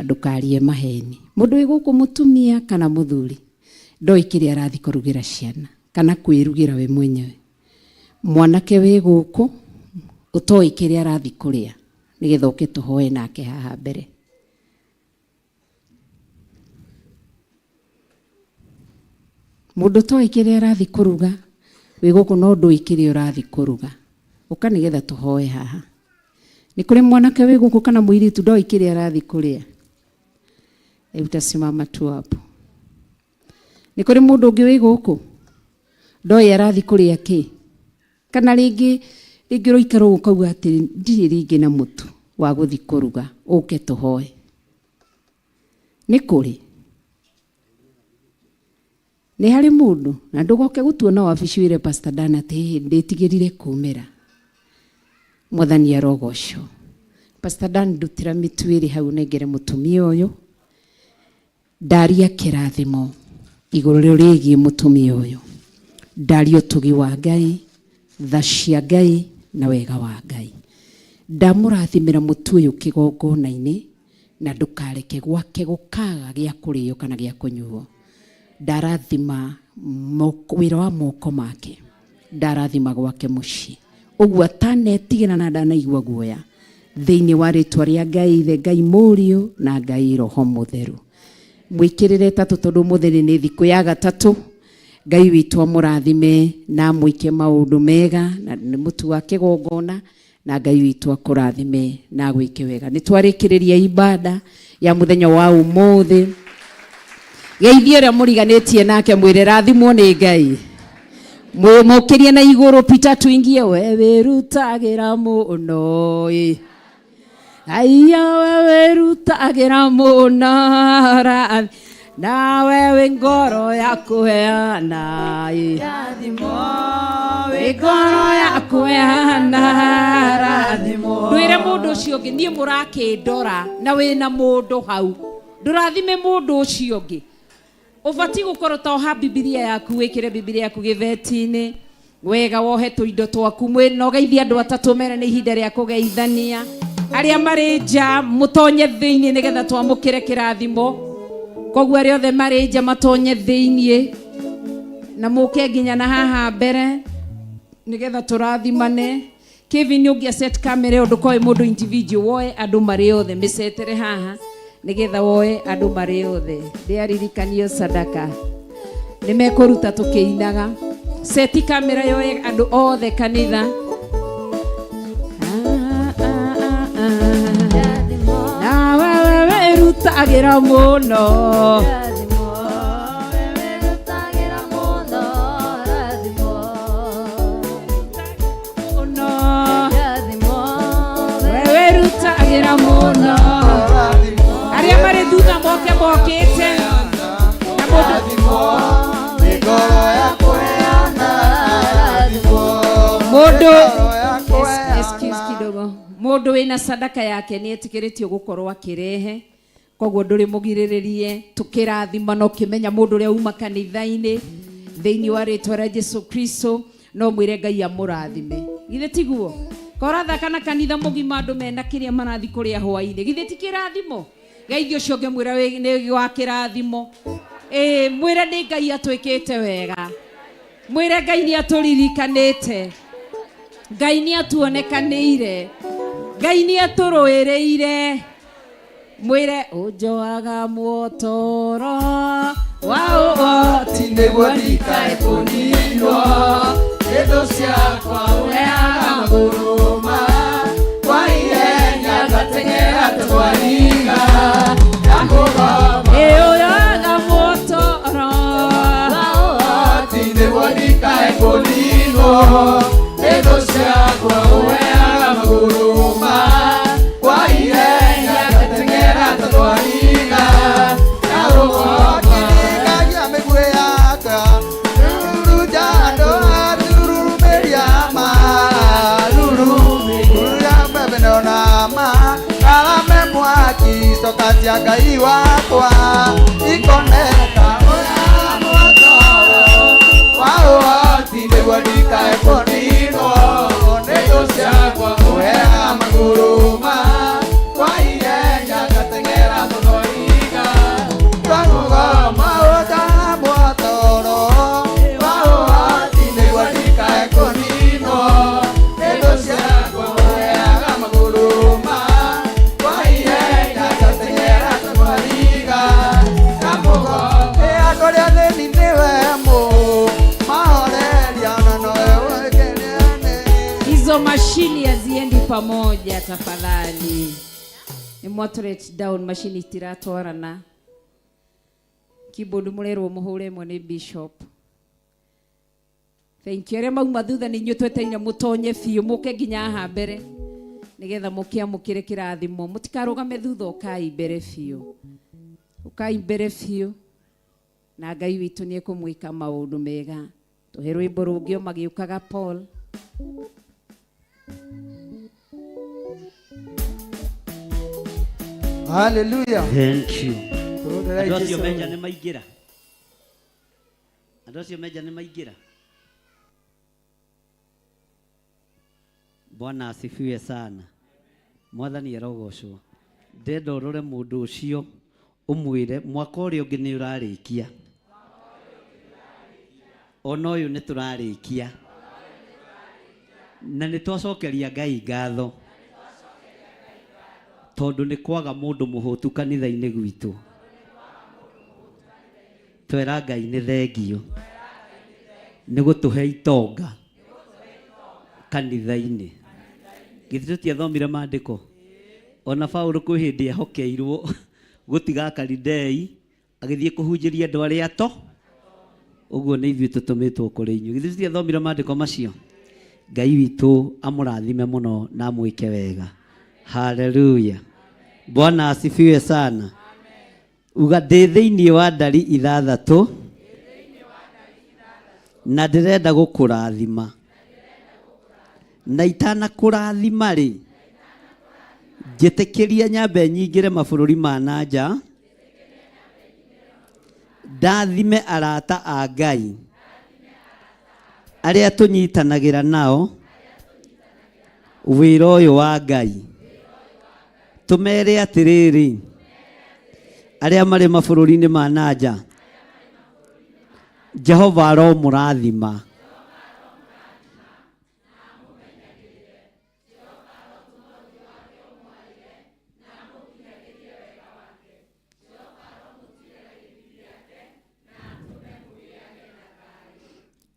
ndũkarie maheni. Mũndũ wĩ gũkũ mũtumia kana mũthuri ndoĩ kĩrĩa arathiĩ kũrugĩra ciana kana kwĩrugĩra we mwenyewe. Mwanake wĩ gũkũ ũtoĩ kĩrĩa arathiĩ kũrĩa nĩgetha ũke tũhoe nake haha mbere. Mũndũ ũtoĩ kĩrĩa arathiĩ kũruga wĩ gũkũ no ndũĩ kĩrĩa ũrathiĩ kũruga, ũka nĩgetha tũhoe haha. Nĩ kũrĩ mwanake wĩ gũkũ kana mũirĩtu ndoĩ kĩrĩa arathiĩ kũrĩa? Utasimama tu hapo. Nĩ kũrĩ mũndũ ũngĩ wĩ gũkũ ndoĩ arathiĩ kũrĩa kĩ? Kana rĩngĩ rĩngĩ ũraikara ũguo ũkauga atĩ ndirĩ rĩngĩ na mũtu wa gũthiĩ kũruga, ũke tũhoe. Nĩ kũrĩ? Nĩ harĩ mũndũ? Na ndũgoke gũtuona wabici wĩre Pastor Dan atĩ hĩ ndĩtigĩrire kumĩra. Mwathani arogocwo. Pastor Dan ndutĩra mĩtu ĩrĩ hau nengere mũtumia ũyũ. Ndaria kĩrathimo igũrũ rĩgiĩ mũtumia ũyũ. Ndaria ũtugi wa Ngai, tha cia Ngai na wega wa Ngai. Ndamũrathimĩra mũtu ũyũ kĩgongona-inĩ na ndũkareke gwake gũkaga gĩa kũrĩo kana gĩa kũnyuo. Ndarathima wĩra wa moko make. Ndarathima gwake mũciĩ. Ũguo atanetigĩra na ndanaigua guoya. Thĩinĩ wa rĩtwa rĩa Ngai Ithe, Ngai Mũriũ na Ngai Roho Mũtheru. Mwĩkĩrĩre tatũ tondũ ũmũthĩ nĩ thikũ ya gatatũ. Ngai witũ amũrathime na amwĩke maũndũ mega na nĩ mũtu wa kĩgongona na Ngai witũ akũrathime na agwĩke wega. Nĩ twarĩkĩrĩria ibada ya mũthenya wa ũmũthĩ. Geithie ũrĩa mũriganĩtie nake mwĩre rathimwo nĩ Ngai. Mwĩmũkĩrie na igũrũ Peter tuingie we wĩrutagĩra mũno ĩ. Aiya we wĩrutagĩra mũno rathi nawe wĩ ngoro ya kũheana ĩ. Wĩ ngoro ya kũheana rathimwo. Ndwĩre mũndũ ũcio ũngĩ niĩ mũrakĩndora na wĩna mũndũ hau. Ndũrathime mũndũ ũcio ũngĩ. Ũbatiĩ gũkorwo ta oha Bibilia yaku, wĩkĩre Bibilia yaku gĩtheti-inĩ wega, wohe tũindo twaku mwĩ na ũgeithie andũ atatũ mere nĩ ihinda rĩa kũgeithania. Arĩa marĩ nja mũtonye thĩinĩ nĩgetha twamũkĩre kĩrathimo. Koguo arĩa othe marĩ nja matonye thĩinĩ na mũke nginya na haha mbere nĩgetha tũrathimane. Kevin ũngĩa set camera ĩyo ndũkoe mũndũ individual, woe andũ marĩ othe mĩcetere haha Nĩgetha woe andũ marĩ othe. Ndĩaririkanio sadaka. Nĩ mekũruta tũkĩinaga. Seti kamera yoe andũ othe kanitha. Nawe wĩrutagĩra mũno. Wĩrutagĩra mũno. Arĩa marĩ thutha moke mokĩte. Na mũndũ excuse kidogo. Mũndũ wĩna sadaka yake nĩ etĩkĩrĩtio gũkorwo akĩrehe. Koguo ndũrĩ mũgirĩrĩrie tũkĩrathima na ũkĩmenya mũndũ ũrĩa uma kanitha-inĩ thĩinĩ wa rĩtwa rĩa Jesu Kristo no mwĩre Ngai amũrathime. Githĩ tiguo? Korathaka na kanitha mũgima andũ mena kĩrĩa marathi kũrĩa hwaĩ-inĩ. Githĩ ti kĩrathimo? Geithio ũcio ũngĩ mwĩre nĩ wa kĩrathimo. Ĩĩ mwĩre nĩ Ngai atwĩkĩte wega. Mwĩre Ngai nĩ atũririkanĩte. Ngai nĩ atuonekanĩire. Ngai nĩ atũrũĩrĩire. Mwĩre ũnjoaga muotoro wa ũhoti nĩguo ndikae kũninwo. Nĩ thũ ciakwa ũheaga magũrũ ma kwa ihenya ngateng'era ta thwariga. Ĩ ũyoaga muotoro wa ũhoti nĩguo ndikae kũninwo. Nĩ thũ ciakwa ũheaga magũrũ ma kwa ihenya ngateng'era ta thwariga. Kirikagia mĩguĩ yakwa, rurunja andũ aturumĩria ma, rurumĩria mbembe na ma, arame mwaki coka cia Ngai wakwa, ikoneka ũrĩa mwatoro wa ũhoti nĩguo ndikae kũninwo, nĩ thũ ciakwa ũheaga magũrũ ma kwa ihenya ngateng'era ta thwariga. Twamũgoma ũtamwatoro wa ũhoti nĩguo ndikae kũninwo, nĩ thũ ciakwa ũheaga magũrũ ma kwa ihenya ngateng'era ta thwariga. Ĩ andũ arĩa athĩni nĩwe mahoreria na nowe ũkenene. Hizo mashini haziendi pamoja tafadhali. Ni moderate down mashini itiratwarana. Keyboard mũrerwo mũhũre ĩmwe nĩ bishop. Thank you. Arĩa mauma thutha nĩ inyuĩ twetereire mũtonye biũ mũke nginya haha mbere nĩgetha mũkĩamũkĩre kĩrathimo. Mũtikarũgame thutha, ũkai mbere biũ. Ũkai mbere biũ na Ngai witũ nĩ ekũmwĩka maũndũ mega. Tũhe rwĩmbo rũngĩ o magĩũkaga Paul. Hallelujah. Thank you. Andũ acio menja nĩ maingĩra. Andũ acio menja nĩ maingĩra. Bwana asifiwe sana. Mwathani arogocwo. Ndenda ũrore mũndũ ũcio ũmwĩre mwaka ũrĩa ũngĩ nĩ ũrarĩkia. Ona ũyũ nĩ tũrarĩkia. Na nĩ twacokeria Ngai ngatho. Tondũ nĩ kwaga mũndũ mũhũtu kanitha-inĩ gwitũ. Twera Ngai nĩ thengio. Nĩ gũtũhe itonga kanitha-inĩ. Githĩ tũtiathomire maandĩko? Ona Paũlũ kwĩ hĩndĩ ehokeirwo gũtiga Kalidei agĩthiĩ kũhunjĩria andũ arĩa ato. Ũguo nĩ ithuĩ tũtũmĩtwo kũrĩ inyuĩ. Githĩ tũtiathomire maandĩko macio? Ngai witũ amũrathime mũno na amwĩke wega. Haleluya. Bwana asifiwe sana. Uga ndĩ thĩinĩ wa ndari ithathatũ na ndĩrenda gũkũrathima. Na itanakũrathima rĩ, njĩtĩkĩria nyambe nyingĩre mabũrũri ma na nja, ndathime arata a Ngai arĩa tũnyitanagĩra nao wĩra ũyũ wa Ngai. Tũmere atĩrĩrĩ, arĩa marĩ mabũrũri-inĩ ma na nja, Jehova aromũrathima.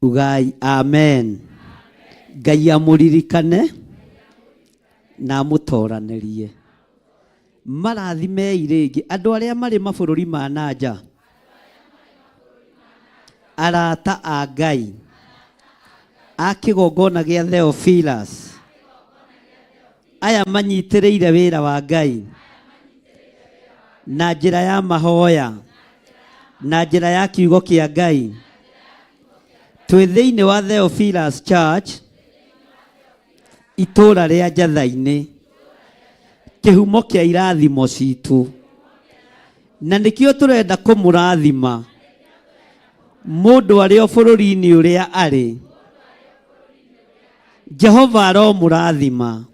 Ugai amen. Ngai amũririkane na amũtoranĩrie. Marathimei rĩngĩ andũ arĩa marĩ mabũrũri ma na nja, arata a Ngai a kĩgongona gĩa Theophilus, aya manyitĩrĩire wĩra wa Ngai na njĩra ya mahoya na njĩra ya kiugo kĩa Ngai. Twĩ thĩinĩ wa Theophilus Church, itũũra rĩa Njatha-inĩ, kĩhumo kĩa irathimo citũ, na nĩkĩo tũrenda kũmũrathima mũndũ arĩ o bũrũri-inĩ ũrĩa arĩ. Jehova aromũrathima.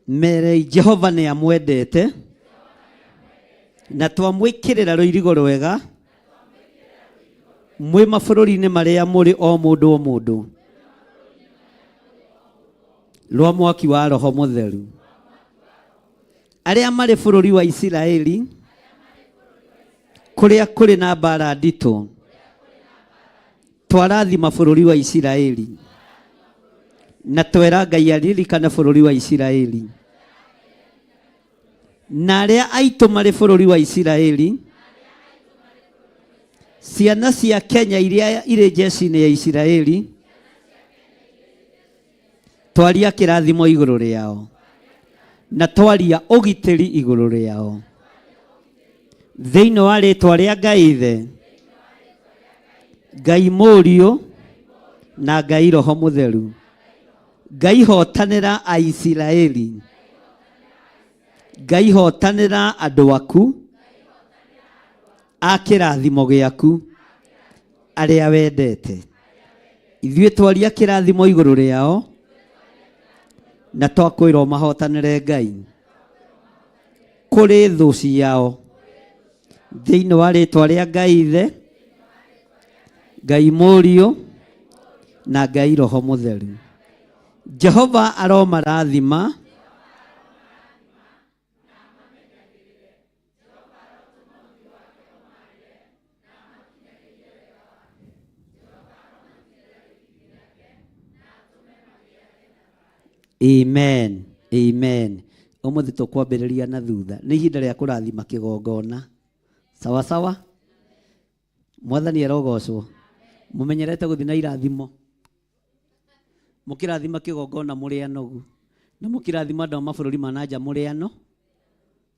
Merei Jehova nĩ amwendete na twamwĩkĩrĩra rũirigo rwega mwĩ mabũrũri-inĩ marĩa mũrĩ o mũndũ o mũndũ rwa mwaki wa Roho Mũtheru. Arĩa marĩ bũrũri wa Isiraeli kũrĩa kũrĩ na mbara nditũ, twarathima bũrũri wa Isiraeli na twera Ngai aririkane bũrũri wa Isiraeli, na arĩa aitũ marĩ bũrũri wa Isiraeli, ciana cia Kenya iria irĩ jeshi-inĩ ya Isiraeli, twaria kĩrathimo igũrũ rĩao na twaria ũgitĩri igũrũ rĩao thĩinĩ wa rĩtwa rĩa Ngai Ithe, Ngai Mũriũ na Ngai Roho Mũtheru. Ngai hotanĩra Aisiraeli, Ngai hotanĩra andũ aku a kĩrathimo gĩaku arĩa wendete. Ithuĩ twaria kĩrathimo igũrũ rĩao na twakwĩrwo mahotanĩre Ngai kũrĩ thũ ciao thĩinĩ wa rĩtwa rĩa Ngai Ithe, Ngai Mũriũ na Ngai Roho Mũtheru. Jehova aromarathima. Amen. Amen. Ũmũthĩ tũkwambĩrĩria na thutha. Nĩ ihinda rĩa kũrathima kĩgongona. Sawa sawa? Mwathani arogocwo. Mũmenyerete gũthiĩ na irathimo. Mũkĩrathima kĩgongona mũrĩ anogu. Na mũkĩrathima andũ a mabũrũri ma na nja mũrĩ ano.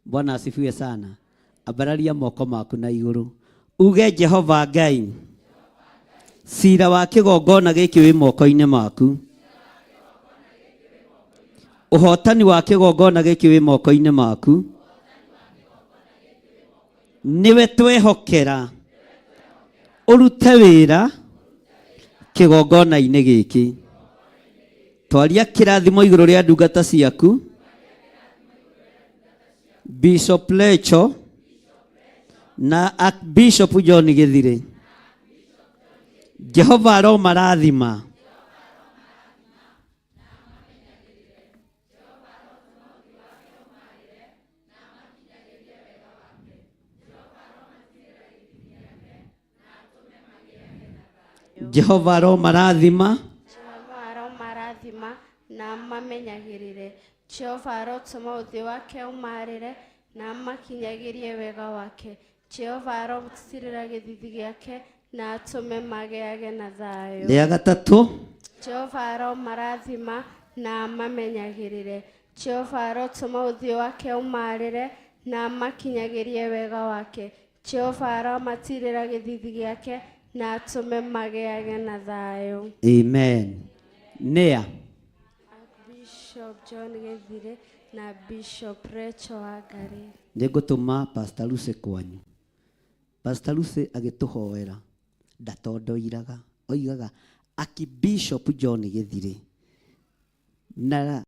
Bwana asifiwe sana. Ambararia moko maku na igũrũ. Uge Jehova Ngai, cira wa kĩgongona gĩkĩ wĩ moko-inĩ maku. Ũhotani wa kĩgongona gĩkĩ wĩ moko-inĩ maku. Nĩwe twehokera ũrute wĩra kĩgongona-inĩ gĩkĩ. Twaria kĩrathimo igũrũ rĩa ndungata ciaku, Bishop Lecho na Archbishop John Gĩthirĩ. Jehova aromarathima. Jehova aromarathima. Jehova aromarathima na amamenyagĩrĩre. Jehova arotũma ũthiũ wake ũmaarĩre na amakinyagĩrie wega wake. Jehova arotirĩra gĩthithi gĩake na atũme magĩage na thayũ. Rĩa gatatũ. Jehova aromarathima na amamenyagĩrĩre. Jehova arotũma ũthiũ wake ũmaarĩre na amakinyagĩrie wega wake. Jehova aromatirĩra gĩthithi gĩake na atũme magĩage na thayũ. Amen. Nĩa? Bishop John Gĩthirĩ na Bishop Rachel Wangari. Nĩngũtũma Pastor Lucy kwanyu. Pastor Lucy agĩtũhoera ndatondoiraga, oigaga Archbishop John Gĩthirĩ na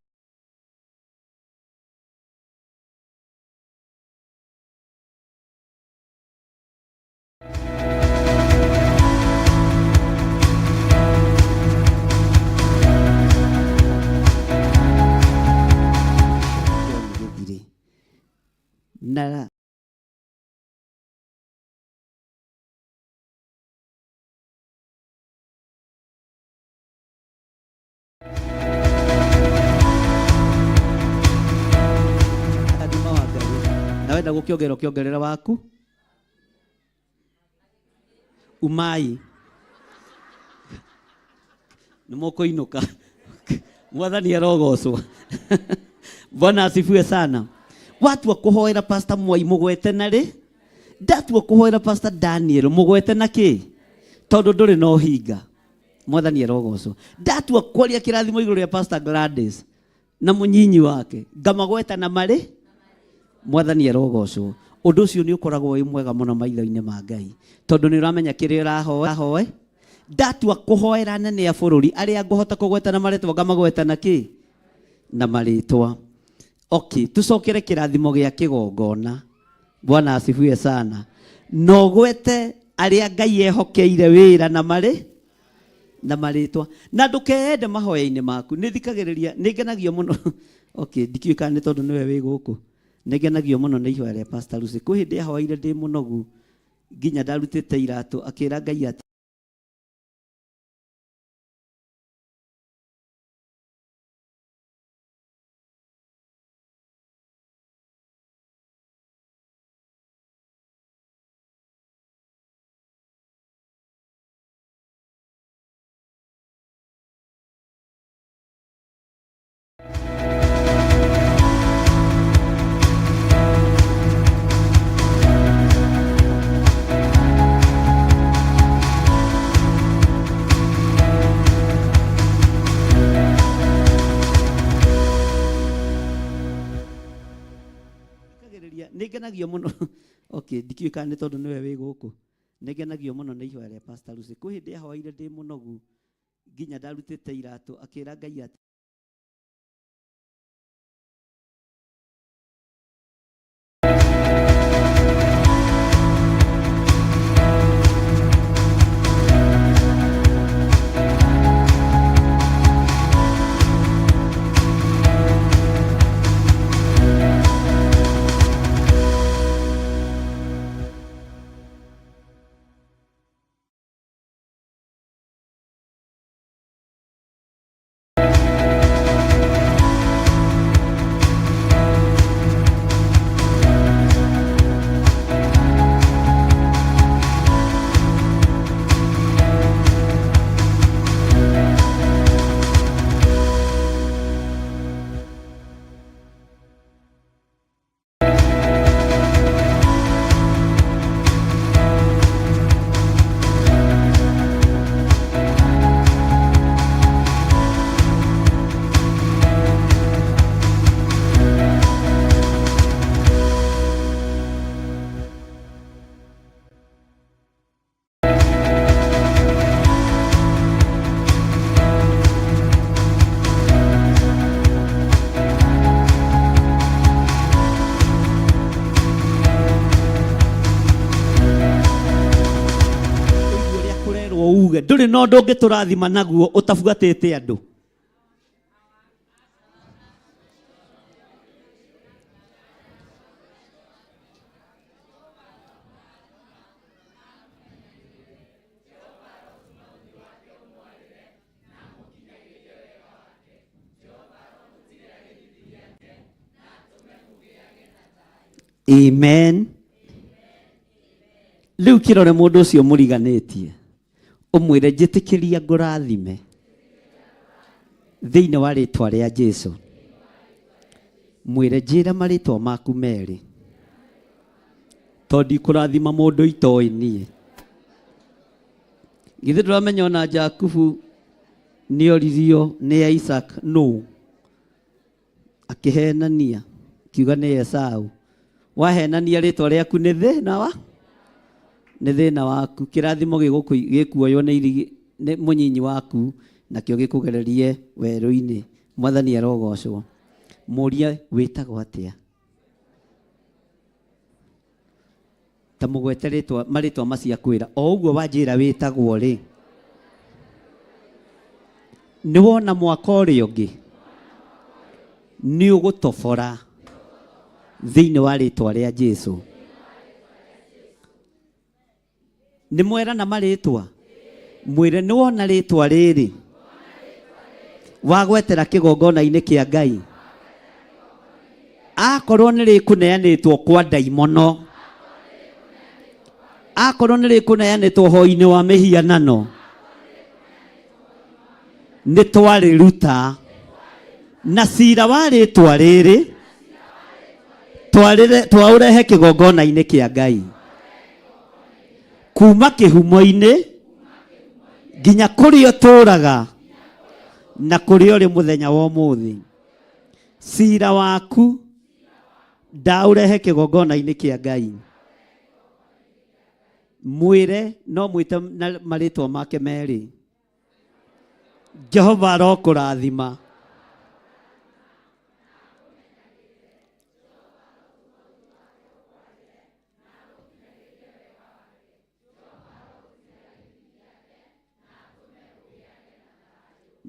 wenda gũkĩongerera ũkĩongerera waku umai nĩ mũkũinũka. Mwathani arogocwo. Bwana asifiwe sana. Watua kũhoera Pastor Mwai mũgwete na rĩ? Ndatua kũhoera Pastor Daniel mũgwete na kĩ? Tondũ ndũrĩ na ũhinga. Mwathani arogocwo. Ndatua kwaria kĩrathimo igũrũ rĩa Pastor Gladys na mũnyinyi wake ngamagweta na marĩ. Mwathani arogocwo. Ũndũ ũcio nĩ ũkoragwo wĩ mwega mũno maitho-inĩ ma Ngai, tondũ nĩ ũramenya kĩrĩa ũrahoe. Ndatua kũhoera anene a bũrũri arĩa ngũhota kũgweta na marĩtwa ngamagweta na kĩ? Na marĩtwa. Okay, tucokere kĩrathimo gĩa kĩgongona. Bwana asifiwe sana. Na ũgwete arĩa Ngai ehokeire wĩra na marĩ na marĩtwa. Na ndũkeende mahoya-inĩ maku. Nĩ thikagĩrĩria, nĩ ngenagio mũno. Okay, ndikĩũĩ kana nĩ tondũ nĩwe wĩ gũkũ. Nĩ ngenagio mũno nĩ ihoya rĩa Pastor Lucy. Kwĩ hĩndĩ ahoeire ndĩ mũnogu nginya ndarutĩte iratũ akĩra Ngai atĩ Nĩ ngenagio mũno. Okay, ndikĩũĩ kana nĩ tondũ nĩwe wĩ gũkũ. Nĩ ngenagio mũno nĩ ihoya rĩa Pastor Lucy. Kwĩ hĩndĩ ahoeire ndĩ mũnogu nginya ndarutĩte iratũ akĩra Ngai atĩ uge ndũrĩ na ũndũ ũngĩtũrathima naguo ũtabuatĩte andũ. Amen. Rĩu kĩrore mũndũ ũcio mũriganĩtie ũmwĩre njĩtĩkĩria ngũrathime thĩinĩ wa rĩtwa rĩa Jesu. Mwĩre njĩra marĩtwa maku merĩ tondũ ndikũrathima mũndũ itoĩ niĩ. Githĩ ndũramenya ona Jakubu nĩoririo nĩ Isaac nũ akĩhenania kiuga nĩ Esau. Wahenania rĩtwa rĩaku nĩ thĩna wa nĩ thĩna waku. Kĩrathimo gĩkuoywo nĩ irigi nĩ mũnyinyi waku nakĩo gĩkũgererie werũ-inĩ. Mwathani arogocwo. Mũrie wĩtagwo atĩa? Ta mũgwete rĩtwa marĩtwa macio akwĩra. O ũguo wanjĩra wĩtagwo rĩ, nĩ wona mwaka ũrĩa ũngĩ nĩ ũgũtobora thĩinĩ wa rĩtwa rĩa Jesu. Nĩ mwerana marĩtwa? Mwĩre nĩ wona rĩtwa rĩrĩ wagwetera kĩgongona-inĩ kĩa Ngai. Akorwo nĩ rĩkũneanĩtwo kwa ndaimono, akorwo nĩ rĩkũneanĩtwo hoi-inĩ wa mĩhianano, nĩ twarĩruta na cira wa rĩtwa rĩrĩ twaũrehe kĩgongona-inĩ kĩa Ngai kuma kĩhumo-inĩ nginya kũrĩa ũtũũraga na kũrĩa ũrĩ mũthenya wa ũmũthĩ. Cira waku ndaũrehe kĩgongona-inĩ kĩa Ngai. Mwĩre no mwĩte na marĩtwa make merĩ. Jehova arokũrathima.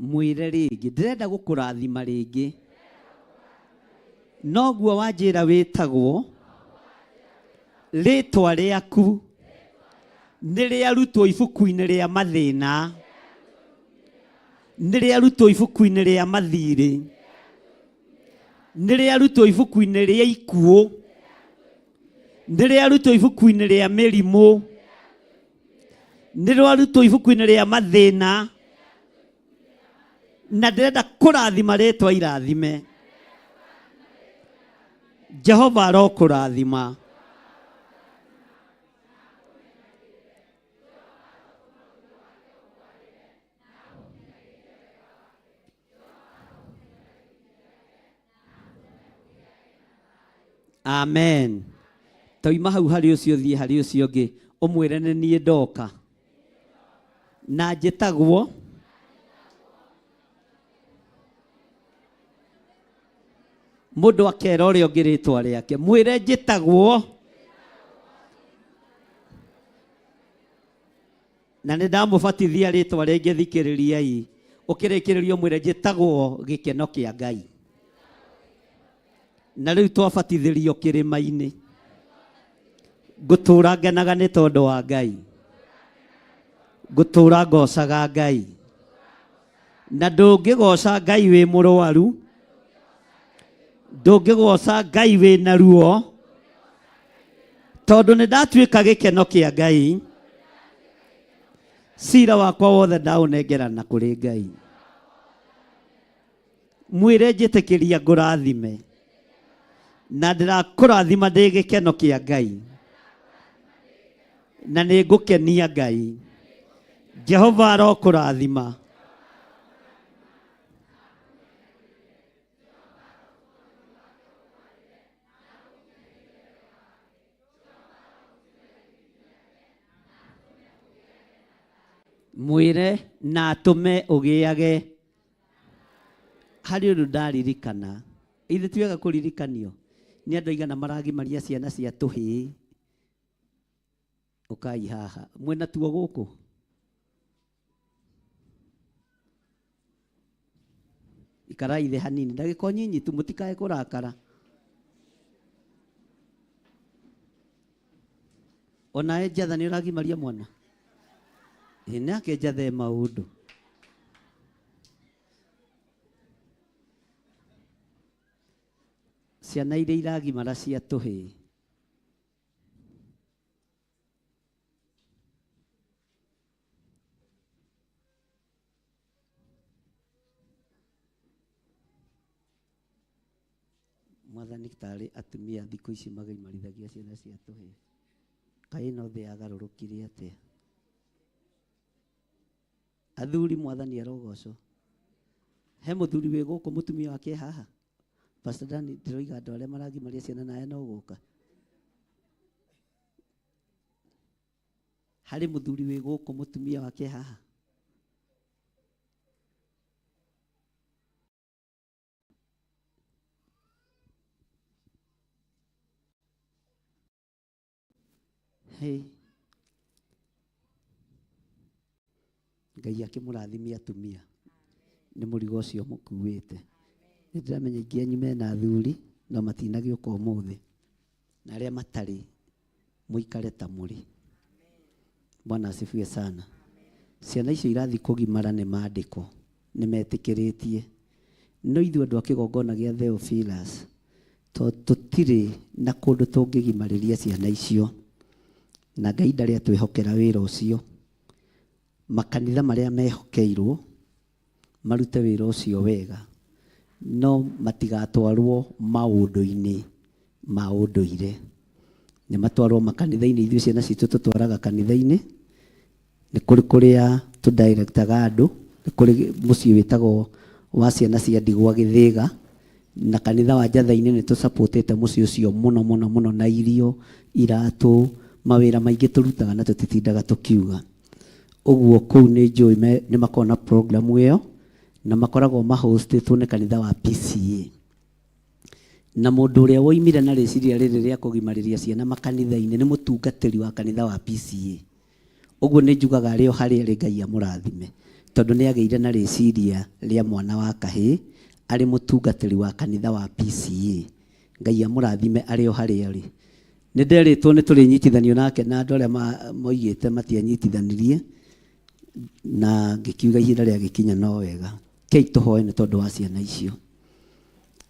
Mwĩre rĩngĩ ndĩrenda gũkũrathima rĩngĩ, noguo wanjĩra wĩtagwo, rĩtwa rĩaku nĩ rĩarutwo ibuku-inĩ rĩa mathĩna, nĩ rĩarutwo ibuku-inĩ rĩa mathirĩ, nĩ rĩarutwo ibuku-inĩ rĩa ikuũ, nĩ rĩarutwo ibuku-inĩ rĩa mĩrimũ, nĩ rwarutwo ibuku-inĩ rĩa mathĩna, na ndĩrenda kũrathima rĩtwa irathime. Jehova arokũrathima. Amen. Toima hau harĩ ũcio thiĩ harĩ ũcio ũngĩ ũmwĩre nĩ niĩ ndoka na njĩtagwo mũndũ akera ũrĩa ũngĩ rĩtwa rĩake, mwĩre njĩtagwo na nĩ ndamũbatithia rĩtwa rĩngĩ, thikĩrĩriai. Ũkĩrĩkĩrĩria ũmwĩre njĩtagwo gĩkeno kĩa Ngai. Na rĩu twabatithĩrio kĩrĩma-inĩ, ngũtũra ngenaga nĩ tondũ wa Ngai, ngũtũra ngocaga Ngai. Na ndũngĩgoca Ngai wĩ mũrwaru, ndũngĩgoca Ngai wĩ na ruo, tondũ nĩ ndatuĩka gĩkeno kĩa Ngai. Cira wakwa wothe ndaũnengerana kũrĩ Ngai. Mwĩre njĩtĩkĩria ngũrathime, na ndĩrakũrathima ndĩ gĩkeno kĩa Ngai, na nĩ ngũkenia Ngai. Jehova arokũrathima. Mwĩre na atũme ũgĩage. Harĩ ũndũ ndaririkana, ithe ti wega kũririkanio nĩ andũ aigana maragimaria ciana cia tũhĩĩ. Ũkai haha mwĩna tuo gũkũ. Ikarai thĩ hanini, ndagĩka o nyinyi tu, mũtikae kũrakara. Onawe njatha nĩ ũragimaria mwana? Ĩ nake njatha e maũndũ. Ciana iria iragimara cia tũhĩĩ. Mwathani tarĩ atumia thikũ ici magimarithagia ciana cia tũhĩĩ. Kaĩ ĩno thĩ yagarũrũkire atĩa? Athuri mwathani arogocwo. He mũthuri wĩ gũkũ mũtumia wake e haha? Pastor Dani ndĩroiga andũ arĩa maragimaria ciana nawe no gũka. Harĩ mũthuri wĩ gũkũ mũtumia wake e haha? Hey. Ngai akĩmũrathimia atumia nĩ mũrigo ũcio mũkuĩte. Nĩ ndĩramenya aingĩ anyu mena athuri no matinagĩũka ũmũthĩ, na arĩa matarĩ mũikare ta mũrĩ. Bwana asifiwe sana. Ciana icio irathiĩ kũgimara nĩ maandĩko nĩ metĩkĩrĩtie, no ithuĩ andũ a kĩgongona gĩa Theophilus Tondũ tũtirĩ na kũndũ tũngĩgimarĩria ciana icio, na Ngai ndarĩ atwĩhokera wĩra ũcio. Makanitha marĩa mehokeirwo marute wĩra ũcio wega, no matigatwarwo maũndũ-inĩ ma ũndũire. Nĩ matwarwo makanitha-inĩ, ithuĩ ciana citũ tũtwaraga kanitha-inĩ, Nĩ kũrĩ kũrĩa tũ directaga andũ, nĩ kũrĩ mũciĩ wĩtagwo wa ciana cia ndigwa Gĩthĩga, na kanitha wa Njatha-inĩ nĩ tũ support ĩte mũciĩ ũcio mũno mũno mũno na irio, iratũ, mawĩra maingĩ tũrutaga na tũtitindaga tũkiuga. Ũguo kũu nĩ njũĩ nĩ makoragwo na program ĩyo, na makoragwo ma host ĩtwo nĩ kanitha wa PCEA. Na mũndũ ũrĩa woimire na rĩciria rĩrĩ rĩa kũgimarĩria ciana makanitha-inĩ nĩ mũtungatĩri wa kanitha wa PCEA. Ũguo nĩ njugaga arĩ o harĩa arĩ Ngai amũrathime tondũ nĩ agĩire na rĩciria rĩa mwana wa kahĩĩ arĩ mũtungatĩri wa kanitha wa PCEA. Ngai amũrathime arĩ o harĩa arĩ. Nĩ nderĩtwo nĩ tũrĩnyitithanio nake na andũ arĩa moigĩte matianyitithanirie na ngĩkiuga ihinda rĩagĩkinya no wega. Rekei tũhoe nĩ tondũ wa ciana icio.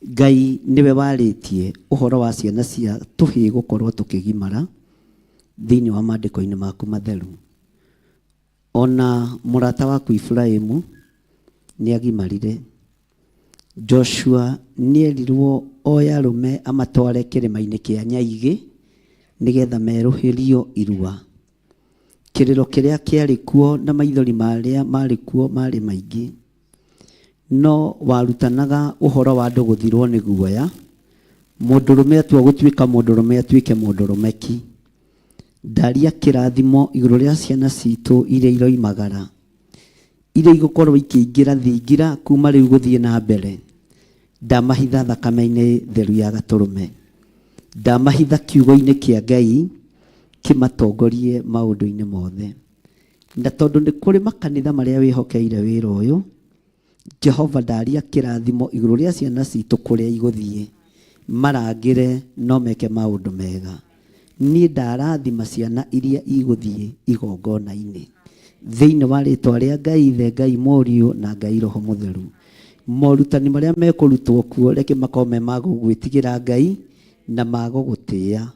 Ngai nĩwe warĩtie ũhoro wa ciana cia tũhĩĩ gũkorwo tũkĩgimara thĩinĩ wa maandĩko-inĩ maku matheru. O na mũrata waku Iburahimu nĩ agimarire. Joshua nĩerirwo oe arũme amatware kĩrĩma-inĩ kĩa Nyaigĩ nĩgetha merũhĩrio irua. Kĩrĩro kĩrĩa kĩarĩ kuo na maithori marĩa maarĩ kuo maarĩ maingĩ. No warutanaga ũhoro wa andũ gũthirwo nĩ guoya, mũndũrũme atua gũtuĩka mũndũrũme atuĩke mũndũrũme ki. Ndaria kĩrathimo igũrũ rĩa ciana citũ iria iroimagara, iria igũkorwo ikĩingĩra thingira kuma rĩu gũthiĩ na mbere. Ndamahitha thakame-inĩ theru ya Gatũrũme. Ndamahitha kiugo-inĩ kĩa Ngai kĩmatongorie maũndũ-inĩ mothe. Na tondũ nĩ kũrĩ makanitha marĩa wĩhokeire wĩra ũyũ, Jehova ndaria kĩrathimo igũrũ rĩa ciana citũ kũrĩa igũthiĩ, marangĩre no meke maũndũ mega. Niĩ ndarathima ciana iria igũthiĩ igongona-inĩ. Thĩinĩ wa rĩtwa rĩa Ngai Ithe, Ngai Mũriũ na Ngai Roho Mũtheru. Morutani marĩa mekũrutwo kuo reke makorwo me ma gũgwĩtigĩra Ngai na ma gũgũtĩa.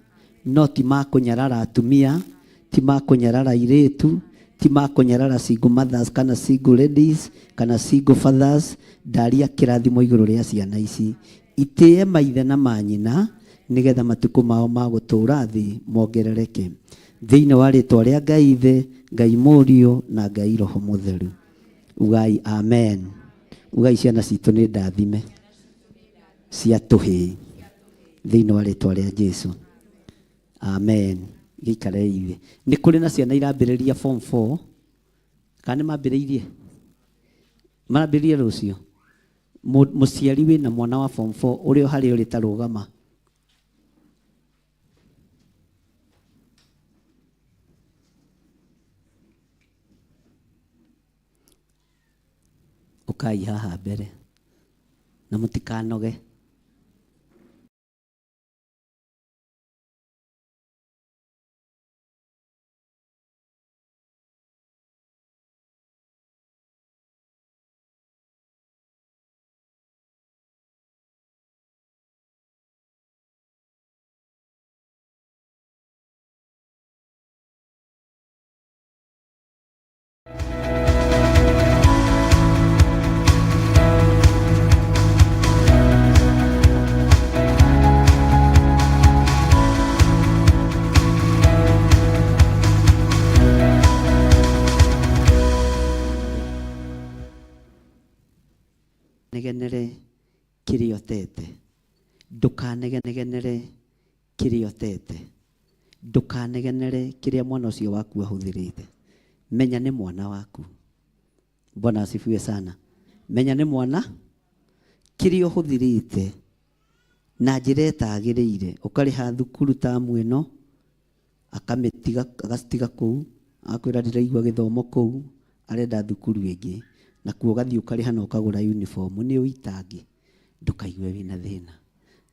No ti ma kũnyarara atumia, ti ma kũnyarara airĩtu, ti ma kũnyarara single mothers kana single ladies kana single fathers. Ndaria kĩrathimo igũrũ rĩa ciana ici. Itĩe maithe na manyina nĩgetha matukũ mao ma gũtũũra thĩ mongerereke. Thĩinĩ wa rĩtwa rĩa Ngai Ithe, Ngai Mũriũ na Ngai Roho Mũtheru. Ugai amen. Ugai ciana citũ nĩ ndathime cia tũhĩĩ thĩinĩ wa rĩtwa rĩa Jesu. Amen. Gĩikarei thĩ. Nĩ kũrĩ na ciana irambĩrĩria form 4 kana nĩ mambĩrĩirie? Marambĩrĩria rũciũ? Mũciari wĩna mwana wa form 4 ũrĩ o harĩa ũrĩ ta rũgama. Ũkai haha mbere na mũtikanoge. Negenere kĩrĩa ũtete, ndũkanegenere kĩrĩa ũtete, ndũkanegenere kĩrĩa mwana ũcio waku ahũthĩrĩte. Menya nĩ mwana waku. Bwana asifiwe sana. Menya nĩ mwana kĩrĩa ũhũthĩrĩte na njĩra ĩtagĩrĩire, ũkarĩha thukuru tamu ĩno, akamĩtiga agacitiga kũu, agakwĩra ndĩraigua gĩthomo kũu, arenda thukuru ĩngĩ, nakuo ũgathiĩ ũkarĩha na ũkagũra uniform, nĩ ũitangi, ndũkaigue wĩna thĩna.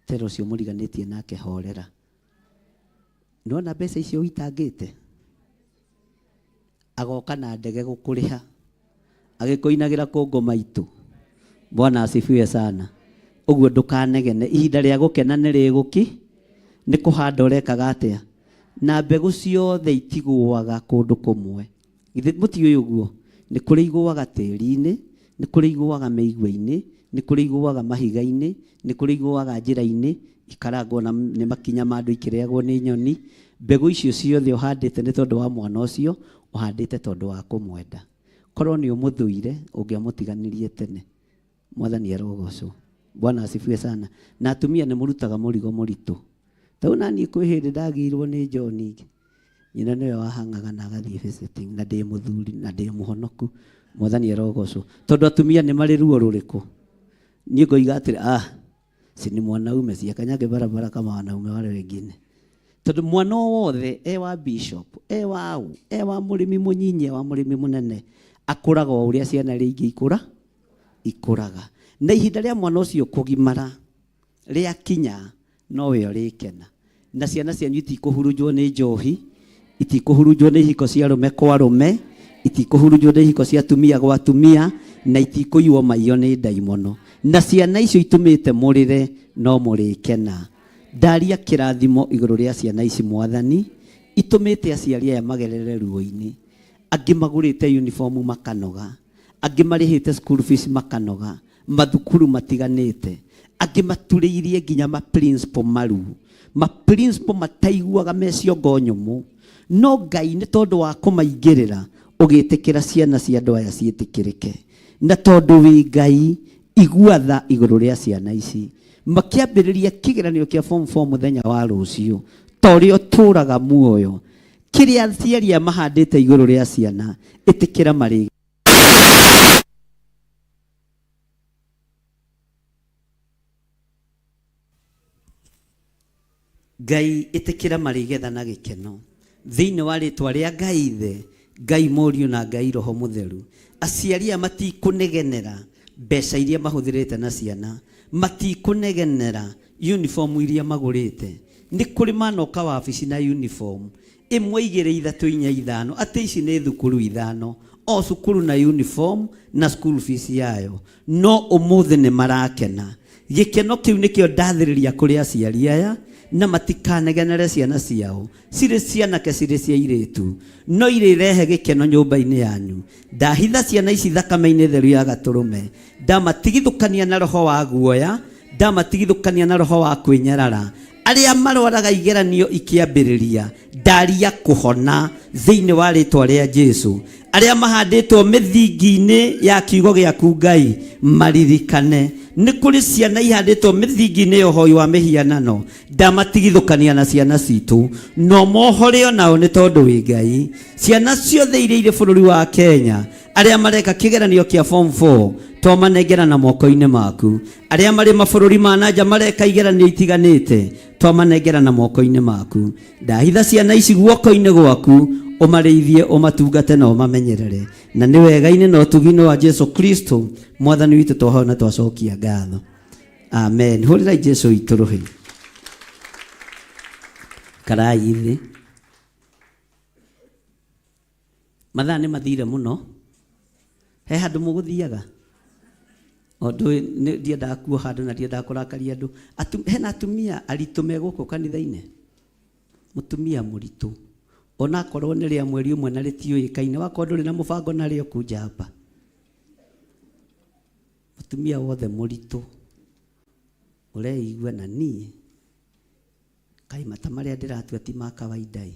Tera ũcio mũriganĩtie nake horera. Nĩwona mbeca icio ũitangĩte? Agoka na ndege gũkũrĩha, agĩkũinagĩra kũngũ maitũ. Bwana asifiwe sana. Ũguo ndũkanegene, ihinda rĩa gũkena nĩ rĩgũki, nĩ kũhanda ũrekaga atĩa? Na mbegũ ciothe itigũaga kũndũ kũmwe. Githĩ mũtiũĩ ũguo? Nĩ kũrĩ igũaga tĩri-inĩ, nĩ kũrĩ igũaga mĩigua-inĩ, nĩ kũrĩ igũaga mahiga-inĩ, nĩ kũrĩ igũaga njĩra-inĩ, ikarangwo na nĩ makinya ma andũ ikĩrĩagwo nĩ nyoni. Mbegũ icio ciothe ũhandĩte nĩ tondũ wa mwana ũcio, ũhandĩte tondũ wa kũmwenda. Korwo nĩ ũmũthũire, ũngĩamũtiganirie tene. Mwathani arogocwo. Bwana asifiwe sana. Na atumia nĩ mũrutaga mũrigo mũritũ. Tau na niĩ kwĩ hĩndĩ ndagĩirwo nĩ John nyina nĩwe wahang'aga na agathiĩ visiting na ndĩ mũthuri na ndĩ mũhonoku. Mwathani arogocwo. Tondũ atumia nĩ marĩ ruo rũrĩkũ? Niĩ ngoiga atĩrĩ, ah, si ni mwanaume, si akanyage barabara kama wanaume wale wengine. Tondũ mwana o wothe e wa bishop, e wa ũ, e wa mũrĩmi mũnyinyi, e wa mũrĩmi mũnene, akũraga o ũrĩa ciana iria ingĩ ikũra ikũraga. Na ihinda rĩa mwana ũcio kũgimara rĩakinya, nowe ũrĩkena. Na ciana cianyu itikũhurunjwo nĩ njohi, itikũhurunjwo nĩ ihiko cia arũme kwa arũme, itikũhurunjwo nĩ ihiko cia atumia gwa atumia, na itikũiywo maiyo nĩ ndaimono. Na ciana icio itũmĩte mũrĩre, no mũrĩkena. Ndaria kĩrathimo igũrũ rĩa ciana ici Mwathani, itũmĩte aciari aya magerere ruo-inĩ. Angĩ magũrĩte uniform makanoga, angĩ marĩhĩte school fees makanoga, mathukuru matiganĩte, angĩ maturĩirie nginya ma principal maru, ma principal mataiguaga me ciongo nyũmũ. No Ngai nĩ tondũ wa kũmaingĩrĩra, ũgĩtĩkĩra ciana cia andũ aya ciĩtĩkĩrĩke. Na tondũ wĩ Ngai, igua tha igũrũ rĩa ciana ici. Makĩambĩrĩria kĩgeranio kĩa form 4 mũthenya wa rũciũ, ta ũrĩa ũtũraga muoyo, kĩrĩa aciari aya mahandĩte igũrũ rĩa ciana, ĩtĩkĩra marĩ Ngai ĩtĩkĩra marĩgetha na gĩkeno thĩinĩ wa rĩtwa rĩa Ngai Ithe, Ngai Mũriũ na Ngai Roho Mũtheru. Aciari aya matikũnegenera mbeca iria mahũthĩrĩte na ciana, matikũnegenera uniform iria magũrĩte. Nĩ kũrĩ manoka wabici na uniform ĩmwe igĩrĩ ithatũ inya ithano, atĩ ici nĩ thukuru ithano, o cukuru na uniform na school fees yayo. No ũmũthĩ nĩ marakena. Gĩkeno kĩu nĩkĩo ndathĩrĩria kũrĩ aciari aya, na matikanegenere ciana ciao, cirĩ cianake cirĩ cia airĩtu, no irĩrehe gĩkeno nyũmba-inĩ yanyu. Ndahitha ciana ici thakame-inĩ theru ya Gatũrũme, ndamatigithũkania na roho wa guoya, ndamatigithũkania na roho wa kwĩnyarara. Arĩa marwaraga igeranio ikĩambĩrĩria, ndaria kũhona thĩinĩ wa rĩtwa rĩa Jesu. Arĩa mahandĩtwo mĩthingi-inĩ ya kiugo gĩaku Ngai, maririkane. Nĩ kũrĩ ciana ihandĩtwo mĩthingi-inĩ ya ũhoi wa mĩhianano, ndamatigithũkania na ciana citũ, no mohore o nao nĩ tondũ wĩ Ngai. Ciana ciothe iria irĩ bũrũri wa Kenya, arĩa mareka kĩgeranio kĩa form 4, twamanengera na moko-inĩ maku. Arĩa marĩ mabũrũri ma na nja mareka igeranio itiganĩte, twamanengera na moko-inĩ maku. Ndahitha ciana ici guoko-inĩ gwaku, ũmarĩithie, ũmatungate na ũmamenyerere. Na nĩ wega-inĩ na ũtugi-inĩ wa Jesu Kristo Mwathani witũ twahoya na twacokia ngatho. Amen. Hũrĩrai Jesu witũ rũhĩ. Karai thĩ. Mathaa nĩ mathire mũno. He handũ mũgũthiaga? Ũndũ ndiendaga kuoha andũ na ndiendaga kũrakaria andũ. Hena atumia aritũ me gũkũ kanitha-inĩ? Mũtumia mũritũ. Onakorwo nĩ rĩa mweri ũmwe na rĩtiũĩkaine, wakorwo ndũrĩ na mũbango narĩo kunja hapa. Mũtumia wothe mũritũ ũreigua na niĩ kaĩ mata marĩa ndĩratua ti ma kawaida ĩ.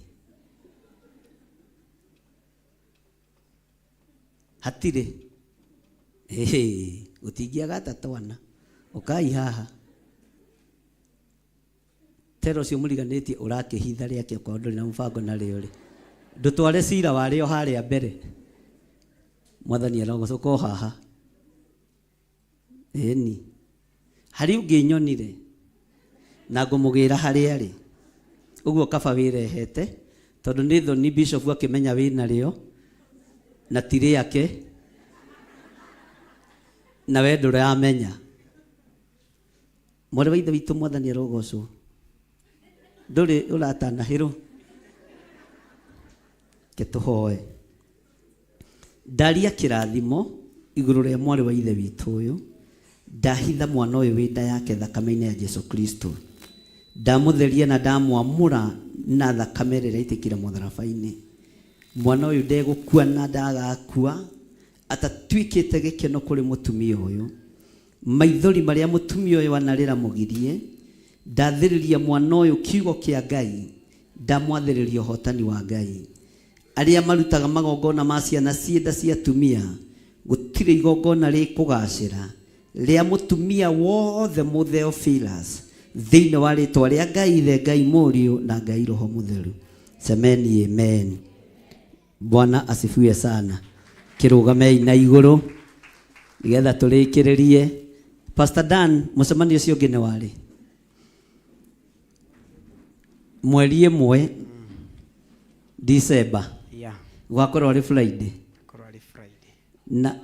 Hatirĩ. Ĩhĩ, gũtingĩaga ta twana. Ũkai haha. Tera ũcio mũriganĩtie ũrakĩhitha rĩake okorwo ndũrĩ na mũbango narĩo rĩ. Ndũtware cira warĩo harĩa mbere. Mwathani arogocwo o haha. Ĩni. Harĩ ũngĩ nyonire na ngũmũgĩra harĩa arĩ. Ũguo kaba wĩrehete tondũ nĩ thoni bishop akĩmenya wĩ narĩo na ti rĩake na we ndũramenya. Mwarĩ wa ithe witũ Mwathani arogocwo. Ndũrĩ ũratanahĩrwo. Ke tũhoe. Ndaria kĩrathimo igũrũ rĩa mwarĩ wa ithe witũ ũyũ. Ndahitha mwana ũyũ wĩ nda yake thakame-inĩ ya Jesu Kristo. Ndamũtheria na ndamwamũra na thakame ĩrĩa ĩraitĩkire mũtharaba-inĩ. Mwana ũyũ ndegũkua na ndagakua atatuĩkĩte gĩkeno kũrĩ mũtumia ũyũ. Maithori marĩa mũtumia ũyũ anarĩra mũgirie. Ndathĩrĩria mwana ũyũ kiugo kĩa Ngai. Ndamwathĩrĩria ũhotani wa Ngai. Arĩa marutaga magongona ma ciana ciĩ nda cia atumia, gũtirĩ igongona rĩkũgacĩra rĩa mũtumia wothe mũtheophilus thĩinĩ wa rĩtwa rĩa Ngai Ithe, Ngai Mũriũ na Ngai Roho Mũtheru. Semeni amen. Bwana asifiwe sana. Kĩrũgamei na igũrũ nĩgetha tũrĩkĩrĩrie. Pastor Dan, mũcemanio ũcio ũngĩ nĩ warĩ? Mweri ĩmwe December. Yeah. Gwakorwo arĩ Friday. Korwo arĩ Friday. Na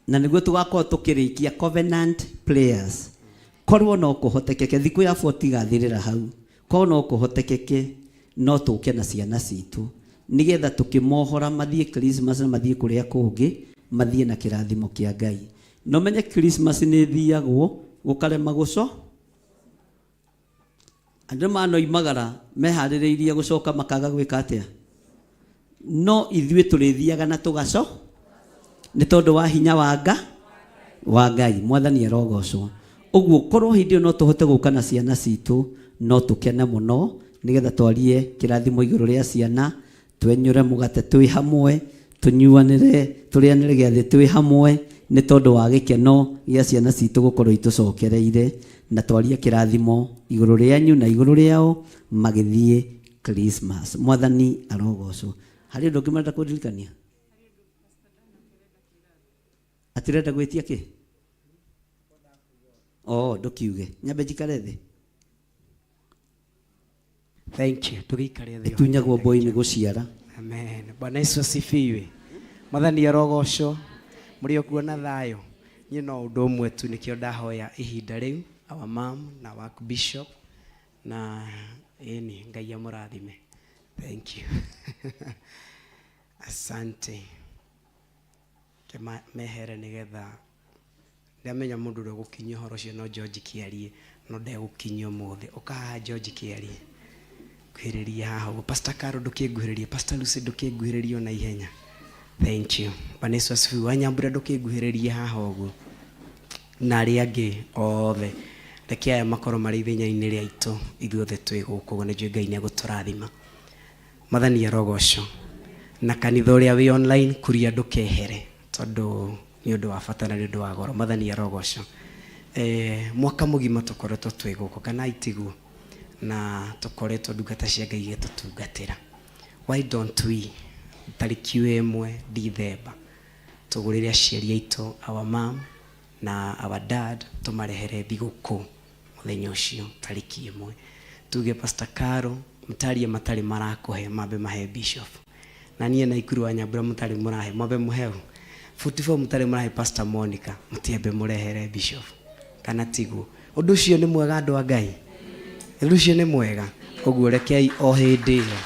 na nĩguo tũgakorwo tũkĩrĩkia covenant prayers. Korwo no kũhotekeke thikũ ya 40 igathirĩra hau. Korwo no kũhotekeke no tũke na ciana citũ nĩgetha tũkĩmohora mathiĩ Christmas na mathiĩ kũrĩa kũngĩ mathiĩ na kĩrathimo kĩa Ngai. No menye Christmas nĩ ĩthiagwo gũkarema gũco andũ manoimagara meharĩrĩirie gũcoka makaga gwĩka atĩa no ithuĩ tũrĩthiaga na tũgaco nĩ tondũ wa hinya wa nga wa Ngai mwathani arogocwo ũguo korwo hĩndĩ ĩyo no tũhote gũka na ciana citũ no tũkene mũno nĩgetha twarie kĩrathimo igũrũ rĩa ciana twenyũre mũgate twĩ hamwe tũnyuanĩre tũrĩanĩre gĩathĩ twĩ hamwe nĩ tondũ wa gĩkeno gĩa ciana citũ gũkorwo itũcokereire na twarie kĩrathimo igũrũ rĩanyu na igũrũ rĩao magĩthiĩ Christmas. Mwathani arogocwo. Harĩ ũndũ ũngĩ marenda kũndirikania? Atĩ ũrenda gwĩtia kĩ? Oh, ndũkiuge. Nyambe njikare thĩ. Thank you. Tũgĩikare thĩ. Ĩtunyagwo mbũi nĩ gũciara. Amen. Bwana Yesu asifiwe. Mwathani arogocwo. Mũrĩ o kuo na thayũ. Niĩ no ũndũ ũmwe tu nĩkĩo ndahoya ihinda rĩu our mom na our bishop na ĩni Ngai amũrathime. Thank you. Asante. Ke mehere nĩgetha ndamenya mũndũ ũrĩa ũgũkinyia ũhoro ũcio no George Kĩarie no ndegũkinyia ũmũthĩ. Ũka haha George Kĩarie. Nguhĩrĩria haha ũguo. Pastor Caro ndũkĩnguhĩrĩrie. Pastor Lucy ndũkĩnguhĩrĩrie ona ihenya. Thank you. Bwana Yesu asifiwe. Wanyambura ndũkĩnguhĩrĩrie haha ũguo. Na arĩa angĩ othe. Reke aya makorwo marĩ ithenya-inĩ rĩa itũ ithuothe twĩ gũkũ ũguo nĩnjũĩ Ngai nĩegũtũrathima. Mwathani arogocwo. Na kanitha ũrĩa wĩ online kuria ndũkehere tondũ nĩ ũndũ wa bata na nĩ ũndũ wa goro. Mwathani arogocwo. Eh, mwaka mũgima tũkoretwo twĩ gũkũ kana itiguo na tũkoretwo ndungata cia Ngai igĩtũtungatĩra. Why don't we tarĩki ĩmwe Dithemba tũgũrĩre aciari aitũ our mom na our dad tũmarehere thigũkũ mũthenya ũcio tarĩki ĩmwe. Tuge Pastor Caro mũtarie matarĩ marakũhe mambe mahe bishop. Na niĩ na Ikuru wa Nyambura mũtarĩ mũrahe mwambe mũheu. 44 mũtarĩ mũrahe Pastor Monica mũtiambe mũrehere bishop. Kana tiguo? Ũndũ ũcio nĩ mwega andũ a Ngai? Ũndũ ũcio nĩ mwega? Ũguo rekei o hĩndĩ ĩyo.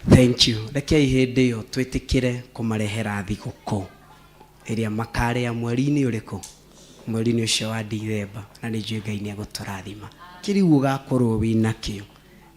Thank you. Rekei hĩndĩ ĩyo twĩtĩkĩre kũmarehera thigũkũ ĩrĩa makarĩa mweri-inĩ ũrĩkũ? Mweri-inĩ ũcio wa Dithemba, na nĩ njũĩ Ngai nĩ egũtũrathima. Kĩrĩu ũgakorwo wĩ nakĩo,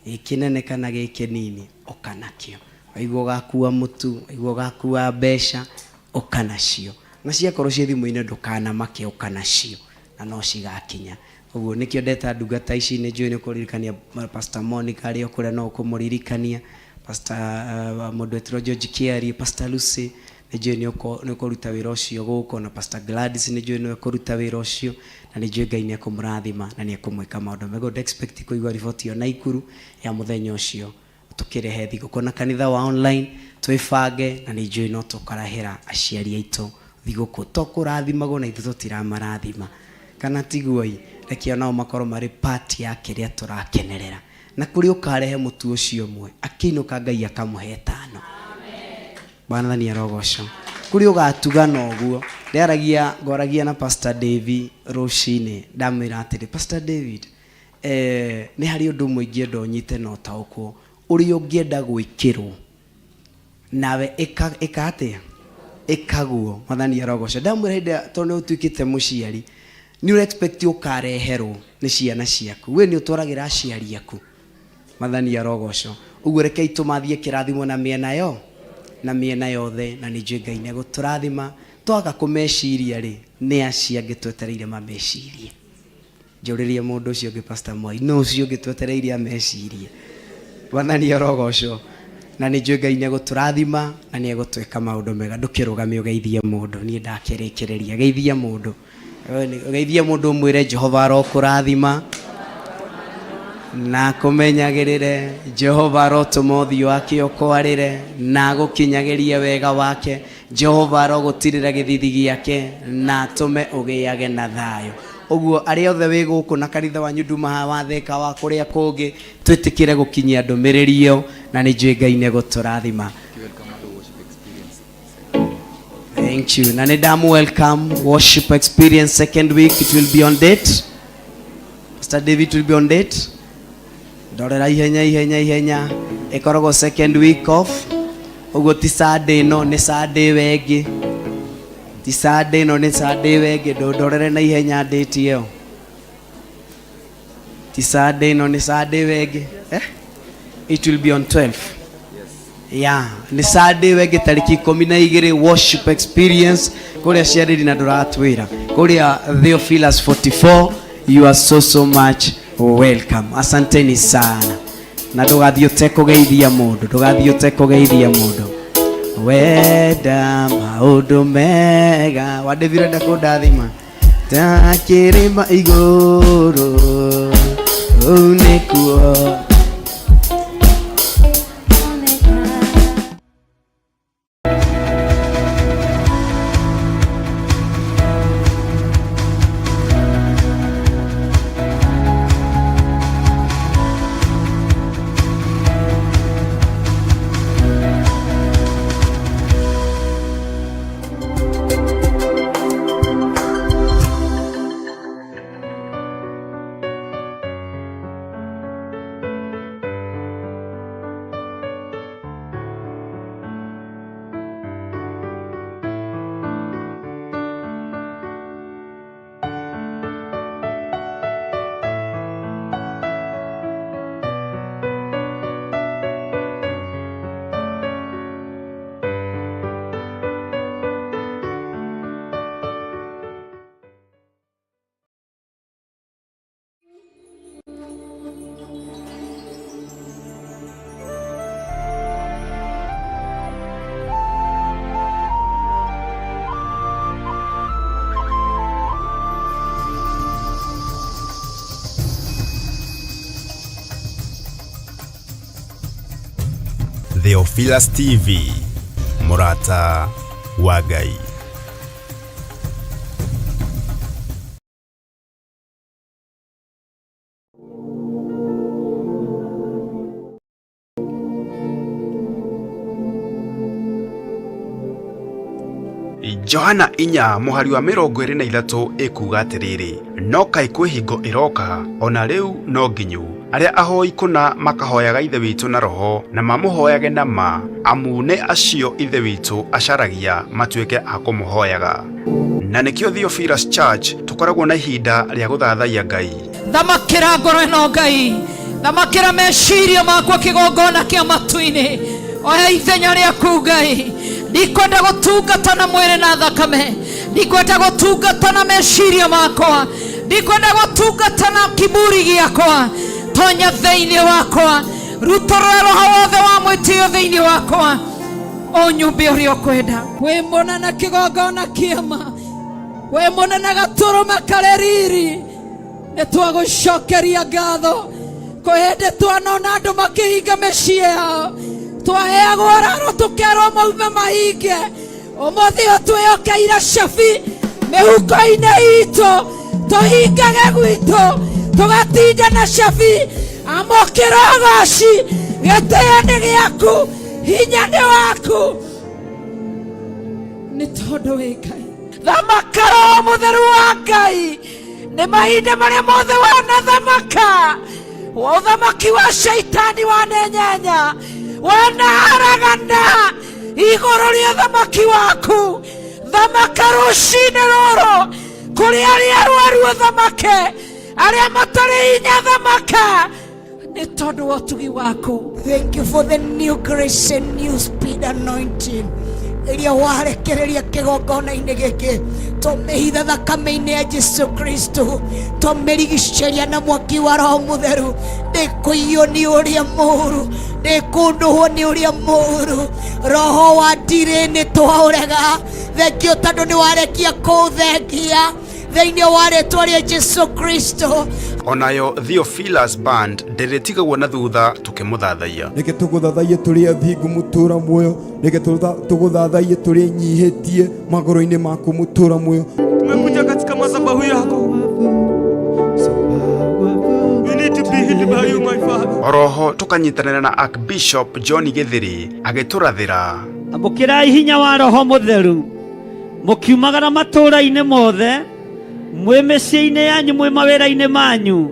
gĩ kĩnene kana gĩ kĩnini, ũka nakĩo. Waigua ũgakua mũtu, waigua ũgakua mbeca, ũka nacio. Na ciakorwo ciĩ thimũ-inĩ ndũkanamake, ũka nacio na no cigakinya. Ũguo nĩkĩo ndeta ndungata ici, nĩ njũĩ nĩ ũkũririkania Pastor Monica arĩ o kũrĩa no ũkũmũririkania, Pastor mũndũ wetĩrwo George Kĩarie, Pastor Lucy nĩ njũĩ nĩ ũkũruta wĩra ũcio gũkũ, na Pastor Gladys nĩ njũĩ nĩwe ũkũruta wĩra ũcio, na nĩ njũĩ Ngai nĩ ekũmũrathima na nĩ ekũmwĩka maũndũ mega. Ũguo expect kũigua riboti ĩyo Naikuru ya mũthenya ũcio tũkĩrehe thigũkũ na kanitha wa online twĩbange, na nĩ njũĩ no tũkarehera aciari aitũ thigũkũ, to kũrathimagwo na ithuĩ tũtiramarathima, kana tiguo-ĩ? Reke onao makorwo marĩ part ya kĩrĩa tũrakenerera. Na kũrĩa ũkarehe mũtu ũcio ũmwe akĩinũka Ngai akamũhe ĩtano. Mwathani arogocwo. Kũrĩa ũgatugana ũguo. Ndĩaragia ngwaragia na Pastor Davy rũcinĩ ndamwĩra atĩrĩ, Pastor David, eh, nĩ harĩ ũndũ ũmwe ingĩenda ũnyite na ũtaũkwo ũrĩa ũngĩenda gwĩkĩrwo nawe ĩka ĩka atĩa? Ĩkaguo mwathani arogoca. Ndamwĩra hĩndĩ ĩrĩa tondũ nĩ ũtuĩkĩte mũciari nĩ ũra expect ũkareherwo nĩ ciana ciaku. We nĩ ũtwaragĩra aciari aku. Mwathani arogocwo. Ũguo rekei tũmathie kĩrathimo na mĩena yo na mĩena yothe na nĩ njũĩ Ngai nĩ egũtũrathima. Twaga kũmeciria rĩ, nĩ acio angĩ twetereire mamecirie. Njũrĩrie mũndũ ũcio ũngĩ Pastor Mwai, nũ ũcio ũngĩ twetereire amecirie? Mwathani arogocwo. Na nĩ njũĩ Ngai nĩ egũtũrathima na nĩ egũtwĩka maũndũ mega. Ndũkĩrũgame ũgeithie mũndũ, niĩ ndakĩrĩkĩrĩria. Geithia mũndũ. Geithia mũndũ ũmwĩre Jehova arokũrathima na akũmenyagĩrĩre. Jehova arotũma ũthiũ wake ũkwarĩre na agũkinyagĩrie wega wake. Jehova arogũtirĩra gĩthithi gĩake na atũme ũgĩage na thayũ. Ũguo arĩa othe wĩ gũkũ na kanitha wanyu nduma haha wa Thĩka wa kũrĩa kũngĩ, twĩtĩkĩre gũkinyia ndũmĩrĩri ĩyo na nĩ njũĩ Ngai nĩ egũtũrathima. Thank you. Na nĩ ndamu welcome worship experience second week, it will be on date. Pastor David will be on date. Ndorera ihenya ihenya ihenya ĩkoragwo second week off. Ũguo ti Sunday ĩno nĩ Sunday ĩyo ĩngĩ. Ti Sunday ĩno nĩ Sunday ĩyo ĩngĩ. Ndorere na ihenya date ĩyo. Ti Sunday ĩno nĩ Sunday ĩyo ĩngĩ. Eh? It will be on 12. Yeah, nĩ Sunday ĩyo ĩngĩ tarĩki 12 worship experience kũrĩa ciarĩri na ndũratwĩra kũrĩa Theophilus 44. You are so so much welcome. Asanteni sana. Na ndũgathiĩ ũtekũgeithia mũndũ, ndũgathiĩ ũtekũgeithia mũndũ. Wenda maũndũ mega wa David ũrenda kũndathima ta kĩrĩma igũrũ ũu nĩkuo. Theophilus TV, Mũrata wa Ngai. Johana 4 mũhari wa 23 ĩkuuga atĩrĩrĩ, no kaĩ kwĩ hingo ĩroka, ona rĩu no nginyu, arĩa ahoi kũna makahoyaga Ithe witũ na roho na mamũhoyage na ma, amu nĩ acio Ithe witũ acaragia matuĩke a kũmũhoyaga. Na nĩkĩo Theophilus Church tũkoragwo na ihinda rĩa gũthathaiya Ngai. Thamakĩra ngoro ĩno Ngai, thamakĩra meciria makwa kĩgongona kĩa matu-inĩ, oya ithenya rĩaku Ngai. Ndikwenda gũtungata na mwĩrĩ na thakame, ndikwenda gũtungata na meciria makwa, ndikwenda gũtungata na kiburi gĩakwa. Tonya thĩinĩ wakwa, rutũrũra roho wothe wa mwĩtĩo thĩinĩ wakwa, ũnyumbe ũrĩa ũkwenda. Wĩ mũnene kĩgongona kĩama, wĩ mũnene gatũrũme karĩ riri, nĩ twagũcokeria ngatho. Kwĩ hĩndĩ twanona andũ makĩhinga mĩciĩ yao, twaheagwo raro tũkerwo maume mahinge. Ũmũthĩ ũyũ twĩyokeire cabi mĩhuko-inĩ itũ, tũhingage gwitũ tũgatinda na cabi. Amũkĩra ũgoci, gĩtĩo nĩ gĩaku, hinya nĩ waku, nĩ tondũ wĩ Ngai. Thamaka Roho Mũtheru wa Ngai, nĩ mahinda marĩa mothe wanathamaka, ũthamaki wa shaitani wanenyenya, wanaharagana. Igũrũ rĩa thamaki waku thamaka rũcinĩ rũrũ kũrĩ arĩa arwaru ũthamake arĩa matarĩ hinya thamaka nĩ tondũ wa ũtugi waku. Thank you for the new grace and new speed anointing ĩrĩa warekereria kĩgongona-inĩ gĩkĩ tũmĩhitha thakame-inĩ ya Jesu Kristo tũmĩrigicĩria na mwaki wa Roho Mũtheru ndĩkũiywo nĩ ũrĩa mũũru ndĩkũndũhwo nĩ ũrĩa mũũru roho wa ndirĩ nĩ twaũrega thengio tondũ nĩ warekia kũũthengia thĩinĩ wa rĩtwa rĩa Jesu Kristo. Onayo Theophilus Band ndĩrĩtigagwo na thutha tũkĩmũthathaiya. Reke tũgũthathaiye tũrĩ athingu mũtũra muoyo, reke tũgũthathaiye tũrĩ enyihĩtie magũrũ-inĩ maku mũtũra muoyo. Tumekuja katika madhabahu yako. We need to be healed by you, my Father. Oroho tũkanyitanĩra na Archbishop John Gĩthĩri agĩtũrathĩra. Amũkĩrai hinya wa Roho Mũtheru mũkiumagara matũũra-inĩ mothe mwĩ mĩciĩ-inĩ yanyu mwĩ mawĩra-inĩ manyu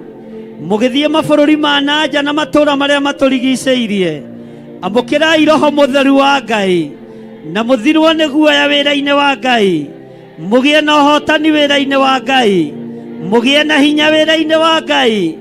mũgĩthiĩ mabũrũri ma na nja na matũũra marĩa matũrigicĩirie. Amũkĩrai Roho Mũtheru wa Ngai na mũthirwo nĩ guoya wĩra-inĩ wa Ngai, mũgĩe na ũhotani wĩra-inĩ wa Ngai, mũgĩe na hinya wĩra-inĩ wa Ngai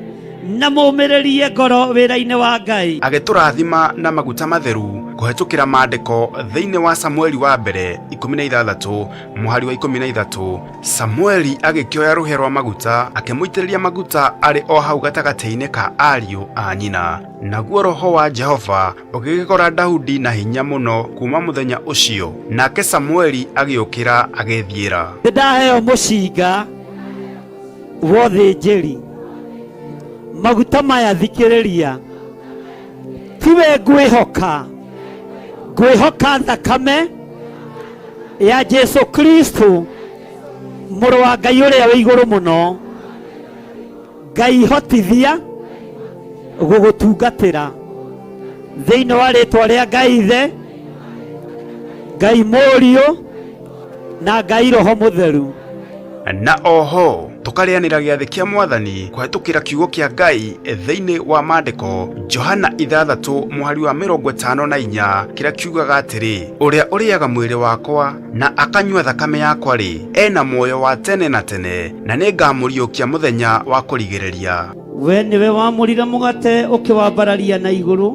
na mũmĩrĩrie ngoro wĩra-inĩ wa Ngai. Agĩtũrathima na maguta matheru kũhetũkĩra maandĩko thĩinĩ wa Samueli wa mbere 16 mũhari wa 13. Samueli agĩkĩoya rũhĩa rwa maguta akĩmũitĩrĩria maguta arĩ o hau gatagatĩ-inĩ ka ariũ a nyina, naguo roho wa Jehova ũgĩgĩkora Daudi na hinya mũno kuma mũthenya ũcio, nake Samueli agĩũkĩra agĩthiĩra. Nĩndaheo mũcinga wa ũthĩnjĩri maguta maya thikĩrĩria tiwe ngwĩhoka ngwĩhoka thakame ya Jesu Kristo mũrũ wa Ngai ũrĩa wĩ igũrũ mũno. Ngai hotithia gũgũtungatĩra thĩinĩ wa rĩtwa rĩa Ngai Ithe, Ngai Mũriũ na Ngai Roho Mũtheru. Na oho tũkarĩanĩra gĩathĩ kĩa Mwathani kũhetũkĩra kiugo kĩa Ngai thĩinĩ wa maandĩko Johana 6 mũhari wa 54 kĩrĩa kiugaga atĩrĩ, ũrĩa ũrĩaga mwĩrĩ wakwa na akanyua thakame yakwa rĩ, ena muoyo wa tene na tene, na nĩngamũriũkia mũthenya wa kũrigĩrĩria. We nĩwe wamũrire mũgate ũkĩwambararia na igũrũ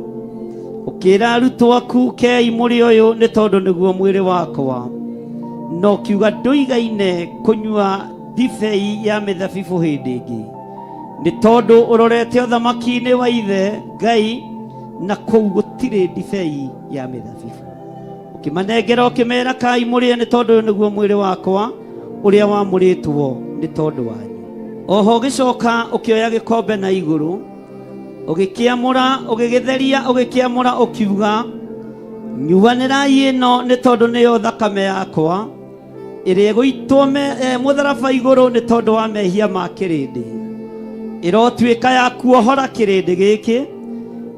ũkĩra arutwo aku kei mũrĩ ũyũ nĩ tondũ nĩguo mwĩrĩ wakwa, na ũkiuga ndũigaine kũnyua ndibei ya mĩthabibũ hĩndĩ ĩngĩ nĩ tondũ ũrorete ũthamaki-inĩ wa Ithe Ngai na kũu gũtirĩ ndibei ya mĩthabibũ. Ũkĩmanengera ũkĩmera kai mũrĩe nĩ tondũ ũyũ nĩguo mwĩrĩ wakwa ũrĩa wamũrĩtwo nĩ tondũ wanyu. Oho ũgĩcoka ũkĩoya gĩkombe na igũrũ ũgĩkĩamũra ũgĩgĩtheria ũgĩkĩamũra ũkiuga nyuanĩrai ĩno nĩ tondũ nĩyo thakame yakwa ĩrĩa ĩgũitwo mũtharaba igũrũ nĩ tondũ wa mehia ma kĩrĩndĩ, ĩrotuĩka ya kuohora kĩrĩndĩ gĩkĩ,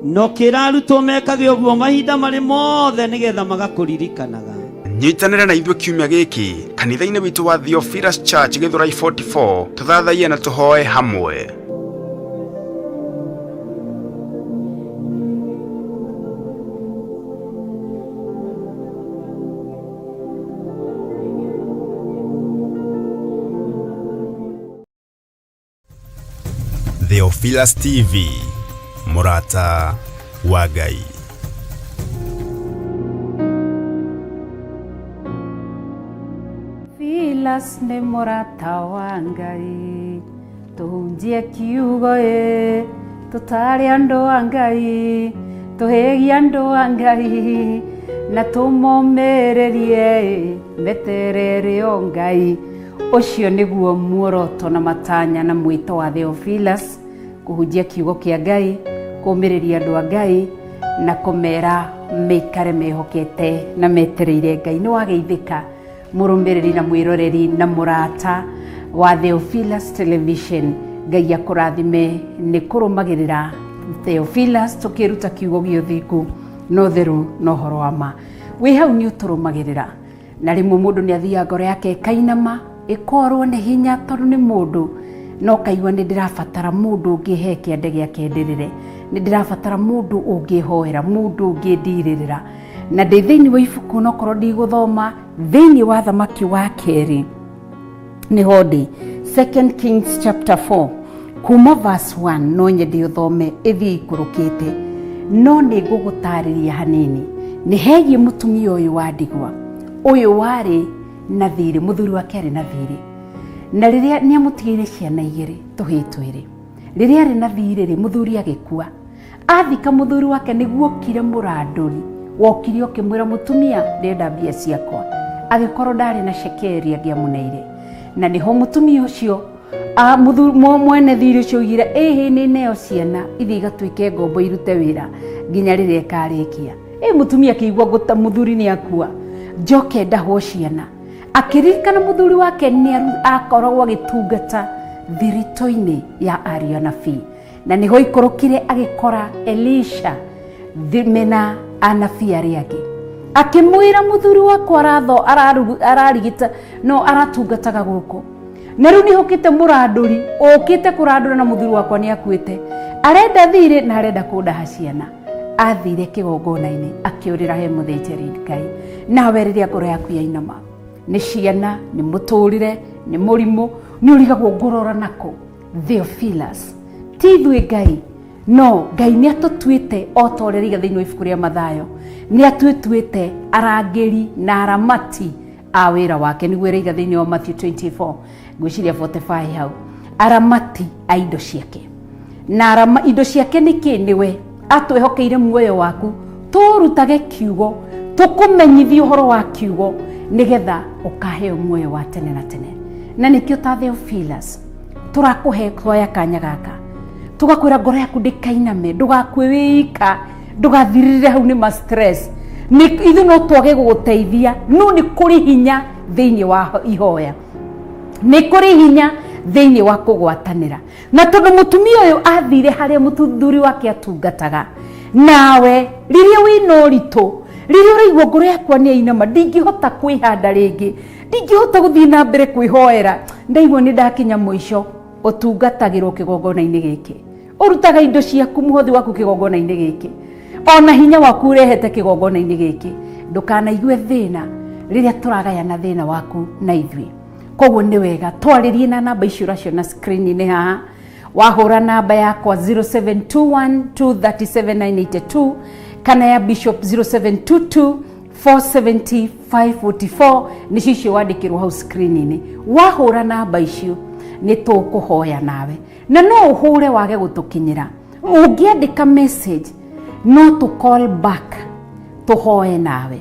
na ũkĩra arutwo mekage ũguo mahinda marĩ mothe nĩgetha magakũririkanaga. Nyitanĩra na ithuĩ kiumia gĩkĩ kanitha-inĩ witũ wa Theophilus Church Gĩthũrai 44 tũthathaiye na tũhoe hamwe. Theophilus TV, mũrata wa Ngai. Theophilus nĩ mũrata wa Ngai tũhunjie kiugo ĩ tũtare andũ a Ngai tũhĩgie andũ a Ngai na tũmomĩrĩrie meterere o Ngai. Ũcio nĩguo muoroto na matanya na mwĩto wa Theophilus kũhunjia kiugo kĩa Ngai, kũũmĩrĩria andũ a Ngai na kũmera meikare mehokete na metereire Ngai. Nĩ wageithĩka mũrũmĩrĩri na mwĩroreri na mũrata wa Theophilus Television. Ngai akũrathime nĩ kũrũmagĩrĩra Theophilus tũkĩruta kiugo gĩa ũthingu na ũtheru na ũhoro wa ma. Wĩ hau nĩ ũtũrũmagĩrĩra na rĩmwe mũndũ nĩ athiaga ngoro yake ĩkainama ĩkorwo nĩ hinya tondũ nĩ mũndũ no kaigua nĩ ndĩrabatara mũndũ ũngĩhe kĩande gĩake ndĩrĩre, nĩ ndĩrabatara mũndũ ũngĩhoera, mũndũ ũngĩndirĩrĩra. Na ndĩ thĩinĩ wa ibuku nokorwo ndigũthoma thĩinĩ wa thamaki wa kerĩ nĩho ndĩ, Second Kings chapter 4 kuma verse 1, no nyende ũthome ĩthiĩ ikũrũkĩte, no nĩ ngũgũtarĩria hanini. Nĩ hegiĩ mũtumia ũyũ wa ndigwa, ũyũ warĩ na thirĩ, mũthuri wake arĩ na thirĩ, na rĩrĩa nĩ amũtigĩire ciana igĩrĩ, tũhĩĩ twĩrĩ. Rĩrĩa arĩ na thirĩ rĩ, mũthuri agĩkua. Athika mũthuri wake, nĩguo okire mũrandũri wokire ũkĩmwĩra, mũtumia, ndĩrenda mbia ciakwa. Agĩkorwo ndarĩ na cekeri angĩamũneire, na nĩho mũtumia ũcio mwene thirĩ ũcio oigire, ĩhĩ, nĩ neo ciana ithiĩ igatuĩke ngombo irute wĩra nginya rĩrĩa ĩkarĩkia. Ĩ mũtumia akĩigua ngũta mũthuri nĩ akua, njoke ndahwo ciana. Akĩririkana mũthuri wake nĩ akoragwo agĩtungata thiritũ-inĩ ya ariũ anabii, na nĩho ikũrũkire agĩkora Elisha mena anabii arĩa angĩ. Akĩmwĩra, mũthuri wakwa aratho ararigita no aratungataga gũkũ, na rĩu nĩhũkĩte mũrandũri ũkĩte kũrandũra, na mũthuri wakwa nĩ akuĩte, arenda thirĩ na arenda kũndaha ciana. Athire kĩgongona-inĩ akĩũrĩra he mũthĩnjĩri Ngai. Nawe rĩrĩa ngoro yaku yainama nĩ ciana, nĩ mũtũrĩre, nĩ mũrimũ, nĩ ũrigagwo ngũrora nako, Theophilus, ti ithuĩ Ngai, no Ngai nĩ atũtuĩte o ta ũrĩa rĩiga thĩinĩ wa ibuku rĩa Mathayo, nĩ atũtuĩte arangĩri na aramati a wĩra wake, nĩguo ĩraiga thĩinĩ wa Matthew 24, ngwĩciria 45 hau, aramati a indo ciake. Na arama indo ciake nĩ kĩ? Nĩwe atwĩhokeire muoyo waku, tũrutage kiugo, tũkũmenyithie ũhoro wa kiugo, nĩgetha ũkaheo muoyo wa tene na tene. Na nĩkĩo ta Theophilus tũrakũhe koya kanya gaka, tugakwĩra ngoro yaku ndĩkainame, ndũgakue wĩika, ndũgathirĩrĩre hau nĩ ma stress. Nĩ ithuĩ no twage gũgũteithia, no nĩ kũrĩ hinya thĩinĩ wa ihoya, nĩ kũrĩ hinya thĩinĩ wa kũgwatanĩra. Na tondũ mũtumia ũyũ athire harĩa mũthuri wake atungataga, nawe rĩrĩa wĩna ũritũ, rĩrĩa ũraigua ngoro yakwa nĩ yainama, ndingĩhota kwĩhanda rĩngĩ, ndingĩhota gũthiĩ na mbere kwĩhoera, ndaigua nĩ ndakinya mũico, ũtungatagĩrwo kĩgongona-inĩ gĩkĩ, ũrutaga indo ciaku, mũhothi waku kĩgongona-inĩ gĩkĩ, ona hinya waku ũrehete kĩgongona-inĩ gĩkĩ. Ndũkanaigue thĩna rĩrĩa tũragayana thĩna waku na ithuĩ. Koguo nĩ wega twarĩrie na namba icio ũraciona screen-inĩ haha. Wahũra namba yakwa 0721237982 kana ya Bishop 0722 470 544, nĩcio icio wandĩkĩrwo hau screen-inĩ. Wahũra namba icio nĩ tũkũhoya nawe, na no ũhũre wage gũtũkinyĩra, ũngĩandĩka message no tũ call back tũhoe nawe.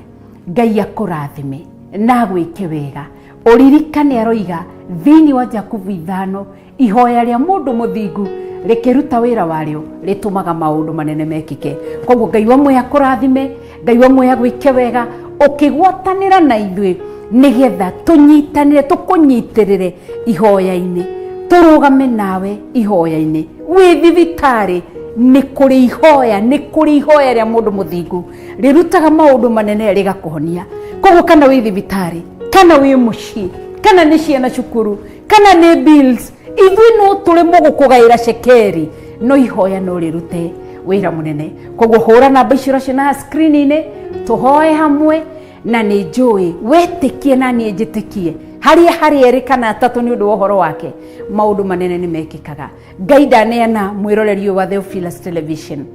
Ngai akũrathime na agwĩke wega. Ũririkane aroiga thĩinĩ wa Jakubu 5, ihoya rĩa mũndũ mũthingu rĩkĩruta wĩra warĩo rĩtũmaga maũndũ manene mekĩke. Koguo Ngai wa muoyo akũrathime, Ngai wa muoyo agwĩke wega ũkĩgwatanĩra na ithuĩ, nĩgetha tũnyitanĩre, tũkũnyitĩrĩre ihoya-inĩ, tũrũgame nawe ihoya-inĩ. Wĩ thibitarĩ nĩ kũrĩ ihoya, nĩ kũrĩ ihoya rĩa mũndũ mũthingu rĩrutaga maũndũ manene rĩgakũhonia. Koguo kana wĩ thibitarĩ, kana wĩ mũciĩ, kana nĩ ciana cukuru, kana nĩ bills, ithuĩ no tũremwo gũkũgaĩra cekeri, no ihoya no rĩrute wĩra mũnene. Koguo hũra namba icio ũraciona screen-inĩ, tũhoe hamwe, na nĩ njũĩ wetĩkie na niĩ njĩtĩkie, harĩa harĩ erĩ kana atatũ nĩ ũndũ wa ũhoro wake, maũndũ manene nĩ mekĩkaga. Ngai ndaneana mwĩroreri ũyũ wa Theophilus Television,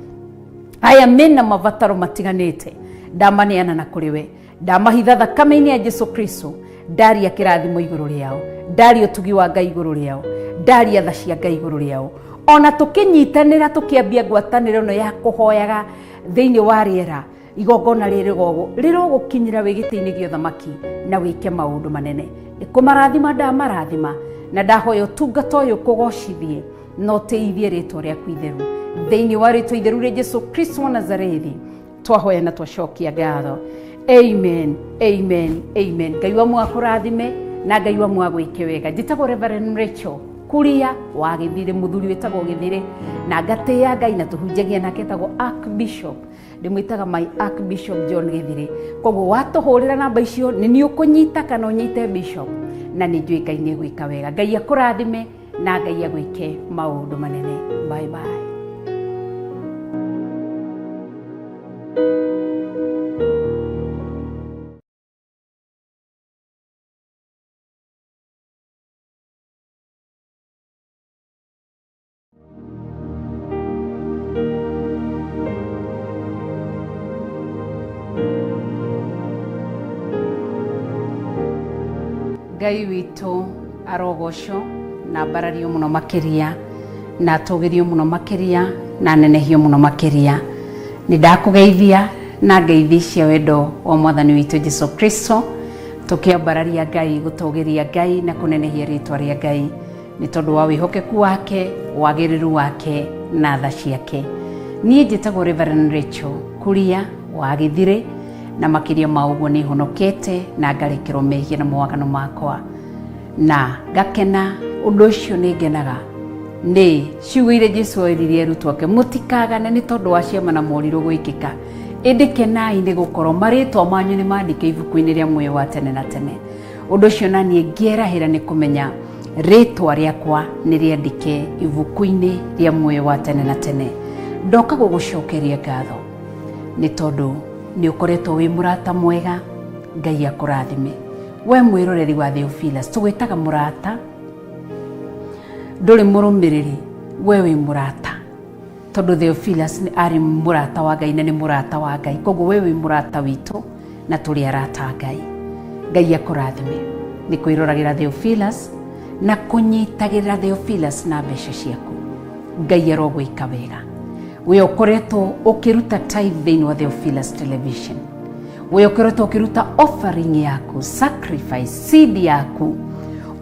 aya mena mabataro matiganĩte, ndamaneana na kũrĩ we, ndamahitha thakame-inĩ ya Jesu Kristo, ndaria kĩrathimo igũrũ rĩao, ndaria ũtugi wa Ngai igũrũ rĩao, ndaria tha cia Ngai igũrũ rĩao. Ona tũkĩnyitanĩra, tũkĩambia ngwatanĩro ĩno ya kũhoyaga thĩinĩ wa rĩera, igongona rĩrĩ rĩrogũkinyĩra wĩ gĩtĩ-inĩ gĩa ũthamaki na wĩke maũndũ manene. Nĩ kũmarathima ndamarathima, na ndahoya ũtungata ũyũ kũgocithie na ũtĩithie rĩtwa rĩaku itheru. Thĩinĩ wa rĩtwa itheru rĩa Jesu Kristo wa Nazarethi twahoya na twacokia ngatho. Amen, amen, amen. Ngai wa mwa kũrathime na Ngai wa mwa gwĩke wega. Njĩtagwo Reverend Rachel Kuria wa Gĩthirĩ, mũthuri wĩtagwo Gĩthirĩ, na ngatĩĩa Ngai na tũhunjagia nake, etagwo Archbishop, ndĩmwĩtaga my Archbishop John Gĩthirĩ. Koguo watũhũrĩra namba icio nĩ niĩ ũkũnyita kana ũnyite Bishop, na nĩ njũĩ Ngai nĩ egwĩka wega. Ngai akũrathime na Ngai agwĩke maũndũ manene. Bye bye. Ngai witũ arogocwo na ambarario mũno makĩria na atũgĩrio mũno makĩria na anenehio mũno makĩria. Nĩ ndakũgeithia na ngeithi cia wendo wa mwathani witũ Jesu Kristo, tũkĩambararia Ngai, gũtũgĩria Ngai na kũnenehia rĩtwa rĩa Ngai nĩ tondũ wa wĩhokeku wake, wagĩrĩru wake na tha ciake. Niĩ njĩtagwo Reverend Rachel Kuria wa Gĩthirĩ, na makĩria ma ũguo nĩ honokete na ngarekerwo mehia na mawaganu makwa na ngakena. Ũndũ ũcio nĩ ngenaga nĩ ciugo iria Jesu oiririe arutwo ake, mũtikagane nĩ tondũ wa ciama na morirũ gwĩkĩka, ĩndĩ kenai nĩ gũkorwo marĩtwa manyu nĩ mandĩke ibuku-inĩ rĩa muoyo wa tene na tene. Ũndũ ũcio na niĩ ngĩerahĩra nĩ kũmenya rĩtwa rĩakwa nĩ rĩandĩke ibuku-inĩ rĩa muoyo wa tene na tene. Ndoka gũgũcokeria ngatho nĩ tondũ nĩ ũkoretwo wĩ mũrata mwega. Ngai akũrathime we mwĩroreri wa Theophilus. Tũgwĩtaga mũrata, ndũrĩ mũrũmĩrĩri, we wĩ mũrata tondũ Theophilus nĩ arĩ mũrata wa Ngai na nĩ mũrata wa Ngai, koguo we wĩ mũrata witũ na tũrĩ arata a Ngai. Ngai akũrathime nĩ kwĩroragĩra Theophilus na kũnyitagĩrĩra Theophilus na mbeca ciaku. Ngai arogwĩka wega. We ũkoretwo ũkĩruta tithe thĩinĩ wa Theophilus Television, we ũkoretwo ũkĩruta offering yaku, sacrifice seed yaku,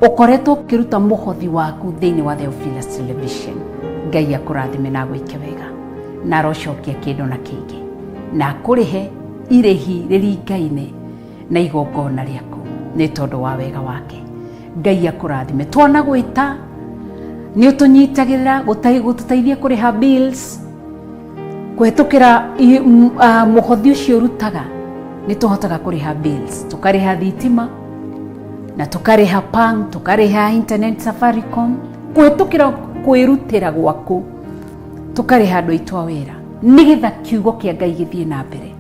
ũkoretwo ũkĩruta mũhothi waku thĩinĩ wa Theophilus Television, Ngai akũrathime na agwĩke wega na arocokia kĩndũ na kĩngĩ na akũrĩhe irĩhi rĩringaine na igongona rĩaku nĩ tondũ wa wega wake. Ngai akũrathime. Twana gwĩta nĩ ũtũnyitagĩrĩra gũtũteithia kũrĩha bills kũhetũkĩra mũhothi ũcio ũrutaga. Nĩ tũhotaga kũrĩha bills, tũkarĩha thitima na tũkarĩha pang, tũkarĩha internet Safaricom kũhetũkĩra kwĩrutĩra gwaku, tũkarĩha andũ aitũ a wĩra nĩgetha kiugo kĩa Ngai gĩthiĩ na mbere.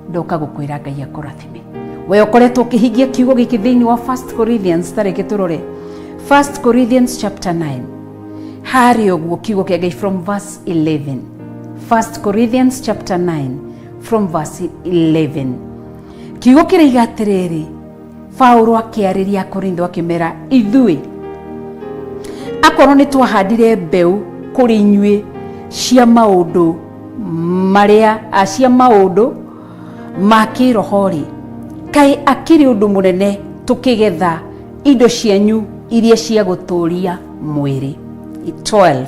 Ndoka gũkwĩra Ngai akũrathime we ũkoretwo ũkĩhingia kiugo gĩkĩ thĩinĩ wa 1 Corinthians. Tareke tũrore 1 Corinthians chapter 9 harĩa ũguo kiugo kĩa Ngai from verse 11. 1 Corinthians chapter 9 from verse 11, kiugo kĩraiga atĩrĩrĩ, Paulo akĩarĩria Korintho akĩmera, ithuĩ akorwo nĩ twahandire mbeũ kũrĩ inyuĩ cia maũndũ marĩa cia maũndũ ma kĩroho rĩ, kaĩ akĩrĩ ũndũ mũnene tũkĩgetha indo cianyu iria cia gũtũũria mwĩrĩ? 12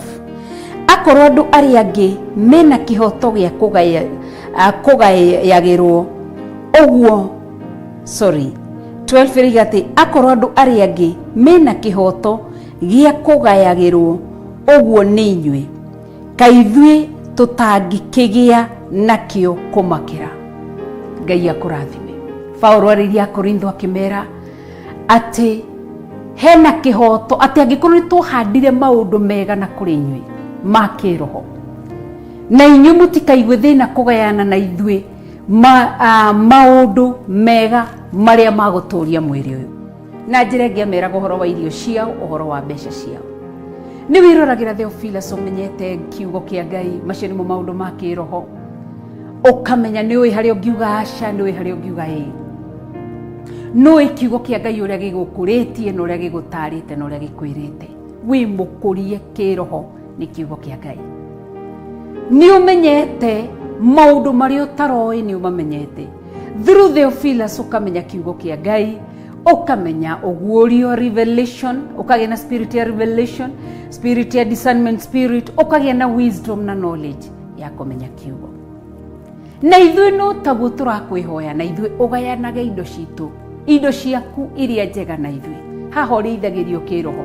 Akorwo andũ arĩa angĩ mena kĩhoto gĩa kũgayagĩrwo ũguo, sorry, 12 ĩrĩiga atĩ akorwo andũ arĩa angĩ mena kĩhoto gĩa kũgayagĩrwo ũguo nĩ inyuĩ, kaĩ ithuĩ tũtangĩkĩgĩa nakĩo kũmakĩra? Ngai akũrathime. Paulo arĩirie Akorintho akĩmera atĩ hena kĩhoto atĩ angĩkorwo nĩ twahandire maũndũ mega na kũrĩ inyuĩ ma kĩroho, na inyuĩ mũtikaigue thĩna kũgayana na ithuĩ maũndũ mega marĩa magũtũria mwĩrĩ ũyũ. Na njĩra ĩngĩ ameraga ũhoro wa irio ciao, ũhoro wa mbeca ciao. Nĩ wĩroragĩra Theophilus, ũmenyete kiugo kĩa Ngai, macio nĩmo maũndũ ma kĩroho, ũkamenya nĩ ũĩ harĩa ũngiuga aca, nĩ ũĩ harĩa ũngiuga ĩĩ, nĩ ũĩ kiugo kĩa Ngai ũrĩa gĩgũkũrĩtie na ũrĩa gĩgũtarĩte na ũrĩa gĩkwĩrĩte. Wĩ mũkũrie kĩroho nĩ kiugo kĩa Ngai. Nĩ ũmenyete maũndũ marĩa ũtaroĩ, nĩ ũmamenyete through Theophilus. Ũkamenya kiugo kĩa Ngai, ũkamenya ũguũrio, revelation, ũkagĩa na spirit ya revelation, spirit ya discernment spirit, ũkagĩa na wisdom na knowledge ya kũmenya kiugo. Na ithuĩ no taguo tũrakwĩhoya, na ithuĩ ũgayanage indo citũ, indo ciaku iria njega na ithuĩ. Haha ũrĩithagĩrio kĩroho,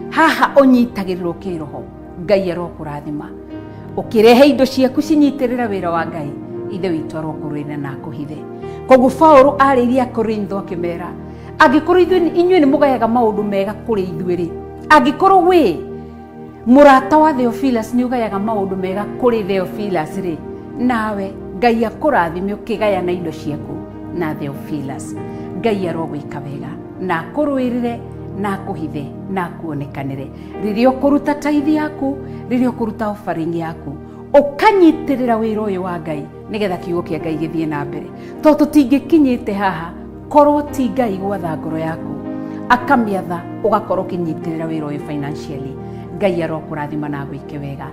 haha ũnyitagĩrĩrwo kĩroho. Ngai arokũrathima ũkĩrehe indo ciaku cinyitĩrĩra wĩra wa Ngai. Ithe witũ arokũrũĩrĩra na akũhithe. Koguo Paulo arĩirie Akorintho akĩmera, angĩkorwo inyuĩ nĩ mũgayaga maũndũ mega kũrĩ ithuĩ rĩ, angĩkorwo wĩ mũrata wa Theophilus nĩ ũgayaga maũndũ mega kũrĩ Theophilus rĩ, nawe Ngai akũrathime ũkĩgayana indo ciaku na Theophilus. Ngai arogwĩka wega na akũrũĩrĩre na akũhithe na akuonekanĩre rĩrĩa ũkũruta tithe yaku, rĩrĩa ũkũruta offering yaku, ũkanyitĩrĩra wĩra ũyũ wa Ngai nĩgetha kiugo kĩa Ngai gĩthiĩ na mbere, tondũ tũtingĩkinyĩte haha korwo ti Ngai gwatha ngoro yaku. Akamĩatha ũgakorwo ũkĩnyitĩrĩra wĩra ũyũ financially. Ngai arokũrathima na agwĩke wega.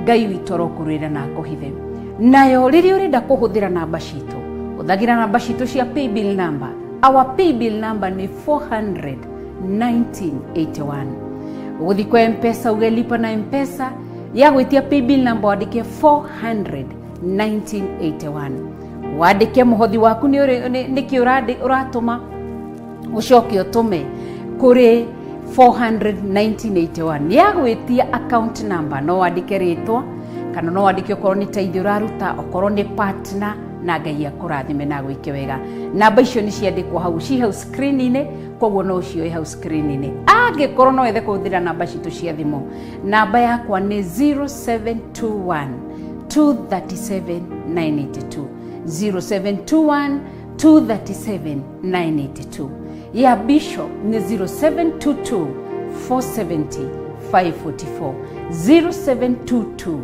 Ngai witũ arokũrũĩra na akũhithe. Nayo rĩrĩa ũrenda kũhũthĩra namba citũ, hũthagĩra namba citũ cia paybill number. Our paybill number nĩ 400 1981. Ũgũthiĩ kwa Mpesa uge lipa na Mpesa, ya gwĩtia paybill number wandĩke 400 1981, wandĩke mũhothi waku nĩ nĩkĩ ũratũma, ũcoke ũtũme kũrĩ 400 1981. Nĩ agwĩtia account number, no wandĩke rĩtwa kana no wandĩke okorwo nĩ teithio ũraruta, okorwo nĩ partner, na Ngai akũrathime na agwĩke wega. Namba icio nĩ ciandĩkwo hau, ci hau screen-inĩ, koguo no ũcioe hau screen-inĩ. Angĩkorwo no wethe kũhũthĩra namba citũ cia thimũ, namba yakwa nĩ 0721 237 982, 0721 237 982. Ya Bishop nĩ 0722 470 544, 0722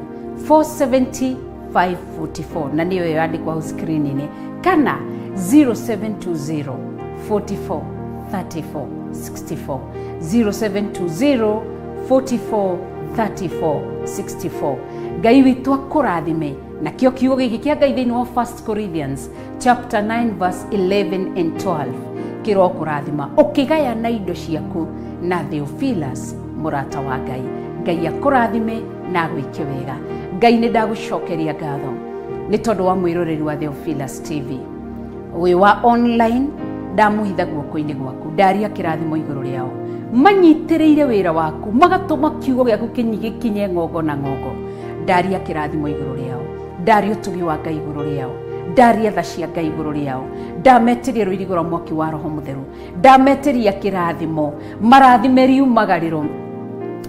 470 544, na nĩyo yandĩkwo hau screen-inĩ, kana 0720 44 34 64, 0720 44 34 64. Ngai witũ akũrathime. Nakĩo kiugo gĩkĩ kĩa Ngai thĩinĩ wa 1 Corinthians chapter 9 verse 11 and 12 kĩrokũrathima ũkĩgayana indo ciaku na Theophilus mũrata wa Ngai. Ngai akũrathime na agwĩke wega. Ngai, nĩ ndagũcokeria ngatho nĩ tondũ wa mwĩroreri wa Theophilus TV ũyũ wa online. Ndamũhitha guoko-inĩ gwaku, ndaria kĩrathimo igũrũ rĩao manyitĩrĩire wĩra waku, magatũma kiugo gĩaku gĩkinye ng'ongo na ng'ongo. Ndaria kĩrathimo igũrũ rĩao, ndaria ũtugi wa Ngai igũrũ rĩao, ndaria tha cia Ngai igũrũ rĩao, ndametĩria rũirigo rwa mwaki wa Roho Mũtheru, ndametĩria kĩrathimo, marathime riumagarĩro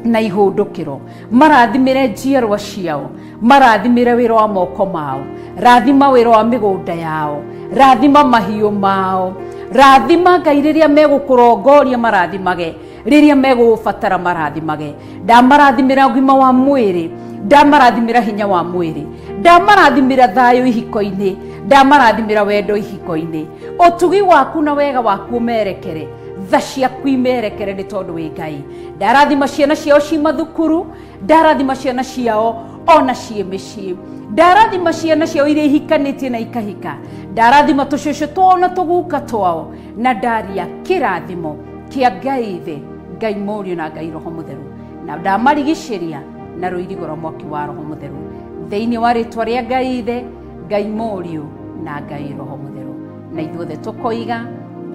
na ihũndũkĩro, marathimĩre njiarwa ciao, marathimĩre wĩra wa moko mao, rathima wĩra wa mĩgũnda yao, rathima mahiũ mao, rathima Ngai rĩrĩa megũkũrongoria, marathimage rĩrĩa megũgũbatara, marathimage. Ndamarathimĩra ũgima wa mwĩrĩ, ndamarathimĩra hinya wa mwĩrĩ, ndamarathimĩra thayũ ihiko-inĩ, ndamarathimĩra wendo ihiko-inĩ. Ũtugi waku na wega waku ũmerekere, tha ciaku imerekere, nĩ tondũ wĩ Ngai. Ndarathima ciana ciao ci mathukuru, ndarathima ciana ciao ona ciĩ mĩciĩ, ndarathima ciana ciao iria ihikanĩtie na ikahika, ndarathima tũcũcũ twao na tũguka twao, na ndaria kĩrathimo kĩa Ngai Ithe, Ngai Mũriũ na Ngai Roho Mũtheru, na ndamarigicĩria na rũirigo rwa mwaki wa Roho Mũtheru, thĩinĩ wa rĩtwa rĩa Ngai Ithe, Ngai Mũriũ na Ngai Roho Mũtheru. Na ithuothe tũkoiga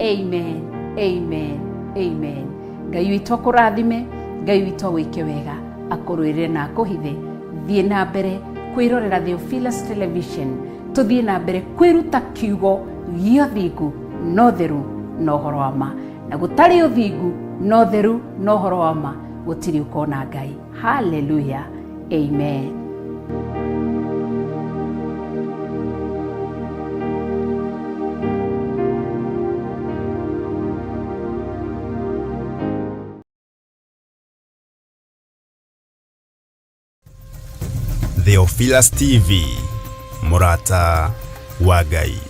amen, amen, amen. Ngai witũ akũrathime, Ngai witũ agwĩke wega, akũrũĩrĩre na akũhithe. Thiĩ na mbere kwĩrorera Theophilus Television, tũthiĩ na mbere kwĩruta kiugo gĩa ũthingu na ũtheru na ũhoro wa ma. Na gũtarĩ ũthingu na ũtheru na ũhoro wa ma, gũtirĩ ũkona Ngai. Haleluya, amen. Theophilus TV, mũrata wa Ngai.